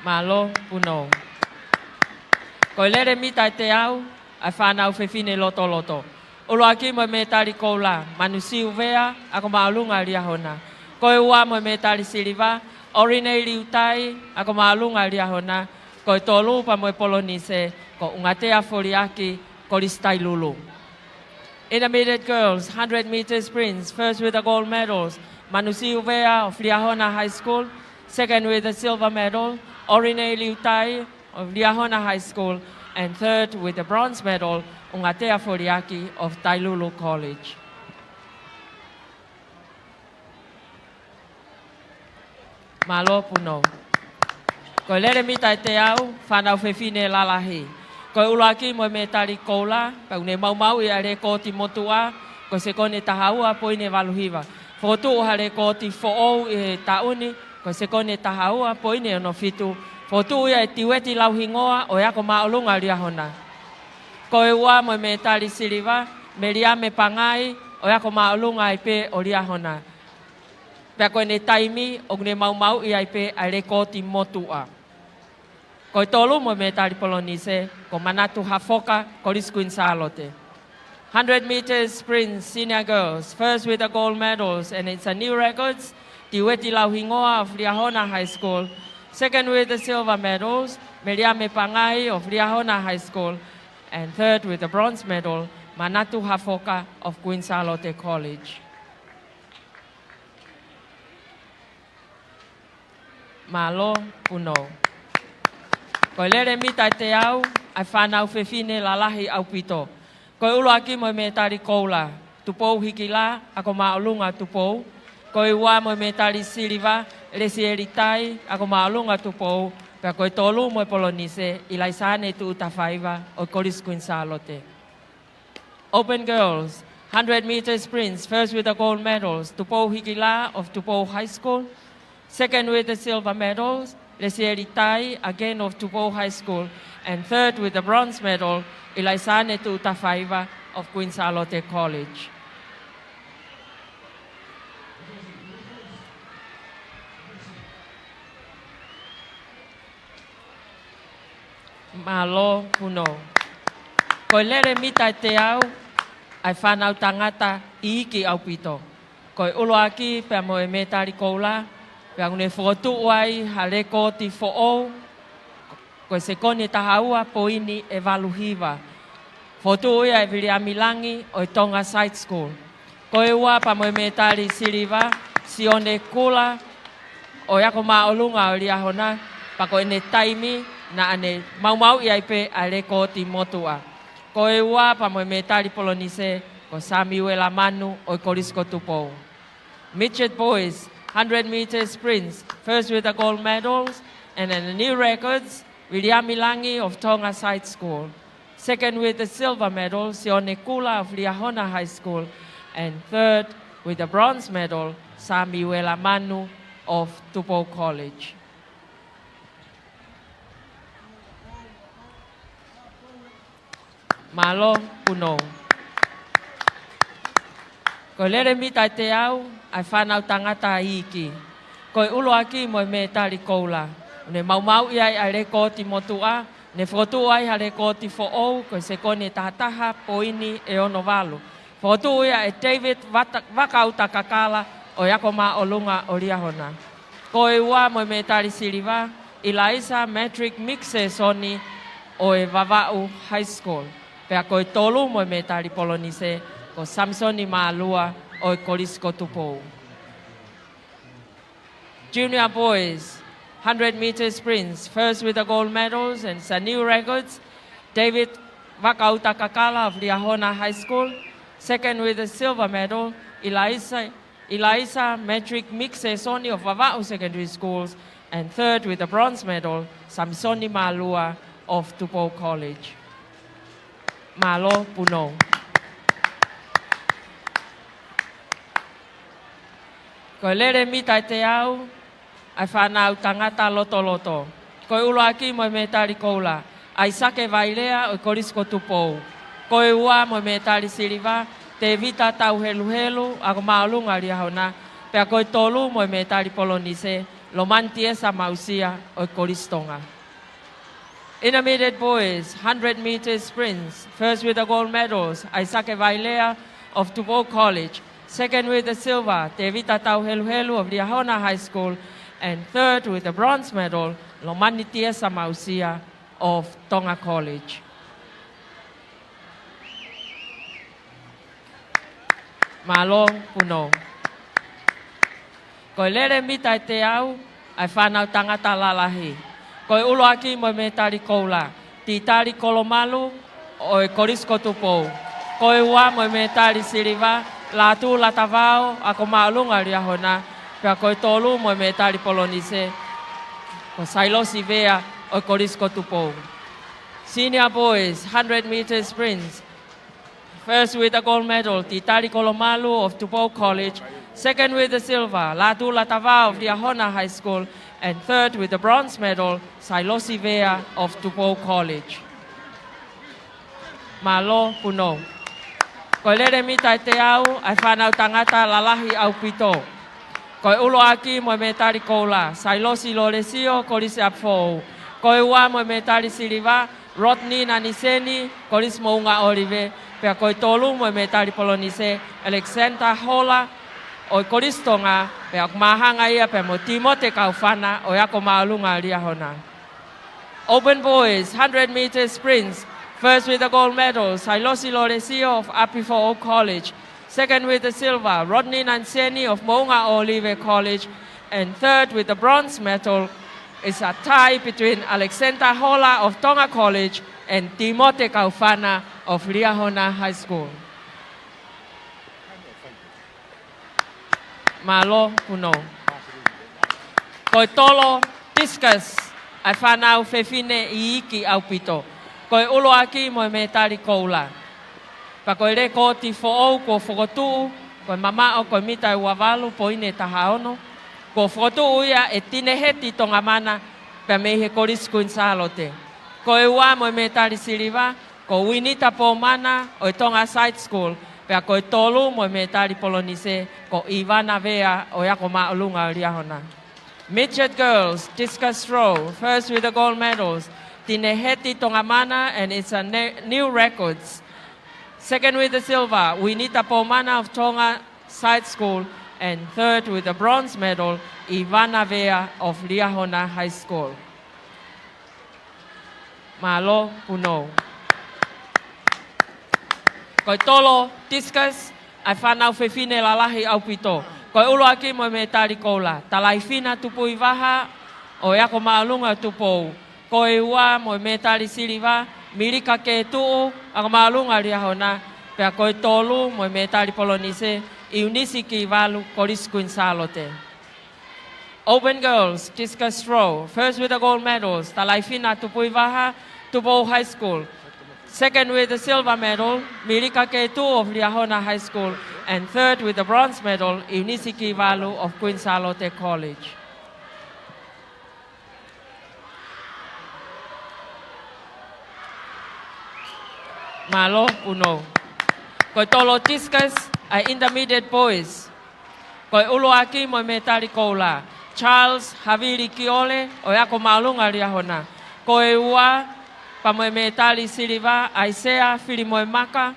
Mālō, Punou. Ko e lele mita ʻe teau ʻa e fānau fefine lotoloto. ʻUluaki mo e mētali koula, Manusiu Vea, Ako Māʻolunga Liahona. Ko e ua mo e mētali siliva, ʻOrinei Liutai, Ako Māʻolunga Liahona. Ko e tolu pea mo e polonise, ko ʻUngatea Foliaki, Kolisi Tailulu. Intermediate girls, hundred meter sprints, first with the gold medals, Manusiu Vea of Liahona High School, second with the silver medal, ʻOrinei Liutai of Liahona High School, and third with the bronze medal, ʻUngatea Foliaki of Tailulu College. Mālō, Punou. Ko e lele mita ʻe teau, fānau fefine lalahi. Ko e ʻuluaki mo e mētali koula, pea ʻoku ne maumauʻi ʻa e lēkooti motuʻa, ko e sekoni ʻe taha ua poini ʻe valu hiva. Fokotuʻu ha lēkooti foʻou ʻi he taʻu ni, ko e sekoni ʻe taha ua poini ʻe ono fitu. Fokotuʻu ia ʻe Tiueti Lauhingoa ʻo e Ako Māʻolunga Liahona. Ko e ua mo e mētali siliva, Meliame Pangai ʻo e Ako Māʻolunga ai pē ʻo Liahona. Pea ko ʻene taimi ʻoku ne maumauʻi ai pē ʻa e lekooti motuʻa. Ko e tolu mo e mētali polonise, ko Manatu Hafoka, Kolisi Kuini Sālote. Hundred meters sprint, senior girls, first with the gold medals, and it's a new records, Tiweti Lauhingoa of Liahona High School. Second with the silver medals, Meliame Pangai of Liahona High School. And third with the bronze medal, Manatu Hafoka of Kuini Sālote College. Mālō, Punou. Ko e lele mita ʻe teau, ʻa e fānau fefine lalahi ʻaupito. Ko e ʻuluaki mo e mētali koula, Tupou Hikila, ako māʻolunga Tupou. Ko e ua mo e mētali siliva, Lesieli Tai, ako māʻolunga Tupou. Pea ko e tolu mo e polonise, ʻIlaisane Tuʻutafaiva, ʻo e Kolisi Kuini Sālote. Open girls, hundred meter sprints, first with the gold medals, Tupou Hikila of Tupou High School. Second with the silver medals, Lesieli Tai, again of Tupou High School. And third with the bronze medal, ʻIlaisane Tuʻutafaiva of Kuini Sālote College. Mālō, Punou. Ko e lele mita ʻe teau, ʻa e fānau tangata iiki ʻaupito. Ko e ʻuluaki pea mo e mētali koula, pea ʻoku ne fokotuʻu ai ha lekooti foʻou, ko e sekoni ʻe taha ua poini ʻe valu hiva. Fokotuʻu ia ʻe Viliami Langi ʻo e Tonga Side School. Ko e ua pea mo e mētali siliva, Sione Kula, ʻo e ako māʻolunga ʻo Liahona, pea ko ʻene taimi naʻa ne maumauʻi ai pē ʻa e lekooti motuʻa. Ko e ua pea mo e mētali polonise, ko Samiuela Manu ʻo e Kolisi ko Tupou. Midget boys, hundred meter sprints, first with the gold medals and then the new records, Viliami Langi of Tonga Side School. Second with the silver medal, Sione Kula of Liahona High School. And third with the bronze medal, Samiuela Manu of Tupou College. Mālō, Punou. Ko e lele mita ʻe teau, ʻa e fānau tangata iiki. Ko e ʻuluaki mo e mētali koula. ʻOku ne maumauʻi ai ʻa e lekooti motuʻa, ne fokotuʻu ai ha lekooti foʻou, ko e sekoni ʻe taha taha poini ʻe ono valu. Fokotuʻu ia ʻe David Vata-, Vakauta Kakala ʻo e ako māʻolunga ʻo Liahona. Ko e ua mo e mētali siliva, ʻIlaisa Matrick Mixesoni ʻo e Vavaʻu High School. Pea ko e tolu mo e mētali polonise, ko Samisoni Mālua ʻo e Kolisi ko Tupou. Junior boys, hundred meter sprints, first with the gold medals and some new records, David Vakauta Kakala of Liahona High School. Second with the silver medal, ʻIlaisa, ʻIlaisa Matrick Mixesoni of Vavaʻu Secondary Schools. And third with the bronze medal, Samisoni Mālua of Tupou College. Mālō, Punou. Ko e lele mita ʻe teau, ʻa e fānau tangata lotoloto. Ko e ʻuluaki mo e mētali koula, ʻAisake Vailea ʻo e Kolisi ko Tupou. Ko e ua mo e mētali siliva, Tevita Tauheluhelu, ako māʻolunga Liahona. Pea ko e tolu mo e mētali polonise, Lomani Tiesa Mausia ʻo e Kolisi Tonga. Intermediate boys, hundred meter sprints, first with the gold medals, ʻAisake Vailea of Tupou College, second with the silver, Tevita Tauheluhelu of Liahona High School, and third with the bronze medal, Lomani Tiesa Mausia of Tonga College. Mālō, Punou. Ko e lele mita ʻe teau, ʻa e fānau tangata lalahi. Ko e ʻuluaki mo e mētali koula, Titali Kolomalu ʻo e Kolisi ko Tupou. Ko e ua mo e mētali siliva, Lātū Latavao, ako māʻolunga Liahona. Pea ko e tolu mo e mētali polonise, ko Sailosi Vea ʻo e Kolisi ko Tupou. Senior boys, hundred meter sprints, first with the gold medal, Titali Kolomalu of Tupou College. Second with the silver, Lātū Latavao of Liahona High School. And third with the bronze medal, Sailosi Vea of Tupou College. Mālō, Punou. Ko e lele mita ʻe teau, ʻa e fānau tangata lalahi ʻaupito. Ko e ʻuluaki mo e mētali koula, Sailosi Lolesio, Kolisi ʻApifoʻou. Ko e ua mo e mētali siliva, Rodney Naniseni, Kolisi Moʻunga ʻŌlive. Pea ko e tolu mo e mētali polonise, Alexander Hola, ʻo e Kolisi Tonga, pea ʻoku māhanga ia pea mo Timote Kaufana, ʻo e Ako Māʻolunga Liahona. Open boys, hundred meter sprints. First with the gold medal, Sailosi Lolesio of ʻApifoʻou College. Second with the silver, Rodney Naniseni of Moʻunga ʻŌlive College. And third with the bronze medal is a tie between Alexander Hola of Tonga College and Timote Kaufana of Liahona High School. Mālō Punou. Ko e tolo discus ʻa e fānau fefine iiki ʻaupito. Ko e ʻuluaki mo e mētali koula. Pea ko e lēkooti foʻou kuo fokotuʻu, ko e mamaʻo ko e mita ʻe ua valu poini taha ono. Kuo fokotuʻu ia ʻe Tineheti Tongamana pea mei he Kolisi Kuini Sālote. Ko e ua mo e mētali siliva, ko Uinita Pomana ʻo e Tonga Side School, pea ko e tolu mo e mētali polonise, ko ʻIvana Vea ʻo e Ako Māʻolunga Liahona. Midget girls, discus throw, first with the gold medals, Tineheti Tongamana, and it's a ne-, new records. Second with the silver, Uinita Pomana of Tonga Side School, and third with the bronze medal, ʻIvana Vea of Liahona High School. Mālō Punou. Ko e tolo discus ʻa e fānau fefine lalahi ʻaupito. Ko e ʻuluaki mo e mētali koula, Talaifina Tupuivaha ʻo e Ako Māʻolunga Tupou. Ko e ua mo e mētali siliva, Milika Ketuʻu, Ako Māʻolunga Liahona. Pea ko e tolu mo e mētali polonise, ʻIunisi Kivalu, Kolisi Kuini Sālote. Open girls, discus throw. First with the gold medals, Talaifina Tupuivaha, Tupou High School. Second with the silver medal, Milika Ketuʻu of Liahona High School. And third with the bronze medal, ʻIunisi Kivalu of Kuini Sālote College. Mālō Punou. Ko e tolo discus ʻa e intermediate boys. Ko e ʻuluaki mo e mētali koula, Charles Havili Kiole ʻo e Ako Māʻolunga Liahona. Ko e ua pea mo e mētali siliva, ʻAisea Filimoemaka,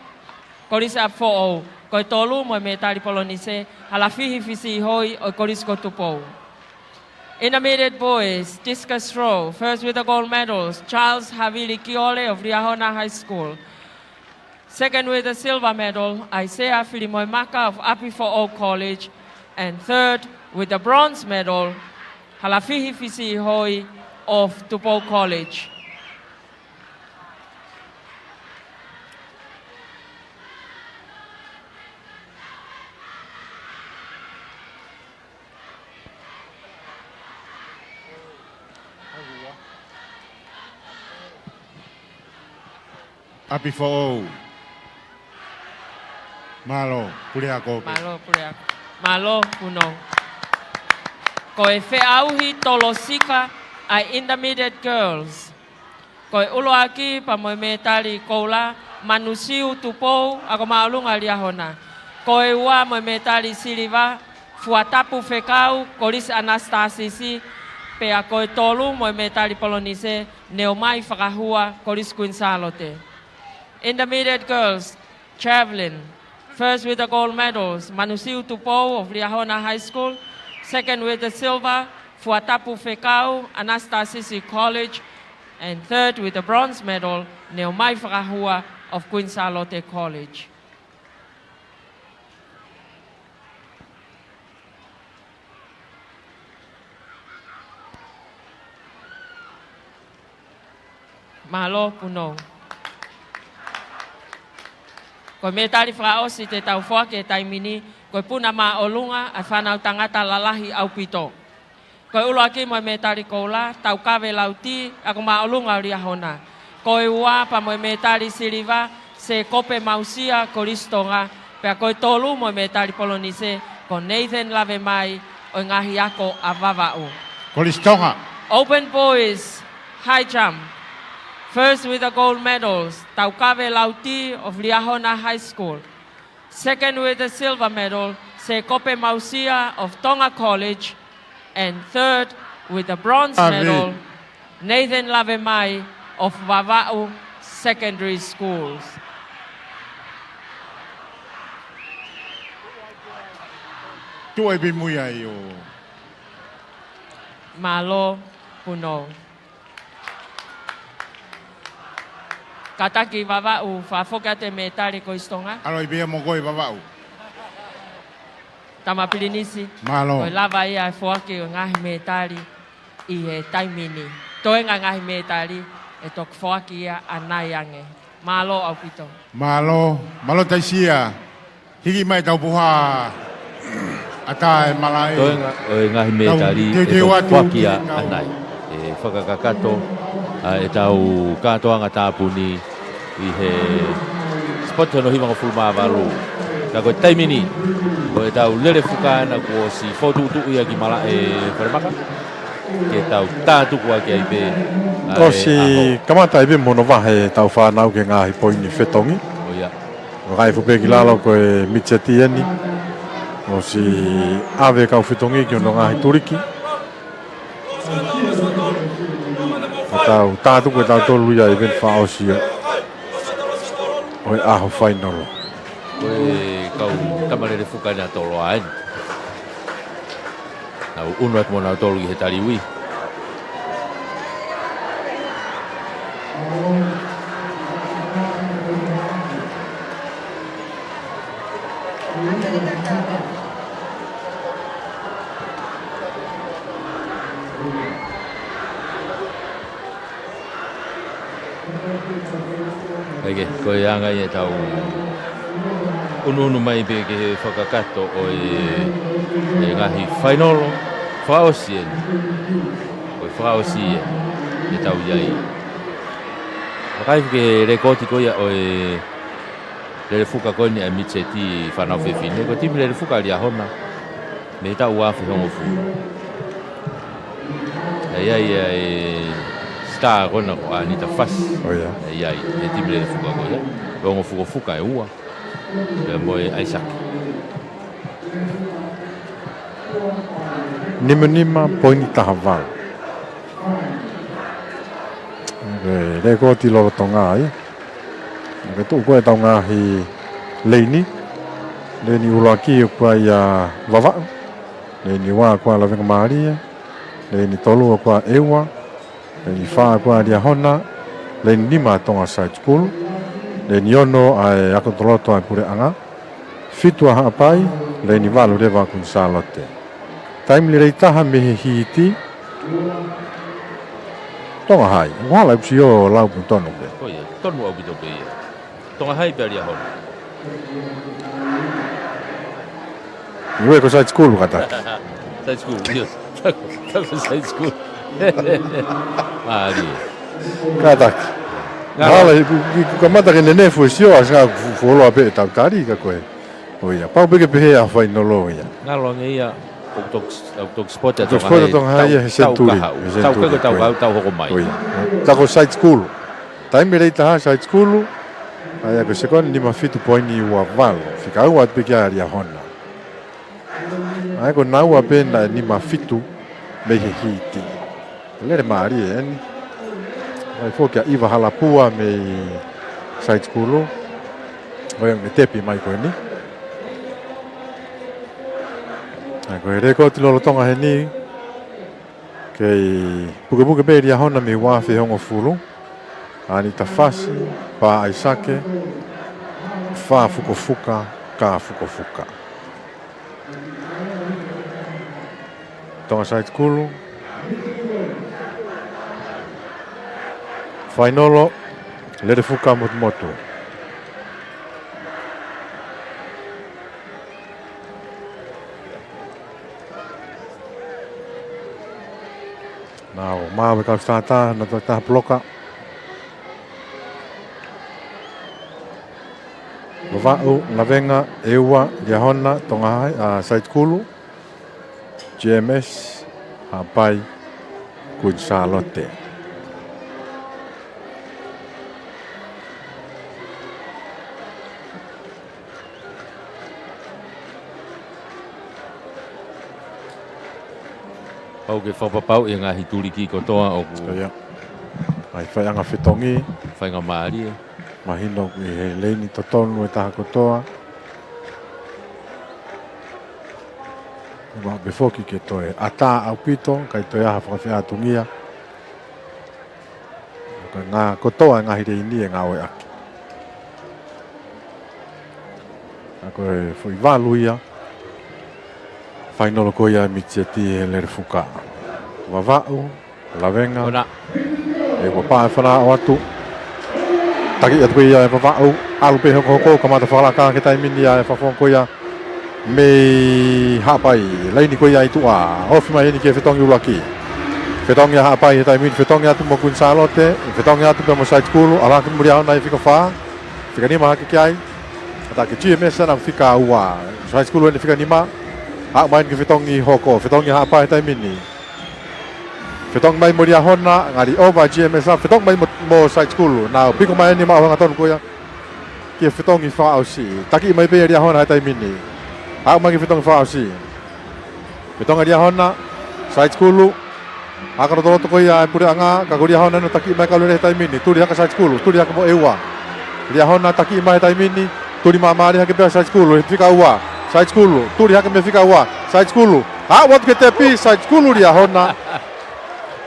Kolisi ʻApifoʻou. Ko e tolu mo e mētali polonise, Halafihi Fisiʻihoi ʻo e Kolisi ko Tupou. Intermediate boys, discus throw, first with the gold medals, Charles Havili Kiole of Liahona High School. Second with the silver medal, ʻAisea Filimoemaka of ʻApifoʻou College. And third with the bronze medal, Halafihi Fisiʻihoi of Tupou College. ʻApifoʻou. Mālō, Puleako. Mālō, Puleako. Mālō, Punou. Ko e feʻauhi tolo sika ʻa e intermediate girls. Ko e ʻuluaki pea mo e mētali koula, Manusiu Tupou, Ako Māʻolunga Liahona. Ko e ua mo e mētali siliva, Fuatapu Fekau, Kolisi ʻAnasitasisi. Pea ko e tolu mo e mētali polonise, Neomai Fakahua, Kolisi Kuini Sālote. Intermediate girls, javelin. First with the gold medals, Manusiu Tupou of Liahona High School. Second with the silver, Fuatapu Fekau, ʻAnasitasisi College. And third with the bronze medal, Neomai Fakahua of Kuini Sālote College. Mālō Punou. Ko e mētali fakaʻosi te tau foaki he taimi ni, ko e puna māʻolunga ʻa e fānau tangata lalahi ʻaupito. Ko e ʻuluaki mo e mētali koula, Taukave Lauti, Ako Māʻolunga Liahona. Ko e ua pea mo e mētali siliva, Sēkope Mausia, Kolisi Tonga. Pea ko e tolu mo e mētali polonise, ko Nathan Lavemai ʻo e ngaahi ako ʻa Vavaʻu. Kolisi Tonga. Open boys, high jump. First with the gold medals, Taukave Lauti of Liahona High School. Second with the silver medal, Sekope Mausia of Tonga College, and third with the bronze Ave. medal, Nathan Lavemai of Vavaʻu Secondary Schools. Tuʻu ai pē mui ai ʻo. Mālō, Punou. Kātaki Vavaʻu, fakafoki atu e mētali ko Tonga. ʻAlu ai pē ia mo koe Vavaʻu. Tama Pilinisi. Mālō. Ko e lava ia e foaki ʻo e ngaahi mētali ʻi he taimi ni. Toenga ngaahi mētali ʻe toki foaki ia ʻanai ange. Mālō ʻaupito. Mālō, mālō Taisia. Hiki mai tau puha ʻatā e malaʻe. Toenga ʻo e ngaahi mētali ʻe toki foaki ia ʻanai. ʻE fakakakato ʻa ʻetau kātoanga tāpuni ʻi he sipoti hono hivangofulu mā valu. Ka ko e taimi ni, ko ʻetau lele fuka ʻana kuo ʻosi fokotuʻutuʻu ia ki malaʻe falemaka. Ke tau tātuku ʻaki ai pē ʻa e ʻosi ʻaho. Kamata ai pē mo hono vahe ʻetau fānau ki he ngaahi poini fetongi. ʻO ia. Vakai fuʻu pē ki lalo ko e mitseti eni. ʻOsi ʻave kau fetongi ki hono ngaahi tuliki. Ka tau tātuku ʻe tautolu ia ʻi he ʻeveni fakaʻosi ʻo e ʻaho fainolo. Ko e kau tama lele fuka ʻeni ʻa Toloa eni. Nau ʻunu atu mo nautolu ʻi he taliui. ʻIkai ke, ko e anga ia ʻetau ʻunuʻunu mai pē ki he fakakakato ʻo e, e ngaahi fainolo fakaʻosi eni. Ko e fakaʻosi eni ʻetau ʻi ai. Vakai ki he lēkooti ko ia ʻo e lele fuka ko eni ʻa e mitseti fānau fefine, ko e timi lele fuka ʻa Liahona mei he taʻu ua afe hongofulu. ʻA ia, ʻa e star ko ena ko ʻAnita Fasi. ʻO ia. ʻA ia, ʻa e timi lele fuka ko ia. Ongo fukofuka ʻe ua. Pea mo e ʻAisake. Nima nima poini taha valu. Ko e lēkooti lolotonga ia. Ko e tuʻu ko ē ʻetau ngaahi leini. Leini ʻuluaki ʻoku ʻia Vavaʻu. Leini ua ʻoku ʻia Lavengamālie. Leini tolu ʻoku ʻia ʻEua. Leini fā ʻoku ʻia Liahona. Leini nima Tonga Side School. Leini ono ʻa e Ako Totoloto ʻa e Puleʻanga. Fitu ʻa Haʻapai, leini valu leva ʻa Kuini Sālote. Taimi lelei taha mei he hiiti. Tonga Hai. Ua la upsi o lau pun tonu pē. Ko ia, tonu ʻaupito pē ia. Tonga Hai pea Liahona. Ue ko Side School kata. Side School, ʻio. Tako, tako Side School. Mālie. Kātaki. Ngalo. Ngalo, i ku, i ku kamata ke nenefu e sio, ʻa sanga fu-, fuoloa pē ʻetau tali ka ko e. ʻO ia, pau pē ke pehē ʻa e fainolo ia. Ngalo ange ia, ʻoku toki, ʻoku toki sipoti ʻa Tonga Hai, ʻoku toki sipoti ʻa Tonga Hai ia he senituli, he senituli, tau kahaʻu, tau kahaʻu, tau hoko mai. ʻO ia. Tako Side School. Taimi lelei taha Side School, ʻa ia ko e sekoni nima fitu poini ua valu, fika ua atu pē kia Liahona. ʻA ia ko naua pē naʻe nima fitu mei he hiiti. Lele mālie eni. Mai foki ʻa ʻIva Halapua mei Side School. ʻO ia ʻoku ne tepi mai ko eni. ʻA ia ko e lēkooti lolotonga heni. Kei pukepuke pē Liahona mei he ua afe hongofulu. ʻAnita Fasi, Pā ʻAisake, Fā Fukofuka, Kā Fukofuka. Tonga Side School. Fainolo, lele fuka motumotu. Nau maʻu e kau sitātā, nau taha puloka. Vavaʻu, Lavenga, ʻEua, Liahona, Tonga Hai, ʻa, Side School, G M S, Haʻapai, Kuini Sālote. Pau ke fakapapauʻi e ngaahi tuliki kotoa ʻoku ʻIo. ʻAi faiʻanga fetongi. Faingamālie. Mahino ʻi he leini totonu e taha kotoa. Ua pe foki ke toe ʻatā ʻaupito, kae toe ʻi ai ha fakafeʻātungia. Ko e ngā kotoa e ngaahi leini ʻe ngāueʻaki. Ka ko e foʻi valu ia. Fainolo ko ia e Mitseti he Lelefuka. Vavaʻu, Lavenga. Ona. ʻE ua pā e fala o atu. Taki atu ko ia e Vavaʻu. ʻAlu pē hokohoko, kamata fakalaka ki he taimi ni ʻa e fafong ko ia mei Haʻapai. Leini ko ia ʻi tuʻa. Ofi mai eni ki he fetongi ʻuluaki. Fetongi ʻa Haʻapai he taimi ni, fetongi atu mo Kuini Sālote. Fetongi atu pē mo Side School. ʻAlu hake mo Liahona ʻi he fika fā. Fika nima hake ki ai. Ata ke G M S ana fika ua. Side School eni fika nima. Haʻu mai eni ki he fetongi hoko. Fetongi ʻa Haʻapai he taimi ni. Fetongi mai mo Liahona, ngali ova G M S, fetongi mai mo, mo Side School. Nau piko mai eni maʻu hangatonu ko ia ki he fetongi fakaʻosi. Taki mai pē Liahona he taimi ni. Haʻu mai ki he fetongi fakaʻosi. Fetongi Liahona, Side School. Ako lotoloto ko ia e puleʻanga, ka ko Liahona ʻoku taki mai kaulele he taimi ni. Tuli hake Side School, tuli hake mo ʻEua. Liahona taki mai he taimi ni, tuli māmālie hake pē Side School, he fika ua. Side School, tuli hake mei he fika ua. Side School, haʻu atu ki he tepi, Side School Liahona.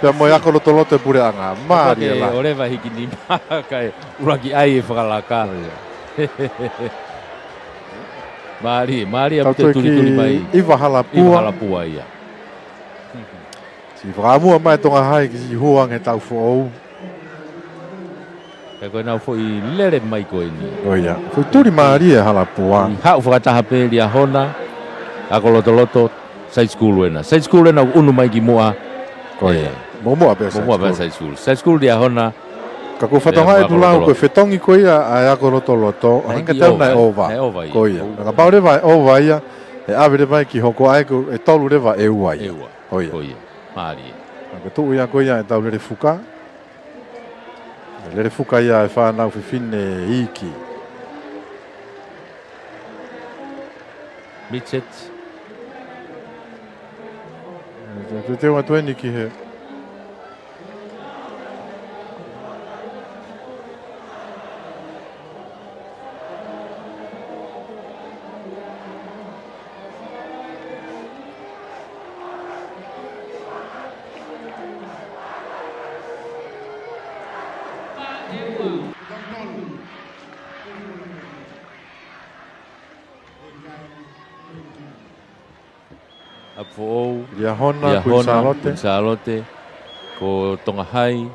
Pea mo e ako lotoloto e puleʻanga. Mālie lahi. ʻOleva hiki nima kae ʻuluaki ʻai e fakalaka. ʻIo. Mālie, mālie ʻaupito e tulituli mai. ʻIva Halapua. ʻIva Halapua ia. Siʻi fakaʻamua mai Tonga Hai ke siʻi hū ange he taʻu foʻou. He ko ʻenau foʻi lele mai ko eni. ʻIo. Foʻi tuli mālie ʻa Halapua. ʻI haʻu fakataha pē Liahona, ako lotoloto, Side School ena. Side School ena ʻoku ʻunu mai ki muʻa. ʻIo. ʻE, muʻa pē Side School. Side School Liahona. Ka ko e fatongia ʻeku lau ko e fetongi ko ia ʻa e ako lotoloto, ʻa e hangē ʻoku tau naʻe ova. Naʻe ova ia. ʻIo. Kapau leva ʻe ova ia, ʻe ʻave leva ia ki hoko ai ko e tolu leva ʻEua ia. ʻEua. ʻIo. Mālie. Ka ko e tuʻu ia ko ia ʻetau Lelefuka. Lelefuka ia e fānau fefine iiki. Midget. Te, te, te atu eni ki he Apu Foʻou. Liahona, Liahona, Kuini Sālote. Kuini Sālote. Ko Tonga Hai.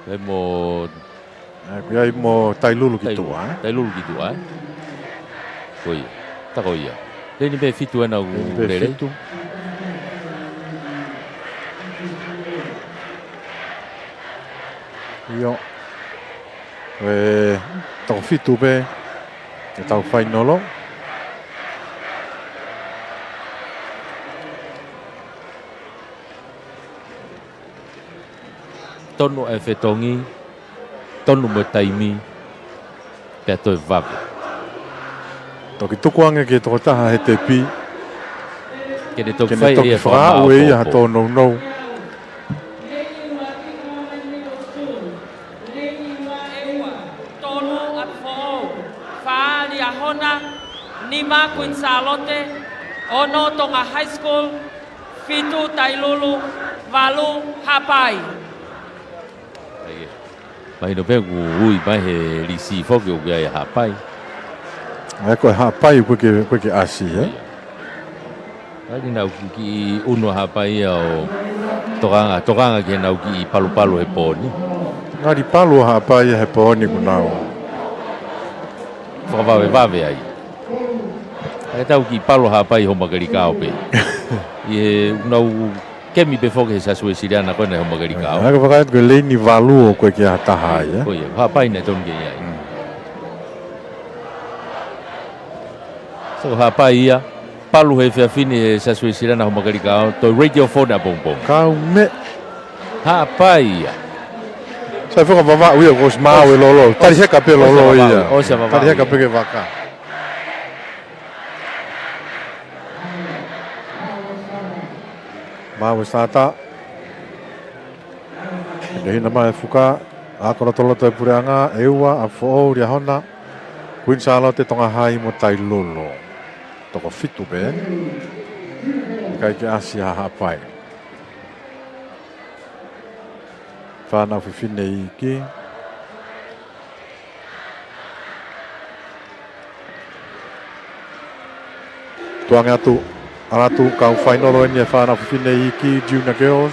Pea mo ʻA, ko ia mo Tailulu ki tuʻa, ē? Tailulu ki tuʻa, ē? Ko ia. Tā ko ia. Leini pē fitu ena ʻoku lele. Leini pē fitu. ʻIo. ʻE, toko fitu pē ʻetau fainolo. Tonu e fetongi, tonu mo e taimi, pea toe vave. Toki tuku ange ki he tokotaha he tepi. Ke ne toki fai ʻe ia ha tōnounou. Tolu Apu Foʻou, fā Liahona, nima Kuini Sālote, ono Tonga High School, fitu Tailulu, valu Haʻapai. ʻAi ē. Mahino pē ʻoku ui mai he lisi foki ʻoku ʻi ai ʻa Haʻapai. ʻAi ko e Haʻapai ʻoku ke, ʻoku ke ʻasi, ē? ʻAi ē. ʻAi ē, nau kiʻi ʻunu ʻa Haʻapai ia ʻo tokanga, tokanga ki heʻenau kiʻi palupalu he pō ni. Ngali palu ʻa Haʻapai ia he pō ni kuo nau fakavavevave ai. ʻAi ē, tau kiʻi palu ʻa Haʻapai ʻi hoʻo makelikao pē. ʻI heʻenau kemi pē foki he Siasi Uēsiliana ko ena ʻi hoʻo makelikao. ʻAi, ka fakaʻatu ko e leini valu ʻoku ʻikai ke ʻi ai ha taha ai, ē? Ko ia, Haʻapai naʻe tonu ke ʻi ai. Mm. So, Haʻapai ia, palu he efiafi ni he Siasi Uēsiliana hoʻo makelikao, toe radio phone ʻapongipongi. Kau meʻa. Haʻapai ia. Sai fakavavau ia, kuo ʻosi maau e lolo. Tali heka pē lolo ia. ʻOsi Vavaʻu, ʻosi Vavaʻu ia. Tali heka pē ke vaka. Maʻu e sata. Ke hina mai e fuka, ako lotoloto e puleʻanga, ʻEua, ʻApifoʻou, Liahona, Kuini Sālote, Tonga Hai mo Tailulu. Toko fitu pē. ʻIkai ke ʻasi ha Haʻapai. Fānau fefine iiki. Tuʻu ange atu, ʻalu atu, kau fainolo eni e fānau fefine iiki, Junior Girls.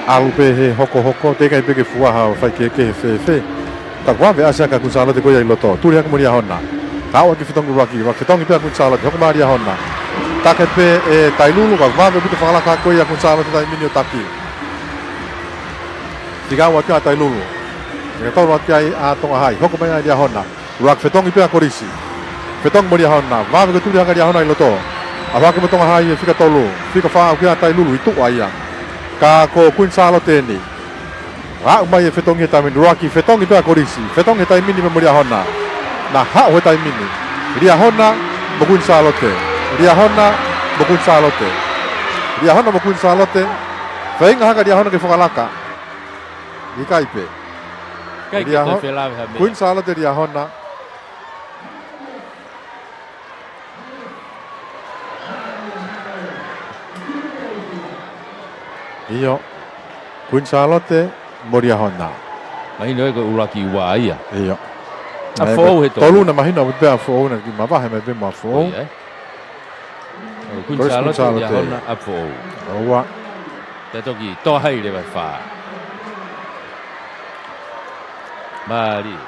ʻAlu pē he hokohoko, teʻeki ai pē ke fuʻu ʻasi ha faikehekehe fēfē. Ka kuo vave ʻasi ʻa Kuini Sālote ko ia ʻi loto. Tuli hake mo Liahona. Kau ʻaki e fetongi ʻuluaki, ʻuluaki fetongi pē ʻa Kuini Sālote, hoko mai Liahona. Take pē ʻe Tailulu, ka kuo vave ʻaupito e fakalaka ko ia ʻa Kuini Sālote taimi ni ʻo taki. Fika ua kia Tailulu. Fika tolu atu ai ʻa Tonga Hai. Hoko mai ʻa Liahona. ʻUluaki fetongi pē ʻa Kolisi. Fetongi mo Liahona. Vave ke tuli hake ʻa Liahona ʻi loto. ʻAlu hake mo Tonga Hai e fika tolu. Fika fā kia Tailulu, ʻi tuʻa ia. Ka ko Kuini Sālote eni. Aʻu mai e fetongi he taimi ni. ʻUluaki fetongi pē ʻa Kolisi. Fetongi he taimi ni mo Liahona. Naʻa haʻu he taimi ni. Liahona mo Kuini Sālote. Liahona mo Kuini Sālote. Liahona mo Kuini Sālote. Feinga hake ʻa Liahona ke fakalaka. ʻIkai pē. ʻIkai ke Liaho-, toe felave ha meʻa. Kuini Sālote, Liahona. ʻIo. Kuini Sālote mo Liahona. Mahino ē ko e ʻuluaki ua ia. ʻIo. ʻApifoʻou he tolu. Tolu naʻe mahino pē ʻApifoʻou naʻe kiʻi mavahe mai pē mo ʻApifoʻou. ʻIo, ē. ʻO Kuini Sālote, Kuini Sālote, Liahona, ʻApifoʻou. ʻOua. Pea toki Tonga Hai leva fā. Mālie.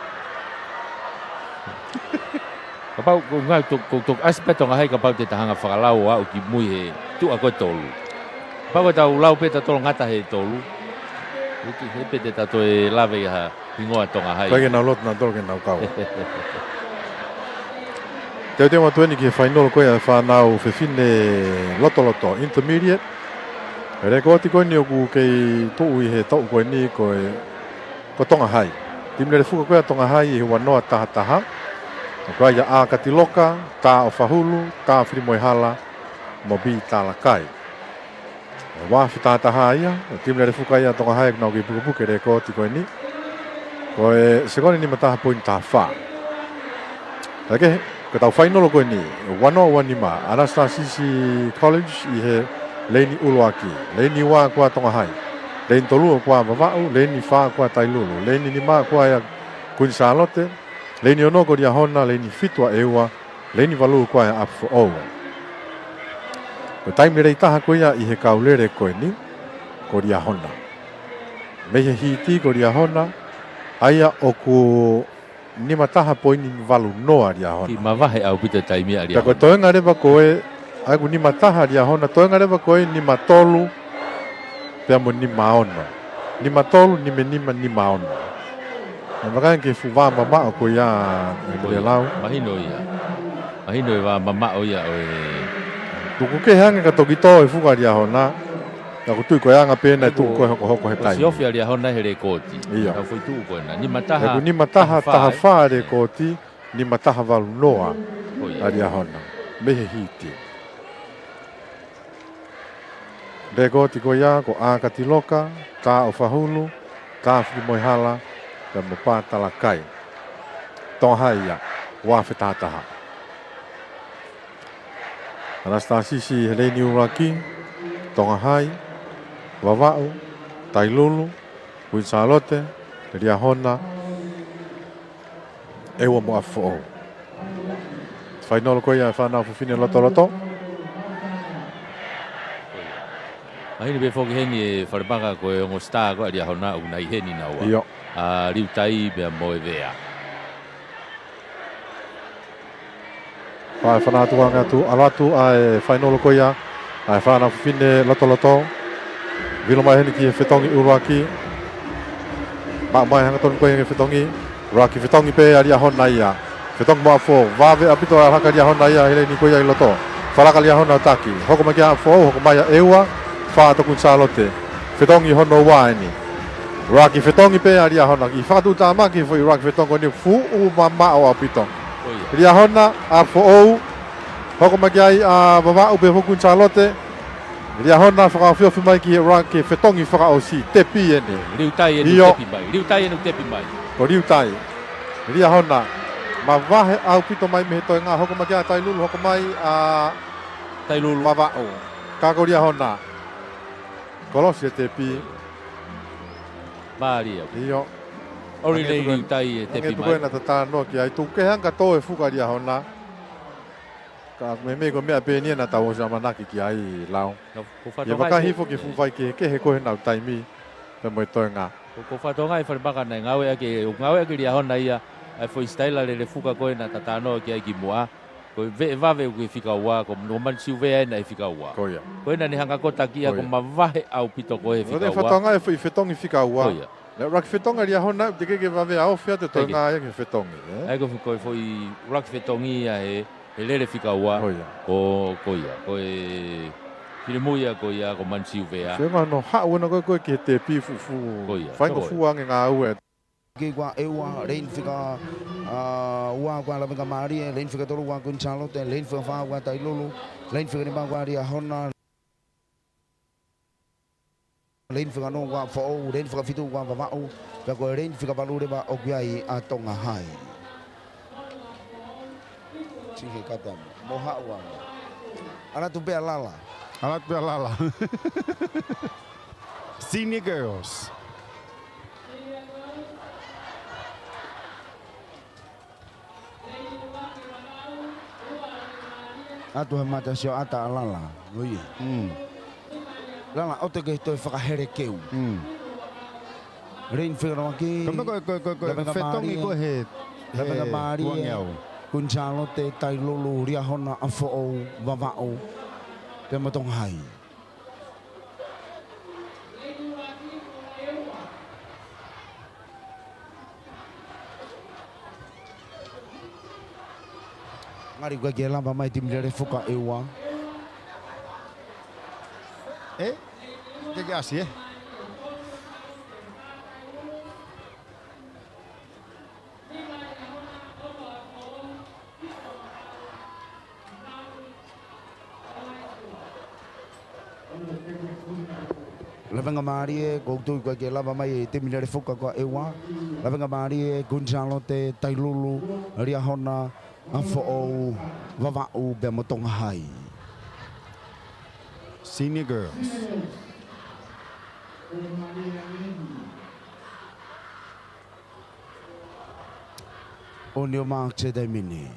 Kapau ko ngā to-, ko to-, ʻasi pē Tonga Hai kapau te ta hanga fakalau ʻo aʻu ki mui he tuʻa ko e tolu. Kapau ko e tau lau pē ta tolo ngata he tolu. Uki he pē te ta toe lave ʻi ha hingoa Tonga Hai. Ko e ke nau lotu nau tolo ke nau kau. Teuteu atu eni ki he fainolo ko ia e fānau fefine lotoloto, intermediate. Lekooti ko eni ʻoku kei tuʻu ʻi he toʻu ko eni ko e, ko Tonga Hai. Timi lele fuka ko ia Tonga Hai ʻi he ua noa taha taha. Ko ia ʻa Katiloka, Tā ʻOfahulu, Tā Filimoehala, mo Pī Talakai. Ua afe taha taha ia, ʻo timi lele fuka ia Tonga Hai, ʻoku nau kei pukepuke lekooti ko eni. Ko e sekoni nima taha poini taha fā. Ka ke, ko e tau fainolo ko eni, ua noa ua nima, ʻAnasitāsisi College ʻi he leini ʻuluaki, leini ua ko ia Tonga Hai, leini tolu ko ia Vavaʻu, leini fā ko ia Tailulu, leini nima ko ia Kuini Sālote, leini ono ko Liahona, leini fitu ʻa ʻEua, leini valu ko ia ʻApifoʻou. Ko e taimi lelei taha ko ia ʻi he kau lele ko eni, ko Liahona. Mei he hiti ko Liahona, ʻa ia ʻoku nima taha poini valu noa Liahona. Kiʻi mavahe ʻaupito taimi ʻa Liahona. Pea ko e toenga leva ko ē, ʻa ia ʻoku nima taha Liahona, toenga leva ko ē nima tolu, pea mo nima ono. Nima tolu, nima nima, nima ono. Naʻe vakai ke fuʻu vā mamaʻo ko ia ʻe Ko ia. Mele Lau. Mahino ia. Mahino e vā mamaʻo ia ʻo e. Tuku kehe ange ka toki tō e fuka Liahona. Ka ʻoku tui ko e anga pē naʻe tuʻu ko e hokohoko he taimi. Ko e siofi ʻa Liahona he lekooti. ʻIo. Ka foʻi tuʻu ko ena. Nima taha, ʻoku nima taha, taha fā, taha fā e lekooti, nima taha valu noa. Ko ia. ʻA Liahona. Mei he hiti. Lekooti ko ia, ko ʻAkati Loka, Tā ʻOfahulu, Tā Filimoehala, pea mo Pā Talakai. Tonga Hai ia, ua afe taha taha. ʻAnasitā Sisi he leini ʻuluaki, Tonga Hai, Vavaʻu, Tailulu, Kuini Sālote, Liahona, ʻEua mo ʻApifoʻou. Fainolo ko ia e fānau fefine lotoloto. Mahino pē foki heni e falemaka ko e ongo sitā ko ē ʻa Liahona ʻoku nau ʻi heni naua. ʻIo. ʻA Liutai pea mo e Vea. Pea ʻe fānau atu ange atu, ʻalu atu ʻa e fainolo ko ia ʻa e fānau fefine lotoloto. Vilo mai heni ki he fetongi ʻuluaki. Maʻu mai hangatonu ko ia ki he fetongi. ʻUluaki fetongi pē ʻa Liahona ia. Fetongi mo ʻApifoʻou. Vave ʻaupito ʻa e laka ʻa Liahona ia he leini ko ia ʻi loto. Fakalaka ʻa Liahona ʻo taki. Hoko mai kia ʻApifoʻou, hoko mai ʻa ʻEua, fā atu Kuini Sālote. Fetongi hono ua eni. ʻUluaki fetongi pē ʻa Liahona. ʻI fakatuʻutāmaki foʻi ʻuluaki fetongi ko eni fuʻu mamaʻo ʻaupito. ʻO ia. Liahona, ʻApifoʻou, hoko mai ki ai ʻa Vavaʻu pea foki Kuini Sālote. Liahona fakaofiofi mai ki he ra-, ki he fetongi fakaʻosi, tepi eni. Liutai eni ʻoku tepi mai. Liutai eni ʻoku tepi mai. Ko Liutai. Liahona. Mavahe ʻaupito mai mei he toenga, hoko mai kia Tailulu, hoko mai ʻa Tailulu. Vavaʻu. Ka ko Liahona. Kolosi e tepi. Mālie. ʻIo. ʻOku lelei Liutai e tepi mai. Hangē pē ko ena tatano ki ai, tuku kehe ange ka tō e fuka Liahona. Ka meimei ko e meʻa pē eni ia naʻa tau ʻosi ʻamanaki ki ai, Lau. Ko, ko e fatongia ia, vakai hifo ki he fuʻu faikehekehe ko ē ʻenau taimi pea mo e toenga. Ko, ko e fatongia ia e falemaka naʻe ngāueʻaki, ʻoku ngāueʻaki ʻe Liahona ia ʻa e foʻi sitaila lele fuka ko ē naʻa ta talanoa ki ai kimuʻa. Ko e veʻe vave ʻoku ʻi he fika ua, ko, ko Manisiuvea ena ʻi he fika ua. Ko ia. Ko ena naʻe hanga ʻo takiʻi ia, ko ia, ko e mavahe ʻaupito ko ē he fika ua. Ko e fatongia ia e foʻi fetongi fika ua. Ko ia. Naʻe ʻuluaki fetongi ʻa Liahona, teʻeki ke vave ʻa e ofi atu e toenga ia ki he fetongi, ē? ʻAi ko e fo-, ko e foʻi ʻuluaki fetongi ia he, he lele fika ua. Ko ia. Ko, ko ia. Ko e finemui ia ko ia ko Manisiuvea. Feʻunga hono haʻu ena ko ē ko ē ki he tepi fuʻu fuʻu. Ko ia. Faingofua ange ngāue. Ki he ua ʻEua, leini fika, ā, ua ko e lavenga mālie, leini fika tolu ko e Kuini Sālote, leini fika fā ko e Tailulu, leini fika nima ko e Liahona. Leini fika ono ko e Foʻou, leini fika fitu ko e Vavaʻu, pea ko e leini fika valu leva ʻoku ʻi ai ʻa Tonga High. Sihe kata mo haʻu ange. ʻAlu atu pē ʻa Lala. ʻAlu atu pē ʻa Lala. Senior girls. ʻAtu he mata sioʻata ʻa Lala. ʻO ia. Mm. Lala, ʻoua te ke toe fakahelekeu. Mm. Leini fika ʻuluaki. Ko e meʻa ko e, ko e, ko e, ko e lavenga fetongi mālie. Ko ē he, lavenga he mālie. Kuangeau. Kuini Sālote, Tailulu, Liahona, ʻa Foʻou, Vavaʻu, pea mo Tonga High. Ngali ʻoku ʻikai ke lava mai e timi lele fuka ʻEua. Ē? Ke ke ʻasi, ē? Lavenga mālie, ʻoku ou tui ʻoku ʻikai ke lava mai e timi lele fuka ko ē ʻEua. Lavenga mālie, Kuini Sālote, Tailulu, Liahona, ʻa Foʻou, Vavaʻu, pea mo Tonga High. Senior girls. ʻOku ne ʻomai ʻa e taimi ni.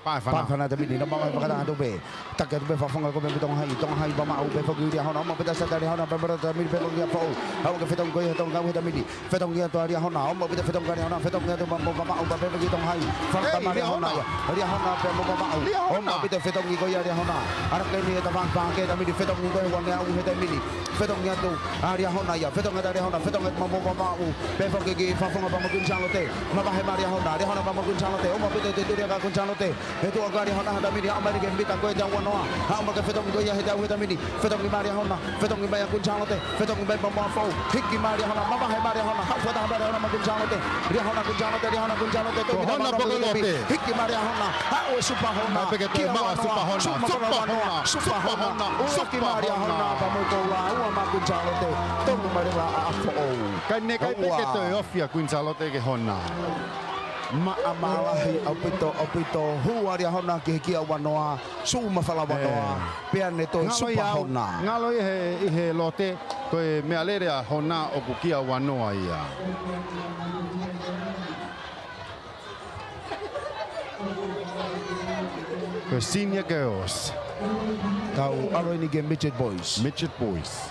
Pae fana. Pae fana taimi ni, nau mamahi fakataha atu pē. Taki atu pē fakafofonga ko ē mei Tonga High, Tonga High Vavaʻu, pē foki Liahona, ʻomai pē taha siʻi Liahona, pē mara taimi ni, pē foki ʻa Foʻou. Haʻu ange fetongi ko ia he toenga ʻi he taimi ni. Fetongi atu ʻa Liahona, ʻomai pē fetongi ʻa Liahona, fetongi atu mo Vavaʻu, pē foki Tonga High. Fakatamai ʻe Liahona. Liahona pea mo Vavaʻu. Liahona. ʻOmai pē fetongi ko ia Liahona. ʻAlu eni he tafaʻaki pē taimi ni, fetongi ko ē ʻe ua ngeau he taimi ni. Fetongi atu ʻa Liahona ia, fetongi atu ʻa Liahona, fetongi atu mo Vavaʻu. Pē foki ki fakafofonga pea mo Kuini Sālote. Mavahe mai Liahona, Liahona pea mo Kuini Sālote. ʻOmai pē tuʻutuʻuni ʻa Kuini Sālote. He tuʻu ʻa Liahona he taimi ni, ʻomai ki he mita ko ē ʻe teau noa. ʻOmai ki he fetongi ko ia ʻe teau he taimi ni. Fetongi mai Liahona, fetongi mai ʻa Kuini Sālote. Fetongi mai pea mo Foʻou. Hiki mai Liahona, mavahe mai Liahona. Haʻu fakataha mai Liahona mo Kuini Sālote. Liahona, Kuini Sālote, Liahona, Kuini Sālote. Ko Hona Pokelote. Hiki mai Liahona. Haʻu e Supa Hona. Mai pē ke toe maʻu ʻa Supa Hona. Supa Hona. Supa Hona. Supa Hona. Pea mo e koula ua mai Kuini Sālote. Tonu mai leva ʻa Foʻou. Kae ʻikai pē ke toe ofi ʻa Kuini Sālote ki he Hona. Maʻa mālahi ʻaupito, ʻaupito. Hū ʻa Liahona ki he kia ua noa. Sū mafala ua noa. Pea ne toe Supa Hona. Ngalo ia he, ʻi he lote, ko e meʻalele ʻa Hona ʻoku kia ua noa ia. Ko e senior girls. Tau ʻalu eni ki he midget boys. Midget boys.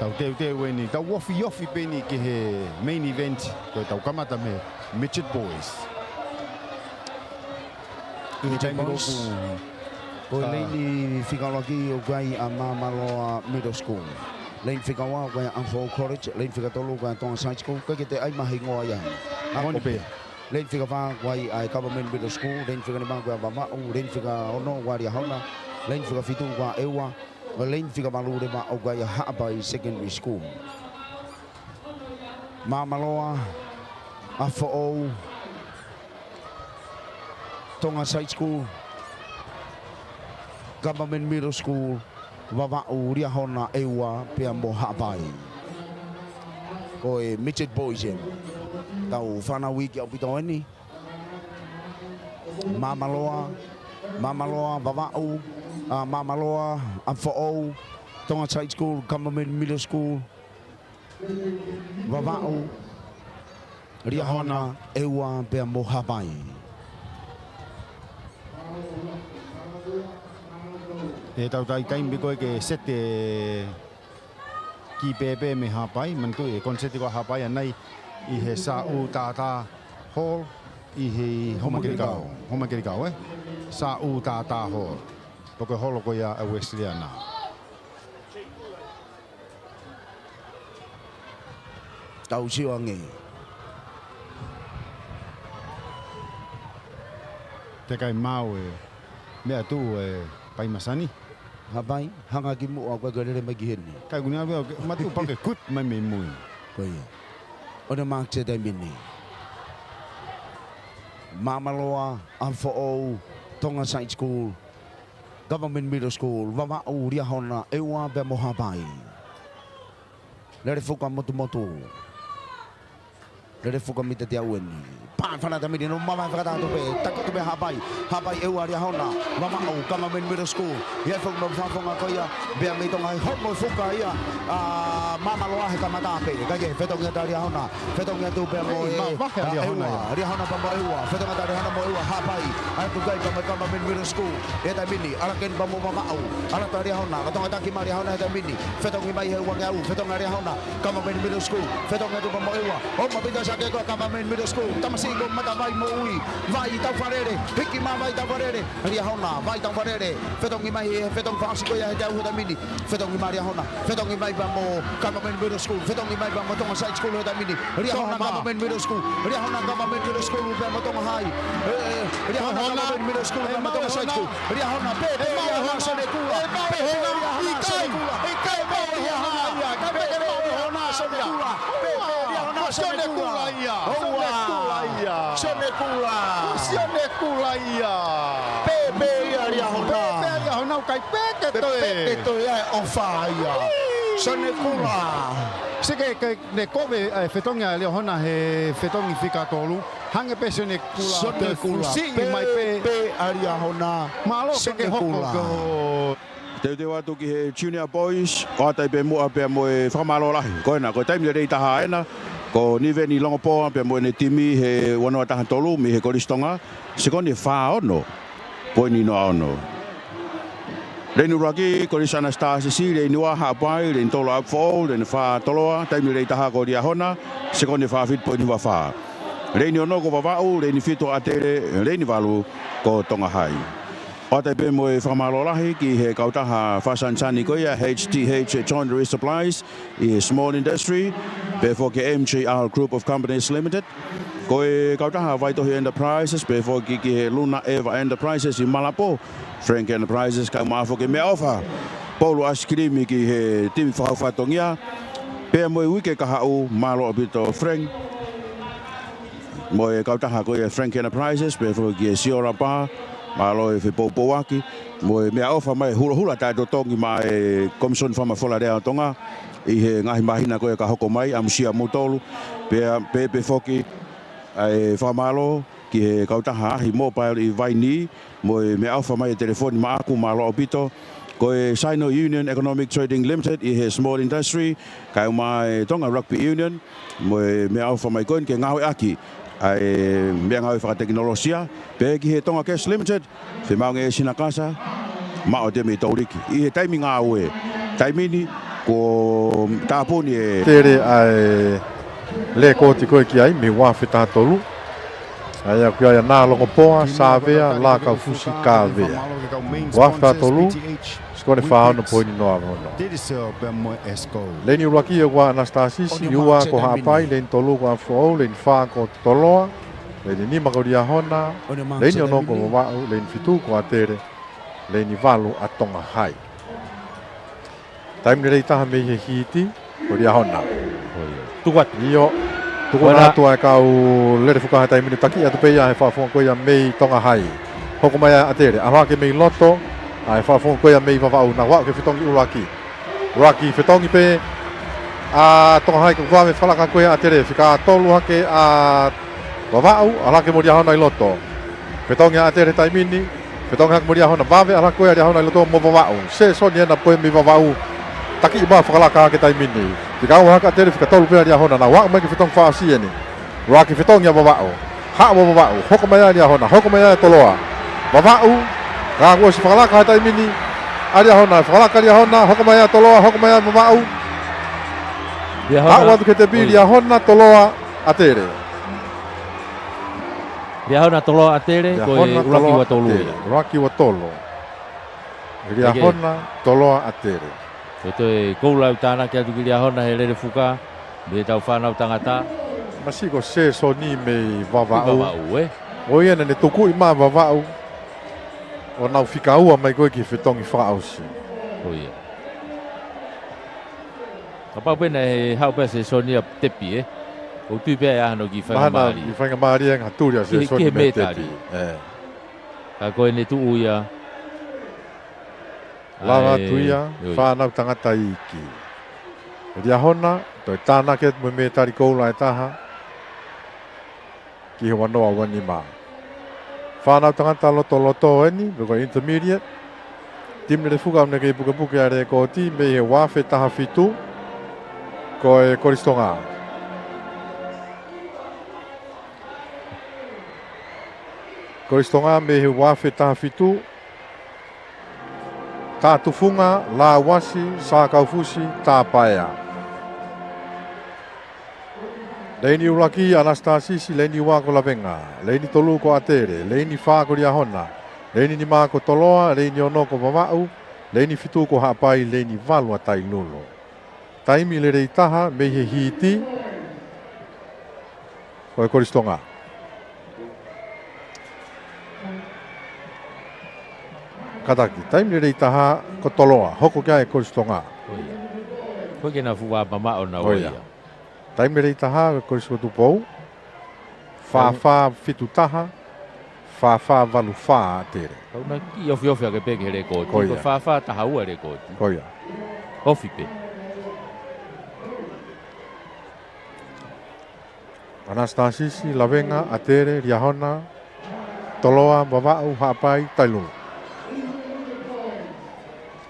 Tau teuteu eni, tau ofiofi pē eni ki he main event, ko e tau kamata mei he midget boys. Midget boys. Ko e leini fika ʻuluaki ʻoku ʻi ai ʻa Māmaloa Middle School. Leini fika ua ʻoku ʻi ai ʻa Foʻou College, leini fika tolu ʻoku ʻi ai ʻa Tonga High School, ʻikai ke toe ʻi ai ha hingoa ia. Moʻoni pē. Leini fika fā ʻoku ʻi ai ʻa e Government Middle School, leini fika nima ʻoku ʻi ai ʻa Vavaʻu, leini fika ono ʻoku ʻi ai ʻa Liahona, leini fika fitu ʻoku ʻi ai ʻa ʻEua, Ko e leini fika valu leva ʻoku ʻi ai ʻa Haʻapai Secondary School. Māmaloa, ʻApifoʻou, Tonga Side School, Government Middle School, Vavaʻu, Liahona, ʻEua pea mo Haʻapai. Ko e midget boys eni. Tau fānau iiki ʻaupito eni. Māmaloa, Māmaloa, Vavaʻu, ʻa, Māmaloa, ʻApifoʻou, Tonga Side School, Government Middle School, Vavaʻu, Liahona, ʻEua pea mo Haʻapai. ʻE tau tai taimi ko ē ke sete ki pēpē mei Haʻapai, manatuʻi e koniseti ko Haʻapai ʻanai ʻi he Sāʻū Tātā Hall, ʻi he Houma Kelikau, Houma Kelikau, ē? Sāʻū Tātā Hall. Pea ko e holo ko ia ʻa Uēsiliana. Tau sio ange. Teʻeki ai maʻu e meʻa tuʻu e pai masani. Haʻapai, hanga ki muʻa ʻoku ʻikai ke lele mai ki heni. Kai kunia veo, matu pake kut mai mei mui. Ko ia. ʻO ne maʻake taimi ni. Māmaloa, ʻApifoʻou, Tonga Side School, Government Middle School, Vavaʻu, Liahona, ʻEua pea mo Haʻapai. Lele fuka motumotu. Lele fuka mita te au eni. Pā fana tamini no mama fakatā tupe. Taki tupe Haʻapai. Haʻapai, ʻEua, Liahona. Vavaʻu, Government Middle School. ʻI ai foki mo fafonga ko ia. Pea mei Tonga he homo fuka ia. ʻA, Māmaloa he kamata pē. Kae fetongi atu Liahona. Fetongi atu pea mo e, ʻa, Liahona, ʻEua. Liahona pea mo ʻEua. Fetongi atu Liahona mo ʻEua. Haʻapai. ʻAi atu kai pea mo Government Middle School. ʻI ai taimi ni. ʻAla keni pea mo Vavaʻu. ʻAla atu Liahona. Ka Tonga taki mai Liahona he taimi ni. Fetongi mai he uangeau, fetongi Liahona, Government Middle School, fetongi atu pea mo ʻEua. ʻO mapita sake ko Government Middle School, tamasiʻi ko Matavai Moʻui, Vai Taufalele, hiki mai Vai Taufalele, Liahona, Vai Taufalele, fetongi mai he, fetongi fakaʻosi ko ia he teau he taimi ni, fetongi mai Liahona, fetongi mai pea mo Government Middle School, fetongi mai pea mo Tonga Side School he taimi ni, Liahona Government Middle School, Liahona Government Middle School pea mo Tonga High, ē, ē, Liahona Government Middle School pea mo Tonga Side School. Liahona, pē, pē, Liahona, Sone Kula. Pē, pē, Liahona, Sone Kula. Pē, pē, Liahona, Sone Kula. Pē, pē, Liahona, Sone Kula. Sone Kula ia. Sone Kula. Sone Kula ia. Pē, pē, Liahona. Pē, pē, Liahona, kai pē ke toe. Pē ke toe ai ʻofa ia. Sone Kula. Sike ke ne kove, ē, fetongi ʻa Liahona he fetongi fika tolu. Hangē pē Sone Kula, Sone Kula, fusi pē, mai pē, pē ʻa Liahona. Mālō ke hoko ko. Teuteu atu ki he Junior Boys, ʻoatu ai pē muʻa pea mo e fakamālō lahi. Ko ena, ko e taimi lelei taha ena, ko Niveni Longopoa pea mo ʻene timi he ua noa taha tolu mei he Kolisi Tonga, sekoni ʻe fā ono. Poini noa ono. Leini ʻuluaki, Kolisi ʻAnasitasisi, leini ua Haʻapai, leini tolu ʻApifoʻou, leini fā Toloa, taimi lelei taha ko Liahona, sekoni ʻe fā fitu poini ua fā. Leini ono ko Vavaʻu, leini fitu ʻAtele, leini valu ko Tonga High. ʻOatu ai pē mo e fakamālō lahi ki he kautaha fakasanisani ko ia H T H Joinery Supplies, ʻi he Small Industry, pehē foki M J R Group of Companies Limited. Ko e kautaha Vaitohi Enterprises, pehē foki ki he Luna Eva Enterprises ʻi Malapō, Frank Enterprises, kae ʻumaʻā foki e meʻaʻofa poulu ʻaisikilimi ki he timi fakahū fatongia. Pea mo e uike kahaʻu, mālō ʻaupito Frank. Mo e kautaha ko ia Frank Enterprises, pehē foki ki he Siora Bar, mālō e fepoupouaki, mo e meʻaʻofa mai e hulohula taʻetotongi maʻa e Komisoni Fakamafola Lea ʻo Tonga, ʻi he ngaahi māhina ko ia ka hoko mai, ʻamusia moutolu, pea, pehē, pehē foki, ʻa e fakamālō ki he kautaha ʻAhi Mobile ʻi Vainī, mo e meʻaʻofa mai e telefoni maʻaku, mālō ʻaupito, ko e Sino Union Economic Trading Limited ʻi he Small Industry, kae ʻumaʻā e Tonga Rugby Union, mo e meʻaʻofa mai ko eni ke ngāueʻaki ʻa e meʻangāue fakatekinolosia, pehē ki he Tonga Gas Limited, fiemaʻu ange e sina kasa, maʻu atu mei Touriki. ʻI he taimi ngāue, taimi ni, kuo tāpuni e tele ʻa e lēkooti ko ē ki ai, mei he ua afe taha tolu. ʻA ia ko ia ʻa Nālongopoa, Sāvea, Lakaufusi, Kavea. Ua afe taha tolu, sekoni ʻe fā ono poini noa ono. Leini ʻuluaki ʻoku ʻa ʻAnasitasisi, ua ko Haʻapai, leini tolu ko ʻApifoʻou, leini fā ko Toloa, leini nima ko Liahona, leini ono ko Vavaʻu, leini fitu ko ʻAtele, leini valu ʻa Tonga High. Taimi lelei taha mei he hiti, ko Liahona. ʻIo. Tuku atu. ʻIo, tuku atu ʻa e kau Lelefuka he taimi ni, taki atu pē ia he fakafofonga ko ia mei Tonga Hai. Hoko mai ʻa ʻAtele, ʻalu hake mei loto, ʻa e fakafofonga ko ia mei Vavaʻu, nau aʻu ki he fetongi ʻuluaki. ʻUluaki fetongi pē ʻa Tonga Hai, ka ʻoku vave e fakalaka ko ia ʻa ʻAtele, fika tolu hake ʻa Vavaʻu, ʻalu hake mo Liahona ʻi loto. Fetongi ʻa ʻAtele taimi ni, fetongi hake mo Liahona, vave ʻalu hake ko ia ʻa Liahona ʻi loto mo Vavaʻu. Sēsoni ena ko ia mei Vavaʻu, taki mai fakalaka hake taimi ni. Fika ua hake ʻa ʻAtele, fika tolu pē ʻa Liahona, nau aʻu mai ki he fetongi fakaʻosi eni. ʻUluaki fetongi ʻa Vavaʻu. Haʻu ʻa Vavaʻu, hoko mai ʻa Liahona, hoko mai ʻa Toloa. Vavaʻu, ka kuo ʻosi fakalaka he taimi ni ʻa Liahona, fakalaka ʻa Liahona, hoko mai ʻa Toloa, hoko mai ʻa Vavaʻu. Liahona. Haʻu atu ki he tepi, ʻoi. Liahona, Toloa, ʻAtele. Liahona, Toloa, ʻAtele, ko e Liahona, ʻuluaki Toloa, ua tolu ʻAtele ia. ʻUluaki ua tolu. Liahona, Toloa, ʻAtele. Ko e toe koula ʻoku tānaki atu ki Liahona he Lelefuka, mei he tau fānau tangata. Masiʻi ko Sēsoni mei Vavaʻu. Mei Vavaʻu, ē? ʻO ia naʻa ne tukuʻi mai ʻa Vavaʻu ʻo nau fika ua mai ko ē ki he fetongi fakaʻosi. ʻO ia. Kapau pē naʻe haʻu pē ʻa Sēsoni ia ʻo tepi, ē? ʻOku tui pē ʻe ʻi ai hano kiʻi faingamālie. Mahalo kiʻi faingamālie ʻa e ngaahi tuli ʻa Sēsoni mei he tepi. Ki he, ki he mētali. Ē. Ka ko ʻene tuʻu ia. Lava atu ia, ʻio. Fānau tangata iiki. Liahona, toe tānaki atu mo e mētali koula ʻe taha ki he ua noa ua nima. Fānau tangata lotoloto eni, pe ko e intermediate. Timi Lelefuka ʻoku ne kei pukepuke ʻa e lēkooti mei he ua afe taha fitu, ko e Kolisi Tonga. Kolisi Tonga mei he ua afe taha fitu, Tatufunga, Lauasi, Sākaufusi, Tāpaea. Leini ʻuluaki, ʻAnasitasisi, leini ua ko Lavenga, leini tolu ko ʻAtele, leini fā ko Liahona, leini nima ko Toloa, leini ono ko Vavaʻu, leini fitu ko Haʻapai, leini valu ʻa Tailulu. Taimi lelei taha mei he hiti, ko e Kolisi Tonga. Kātaki, taimi lelei taha ko Toloa, hoko ki ai e Kolisi Tonga. ʻO ia. Ko e ke na fuʻu vā mamaʻo na ʻo ia. Taimi lelei taha ko e Kolisi ko Tupou. Fā fā fitu taha, fā fā valu fā ʻAtele. Kau na kiʻi ofiofi ake pē ki he lēkooti. Ko ia. Ko e fā fā taha ua lēkooti. Ko ia. Ofi pē. ʻAnasitasisi, Lavenga, ʻAtele, Liahona, Toloa, Vavaʻu, Haʻapai, Tailulu.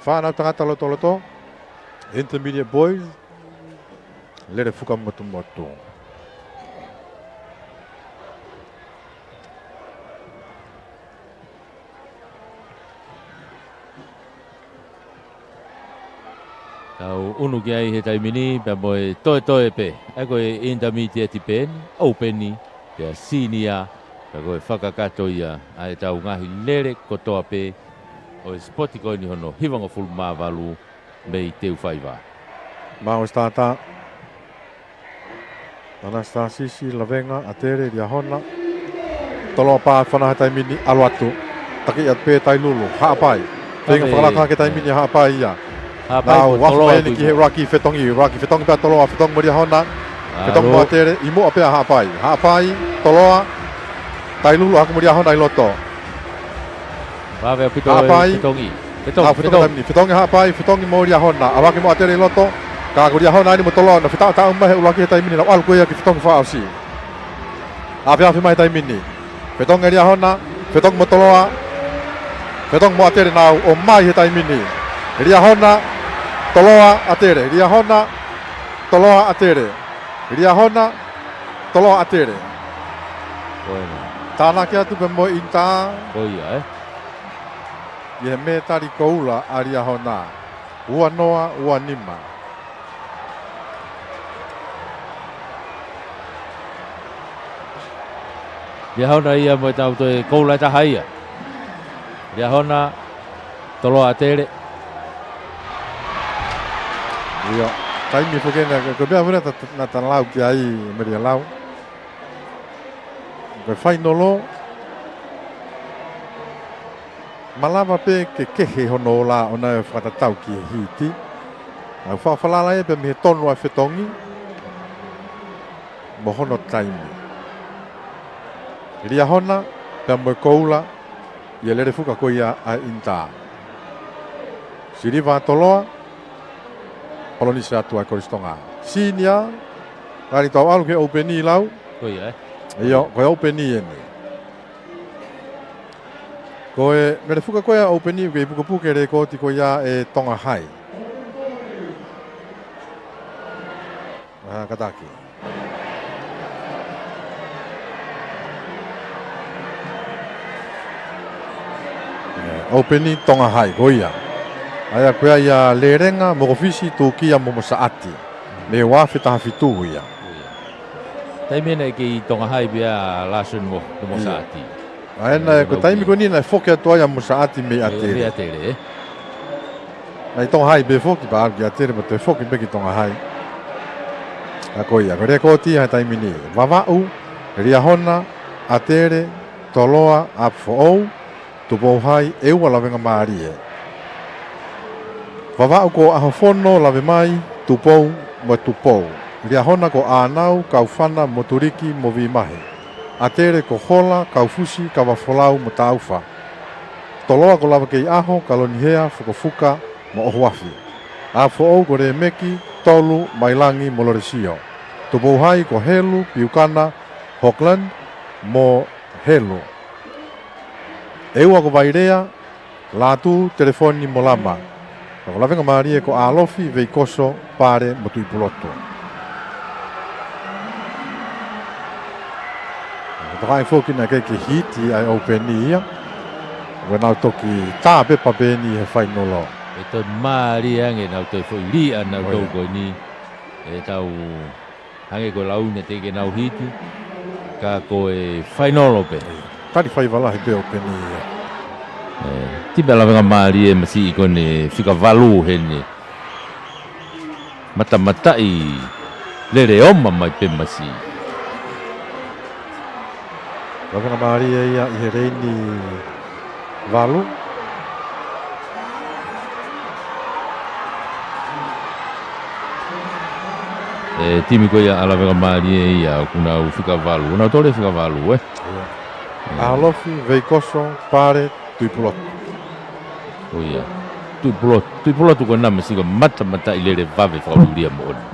Fānau tangata lotoloto, intermediate boys, Lelefuka motumotu. Tau ʻunu ki ai he taimi ni, pea mo e toetoe pē. ʻA ia ko e intermediate pē eni, open, pea senior, pea ko e fakakakato ia ʻa e tau ngaahi lele kotoa pē ʻo e sipoti ko eni hono hivangofulu mā valu mei Teufaiva. Mau ʻosi tātā. ʻAnasitasisi, Lavenga, ʻAtele, Liahona. Toloa pā fana he taimi ni, ʻalu atu. Taki atu pē Tailulu, Haʻapai. Feinga fakalaka hake taimi ni ʻa Haʻapai ia. Haʻapai. Nau ko ʻalu Toloa mai eni ki he ʻuluaki fetongi, ʻuluaki fetongi pē ʻa Toloa, fetongi mo Liahona. Fetongi mo ʻAtele, ʻi muʻa pē ʻa Haʻapai. Haʻapai, Toloa, Tailulu, hake mo Liahona ʻi loto. Vave ʻaupito e fetongi. Haʻapai. Fetongi, fetongi. Fetongi Haʻapai, fetongi mo Liahona. ʻAlu hake mo ʻAtele ʻi loto. Ka ko Liahona eni mo Toloa, nau fetaʻataʻu mai he ʻuluaki he taimi ni, nau ʻalu ko ia ki he fetongi fakaʻosi. ʻAfeʻafe mai he taimi ni. Fetongi ʻa Liahona, fetongi mo Toloa. Fetongi mo ʻAtele, nau ō mai he taimi ni. Liahona, Toloa, ʻAtele. Liahona, Toloa, ʻAtele. Liahona, Toloa, ʻAtele. Ko ia. Tānaki atu pē mo e ʻinitā. Ko ia, ē? ʻI he mētali koula ʻa Liahona. Ua noa, ua nima. Liahona ia mo e tau toe koula ʻe taha ia. Liahona, Toloa, ʻAtele. ʻIo, taimi foki ena, ko e meʻa foki ena naʻa ta, naʻa ta lau ki ai, Melia Lau. Ko e fainolo, malava pē ke kehe hono ola ʻo nau fakatatau ki he hiti. ʻOku fakafalala ia pea mei he tonu ʻa e fetongi mo hono taimi. Liahona pea mo e koula ʻi he lele fuka ko ia ʻa e ʻInitā. Siliva Toloa, palōnisi atu ʻa e Kolisi Tonga. Senior, kani tau ʻalu ki he ʻoupeni lau. Ko ia, ē? ʻIo, ko e ʻoupeni eni. Ko e lele fuka ko ia ʻoupeni, ʻoku kei pukepuke e lēkooti ko ia ʻe Tonga Hai. ʻA, kātaki. ʻIo, ʻoupeni Tonga Hai, ko ia. ʻA ia ko ia ʻa Lelenga, Mokofisi, Tukia mo Mosaʻati. Mei he ua afe taha fitu ia. Taimi ʻena ʻe kei Tonga Hai pē ʻa Larson mo, mo ʻIo. Mosaʻati. ʻA ena, ʻe, ko e taimi ko eni naʻe foki atu ai ʻa Mosaʻati mei ʻAtele. Mei ʻAtele, ē? Naʻe ʻi Tonga Hai pē foki pea ʻalu ki ʻAtele pea toe foki pē ki Tonga Hai. ʻA ko ia, ko e lēkooti ʻa e taimi ni. Vavaʻu, Liahona, ʻAtele, Toloa, ʻApifoʻou, Tupou Hai, ʻEua, Lavengamālie. Vavaʻu ko ʻAhofono, Lavemai, Tupou mo Tupou. Liahona ko ʻĀnau, Kaufana, Motuliki mo Vimahi. ʻAtele ko Hola, Kaufusi, Kavafolau mo Taufa. Toloa ko Lavakeiʻaho, Kalonihea, Fukofuka mo ʻOhuafi. ʻApifoʻou ko Lēmeki, Tolu, Mailangi mo Lolesio. Tupou Hai ko Helu, Piukana, Hoagland mo Helu. ʻEua ko Vailea, Lātū, Telefoni mo Lama. Ka ko Lavengamālie ko ʻAlofi, Veikoso, Pale mo Tuʻipulotu. Tokaʻi foki naʻe ʻikai ke hiti ʻa e ʻoupeni ia. Ko ʻenau toki tā pepa pē eni he fainolo. ʻE toe mālie ange ʻenau toe foʻi liʻa ʻenau Ko ia. tau ko eni. ʻE tau Hangē ko e lau naʻe teʻeki ke nau hiti, ka ko e fainolo pē. Tali faiva lahi pē ʻoupeni ia. ʻE, timi ʻa Lavengamālie masiʻi ko eni fika valu heni. Matamataʻi lele oma mai pē masiʻi. Lavengamālie ia ʻi he leini valu. ʻE, timi ko ia ʻa Lavengamālie ia, ʻoku nau fika valu. ʻOku nau tole fika valu, ē? ʻIo. ʻE. ʻAlofi, Veikoso, Pale, Tuʻipulotu. ʻO ia. Tuʻipulotu, Tuʻipulotu ko ena masiʻi ko e matamataʻi lele vave fakaʻulia moʻoni.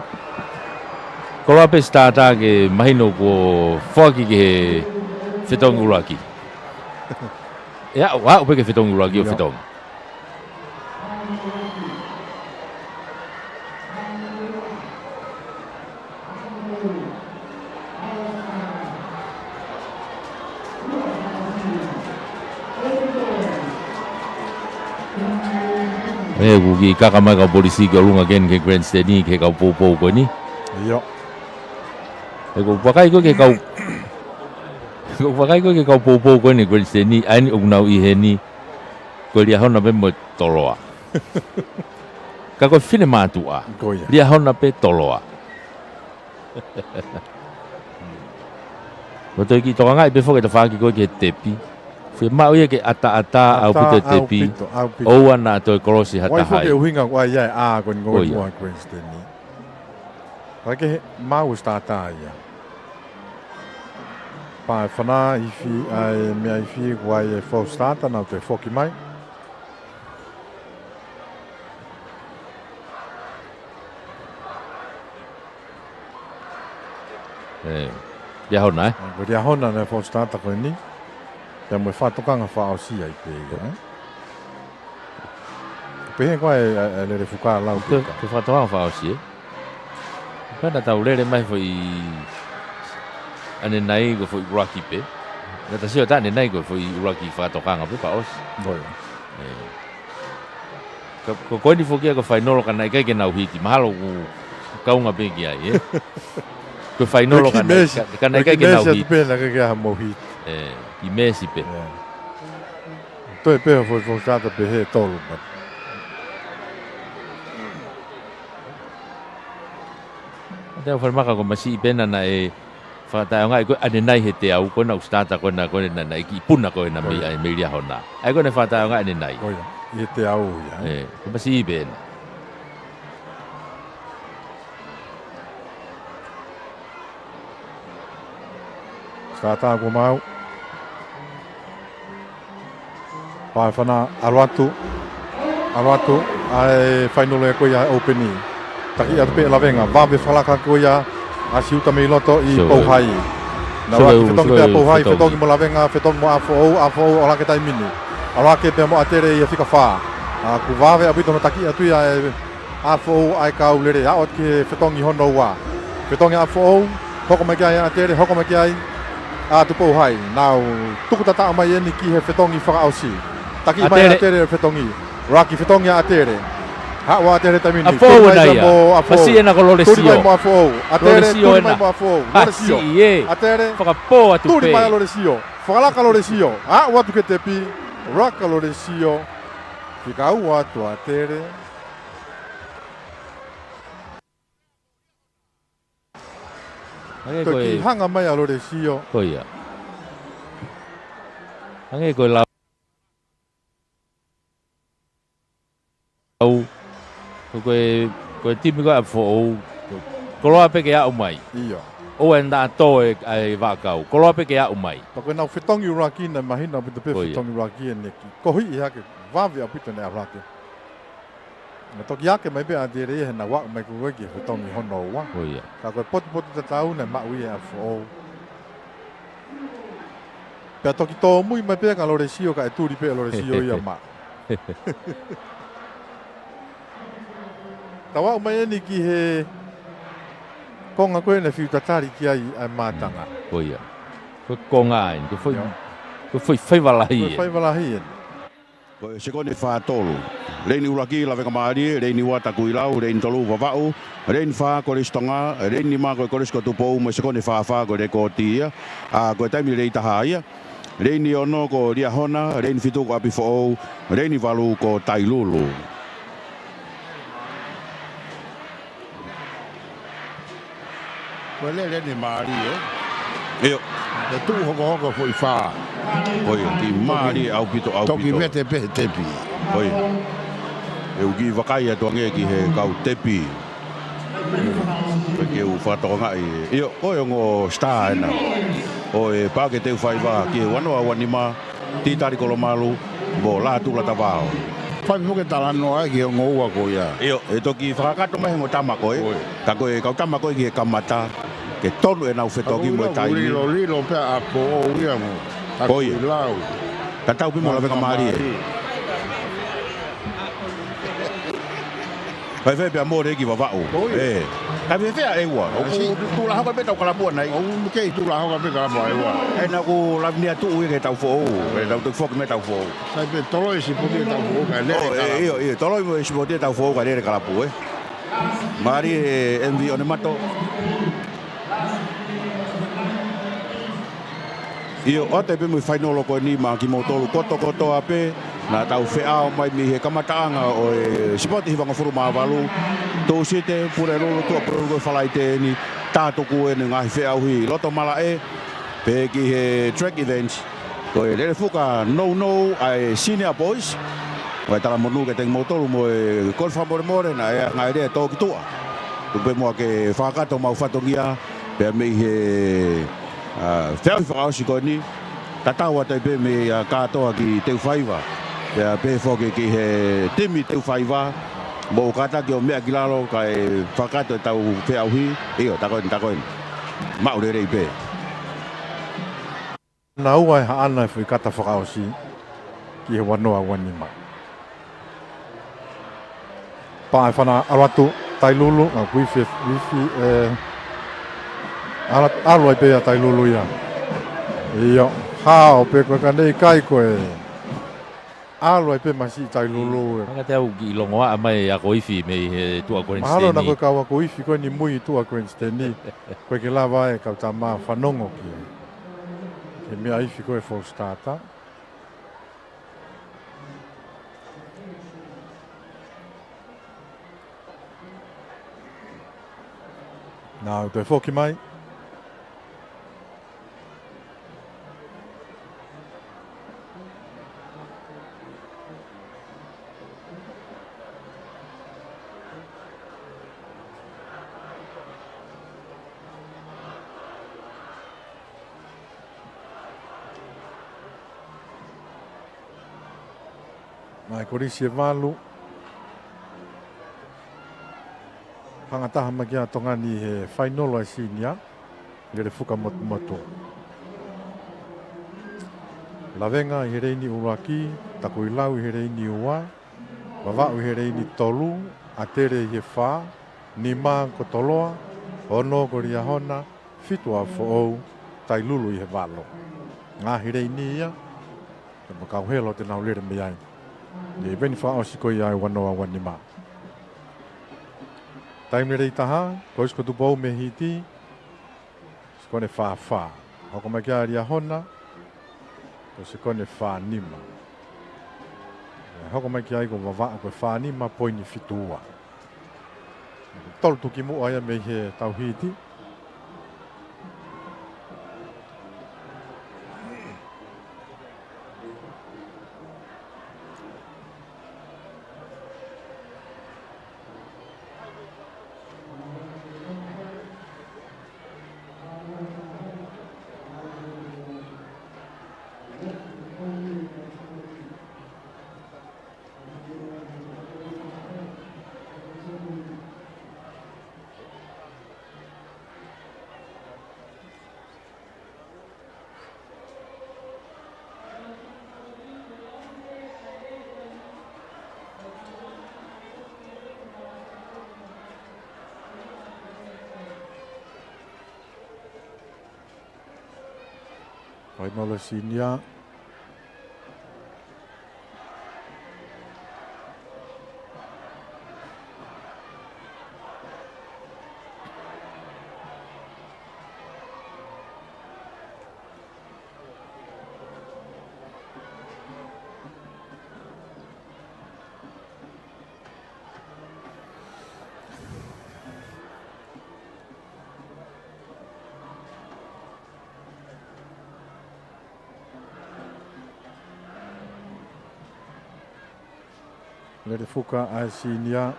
Koloa pē sitātā ke mahino kuo foaki ki he fetongi ʻuluaki. ʻE aʻu, aʻu pē ki he fetongi ʻuluaki ʻo ʻIo. fetongi. ʻE, ʻoku kiʻi kaka mai kau polisi ki ʻolunga ki he grandstand ʻi he kau poupou ko eni. ʻIo. ʻE, ʻoku vakai ko ē ki he kau, ʻoku vakai ko ē ki he kau poupou ko eni grandstand ʻi, ʻa eni ʻoku nau ʻi heni. Ko Liahona pē mo Toloa. Ka ko e finemātuʻa. Ko ia. Liahona pē Toloa. Ko e toe kiʻi tokangaʻi pē foki e tafaʻaki ko ē ki he tepi. Fiemaʻu ia ke ʻataʻatā ʻaupito e tepi. ʻAtaʻatā ʻaupito, ʻaupito. ʻOua naʻa toe kolosi ha taha ai. ʻOku ʻi ai foki e ʻuhinga ko ia ʻa e ʻā ko eni ko ē ʻi muʻa grandstand ʻi. Ka ke maʻu e sitātā ia. Pea ʻe fana ifi ʻa e meʻa ifi kuo ʻi ai e fou sitātā naʻa nau toe foki mai. ʻE, Liahona, ē? Ko Liahona naʻe fou sitātā ko eni. Pea mo e fakatokanga fakaʻosi ai pē ia, ē? Pehē ko ē ʻa e, ʻa e lele fuka lau Ke, pē ka. ke fakatokanga fakaʻosi, ē? Pea naʻa tau lele mai foʻi ʻanenai ko e foʻi ʻuluaki pē. Naʻa ta sio atu ʻanenai ko e foʻi ʻuluaki fakatokanga pē fakaʻosi. Ko ia. ʻE. Ka, ko, ko eni foki ia ko e fainolo ka naʻe ʻikai ke nau hiti. Mahalo ʻoku kaunga pē ki ai, ē? Ko e fainolo Ko e ka naʻe, kiʻi meesi. ka, ka naʻe Ko e ʻikai kiʻi ke nau meesi atu hiti. pē naʻe ʻikai ke ʻi ai ha mou hiti. ʻE, kiʻi meesi pē. ʻE. Toe pē ha foʻi fou sitātā pehē tolu, but. Te u falemaka ko e masiʻi pē ena naʻe fakataʻeʻaongaʻi ko ē ʻanenai he teau ko ena ʻoku sitātā ko ena ko ena naʻe kiʻi puna ko ena mei Ko ia. ʻai mei Liahona. ʻA ia ko ena fakataʻeʻaongaʻi ʻanenai. Ko ia. ʻI he teau ia, ē? ʻE, ko e masiʻi pē ena. Ka tā kuo mau. Pae fana, ʻalu atu. ʻAlu atu, ʻa e fainolo ē ko ia ʻo e ʻōpeni. Taki atu pē ʻe Lavenga, vave fakalaka ko ia ʻa Siuta mei loto ʻi Pouhai. Naʻe ʻuluaki fetongi pē ʻa Pouhai, fetongi mo Lavenga, fetongi mo ʻAfoʻou, ʻAfoʻou ʻalu hake taimi ni. ʻAlu hake pē mo ʻAtele ʻi he fika fā. ʻA, kuo vave ʻaupito hono taki atu ia ʻe ʻAfoʻou ʻa e kau lele, aʻu atu ki he fetongi hono ua. Fetongi ʻAfoʻou, hoko mai ki ai ʻAtele, hoko mai ki ai ʻa Tupou Hai. Nau tuku tataʻo mai eni ki he fetongi fakaʻosi. Taki mai ʻAtele ʻa e fetongi. ʻUluaki fetongi ʻa ʻAtele. Haʻu ʻa ʻAtele taimi ni. ʻAfoʻou ena ia. Fasi ena ko Lolesio. Tuli mai mo ʻAfoʻou. ʻAtele, tuli mai mo ʻAfoʻou. Lolesio. ʻAtele. Fakapō atu pē. Tuli mai ʻa Lolesio. Fakalaka Lolesio. Aʻu atu ki he tepi. Laka Lolesio. Fika ua atu ʻAtele. Hangē ko e hanga mai ʻa Lolesio. Ko ia. Hangē ko e lau. Ko e, ko e timi ko ē ʻAfoʻou. Koloa pē ke aʻu mai. ʻIo. ʻOua ʻe naʻa tō e, ʻa e vaʻakau. Koloa pē ke aʻu mai. Pea ko ʻenau fetongi ʻuluaki naʻe mahino ʻaupito pē fetongi ʻuluaki eni ki. Kohiʻi hake vave ʻaupito ʻene ʻalu hake. Naʻe toki ake mai pē ʻAtele ia he naʻa nau aʻu mai ko ē ki he fetongi hono ua. Ko ia. Ka ko e potupotutatau naʻe maʻu ia ʻe ʻAfoʻou. Pea toki tōmui mai pē ka Lolesio kae tuli pē ʻa Lolesio ia maʻu. Tau aʻu mai eni ki he konga ko ē naʻe fiu tatali ki ai ʻa e mātanga. Ko ia. Ko e konga eni, ko e foʻi, ko e foʻi faiva lahi eni. Ko e faiva lahi eni. Ko e sekoni fā tolu. Leini ʻuluaki Lavengamālie, leini ua Takuilau, leini tolu Vavaʻu, leini fā Kolisi Tonga, leini nima ko e Kolisi ko Tupou, mo e sekoni fā fā ko e Lekoti ia. ʻA, ko e taimi lelei taha ia. Leini ono ko Liahona, leini fitu ko ʻApifoʻou, leini valu ko Tailulu. Ko e lele eni mālie, ē? ʻIo. Ko e tuʻu hokohoko foʻi fā. Ko ia, kiʻi mālie ʻaupito, ʻaupito. Toki vete pē he tepi. Ko ia. ʻE u kiʻi vakai atu ange ki he kau tepi. Ko e ke u fakatokangaʻi. ʻIo, ko e ongo star ena. ʻO e Paʻake Teufaiva, ki he ua noa ua nima. Titali Kolomalu, mo Lātula Tavao. Fai foki e talanoa ki he ongo ua ko ia. ʻIo, ʻe toki fakakakato mai he ongo tama ko ē. Ka ko e kau tama ko ē ki he kamata, ke tonu ʻenau fetongi mo e taimi. Lilo, lilo pē ʻa Poʻou ia mo. Ko ia. Tatau pē mo Lavengamālie. Fai fē pea mole ki Vavaʻu. Ko ia. ʻE. Ka fēfē ʻa e ua. ʻOku tuʻu lā hoko pē tau kalapu ʻanai. ʻOku kei tuʻu lā hoko pē kalapu ʻa e ua. ʻE naʻa ku Lavinia tuʻu ia ki he Taufoʻou. ʻE tau toki foki mei Taufoʻou. Sai pē toloi sipoti e Taufoʻou ka lele kalapu. ʻIo, ʻio, toloi mo e sipoti e Taufoʻou ka lele kalapu, ē. Mālie ʻe M V ʻOnemato. ʻIo, ʻoatu pē mo e fainolo ko eni maʻa kimoutolu kotokotoa pē, naʻa tau feʻao mai mei he kamataʻanga ʻo e sipoti hivangofulu mā valu, Tūsite, Pulelulu, Tuʻapulelulu ko e Falaite eni, tā tuku eni ngaahi feʻauhi loto malaʻe, pē ki he track event, ko e lele fuka nounou ʻa e Senior Boys, ko e talamonū kiate kimoutolu mo e kole fakamolemole naʻe ʻi ai e ngaahi lea tō ki tuʻa. Tuku pē muʻa ke fakakakato homau fatongia, pea mei he ʻa, feʻauhi fakaʻosi ko eni, tatau atu ai pē mei a kātoa ki Teufaiva. Pea pehē foki ki he timi Teufaiva, mou kātaki ʻo meʻa ki lalo kae fakakakato ʻetau feʻauhi, ʻio, tā ko eni, tā ko eni. Maʻu lelei pē. Naʻa ua e haʻana e foʻi kata fakaʻosi ki he ua noa ua nima. Paʻa e fana ʻalu atu Tailulu, ʻa, kuifi, kuifi, ʻe, ʻalu, ʻalu ai pē ʻa Tailulu ia. ʻIo, hao pē ko e ka nei kai ko e. ʻAlu ai pē masiʻi Tailulu ē. Hanga te au kiʻi longoaʻa mai ako ifi mei he tuʻa Queensland. Mahalo naʻa ko e kau ako ifi ko eni mui tuʻa Queensland. Ko e ke lava e kau tama fanongo ki. Ke meʻa ifi ko e full starter. Nau toe foki mai. Mai Kolisi e valu. Hanga taha mai ki ai ʻa Tonga ni he fainolo ʻa e senior. Lele Fuka Motumotu. Lavenga ʻi he leini ʻuluaki, Takuilau ʻi he leini ua, Vavaʻu ʻi he leini tolu, ʻAtele ʻi he fā, nima ko Toloa, ono ko Liahona, fitu ʻa Foʻou, Tailulu ʻi he valu. Ngaahi leini ia, ke makau helo te nau lele mei ai. ʻI he ʻiveni fakaʻosi ko ia ʻa e ua noa ua nima. Taimi lelei taha, ko Sikoto Tupou mei Hiti, sekone fā fā. Hoko mai ki ai ʻa Liahona, ko e sekone fā nima. Hoko mai ki ai ko Vavaʻu ko e fā nima poini fitu ua. Tolu tuki muʻa ia mei he tau Hiti. Fainolo senior. Lele Fuka ʻa e senior.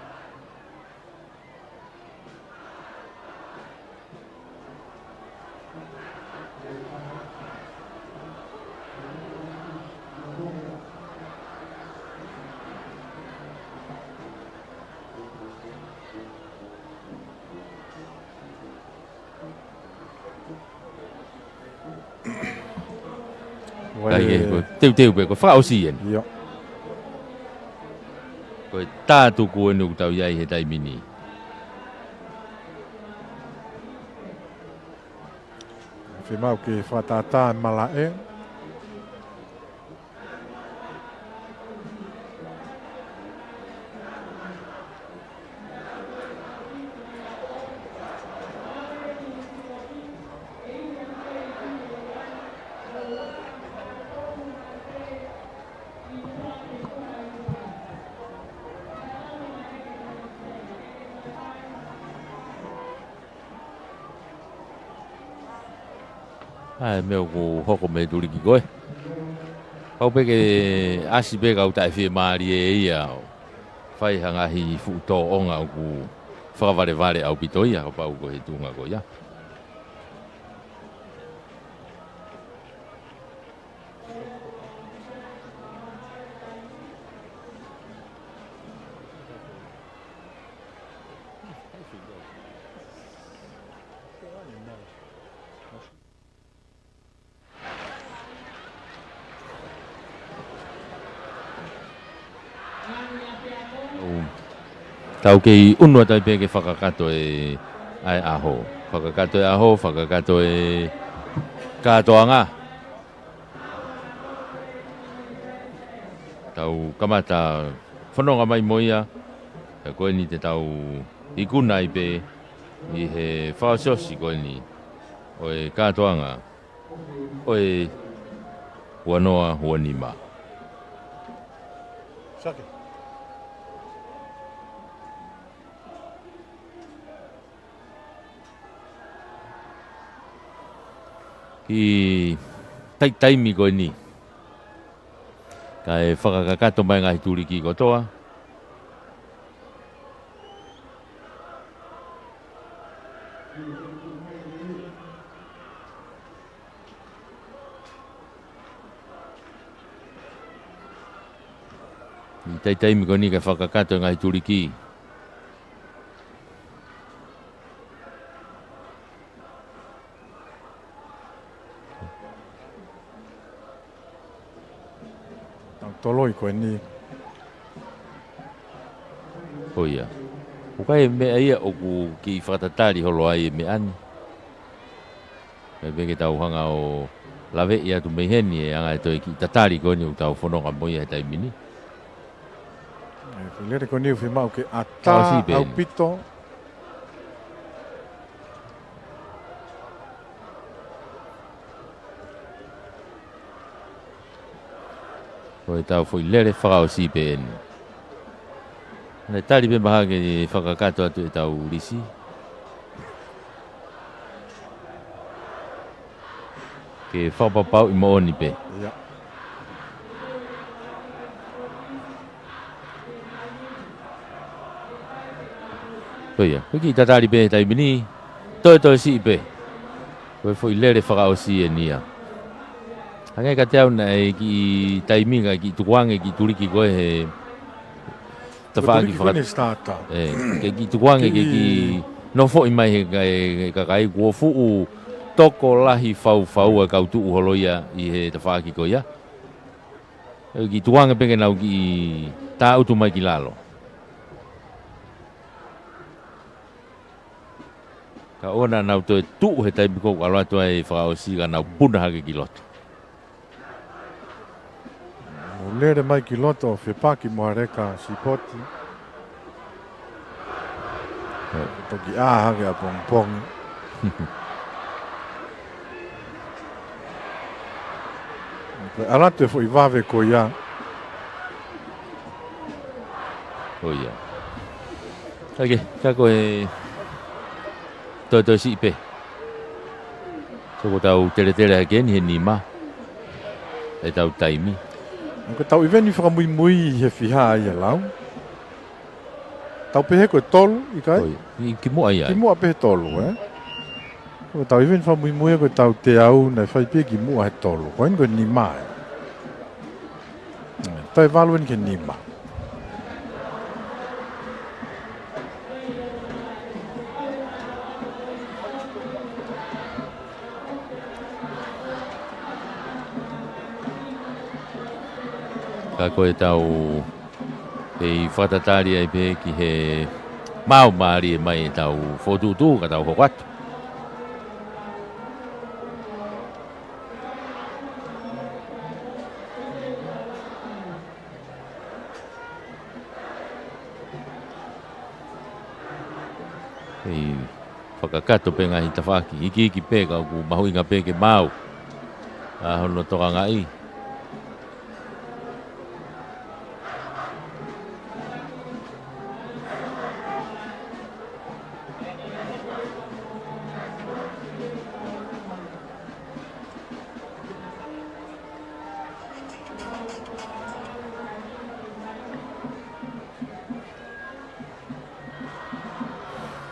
Uale. Kai ke, ko e teuteu pē, ko e fakaʻosi eni. ʻIo. Ko e tā tuku eni ʻoku tau ʻi ai he taimi ni. Fiemaʻu ke fakatātā e malaʻe. ʻA e meʻa ʻoku hoko mei he tuliki ko ē. Pau pē ke ʻasi pē kau taʻefiemālie ia ʻo fai ha ngaahi fuʻu tōʻonga ʻoku fakavalevale ʻaupito ia kapau ko e tuʻunga ko ia. ʻOu, tau kei ʻunu atu ai pē ke fakakakato e, ʻa e ʻaho. Fakakakato e ʻaho, fakakakato e kātoanga. Tau kamata fononga mai mo ia, ʻa ia ko eni te tau ikuna ai pē ʻi he fakaʻosiʻosi ko eni ʻo e kātoanga ʻo e ua noa ua nima. Sake. Kiʻi taimi ko eni. Kae fakakakato mai ngaahi tuliki kotoa. ʻI he taimi ko eni ke fakakakato e ngaahi tuliki. Tau toloi ko eni. ʻIo. ʻOku ʻi ai e meʻa ia ʻoku kiʻi fakatatali holo ai e meʻa ni. Pea pē ke tau hanga ʻo laveʻi atu mei heni e anga e toe kiʻi tatali ko eni ʻoku tau fononga mo ia he taimi ni. ʻE, foʻi lele ko eni ʻoku fiemaʻu ke ʻatā ʻaupito. Ko ʻetau foʻi lele fakaʻosi pē eni. Naʻe tali pē mahalo ke fakakakato atu ʻetau lisi. Ke fakapapauʻi moʻoni pē. ʻIo. Ko ia, ko e kiʻi tatali pē he taimi ni, toe toe siʻi pē. Ko e foʻi lele fakaʻosi eni ia. Hangē kiate au naʻe kiʻi taimi ka kiʻi tukuange kiʻi tuliki ko ē he tafaʻaki faka-, ʻe, ke kiʻi tukuange ke kiʻi nofoʻi mai he ka-, he kakai kuo fuʻu tokolahi faufaua e kau tuʻu holo ia ʻi he tafaʻaki ko ia. ʻE kiʻi tukuange pē ke nau kiʻi tāʻutu mai ki lalo. Ka ʻoua naʻa nau toe tuʻu he taimi ko ē ʻoku ʻalu atu ai e fakaʻosi ka nau puna hake ki loto. Mou lele mai ki loto ʻo fepaki mo ha leka sipoti. Toki ʻā hake ʻapongipongi. Ko e ʻalu atu e foʻi vave ko ia. Ko ia. Ka ko e toe toe siʻi pē. Ko ʻetau teletele hake eni he nima ʻetau taimi. Ko ʻetau ʻiveni fakamuimui he fiha ia lau. Tau pehē ko e tolu, ʻikai? Ko ia, ʻi kimuʻa ia. Kimuʻa pē he tolu, ē? Ko ʻetau ʻiveni fakamuimui ko ʻetau teau naʻe fai pē kimuʻa he tolu. Ko eni ko e nima, ē? Toe valu eni ki he nima. Ka ko ʻetau kei fakatatali ai pē ki he maau mālie mai ʻetau fokotuʻutuʻu ka tau hoko atu. Kei fakakakato pē ngaahi tafaʻaki, ikiiki pē ka ʻoku mahuʻinga pē ke maau ʻa hono tokangaʻi.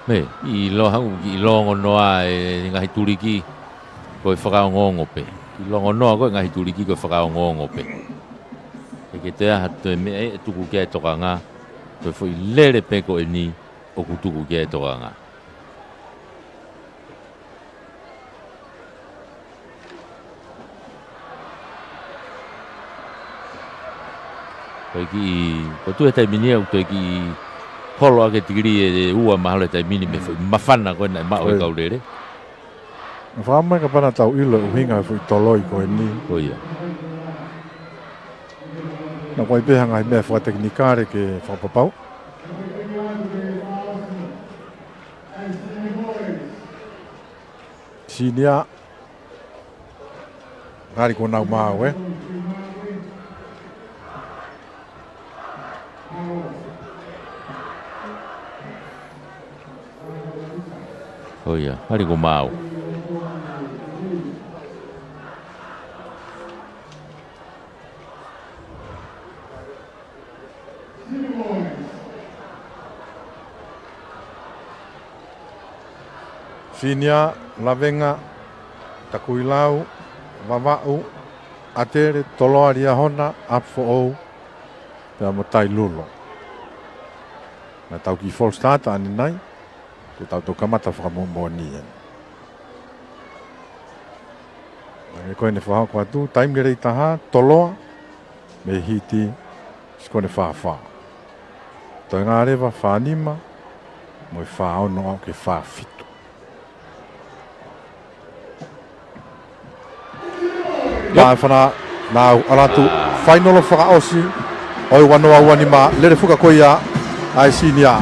Mei, ʻiloa hangē ʻoku kiʻi longonoa e ngaahi tuliki ko e fakaongoongo pē. Kiʻi longonoa ko e ngaahi tuliki ko e fakaongoongo pē. ʻE ke toe ʻai ha toe meʻa ʻe tuku ki ai e tokanga, ko e foʻi lele pē ko eni ʻoku tuku ki ai e tokanga. Ko e kiʻi, ko e tuʻu he taimi ni ʻoku toe kiʻi holo ʻaki e tikilī ʻe ua mahalo he taimi ni mei he foʻi māfana ko ē naʻe maʻu ʻe he kau lele. Naʻe fakaʻamu mai kapau naʻa tau ʻilo e ʻuhinga e foʻi toloi ko eni. Ko ia. Naʻe ʻi ai pē ha ngaahi meʻa fakatekinikale ke fakapapau. Senior. Ngali ko ʻenau maau, ē? ʻIo, ngali ko e maau. Finia, Lavenga, Takuilau, Vavaʻu, ʻAtele, Toloa, Liahona, ʻApifoʻou, Pea mo Tailulo. Naʻa tau kiʻi false start ʻanenai, ko ʻetau toki kamata fakamoʻoni eni. Hangē ko ʻene fakahoko atu, taimi lelei taha, Toloa, mei he hiti, sikone fā fā. Toe ngā leva fā nima, mo e fā ono aʻu ki he fā fitu. Ia e fana, nau ʻalu atu, fainolo fakaʻosi ʻo e ua noa ua nima, lele fuka ko ia ʻa e senior.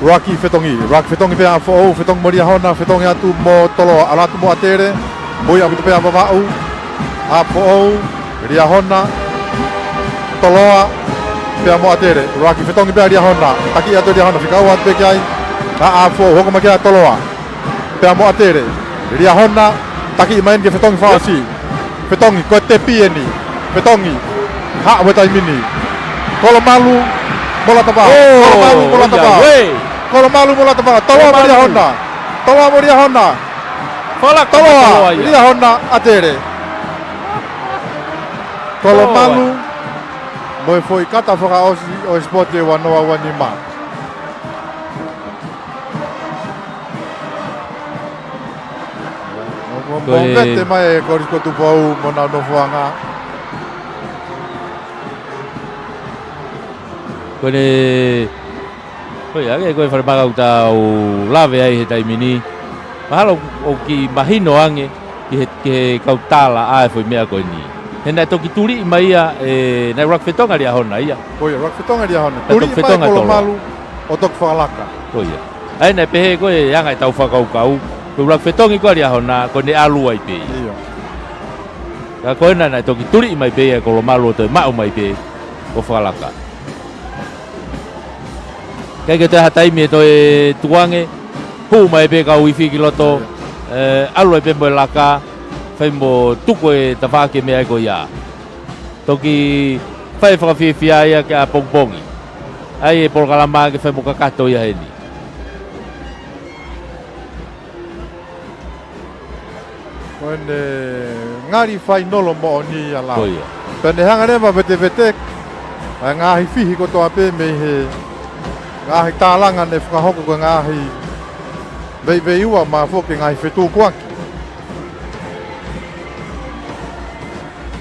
Ruaki Fetongi, Ruaki Fetongi pea Foʻou, Fetongi mo Liahona, Fetongi atu mo Toloa, ʻalu atu mo ʻAtele, ui ʻaupito pea Vavaʻu, ʻa Foʻou, Liahona, Toloa, pea mo ʻAtele, Ruaki Fetongi pea Liahona, taki atu Liahona, fika ua atu pē ki ai, ʻa, ʻa Foʻou, hoko mai ki ai Toloa. Pea mo ʻAtele. Liahona, taki mai eni ki he Fetongi fakaʻosi. Fetongi, ko e tepi eni. Fetongi. Haʻu he taimi ni. Kolomalu, mo Latavao. Oh, Kolomalu, mo Latavao. Kolomalu, mo Latavao. Toloa mo Liahona. Toloa mo Liahona. Toloa, Toloa ia. Liahona, ʻAtele. Kolomalu, mo e foʻi kata fakaʻosi ʻo e sipoti ʻe ua noa ua nima. Ko e movete mai e Kolisi ko Tupou mo nau nofoʻanga. Ko ʻene, ko ia, ke ko e falemahaki ʻoku tau lave ai he taimi ni. Mahalo ʻoku kiʻi mahino ange ki he, ki he kau tala ʻa e foʻi meʻa ko eni. He naʻe toki tuliʻi mai ia, ʻe, naʻe Ruaki Fetongi Liahona ia. Ko ia, Ruaki Fetongi Liahona. Naʻe toki Tuliʻi mai Fetongi Toloa. Kolomalu ʻo toki fakalaka. Ko ia. ʻA ia naʻe pehē ko e anga ʻetau fakakaukau, ko Ruaki Fetongi ko Liahona, ko ʻene ʻalu ai pē ia. ʻIo. Ka ko ena naʻe toki tuliʻi mai pē ia Kolomalu ʻo toe maʻu mai pē ʻo fakalaka. Kae ke toe ha taimi ʻe toe tukuange, hū mai pē kau ifi ki loto, ʻio, ʻe, ʻalu ai pē mo e laka, fai mo tuku e tafaʻaki meʻa ko ia. Toki fai fakafiefia ia ki ʻapongipongi. ʻA ia e polokalama ke fai mo kakato ia heni. Ko ʻene ngali fainolo moʻoni ia lau. Ko ia. Pea ne hanga leva vetevete ʻa e ngaahi fihi kotoa pē mei he ngaahi tālanga ne fakahoko ko e ngaahi veiveiua mo e foʻi ngaahi fetukuaki.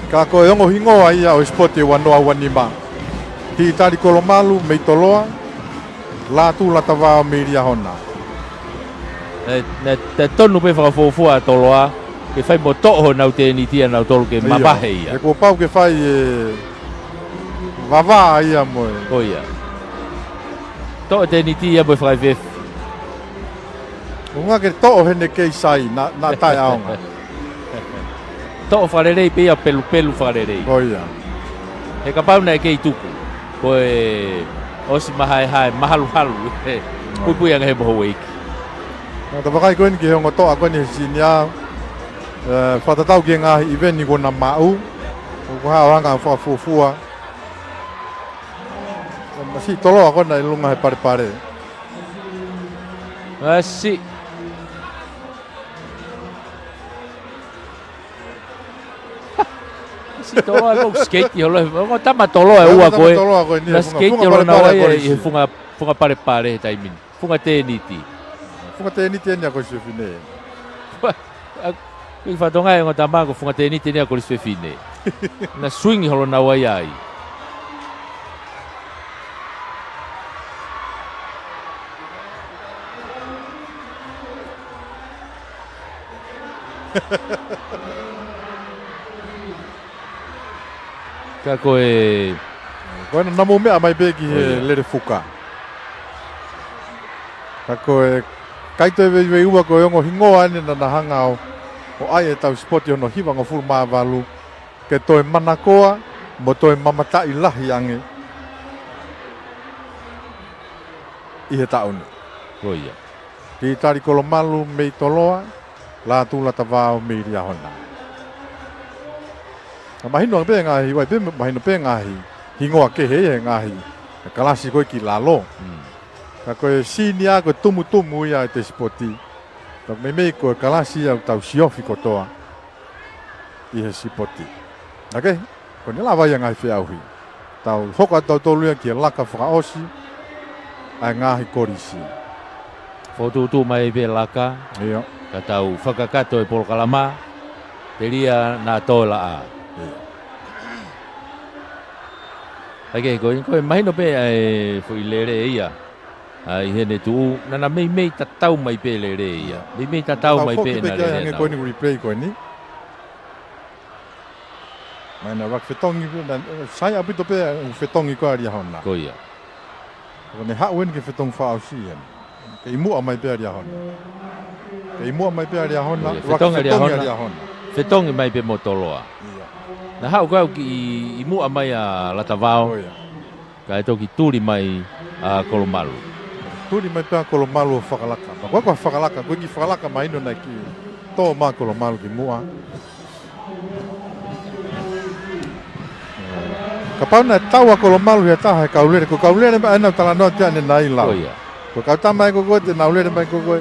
Ka ko e ongo hingoa ia ʻo e sipoti ʻe ua noa ua nima. Titali Kolomalu mei Toloa, Lātū Latavao mei Liahona. Naʻe, naʻe, naʻe tonu pē fakafuofua ʻa Toloa, ke fai mo toʻo honau tēniti ʻanautolu ke, ʻio, mavahe ia. He kuo pau ke fai e vavā ia mo e. Ko ia. Toʻo tēniti ia mo e fakaefefe. ʻUhinga ke toʻo heʻene kei sai, naʻa, naʻa taʻeʻaonga. Toʻo fakalelei pē ia, pelupelu fakalelei. Ko ia. He kapau naʻe kei tuku, ko e ʻosi mahaehae, mahaluhalu, he, ʻio, puipui ange he mo houʻeiki. Naʻa ta vakai ko eni ki he ongo toʻa ko eni he senior, ʻe, fakatatau ki he ngaahi ʻiveni kuo na maʻu, ʻoku hā ʻo hanga fakafuofua. Masiʻi Toloa ko ena ʻi lunga he palepale. Masiʻi. Masiʻi Toloa ko e sikeiti holo, ongo tama Toloa ʻe ua ko ē. Ongo tama Toloa ko eni, na funga, sikeiti funga holo na palepale ʻa ia ʻi he kolisi. Funga, funga palepale he taimi ni. Funga tēniti. Funga tēniti eni ʻa Kolisi Fefine. Ua, ʻa, ʻi fatongia e ongo tama ko e funga tēniti eni ʻa Kolisi Fefine. Na swing holo na ua ia ai. Ka ko e. Ko ena namu meʻa mai pē ki he, ʻo ia, lele fuka. Ka ko e kaito e veiveiua ko e ongo hingoa eni naʻa na hanga ʻo, ʻo ʻai ʻetau sipoti hono hivangofulu mā valu, ke toe manakoa, mo toe mamataʻi lahi ange ʻi he taʻu ni. Ko ia. Titali Kolomalu mei Toloa, Lātū Latavao mei Liahona. Ka mahino pē ngaahi, ʻoku ʻi ai pē, mahino pē ngaahi hingoa kehe he ngaahi kalasi ko ē ki lalo. Mm. Ka ko e senior ko e tumutumu ia ʻete sipoti. Ka meimei ko e kalasi ia ʻoku tau siofi kotoa ʻi he sipoti. Naʻa ke, ko ʻene lava ia ngaahi feʻauhi. Tau hoko atu tautolu ia ki he laka fakaʻosi ʻa e ngaahi kolisi. Fokotuʻutuʻu mai pē laka. ʻIo. Ka tau fakakakato e polokalama, telia naʻa toe laʻā. ʻIo. Hangē ko e, ko e mahino pē ʻa e foʻi lele ia. ʻA, ʻi heʻene tuʻu, naʻa na meimei tatau mai pē lele ia. Meimei tatau mai pē ʻena lele. Tau foki pē ki ai hangē ko eni replay ko eni. Mai na raki fetongi pē, na, sai ʻaupito pē ʻa e fetongi ko ē ʻa Liahona. Ko ia. Ko ʻene haʻu eni ki he fetongi fakaʻosi eni. Kei muʻa mai pē ʻa Liahona. Kei muʻa mai pē ʻa Liahona, ko ia, raki fetongi ʻa fetongi ʻa Liahona. Liahona. Fetongi mai pē mo Toloa. ʻIo. Na haʻu kau ki ʻi, ʻi muʻa mai ʻa Latavao. Ko ia. Kae toki tuli mai ʻa Kolomalu. Tuli mai pē ʻa Kolomalu ʻo fakalaka. Ma ko e ko e fakalaka, ko e kiʻi fakalaka mahino naʻe kiʻi tō mai ʻa Kolomalu ki muʻa. Kapau naʻe tau ʻa Kolomalu he taha he kau lele, ko e kau lele mai ʻena talanoa atu ʻanenai lau. Ko ia. Ko e kau tama ē ko ē te nau lele mai ko ē.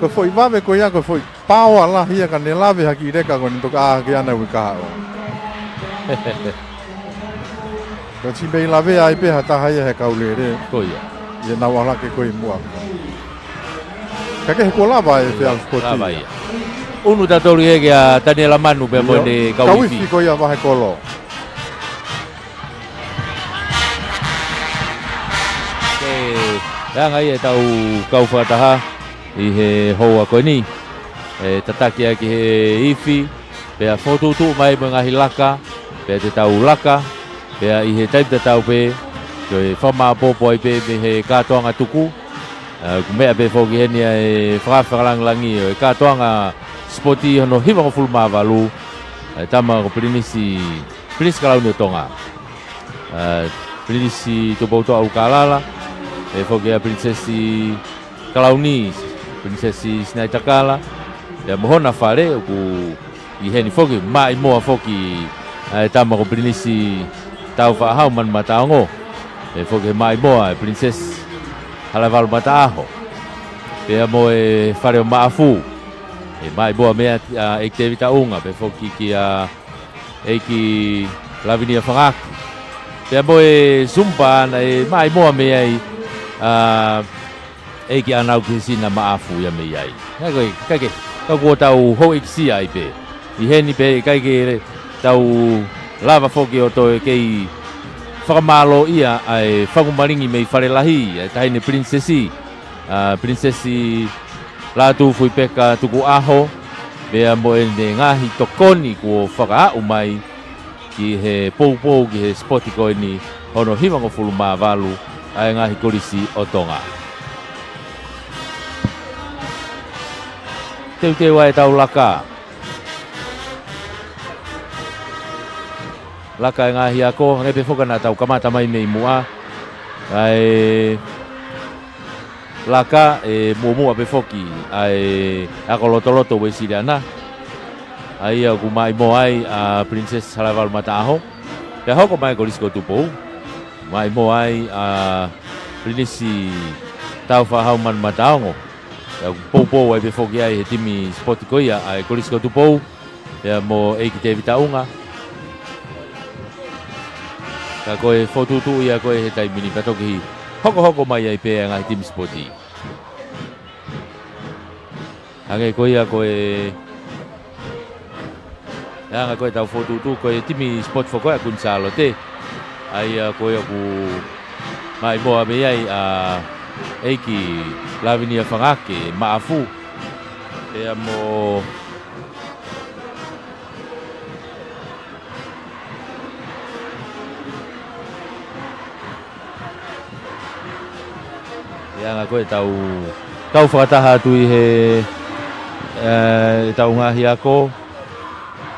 Ko e foʻi vave ko ia, ko e foʻi paoa lahi ia ka ne lave ha kiʻi leka ko eni toka ʻā hake ʻana ui kahaʻu. Ko e siʻi mei lavea ai pē ha taha ia he kau lele. Ko ia. ʻI heʻenau ʻalu ki he ko ē muʻa. Ka ke he kuo lava e feʻau sipoti. Lava ia. Unu tautolu ia kia Taniela Manu pea mo ʻene kau ifi. Kau ifi ko ia vahe kolo. Ke anga ia ʻetau kau fakataha ʻi he houa ko eni. ʻE tataki ʻaki he ifi, pea fokotuʻutuʻu mai mo e ngaahi laka, pea te tau laka, pea ʻi he taimi tatau pē, ko e fakamāʻopoʻopo ai pē mei he kātoanga tuku. ʻA, ʻoku meʻa pē foki heni ʻa e faka-, fakalāngilangi ʻo e kātoanga sipoti hono hivangofulu mā valu, ʻa e tama ko Pilinisi, Pilinisi Kalauni ʻo Tonga. ʻA, Pilinisi Tupoutoʻa ʻUlukalala, ʻe foki ʻa Pilinisesi Kalauni, Pilinisesi Sinaitakala, pea mo hona fale, ʻoku ʻi heni foki, maʻimoa foki, ʻa e tama ko Pilinisi Taufaʻahau Manumataongo. ʻE foki he maʻimoa, ʻe Pilinisesi Halaevalu Mataʻaho. Pea mo e fale ʻo Maʻafu. ʻE maʻimoa mei ai, ʻa, ʻEiki Tēvita ʻUnga, pea foki kia ʻEiki Lavinia Fangaki. Pea mo e Zumba naʻe maʻimoa mei ai, ʻa, ʻEiki ʻAnau Kisina Maʻafu ia mei ai. Naʻe ko e, kae kehe, ka kuo tau houʻeikisia ai pē. ʻI heni pē, kae kehe tau lava foki ʻo toe kei fakamālōʻia ʻa e fakumalingi mei Falelahi, ʻa e taʻahine Pilinisesi, ʻa, Pilinisesi Lātūfuipeka Tukuʻaho, pea mo ʻene ngaahi tokoni kuo fakaaʻu mai ki he poupou ki he sipoti ko eni hono hivangofulu mā valu ʻa e ngaahi kolisi ʻo Tonga. Teuteu ai ʻetau laka. Laka e ngaahi ako, hangē pē foki naʻa tau kamata mai mei muʻa. ʻA e laka ʻe muʻomuʻa pē foki ʻa e ako lotoloto Uēsiliana. ʻA ia ʻoku maʻimoa ai ʻa Pilinisesi Halaevalu Mataʻaho. Pea hoko mai Kolisi ko Tupou. Maʻimoa ai ʻa Pilinisi Taufaʻahau Manumataongo. Pea ʻoku poupou ai pē foki ai he timi sipoti ko ia ʻa e Kolisi ko Tupou. Pea mo ʻEiki Tēvita ʻUnga. Ka ko e fokotuʻutuʻu ia ko ē he taimi ni pea toki hokohoko mai ai pē ʻa e ngaahi timi sipoti. Hangē ko ia ko e, ʻe anga ko ʻetau fokotuʻutuʻu ko e timi sipoti foki ʻa Kuini Sālote. ʻA ia ko ia ʻoku maʻimoa mei ai ʻa ʻEiki Lavinia Fangake Maʻafu. Pea mo ʻe anga ko ʻetau, tau fakataha atu ʻi he, ʻe, ʻetau ngaahi ako.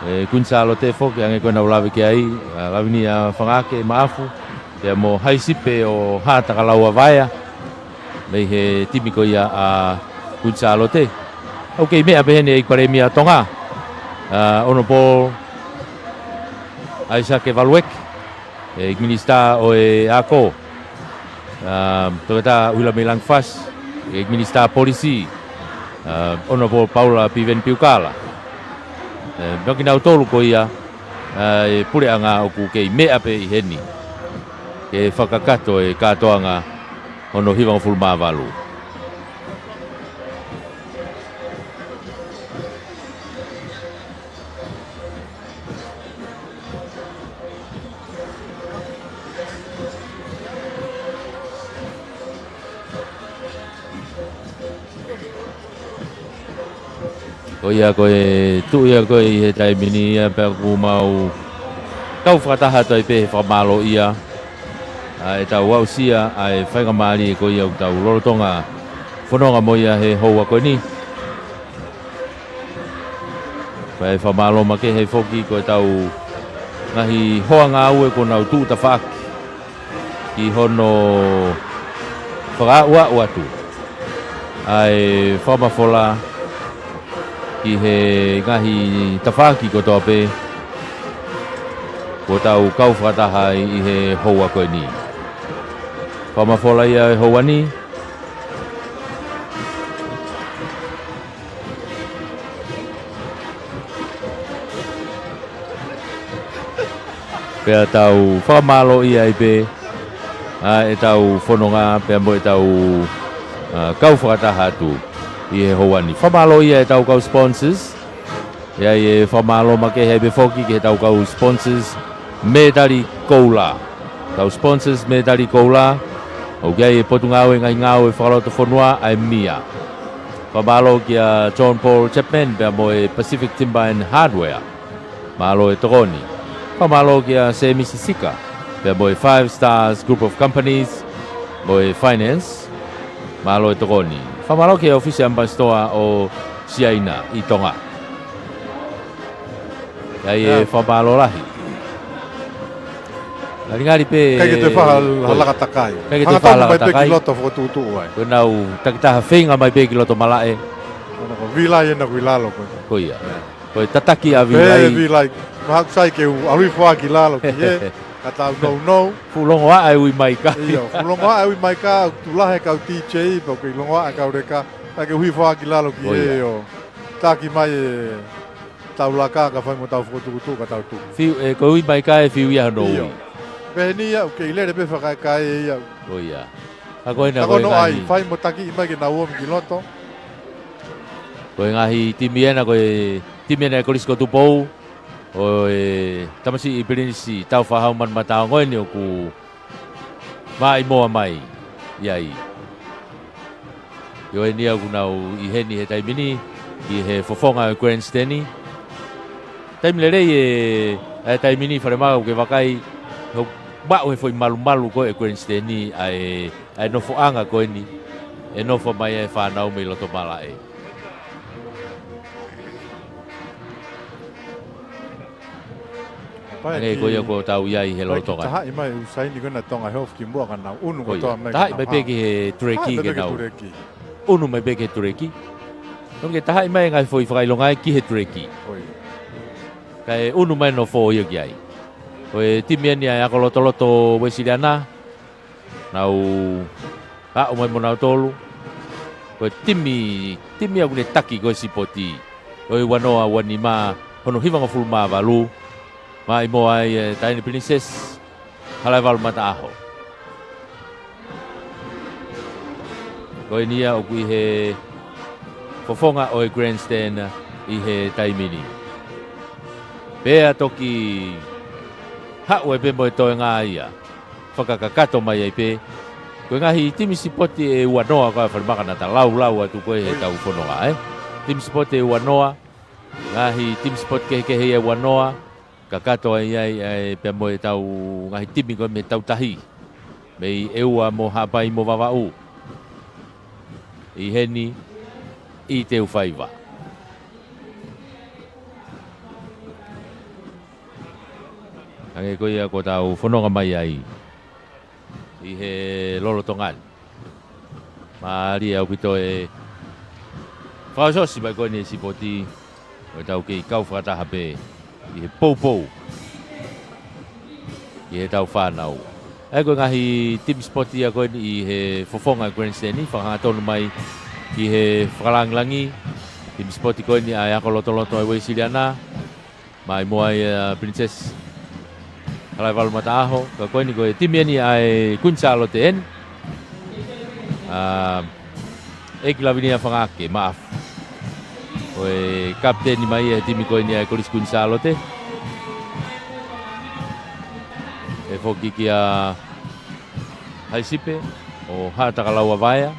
ʻE, Kuini Sālote foki, hangē ko ʻenau lave ki ai, ʻa, Lavinia Fangake Maʻafu. Pea mo Haisipe ʻo Haʻatakalaua Vaea. Mei he timi ko ia ʻa Kuini Sālote. ʻOku kei meʻa pē heni ʻEiki Palēmia Tonga. ʻA, Honourable ʻAisake Valueke. ʻEiki Minisitā ʻo e Ako. ʻA, Toketā ʻUhila mei Langifasi. ʻEiki Minisitā Polisi. ʻA, Honourable Paula Piveni Piukala. ʻE, mo kinautolu ko ia. ʻa e puleʻanga ʻoku kei meʻa pē ʻi heni ke fakakakato e kātoanga hono hivangofulu mā valu. Ko ia ko e tuʻu ia ko ē ʻi he taimi ni ia pea kuo mau kau fakataha atu ai pē he fakamālōʻia ʻa ʻetau aʻusia ʻa e faingamālie ko ia ʻoku tau lolotonga fononga mo ia he houa ko eni. Pea ʻe fakamālō makehe foki ko ʻetau ngaahi hoa ngāue kuo nau tuʻu tafaʻaki ki hono fakaaʻuaʻu atu ʻa e fakamafola ki he ngaahi tafaʻaki kotoa pē kuo tau kau fakataha ai ʻi he houa ko eni. Fakamafola ia e houa ni. Pea tau fakamālōʻia ai pē ʻa ʻetau fononga pea mo ʻetau, ʻa, kau fakataha atu ʻi he houa ni. Fakamālōʻia ʻetau kau sponsors. ʻE ʻi ai e fakamālō makehe ai pē foki ki heʻetau kau sponsors mētali koula. Tau sponsors mētali koula, ʻoku ʻi ai e Potungāue Ngaahi Ngāue Fakalotofonua ʻa e mia. Fakamālō kia John Paul Chapman pea mo e Pacific Timber and Hardware. Mālō e tokoni. Fakamālō kia Semisi Sika pea mo e Five Stars Group of Companies mo e Finance. Mālō e tokoni. Fakamālō ki he ʻofisi ʻamipasitoa ʻo Siaina ʻi Tonga. ʻE ʻi ai e fakamālō lahi. Ngalingali pē ʻikai ke toe fai ha laka takai. ʻIkai ke toe fai ha laka takai. Hanga tonu mai pē ki loto fokotuʻutuʻu ai. Ko ʻenau takitaha feinga mai pē ki loto malaʻe. Ko Vilai ena ko ʻi lalo ko ē. Ko ia. Ko e tataki ʻa Vilai. Pehē ʻe Vilai, mahalo ʻoku sai ke u ʻalu hifo ā ki lalo ki hē, ka tau nounou. Fuʻu longoaʻa e ui mai ka. ʻIo, fuʻu longoaʻa e ui mai ka, ʻoku tuʻu lahi e kau DJ, pea ʻoku kei longoaʻa e kau leka, ka ke u hifo ʻā ki lalo ki hē ʻo taki mai e tau laka ka fai mo tau fokotuʻutuʻu ka tau tuku. Fiu, ʻe, ko e ui mai ka ʻe fiu ia hono ui. Pehē ni ia, ʻoku kei lele pē fakaekae ia. Ko ia. Ka ko ena ka ko ʻenau ngaahi fai mo takiʻi mai ke nau omi ki loto. Ko e ngaahi timi ena, ko e timi ena e Kolisi ko Tupou, ʻo e tamasiʻi Pilinisi Tāufaʻāhau Manumataongo eni ʻoku maʻimoa mai ʻi ai. ʻIo eni ia ʻoku nau ʻi heni he taimi ni, ʻi he fofonga ʻo e grandstand. Taimi lelei e, ʻa e taimi ni falemaka ʻoku ke vakai, ʻoku maʻu he foʻi malumalu ko ē grandstand ʻa e ʻa e nofoʻanga ko eni, ʻe nofo mai ai e fānau mei loto malaʻe. Hangē ko ia ʻoku tau ʻi ai he lolotonga. Tahaʻi mai ʻUsaini ko ena Tonga Health ki muʻa ka nau ʻunu kotoa mai. Tahaʻi mai pē ki he tuleki ke nau ʻunu mai pē ki he tuleki. Tonu ke tahaʻi mai e ngaahi foʻi fakaʻilonga ia ki he tuleki. Kae ʻunu mai nofo ia ki ai. Ko e timi eni ʻa e Ako Lotoloto Uēsiliana. Nau aʻu mai mo nautolu. Ko e timi, timi ʻoku ne taki ko e sipoti ʻo e ua noa ua nima hono hivangofulu mā valu. Maʻimoa ai e Taʻahine Princess, Halaevalu Mataʻaho. Ko eni ia ʻoku ʻi he fofonga ʻo e grandstand ʻi he taimi ni. Pea toki haʻu ai pē mo e toenga ia. Fakakakato mai ai pē. Ko e ngaahi timi sipoti ʻe ua noa ko ē falemaka naʻa ta laulau atu ko ē he tau fononga, ē. Timi sipoti ʻe ua noa. Ngaahi timi sipoti kehekehe ia ʻe ua noa. Kakato ai ai, ai pea mo e tau ngaahi timi ko ē mei he tau tahi. Mei ʻEua mo Haʻapai mo Vavaʻu. ʻI heni, ʻi Teufaiva. Hangē ko ia ʻoku tau fononga mai ai ʻi he lolotonga ni. Mālie ʻaupito e fakaʻosiʻosi mai ko eni e sipoti ʻo e tau kei kau fakataha pē ʻi he poupou ʻi he tau fānau. ʻA ia ko e ngaahi timi sipoti ia ko eni ʻi he fofonga grandstand ni, fakahangatonu mai ki he fakalāngilangi, timi sipoti ko eni ʻa e Ako Lotoloto ʻa e Uēsiliana, Mai mo ai ʻa Princess Halaevalu Mataʻaho, ka ko eni ko e timi eni ʻa e Kuini Sālote eni. ʻA, ʻEiki Lavinia Fangake, Maʻafu. Ko e kapiteni mai ʻa e timi ko eni ʻa e Kolisi Kuini Sālote. ʻE foki kia Haisipe, ʻo Haʻatakalaua Vaea.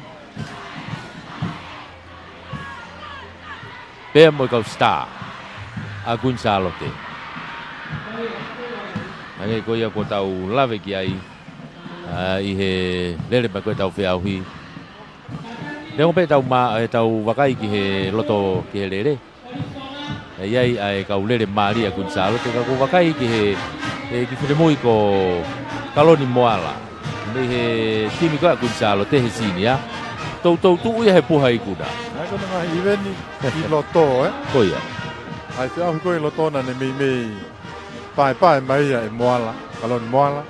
Pea mo e kau star ʻa Kuini Sālote. Hangē ko ia kuo tau lave ki ai, ʻa, ʻi he lele mai ko ē ʻetau feʻauhi. Neongo pē ʻetau ma-, ʻetau vakai ki he loto ki he lele. ʻE ʻi ai ʻa e kau lele mālie ʻa Kuini Sālote ka ʻoku vakai ki he, he kiʻi finemui ko Kaloni Moala. Mei he timi ko ē ʻa Kuini Sālote he senior. Toutou tuʻu ia he puha ikuna. ʻA ia ko e ngaahi ʻiveni ʻi loto, ē? Ko ia. ʻA e feʻauhi ko ē ʻi loto naʻa ne meimei paepae mai ia ʻe Moala, Kaloni Moala.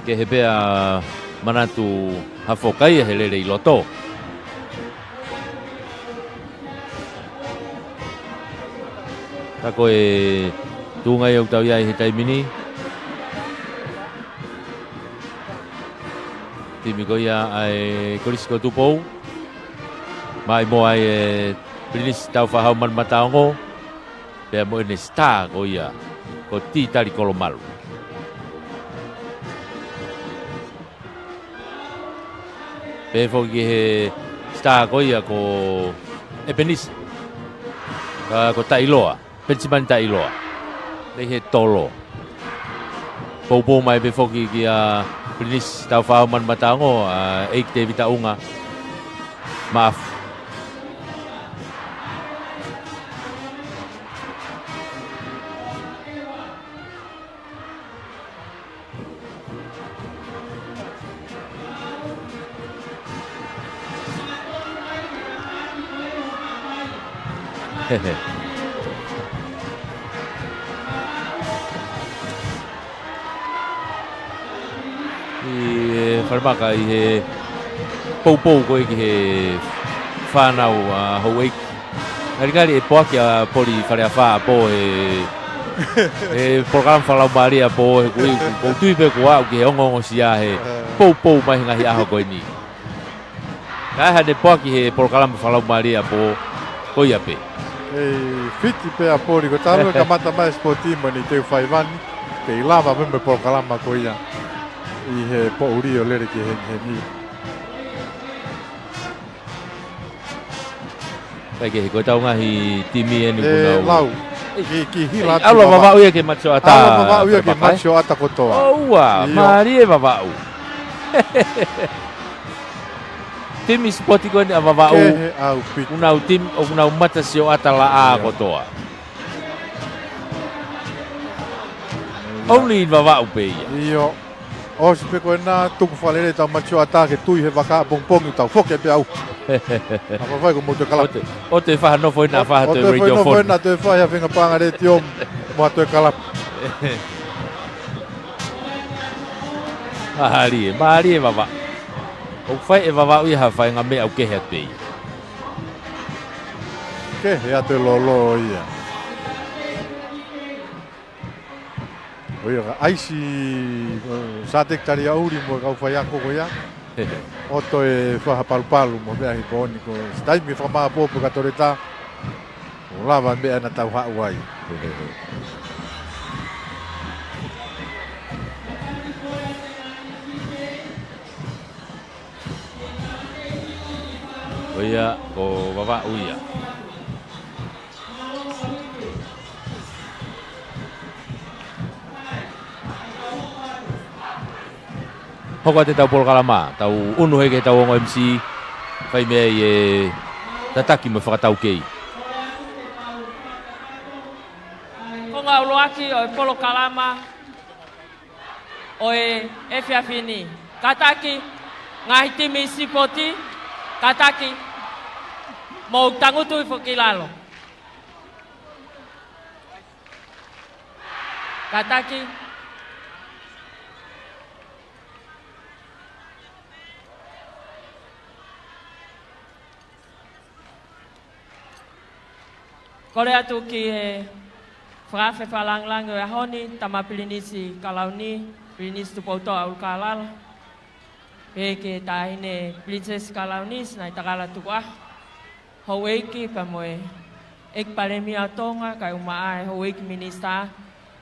Kehe pē ʻa Manatu Hafokai he lele ʻi loto. Ka ko e tuʻunga ia ʻoku tau ʻi ai he taimi ni. Timi ko ia ʻa e Kolisi ko Tupou. Mai mo ai ʻa Pilinisi Tāufaʻāhau Manumataongo. Pea mo ʻene star ko ia, ko Titali Kolomalu. Pea foki ki he star ko ia ko ʻEpenisa. Ka ko Taʻiloa, Penisimani Taʻiloa. Mei he Tolo. Poupou mai pē foki kia Pilinisi Tāufaʻāhau Manumataongo, ʻa ʻEiki Tēvita ʻUnga, Maʻafu. ʻI he falemaka ʻi he poupou ko ē ki he fānau ʻa houʻeiki. Ngalingali ʻe poaki ʻa Poli Faleafa ʻapō he, he polokalama fakalaumālie ʻapō he kuo, kuo tui pē kuo aʻu ki he ongoongosia he poupou mai he ngaahi ʻaho ko eni. Ka ʻi haʻane poaki he polokalama fakalaumālie ʻapō, ko ia pē. ʻE fiti pē ʻa Poli, ko e talu ʻe kamata mai sipoti mo ʻene teu faivani, ke ʻi lava pē mo e polokalama ko ia ʻi he poʻuli ʻo lele ki he, he ni. Kae kehe, ko ʻetau ngaahi timi eni ʻe, kuo nau lau. Ki, ki hila ʻAlu ʻa Vavaʻu ia ke mate sioʻata. ʻAlu ʻa Vavaʻu ia ke mate sioʻata kotoa. ʻOua, mālie Vavaʻu. Timi sipoti ko eni ʻa Vavaʻu. Kehe ʻaupito. Kuo nau timi, ʻoku nau mate sioʻata laʻā kotoa. Only in Vavaʻu pē ia. ʻIo. ʻOsi pē ko ena, tuku fakalelei ʻetau mate sioʻata ke tui he vaka ʻapongipongi tau foki pē au. ʻA Vavaʻu ko mou toe kalapu. ʻOua te, ʻoua te faʻa nofo ena, faʻa toe radio phone. Toe faʻa ha feinga paʻanga letiō mo ha toe kalapu. Mālie, mālie Vavaʻu. ʻOku fai ʻe Vavaʻu ia ha faʻahinga meʻa ʻoku kehe atu pē ia. Kehe atu e lolo ia. ʻO ia ka ʻaisi, ʻo, Sāteki Taliaʻuli mo e kau faiako ko ia. ʻO toe fai ha palupalu mo e meʻa he pō ni ko e taimi fakamāʻopoʻopo ka tole tā. ʻO lava meʻa naʻa tau haʻu ai. Ko ia, ko Vavaʻu ia. Hoko atu ʻetau polokalama, tau unu hake ʻetau ongo M C, fai mei ai e tataki mo e fakataukei. Konga ʻuluaki ʻo e polokalama ʻo e efiafi ni. Kātaki, ngaahi timi sipoti, kātaki, mou tangutu hifo ki lalo. Kātaki. Kole atu ki he fakaafe fakalāngilangi ʻo e ʻaho ni, Tama Pilinisi Kalauni, Pilinisi Tupoutoʻa ʻUlukālala, pea ki he Taʻahine Pilinisesi Kalauni, Sinaitakala Tukuʻaho, Houʻeiki pea mo e ʻEiki Palēmia ʻo Tonga, kae ʻumaʻā e Houʻeiki Minisitā.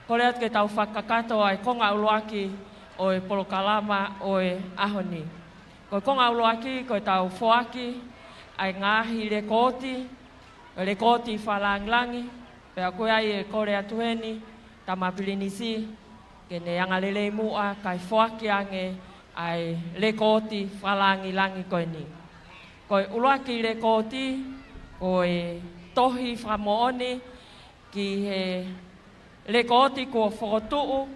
Kole atu ke tau fakakakato ʻa e konga ʻuluaki ʻo e polokalama ʻo e ʻaho ni. Ko e konga ʻuluaki, ko ʻetau foaki ʻa e ngaahi lekooti, ʻa e lekooti fakalāngilangi, pea ʻoku ʻi ai e kole atu heni, Tama Pilinisi, ke ne angalelei muʻa kae foaki ange ʻa e lekooti fakalāngilangi ko eni. Ko e ʻuluaki lekooti, ko e tohi fakamoʻoni ki he lekooti kuo fokotuʻu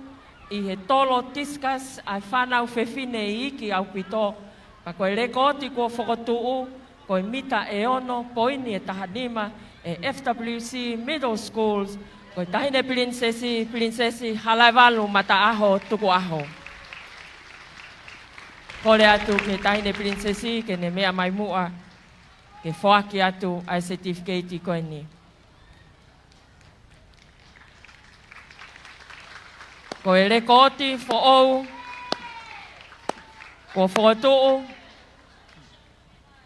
ʻi he tolo tisikasi ʻa e fānau fefine iiki ʻaupito. Pea ko e lekooti kuo fokotuʻu, ko e mita ʻe ono poini ʻe taha nima ʻe F W C Middle Schools, ko e Taʻahine Pilinisesi, Pilinisesi Halaevalu Mataʻaho Tukuʻaho. Kole atu ki he Taʻahine Pilinisesi ke ne meʻa mai muʻa ke foaki atu ʻa e certificate ko eni. Ko e lekooti foʻou kuo fokotuʻu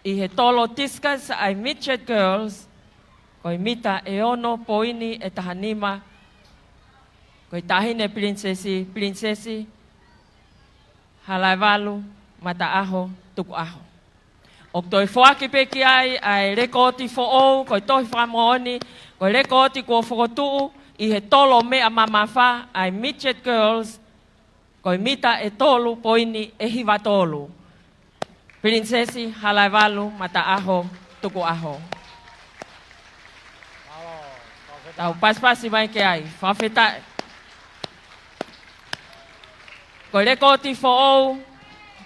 ʻi he tolo tisikasi ʻa e Midget Girls, ko e mita ʻe ono poini ʻe taha nima, ko e Taʻahine Pilinisesi, Pilinisesi Halaevalu Mataʻaho Tukuʻaho. ʻOku toe foaki pē ki ai ʻa e lekooti foʻou, ko e tohi fakamoʻoni, ko e lekooti kuo fokotuʻu ʻi he tolo meʻa mamafa ʻa e Midget Girls, ko e mita ʻe tolu poini ʻe hiva tolu. Pilinisesi Halaevalu Mataʻaho Tukuʻaho. Tau pasipasi mai ki ai, fakafetaʻi. Ko e lekooti foʻou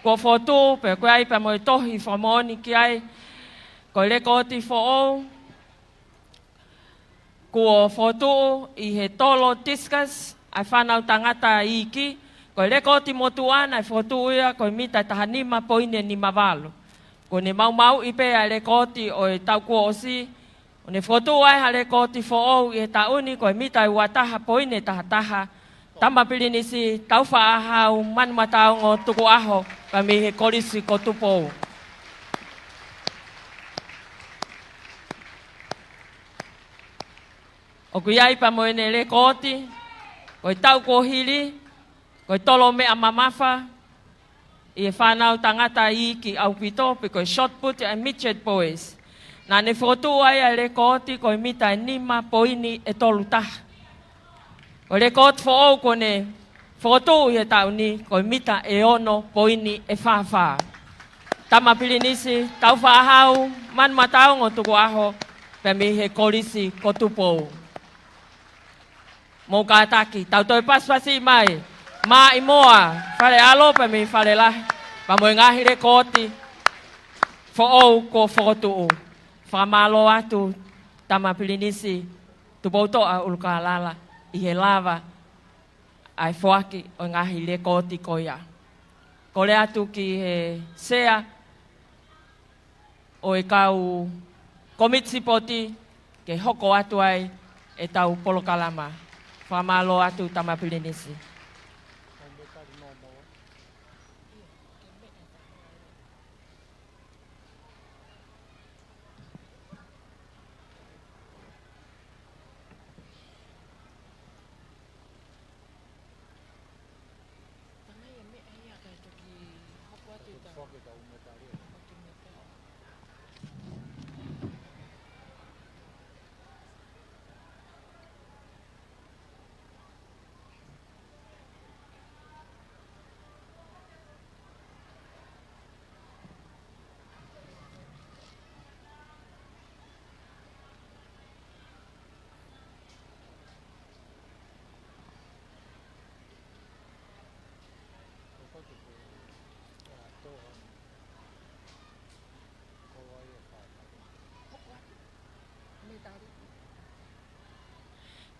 kuo fokotuʻu, pea ʻoku ʻi ai pea mo e tohi fakamoʻoni ki ai. Ko e lekooti foʻou kuo fokotuʻu ʻi he tolo tisikasi ʻa e fānau tangata iiki. Ko e lekooti motuʻa naʻe fokotuʻu ia ko e mita ʻe taha nima poini ʻe nima valu. Kuo ne maumauʻi pē ʻa e lekooti ʻo e taʻu kuo ʻosi, ʻo ne fokotuʻu ai ha lekooti foʻou ʻi he taʻu ni ko e mita ʻe ua taha poini ʻe taha taha. Tama Pilinisi Taufaʻāhau Manumataongo Tukuʻaho, pea mei he Kolisi ko Tupou. ʻOku ʻi ai pea mo ʻene lekooti, ko e taʻu kuo hili, ko e tolo meʻa mamafa ʻi he fānau tangata iiki ʻaupito, pe ko e shot put ʻa e Midget Boys. Naʻa ne fokotuʻu ai ʻa e lekooti ko e mita ʻe nima poini ʻe tolu taha. Ko e lekooti foʻou kuo ne fokotuʻu ʻi he taʻu ni, ko e mita ʻe ono poini ʻe fā fā. Tama Pilinisi Taufaʻāhau Manumataongo Tukuʻaho, pea mei he Kolisi ko Tupou. Mou kātaki, tau toe pasipasi mai, Maʻimoa Faleʻalo pea mei Falelahi, pea mo e ngaahi lekooti foʻou kuo fokotuʻu. Fakamālō atu Tama Pilinisi Tupoutoʻa ʻUlukālala ʻi he lava ʻa e foaki ʻo e ngaahi lekooti ko ia. Kole atu ki he sea ʻo e kau kōmiti sipoti ke hoko atu ai ʻetau polokalama. Fakamālō atu Tama Pilinisi. Tama ia meʻa ia kae toki hoko atu ʻetau. Toki foaki ʻetau metali. Toki metali.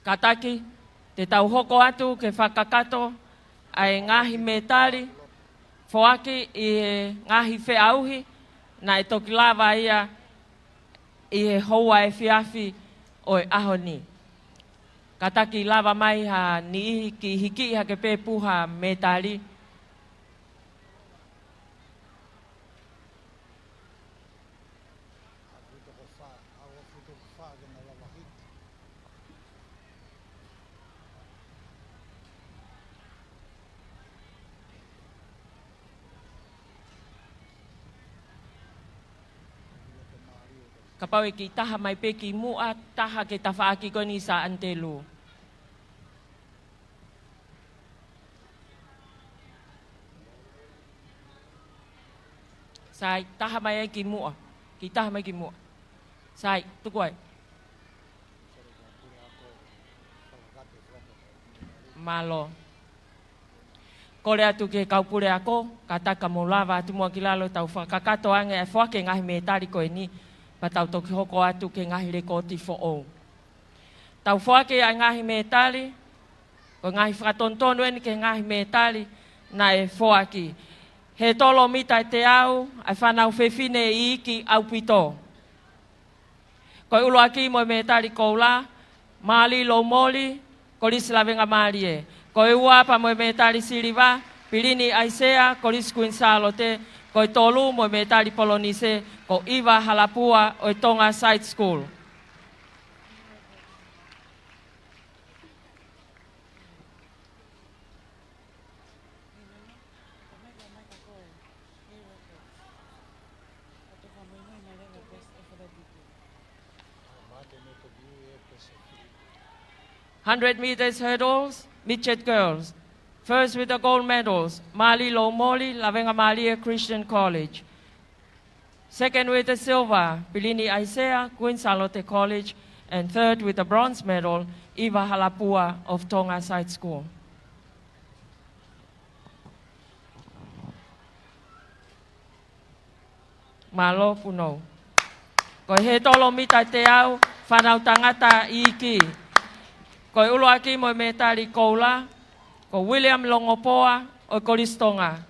Kātaki, te tau hoko atu ke fakakakato ʻa e ngaahi metali foaki ʻi he ngaahi feʻauhi naʻe toki lava ia ʻi he houa efiafi ʻo e ʻaho ni. Kātaki lava mai ha niʻihi ke hikiʻi hake pē pē ha mētali. Kapau ʻe kiʻi taha mai pē ki muʻa, taha ki he tafaʻaki ko eni Sā ʻAnitelū. Sai, taha mai ai ki muʻa. Kiʻi taha mai ki muʻa. Sai, tuku ai. Mālō. Kole atu ki he kau puleako, kātaki mou lava atu muʻa ki lalo, tau fakakakato ange ʻa e foaki e ngaahi mētali ko eni, pea tau toki hoko atu ki he ngaahi lekooti foʻou. Tau foaki ʻa e ngaahi mētali, ko e ngaahi fakatonutonu eni ki he ngaahi mētali naʻe foaki. Hētolo mita ʻe teau, ʻa e fānau fefine iiki ʻaupito. Ko e ʻuluaki mo e mētali koula, Mali Loumoli, Kolisi Lavengamālie. Ko e ua pea mo e mētali siliva, Pilini ʻAisea, Kolisi Kuini Sālote. Ko e tolu mo e mētali polonise, ko ʻIva Halapua ʻo e Tonga Side School. Hundred meters hurdles, midget girls. First with the gold medals, Mali Loumoli, Lavengamālie Christian College. Second with the silver, Pilini ʻAisea, Kuini Sālote College. And third with the bronze medal, ʻIva Halapua of Tonga Side School. Mālō Punou. Ko e hētolo mita ʻe teau, fānau tangata iiki. Ko e ʻuluaki mo e mētali koula, ko William Longopoa ʻo e Kolisi Tonga.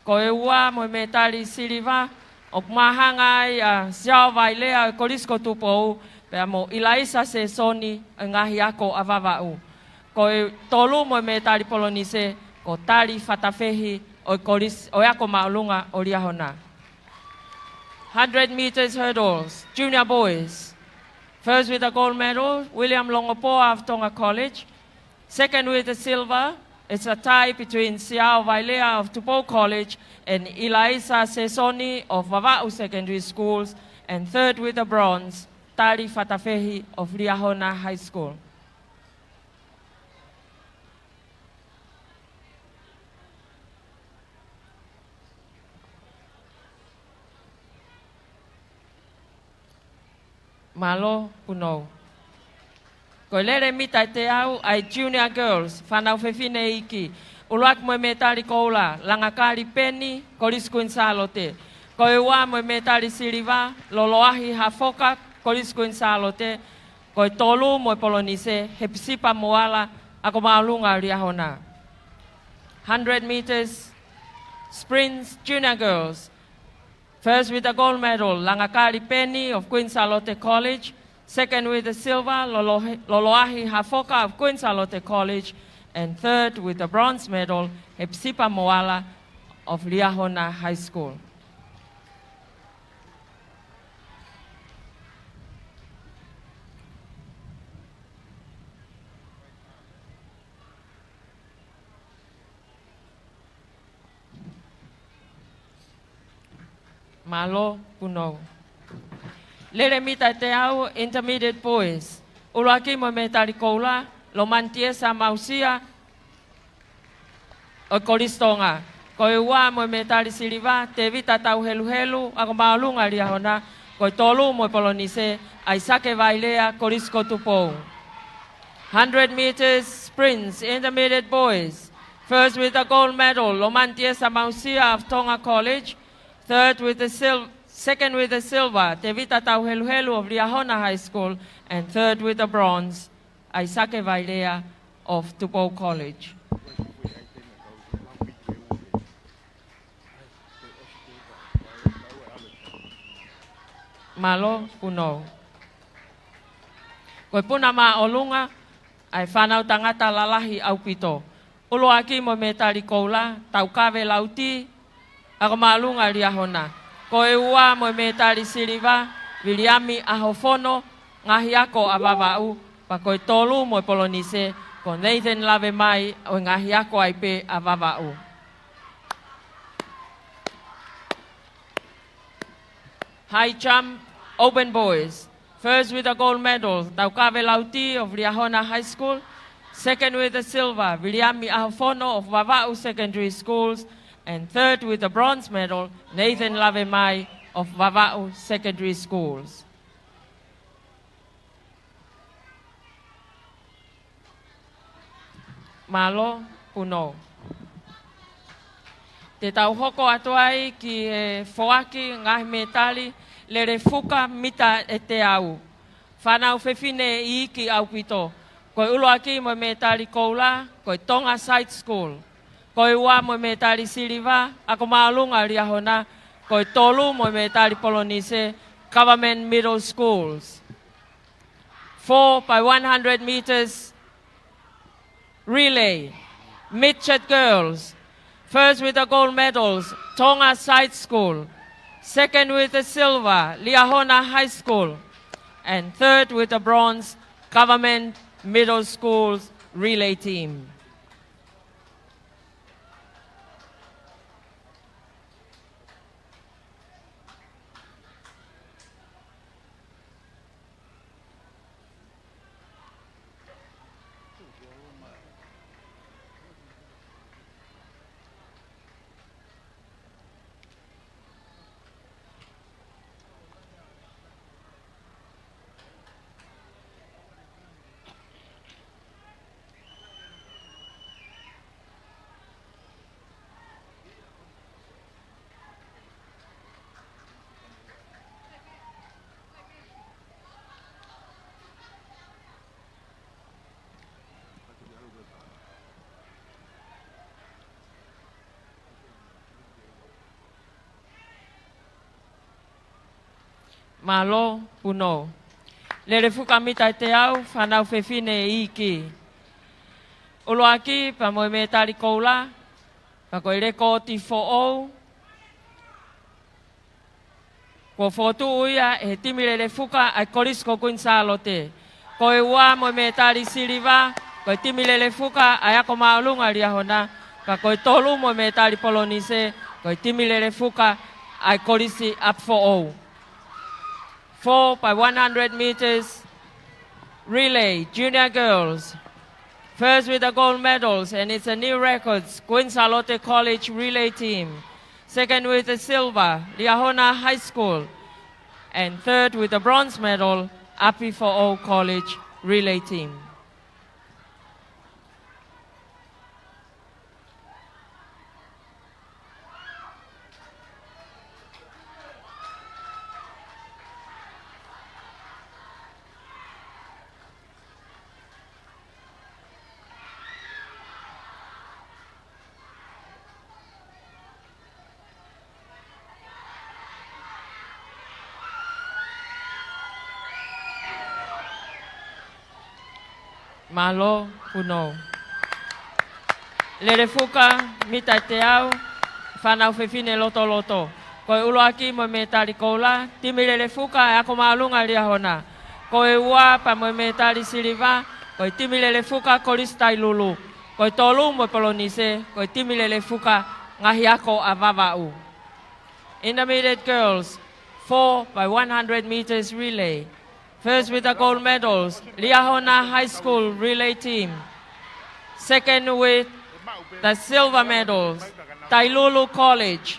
Ko e ua mo e mētali siliva, ʻoku māhanga ai ʻa Siao Vailea ʻo e Kolisi ko Tupou, pea mo ʻIlaisa Sesoni ʻo e Ngaahi Ako ʻa Vavaʻu. Ko e tolu mo e mētali polonise, ko Tali Fatafehi ʻo e Kolisi, ʻo e Ako Māʻolunga ʻo Liahona. Hundred meters hurdles, junior boys. First with the gold medal, William Longopoa of Tonga College. Second with the silver, it's a tie between Siao Vailea of Tupou College and ʻIlaisa Sesoni of Vavaʻu Secondary Schools. And third with the bronze, Tali Fatafehi of Liahona High School. Mālō Punou. Ko e lele mita ʻe teau ʻa e junior girls, fānau fefine iiki. ʻUluaki mo e mētali koula, Langakali Peni, Kolisi Kuini Sālote. Ko e ua mo e mētali siliva, Loloahi Hafoka, Kolisi Kuini Sālote. Ko e tolu mo e polonise, Hepisipa Moala, Ako Māʻolunga Liahona. Hundred meters sprints, junior girls. First with the gold medal, Langakali Peni of Kuini Sālote College. Second with the silver, Lolo-, Loloahi Hafoka of Kuini Sālote College. And third with the bronze medal, Hepisipa Moala of Liahona High School. Mālō Punou. Lele mita ʻe teau, intermediate boys. ʻUluaki mo e mētali koula, Lomani Tiesa Mausia ʻo e Kolisi Tonga. Ko e ua mo e mētali siliva, Tevita Tauheluhelu, Ako Māʻolunga Liahona. Ko e tolu mo e polonise, ʻAisake Vailea, Kolisi ko Tupou. Hundred meters sprints, intermediate boys. First with the gold medal, Lomani Tiesa Mausia of Tonga College. Third with the sil-, second with the silver, Tevita Tauheluhelu of Liahona High School. And third with the bronze, ʻAisake Vailea of Tupou College. Mālō Punou. Ko e puna māʻolunga ʻa e fānau tangata lalahi ʻaupito. ʻUluaki mo e mētali koula, Taukave Lauti, Ako Māʻolunga Liahona. Ko e ua mo e mētali siliva, Viliami ʻAhofono, Ngaahi Ako ʻa Vavaʻu, pea ko e tolu mo e polonise, ko Nathan Lavemai ʻo e Ngaahi Ako ai pē ʻa Vavaʻu. High jump, open boys. First with the gold medal, Taukave Lauti of Liahona High School. Second with the silver, Viliami ʻAhofono of Vavaʻu Secondary Schools. And third with the bronze medal, Nathan Lavemai of Vavaʻu Secondary Schools. Mālō, Punou. Te tau hoko atu ai ki he foaki ngaahi mētali lele fuka mita ʻe teau. Fānau fefine iiki ʻaupito. Ko e ʻuluaki mo e mētali koula, ko e Tonga Side School. Ko e ua mo e mētali siliva, Ako Māʻolunga Liahona. Ko e tolu mo e mētali polonise, Government Middle Schools. Four by one hundred meters relay, midget girls. First with the gold medals, Tonga Side School. Second with the silver, Liahona High School. And third with the bronze, Government Middle Schools relay team. Mālō, Punou. Lele fuka mita ʻe teau, fānau fefine iiki. ʻUluaki, pea mo e mētali koula, pea ko e lekooti foʻou kuo fokotuʻu ia ʻe he timi lele fuka ʻa e Kolisi ko Kuini Sālote. Ko e ua mo e mētali siliva, ko e timi lele fuka ʻa e Ako Māʻolunga Liahona, ka ko e tolu mo e mētali polonise, ko e timi lele fuka ʻa e Kolisi ʻApifoʻou. Four by one hundred meters relay, junior girls. First with the gold medals, and it's a new records, Kuini Sālote College relay team. Second with the silver, Liahona High School. And third with the bronze medal, ʻApifoʻou College relay team. Mālō, Punou. Lele fuka mita ʻe teau, fānau fefine lotoloto. Ko e ʻuluaki mo e mētali koula, timi lele fuka ʻa e Ako Māʻolunga Liahona. Ko e ua pea mo e mētali siliva, ko e timi lele fuka Kolisi Tailulu. Ko e tolu mo e polonise, ko e timi lele fuka Ngaahi Ako ʻa Vavaʻu. Intermediate girls, four by one hundred meters relay. First with the gold medals, Liahona High School relay team. Second with the silver medals, Tailulu College.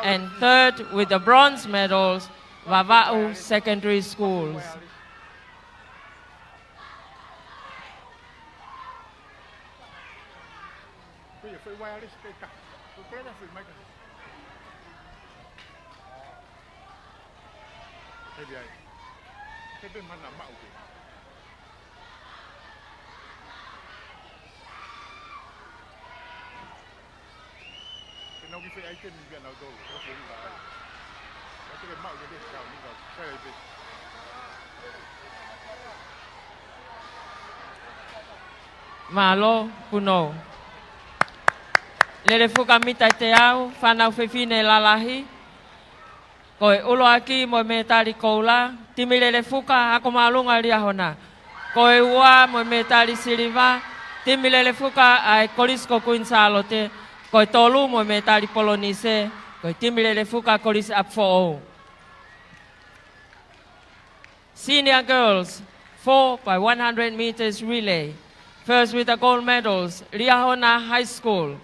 And third with the bronze medals, Vavaʻu Secondary Schools. Ko ia, foʻi uaea lesi pē ka. Ko e koleka foʻi mai ka. Hevi ai. He pē mana maʻu pē. Ke nau ki fē ai ke mi pia nau tolu. Ko e foʻi uaea ai. Ko e te ke maʻu ke te kau ni kau. Sai ai pē. Mālō, Punou. Lele fuka mita ʻe teau, fānau fefine lalahi. Ko e ʻuluaki mo e mētali koula, timi lele fuka, ako māʻolunga Liahona. Ko e ua mo e mētali siliva, timi lele fuka ʻa e Kolisi ko Kuini Sālote. Ko e tolu mo e mētali polonise, ko e timi lele fuka Kolisi ʻApifoʻou. Senior girls, four by one hundred meters relay. First with the gold medals, Liahona High School.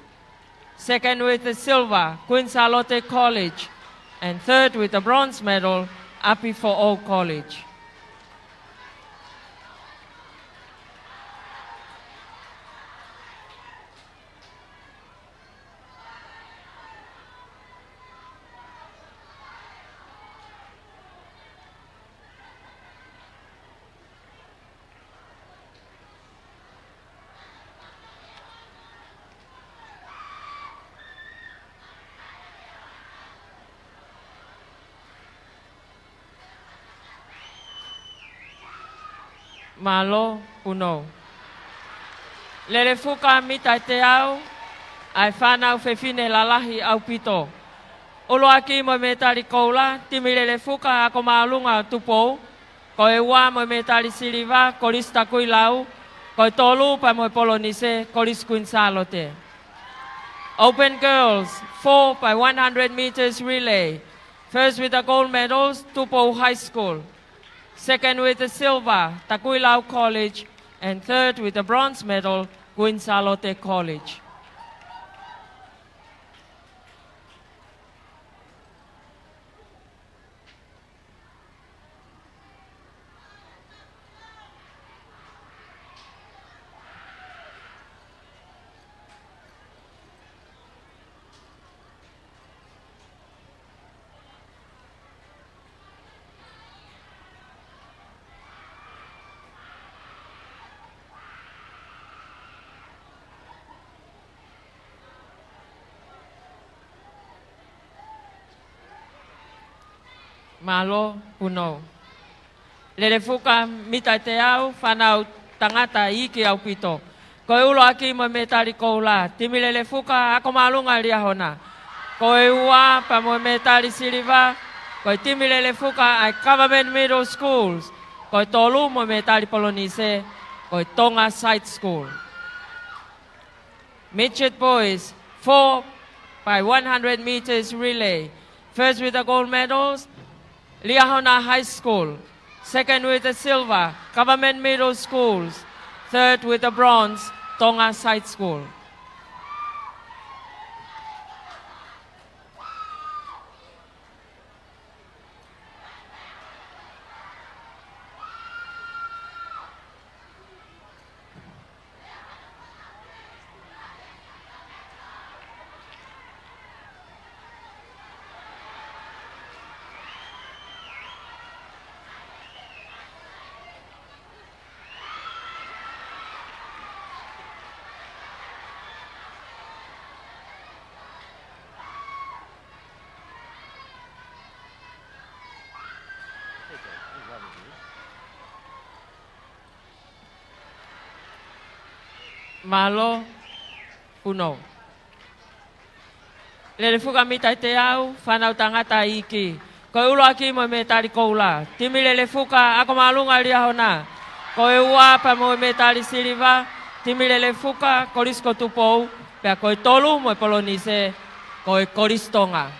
Second with the silver, Queen Sālote College. And third with the bronze medal, ʻApifoʻou College. Mālō, Punou. Lele fuka mita ʻe teau, ʻa e fānau fefine lalahi ʻaupito. ʻUluaki mo e mētali koula, timi lele fuka ako māʻolunga Tupou. Ko e ua mo e mētali siliva, Kolisi Takuilau. Ko e tolu pea mo e polonise, Kolisi Kuini Sālote. Open girls, four by one hundred meters relay. First with the gold medals, Tupou High School. Second with the silver, Takuilau College. And third with the bronze medal, Queen Sālote College. Mālō, Punou. Lele fuka mita ʻe teau, fānau tangata iiki ʻaupito. Ko e ʻuluaki mo e mētali koula, timi lele fuka ako māʻolunga Liahona. Ko e ua pea mo e mētali siliva, ko e timi lele fuka ʻa e Government Middle Schools. Ko e tolu mo e mētali polonise, ko e Tonga Side School. Midget boys, four by one hundred meters relay. First with the gold medals, Liahona High School. Second with the silver, Government Middle Schools. Third with the bronze, Tonga Side School. Mālō, Punou. Lele fuka mita ʻe teau, fānau tangata iiki. Ko e ʻuluaki mo e mētali koula, timi lele fuka ako māʻolunga Liahona. Ko e ua pea mo e mētali siliva, timi lele fuka, Kolisi ko Tupou, pea ko e tolu mo e polonise, ko e Kolisi Tonga.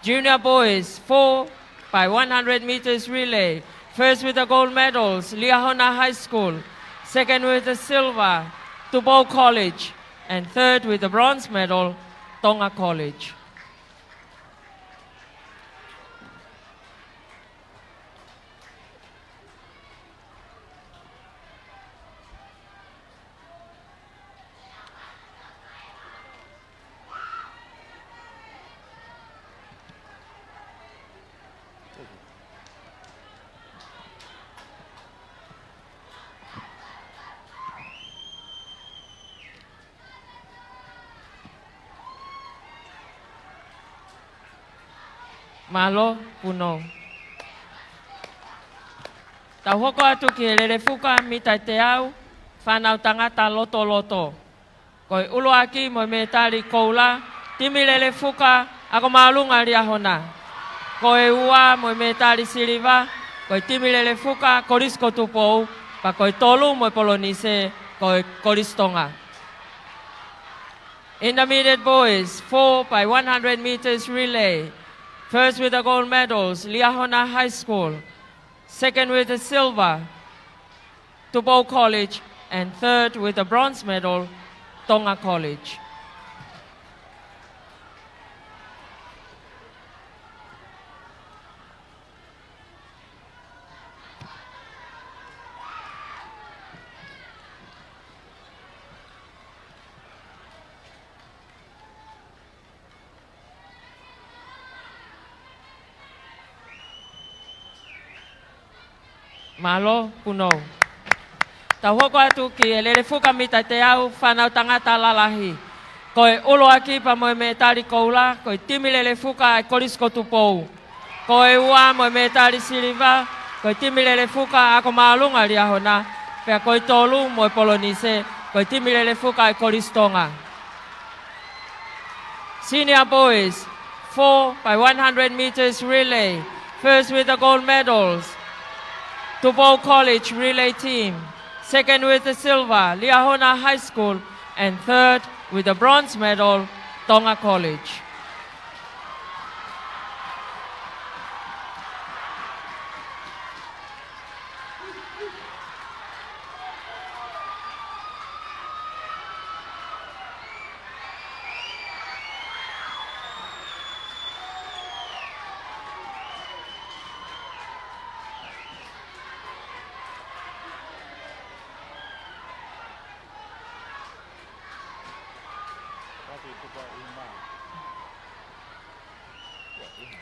Junior boys, four by one hundred meters relay. First with the gold medals, Liahona High School. Second with the silver, Tupou College. And third with the bronze medal, Tonga College. Mālō, Punou. Tau hoko atu ki he lele fuka mita ʻe teau, fānau tangata lotoloto. Ko e ʻuluaki mo e mētali koula, timi Lelefuka, Ako Māʻolunga Liahona. Ko e ua mo e mētali siliva, ko e timi Lelefuka, Kolisi ko Tupou, pea ko e tolu mo e polonise, ko e Kolisi Tonga. Intermediate boys, four by one hundred meters relay. First with the gold medals, Liahona High School. Second with the silver, Tupou College, and third with the bronze medal, Tonga College. Mālō, punou. Tau hoko atu ki he Lelefuka mita teau, fānau tangata lalahi. Ko e ʻuluaki pea mo e mētali koula, ko e timi Lelefuka ʻa e Kolisi ko Tupou. Ko e ua mo e mētali siliva, ko e timi Lelefuka Ako Māʻolunga Liahona, pea ko e tolu mo e polonise, ko e timi Lelefuka ʻa e Kolisi Tonga. Senior boys, four by one hundred meters relay. First with the gold medals, Tupou College relay team. Second with the silver, Liahona High School. And third with the bronze medal, Tonga College.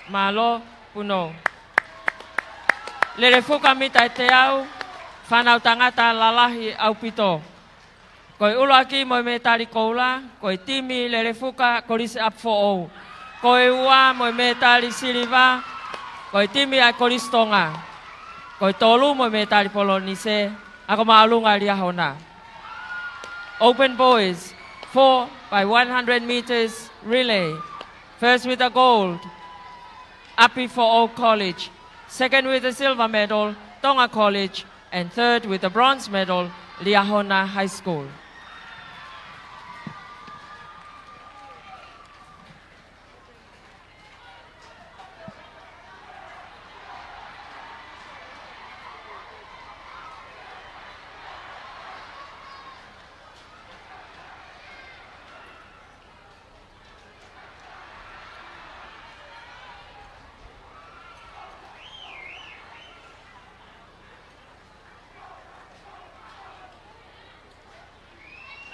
Mālō, punou. Lelefuka mita teau, fānau tangata lalahi ʻaupito. Ko e ʻuluaki mo e mētali koula, ko e timi Lelefuka Kolisi ʻApifoʻou. Ko e ua mo e mētali siliva, ko e timi ʻa e Kolisi Tonga. Ko e tolu mo e mētali polonise, Ako Māʻolunga Liahona. Open boys, four by one hundred meters relay. First with the gold, ʻApifoʻou College. Second with the silver medal, Tonga College. And third with the bronze medal, Liahona High School.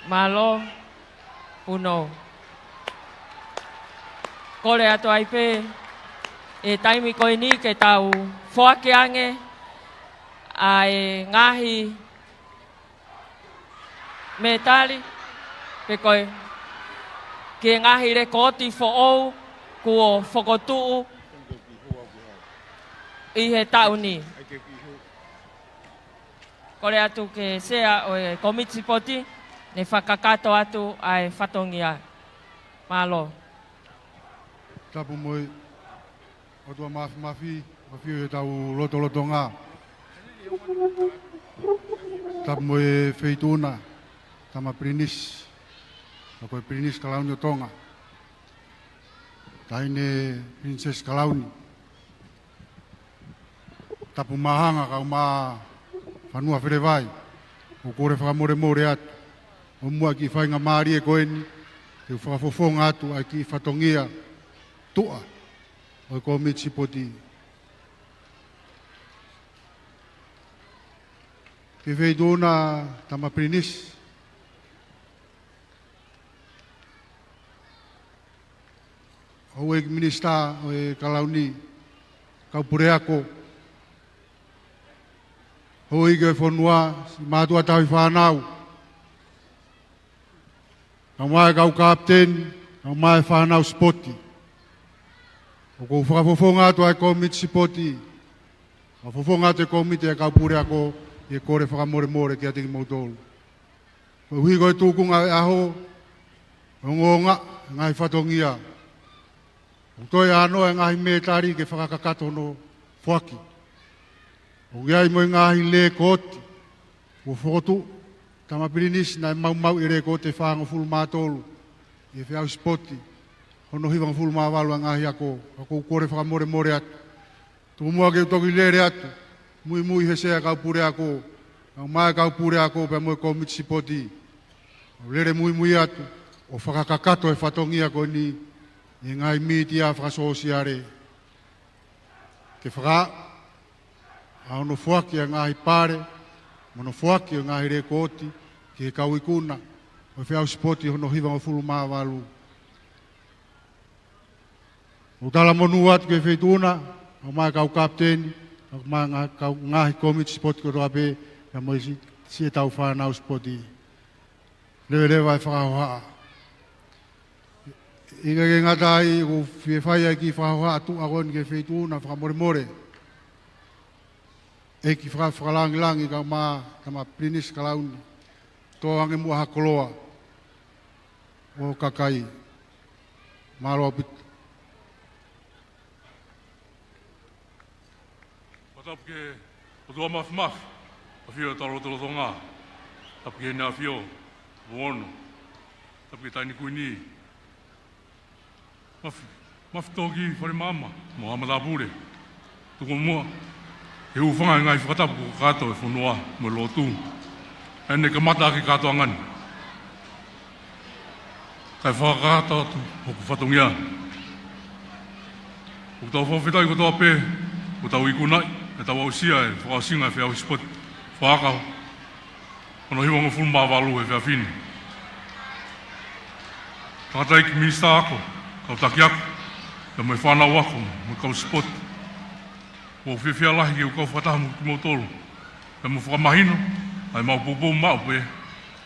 Mālō, punou. Kole atu ai pē, ʻi he taimi ko eni ke tau foaki ange ʻa e ngaahi mētali, pe ko e, ki he ngaahi lekooti foʻou kuo fokotuʻu ʻi he taʻu ni. Kole atu ki he sea ʻo e kōmiti sipoti, ne fakakakato atu ʻa e fatongia. Mālō. Tapu mo e ʻOtua Mafimafi, ʻoku ʻafio ʻi hotau lotolotonga. Tapu mo e Feituʻuna, Tama Pilinisi, ʻa ko e Pilinisi Kalauni ʻo Tonga. Taʻahine Pilinisesi Kalauni. Tapu Māhanga kae ʻumaʻā Fanua Felevai, ʻoku ou kole fakamolemole atu. ʻOku muʻa kiʻi faingamālie ko eni, ke u fakafofonga atu ʻa e kiʻi fatongia tuʻa ʻo e kōmiti sipoti. Ki he Feituʻuna Tama Pilinisi, Houʻeiki Minisitā ʻo e Kalauni, kau puleako, houʻeiki ʻo e fonua, siʻi mātuʻa tauhi fānau, kae ʻumaʻā e kau kapiteni, kae ʻumaʻā e fānau sipoti. ʻOku ou fakafofonga atu ʻa e kōmiti sipoti, fakafofonga atu e kōmiti ʻa e kau puleako, ʻi he kole fakamolemole kiate kimoutolu. Koeʻuhi ko e tūkunga ʻo e ʻaho, ʻo e ongoongo, ngaahi fatongia. ʻOku toe ʻi ai e ngaahi mētali ke fakakakato hono foaki. ʻOku ʻi ai mo e ngaahi lēkooti kuo fokotuʻu, Tama Pilinisi naʻe maumauʻi e lēkooti ʻe fāngofulu mā tolu ʻi he feʻauhi sipoti hono hivangofulu mā valu ʻa e ngaahi ako. Ka ʻoku ou kole fakamolemole atu. Tuku muʻa ke u toki lele atu, muimui he sea kau puleako, kau mai kau puleako pea mo e kōmiti sipoti. ʻOku ou lele muimui atu ʻo fakakakato e fatongia ko eni ʻi he ngaahi mītia fakasōsiale. Ke faka- ʻa hono foaki ʻa e ngaahi pale, mo hono foaki ʻo e ngaahi lēkooti ki he kau ikuna ʻo e feʻauhi sipoti hono hivangofulu mā valu. ʻOku ou talamonū atu ki he Feituʻuna, kau mai kau kapiteni, kau mai ngaahi, kau ngaahi kōmiti sipoti kotoa pē, pea mo e si-, siʻetau fānau sipoti. Leveleva e fakahohaʻa. ʻIkai ke ngata ai, ʻoku ou fie fai ai e kiʻi fakahohaʻa tuʻa ko eni ki he Feituʻuna, fakamolemole. ʻEiki faka-, fakalāngilangi, kau mai Tama Pilinisi Kalauni. Tō ange muʻa ha koloa ʻo e kakai. Mālō ʻaupito. Fakatapu ki he ʻOtua Māfimafi, ʻAfio ʻi hotau lotolotonga. Tapu ki Heʻene ʻAfio, Tupu Ono. Tapu ki he Taʻahine Kuini. Mafi, Mafi Toki Fale Maama, mo e Haʻa Matāpule. Tuku muʻa ke u hūfanga he ngaahi fakatapu kuo kakato ʻe he fonua mo e lotu. ʻEne kamata ʻaki e kātoanga ni. Kae fakakakato atu hoku fatongia. ʻOku tau fakafetaʻi kotoa pē, ʻoku tau ikunaʻi, ʻe tau aʻusia e fakaʻosinga e feʻauhi sipoti fakaako hono hivangofulu mā valu he efiafi ni. Tangataʻeiki Minisitā Ako, kau taki ako, pea mo e fānau ako, mo e kau sipoti. ʻOku ou fiefia lahi ke u kau fakataha mo kimoutolu, pea mo fakamahino ʻa ʻemau poupou maʻu pē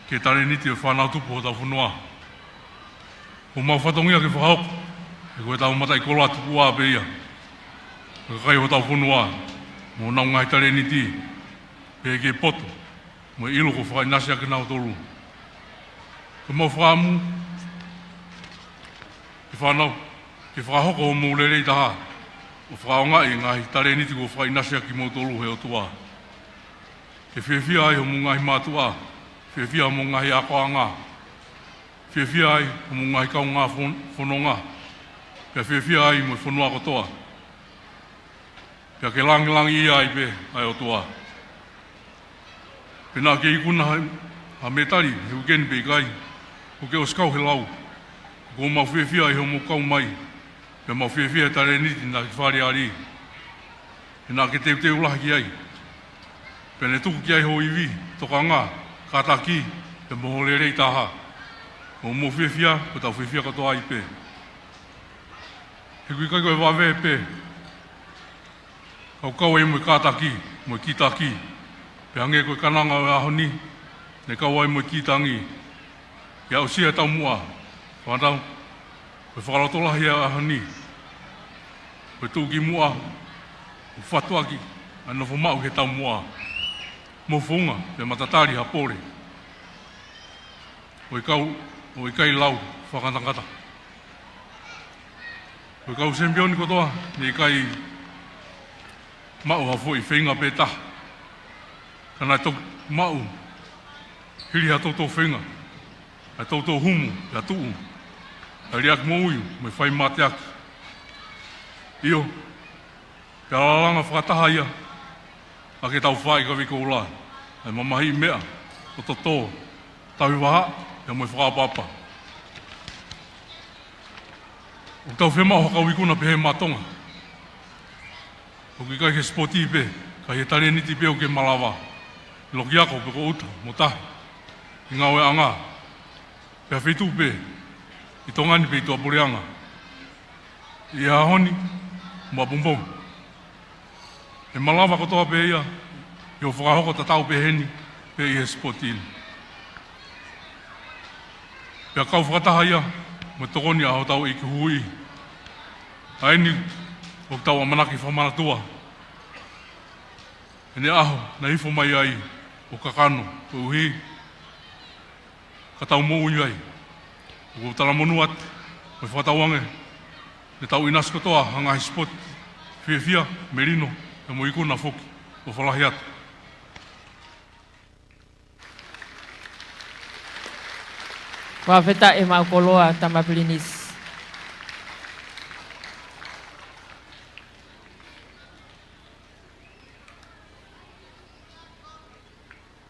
ki he talēniti ʻo e fānau tupu hotau fonua. Ko homau fatongia ke fakahoko, he ko ʻetau mataʻikoloa tupuʻa pē ia ʻo e kakai hotau fonua, mo honau ngaahi talēniti, pea ʻikai ke poto mo e ʻilo kuo fakaʻinasi ʻaki kinautolu. Ko homau fakaʻamu ke fānau, ke fakahoko hoʻomou lelei taha ʻo fakaʻaongaʻi e ngaahi talēniti kuo fakaʻinasi ʻaki kimoutolu ʻe he ʻOtua. Ke fiefia ai homou ngaahi mātuʻa, fiefia homou ngaahi akoʻanga, fiefia ai homou ngaahi kaungā fon-, fononga, pea fiefia ai mo e fonua kotoa. Pea ke lāngilangiʻia ai pē ʻa e ʻOtua. Pea naʻa ke ikuna ha, ha mētali he uike ni pe ʻikai, ʻoku ke ʻosi kau he lau. Ko ʻemau fiefia ʻi hoʻomou kau mai, pea mau fiefia he talēniti naʻa ke faleali. He naʻa ke teuteu lahi ki ai. Pea ne tuku ki ai ho ivi, tokanga, kātaki, pea mo ho lelei taha. Ko hoʻomou fiefia, ko ʻetau fiefia kotoa ai pē. He ʻoku ʻikai ko e vave pē, ka ʻoku kau ai mo e kātaki, mo e kītaki. Pea hangē ko e kananga ʻo e ʻaho ni, ne kau ai mo e kī tangi. Ke aʻusia e taumuʻa, fānau, ko e fakalotolahi ʻo e ʻaho ni, ko e tuʻukimuʻa, ʻo fatuʻaki ʻa e nofo maʻu he taumuʻa. Mo e founga, pea matatali ha pole ʻo e kau, ʻo e kau lau fakangatangata. Ko e kau sempioni kotoa, ne ʻikai maʻu ha foʻi feinga pē taha. Ka naʻe toki maʻu, hili ha toutou feinga, ha toutou humu, ha tuʻu, ha liʻaki moʻui, mo e fai mateaki. ʻIo, pea lalanga fakataha ia, ʻa ʻetau faʻahikevi koula, ʻa e mamahiʻi meʻa, ʻo totō, tauhi vahaʻa, pea mo e fakaʻapaʻapa. ʻOku tau fiemaʻu ha kau ikuna pehē maʻa Tonga. ʻOku ʻikai ke sipoti pē, ka ʻi he talēniti pē ʻoku ke malava. Loki ako pe ko ʻuta, mo tahi. ʻI he ngāueʻanga. Pea feituʻu pē, ʻi Tonga ni pe ʻi tuʻapuleʻanga. ʻI he ʻaho ni, mo ʻapongipongi. ʻE malava kotoa pē ia, ʻi hoʻo fakahoko tatau pē heni, pe ʻi he sipoti ni. Pea kau fakataha ia, mo e tokoni ʻa hotau ʻEiki Hui. ʻA eni, ʻoku tau ʻamanaki fakamanatua. ʻEne ʻaho, naʻe hifo mai ai, ʻo kakano, koeʻuhi. ka tau moʻui ai. ʻOku ou talamonū atu, mo e fakatauange, ne tau ʻinasi kotoa ʻa e ngaahi sipoti, fiefia, melino, pea mo e ikuna foki, ʻo fakalahi atu. Fakafetaʻi ʻemau koloa, Tama Pilinisi.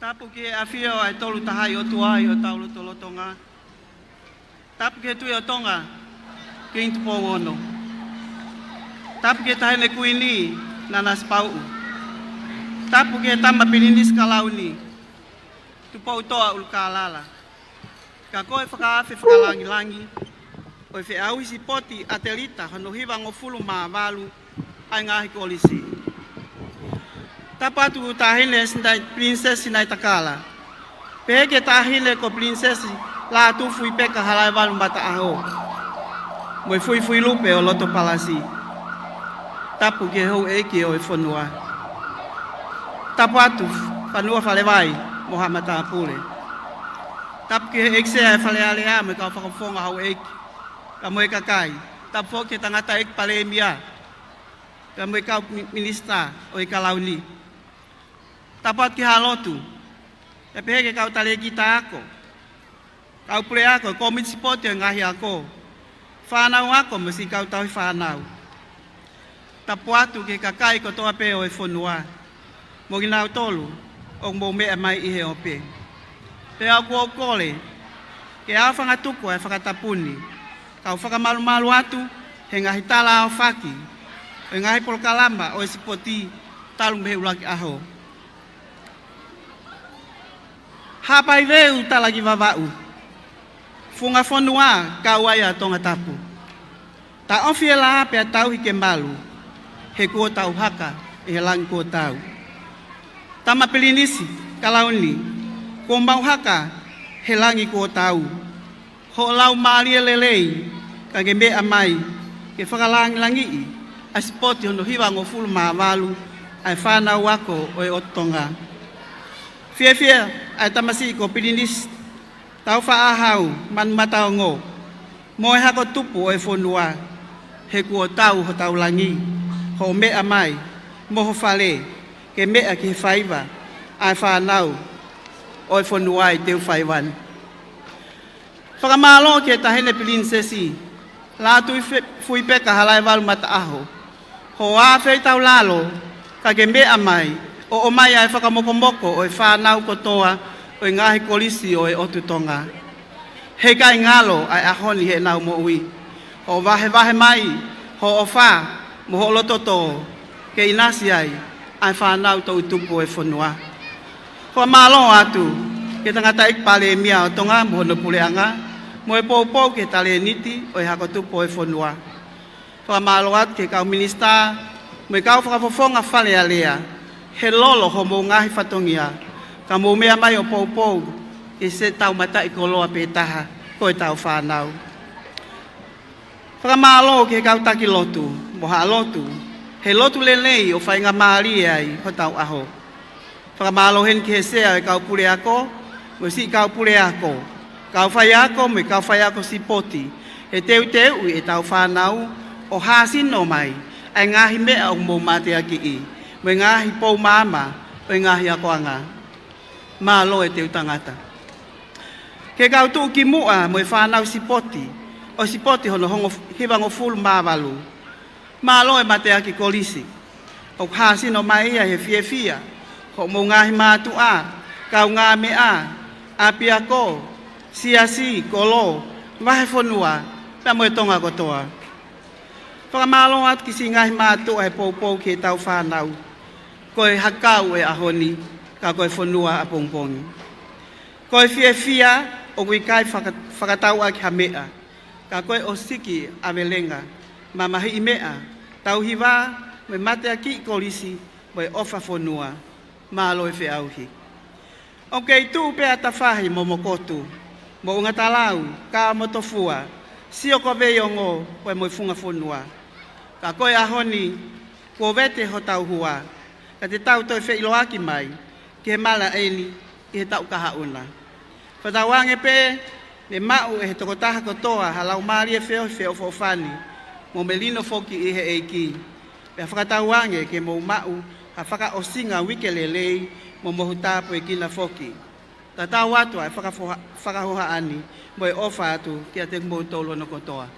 Tapu ki he ʻafio ʻa e Tolu Tahaʻi ʻOtua ʻi hotau lotolotonga. Tapu ki he Tuʻi ʻo Tonga, Kingi Tupou Ono. Tapu ki he Taʻahine Kuini, Nanasipauʻu. Tapu ki he Tama Pilinisi Kalauni, Tupoutoʻa ʻUlukālala. Ka ko e fakaafe fakalangilangi ʻo e feʻauhi sipoti ʻatelita hono hivangofulu mā valu ʻa e ngaahi kolisi. Tapu atu ki he Taʻahine Sinai-, Pilinisesi Sinaitakala. Pehē ki he Taʻahine ko Pilinisesi Lātūfuipeka Halaevalu Mataʻaho, mo e Fuifuilupe ʻo Lotopalasi. Tapu ki he houʻeiki ʻo e fonua. Tapu atu Fanua Falevai mo haʻa matāpule. Tapu ki he ʻEiki Sea ʻo e Fale Alea mo e kau fakafofonga houʻeiki, pea mo e kakai. Tapu foki ki he tangataʻeiki Palēmia, pea mo e kau mi-, minisitā ʻo e Kalauni. Tapu atu ki Haʻa Lotu, pea pehē ki he kau talēkita ako, kau puleako, kōmiti sipoti ʻo e ngaahi ako, fānau ako mo e siʻi kau tauhi fānau. Tapu atu ki he kakai kotoa pē ʻo e fonua, mo kinautolu ʻoku mou meʻa mai ʻi he ope. Pea ʻoku ou kole ke aofangatuku ʻa e fakatapu ni, kau fakamalumalu atu he ngaahi tala aofaki ʻo e ngaahi polokalama ʻo e sipoti talu mei he ʻuluaki ʻaho. Haʻapai Veu, Talaki Vavaʻu, Funga Fonua, kau ai ʻa Tongatapu. Taʻofi e lā pea tauhi ke malu, he kuo tau haka ʻi he langi kuo tau. Tama Pilinisi Kalauni, kuo mau haka he langi kuo tau. Hoʻo laumālie lelei, ka ke meʻa mai ke fakalangilangiʻi ʻa e sipoti hono hivangofulu mā valu ʻa e fānau ako ʻo e ʻOtu Tonga. Fiefia ʻa e tamasiʻi ko Pilinisi Taufaʻāhau Manumataongo, mo e hako tupu ʻo e fonua, he kuo tau hotau langi, hoʻo meʻa mai mo ho fale ke meʻa ki he faiva ʻa e fānau ʻo e fonua ʻi he teu faiva ni. Fakamālō ki he Taʻahine Pilinisesi Lātūfuipeka Halaevalu Mataʻaho, hoʻo ʻā feitaulalo, ka ke meʻa mai ʻo ʻomai ʻa e fakamokomoko ʻo e fānau kotoa ʻo e ngaahi kolisi ʻo e ʻOtu Tonga. Heʻikai ngalo ʻa e ʻaho ni heʻenau moʻui. Hoʻo vahevahe mai hoʻo ʻofa mo hoʻo loto tō ke ʻinasi ai ʻa e fānau toʻutupu ʻo e fonua. Fakamālō atu ki he tangataʻeiki Palēmia ʻo Tonga mo hono puleʻanga, mo e poupou ki he talēniti ʻo e hako tupu ʻo e fonua. Fakamālō atu ki he kau minisitā mo e kau fakafofonga Fale Alea, he lolo hoʻomou ngaahi fatongia, ka mou meʻa mai ʻo poupou ki he siʻi taumataʻi koloa pē taha, ko ʻetau fānau. Fakamālō ki he kau taki lotu mo Haʻa Lotu, he lotu lelei ʻo faingamālie ai hotau ʻaho. Fakamālō heni ki he Sea ʻo e kau puleako mo e siʻi kau puleako, kau faiako mo e kau faiako sipoti, he teuteuʻi ʻetau fānau ʻo hāsino mai ʻa e ngaahi meʻa ʻoku mou mateakiʻi, mo e ngaahi pou maama ʻo e ngaahi akoʻanga. Mālō e teu tangata. Ki he kau tuʻukimuʻa mo e fānau sipoti ʻo e sipoti hono hongo-, hivangofulu mā valu. Mālō e mateaki kolisi. ʻOku hāsino mai ia he fiefia hoʻomou ngaahi mātuʻa, kaungāmeʻa, ʻapiako, siasi, kolo, vahefonua, pea mo e Tonga kotoa. Fakamālō atu ki he siʻi ngaahi mātuʻa he poupou ki heʻetau fānau. Ko e hakau ʻo e ʻaho ni, ka ko e fonua ʻapongipongi. Ko e fiefia ʻoku ʻikai faka-, fakatau ʻaki ha meʻa, ka ko e ʻosiki ʻavelenga, mamahiʻi meʻa, tauhi vā, mo e mateakiʻi kolisi, mo e ʻofa fonua. Mālō e feʻauhi. ʻOku kei tuʻu pē ʻa Tafahi mo Mokotu, Moʻungatalau, Kaʻa mo Tofua, Sio ko Veiongo, pea mo e Funga Fonua. Ka ko e ʻaho ni, kuo vete hotau hua, ka te tau toe feʻiloaki mai ki he mala ʻeni ʻi he taʻu kahaʻu na. Fakatauange pē ke maʻu ʻe he tokotaha kotoa ha laumālie feohi feʻofoʻofani mo melino foki ʻi he ʻEiki. Pea fakatauange ke mou maʻu ha fakaʻosinga uike lelei mo mohu tāpuekina foki. Tatau atu ʻa e fakafoha-, fakahohaʻa ni mo e ʻofa atu kiate kimoutolu hono kotoa.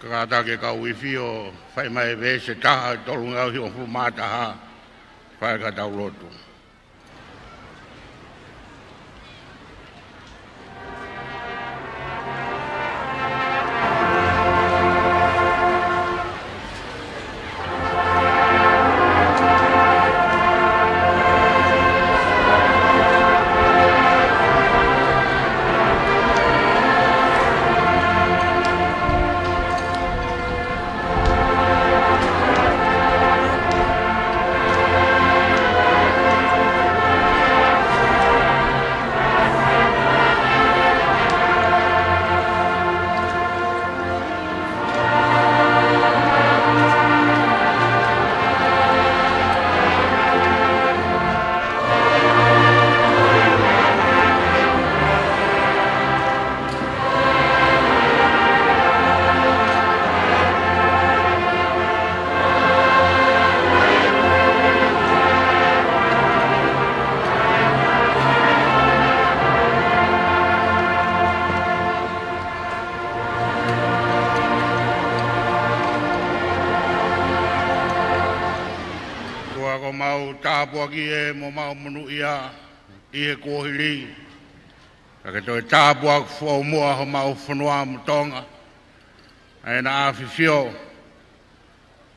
Kātaki e kau ifi ʻo fai mai e veesi ʻe taha ʻi he tolungeau hivangofulu mā taha, fai ka tau lotu. ʻOtua, ko homau tāpuaki ē mo homau monūʻia ʻi he kuohili. Ka ke toe tāpuakiʻi foʻou muʻa homau fonua mo Tonga, ʻa ʻEne ʻAfio,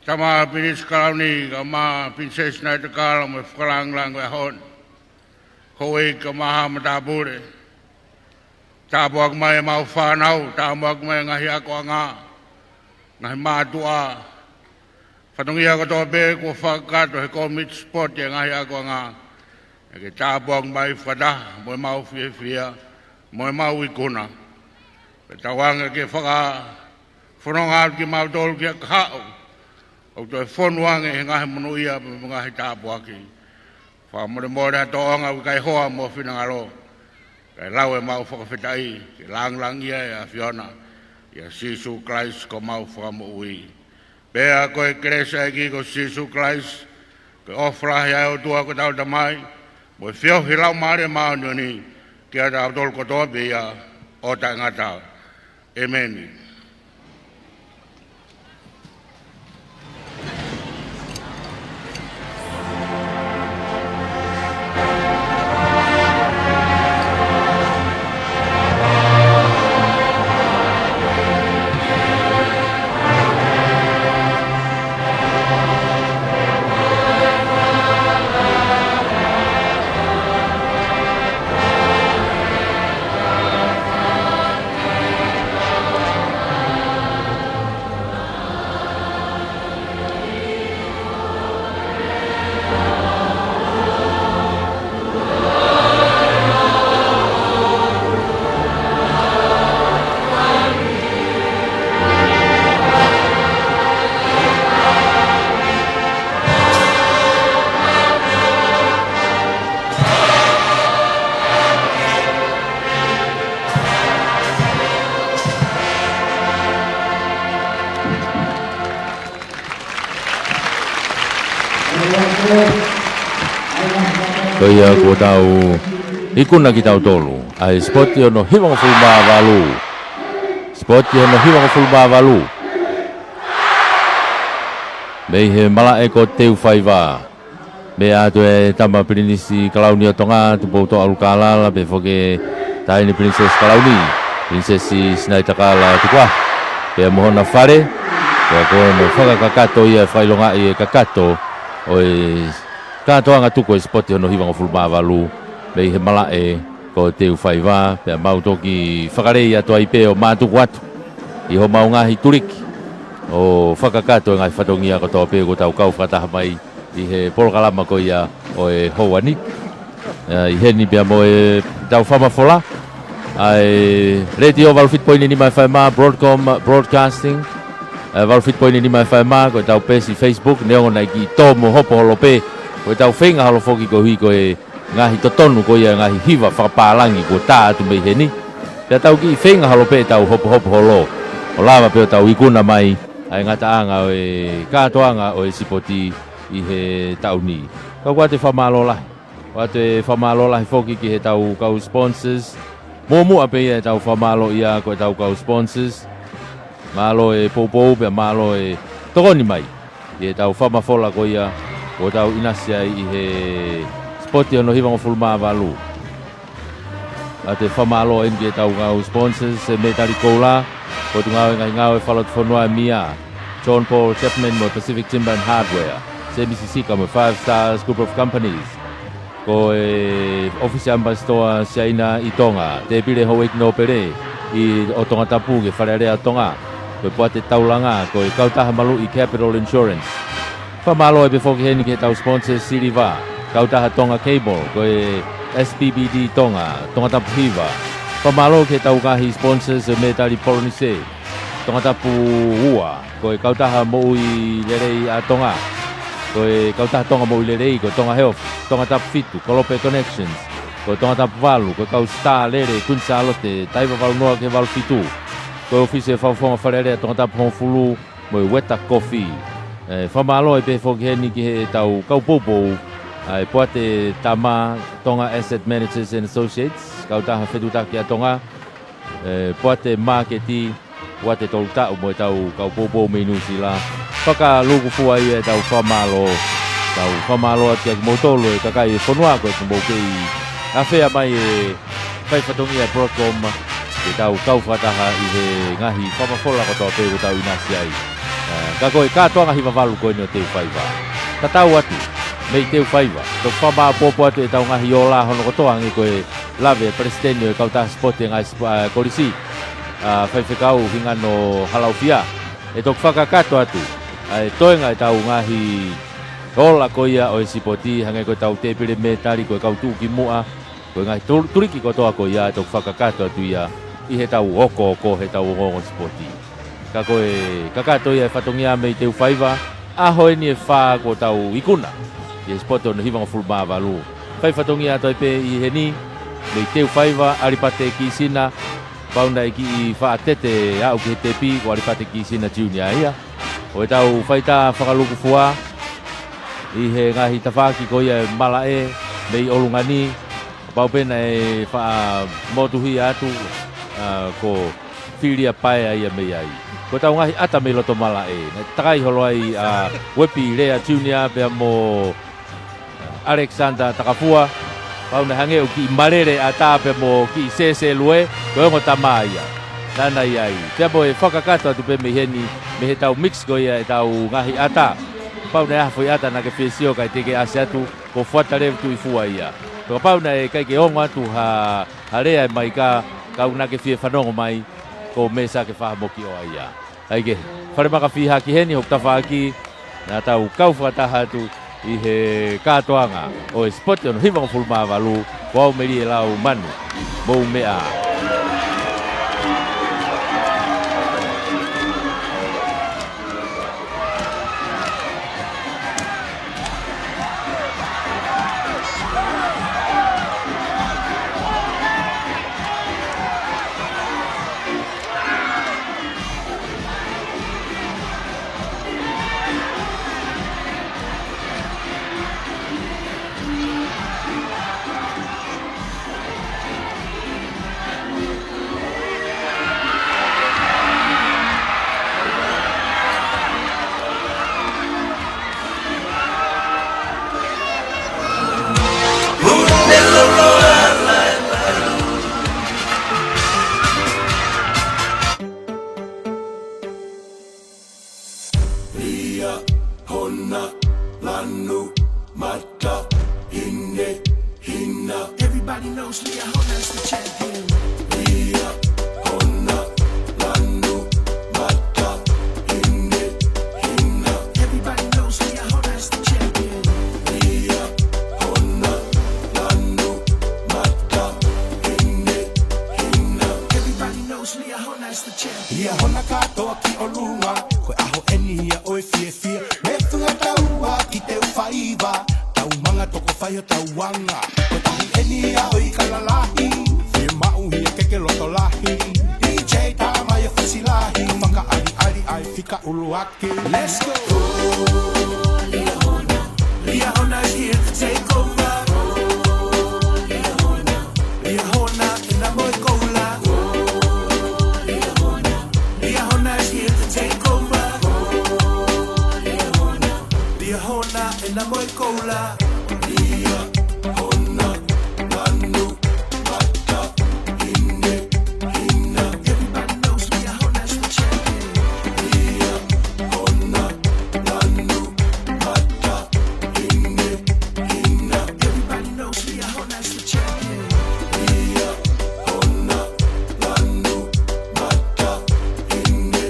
Tama Pilinisi Kalauni, kae ʻumaʻā Pilinisesi Sinaitakala mo e fakalāngilangi ʻo e ʻaho ni, houʻeiki kae ʻumaʻā haʻa matāpule. Tāpuakiʻi mai ʻemau fānau, tāpuakiʻi mai e ngaahi akoʻanga, ngaahi mātuʻa, fatongia kotoa pē kuo fakakakato ʻe he kōmiti sipoti ʻa e ngaahi akoʻanga, ke tāpuakiʻi mai fakataha mo ʻemau fiefia mo ʻemau ikuna. Pea tauange ke fakafononga atu kimautolu ki ha kahaʻu ʻoku toe fonu ange ʻi he ngaahi monūʻia mo e ngaahi tāpuaki. Fakamolemole ʻa e tōʻonga ʻoku ʻikai hoa mo ho finangalo, kae lau ʻemau fakafetaʻi ke lāngilangiʻia ʻa e ʻAfiona, ʻia Sīsū Kalaisi ko homau Fakamoʻui. Pea ko e kelesi ʻa e ʻEiki ko Sīsū Kalaisi, ko e ʻofa lahi ʻa e ʻOtua ko hotau Tamai, mo e feohi ʻa e Laumālie Māʻoniʻoni, ke ʻiate kitautolu kotoa pē ia ʻo taʻengata. ʻĒmeni. Ko ia kuo tau ikuna kitautolu ʻa e sipoti hono hivangofulu mā valu. Sipoti hono hivangofulu mā valu. Mei he malaʻe ko Teufaiva. Meʻa atu e Tama Pilinisi Kalauni ʻo Tonga, Tupoutoʻa ʻUlukalala, pea foki e Taʻahine Pilinisesi Kalauni, Pilinisesi Sinaitakala Tukuaho, pea mo hona fale, pea ko hono fakakakato ia ʻe fakaʻilongaʻi e kakato ʻo e kātoanga tuku e sipoti hono hivangofulu mā valu, mei he malaʻe ko Teufaiva, pea mau toki fakalei atu ai pē ʻo mātuku atu ʻi homau ngaahi tuliki ʻo fakakakato e ngaahi fatongia kotoa pē kuo tau kau fakataha mai ʻi he polokalama ko ia ʻo e houa ni. ʻA, ʻi heni pea mo e tau fakamafola. ʻA e Letiō valu fitu poini nima F M, Broadcom Broadcasting, ʻa e valu fitu poini nima F M, ko ʻetau peesi Facebook, neongo naʻe kiʻi tō mo hopo holo pē, ko ʻetau feinga holo foki koeʻuhi ko e ngaahi totonu ko ia e ngaahi hiva fakapālangi kuo tā atu mei heni. Pea tau kiʻi feinga holo pē ʻetau hopohopo holo, ʻo lava pē ʻo tau ikuna mai ʻa e ngataʻanga ʻo e kātoanga ʻo e sipoti ʻi he taʻu ni. Ka ʻoku ʻoatu e fakamālō lahi. ʻOatu e fakamālō lahi foki ki heʻetau kau sponsors. Muʻomuʻa pē ia ʻetau fakamālō ia ko ʻetau kau sponsors. Mālō e poupou pea mālō e tokoni mai ʻi heʻetau fakamafola ko ia ʻoku tau ʻinasi ai ʻi he sipoti hono hivangofulu mā valu. ʻOatu e fakamālō eni ki heʻetau kau sponsors, e mētali koula, Potungāue Ngaahi Ngāue Fakalotofonua, MIA, John Paul Chapman mo e Pacific Timber and Hardware, Semisi Sika mo e Five Stars Group of Companies, ko e ʻOfisi ʻAmipasitoa Siaina ʻi Tonga, tēpile houʻeiki nōpele ʻo Tongatapu ki he Fale Alea ʻo Tonga, ko e Poate Taulanga, ko e kautaha maluʻi Capital Insurance. Fakamālō ai pē foki heni ki heʻetau sponsors siliva, kautaha Tonga Cable, ko e S P B D Tonga, Tongatapu Hiva. Fakamālō ki heʻetau ngaahi sponsors e mētali Polonise, Tongatapu ua, ko e kautaha moʻui lelei ʻa Tonga, ko e kautaha Tonga moʻui lelei, ko e Tonga Health, Tongatapu fitu, Kolope Connections, ko e Tongatapu valu, ko e kau Star Lele, Queen Sālote, Taiva valu noa ki he valu fitu, ko e ʻofisi e Fakafofonga Fale Alea Tongatapu hongofulu, mo e Weta Coffee. ʻE, fakamālō ai pē foki heni ki heʻetau kau poupou, ʻa e Poate Tama, Tonga Asset Managers and Associates, kautaha fetuʻutaki ʻa Tonga, ʻe, Poate Māketi, Poate Tolutaʻu mo ʻetau kau poupou mei Nuʻusila. Fakalūkufua ia ʻetau fakamālō. Tau fakamālō atu kiate kimoutolu e kakai e fonua ko ē ʻoku mou kei afea mai e fai fatongia Broadcom, ke tau kau fakataha ʻi he ngaahi fakamafola kotoa pē ʻoku tau ʻinasi ai. ʻA, ka ko e kātoanga hiva valu ko eni ʻo Teufaiva. Tatau atu, mei Teufaiva, toki fakamāʻopoʻopo atu ʻetau ngaahi ola hono kotoa hangē ko e lave ʻa e Palesiteni ʻo e Kautaha Sipoti ʻa e ngaahi sip-, ʻa, kolisi, ʻa, Faifekau Hingano Halaufia. ʻE toki fakakakato atu ʻa e toenga ʻetau ngaahi ola ko ia ʻo e sipoti, hangē ko ʻetau tēpile mētali, ko e kau tuʻukimuʻa, ko e ngaahi tu-, tuliki kotoa ko ia ʻe toki fakakakato atu ia ʻi heʻetau okooko heʻetau ongoongo sipoti. Ka ko e kakato ia e fatongia mei Teufaiva, ʻaho eni ʻe fā kuo tau ikuna ʻi he sipoti hono hivangofulu mā valu. Fai fatongia atu ai pē ʻi heni, mei Teufaiva, ʻAlipate Kisina, pau naʻe kiʻi faʻa tete aʻu ki he tepi, ko ʻAlipate Kisina Junior ia. ʻO ʻetau faitā fakalūkufua ʻi he ngaahi tafaʻaki ko ia e malaʻe mei ʻolunga ni, pau pē naʻe faʻa motuhia atu, ʻa, ko Filia Paea ia mei ai. Ko ʻetau ngaahi ʻata mei loto malaʻe, naʻe takai holo ai ʻa Uepi Lea Junior pea mo Alexander Takafua. Pau naʻe hangē ʻoku kiʻi malele ʻatā pea mo kiʻi sēsēlue, ko e ongo tama ia. Naʻa na ʻi ai. Pea mo e fakakakato atu pē mei heni, mei heʻetau mix ko ia ʻetau ngaahi ʻata. Pau naʻe ʻi ai ha foʻi ʻata naʻa ke fie sio kae teʻeki ʻasi atu, ko Fuata Levu Tuʻifua ia. Pea kapau naʻe ʻikai ke ongo atu ha, ha lea ʻa e maika, ka ʻoku naʻa ke fie fanongo mai, ko Mesake Fahamokioa ia. ʻAi ke, falemaka fiha ki heni hoku tafaʻaki, naʻa tau kau fakataha atu ʻi he kātoanga ʻo e sipoti hono hivangofulu mā valu, ko au Melie Lau Manu, mou meʻa ā. Liahona kātoa ki ʻolunga, ko e ʻaho eni ia ʻo e fiefia. Mei he funga taua ki Teufaiva, tau manga toko fai hotau anga. Ko e tahi eni ia ʻo e kala lahi, fiemaʻu ia ke ke loto lahi. D J tā mai ʻa Fusi Lahi, fakaʻaliʻali ai fika ʻuluaki. Let's go. Liahona is here to take over. Liahona, Liahona ʻena mo e koula. Liahona, Liahona is here to take over. Liahona, Liahona ʻena mo e koula. Liahona, lanu, mata, ine, hina. Everybody knows Liahona is the champion. Liahona, lanu, mata, ine, hina. Everybody knows Liahona is the champion. Liahona, lanu, mata, ine,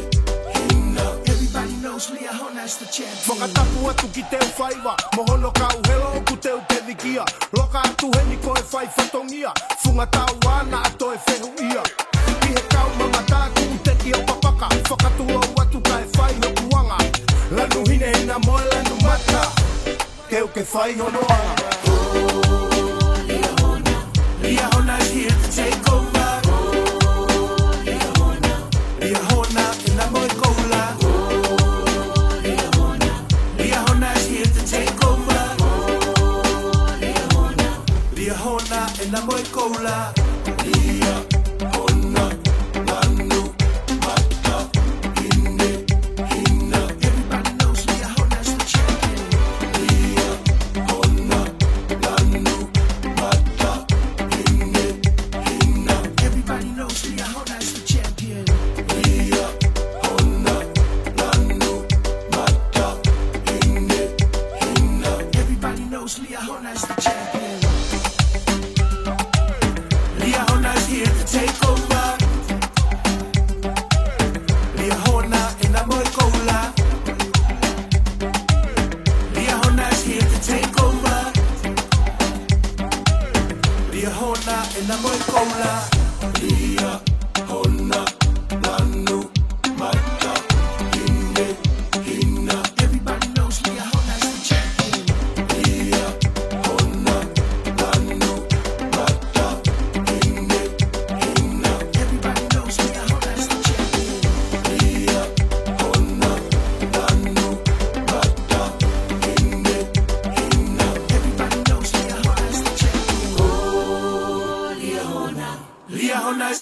hina. Everybody knows Liahona is the champion. Fakatapu atu ki Teufaiva, mo hono kau helo ʻoku teu pevikia. Loka atu heni ko e fai fatongia, funga taua naʻa toe fehuʻia. ʻI he kau mamata kuʻu teki ʻo papaka, fakatulou atu kae fai hoku anga. Lanu, hina, hina mo e lanu mata, teu ke fai hono anga. Liahona is here to take over. Liahona, Liahona ʻena mo e koula. Liahona, Liahona is here to take over. Liahona, Liahona ʻena mo e koula. Liahona, lanu, mata, ine, hina. Everybody knows Liahona is the champion. Liahona, lanu, mata, ine, hina. Everybody knows Liahona is the champion. Liahona, lanu, mata, ine, hina. Everybody knows Liahona is the champion. Liahona is here to take over. Liahona ʻena mo e koula. Liahona is here to take over. Liahona ʻena mo e koula. Liahona, lanu, mata, ine, hina. Everybody knows Liahona is the champion. Liahona, lanu, mata, ine, hina. Everybody knows Liahona is the champion. Liahona, lanu, mata, ine, hina. Everybody knows Liahona is the champion. Oh, Liahona. Liahona is